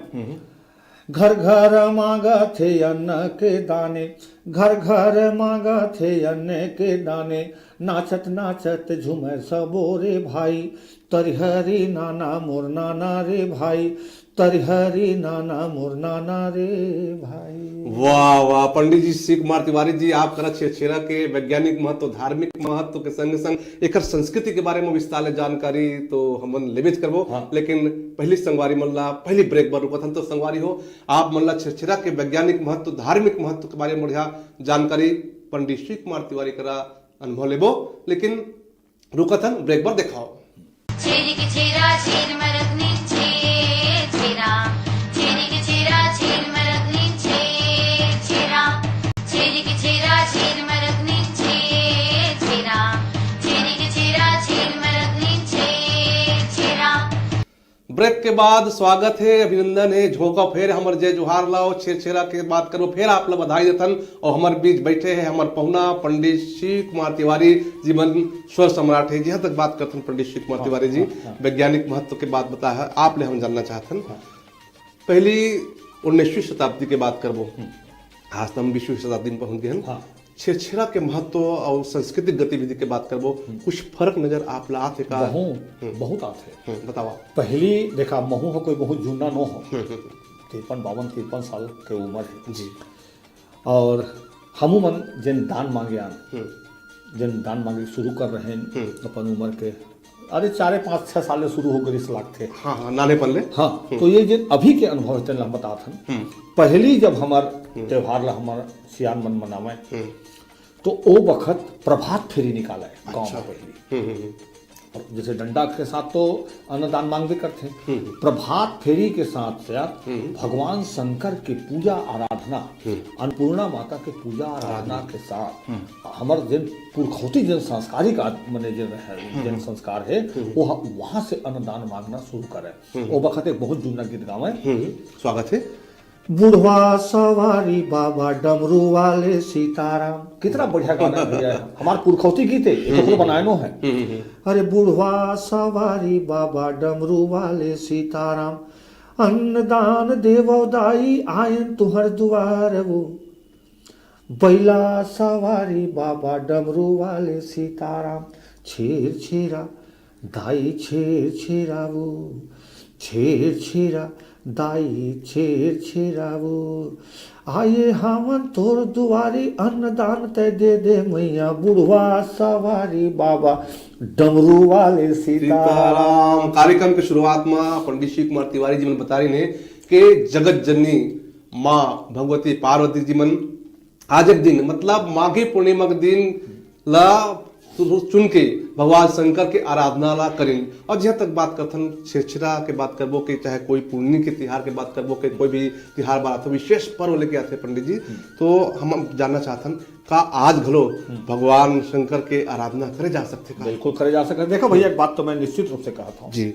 घर घर मांगथे अन्न के दाने, घर घर मांगथे अन्न के दाने, नाचत नाचत झूमे सबो रे भाई, तरिहरी नाना मोर नाना रे भाई, तरिहरी नाना मोर नाना रे भाई। वाह वाह, पंडित जी शिव कुमार तिवारी जी, आप करा छेरछेरा के वैज्ञानिक महत्व, धार्मिक महत्व के संग संग एकर संस्कृति के बारे में विस्तार ले जानकारी तो हमन लेबेच करबो, हाँ। लेकिन पहली संगवारी मन ला पहली ब्रेक बर रुकत हन। तो संगवारी हो, आप मन ला छेरछेरा के वैज्ञानिक महत्व, धार्मिक महत्व के बारे में बढ़िया जानकारी पंडित शिव कुमार तिवारी करा अनुभव लेबो, लेकिन रुकत हन ब्रेक बर। देखाओ। छेरी के छेरा, छेर मरत नी छेर छेरा। छेरी के छेरा, छेर मरत नी छेर छेरा। छेरी के छेरा, छेर मरत नी छेर छेरा। छेरी के छेरा, छेर मरत नी छेर छेरा। ब्रेक के बाद स्वागत है, अभिनंदन है, झोंका फेर हमर जय जोहार लाओ, छेरछेरा के बात करो, फेर आप ला बधाई देथन। और हमर बीच बैठे हैं हमर पहुना पंडित शिव कुमार तिवारी जी, मन स्वर सम्राट है। जहाँ तक बात करथन पंडित शिव कुमार तिवारी जी, वैज्ञानिक महत्व के बात बता है, आप ले हम जानना चाहथन। पहली उन्नीसवीं शताब्दी के बात करबो, आज तो हम बीसवीं शताब्दी में पहुंच गए हैं। हाँ। छेरछेरा के महत्व अउ सांस्कृतिक गतिविधि के बात करबो, कुछ फर्क नजर आप ला आथे का? बहुत, हम्म। बहुत आथे। हम्म, बतावा। पहली देखा, महू ह कोई बहुत जुन्ना नो हो। हम्म, हम्म, हम्म। तिरपन, बावन, तिरपन साल के उम्र हे। जी। और हमू मन जेन दान मांगे आन, हम्म। जेन दान मांगे शुरू कर रहे हैं हम्म। अपन उम्र के, अरे, चारे, पाँच, छह साल ले शुरू हो गए, इस लागथे। हाँ, हाँ, नानेपन ले। हाँ, हम्म। तो ये जेन अभी के अनुभव हे, तेन ला हम बतात हन। हम्म। पहली जब हमर हम्म। त्योहार ला हमर सियान मन मनावे, हम्म। तो ओ बखत प्रभात फेरी निकाले गांव अच्छा। में पहली। हम्म, हम्म, हम्म। जैसे डंडा के साथ तो अन्नदान मांगबे करथे, हम्म। प्रभात फेरी के साथ, साथ हम्म। भगवान शंकर की पूजा आराधना, हम्म। अन्नपूर्णा माता के पूजा आराधना आराधना। के साथ हम्म। हमर जेन पुरखौती जेन संस्कारिक आद-, मने जेन रहे, हम्म। जेन संस्कार हे, हम्म। वो ह-, वहां से अन्नदान मांगना शुरू करे। हम्म। ओ बखत एक बहुत जुन्ना गीत गावे। हम्म। स्वागत हे। बुढ़वा सवारी बाबा डमरू वाले सीताराम। कितना बढ़िया गाना है भैया, हमार पुरखौती गीत है, ये तो हम्म। बनाए नो है। हम्म, हम्म, हम्म। अरे बुढ़वा सवारी बाबा डमरू वाले सीताराम, अन्नदान देवो दाई आयन तुहर दुआर वो। बैला सवारी बाबा डमरू वाले सीताराम, छेर छेरा दाई छेर छेरावो, छेर छेरा दाई छेर छेरावो। आए हावन तोर दुआरी अन्नदान तै दे दे मैया, बुढ़वा सवारी बाबा डमरू वाले सीताराम। सीताराम। कार्यक्रम के शुरुआत में पंडित शिव कुमार तिवारी जी मन बता रहे हैं कि जगत जननी माँ भगवती पार्वती जी मन आज एक दिन, मतलब माघी पूर्णिमा के दिन ला चुन के भगवान शंकर के आराधना ला करिन। और जहाँ तक बात करथन छेरछेरा के बात करबो के, चाहे कोई पुन्नी के तिहार के बात करबो के, कोई भी तिहार बात आथे, विशेष पर्व लेके आथे पंडित जी, हम्म। तो हम जानना चाहथन का आज घलो हम्म। भगवान शंकर के आराधना करे जा सकथे का? बिल्कुल करे जा सकथे। देखो भैया, एक बात तो मैं निश्चित रूप से कहत हूँ जी।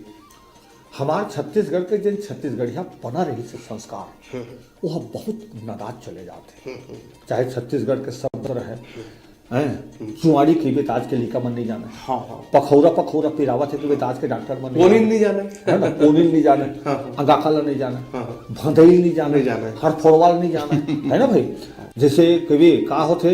हमार छत्तीसगढ़ के जेन छत्तीसगढ़िया बना रहिसे संस्कार, हम्म। वो बहुत नदात चले जाथे। हम्म, हम्म। चाहे छत्तीसगढ़ के शब्द रहे, हम्म। हैं, हम्म। जुआड़ी कहिबे त आज के लइका मन नहीं जाने। हाँ, हाँ। पखौरा, पखौरा पिरावत हे कहिबे त आज के डॉक्टर मन कोनिन नहीं जाने। है ना, कोनिन नहीं जाने, हाँ, हाँ। अंगाखा ला नहीं जाने, हाँ, हाँ। भदई नहीं जाने, नहीं जाने। हरफोड़वा ला नहीं जाने, है ना भाई? जैसे कहिबे का होथे,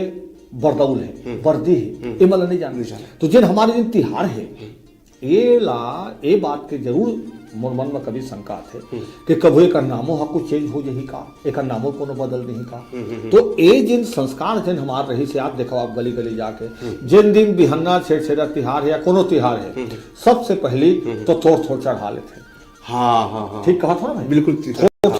बरदउल हे, हम्म। बरदी हे, हम्म। एमन ला नहीं जाने। नहीं जाने। तो जेन हमारे जेन तिहार हे, हम्म। ये ला, ये बात के जरूर मोर मन में कभी शंका आथे हम्म। कि कभू एकर नामो ह कुछ चेंज हो जाही का, एकर नामो कोनो बदल नहीं का। हम्म, हम्म, हम्म। तो ये जिन संस्कार जिन हमार रहिसे, आप देखो, आप गली गली जाके हम्म। जिन दिन बिहन्ना छेरछेरा तिहार हे या कोनो तिहार हे, हम्म। सबसे पहली हम्म। तो थोर थोर चढ़ा लेथे। हाँ, हाँ, हाँ। ठीक कहा था ना भाई? बिल्कुल ठीक। थोर,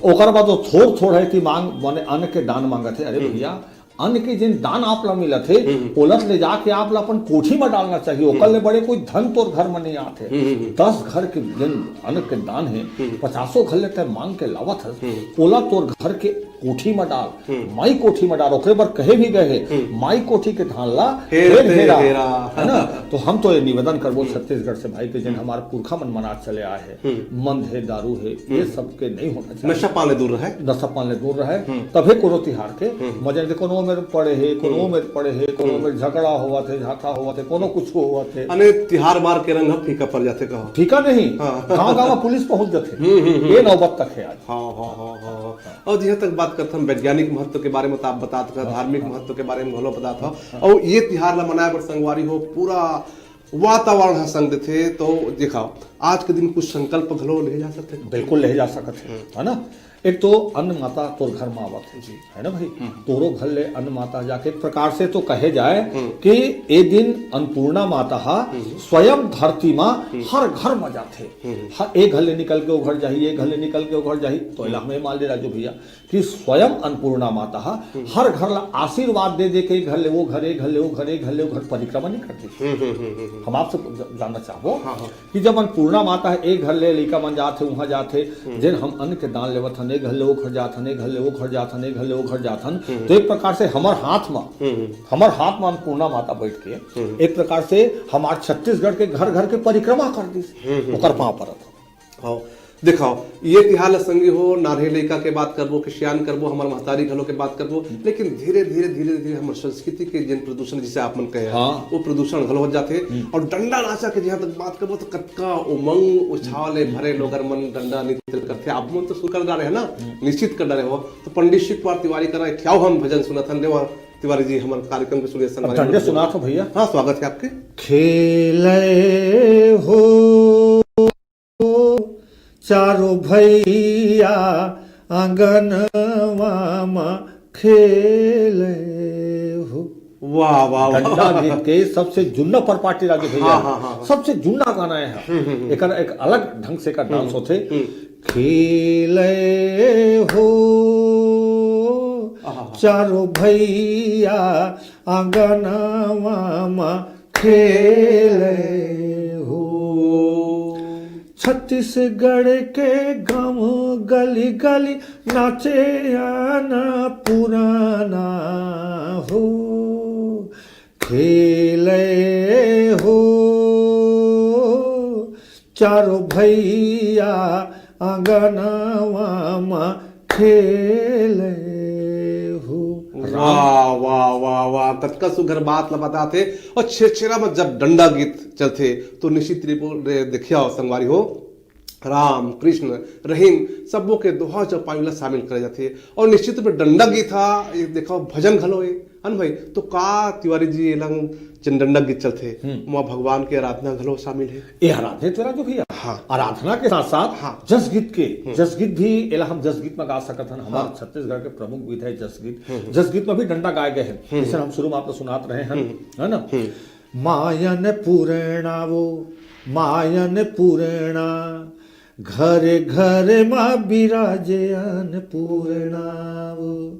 ओकर बाद वो थोर थोर हे कि मांग, माने अन्न के दान मांगत हे। अरे हम्म। भैया, अन्न के जेन दान आप ला मिलत हे, हम्म। ओला ले जाके आप ला अपन कोठी म डालना चाहिए। ओकर हम्म। ले बड़े कोई धन तोर घर म नहीं आत हे। हम्म, हम्म, हम्म। दस घर के जेन अन्न के दान हे, हम्म। पचासों घर ले तै मांग के लावत हस, हम्म। ओला तोर घर के कोठी म डाल, हम्म। माई कोठी म डाल। ओकरे बर कहे भी गए हे, हम्म। माई कोठी के धान ला हेर हेर ते हेरा, हेरा। है ना? तो हम तो ये निवेदन करबो हम्म। छत्तीसगढ़ से भाई के, जेन हम्म। हमार पुरखा मन मनात चले आए हे, हम्म। मंद हे, दारू हे, ये हम्म। सब के नहीं होना चाहिए। नशा पान ले दूर रहे। नशा पान ले दूर रहे, हम्म। तभे कोनो तिहार के हम्म। मजा। जैसे कोनो मेर पड़े हे, कोनो हम्म। मेर पड़े हे, कोनो हम्म। मेर झगड़ा होवत हे, झांथा होवत हे, कोनो कुछ होवत हे। अने तिहार बार के रंग ह फीका पड़ जाथे कहो। फीका नहीं, हाँ। गांव-गांव में पुलिस पहुंच जाथे। हम्म, हम्म, हम्म। ये नौबत तक हे आज। हाँ, हाँ, हाँ, हाँ, हाँ। और जहाँ तक बात करथन वैज्ञानिक महत्व के बारे में, तो आप बतात हव, हाँ, धार्मिक हाँ। महत्व के बारे में घलो बतात हव। हाँ। और ये तिहार ला मनाए बर संगवारी हो, पूरा वातावरण ह संग देथे। तो देखा, आज के दिन कुछ संकल्प घलो ले जा सकथे। बिल्कुल ले जा सकत हे, हम्म। है ना? एक तो अन्न माता तोर घर म आवत हे, जी। है ना भाई? हम्म। तोरो घर ले अन्न माता जाके, एक प्रकार से तो कहे जाए हम्म। कि ए दिन अन्नपूर्णा माता ह हम्म। स्वयं धरती म हम्म। हर घर म जाथे। हम्म। ह-, ए घर ले निकल के ओ घर जाही, ए घर ले निकल के ओ घर जाही। तो हम्म। एला हमें मान ले राजू भैया, कि स्वयं अन्नपूर्णा माता ह हम्म। हर घर ला आशीर्वाद दे दे के घर ले वो घर, ए घर ले वो घर, ए घर ले वो घर परिक्रमा नहीं करती। हम्म, हम्म, हम्म, हम्म, हम्म। हम आपसे ज-, जानना चाहबो हाँ, हाँ। कि जब अन्नपूर्णा माता ह ए घर ले लइका मन जात हे, उहाँ जात हे, हम्म। जेन हम अन्न के दान लेवत हन, ए घर ले वो घर जात हन, ए घर ले वो घर जात हन, ए घर ले वो घर जात हन, हम्म। तो एक प्रकार से हमर हाथ म, हम्म, हम्म। हमर हाथ म अन्नपूर्णा माता बैठ के हम्म। एक प्रकार से हमार छत्तीसगढ़ के घर घर के परिक्रमा कर दिस, हम्म, हम्म, ओकर हम्म। पाँव परत। हाँ, देखो, ये तिहार ल संगी हो, नान्हे लइका के बात करबो, कि सियान करबो, हमर महतारी घलो के बात करबो, लेकिन धीरे-धीरे, धीरे-धीरे हमर संस्कृति के जेन प्रदूषण, जिसे आप मन कहे, हाँ। वो प्रदूषण घलो हो जाथे। हम्म। और डंडा नाचा के जहाँ तक बात करबो, तो कतका उमंग, उछाल ले हम्म। भरे लोगन मन डंडा नृत्य करथे। आप मन तो शुरू कर डारे है ना, हम्म। निश्चित कर डारे हो। तो पंडित शिव कुमार तिवारी करा एक ठियाव हम भजन सुनत हन। देवा तिवारी जी, हमर कार्यक्रम के सुनिए, अब संगवारी डंडे हो। सुनात हो भैया। हाँ, स्वागत है आपके। खेले हो चारों भैया आंगनवा म खेले हो। वाह, वाह, वाह। डंडा गीत के सबसे जुन्ना परपाटी राजू भैया। हाँ, हाँ, हाँ, हाँ। सबसे जुन्ना गाना है। हम्म, हम्म, हम्म। एकर एक अलग ढंग से एकर डांस हम्म, होथे। हम्म। खेले हो आहा। चारों भैया आंगनवा म खेले हो। छत्तीसगढ़ के गांव गली गली नाचे आना पुराना हो। खेले हो चारों भैया आंगनवा म खेले हो। वाह, वाह, वाह, वाह, कतका सुघर बात ल बताथे। और छेरछेरा म जब डंडा गीत चलथे, तो निश्चित रिपोर्ट रे देखिया संगवारी हो, राम, कृष्ण, रहीम, सबो के दोहा चौपाई ला शामिल करे जाथे। और निश्चित रूप में डंडा गीत हा, ये देखो, भजन घलो हे, है ना भाई? तो का तिवारी जी एला जेन डंडा गीत चलथे, हम्म। ओमा भगवान के आराधना घलो शामिल हे। ये आराधना तेरा जो भैया, हाँ। आराधना के साथ साथ हाँ। जसगीत के, हम्म। जसगीत भी एला हम जसगीत में गा सकत हन। हमारे हाँ। छत्तीसगढ़ के प्रमुख गीत है जसगीत। हम्म। जसगीत में भी डंडा गाए गए हैं, हम्म। जैसे हम शुरू में आपको सुनात रहे हैं, हम्म। है ना? हम्म। मायन पूर्णा वो, मायन पूर्णा, घर घर मा बिराजे अन्नपूर्णा वो।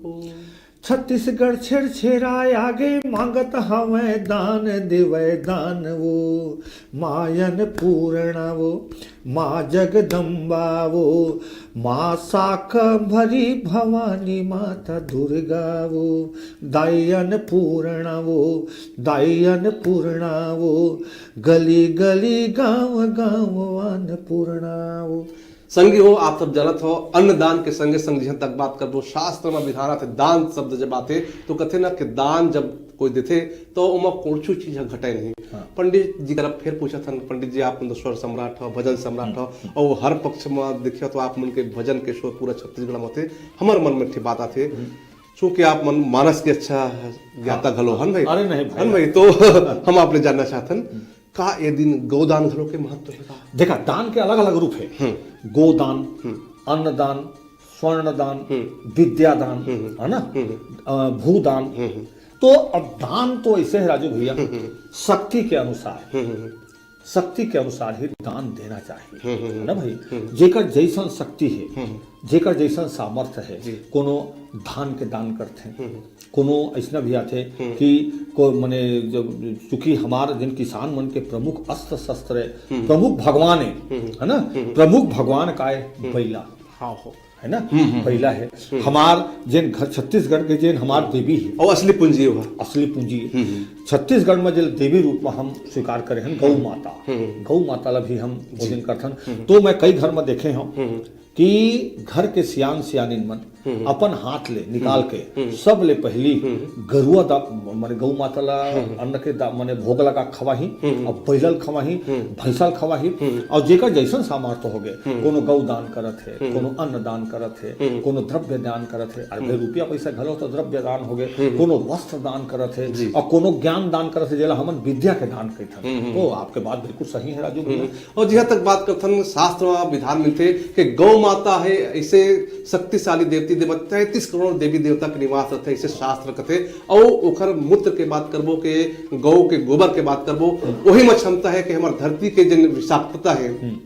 छत्तीसगढ़ छेरछेराय आगे, मांगत हवय दान देवय दान वो। मायन पूर्णा वो, माँ जगदम्बा वो, माँ शाकंभरी भवानी माता दुर्गा वो। दाई अन्नपूर्णा वो, दाई अन्नपूर्णा वो, गली गली गांव गांव अन्नपूर्णा वो। संगी हो, आप सब जानत हो, अन्नदान के संगे संग जिहां तक बात करबो, शास्त्र में विधान आथे, दान शब्द जब आथे, तो कथे ना कि दान जब कोई देथे, तो ओमा कुछु चीज ह घटे नहीं। हाँ। पंडित जी करा फेर पूछत हन, पंडित जी, आप मन तो स्वर सम्राट हो, भजन सम्राट हो, हम्म। और हर पक्ष में देखियो तो आप मन के भजन के शोर पूरा छत्तीसगढ़ में होथे। हमर मन में एक ठे बात आथे, हम्म। चूंकि आप मन मानस के अच्छा ज्ञाता हाँ। घलो हन भाई, अरे नहीं भाई। हन भाई, तो हम आपने जानना चाहत हन, हम्म। का ये दिन गौदान घलो के महत्व हे का? देखा, दान के अलग-अलग रूप हे। हम्म। गोदान, हम्म। अन्नदान, स्वर्णदान, हम्म। विद्यादान, हम्म। है ना? हम्म। अ, भूदान। हम्म। तो अब दान तो ऐसे है राजू भैया, हम्म। शक्ति के अनुसार, हम्म। शक्ति के अनुसार ही दान देना चाहिए, हम्म। है ना भाई? हम्म। जेकर जैसन शक्ति है, हम्म। जेकर जैसन सामर्थ्य है, जी। कोनो धान के दान करथे, हम्म। कोनो अइसना भी आथे हम्म। कि को-, मने जब, चूंकि हमार जिन किसान मन के प्रमुख अस्त्र शस्त्र है, हम्म। प्रमुख भगवान है, हम्म। है ना? हम्म। प्रमुख भगवान काय? हम्म। बैला। हाँ हो। है ना? हम्म, हम्म, बैला है। हम्म। हमार जेन घर छत्तीसगढ़ के जेन हमार देवी है। और असली पूंजी है। असली पूंजी है। हम्म, हम्म। छत्तीसगढ़ में जेन देवी रूप में हम स्वीकार करे हैं, गौ हम्म। माता। हम्म। गौ माता ला भी हम जी। पूजन करथन। हम्म। तो मैं कई घर में देखे हूँ हम्म। कि घर के सियान सियानिन मन हम्म। अपन हाथ ले निकाल हम्म। के हम्म। सब ले पहली हम्म। गरुआ दा-, माने गौ माता ला हम्म। अन्न के दा-, माने भोग लगा खवाही, हम्म। अब बैला ल खवाही, हम्म। भैंसा ल खवाही, हम्म। और जेकर जैसन सामर्थ्य हो गए, हम्म। कोनो गौ दान करत है, हम्म। कोनो अन्न दान करत है, हम्म। कोनो द्रव्य दान करत है, अरे भाई, हम्म। रुपया पैसा घलो तो द्रव्य दान हो गए, हम्म। कोनो वस्त्र दान करत है, जी। और कोनो ज्ञान दान करत है, जेला हमन विद्या के दान कहिथन। हम्म, हम्म। तो आपके बात बिल्कुल सही है राजू भैया। हम्म। और जिहां तक बात करथन, शास्त्र में विधान मिलथे कि गौ माता है ऐसे शक्तिशाली देवती देवता, तैंतीस करोड़ देवी देवता के निवास रहथे, ऐसे शास्त्र कथे। और ओकर मूत्र के बात करबो, के गौ के गोबर के बात करबो, हम्म। वही में क्षमता है कि हमार धरती के जन विषाक्तता है, हम्म।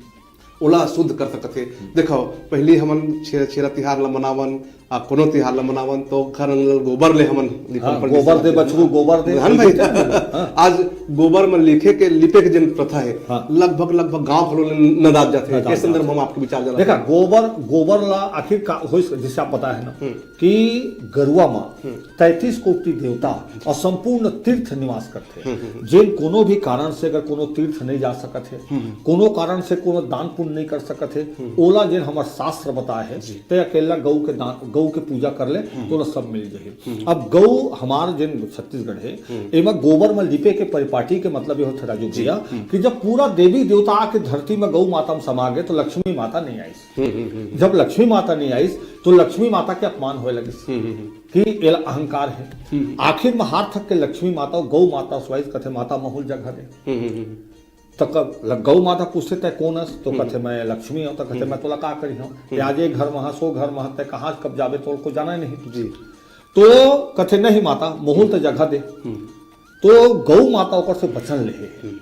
ओला शुद्ध कर सकत हे। हम्म। देखो, पहली हमन छेरा, छेरा तिहार ला मनावन, आ, कोनो तिहार ला मनावन तो घर अंगना ल गोबर ले हमन लिपन हाँ, पर गोबर दे, बछरू, गोबर दे। हाँ भाई। हाँ। आज गोबर में लिखे के, लिपे के जेन प्रथा हे, हाँ। लगभग, लगभग गांव घलो ले नदात जाथे। नदात ए संदर्भ जाथे। हम आपके विचार जानना देखा, चाहते हैं। गोबर, गोबर ला आखिर का होइस, जैसे आप बताए है ना, हम्म। कि गरुआ माँ हम्म। तैंतीस कोटि देवता और संपूर्ण तीर्थ निवास करथे। हम्म, हम्म, हम्म। जेन कोनो भी कारण से अगर कोनो तीर्थ नहीं जा सकत हे, हम्म, हम्म। कोनो कारण से कोनो दान पुण्य नहीं कर सकत हे, हम्म। ओला जेन हमर शास्त्र बताए हे, जी। ते अकेला गऊ के दान, गऊ के पूजा कर ले, हम्म। तो ओला सब मिल जाही। हम्म। अब गऊ हमार जेन छत्तीसगढ़ हे, हम्म। एमा गोबर में लिपे के परिपाटी के मतलब ये होथे राजू जी। भैया, हम्म। कि जब पूरा देवी देवता आके धरती में गऊ माता में समा गए, तो लक्ष्मी माता नहीं आईस। हम्म, हम्म, हम्म। जब लक्ष्मी माता नहीं आईस, तो लक्ष्मी माता के अपमान होए लगिस हम्म, हम्म, हम्म। कि एला अहंकार हे। हम्म। आखिर में हार थक के लक्ष्मी माता, गऊ माता सुआइस, कथे, "माता, महूल जगह दे।" हम्म, हम्म, हम्म। त क-, ल-, गऊ माता पूछथे, "तै कोन अस?" तो हम्म। कथे, "मैं लक्ष्मी हूँ।" तो कथे, हम्म। "मैं तोला का करिहूँ? हम्म। आज ए घर महा, सो घर महा, तै कहाँ कब जाबे, तोर को जाना ही नहीं।" जी। तो कथे, "नहीं माता, महूल त जगह दे।" हम्म। तो गऊ माता ओकर से वचन लेहे हम्म।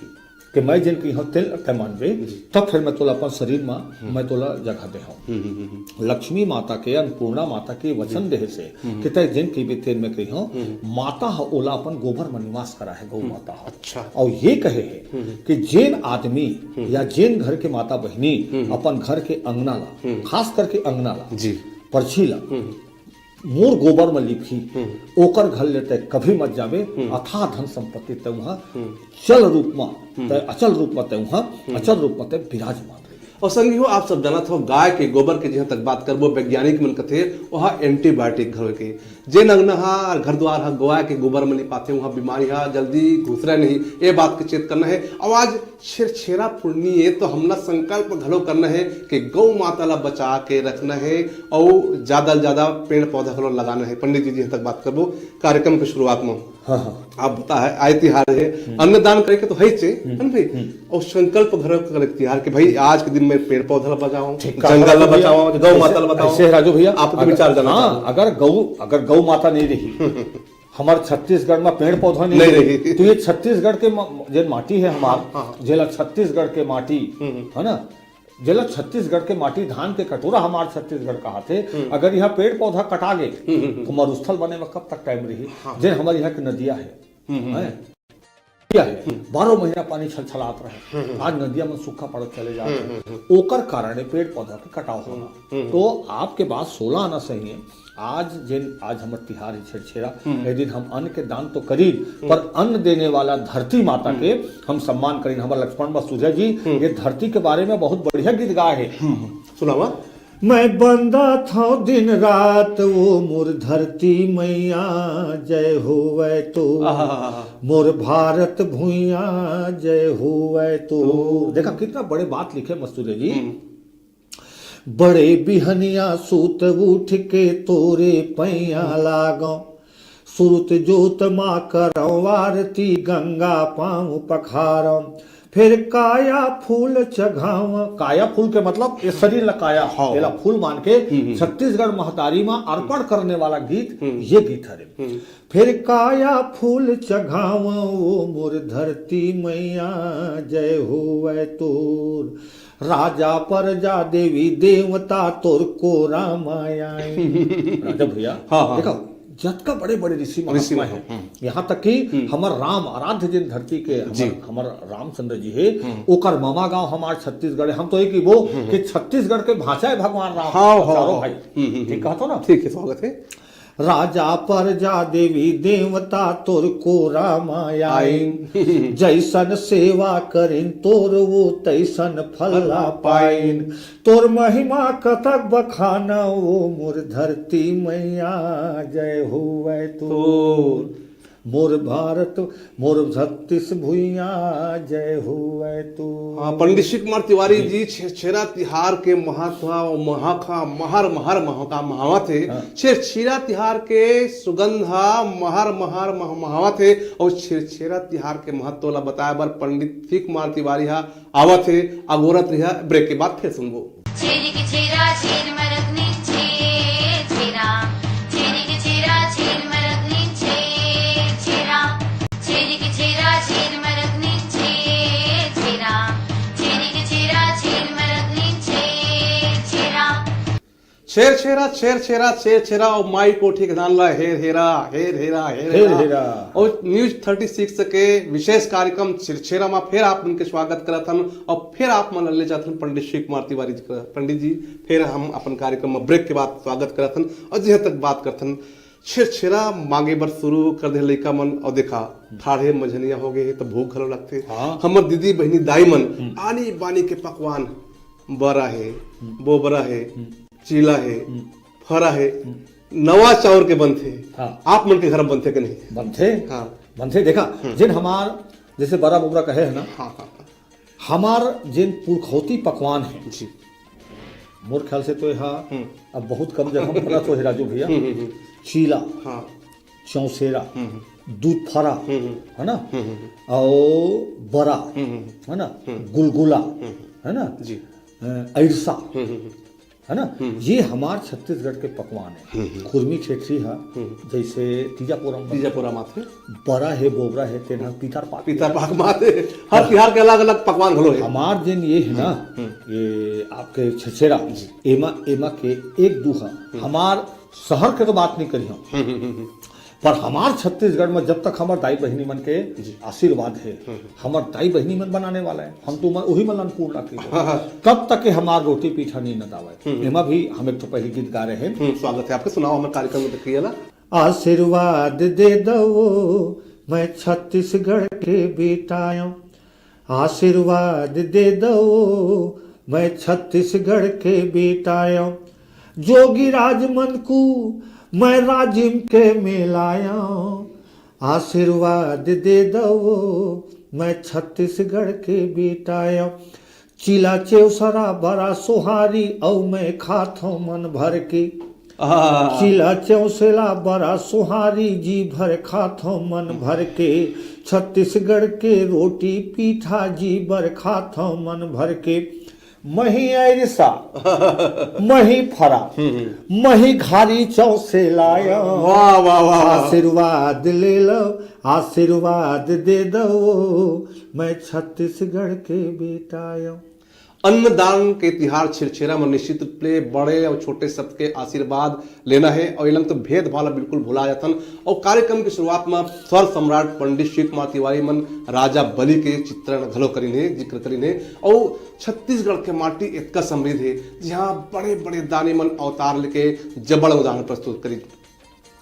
कि मैं जेन कहिहूँ तेन तै मानबे, जी। तब फिर मैं तोला अपन शरीर में, हम्म। मैं तोला जगह दे हूँ। हम्म, हम्म, हम्म। लक्ष्मी माता के, अन्नपूर्णा माता के वचन जी। देहे से हम्म। कि तै जेन कहिबे तेन मैं कहिहूँ, हम्म। माता ह ओला अपन गोबर में निवास करा है, गऊ हम्म। माता ह। अच्छा। और ये कहे है हम्म। कि जेन आदमी हम्म। या जेन घर के माता बहिनी हम्म। अपन घर के अंगना ला, हम्म। खास करके अंगना ला, जी। परछी ला, हम्म। मोर गोबर में लिपही, हम्म। ओकर घर ले तै कभी मत जाबे, हम्म। अथाह धन संपत्ति तै उहाँ हम्म। चल रूप में, हम्म। तै अचल रूप में तै उहाँ, हम्म। अचल रूप में तै विराजमान रही। और संगी हो, आप सब जानत हो, गाय के गोबर के जहाँ तक बात करबो, वैज्ञानिक मन कथे, वहाँ एंटीबायोटिक घलो के। जेन अंगना हा, घर द्वार हा, गाय के गोबर में लिपाथे, वहाँ बीमारी हा जल्दी घुसरे नहीं। ये बात के चेत करना है। और आज छेरछेरा पुन्नी हे, तो हमला संकल्प घलो करना हे कि गौ माता ला बचा के रखना हे और ज्यादा ले ज्यादा पेड़ पौधा घलो लगाना हे। पंडित जी, जी तक बात करबो कार्यक्रम के शुरुआत में। हाँ, हाँ। आप बता है, आए तिहार हे, हम्म। अन्नदान करे के तो है ही चे, हम्म। है ना भाई? हम्म। और संकल्प घलो करे के तिहार कि भाई आज के दिन में पेड़ पौधा ला बचाओ, ठीक, जंगल ला ऐसे, बचाओ, गौ ऐसे, माता ला बचाओ। ऐसे राजू भैया, आप तो अगर, विचार देना हाँ, चाहते हैं। अगर गौ, अगर गौ माता नहीं रही, हमार छत्तीसगढ़ में पेड़ पौधा नहीं नहीं रही। रही। तो ये छत्तीसगढ़ के म-, जे माटी है हमार, हाँ, हाँ। जेला छत्तीसगढ़ के माटी, हम्म, हम्म। है ना, जेला छत्तीसगढ़ के माटी, धान के कटोरा हमार छत्तीसगढ़ कहाथे, हम्म। अगर यहाँ पेड़ पौधा कटा गे, हम्म, हम्म, हम्म। तो मरुस्थल बने में कब तक टाइम रही? हाँ। जे हमारे यहाँ की नदिया है, हम्म, हम्म। है? नदिया है, हम्म। बारह महीना पानी छलछलात रहे। हम्म, हम्म। आज नदिया में सूखा पड़त चले जात हम्म, है। हम्म, हम्म। ओकर कारण है पेड़ पौधा के कटाव होना। हम्म, हम्म। तो आपके बात सोलह आना सही है। आज जेन, आज हमर तिहार है छेरछेरा, हम्म। ए दिन हम अन्न के दान तो करीन, हम्म। पर अन्न देने वाला धरती माता हम्म। के हम सम्मान करीन। हमर लक्ष्मण बा सूर्या जी हम्म। ये धरती के बारे में बहुत बढ़िया गीत गाए है। हम्म, हम्म। सुनावा। मैं बंदा थव दिन रात वो मोर धरती मैया, जय होवै तो आहा। मोर भारत भुइया, जय होवै तो। तो देखा कितना बड़े बात लिखे मस्तूरे जी। हम्म। बड़े बिहनिया सूत उठ के तोरे पैया लागो, सुरुत जोत मा करौ आरती, गंगा पाँव पखारौ, फिर काया फूल चघाव। काया फूल के मतलब ये शरीर ला काया, हाँ। एला फूल मान के हम्म, हम्म। छत्तीसगढ़ महतारी मा अर्पण करने वाला गीत हम्म। ये गीत हरे। हम्म। फिर काया फूल चघाव वो मोर धरती मैया, जय होवै तोर। राजा परजा देवी देवता तोर कोरा मा आए। राजा भैया, हाँ, हाँ। देखो, जतका बड़े-बड़े ऋषि ऋषि महात्मा महात्मा, हैं, हम्म। यहाँ तक कि हम्म। हमर राम आराध्य जिन धरती के, हमर, जी। हमर रामचंद्र जी हे, हम्म। ओकर ममा गाँव हमार छत्तीसगढ़ हे। हम तो एक ही वो हम्म। कि छत्तीसगढ़ के भाषा है भगवान राम, हाँ, हाँ, चारों हाँ। भाई। हम्म, हम्म, ठीक हम्म। कहा तो ना? ठीक है, स्वागत है। राजा परजा देवी देवता तोर कोरा मा आइन। आइन। जैसन सेवा करिन तोर वो तैसन फल ला पाइन। तोर महिमा कतक बखाना वो मोर धरती मैया, जय होवै तोर। तोर। मोर भारत, मोर छत्तीस भुइया, जय होवै तोर। हाँ, पंडित शिव कुमार तिवारी जी छेरछेरा तिहार के महत्व और महाखा महर महर महका महावत हे। हाँ। छेरछेरा तिहार के सुगंधा महर महर मह-, महावत हे और छेरछेरा तिहार के महत्व ला बताए बर पंडित शिव कुमार तिवारी हा आवत हे, अगोरत रहिहा, ब्रेक के बाद फिर सुनबो। छेरिक छेरा छेर मरक नीचे छेरा, छेरिक छेरा छेर मरक नीचे छेरा, छेरिक छेरा छेर मरक नीचे छेरा, छेरिक छेरा छेर मरक नीचे छेरा। छेरछेरा, छेरछेरा, छेरछेरा, ओ माई कोठी के धान ला हेर हेरा, हेर हेरा, हेर हेर हेरा। हेरा। और न्यूज थर्टी सिक्स के विशेष कार्यक्रम छेरछेरा मा फेर आप मन के स्वागत करत हन और फेर आप मन ले जात हन पंडित शिव कुमार तिवारी जी करा। पंडित जी, फेर हम अपन कार्यक्रम में ब्रेक के बाद स्वागत करत हन और जिहां तक बात करत हन, छेरछेरा मांगे बर शुरू कर दे लइका मन और देखा ठाढ़े मझनिया हो गए हे तो भूख घलो लगथे। हाँ। हमर दीदी बहिनी दाई मन हम्म। आनी बानी के पकवान बरा हे, हम्म। बोबरा हे, हम्म। चीला हे, हम्म। फरा हे, हम्म। नवा चाउर के बनथे। हाँ। आप मन के घर में बनथे के नहीं? बनथे। हाँ। बनथे। देखा, हम्म। जिन हमार जैसे बरा बोबरा कहे है ना, हाँ, हाँ, हाँ। हमार जिन पुरखौती पकवान है, जी। मोर ख्याल से तो यह हम्म। अब बहुत कम जगह में बनत होही राजू भैया। हम्म, हम्म, हम्म। चीला, हाँ। चौसेरा, हम्म, हम्म। दूध फरा, हम्म, हम्म। है ना? हम्म, हम्म, हम्म। और बरा, हम्म, हम्म। है ना? हम्म। गुलगुला, हम्म, हम्म। है ना? जी। अ, अइरसा, हम्म, हम्म, हम्म। है ना? हम्म। ये हमार छत्तीसगढ़ के पकवान है। हम्म, हम्म। खुरमी ठेठरी है, हम्म। जैसे तीजा पोरा में तीजा पोरा माथे। बरा है, बोबरा है, तेन ह पीतर पाक पीतर पाक माथे। हर तिहार के अलग-अलग पकवान घलो है। हमार जेन ये है ना, हम्म, हम्म। ये आपके छेरछेरा, जी। एमा, एमा के एक दू ह। हम्म। हमार शहर के तो बात नहीं करी हम। हम्म, हम्म, हम्म, हम्म। पर हमार छत्तीसगढ़ में जब तक हमार दाई बहिनी मन के जी। आशीर्वाद है, हम्म। हमार दाई बहिनी मन बनाने वाला है, हम तो मन, वही मन अन्नपूर्णा की हाँ, हाँ। तब तक के हमार रोटी पीठा नहीं नदावे। हम्म। एमा भी हम एक तो पहली गीत गा रहे हैं। हम्म, स्वागत है आपका, सुनाओ हमारे कार्यक्रम में तक किया ला। आशीर्वाद दे दो, मैं छत्तीसगढ़ के बेटा आयो। आशीर्वाद दे दो, मैं छत्तीसगढ़ के बेटा आयो। जोगी राज मन को मैं राजिम के मेलायो। आशीर्वाद दे दो, मैं छत्तीसगढ़ के बेटा आयो। चीला चेवसरा बरा सोहारी, अउ मैं खाथों मन भर के। आहा। चीला चेवसेला बरा सोहारी, जी भर खाथों मन भर के। छत्तीसगढ़ के रोटी पीठा, जी भर खाथों मन भर के। मही अइरसा, मही फरा, हम्म, हम्म। मही घारी चौसेला। वाह, वाह, वाह, वाह। आशीर्वाद ले लो, आशीर्वाद दे दो, मैं छत्तीसगढ़ के बेटा आयो। अन्नदान के तिहार छेरछेरा म निश्चित रूप ले बड़े अउ छोटे सबके आशीर्वाद लेना हे अउ एलंग तो भेदभाव ला बिल्कुल भुला जाथन। अउ कार्यक्रम के शुरुआत म स्वर सम्राट पंडित शिव कुमार तिवारी मन राजा बलि के चित्रण घलो करिन हे, जिक्र करिन हे। अउ छत्तीसगढ़ के माटी एतका समृद्ध हे, जिहां बड़े-बड़े दानी मन अवतार लेके जबड़ उदाहरण प्रस्तुत करिन।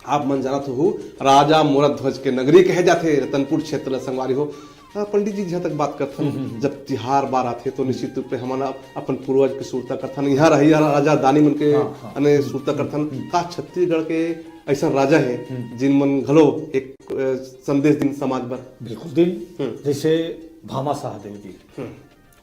आप मन जानत होहू, राजा मोरध्वज के नगरी कहे जाथे रतनपुर क्षेत्र ल, संगवारी हो। अ, पंडित जी, जहाँ तक बात करथन, हम्म, हम्म, हम्म। जब तिहार बार आथे, तो निश्चित रूप ले हमन अप-, अपन पूर्वज के सुरता करथन। यहाँ रहिया राजा दानी मन के, हाँ, हाँ। अने हम्म, सुरता हम्म, करथन। हम्म। का छत्तीसगढ़ के ऐसा राजा हे, हम्म। जिन मन घलो एक, अ, संदेश दिन समाज बर? बिल्कुल दिन। हम्म। जैसे भामा सहदेव जी। हम्म।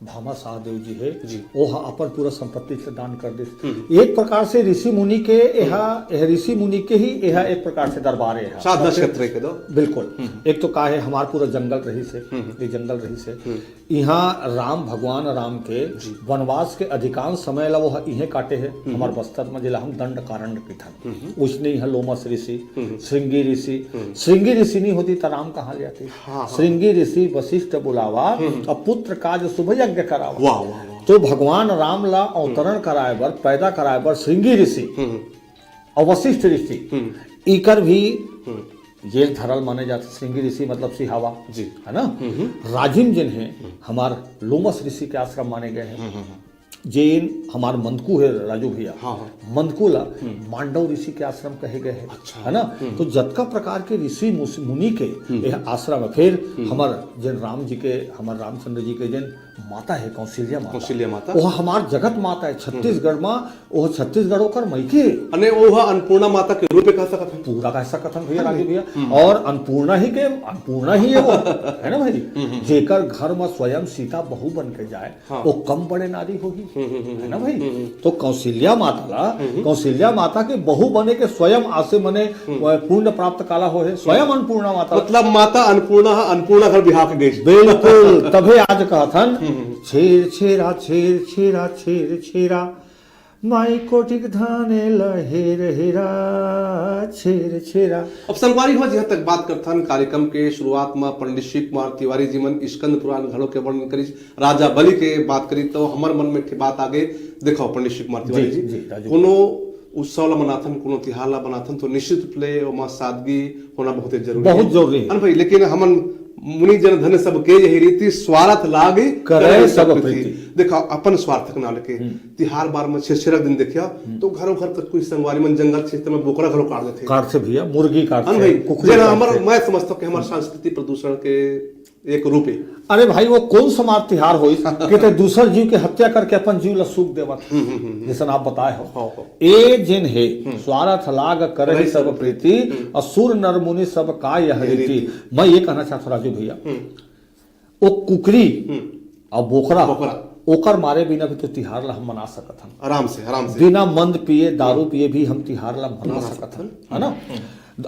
भामा सहदेव जी हे, जी। ओह अपन पूरा संपत्ति से दान कर दिस। हम्म। एक प्रकार से ऋषि मुनि के एहा, हम्म। एह ऋषि मुनि के ही एहा एक प्रकार से दरबार हे एहा। साधना सबके क्षेत्र के दो। बिल्कुल। हम्म। एक तो का हे, हमार पूरा जंगल रहिस हे, हम्म। ये जंगल रहिस हे। हम्म। इहाँ राम, भगवान राम के जी। वनवास के अधिकांश समय ला वो इहें काटे हे। हम्म। हमार बस्तर में जेला हम दंड कारण्य कहिथन। हम्म। उसने इहाँ लोमस ऋषि, हम्म। श्रृंगी ऋषि, हम्म। श्रृंगी ऋषि नहीं होती त राम कहाँ ले आते? हाँ, हाँ। श्रृंगी ऋषि वशिष्ठ बुलावा, हम्म। अब पुत्र काज शुभ यज्ञ करावा। वाह, वाह, वाह। तो भगवान राम ला अवतरण हम्म। कराए बर, पैदा कराए बर श्रृंगी ऋषि हम्म। और वशिष्ठ ऋषि, हम्म। इकर भी हम्म। जेल धरल माने जाते। श्रृंगी ऋषि मतलब सिहावा, जी। है ना? हम्म। राजिम जिन हे, हम्म। हमार लोमस ऋषि के आश्रम माने गए हैं। हम्म, हम्म, हम्म। जेन हमार मंदकू हे राजू भैया, हाँ, हाँ। मंदकू ला हम्म। मांडव ऋषि के आश्रम कहे गए हे, अच्छा। है ना? हम्म। तो जतका प्रकार के ऋषि मुस-, मुनि के हम्म। यह आश्रम हे। फिर हम्म। हमार जेन राम जी के, हमार रामचंद्र जी के जेन माता हे कौशल्या माता, कौशल्या माता। वो हमार जगत माता हे। हम्म। छत्तीसगढ़ मा वो छत्तीसगढ़ ओकर मइके। अने वो ह अन्नपूर्णा माता के रूप में कह सकत हन। पूरा कह सकत हन भैया, हाँ, राजू भैया। हम्म। और अन्नपूर्णा ही के, अन्नपूर्णा ही हे वो, है ना भाई? हम्म, हम्म। जेकर घर में स्वयं सीता बहू बन के जाए, हाँ। वो कम बड़े नारी होही, हम्म, हम्म, हम्म, है ना भाई? हम्म, हम्म। तो कौशल्या माता ला, हम्म, हम्म। कौशल्या माता के बहू बने के स्वयं आसे मने हम्म। वह पुण्य प्राप्त काला होहे, स्वयं हम्म। अन्नपूर्णा माता। मतलब माता अन्नपूर्णा ह, अन्नपूर्णा घर बिहाव के गई। बिल्कुल, तभे आज कहत हन, हम्म, हम्म। छेर छेरा, छेर छेरा, छेर छेरा, माई कोटिक धाने ल हेर हेरा, छेर छेरा। अब संगवारी हो, जहाँ तक बात करथन, कार्यक्रम के शुरुआत में पंडित शिव कुमार तिवारी जी मन स्कंद पुराण घलो के वर्णन करिस, राजा बलि के बात करी, तो हमर मन में एक ठे बात आ गई। देखो पंडित शिव कुमार तिवारी जी, जी, जी, राजू। कोनो उत्सव ला मनाथन, कोनो तिहार ला मनाथन, तो निश्चित रूप ले ओमा सादगी होना बहुत जरूरी बहुत है। जरूरी है। है ना भाई? लेकिन हमन मुनि जन धन्य सब के यही रीति, स्वार्थ लाग करे करे सब सब प्रीति। प्रीति। देखा, अपन स्वार्थ के ना लेके हम्म। तिहार बार में छेरछेरा दिन देखिया, हम्म। तो घरों घर कतको संगवारी मन जंगल क्षेत्र में बोकरा घलो काट देथे। काटथे भैया, मुर्गी काटथे, है ना भाई? कुकरी जेला काटथे। हमर, मैं समझता हूँ कि हमारे संस्कृति प्रदूषण के एक रूप है। अरे भाई, वो कौन सा मार तिहार होइस कि ते दूसर जीव के हत्या करके अपन जीव ला सूख देवत? हम्म, हम्म, हम्म, हम्म। जैसन आप बताए हो। हाँ, हाँ। ए जेन हे, हम्म। स्वार्थ लाग करहि करहि सब सब प्रीति, प्रीति। हम्म। असुर नर मुनि सब का यह यह रीति। रीति। मैं ये कहना चाहता हूँ राजू भैया, हम्म। वो कुकरी हम्म। और बोकरा, बोकरा। ओकर मारे बिना भी तो तिहार ला हम मना सकत हन। आराम से, आराम से। बिना मंद पिए, दारू हम्म। पिए भी हम तिहार ला मना मना सकत सकत हन, हन। है ना? हम्म।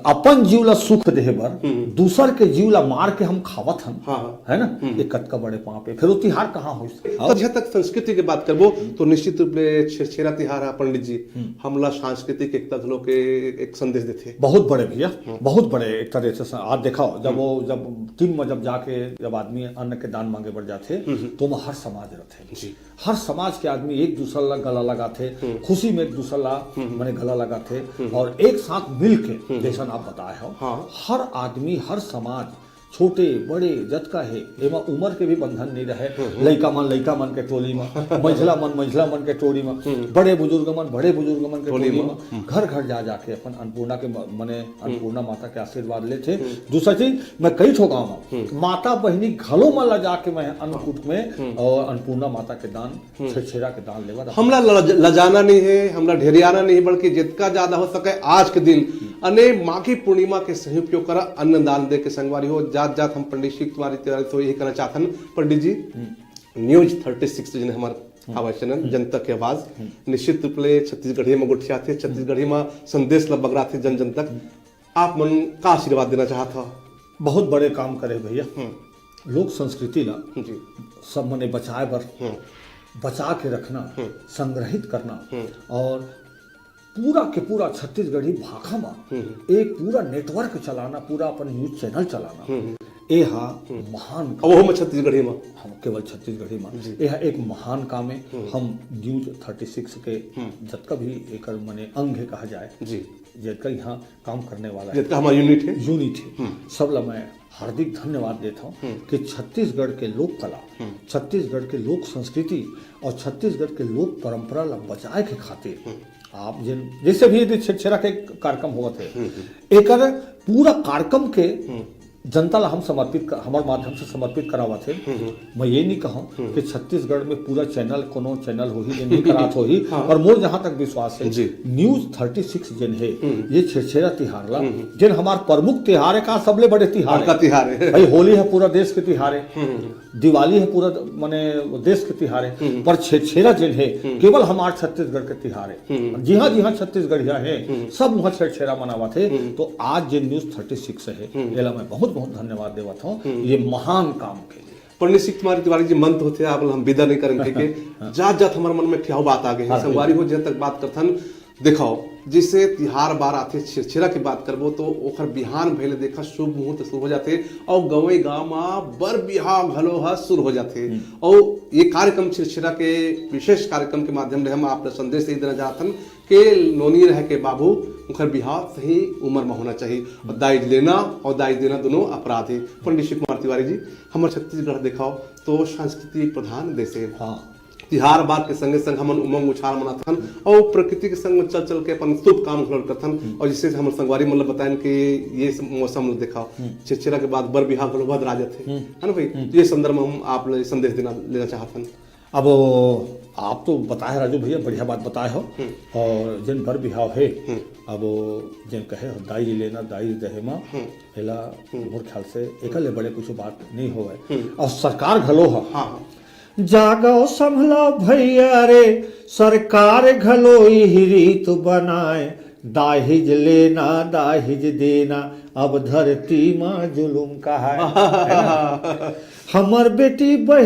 अपन जीव ला सुख देहे बर हम्म। दूसर के जीव ला मार के हम खावत हन, हाँ, हाँ। है ना? हम्म। ये कतका बड़े पाप है। फिर वो तिहार कहाँ होइस? तो जहाँ तक संस्कृति के बात करबो, तो निश्चित रूप ले छेरछेरा तिहार है, पंडित जी, हम्म। हमला सांस्कृतिक एकता घलो के एक संदेश देथे। बहुत बड़े भैया, हम्म। बहुत बड़े एकता देथे। आज देखा, जब हम्म। वो, जब टीम में जब जाके जब आदमी अन्न के दान मांगे बर जाथे, हम्म। तो ओमा हर समाज रथे। जी। हर समाज के आदमी एक दूसर ला गला लगाथे, हम्म। खुशी में एक दूसर ला हम्म। मने गला लगाथे हम्म। और एक साथ मिल के, हम्म। जैसन आप बताए हो, हाँ। हर आदमी, हर समाज, छोटे बड़े जतका हे, एमा उम्र के भी बंधन नहीं रहे। हम्म। लइका मन लइका मन के टोली में, मंझला मन मंझला मन के टोली में, हम्म। बड़े बुजुर्ग मन बड़े बुजुर्ग मन के टोली टोली में, में, हम्म। घर घर जा जाके अपन अन्नपूर्णा के म-, मने हम्म। अन्नपूर्णा माता के आशीर्वाद लेथे। हम्म। दूसरा चीज, मैं कई ठो गाँव में हम्म। माता बहिनी घलो मन ला जाके मैं अन्नकूट में हम्म। और अन्नपूर्णा माता के दान, हम्म। छेरछेरा के दान लेवत हमला लज-, लजाना नहीं है, हमला ढेरियाना नहीं है, बल्कि जितना ज्यादा हो सके आज के दिन हम्म। अने माघी पूर्णिमा के संयुक्त होकर अन्नदान दे के संगवारी हो। जात जात हम पंडित शिव कुमार तिवारी तो यही कहना चाहथन, पंडित जी, हम्म। न्यूज थर्टी सिक्स जिन्हें हमार हम्म। हवा चैनल हम्म। जनता के आवाज हम्म। निश्चित रूप ले छत्तीसगढ़ी में गोठियाथे, छत्तीसगढ़ी में संदेश ला बगराथे जन जन तक। हम्म। आप मन का आशीर्वाद देना चाहत हो? बहुत बड़े काम करे भैया। हम्म। लोक संस्कृति ला जी। सब मने बचाए बर, हम्म। बचा के रखना, हम्म। संग्रहित करना हम्म। और पूरा के पूरा छत्तीसगढ़ी भाखा मा हम्म। एक पूरा नेटवर्क चलाना, पूरा अपन न्यूज चैनल चलाना, हम्म। ए हा हम्म। महान अब वो काम। मैं छत्तीसगढ़ी में। हम केवल छत्तीसगढ़ी में। जी। ए हा एक महान काम है। हम्म। हम न्यूज थर्टी सिक्स के हम्म। जतका भी एकर मने अंग है कहा जाए, जी। जतका यहाँ काम करने वाला है। जितना हमारा यूनिट है। यूनिट है। हम्म। सब ला मैं हार्दिक धन्यवाद देता हूँ हम्म। कि छत्तीसगढ़ के लोक कला, हम्म। छत्तीसगढ़ के लोक संस्कृति और छत्तीसगढ़ के लोक परंपरा ला बचाए के खातिर हम्म। आप जिन, जैसे भी यदि छेरछेरा के कार्यक्रम होवत है, हम्म, हम्म। एकर पूरा कार्यक्रम के हम्म। जनता ला हम समर्पित कर, हमर माध्यम से समर्पित करावत है। हम्म, हम्म। मैं ये नहीं कहूँ हम्म। कि छत्तीसगढ़ में पूरा चैनल, कोनो चैनल होही, जे नहीं करात होही, हाँ। पर मोर जहाँ तक विश्वास है, जी। न्यूज थर्टी सिक्स जिन है, हम्म। ये छेरछेरा तिहार ला, हम्म। जिन हमार प्रमुख तिहार है, का सबले बड़े तिहार बड़का है। तिहार है। भाई, होली है, पूरा देश के तिहार है। हम्म, हम्म। दिवाली है, पूरा मने देश के तिहार है, हम्म। पर छेरछेरा जिन है, हम्म। केवल हमार छत्तीसगढ़ के तिहार है। हम्म। जिहाँ जिहाँ छत्तीसगढ़िया है, हम्म। सब वहाँ छेरछेरा मनावत है। हम्म। तो आज जे न्यूज थर्टी सिक्स है, हम्म। एला मैं बहुत बहुत धन्यवाद देवत हूँ, हम्म। ये महान काम के लिए। पंडित शिव कुमार तिवारी जी, मन तो होथे, आप हम विदा नहीं करन कहिके, हाँ। जात जात हमारे मन में ठियाव बात आ गए हैं। हाँ, संगवारी हो, जब तक बात करथन, देखो, जैसे तिहार बार आथे, छेरछेरा की बात करबो, तो ओखर बिहान भइले देखा, शुभ मुहूर्त शुरू हो जाथे, और गंवई गांव मा बर बिहाव घलो ह शुरू हो जाथे। हम्म। और ये कार्यक्रम छेरछेरा के विशेष कार्यक्रम के माध्यम ले हम आप ला संदेश दे देना चाहथन के नोनी रह के बाबू, ओखर बिहाव सही उम्र में होना चाहिए। और दाई लेना और दाई देना दोनों अपराध है। पंडित शिव कुमार तिवारी जी, हमर छत्तीसगढ़ देखाओ तो सांस्कृतिक प्रधान देश है। हाँ। तिहार बार के संगे संग हमन उमंग उछाल मनाथन और प्रकृति के संग चल चल के अपन शुभ काम घलो करथन। हम्म। और जिससे हमर संगवारी मन ल बतायन कि ये मौसम ल देखाओ, हम्म। छेरछेरा के बाद बर बिहाव घलो बदरा जाथे, हम्म। है ना भाई? हम्म। तो ये संदर्भ में हम आप ल संदेश देना, लेना चाहथन। अब आप तो बताए राजू भैया, बढ़िया बात बताए हो। हम्म। और जिन बर बिहाव है, हम्म। अब जिन कहे हो, दाई लेना, दाई दहेमा, हम्म। एला हम्म। मोर ख्याल से एकर ले बड़े कुछ बात नहीं होवे। हम्म। और सरकार घलो ह। हाँ, हाँ। जागो संभलो भैया रे, सरकार घलो इही रीत बनाए, दाहिज लेना, दाहिज देना, अब धरती मा जुलुम कहाए। है ना? हमर बेटी बहिनी